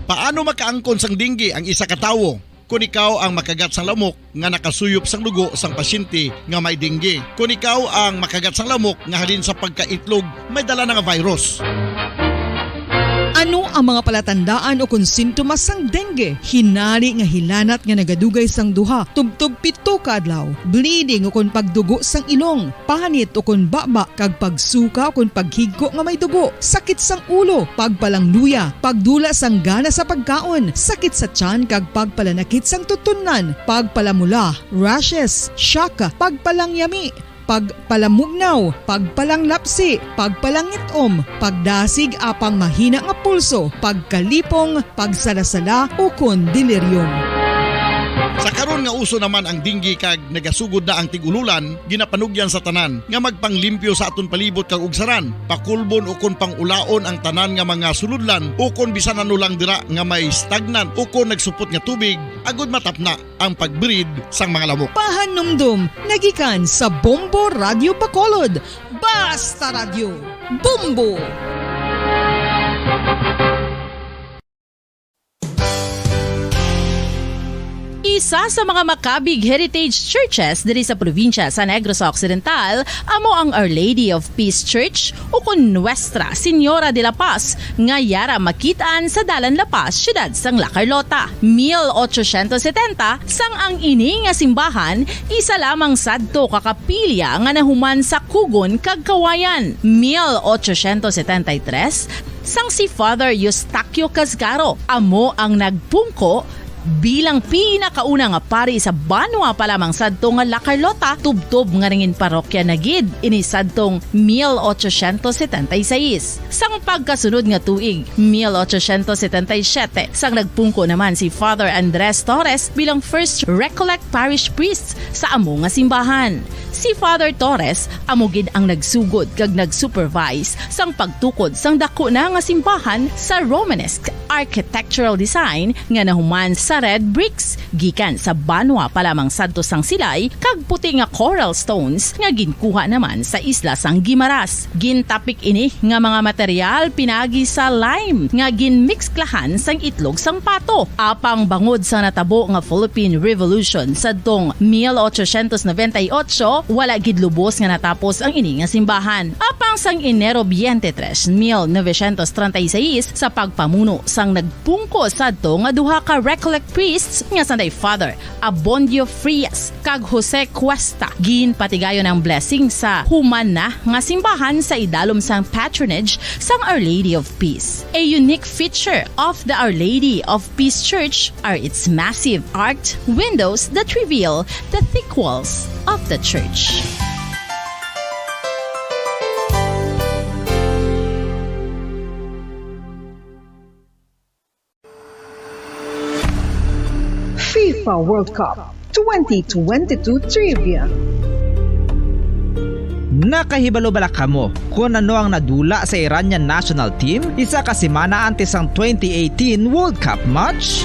Paano makaangkon sang dengue ang isa ka tawo? Kon ikaw ang makagat sang lamok nga nakasuyop sang dugo sang pasyente nga may dengue, kon ikaw ang makagat sang lamok nga halin sa pagkaitlog may dala na nga virus. Ano ang mga palatandaan ukon sintomas sang dengue? Hinari nga hilanat nga nagadugay sang duha tubtob pito ka adlaw, bleeding ukon pagdugo sang ilong, panit ukon baba, kag pagsuka ukon paghigko nga may dugo, sakit sang ulo, pagpalangluya, pagdula sang gana sa pagkaon, sakit sa tiyan kag pagpalanakit sang tutunlan, pagpalamula, rashes, shock, pagpalangyami, pagpalamugnaw, pagpalanglapsi, pagpalangit-om, pagdasig apang mahina nga pulso, pagkalipong, pagsalasala, ukon delirium. Sa karon nga uso naman ang dengue kag nagasugod na ang tig-ululan, ginapanugyan sa tanan nga magpanglimpyo sa aton palibot kag ugsaran, pakulbon ukon pang-ulaon ang tanan nga mga sulodlan ukon bisan ano lang dira nga may stagnant ukon nagsupot nga tubig, agod matapna ang pag-breed sang mga lamok. Pahanumdom nagikan sa Bombo Radio Bacolod. Basta Radyo, Bombo! Isa sa mga makabig heritage churches diri sa probinsya sa Negros Occidental amo ang Our Lady of Peace Church, ukon Nuestra Señora de la Paz, nga yara makit-an sa Dalan La Paz, siyudad sang La Carlota. Mil ochocientos setenta, sang ang ini nga simbahan, isa lamang sadto ka kapilya nga nahuman sa kugon kag kawayan. Mil ochocientos setenta y tres, sang si Father Eustaquio Casgaro amo ang nagpungko bilang pinakauna nga pari sa banwa pa lamang sadto nga La Carlota, tubtob nga nangin parokya na gid ini sadtong mil ochocientos setenta y seis. Sang pagkasunod nga tuig, mil ochocientos setenta y siete, sang nagpungko naman si Father Andres Torres bilang First Recollect Parish Priest sa amo nga simbahan. Si Father Torres amo gid ang nagsugod kag nag-supervise sang pagtukod sang daku na nga simbahan sa Romanesque architectural design nga nahuman sa red bricks gikan sa banwa pa lamang sadto sang Silay kag puti nga coral stones nga ginkuha naman sa isla sang Guimaras. Gintapik ini nga mga material pinagi sa lime nga ginmikslahan sang itlog sang pato. Apang bangod sa natabo nga Philippine Revolution sadtong mil ochocientos noventa y ocho, wala gid lubos nga natapos ang ini nga simbahan. Apang sang Enero twenty-three, mil novecientos treinta y seis, sa pagpamuno sang nagpungko sadto nga duha ka Recollect priests nga sanday Father Abondio Frias kag Jose Cuesta, ginpatigayon ang blessing sa human na nga simbahan sa idalom sang patronage sang Our Lady of Peace. A unique feature of the Our Lady of Peace Church are its massive arched windows that reveal the thick walls of the church. FIFA World Cup twenty twenty-two Trivia. Nakahibalo bala kamo kon ano ang nadula sa Iranian national team isa ka semana antes sang twenty eighteen World Cup match?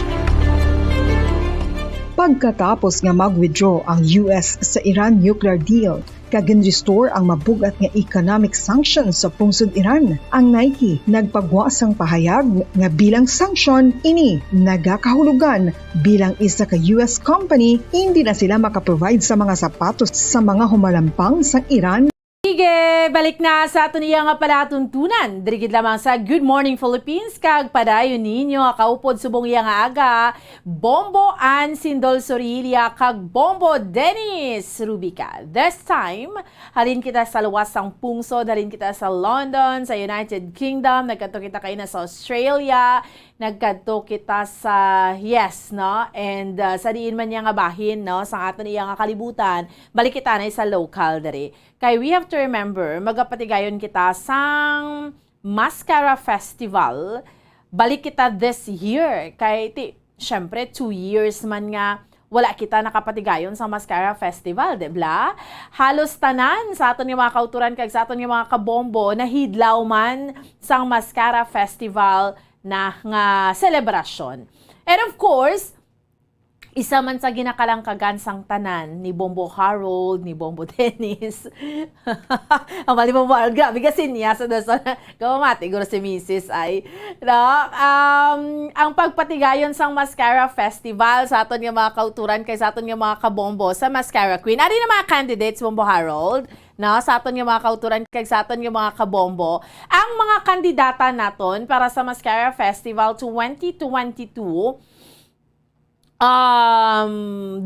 Pagkatapos nga mag-withdraw ang U S sa Iran nuclear deal, kag gin-restore ang mabug-at nga economic sanctions sa pungsod Iran. Ang Nike nagpagwa sang pahayag nga bilang sanction ini nagakahulugan bilang isa ka U S company, hindi na sila makaprovide sa mga sapatos sa mga humalampang sang Iran. Sige, balik na sa aton iya nga palatuntunan. Diri gid lamang sa Good Morning Philippines, kag padayon ninyo nga kaupod subong iya nga aga, Bombo Ann Sindol Sorilla kag Bombo Dennis Rubica. This time, halin kita sa luwas sang pungsod, halin kita sa London, sa United Kingdom, nagkadto kita kaina sa Australia, nagkadto kita sa, yes, no? And, uh, sa diin man niya nga bahin, no? Sa aton iya nga kalibutan, balik kita na sa local diri. Kay we have to remember, magapatigayon kita sang Mascara Festival. Balik kita this year. Kay, ti, syempre, two years man nga wala kita nakapatigayon sa Mascara Festival, di bla? Halos tanan sa aton nga mga kauturan kag sa aton nga mga kabombo nahidlaw man sang Mascara Festival na nga selebrasyon. And of course, isa man sa ginakalangkagan sang tanan ni Bombo Harold, ni Bombo Dennis. Ang mali Bombo Harold, grabe ka sinyas sa dason. Kamamati, guro si Misis ay. No? Um, ang pagpatigayon sang Mascara Festival sa aton nga mga kauturan kay sa aton nga mga kabombo sa Mascara Queen. Ari na mga candidates, Bombo Harold, no? Sa aton nga mga kauturan kay sa aton nga mga kabombo. Ang mga kandidata naton para sa Mascara Festival twenty twenty-two, um,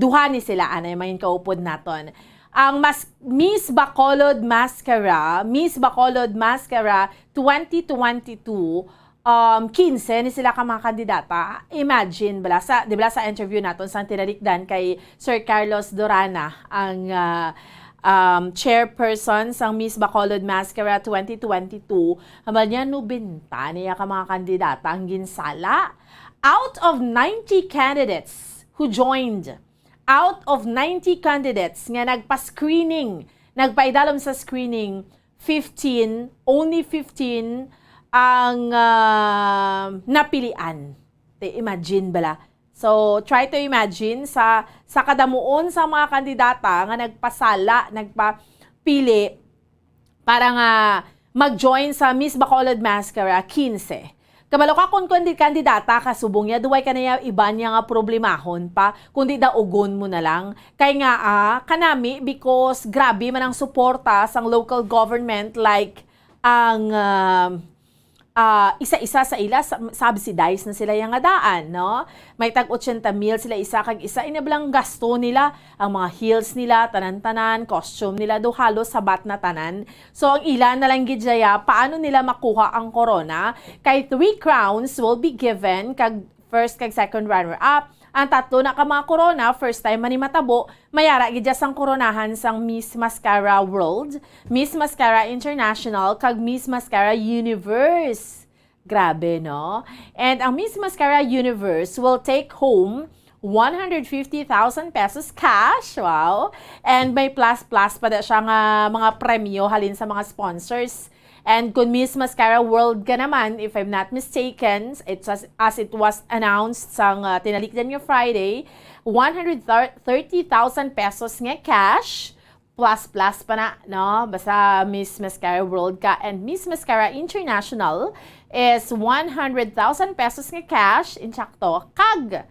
duha ni sila, anay, mangin kaupod naton. Ang mas-, Miss Bacolod Mascara, Miss Bacolod Mascara twenty twenty-two, um, quince ni sila ka mga kandidata. Imagine, bala, sa, di bala sa interview naton sang tinalikdan kay Sir Carlos Dorana, ang, ah, um, chairperson sang Miss Bacolod Mascara twenty twenty-two, hambal niya, nobenta niya ka mga kandidata ang ginsala. Out of ninety candidates who joined, out of ninety candidates nga nagpa-screening, nagpaidalom sa screening, fifteen, only fifteen ang, ah, napilian. Te, imagine bala. So, try to imagine sa, sa kadamuon sa mga kandidata nga nagpasala, nagpapili, para nga mag-join sa Miss Bacolod Mascara quince. Kabalo ka kung kandi-, kandidata ka, subong niya, duway ka na niya iban niya nga problemahon pa, kundi daugon mo na lang. Kay nga, ah, kanami, because grabe man ang suporta sang local government, like, ang, ah, ah, isa-isa sa ila, sa-, subsidize na sila yang nga daan, no? May tag otsenta mil sila isa kag isa, inablang gasto nila, ang mga heels nila, tanan-tanan, costume nila, do halos sabat na tanan. So, ang ila na lang gid daya, paano nila makuha ang corona? Kay three crowns will be given kag first kag second runner-up. Ang tatlo na ka mga corona, first time man ni matabo, mayara gid dya sang koronahan sang Miss Mascara World, Miss Mascara International, kag Miss Mascara Universe. Grabe, no? And ang Miss Mascara Universe will take home one hundred fifty thousand pesos cash. Wow! And may plus-plus pa da siya nga mga premyo halin sa mga sponsors. And kung Miss Mascara World ka naman, if I'm not mistaken, it's as, as it was announced sang, uh, tinalikdan nga Friday, one hundred thirty thousand pesos nga cash, plus plus pa na, no? Basta Miss Mascara World ka and Miss Mascara International is one hundred thousand pesos nga cash, insakto, kag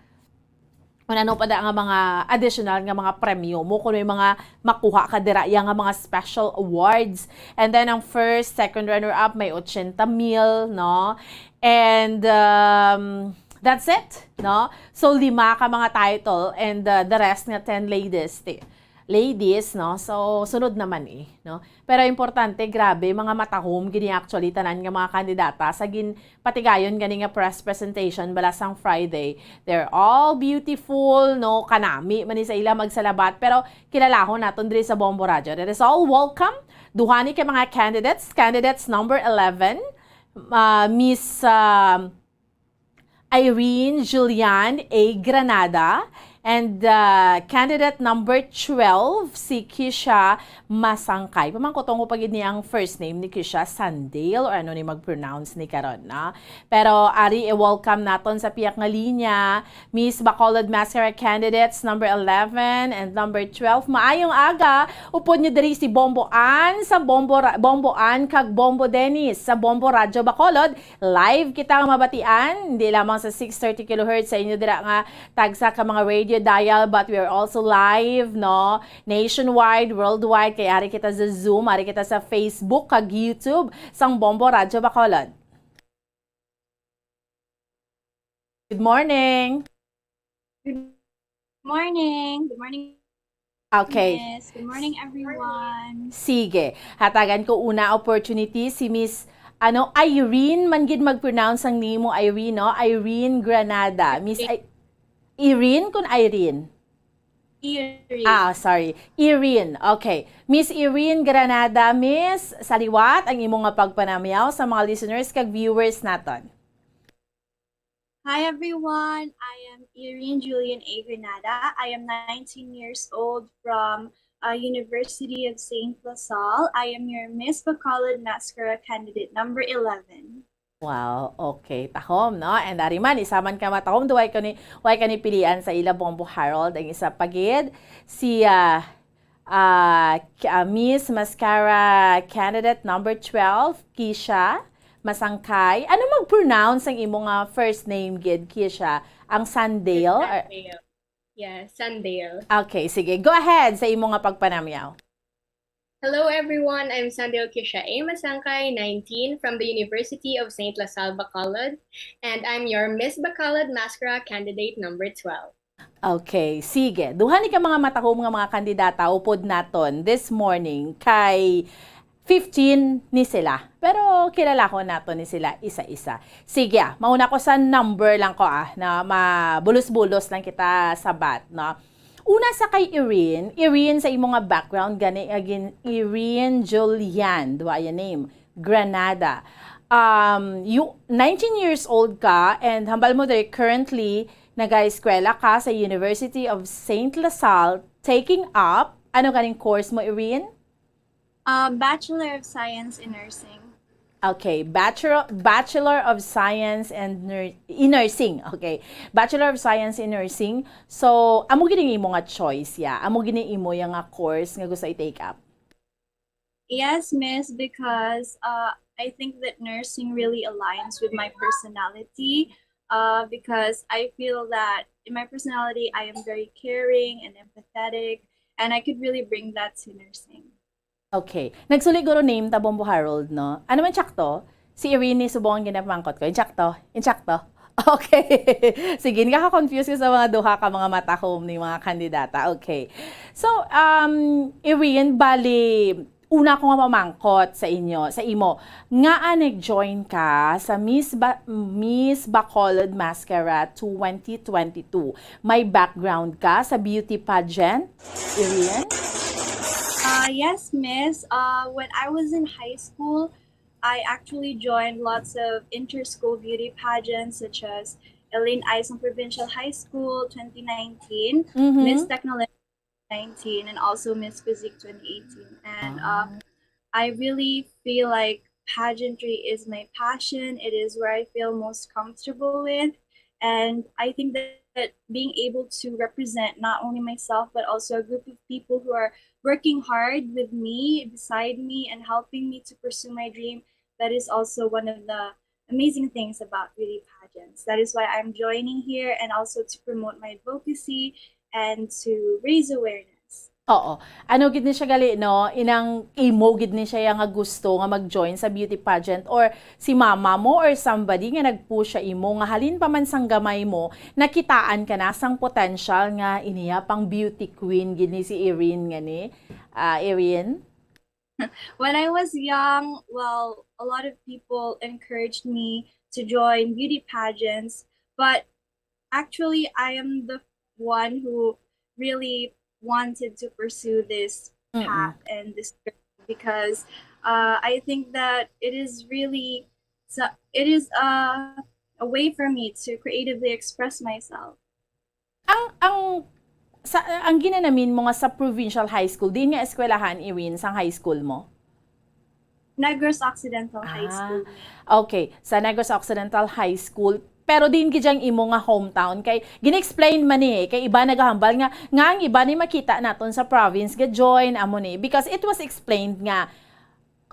kung ano pa da nga mga additional nga mga premyo mo, kung may mga makuha ka dira, ya nga mga special awards. And then, ang first, second runner-up, may ochenta mil, no? And, um, that's it, no? So, lima ka mga title and, uh, the rest nga ten ladies. Ti-, ladies, no? So, sunod naman eh, no? Pero importante, grabe, mga matahom gini actually tanan nga mga kandidata sa ginpatigayon gani nga press presentation bala sang Friday. They're all beautiful, no? Kanami man ni sa ila magsalabat, pero kilalahon naton diri sa Bombo Radyo. That is all. Welcome. Duha ni ka mga candidates. Candidates number eleven, ah, Miss, ah, Irene Julian A Granada, and, uh, candidate number twelve, si Kisha Masangkay. Pamangkuton ko pa gid ni ang first name ni Kisha, Sandale, or ano ni mag-pronounce ni karon, na? Pero ari, i-welcome naton sa piyak nga linya, Miss Bacolod Mascara candidates number eleven and number twelve. Maayong aga, upod nyo diri si Bombo Ann sa Bombo Ra-, Bombo Ann kag Bombo Dennis sa Bombo Radyo Bacolod. Live kita nga mabatian, hindi lamang sa six thirty kilohertz sa inyo dira nga tagsa ka mga radio dial, but we are also live, no? Nationwide, worldwide, kay ari kita sa Zoom, ari kita sa Facebook, kag YouTube, sang Bombo Radyo Bacolod. Good morning. Good morning. Good morning, Okay. Miss. Good morning, everyone. Sige. Hatagan ko una opportunity si Miss, ano, Irene, man gid mag-pronounce ang name mo, Irene, no? Irene Granada. Miss I-, Irene kun Irene? Irene. Ah, sorry. Irene. Okay. Miss Irene Granada, Miss, sa liwat ang imo nga pagpanamyaw sa mga listeners kag viewers naton. Hi, everyone. I am Irene Julian A Granada. I am nineteen years old from, uh, University of Saint La Salle. I am your Miss Bacolod Mascara candidate number eleven. Wow, okay. Tahom, no? And ari man, isa man ka matahom, do way ka ni, way ka ni pilian sa ila Bombo Harold, ang isa pa gid, si, ah, ah, K-, ah, Miss Mascara candidate number twelve, Kisha Masangkay. Ano mag-pronounce ang imo nga first name gid, Kisha? Ang Sandale? Or Sandale. Yeah, Sandale. Okay, sige. Go ahead sa imo nga pagpanamyaw. Hello, everyone. I'm Sandale Kisha A Masangkay, nineteen, from the University of Saint La Salle, Bacolod, and I'm your Miss Bacolod Mascara candidate number twelve. Okay, sige. Duha ni ka mga matahom nga mga kandidata upod naton this morning, kay fifteen ni sila. Pero kilalahon nato ni sila isa-isa. Sige, ah, mauna ko sa number lang ko, ah, na mabulos-bulos lang kita sabat, no? Una sa kay Irene, Irene, sa imo nga background gani, again, Irene Julian, do I a name? Granada. Um, you, nineteen years old ka, and hambal mo diri, currently nagaeskwela ka sa University of Saint La Salle, taking up, ano ganing course mo, Irene? Uh, Bachelor of Science in Nursing. Okay, Bachelor, Bachelor of Science and Nur-, in Nursing. Okay, Bachelor of Science in Nursing. So, amo gid ang imo nga choice, ya. Amo gid ang imo ya nga course nga gusto i-take up. Yes, Miss, because, uh, I think that nursing really aligns with my personality, uh, because I feel that in my personality, I am very caring and empathetic, and I could really bring that to nursing. Okay. Nagsuliguro name ta, Bombo Harold, no? Ano man, tsakto? Si Irene ni subong ang ginapamangkot ko. Insakto? Insakto? Okay. Sige, nakaka-confuse ko sa mga duha ka mga matahom ni mga kandidata. Okay. So, um, Irene, bali, una ko nga mamangkot sa inyo, sa imo, ngaa nag-join ka sa Miss Ba-, Miss Bacolod Mascara twenty twenty-two? May background ka sa beauty pageant, Irene? Uh, yes, Miss. Uh, when I was in high school, I actually joined lots of inter-school beauty pageants such as Elaine Aison Provincial High School twenty nineteen, Mhm. Miss Technolab nineteen, and also Miss Physique twenty eighteen. And uh, Ah. I really feel like pageantry is my passion. It is where I feel most comfortable with. And I think that, that being able to represent not only myself, but also a group of people who are working hard with me, beside me, and helping me to pursue my dream, that is also one of the amazing things about beauty pageants. That is why I'm joining here, and also to promote my advocacy and to raise awareness. Oo. Ano gid ni siya gali, no? Inang imo gid ni siya nga gusto nga mag-join sa beauty pageant, or si mama mo or somebody nga nag-push sa imo nga halin pa man sang gamay mo, nakitaan ka na sang potential nga iniya pang beauty queen gid ni si Irene nga ni. Ah, Irene? When I was young, well, a lot of people encouraged me to join beauty pageants, but actually, I am the one who really wanted to pursue this Mm-mm. path and this career because uh, I think that it is really so it is a, a way for me to creatively express myself. Ang ang sa ang ginanamin mo nga sa provincial high school, diin nga eskwelahan, Irene, sang high school mo? Negros Occidental High Ah. School. Okay, sa Negros Occidental High School. Pero diin gid ang imo nga hometown kay gina-explain man ni, kay iba nagahambal nga nga ang iba ni makita naton sa province ga join amo ni, because it was explained nga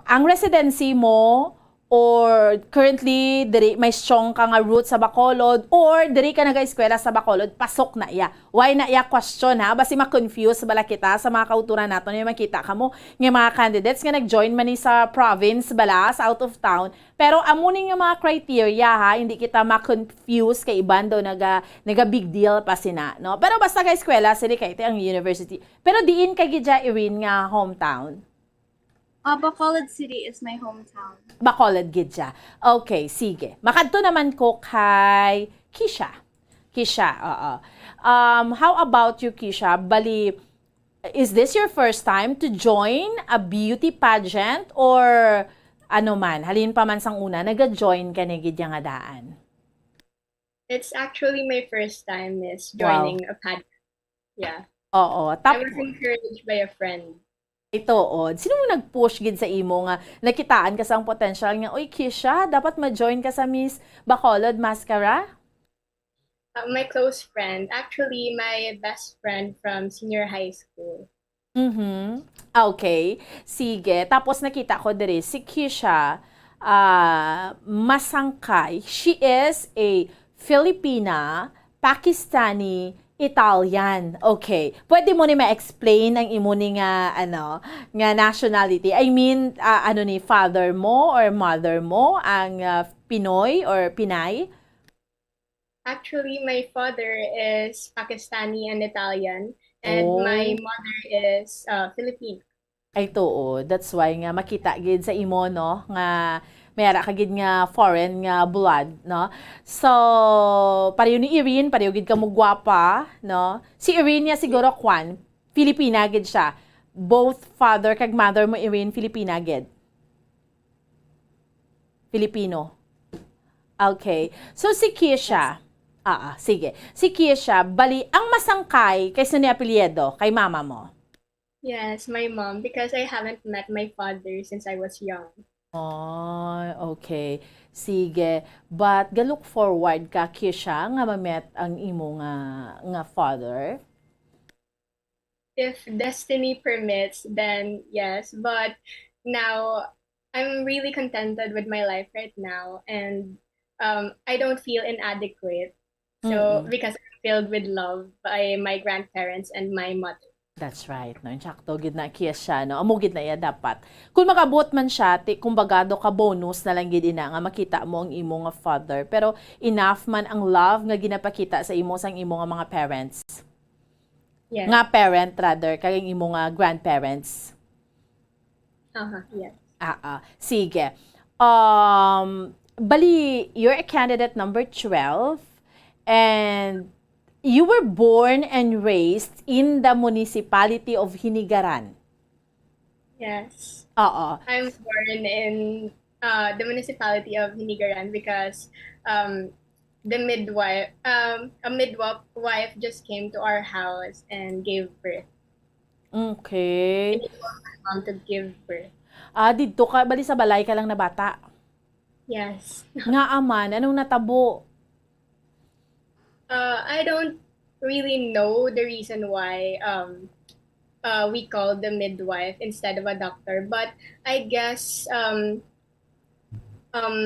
ang residency mo or currently diri may strong ka nga root sa Bacolod or diri ka nagaeskwela sa Bacolod, pasok na iya. Why na iya question, ha? Basi ma-confuse bala kita sa mga kauturan naton nga makita kamo nga mga candidates nga nag-join man ni sa province bala, sa out of town. Pero amo ni nga mga criteria, ha, hindi kita ma-confuse kay iban daw naga naga big deal pa sina, no? Pero basta ka eskwela sila kay ti ang university. Pero diin ka gid dya, Irene, nga hometown? Uh, Bacolod City is my hometown. Bacolod gid siya. Okay, sige. Makadto naman ko kay Kisha. Kisha, oo. Um, how about you, Kisha? Bali, is this your first time to join a beauty pageant or ano man, halin pa man sang una, naga-join ka na gid nga daan? It's actually my first time, Miss, Wow. joining a pageant. Yeah. Oo. I Tap- was encouraged by a friend. Ito, oh. Sino mo nag-push gid sa imo nga nakitaan ka sang potential nga, "Uy, Kisha, dapat ma-join ka sa Miss Bacolod Mascara"? Uh, my close friend, actually my best friend from senior high school. Mhm. Okay. Sige. Tapos nakita ko diri si Kisha, ah, Masangkay. She is a Filipina, Pakistani, Italian. Okay. Pwede mo ni ma-explain ang imo ni nga, ano, nga nationality? I mean, ah, ano ni, father mo or mother mo ang, ah, Pinoy or Pinay? Actually, my father is Pakistani and Italian, and my Oh. mother is uh, Filipino. Ay, tuod. That's why nga makita gid sa imo, no, nga may ara ka gid nga foreign nga blood, no? So, pareho ni Irene, pareho gid kamo gwapa, no? Si Irene niya siguro, kwan, Filipina gid siya. Both father kag mother mo, Irene, Filipina gid? Filipino. Okay. So, si Kisha, ah, ah, sige. Si Kisha, bali, ang Masangkay, kay sino ni apelyido? Kay mama mo? Yes, my mom, because I haven't met my father since I was young. Oh, okay. Sige. But ga-look forward ka, Kisha, nga ma-met ang imo nga, nga father? If destiny permits, then yes. But now, I'm really contented with my life right now, and um, I don't feel inadequate. So, Mm-mm. Because I'm filled with love by my grandparents and my mother. That's right, no? Insakto gid na, Kisha, no? Amo gid na iya dapat. Kung mag-abot man siya, ti, kumbaga, do ka bonus na lang gid ina nga makita mo ang imo nga father. Pero enough man ang love nga ginapakita sa imo sang imo nga mga parents. Yes. Nga parent, rather, kag ang imo nga grandparents. Uh-huh, yes. Ah, ah. Sige. Um, bali, you're a candidate number twelve, and you were born and raised in the municipality of Hinigaran. Yes. Oo. I'm born in uh, the municipality of Hinigaran because um, the midwife, um, a midwife just came to our house and gave birth. Okay. Mom to give birth. Ah, didto ka, bali sa balay ka lang nabata. Yes. Ngaa man, anong natabo? Uh, I don't really know the reason why um, uh, we called the midwife instead of a doctor, but I guess um, um,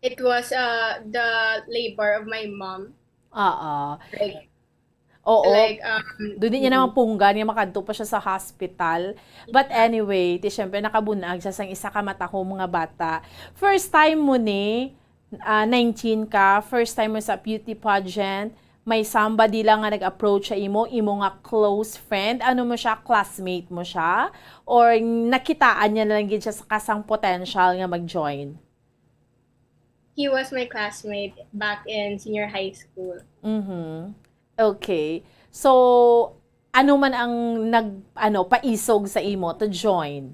it was uh, the labor of my mom. Oo. Like, Oo. like um, Doon niya naman punggan nga makadto pa siya sa hospital. But anyway, ti syempre nakabunag siya sang isa ka matahom nga bata. First time mo ni, ah, nineteen ka, first time mo sa beauty pageant, may somebody lang nga nag-approach sa imo, imo nga close friend, ano mo siya, classmate mo siya? Or nakitaan niya na lang gid siya sa kasang potential nga mag-join? He was my classmate back in senior high school. Mhm. Okay. So, ano man ang nag, ano, paisog sa imo to join?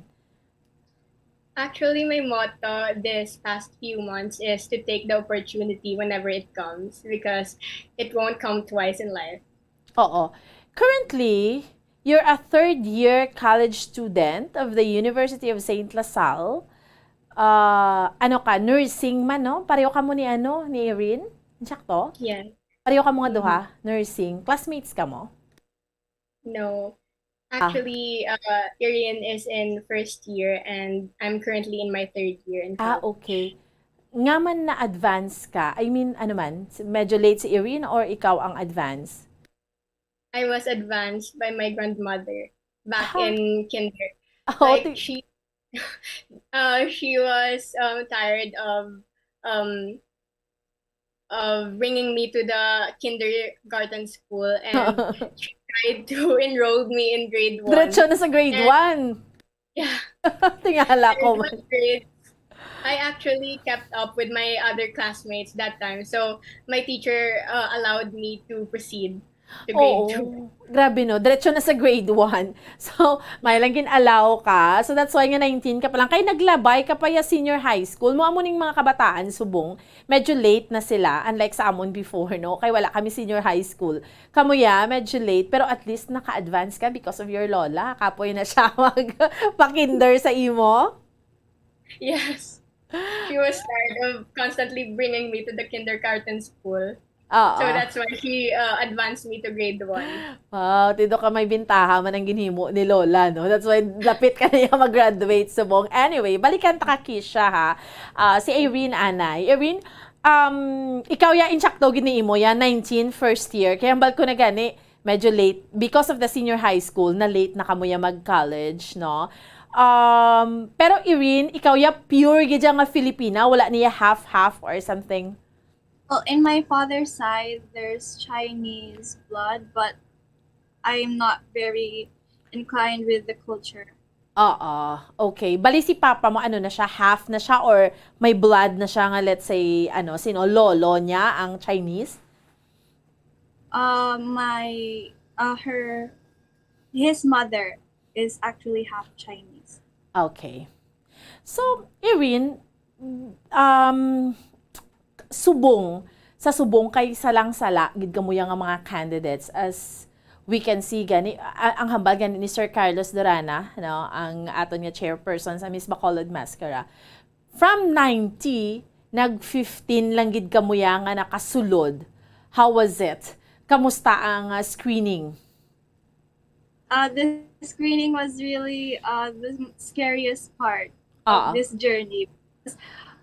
Actually, my motto this past few months is to take the opportunity whenever it comes because it won't come twice in life. Oo. Currently, you're a third year college student of the University of Saint La Salle. Ah, ano ka, nursing man, no? Pareho ka mo ni ano, ni Irene? Sakto? Yeah. Pareho ka mo nga duha, nursing. Classmates ka mo? No. Actually, uh, Irene is in first year and I'm currently in my third year in Ah, college. Okay. Nga man na-advance ka? I mean, ano man, s- medyo late si Irene or ikaw ang advance? I was advanced by my grandmother back Ah. in kinder. Oh, Like ti- she, uh, she was um, tired of um, of bringing me to the kindergarten school and she tried to enroll me in grade one. Diretso na sa grade And- one. Yeah. Tingala ko With man. my grades, I actually kept up with my other classmates that time. So my teacher uh, allowed me to proceed to grade two. Oo. Grabe no, diretso na sa grade one. So, may lang gin-allow ka. So that's why nga nineteen ka pa lang. Kay naglabay ka pa ya senior high school. Mo amo ning mga kabataan subong. Medyo late na sila, unlike sa amon before, no? Kay wala kami senior high school. Kamo ya, medyo late, pero at least naka-advance ka because of your lola. Kapoy na siya mag pa-kinder sa imo. Yes. She was tired of constantly bringing me to the kindergarten school. Oo. So that's why she uh, advanced me to grade one. Wow, tido ka may bintaha man ang ginhimo ni Lola, no? That's why lapit ka na niya mag-graduate subong. Anyway, balikan ta ka, Kisha, ha? Ah, si Irene anay. Irene, um, ikaw ya insakto gid ni imo ya, nineteen, first year. Kaya hambal ko na gani, medyo late. Because of the senior high school, na late na kamo ya mag-college, no? Um, pero Irene, ikaw ya pure gid ya nga Filipina, wala niya half-half or something? Well, in my father's side, there's Chinese blood, but I'm not very inclined with the culture. Oo. Okay. Bali si papa mo, ano na siya? Half na siya or may blood na siya nga, let's say, ano, sino, lolo niya ang Chinese? Uh, my, uh, her, his mother is actually half Chinese. Okay. So, Irene, um, subong, sa subong kay salang-sala gid kamo ya nga mga candidates, as we can see gani, a- ang hambal gani ni Sir Carlos Durana, no, ang aton nga chairperson sa Miss Bacolod Mascara. From ninety, nag fifteen lang gid kamo ya nga nakasulod. How was it? Kamusta ang ah, screening? Uh, the screening was really uh, the scariest part Ah. of this journey.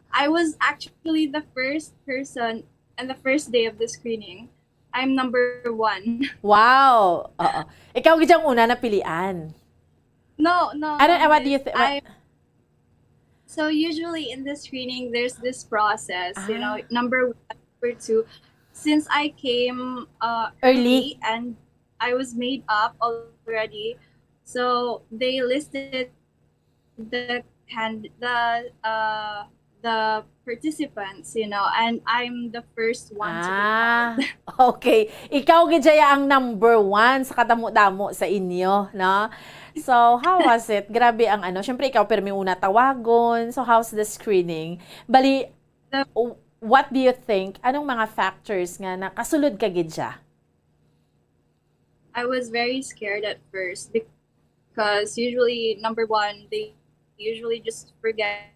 I was actually the first person and the first day of the screening. I'm number one. Wow! Oo. Ikaw gid ang una napilian. No, no. Ano, no, what do you this- thi- what- I- So usually in the screening, there's this process. You know, Ah. Number one, number two. Since I came uh, Early. early and I was made up already, so they listed the can the uh, the participants, you know, and I'm the first one to be Ah, called. Okay. Ikaw gid ya ang number one sa kadamo-damo sa inyo, no? So, how was it? Grabe ang ano. Siyempre, ikaw, pero may una tawagon. So, how's the screening? Bali, The- oh, what do you think? Anong mga factors nga nakasulod ka gid siya? I was very scared at first because usually, number one, they usually just forget,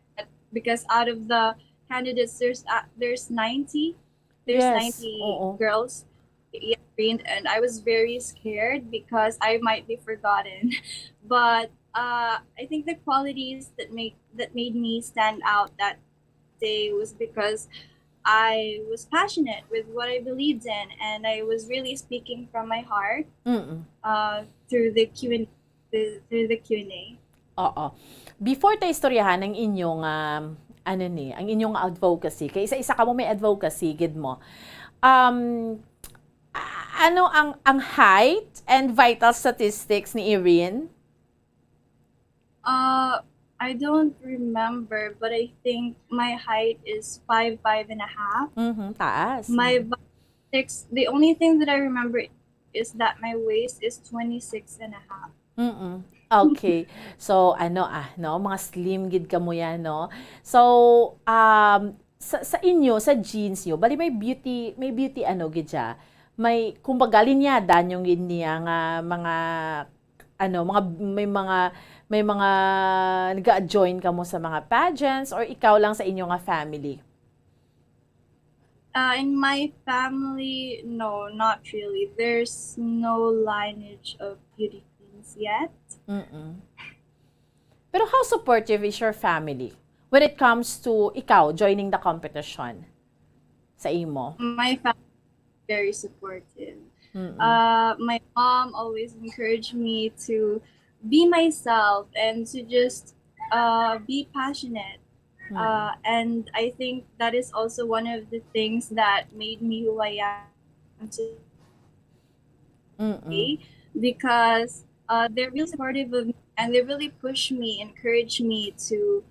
because out of the candidates, there's uh, there's ninety, there's Yes, ninety oo. girls. Yeah, screened, and I was very scared because I might be forgotten. But uh, I think the qualities that make that made me stand out that day was because I was passionate with what I believed in, and I was really speaking from my heart Mm-mm. uh, through the Q and through the Q and A. Oo. Before ta istoryahan ang inyong, um, ano ni, ang inyong advocacy, kay isa-isa ka mo may advocacy, gid mo. Um, a- ano ang ang height and vital statistics ni Irene? Uh, I don't remember, but I think my height is five five and a half. Mhm, taas. My Mhm. vi- six. The only thing that I remember is that my waist is twenty six and a half. Mm-mm. Okay. So, ano, ah, no, mga slim gid kamo yan, no? So, um, sa, sa inyo, sa genes nyo, bali may beauty, may beauty ano gid siya. May, kumbaga, linyada nyo gid niya nga mga, ano, mga, may mga, may mga nag-join kamo sa mga pageants or ikaw lang sa inyo nga family? Uh, in my family, no, not really. There's no lineage of beauty queens yet. Mm-mm. Pero how supportive is your family when it comes to ikaw joining the competition sa imo? My family is very supportive. Mm-mm. Uh, my mom always encouraged me to be myself and to just uh, be passionate. Mm. Uh, and I think that is also one of the things that made me who I am today, Mm-mm. Because uh, they're really supportive of me and they really push me, encourage me to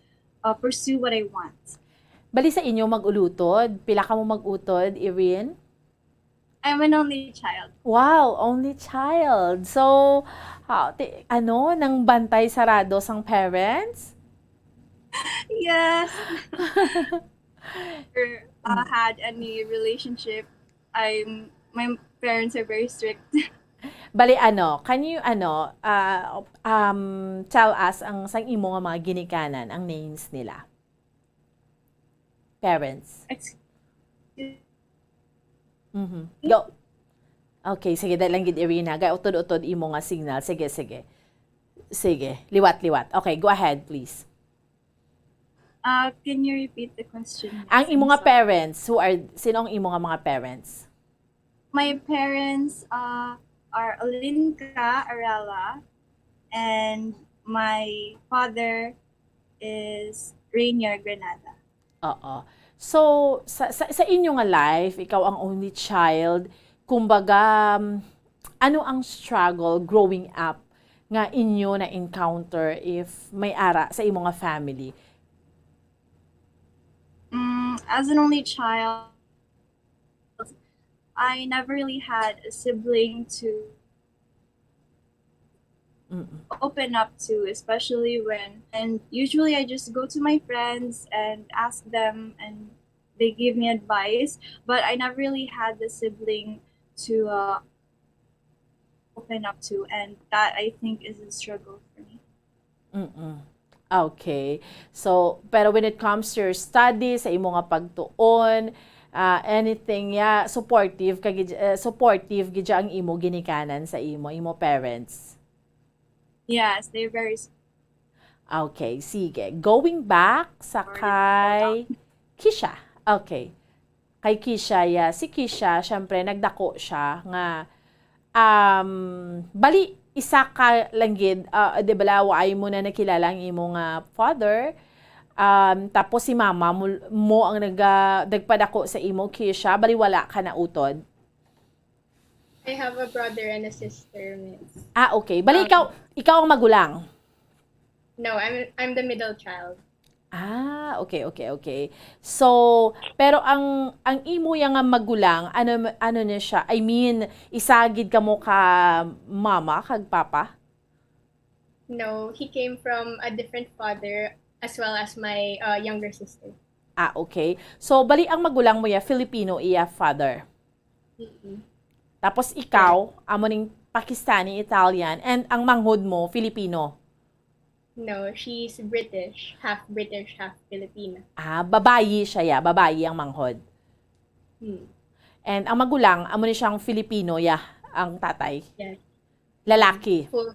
uh, pursue what I want. Bali sa inyo mag-ulutod, pila ka mo mag-utod, Irene? I'm an only child. Wow, only child. So, ah, ti- ano, nang bantay sarado sang parents? Yes. Or uh, had any relationship, I'm my parents are very strict. Bali, ano, can you, ano, ah, um, tell us ang sang imo nga mga ginikanan, ang names nila? Parents. Ex- Mhm. Go. Okay, sige, dali lang gid, Irene, ha. Kay utod-utod imo nga signal. Sige, sige. Sige, liwat-liwat. Okay, go ahead, please. Uh, can you repeat the question? Ang imo nga I'm sorry. Parents, who are, sino ang imo nga mga parents? My parents uh, are Alinka Arala and my father is Rainier Granada. Oo. So, sa, sa, sa inyo nga life, ikaw ang only child, kumbaga, um, ano ang struggle growing up nga inyo na-encounter if may ara sa imo nga family? Mm, as an only child, I never really had a sibling to Mm-mm. open up to, especially when, and usually I just go to my friends and ask them and they give me advice, but I never really had the sibling to uh, open up to, and that I think is a struggle for me. Mm-mm. Okay. So, pero when it comes to your studies, sa imo nga pagtuon, ah, anything, yeah, supportive ka gid, eh, supportive gid ang imo ginikanan sa imo, imo parents. Yes, they're very s- Okay, sige. Going back sa Sorry. Kay Kisha. Okay. Kay Kisha, yeah. Si Kisha, syempre, nagdako siya nga, um, bali, isa ka lang gid, ah, di ba, wa ay mo na nakilala ang imo nga father. Um, tapos si mama mo, mo ang naga, nagpadako sa imo, Kisha. Bali, wala ka na utod. I have a brother and a sister, miss. Ah, okay. Bali, Um, ikaw, ikaw ang magulang. No, I'm I'm the middle child. Ah, okay, okay, okay. So, pero ang ang imo yang nga magulang, ano ano niya siya? I mean, isa gid kamo ka mama kag papa? No, he came from a different father as well as my uh, younger sister. Ah, okay. So, bali ang magulang mo ya, Filipino iya father. Mm-mm. Tapos ikaw, amo ning Pakistani, Italian, and ang manghod mo, Filipino. No, she's British, half British, half Filipina. Ah, babayi siya ya, babayi ang manghod. Hmm. And ang magulang, amo ni siyang Filipino ya, ang tatay. Yes. Lalaki. Full,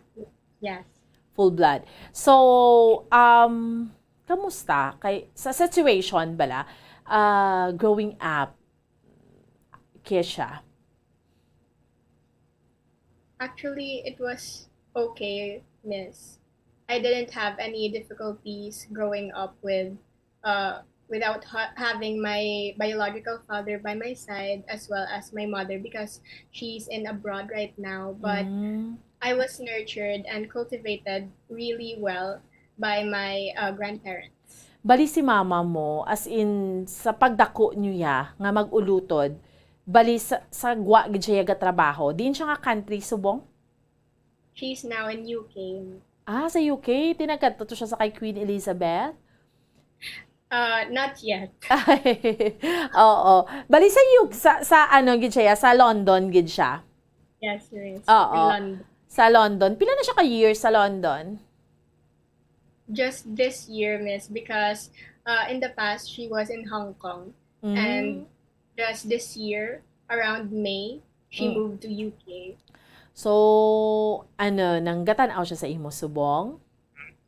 yes. Full blood. So, um, kamusta? Kay, sa situation bala, ah, growing up, Kesha? Actually, it was okay, miss. I didn't have any difficulties growing up with, uh, without ha- having my biological father by my side as well as my mother because she's in abroad right now. But Mm. I was nurtured and cultivated really well by my, uh, grandparents. Bali si mama mo, as in, sa pagdako niyo ya, nga mag-ulutod, bali sa, sa gwa gid siya gatrabaho. Diin siya nga country, subong? She's now in U K. Ah, sa U K, tinagkadto to siya sa kay Queen Elizabeth? Uh, not yet. Oo. Bali sa U K, sa, sa ano gid siya, sa London gid siya. Yes, miss. Oo. In London. Sa London. Pila na siya ka years sa London? Just this year, miss, because, uh, in the past, she was in Hong Kong. Mm. And just this year, around May, she Mm. moved to U K. So, ano, nanggatan-aw siya sa imo subong?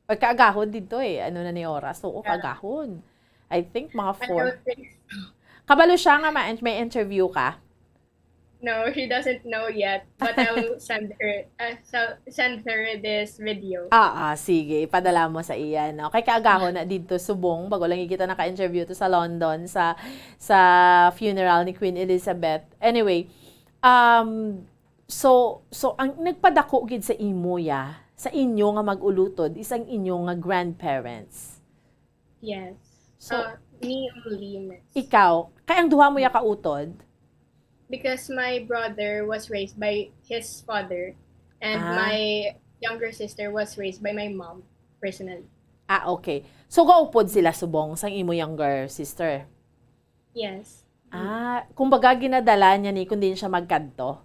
Or kaagahon dito eh. Ano na ni oras? Oo, Yeah. Kaagahon. I think mga I four. don't think so. Kabalo siya nga ma- may interview ka? No, she doesn't know yet, but I'll send her, uh, so- send her this video. Ah, ah, sige. Ipadala mo sa iya, no? Kay kaagahon na dito, subong. Bago lang kita naka-interview to sa London, sa sa funeral ni Queen Elizabeth. Anyway, um, so, so ang nagpadako gid sa imo ya, sa inyo nga mag-ulutod, is ang inyo nga grandparents. Yes. So, Uh, me only, miss. Ikaw, kay ang duha mo ya kautod? Because my brother was raised by his father, and Ah. my younger sister was raised by my mom, personally. Ah, okay. So, gaupod sila subong sang imo younger sister? Yes. Ah, kumbaga ginadala niya ni kung diin siya magkadto?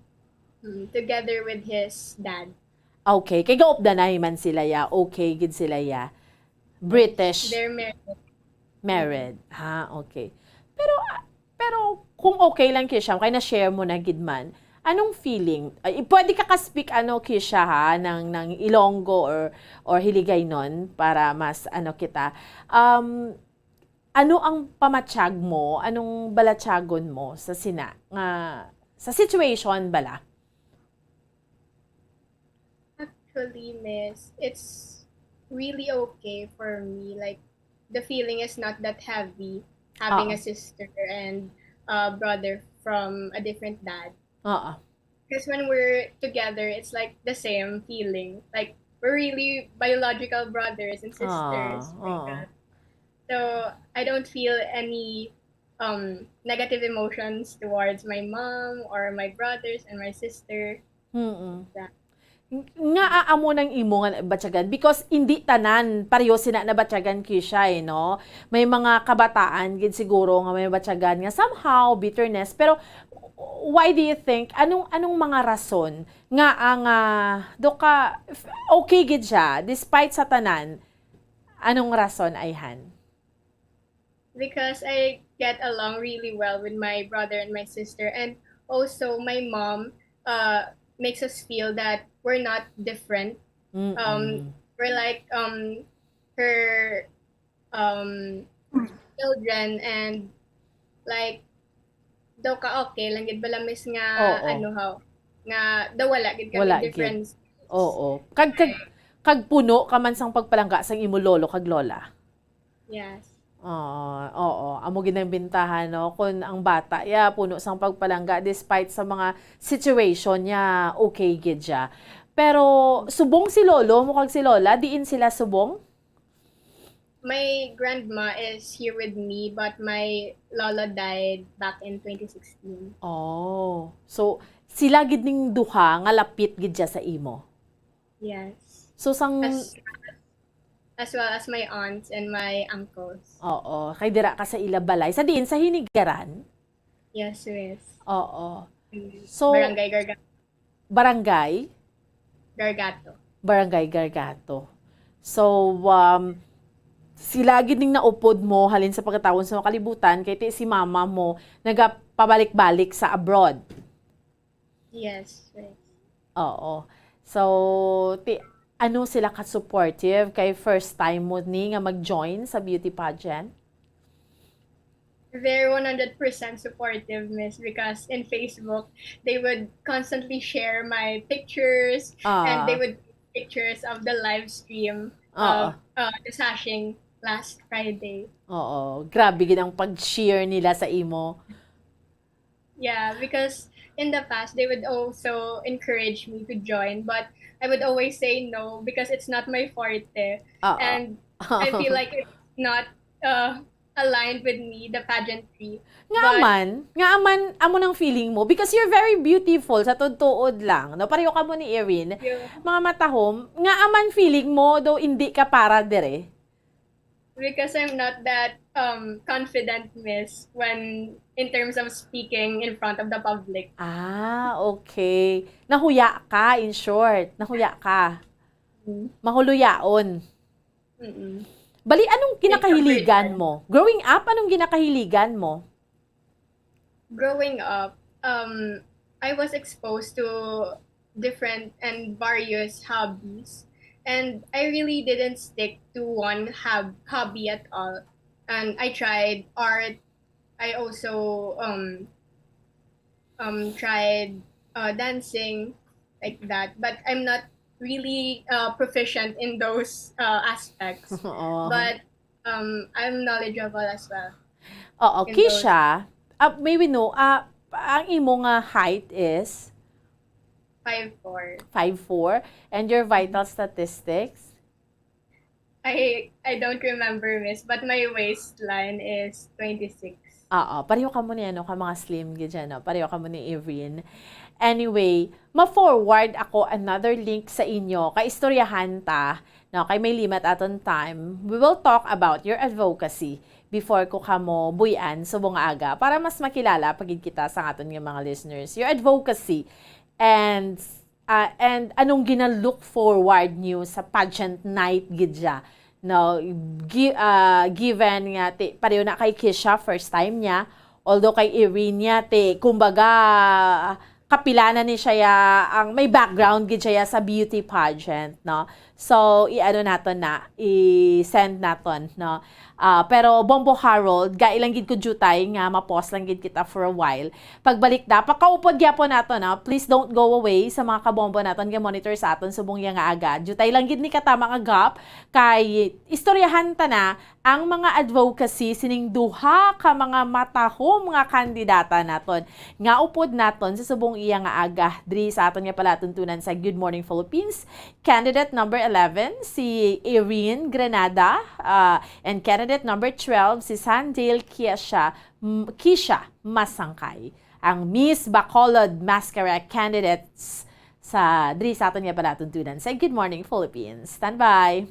Mm, together with his dad. Okay, kay gaupdanay man sila ya, okay gid sila ya. British They're married. married. Ha, okay. Pero, ah, pero kung okay lang, Kisha, kay na-share mo na gid man, anong feeling? Ay, pwede ka ka-speak, ano, Kisha, ha, ng, ng Ilonggo or, or Hiligaynon para mas, ano, kita. Um, ano ang pamatyag mo? Anong balatyagon mo sa sina, nga, sa situation bala? Actually, miss, it's really okay for me. Like, the feeling is not that heavy having Oo. a sister and a brother from a different dad. Oo. Because when we're together, it's like the same feeling. Like, we're really biological brothers and sisters. Ah, Like oo. that. So, I don't feel any um negative emotions towards my mom or my brothers and my sister. Mm-mm. Yeah. Nga amo nang imo nga batyagan? Because hindi tanan pareho sina nabatyagan, Kisha, eh, no? May mga kabataan gid siguro nga may batyagan nga somehow bitterness. Pero why do you think? Anong, anong mga rason nga ang, ah, do ka, okay gid siya despite sa tanan? Anong rason, ayhan? Because I get along really well with my brother and my sister, and also my mom uh makes us feel that we're not different. Mm-mm. Um, we're like um her um children, and like daw ka okay lang gid bala, miss, nga Oo. Ano ha, nga daw wala gid kami Wala gid. Difference. Oo. Kag, kag, kag puno ka man sang pagpalangga sang imo lolo kag lola. Yes. Oo, oo. Amo gid ang bintahan, no? Kung ang bata, ya, puno sang pagpalangga, despite sa mga situation niya, okay gid siya. Pero subong si lolo mo kag si lola, diin sila subong? My grandma is here with me, but my lolo died back in twenty sixteen. Oh. So, sila gid ning duha nga lapit gid siya sa imo? Yes. So, sang... As, as well as my aunts and my uncles. Oo, kay dira ka sa ila balay. Sa diin? Sa Hinigaran? Yes, miss. Oo. Mm. So, Barangay Garga- barangay? Gargato. Barangay Gargato. So, um, sila gid ning naupod mo halin sa pagkatawon sa mga kalibutan, kay ti si mama mo nagapabalik-balik sa abroad. Yes, miss. Oo. So, ti ano sila ka-supportive kay first time mo ni nga mag-join sa beauty pageant? They're one hundred percent supportive, miss, because in Facebook, they would constantly share my pictures Ah. and they would take pictures of the live stream Ah. of uh, the sashing last Friday. Oo. Grabe gid ang pag-share nila sa imo. Yeah, because in the past, they would also encourage me to join, but I would always say no because it's not my forte. Oo. And I feel like it's not uh, aligned with me, the pageantry. Nga man, nga man, amo nang feeling mo because you're very beautiful sa tuod-tuod lang, no? Pareho ka mo ni Erin. Yeah. Mga matahom, nga man feeling mo daw hindi ka para dire. Because I'm not that um, confident, miss, when in terms of speaking in front of the public. Ah, okay. Nahuya ka, in short. Nahuya ka. Mm. Mahuluyaon. Mm-mm. Bali, anong kinakahiligan Extracurricular. mo? Growing up, anong ginakahiligan mo? Growing up, um, I was exposed to different and various hobbies, and I really didn't stick to one hab- hobby at all. And I tried art. I also um, um, tried uh, dancing like that, but I'm not really uh, proficient in those uh, aspects. Oo. But um, I'm knowledgeable as well. Oo, in Kisha, uh, may we know, uh, ang imo nga height is Five four. five four, and your vital statistics? I I don't remember, miss, but my waistline is twenty-six. Oo, pareho ka mo ni ano, ka mga slim gid dyan, no? Pareho ka mo ni Erin. Anyway, ma-forward ako another link sa inyo. Kay istoryahan ta, no? Kay may limit aton time. We will talk about your advocacy before ko kamo buy-an subong nga aga para mas makilala pa gid kita sa aton nga mga listeners. Your advocacy and ah, and anong gina-look forward niyo sa pageant night gid siya? No, gi- ah, given nga ti, pareho na kay Kisha, first time niya. Although kay Irene niya, ti, kumbaga, kapila na ni siya ya, ang may background gid siya ya sa beauty pageant, no? So, i-ano naton na, i-send naton, no? Ah, pero Bombo Harold, gai lang gid ko jutay nga ma-pause lang gid kita for a while. Pagbalik da, pakaupod gyapon nato, no? Please don't go away sa mga kabombo naton nga monitor sa aton subong iya nga aga. Jutay lang gid ni katama nga gap kay istoryahan ta na ang mga advocacy sining duha ka mga matahom nga kandidata naton nga upod naton sa subong iya nga aga diri sa aton nga palatuntunan sa Good Morning Philippines. Candidate number eleven, si Irene Granada, ah, and candidate number twelve, si Sandale Kiesha, M- Kisha Masangkay, ang Miss Bacolod Mascara candidates sa diri sa aton nga palatuntunan sa Good Morning Philippines. Standby!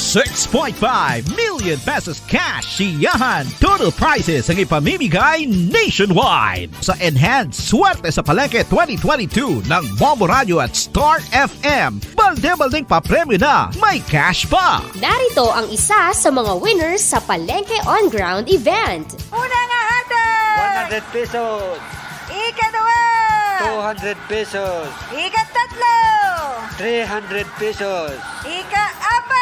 Six point five million pesos cash siyahan total prizes ang ipamimigay nationwide sa Enhanced Swerte sa Palengke twenty twenty-two ng Bombo Radio at Star F M. Balde-baldeng papremyo na, may cash pa! Narito ang isa sa mga winners sa Palengke on Ground event. Una nga hatag! One hundred pesos, Ikaduha! two hundred pesos, Ikatatlo! three hundred pesos, Ikaapat!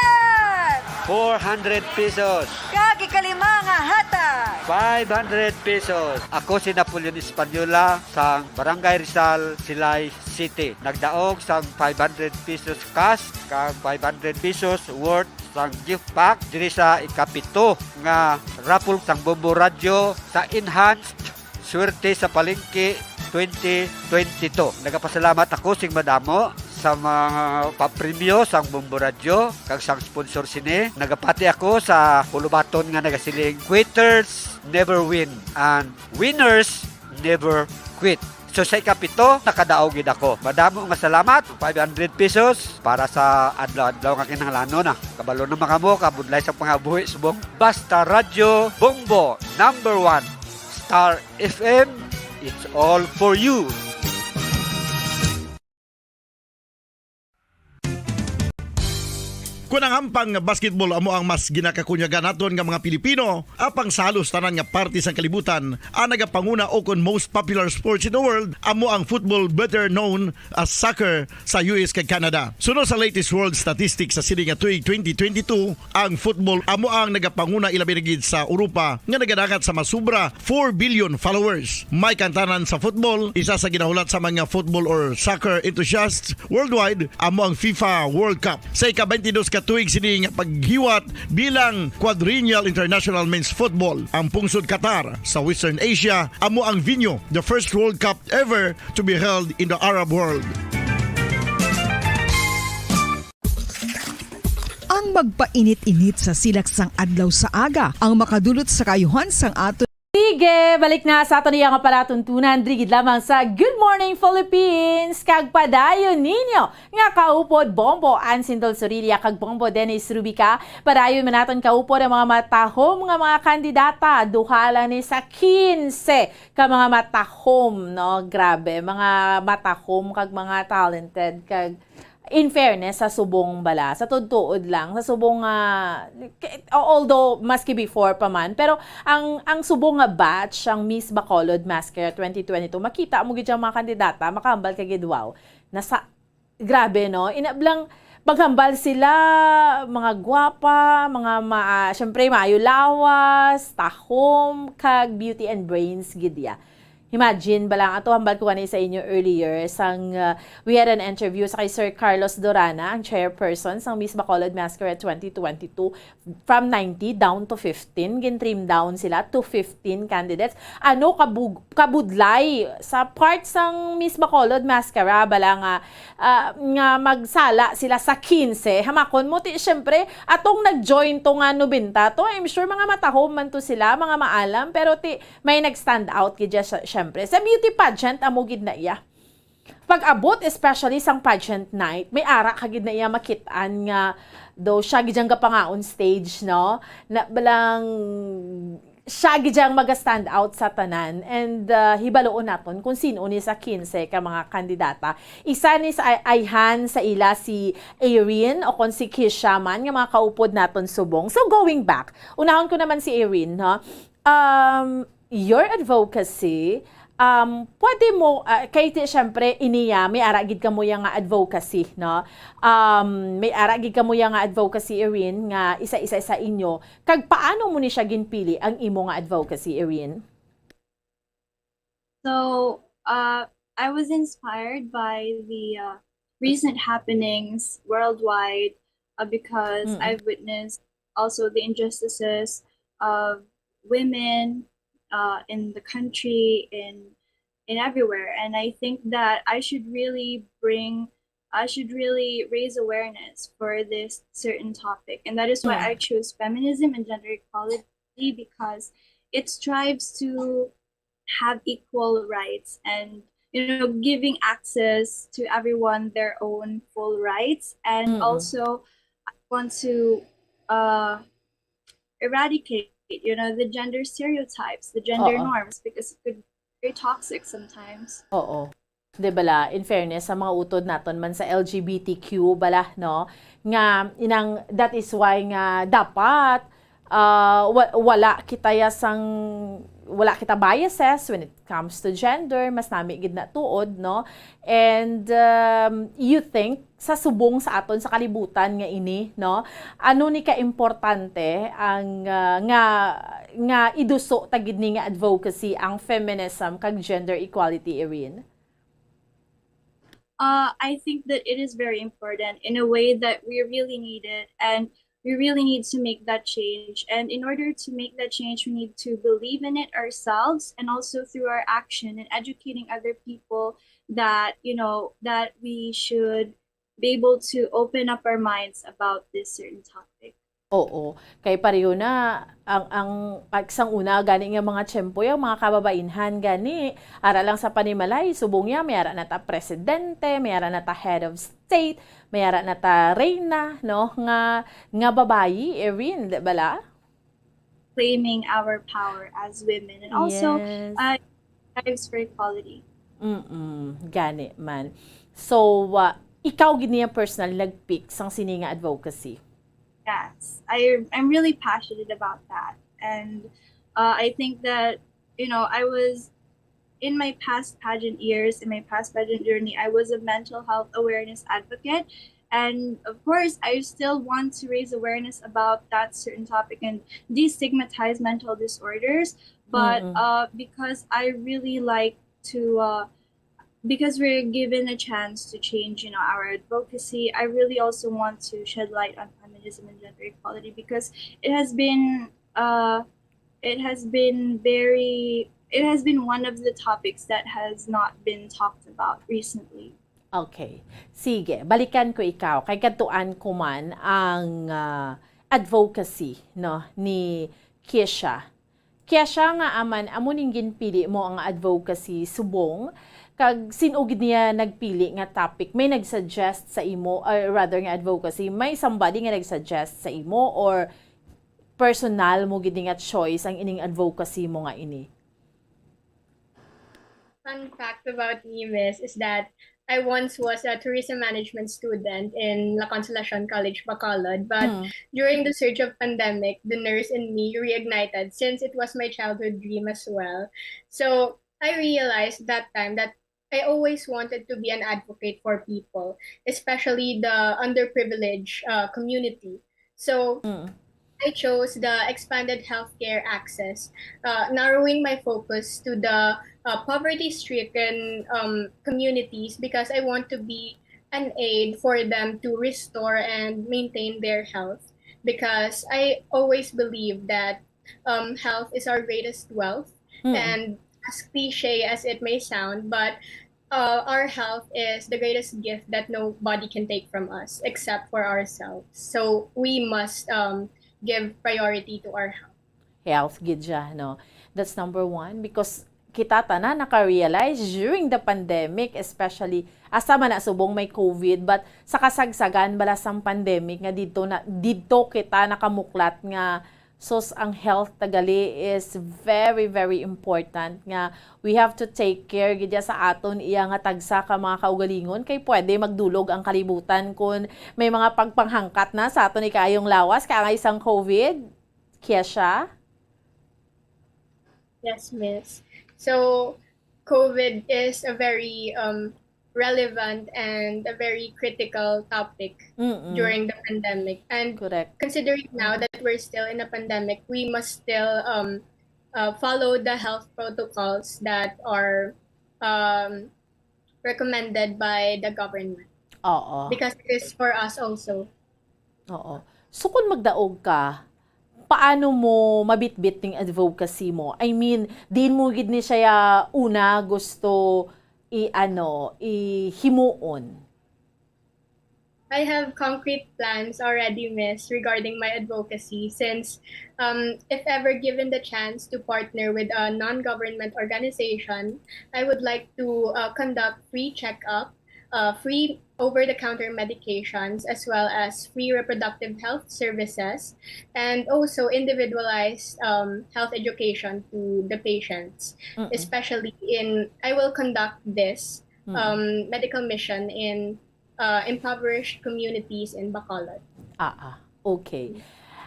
four hundred pesos, Kag ikalima nga hatag! five hundred pesos. Ako si Napoleon Española sang Barangay Rizal, Silay City. Nagdaog sang five hundred pesos cash kag five hundred pesos worth sang gift pack diri sa ikapito nga raffle sang Bombo Radyo sa Enhanced Swerte sa Palengke twenty twenty-two. Nagapasalamat ako sing madamo sa mga papremyo sang Bombo Radyo kag sang sponsor sini. Nagapati ako sa hulubaton nga nagasiling, "Quitters never win and winners never quit." So sa ikapito, nakadaog gid ako. Madamo nga salamat, five hundred pesos para sa adlaw-adlaw nga kinahanglanon na. Kabalo na man kamo, kabudlay sa pangabuhi subong Basta Radyo Bombo, number one, Star F M, it's all for you. Kun ang hampang nga basketball amo ang mas ginakakunyagan naton nga mga Pilipino, apang sa halos tanan nga parte sang kalibutan, ang nagapanguna o kon most popular sports in the world amo ang football, better known as soccer, sa U S kag Canada. Suno sa latest world statistics sa sini nga tuig twenty twenty-two, ang football amo ang nagapanguna, ilabi na gid sa Europa nga nagadangat sa masubra four billion followers. May kantanan sa football, isa sa ginahulat sa mga football or soccer enthusiasts worldwide amo ang FIFA World Cup. Sa ika-twenty-dos ka tuig sini nga paghiwat bilang Quadrennial International Men's Football, ang pungsod Qatar sa Western Asia amo ang venue. The first World Cup ever to be held in the Arab world. Ang magpainit-init sa silak sang adlaw sa aga ang makadulot sa kaayuhan sang aton. Sige, balik na sa aton iya nga palatuntunan, diri gid lamang sa Good Morning Philippines. Kag padayon ninyo nga kaupod, Bombo Ansin Dulzorilla kag Bombo Dennis Rubica. Padayon man naton kaupod ang mga matahom nga mga kandidata. Duha lang ni sa quince ka mga matahom, no? Grabe, mga matahom kag mga talented kag in fairness sa subong bala, sa tuod-tuod lang, sa subong nga, k-, although maski before pa man, pero ang, ang subong nga batch, ang Miss Bacolod Mascara twenty twenty-two, makita mo gid ang mga kandidata, makahambal ka gid, wow. Nasa, grabe, no? Inablang maghambal sila, mga gwapa, mga ma-, ah, syempre, maayo lawas, tahom, kag beauty and brains gid ya. Imagine, bala, ang ato hambal ko gani sa inyo earlier, sang, uh, we had an interview sa kay Sir Carlos Dorana, ang chairperson sang Miss Bacolod Masquerade twenty twenty-two, from ninety down to fifteen, gin-trim down sila to fifteen candidates. Ano kabug-, kabudlay sa part sang Miss Bacolod Mascara, bala nga, ah, nga magsala sila sa quince. Hamakon mo, ti, syempre, atong nag-join to nga nobenta to, I'm sure mga matahom man to sila, mga maalam, pero ti, may nag-stand out gid siya, syempre. Sa beauty pageant, amo gid na iya. Pag-abot, especially sang pageant night, may ara ka gid na iya makit-an nga daw siya gid ang gapangaon stage, no? Na balang siya gid ang maga-stand out sa tanan. And, uh, hibaluon naton kung sin-o ni sa quince ka mga kandidata. Isa ni sa ay-, ayhan sa ila si Erin o kon si Kisha man nga mga kaupod naton subong. So, going back, unahon ko naman si Erin, no? Um, your advocacy, um, pwede mo, ah, kay ti, syempre, iniya, may ara gid kamo ya nga advocacy, no? Um, may ara gid kamo ya nga advocacy, Erin, nga isa-isa sa inyo. Kag paano mo ni siya ginpili ang imo nga advocacy, Erin? So, uh, I was inspired by the, uh, recent happenings worldwide, uh, because Mm. I've witnessed also the injustices of women, uh, in the country, in, in everywhere. And I think that I should really bring, I should really raise awareness for this certain topic. And that is why Mm. I chose feminism and gender equality, because it strives to have equal rights and, you know, giving access to everyone their own full rights. And Mm. also, I want to, uh, eradicate, you know, the gender stereotypes, the gender Oo. norms, because it could be very toxic sometimes. Oo. Di bala, in fairness, sa mga utod naton man sa L G B T Q bala, no? Nga, inang, that is why nga dapat, ah, wa-, wala kita ya sang, wala kita biases when it comes to gender, mas nami gid na tuod, no? And, um, you think, sa subong sa aton, sa kalibutan nga ini, no? Ano ni ka importante ang, ah, nga, nga iduso ta gid ni nga advocacy, ang feminism kag gender equality, Erin? Uh, I think that it is very important in a way that we really need it, and we really need to make that change. And in order to make that change, we need to believe in it ourselves, and also through our action and educating other people that, you know, that we should be able to open up our minds about this certain topic. Oo. Kay pareho na, ang, ang, ang sang una gani nga mga tiyempo, yung mga kababainhan gani, ara lang sa panimalay, subong niya, may ara na ta presidente, may ara na ta head of state, may ara na ta reyna, no? Nga, nga babayi, Erin, di bala? Claiming our power as women. And also, Yes. uh, strives for equality. Mm-mm. Gani man. So, uh, ikaw gid niya personal nag-pick sang sini nga advocacy? Yes, I, I'm really passionate about that. And uh, I think that, you know, I was, in my past pageant years, in my past pageant journey, I was a mental health awareness advocate. And of course, I still want to raise awareness about that certain topic and destigmatize mental disorders. But Mm-mm. uh, because I really like to, uh, because we're given a chance to change, you know, our advocacy, I really also want to shed light on feminism and gender equality because it has been, uh, it has been very, it has been one of the topics that has not been talked about recently. Okay. Sige, balikan ko ikaw. Kay kadtuan ko man ang, ah, advocacy, no, ni Kiesha. Kiesha, nga aman, amo ning ginpili mo ang advocacy subong, kag sin-o gid niya nagpili nga topic? May nag-suggest sa imo, or rather nga advocacy, may somebody nga nag-suggest sa imo, or personal mo gid nga choice ang ining advocacy mo nga ini? Fun fact about me, Miss, is that I once was a tourism management student in La Consolacion College, Bacolod. But Mm. during the surge of pandemic, the nurse in me reignited since it was my childhood dream as well. So I realized that time that I always wanted to be an advocate for people, especially the underprivileged uh, community. So Mm. I chose the expanded healthcare access, uh, narrowing my focus to the uh, poverty-stricken um, communities because I want to be an aid for them to restore and maintain their health. Because I always believe that um, health is our greatest wealth, Mm. and as cliche as it may sound, but uh, our health is the greatest gift that nobody can take from us except for ourselves. So we must um, give priority to our health. Health gid siya, no? That's number one, because kita tanan naka-realize during the pandemic, especially, asa man na subong may COVID, but sa kasagsagan bala sang pandemic nga didto na, didto kita nakamuklat nga, sus, ang health ta gali is very, very important, nga we have to take care gid ya sa aton iya nga tagsa ka mga kaugalingon, kay pwede magdulog ang kalibutan kun may mga pagpanghangkat na sa aton ikaayong lawas kaangay sang COVID. Kiesha? Yes, Miss. So, COVID is a very um, relevant and a very critical topic Mm-mm. during the pandemic. And Correct. Considering now that we're still in a pandemic, we must still um, uh, follow the health protocols that are um, recommended by the government Oo. Because it is for us also. Oo. So, kung magdaog ka, paano mo mabitbit ning advocacy mo? I mean, diin mo gid ni siya una gusto i-, ano, ihimuon? I have concrete plans already, Miss, regarding my advocacy since um, if ever given the chance to partner with a non-government organization, I would like to uh, conduct free checkup, uh, free over-the-counter medications, as well as free reproductive health services, and also individualized um, health education to the patients, Mm-mm. especially in, I will conduct this Mm-mm. um, medical mission in uh, impoverished communities in Bacolod. Ah, ah. Okay.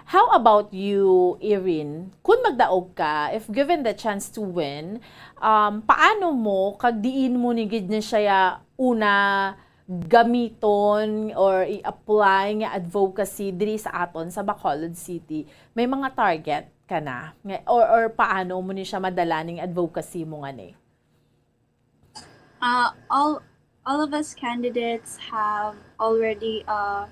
How about you, Erin? Kung magdaog ka, if given the chance to win, um, paano mo, kag diin mo ni gid ni siya una gamiton or i-apply nga advocacy diri sa aton sa Bacolod City? May mga target ka na? Nga, or, or paano mo ni siya madala ning advocacy mo nga ni? Uh, all all of us candidates have already uh,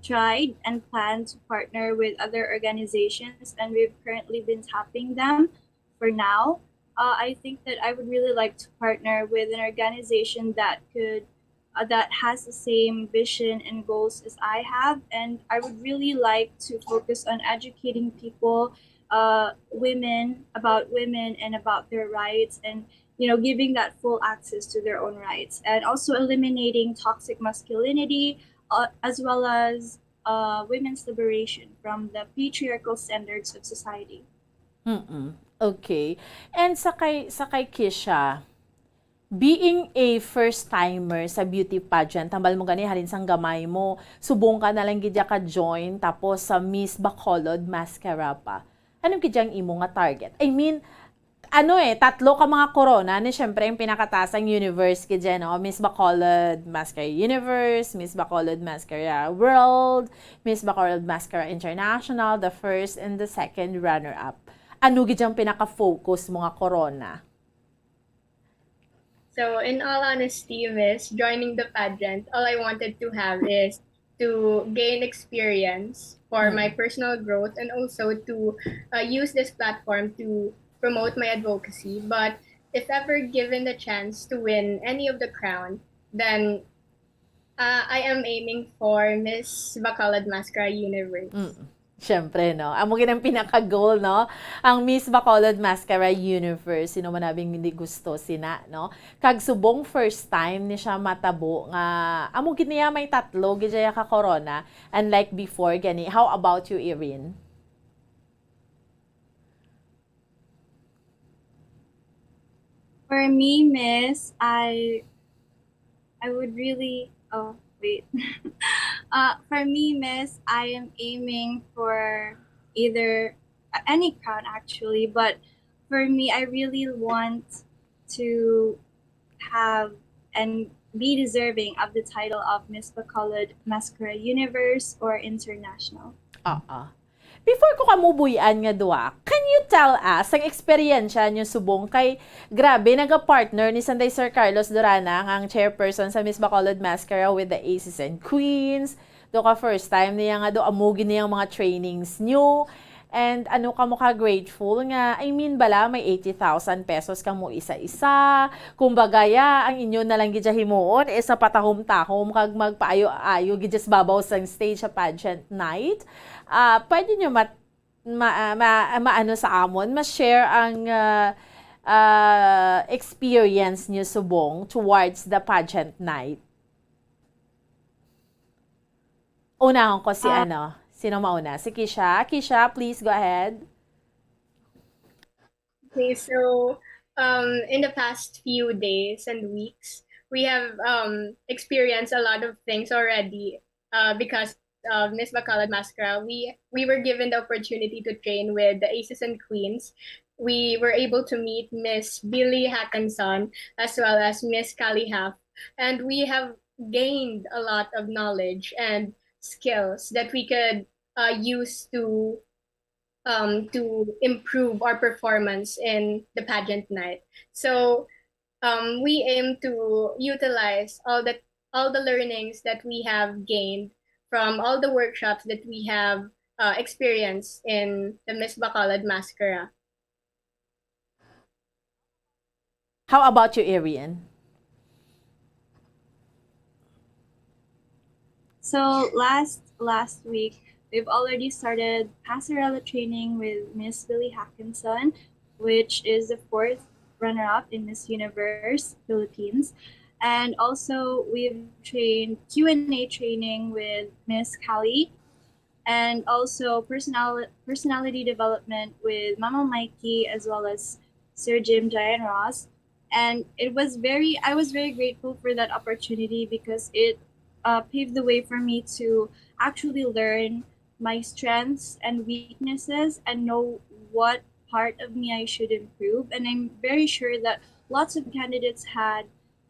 tried and planned to partner with other organizations, and we've currently been tapping them for now. Uh, I think that I would really like to partner with an organization that could uh, that has the same vision and goals as I have. And I would really like to focus on educating people, uh, women, about women and about their rights, and, you know, giving that full access to their own rights, and also eliminating toxic masculinity, uh, as well as, uh, women's liberation from the patriarchal standards of society. Mm-mm. Okay. And sa kay, sa kay Kisha, being a first timer sa beauty pageant, tambal mo gani, halin sang gamay mo, subong ka na lang gid ka join, tapos sa Miss Bacolod Mascara pa. Ano gid ang imo nga target? I mean, ano eh, tatlo ka mga corona ni, syempre, ang pinakataas ang universe gid, no? Miss Bacolod Mascara Universe, Miss Bacolod Mascara World, Miss Bacolod Mascara International, the first and the second runner-up. Ano gid ang pinaka-focus mo nga corona? So, in all honesty, Miss, joining the pageant, all I wanted to have is to gain experience for my personal growth and also to uh, use this platform to promote my advocacy. But if ever given the chance to win any of the crown, then uh, I am aiming for Miss Bacolod Mascara Universe. Mm. Siyempre, no? Amo gid ang pinaka-goal, no? Ang Miss Bacolod Mascara Universe, sino man abi ang hindi gusto sina, no? Kag subong first time ni siya matabo nga, amo gid niya may tatlo gid siya ka corona, unlike before gani. How about you, Irene? For me, Miss, I I would really, oh, wait. Uh, for me, Miss, I am aiming for either, uh, any crown, actually, but for me, I really want to have and be deserving of the title of Miss Bacolod Mascara Universe or International. Oo. Before ko kamo buy-an nga duha, can you tell us ang eksperyensya niyo subong kay, grabe, naga-partner ni Sanday Sir Carlos Durana, ang chairperson sa Miss Bacolod Mascara, with the Aces and Queens. Do ka first time niya nga do, amo gid niyang mga trainings niyo. And ano kamo ka grateful nga, I mean, bala, may eighty thousand pesos kamo isa-isa. Kumbaga, ya, ang inyo na lang gid siya himuon is sa patahom-tahom kag magpaayo-ayo gid sa babaw sang stage sa pageant night. Ah, pwede nyo mat-, ma-, ah, ma-, maano sa amon, ma-share ang, ah, ah, experience nyo subong towards the pageant night? Unahon ko si Ah. ano, sino mauna? Si Kisha. Kisha, please go ahead. Okay, so um, in the past few days and weeks, we have um, experienced a lot of things already uh, because of Miss Bacolod Mascara. We we were given the opportunity to train with the Aces and Queens. We were able to meet Miss Billy Hackinson as well as Miss Callie Half, and we have gained a lot of knowledge and skills that we could uh, use to um, to improve our performance in the pageant night. So um, we aim to utilize all the all the learnings that we have gained from all the workshops that we have uh, experienced in the Miss Bacolod Mascara. How about you, Arian? So last last week, we've already started passerella training with Miss Billy Hackinson, which is the fourth runner-up in Miss Universe Philippines. And also, we've trained Q and A training with Miss Callie, and also personal personality development with Mama Mikey as well as Sir Jim Jayan Ross. And it was very, I was very grateful for that opportunity because it uh, paved the way for me to actually learn my strengths and weaknesses and know what part of me I should improve. And I'm very sure that lots of candidates had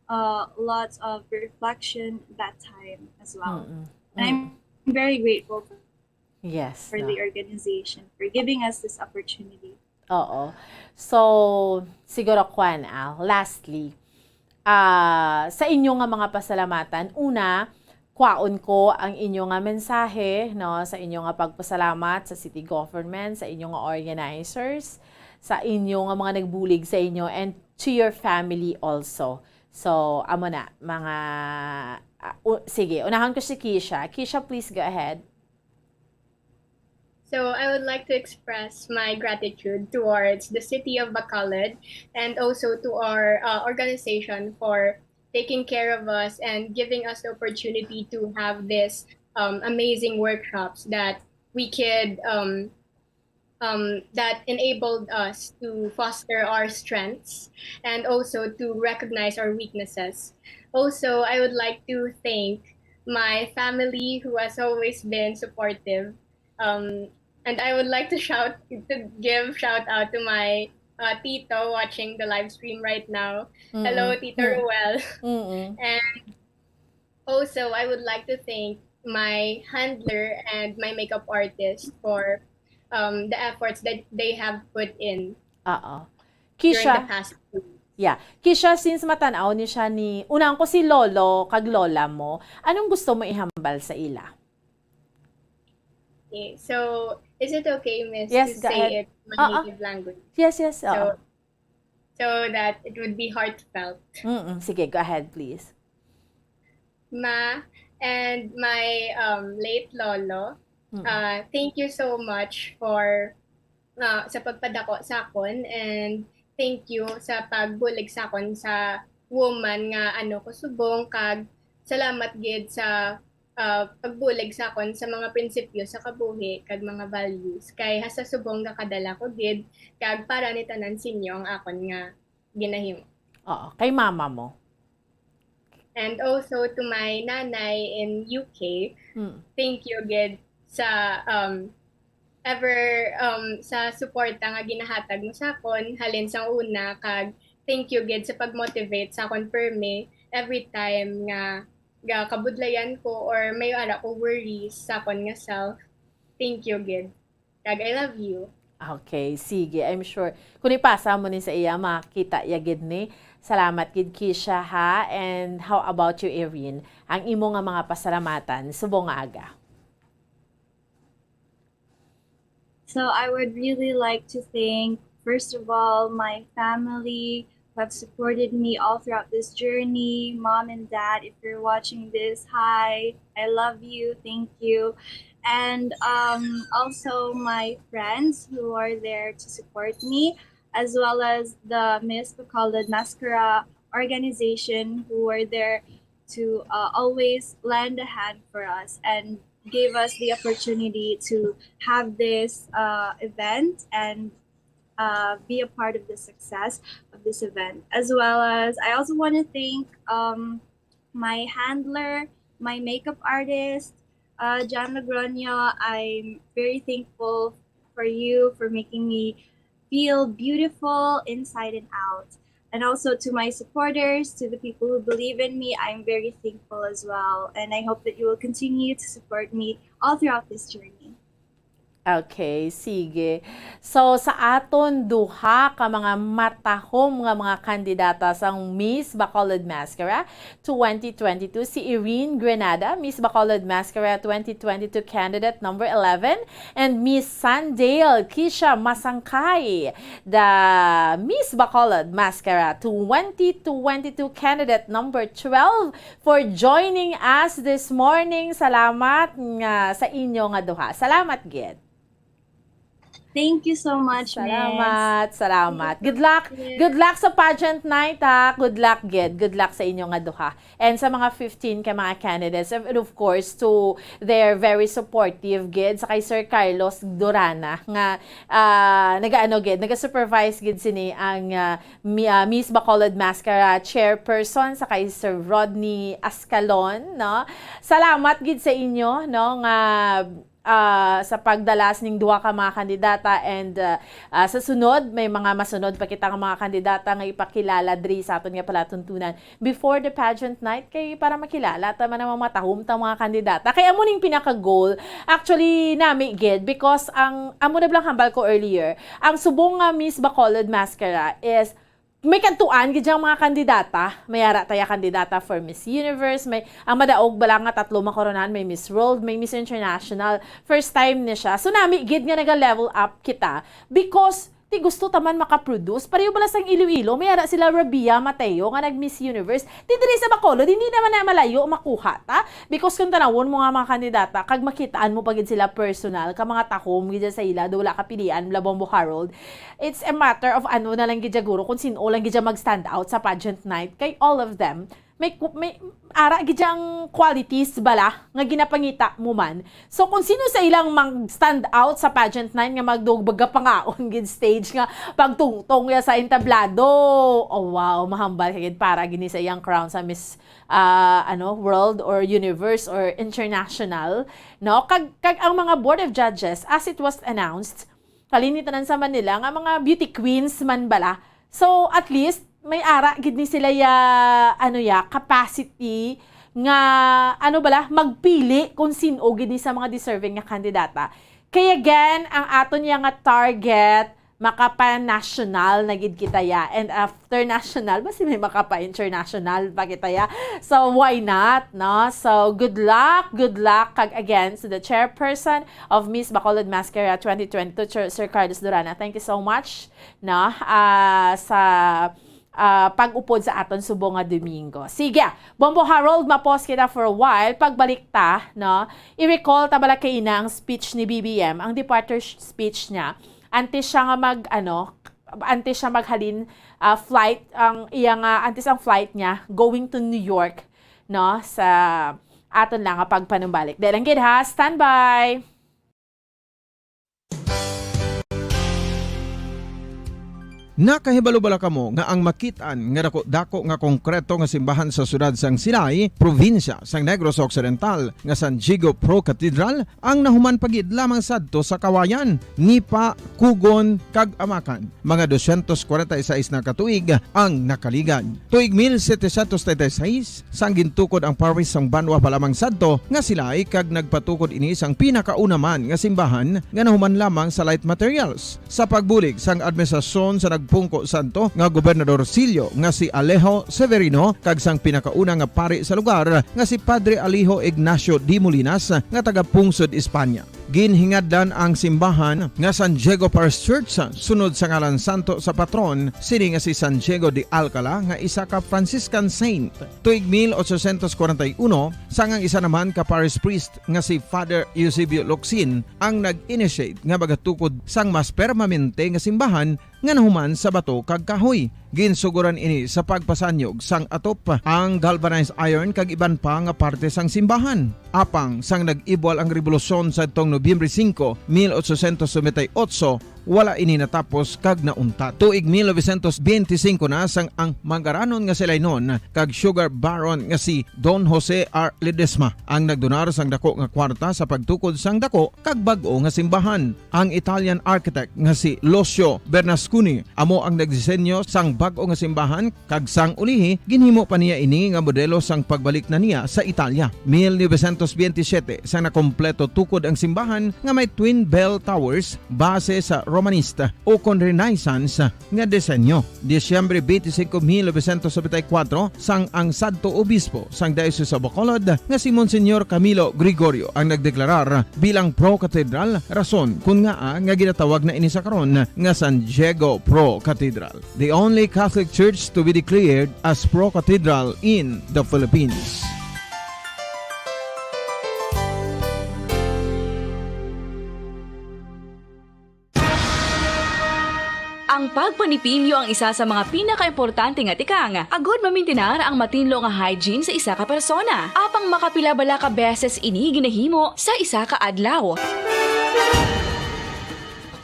uh, lots of reflection that time as well. Mm-mm. And I'm very grateful for, Yes. for No? the organization for giving us this opportunity. Oo. So, siguro, kwan, ah, lastly, ah, sa inyo nga mga pasalamatan, una, kwaon ko ang inyo nga mensahe, no, sa inyo nga pagpasalamat sa city government, sa inyo nga organizers, sa inyo nga mga nagbulig sa inyo, and to your family also. So, amo na, mga, ah, u-, sige, unahon ko si Kisha. Kisha, please go ahead. So I would like to express my gratitude towards the city of Bacolod and also to our uh, organization for taking care of us and giving us the opportunity to have this um, amazing workshops that we could um, um, that enabled us to foster our strengths and also to recognize our weaknesses. Also, I would like to thank my family who has always been supportive. Um, and I would like to shout to give shout out to my uh, tito watching the live stream right now. Hello, Mm-mm. Tito Ruel. Mm-mm. And also, I would like to thank my handler and my makeup artist for um, the efforts that they have put in Oo. during the Kisha, past two weeks. Yeah. Kisha, since matanaw ni siya ni, unang ko si lolo kag lola mo, anong gusto mo ihambal sa ila? Okay. So, is it okay, Miss, Yes, to go say ahead. it my Oo. native language? Yes, yes. Oo. So, so that it would be heartfelt. Mm-mm. Sige, go ahead, please. Ma and my um, late lolo, Mm-mm. uh, thank you so much for uh, sa pagpadako sa akon, and thank you sa pagbulig sa akon sa woman nga ano ko subong, kag salamat gid sa uh, pagbulig sa akon sa mga prinsipyo sa kabuhi kag mga values, kay hasta subong gakadala ko gid, kag para ni tanan sinyo ang akon nga ginahimo. Oo, kay mama mo. And also to my nanay in U K, Mm. thank you gid sa um ever um sa suporta nga ginahatag mo sa akon halin sang una, kag thank you gid sa pag-motivate sa akon permi every time nga gakabudlayan ko or may ara ko worries sa akon nga self. Thank you gid. Kag I love you. Okay, sige, I'm sure. Kung ipasa mo ni sa iya, makita iya gid ni. Salamat gid, Kisha, ha? And how about you, Irene? Ang imo nga mga pasalamatan, subong nga aga. So I would really like to thank, first of all, my family who have supported me all throughout this journey. Mom and dad, if you're watching this, hi, I love you, thank you. And um, also my friends who are there to support me, as well as the Miss Bacolod Mascara organization who are there to uh, always lend a hand for us and gave us the opportunity to have this uh, event and uh, be a part of the success of this event. As well as, I also want to thank um, my handler, my makeup artist, uh, John Logroño. I'm very thankful for you for making me feel beautiful inside and out. And also to my supporters, to the people who believe in me, I'm very thankful as well. And I hope that you will continue to support me all throughout this journey. Okay, sige. So, sa aton duha ka mga matahom nga mga kandidata sang Miss Bacolod Mascara twenty twenty-two, si Irene Granada, Miss Bacolod Mascara twenty twenty-two candidate number eleven, and Miss Sandale Kisha Masangkay, the Miss Bacolod Mascara twenty twenty-two candidate number twelve, for joining us this morning. Salamat nga sa inyo nga duha. Salamat gid. Thank you so much, Miss. Salamat, salamat. Good luck. Good luck sa pageant night, ha. Good luck gid. Good luck sa inyo nga duha. And sa mga fifteen ka mga candidates, and of course to their very supportive gid, sa kay Sir Carlos Durana nga ah, nagaano gid, naga-supervise gid sini ang ah, Mi- ah, Miss Bacolod Mascara chairperson, sa kay Sir Rodney Ascalon, no? Salamat gid sa inyo, no, nga ah, sa pagdala sining duha ka mga kandidata, and ah, ah, sa sunod may mga masunod pa kita nga mga kandidata nga ipakilala diri sa aton nga palatuntunan before the pageant night, kay para makilala ta man ang mga matahom ta mga kandidata. Kay amo ning pinaka-goal, actually, nami gid, because ang amo na bala ang hambal ko earlier, ang subong nga Miss Bacolod Mascara is may kadtuan gid ang mga kandidata. May ara taya kandidata for Miss Universe, may ang madaog bala nga tatlo makoronahan, may Miss World, may Miss International. First time ni siya. So nami gid nga naga-level up kita because Ti gusto ta man makaproduce. Pareho bala sang Iloilo, may ara sila Rabia Mateo nga nag-Miss Universe. Ti diri sa Bacolod, hindi naman na malayo makuha ta. Because kung tanawon mo nga mga kandidata, kag makitaan mo pa gid sila personal, ka mga tahom gid sa ila, do wala ka pilian, bala Bombo Harold. It's a matter of ano na lang gid siya, guro, kung sino lang gid siya mag-stand out sa pageant night. Kay all of them, may ku-, may ara gid yang qualities bala nga ginapangita mo man. So kung sino sa ilang mag-stand out sa pageant night nga magdugbaga pangaon gid stage nga pagtungtong ya sa entablado. Oh wow, mahambal ka gid para gini sa iyang crown sa Miss, ah, ano, World or Universe or International, no? Kag, kag ang mga board of judges, as it was announced, halin ni tanan sa Manila nga mga beauty queens man bala. So at least may ara gid ni sila ya, ano ya, capacity nga, ano bala, magpili kung sin-o gid ni sa mga deserving nga kandidata. Kay again, ang aton ya nga target makapa-national na gid kita ya. And after national, basi may makapa-international pa kita ya. So why not, no? So good luck, good luck kag again to the chairperson of Miss Bacolod Mascara twenty twenty-two, Sir, Sir Carlos Durana. Thank you so much, no, ah, sa, ah, pag-upod sa aton subong nga Domingo. Sige, Bombo Harold, ma-pause kita for a while. Pagbalik ta, no, i-recall ta bala kay ina ang speech ni B B M, ang departure sh-, speech niya. Antes siya nga mag, ano, antes siya maghalin, ah, flight, ang iya nga, antes ang flight niya going to New York, no, sa aton lang nga pagpanumbalik. Dahil lang gid ha, standby! Nakahibalo bala kamo nga ang makit-an nga dako-dako nga konkreto nga simbahan sa siyudad sang Silay, probinsya sang Negros Occidental, nga San Diego Pro Cathedral, ang nahuman pa gid lamang sadto sa Kawayan, Nipa, Kugon, kag Amakan. Mga dosyentos kwarenta y seis na ka tuig ang nakaligad. Tuig mil setecientos treinta y seis, sang gintukod ang parish sang banwa pa lamang sadto nga Silay, kag nagpatukod ini sang pinakauna man nga simbahan nga nahuman lamang sa light materials. Sa pagbulig sang administrasyon sa nagpungko sadto nga gobernador silyo nga si Alejo Severino kag sang pinakauna nga pari sa lugar nga si Padre Alejo Ignacio de Molinas nga taga-pungsod Espanya. Ginhingadlan ang simbahan nga San Diego Parish Church sunod sa ngalan santo sa patron sini nga si San Diego de Alcala nga isa ka Franciscan saint. Tuig mil ochocientos kwarenta y uno, sang ang isa naman ka parish priest nga si Father Eusebio Locsin ang nag-initiate nga magatukod sang mas permanente nga simbahan nga nahuman sa bato kag kahoy. Ginsuguran ini sa pagpasanyog sang atop, ang galvanized iron kag iban pa nga parte sang simbahan. Apang sang nag-ibwal ang rebolusyon sadtong Nobyembre singko, mil ochocientos noventa y ocho, wala ini natapos kag nauntat. Tuig mil novecientos benti singko na sang ang mangaranon nga Silaynon kag sugar baron nga si Don Jose R. Ledesma ang nagdonar sang dako nga kwarta sa pagtukod sang dako kag bag-o nga simbahan. Ang Italian architect nga si Lucio Bernasconi amo ang nagdisenyo sang bag-o nga simbahan, kag sang ulihi ginhimo pa niya ini nga modelo sang pagbalik na niya sa Italia. Mil novecientos benti siyete, sang nakompleto tukod ang simbahan nga may twin bell towers base sa Romanista ukon Renaissance nga disenyo. Disyembre benti singko, mil novecientos nobenta y kuwatro, sang ang sadto obispo sang Diocese of Bacolod nga si Monsignor Camilo Gregorio ang nagdeklarar bilang pro-cathedral, rason kon ngaa nga ginatawag na ini sa karon nga San Diego Pro Cathedral, the only Catholic Church to be declared as pro-cathedral in the Philippines. Ang pagpanipilyo ang isa sa mga pinakaimportante nga tikang agud mamintinar ang matinlo nga hygiene sa isa ka persona. Apang makapila bala ka beses ini ginahimo sa isa ka adlaw?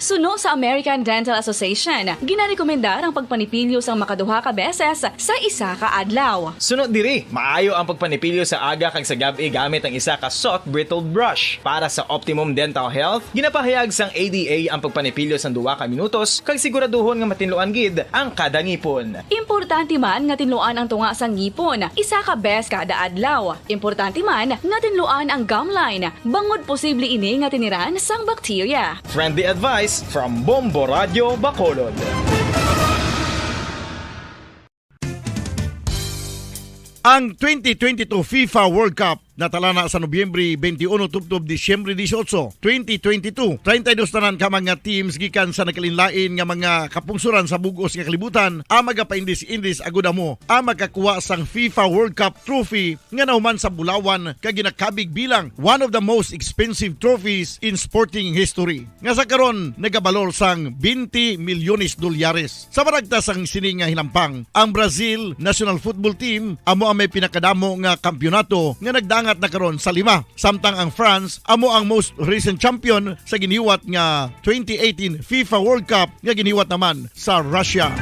Suno sa American Dental Association, ginarekomendar ang pagpanipilyo sang makaduha ka beses sa isa ka adlaw. Suno diri, maayo ang pagpanipilyo sa aga kag sa gab-i gamit ang isa ka soft bristled brush. Para sa optimum dental health, ginapahayag sang A D A ang pagpanipilyo sang duha ka minutos kag siguraduhon nga matinluan gid ang kada ngipon. Importante man nga tinluan ang tunga sang ngipon isa ka bes kada adlaw. Importante man nga tinluan ang gum line bangod posible ini nga tiniran sang bakterya. Friendly advice from Bombo Radyo Bacolod. Ang twenty twenty-two FIFA World Cup Natalana sa Nobyembre twenty-one tubtob Disyembre dieciocho, twenty twenty-two, treinta y dos tanan ka mga teams gikan sa nagkalainlain nga mga kapungsoran sa bug-os nga kalibutan ang magapaindis-indis agud amo ang makakuha sang FIFA World Cup trophy nga nahuman sa bulawan kag ginakabig bilang one of the most expensive trophies in sporting history, nga sa karon nagabalor sang twenty milyones dolyares. Sa baragta sang sini nga hinampang, ang Brazil national football team amo ang may pinakadamo nga kampiyonato nga nagdangat na karon sa lima, samtang ang France amo ang most recent champion sa giniwat nga twenty eighteen FIFA World Cup nga giniwat naman sa Russia.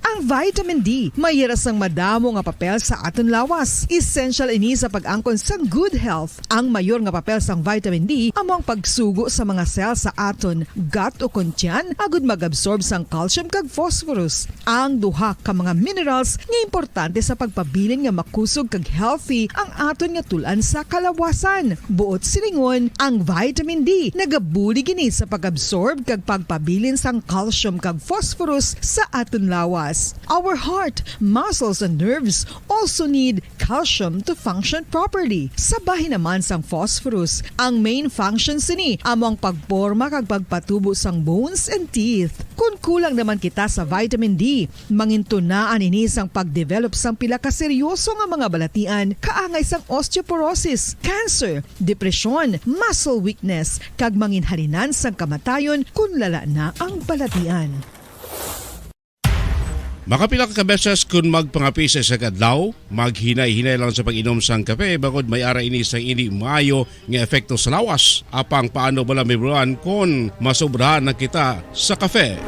Ang vitamin D may hira sang madamo nga papel sa aton lawas. Essential ini sa pag-angkon sang good health. Ang mayor nga papel sang vitamin D amo ang pagsugo sa mga cell sa aton gut o kon tiyan agud mag-absorb sang calcium kag phosphorus, ang duha ka mga minerals nga importante sa pagpabilin nga makusog kag healthy ang aton nga tul-an sa kalawasan. Buot silingon, ang vitamin D nagabulig ini sa pag-absorb kag pagpabilin sang calcium kag phosphorus sa aton lawas. Our heart, muscles, and nerves also need calcium to function properly. Sa bahin naman sang phosphorus, ang main function sini amo ang pagporma kag pagpatubo sang bones and teeth. Kon kulang naman kita sa vitamin D, mangintunaan ini sang pagdevelop sang pila ka seryoso nga mga balatian kaangay sang osteoporosis, cancer, depresyon, muscle weakness, kag manginhalinan sang kamatayon kon lala na ang balatian. Makapila ka beses kon magpangape sa isa ka adlaw, maghinay-hinay lang sa pag-inom sang kape, bangod may ara ini sang indi maayo nga epekto sa lawas. Apang paano bala mahibaluan kon masobrahan na kita sa kape?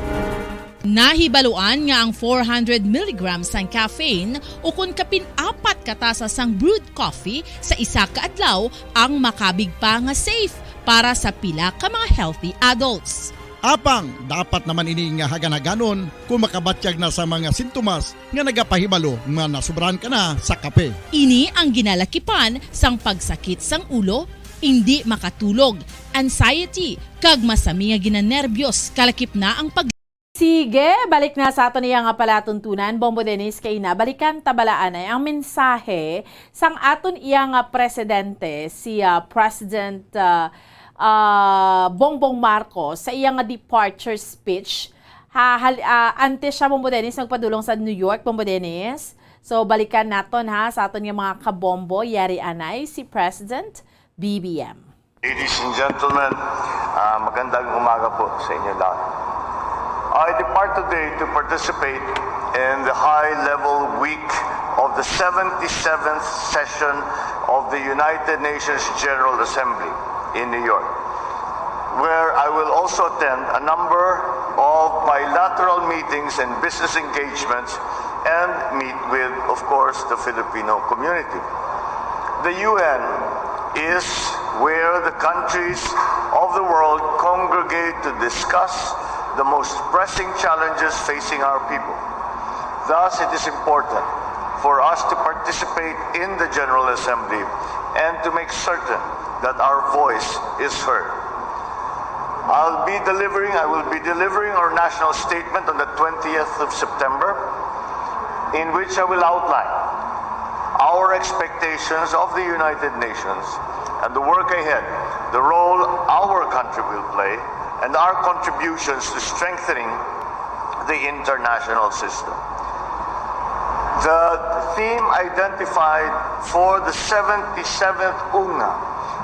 Nahibaluan nga ang four hundred milligrams sang caffeine ukon kapin apat ka tasa sang brewed coffee sa isa ka adlaw ang makabig pa nga safe para sa pila ka mga healthy adults. Apang dapat naman ini nga hagan-haganon kon makabatyag na sa mga sintomas nga nagapahibalo nga nasobrahan ka na sa kape. Ini ang ginalakipan sang pagsakit sang ulo, indi makatulog, anxiety, kag masami nga ginanerbiyos, kalakip na ang pag Sige, balik na sa aton iya nga palatuntunan, Bombo Dennis, kay nabalikan ta bala anay ang mensahe sang aton iya nga presidente, si, ah, President, ah, ah, Bongbong Marcos, sa iya nga departure speech. Ha, hal-, ah, antes siya, Bombo Dennis, nagpadulong sa New York, Bombo Dennis. So, balikan naton, ha, sa aton nga mga kabombo, yari anay, si President B B M. Ladies and gentlemen, ah, magandang umaga po sa inyo lahat. I depart today to participate in the high-level week of the seventy-seventh session of the United Nations General Assembly in New York, where I will also attend a number of bilateral meetings and business engagements and meet with, of course, the Filipino community. The U N is where the countries of the world congregate to discuss the most pressing challenges facing our people. Thus, it is important for us to participate in the General Assembly and to make certain that our voice is heard. I'll be delivering, I will be delivering our national statement on the twentieth of September, in which I will outline our expectations of the United Nations and the work ahead, the role our country will play, and our contributions to strengthening the international system. The theme identified for the seventy-seventh UNGA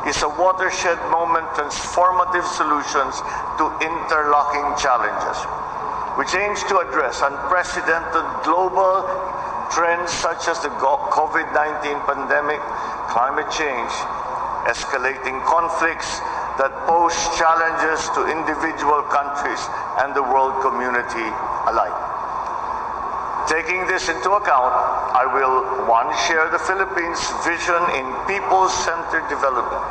is a watershed moment, transformative solutions to interlocking challenges, which aims to address unprecedented global trends such as the go-, COVID nineteen pandemic, climate change, escalating conflicts that pose challenges to individual countries and the world community alike. Taking this into account, I will, one, share the Philippines' vision in people-centered development,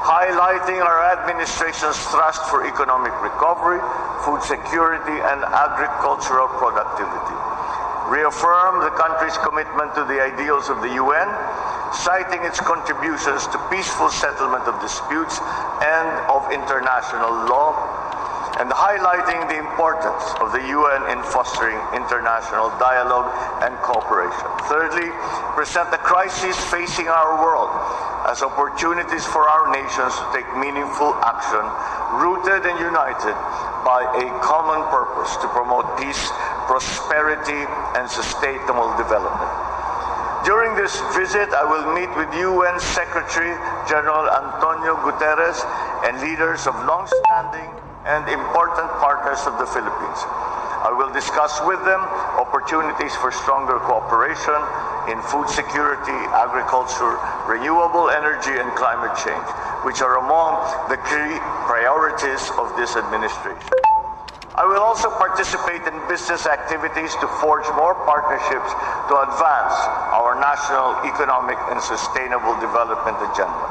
highlighting our administration's thrust for economic recovery, food security, and agricultural productivity. Reaffirm the country's commitment to the ideals of the U N, citing its contributions to peaceful settlement of disputes and of international law. and highlighting the importance of the U N in fostering international dialogue and cooperation. Thirdly, present the crises facing our world as opportunities for our nations to take meaningful action rooted and united by a common purpose to promote peace, prosperity, and sustainable development. During this visit, I will meet with U N Secretary General Antonio Guterres and leaders of long-standing and important partners of the Philippines. I will discuss with them opportunities for stronger cooperation in food security, agriculture, renewable energy, and climate change, which are among the key priorities of this administration. I will also participate in business activities to forge more partnerships to advance our national economic and sustainable development agenda.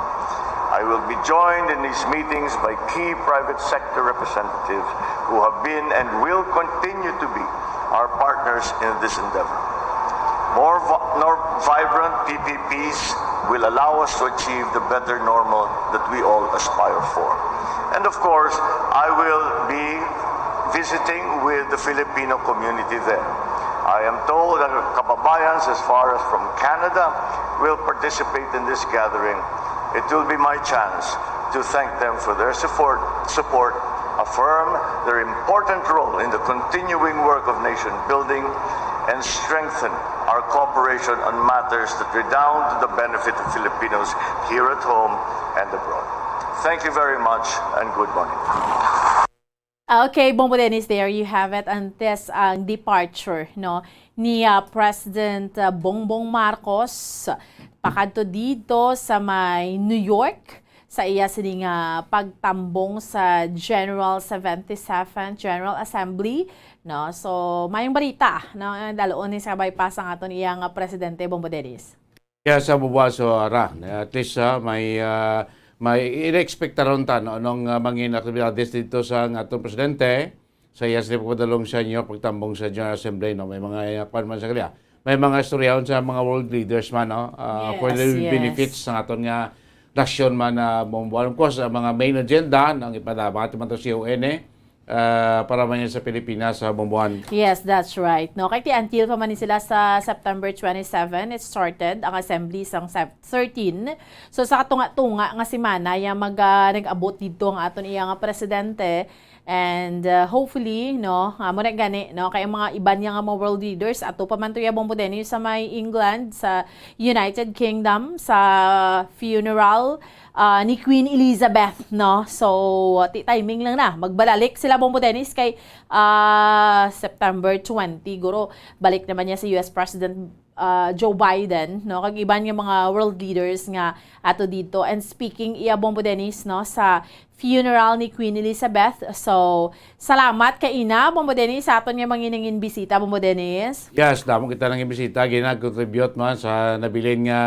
I will be joined in these meetings by key private sector representatives who have been and will continue to be our partners in this endeavor. More vi-, more vibrant P P Ps will allow us to achieve the better normal that we all aspire for. And of course, I will be visiting with the Filipino community there. I am told that our kababayans as far as from Canada will participate in this gathering. It will be my chance to thank them for their support, support, affirm their important role in the continuing work of nation building, and strengthen our cooperation on matters that redound to the benefit of Filipinos here at home and abroad. Thank you very much and good morning. Okay, Bombo Dennis, there you have it. Antes ang departure, no, ni ah, President ah, Bongbong Marcos pakadto dito sa may New York sa iya sini nga pagtambong sa General seventy-seventh General Assembly, no. So, mayong balita, no, daloon ni sa bypass ang aton iya nga presidente, Bombo Dennis. Kaya sa bubuaso ara, at least ah, may ah, may inekspektaron ta no, anong ah, mangin aktibidades dito sa ang atong presidente sa iya sa pagpadalong sa inyo pagtambong sa General Assembly, no, may mga uh, kwan man sa kanya, may mga istoryahon sa mga world leaders man, no, ah, for Yes, the yes. benefits sa aton nga nasyon man na uh, of course ang mga main agenda nang ipadama ato man to sa U N eh, ah, para man yan sa Pilipinas sa Bomboan. Yes, that's right. No, kay ti until pa man ni sila sa September twenty-seven, it started ang assembly sang Sep- thirteen. So sa tunga-tunga nga semana ya mag ah, nag-abot dito ang aton iya nga presidente. And uh, hopefully, no, amo na gani, no, kay ang mga iban niya nga mga world leaders ato pa man to ya, Bombo Dennis, sa may England, sa United Kingdom, sa funeral ah, ni Queen Elizabeth, no. So ti timing lang na, magbalalik sila, Bombo Dennis, kay ah, September twenty, guro, balik naman niya si U S President ah, Joe Biden, no, kag iban nga mga world leaders nga ato dito. And speaking iya, Bombo Dennis, no, sa funeral ni Queen Elizabeth. So, salamat kay ina, Bombo Dennis, sa aton nga manginangin bisita, Bombo Dennis. Yes, damo kita nang bisita, ginag-contribute man sa nabilin nga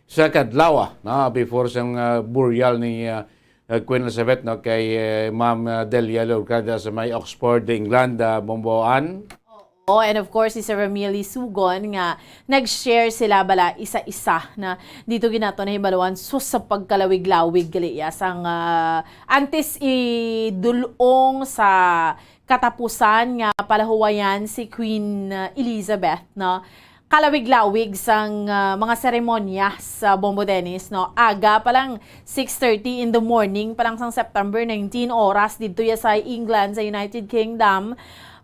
sa kadlaw, ah, no, before sang ah, burial ni ah, ah, Queen Elizabeth, no, kay eh, Ma'am ah, Delia Lourcade sa may Oxford, England, ah, Bomboan. Oh, and of course, si Sir Ramil Sugon nga nag-share sila bala isa-isa na dito ginato na hibaluan sus sa pagkalawig-lawig gali iya sang ah, antes idulong sa katapusan nga palahuwayan si Queen ah, Elizabeth, no? Kalawig-lawig sang ah, mga seremonya sa Bombo Dennis, no? Aga pa lang, six thirty in the morning pa lang sang September nineteen oras dito ya sa England, sa United Kingdom.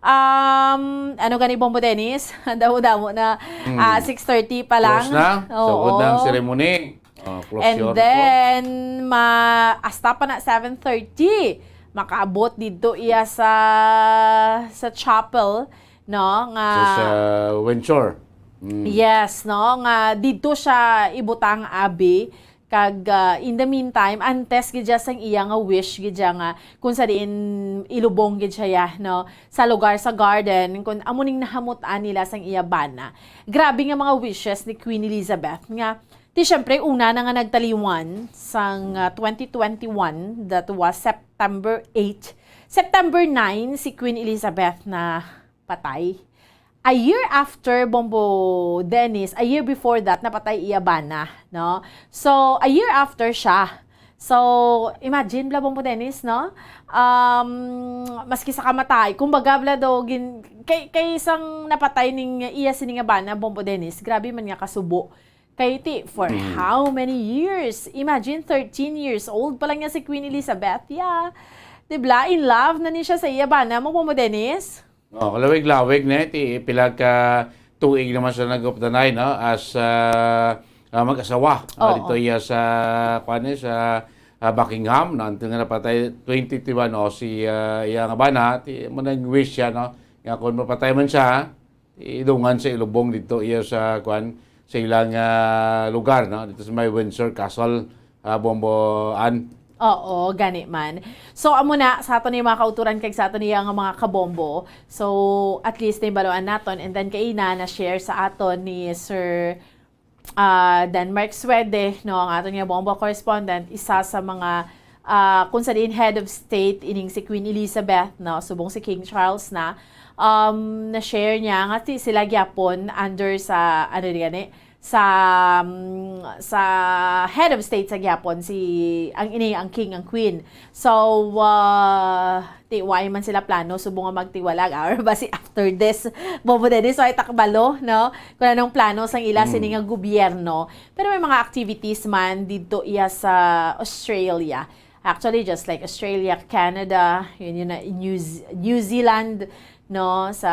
Um, ano gani, Bombo Dennis? Damo-damo na ah, six thirty pa lang. Close na. Oo. Sugod na ang ceremony. Ah, closure And na po. then, ma hasta pa na seven thirty, makaabot dito iya sa sa chapel, no, nga Sa, sa Windsor. Mm. Yes, no, nga dito siya ibutang, abi. Kag ah, in the meantime, antes gid siya sang iya nga wish gid siya nga kung sa diin ilubong gid siya ya, no, sa lugar sa garden, kung amo ning nahamut-an nila sang iya bana. Grabe nga mga wishes ni Queen Elizabeth nga ti syempre una na nga nagtaliwan sang ah, twenty twenty-one, that was September eight. September nine si Queen Elizabeth na patay. A year after, Bombo Dennis, a year before that, napatay iya bana, no? So, a year after siya, So, imagine bala, Bombo Dennis, no? Um, maski sa kamatay, kumbaga bala do, gin-, kay, kay sang napatay ning iya sini nga bana, Bombo Dennis, grabe man nga kasubo. Kay ti, for Mm. how many years? Imagine, thirteen years old pa lang niya si Queen Elizabeth, ya. Di bala, in love na ni siya sa iya bana mo, Bombo Dennis? Oh, kalawig-lawig na, ti pila ka tuig naman sila nag-updanay, no? As, ah, ah, mag-asawa, ah, Oo. dito iya sa, kuwan, eh, sa, ah, Buckingham, no? Until nga napatay, twenty twenty-one, oh, si, ah, iya nga bana, ti, mo nang wish siya, no? Nga kung mapatay man siya, idungan sa ilubong dito iya sa, kuwan, sa ilang, ah, lugar, no? Dito sa may Windsor Castle, ah, Bombo Ann. Oo, gani man. So, amo na, sa aton ni mga kauturan kag sa aton niya nga mga kabombo. So, at least, naibaluan naton. And then, kaina, na-share sa aton ni Sir, ah, Denmark Swede, no, ang aton nga bombo correspondent, isa sa mga, ah, kung sa diin head of state ining si Queen Elizabeth, no, subong si King Charles na, um, na-share niya nga ti-, sila gyapon under sa, ano ni gani, sa, mm, sa head of state sa gyapon, si, ang ini, ang king, ang queen. So, ah, ti-, why man sila plano, subong nga magtiwalag, or ba si after this, Bombo Dennis, so ay takbalo, no? Kung anong plano sang ila Mm. sini nga gobyerno. Pero may mga activities man dito iya sa Australia. Actually, just like Australia, Canada, yun, yun na, New Z-, New Zealand, no? Sa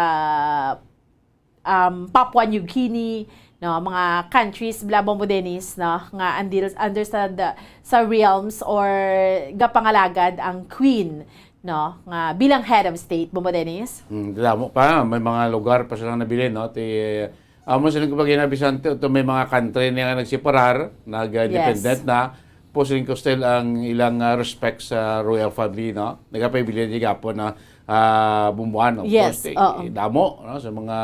um, Papua New Guinea, no, mga countries bala, Bombo Dennis, no, nga andil, under sa, the, sa realms or gapangalagad ang queen, no, nga bilang head of state, Bombo Dennis. Mm, damo pa, may mga lugar pa silang nabilin, no? Ti, amo silang, kumbaga, na, Vicente, to may mga country na nga nagseparar, nag-independent Yes. na, Posing ko still ang ilang, ah, respect sa royal family, no? Nagapabilin niya gapon na, ah, bumuan, of Yes, course, eh, oo. damo, no? Sa mga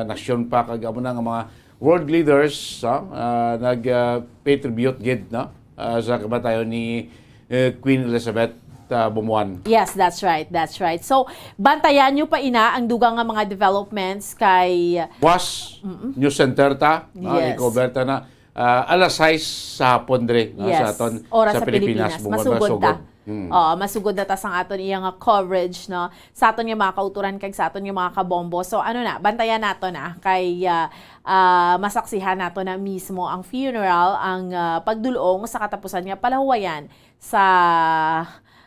nasyon pa, kag amo na nga mga world leaders, no? Ah, nag, ah, pay tribute gid, no? Ah, sa kamatayon ni, eh, Queen Elizabeth, ah, Bumuan. Yes, that's right, that's right. So, bantayan nyo pa ina ang dugang nga mga developments kay Was, Mm-mm. News Center ta, no? Yes. I-cover ta na. Ah, alas sais sa hapon diri, no, sa Yes. aton, Oras sa sa Pilipinas, Pilipinas, bumaba masugod ta. sugod. Hmm. Oo, masugod na ta sang aton iya nga coverage, no, sa aton nga mga kauturan kag sa aton nga mga kabombo. So, ano na, bantayan nato na kay, ah, ah, masaksihan nato na mismo ang funeral, ang, ah, pagdulong sa katapusan nga palahuwayan sa,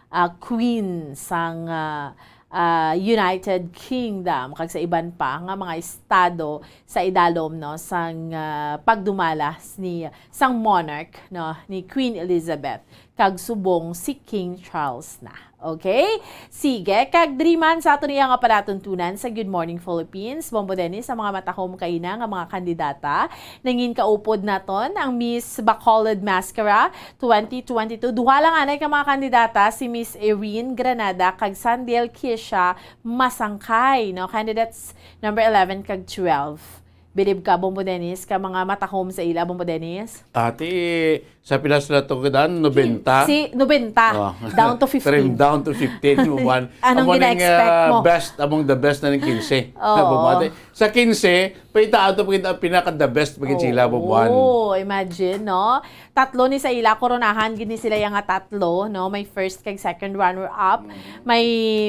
ah, Queen sang, ah, ah, United Kingdom kag sa iban pa nga mga estado sa idalom, no, sang, ah, pagdumala ni, sang monarch, no, ni Queen Elizabeth kag subong si King Charles na. Okay? Sige, kag diri man sa aton iya nga palatuntunan sa Good Morning Philippines, Bombo Dennis, ang mga matahom kaina nga mga kandidata. Nangin kaupod naton ang Miss Bacolod Mascara twenty twenty-two. Duha lang anay ka mga kandidata, si Miss Irene Granada kag Sandel Kisha Masangkay, no? Candidates number eleven kag twelve. Bilib ka, Bombo Dennis, ka mga matahom sa ila, Bombo Dennis? Ati, sa pila sila to, kidan? Nobenta? Si, si, nobenta. Oh. Down to fifteen. Trim down to fifteen, Bombo Ann. Anong Amo ning, gina-expect ah, mo? Best among the best na ning quince. Oo. Bombo Ann. Sa quince, paita ato pagkita ang pinaka the best pagkita sila, Bombo Ann. Oo, imagine, no? Tatlo ni sa ila, koronahan gid ni sila yang nga tatlo, no? May first kag second runner-up. Mm. May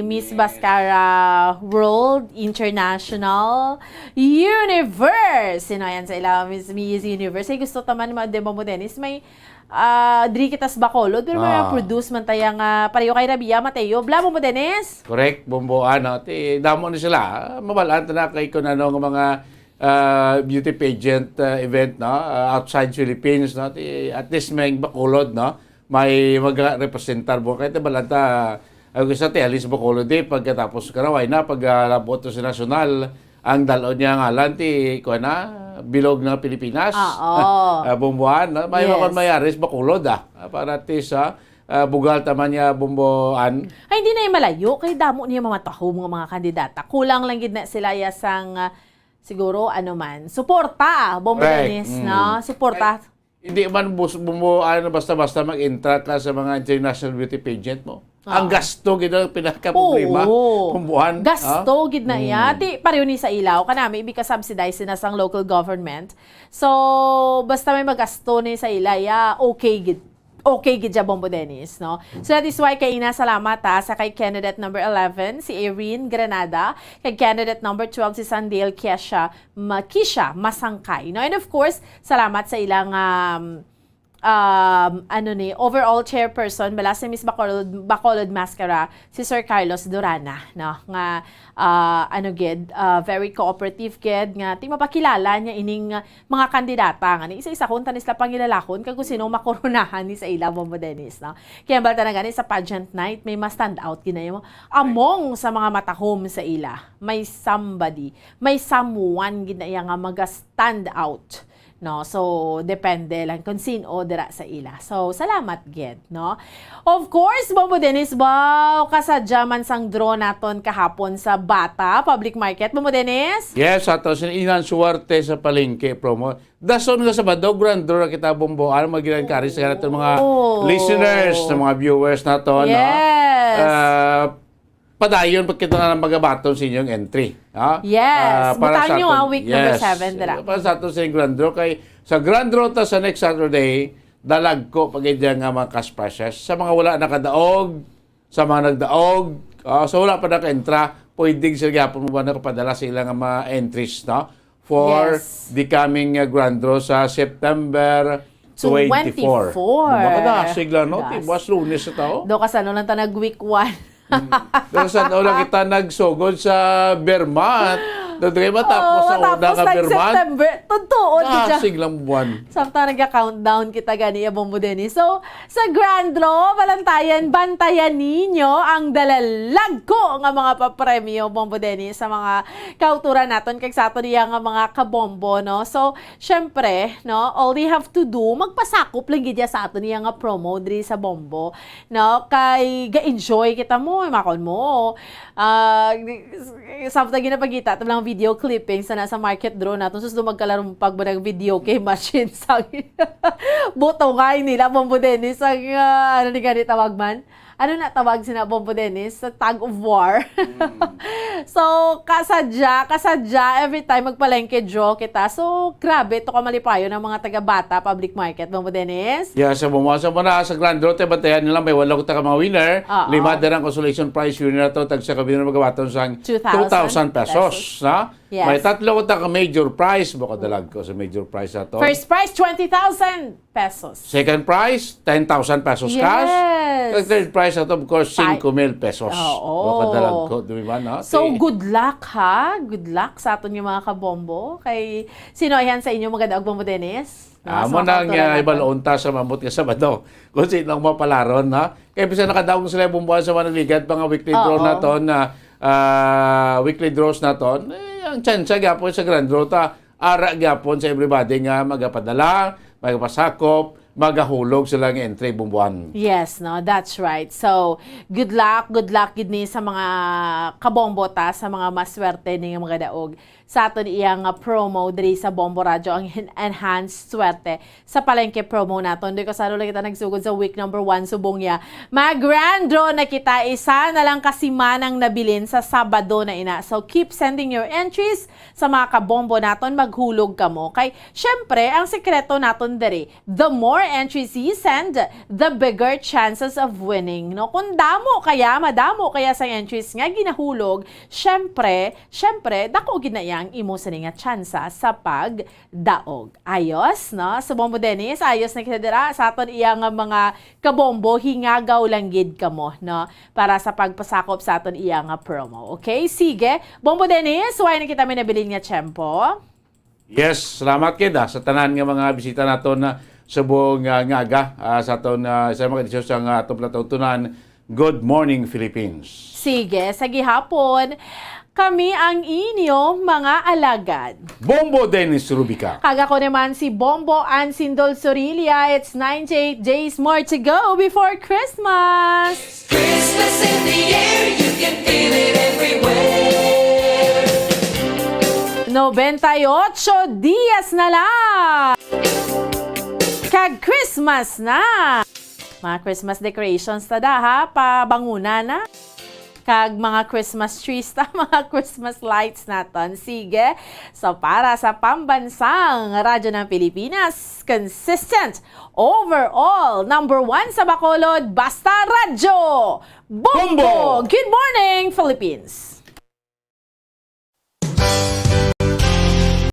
Miss Yes. Mascara World International Universe. Sino yan sa ila? Miss, Miss Universe. Ay, gusto taman mo, di ba mo, Dennis? May, ah, diri kita sa Bacolod, pero may Ah. produce man tayo nga pareho kay Rabia Mateo. Bla mo, Dennis? Correct, Bombo Ann. Ti, damo ni sila. Mabalaan ta na kay kung ano nga mga ah, beauty pageant, ah, event, no? Ah, outside Philippines, no? Ti, at least may Bacolod, no? May mag-representar mo. Kaya tabalanta, ay ko sa ti, alis Bacolod, eh, pagkatapos karaway na, pag, ah, labot to sa nasyonal, ang dalon niya ngalan, ti, kuha na, bilog na Pilipinas. Ah, oo. Ah, Bombo Ann, no? May Yes. makon may aris Bacolod, ah. Ah, para at least, ah, ah, bugal taman niya, Bombo Ann. Ay, hindi na yung malayo. Kay damo niya mamatahom nga mga kandidata. Kulang lang gid na sila ya sang, ah, siguro, ano man, suporta, Bombo Correct. Dennis, Mm. no? Suporta. Ay, hindi man bus-, bumuo, ano, basta-basta mag-entra ka sa mga international beauty pageant mo. Ah. Ang gasto, gid ang pinakaproblema. Oo. Bombo Ann, Gasto, ah? gid na iya. Mm. Ti, pareho ni sa ilaw, kanami, ibi ka subsidize na sang local government. So, basta may magasto ni sa ila, ya, okay, gid. Okay gid siya, Bombo Dennis, no? So that is why kay ina, salamat, ha, sa kay candidate number eleven, si Irene Granada, kay candidate number twelve, si Sandale Kesha Ma-, Kisha Masangkay, no? And of course, salamat sa ilang, um, um, ano ni, overall chairperson, bala si Miss Bacolod, Bacolod Mascara, si Sir Carlos Durana, no? Nga, ah, ano gid, ah, very cooperative gid, nga ti mapakilala niya ining, ah, mga kandidata nga ni isa-isa kon tanis la pangilalakon kag kung sino makoronahan ni sa ila, Bombo Dennis, no? Kaya ang balta na gani sa pageant night, may ma-stand out gid na iya mo. Among sa mga matahom sa ila, may somebody, may someone gid na iya nga maga-stand out, no? So, depende lang kung sino dira sa ila. So, salamat gid, no? Of course, Bombo Dennis, baw, kasadya man sang draw naton kahapon sa Bata Public Market, Bombo Dennis? Yes, ato sin inan suwerte sa palengke promo. Dason nga Sabado, grand draw na kita, Bombo. Alam mo, gina-encourage sa naton mga Oo. listeners, sa mga viewers naton, no? Yes. Ah, padayon pa kita na magabaton sa inyong entry, ha? Yes. Ah, para Butang sa nyo, aton, ah, week number yes. seven dira. Para sa aton sa grand draw, kay sa grand draw ta sa next Saturday, dalagko pa gid nga mga cash prizes. Sa mga wala nakadaog, sa mga nagdaog, ah, sa wala pa naka-entra, pwede sila gyapon mo ba nakapadala sa ilang mga entries, no? For Yes. the coming, uh, grand draw sa September twenty-four. Twenty-four. Makadasig lang, no? Ti, Das. buwas Lunes na tao. Do ka sa ano lang ta nag-week one. Mm. Pero sa ano lang kita nagsugod sa Bermat? Doon kayo matapos Oo, sa una matapos ka ng Bermat? September. Totoo, di siya. Dasig lang buwan. Samtang nagka-countdown kita gani, ya, Bombo Dennis. So, sa Grand Draw, Balantayan, bantayan ninyo ang dalalagko nga mga papremyo, Bombo Dennis, sa mga kauturan naton kag sa aton iya nga mga kabombo, no? So, syempre, no, all they have to do, magpasakop lang gid ya sa aton iya nga promo diri sa Bombo, no? Kay ga-enjoy kita mo, makon mo. Ah, samtang ginapagita ta lang video clipping sa nasa market draw naton, sus, do magkalarumpag ba nag video kay machine sa butongay nila, Bombo Dennis, ang, ah, ano ni gani tawag man? Ano na tawag sina, Bombo Dennis? Sa tug of war. Mm. So, kasadya, kasadya, every time magpalengke draw kita. So, grabe, to ka malipayon ang mga taga-Bata Public Market, Bombo Dennis. Yeah, sa bumasa mo na sa Grand Draw, te, bantayan nila, may walo ka mga winner. Oo. Lima din ang consolation prize winner na to, tagsa ka winner magabaton sang Two thousand two thousand pesos, pesos. Ha? Yes. May tatlo ka major prize, baka dalag ko sa major prize na to. First prize, twenty thousand pesos. Second prize, ten thousand pesos cash. Yes. Kag third prize na to, of course, Five. Cinco mil pesos. Oo. Baka dalag ko, di ba, no? So, Ti- good luck, ha? Good luck sa aton nga mga kabombo. Kay, sino ayan sa inyo maganda og Bombo Dennis? Ah, Sa mo mga nang, kauturan ah, naton. Ibaloon ta sa mambot nga Sabado. Kung sino ang mapalaron, ha? Kaya bisan nakadaog sila bumbuan sa mga nagligad, mga weekly draw Oo. naton, na, ah, weekly draws naton, eh, ang tsansa gyapon sa grand draw ta, ara gyapon sa everybody nga magapadala, magapasakop, magahulog sila nga entry bumbuan. Yes, no, that's right. So, good luck, good luck gid ni sa mga kabombo ta, sa mga maswerte ni nga mga daog. Sa aton iya nga promo diri sa Bombo Radyo, ang en-, enhanced swerte sa palengke promo naton. Di ko sa lang kita nagsugod sa week number one, subong ya. Mag-grand draw na kita, isa na lang ka simanang nabilin sa Sabado na ina. So, keep sending your entries sa mga kabombo naton. Maghulog kamo. Kay, syempre, ang sekreto naton diri, the more entries you send, the bigger chances of winning, no? Kung damo kaya, madamo kaya sang entries nga ginahulog, syempre, syempre, dako gid na iya ang imo sini nga tsansa sa pagdaog. Ayos, no? So, Bombo Dennis, ayos na kita dira sa aton iya nga mga kabombo, hingagaw lang gid kamo, no? Para sa pagpasakop sa aton iya nga promo. Okay? Sige, Bombo Dennis, wala na kita may nabilin nga tiyempo. Yes, salamat gid, ah, sa tanan nga mga bisita naton, ah, subong, ah, nga aga, ah, sa aton, ah, sa mga edisyon sa, ah, atong palatuntunan, Good Morning Philippines. Sige, sa gihapon, kami ang inyo mga alagad. Bombo Dennis Rubica. Kag ako naman si Bombo Ansindol Sorilia. It's ninety-eight days more to go before Christmas. Christmas in the air, you can feel it everywhere. Nobenta y ocho dias na lang. Kag Christmas na. Mga Christmas decorations ta da, ha? Pabanguna na. kag mga Christmas trees ta, mga Christmas lights naton. Sige. So, para sa pambansang Radyo ng Pilipinas, consistent overall, number one sa Bacolod, basta radyo. Bombo! Bombo! Good morning, Philippines!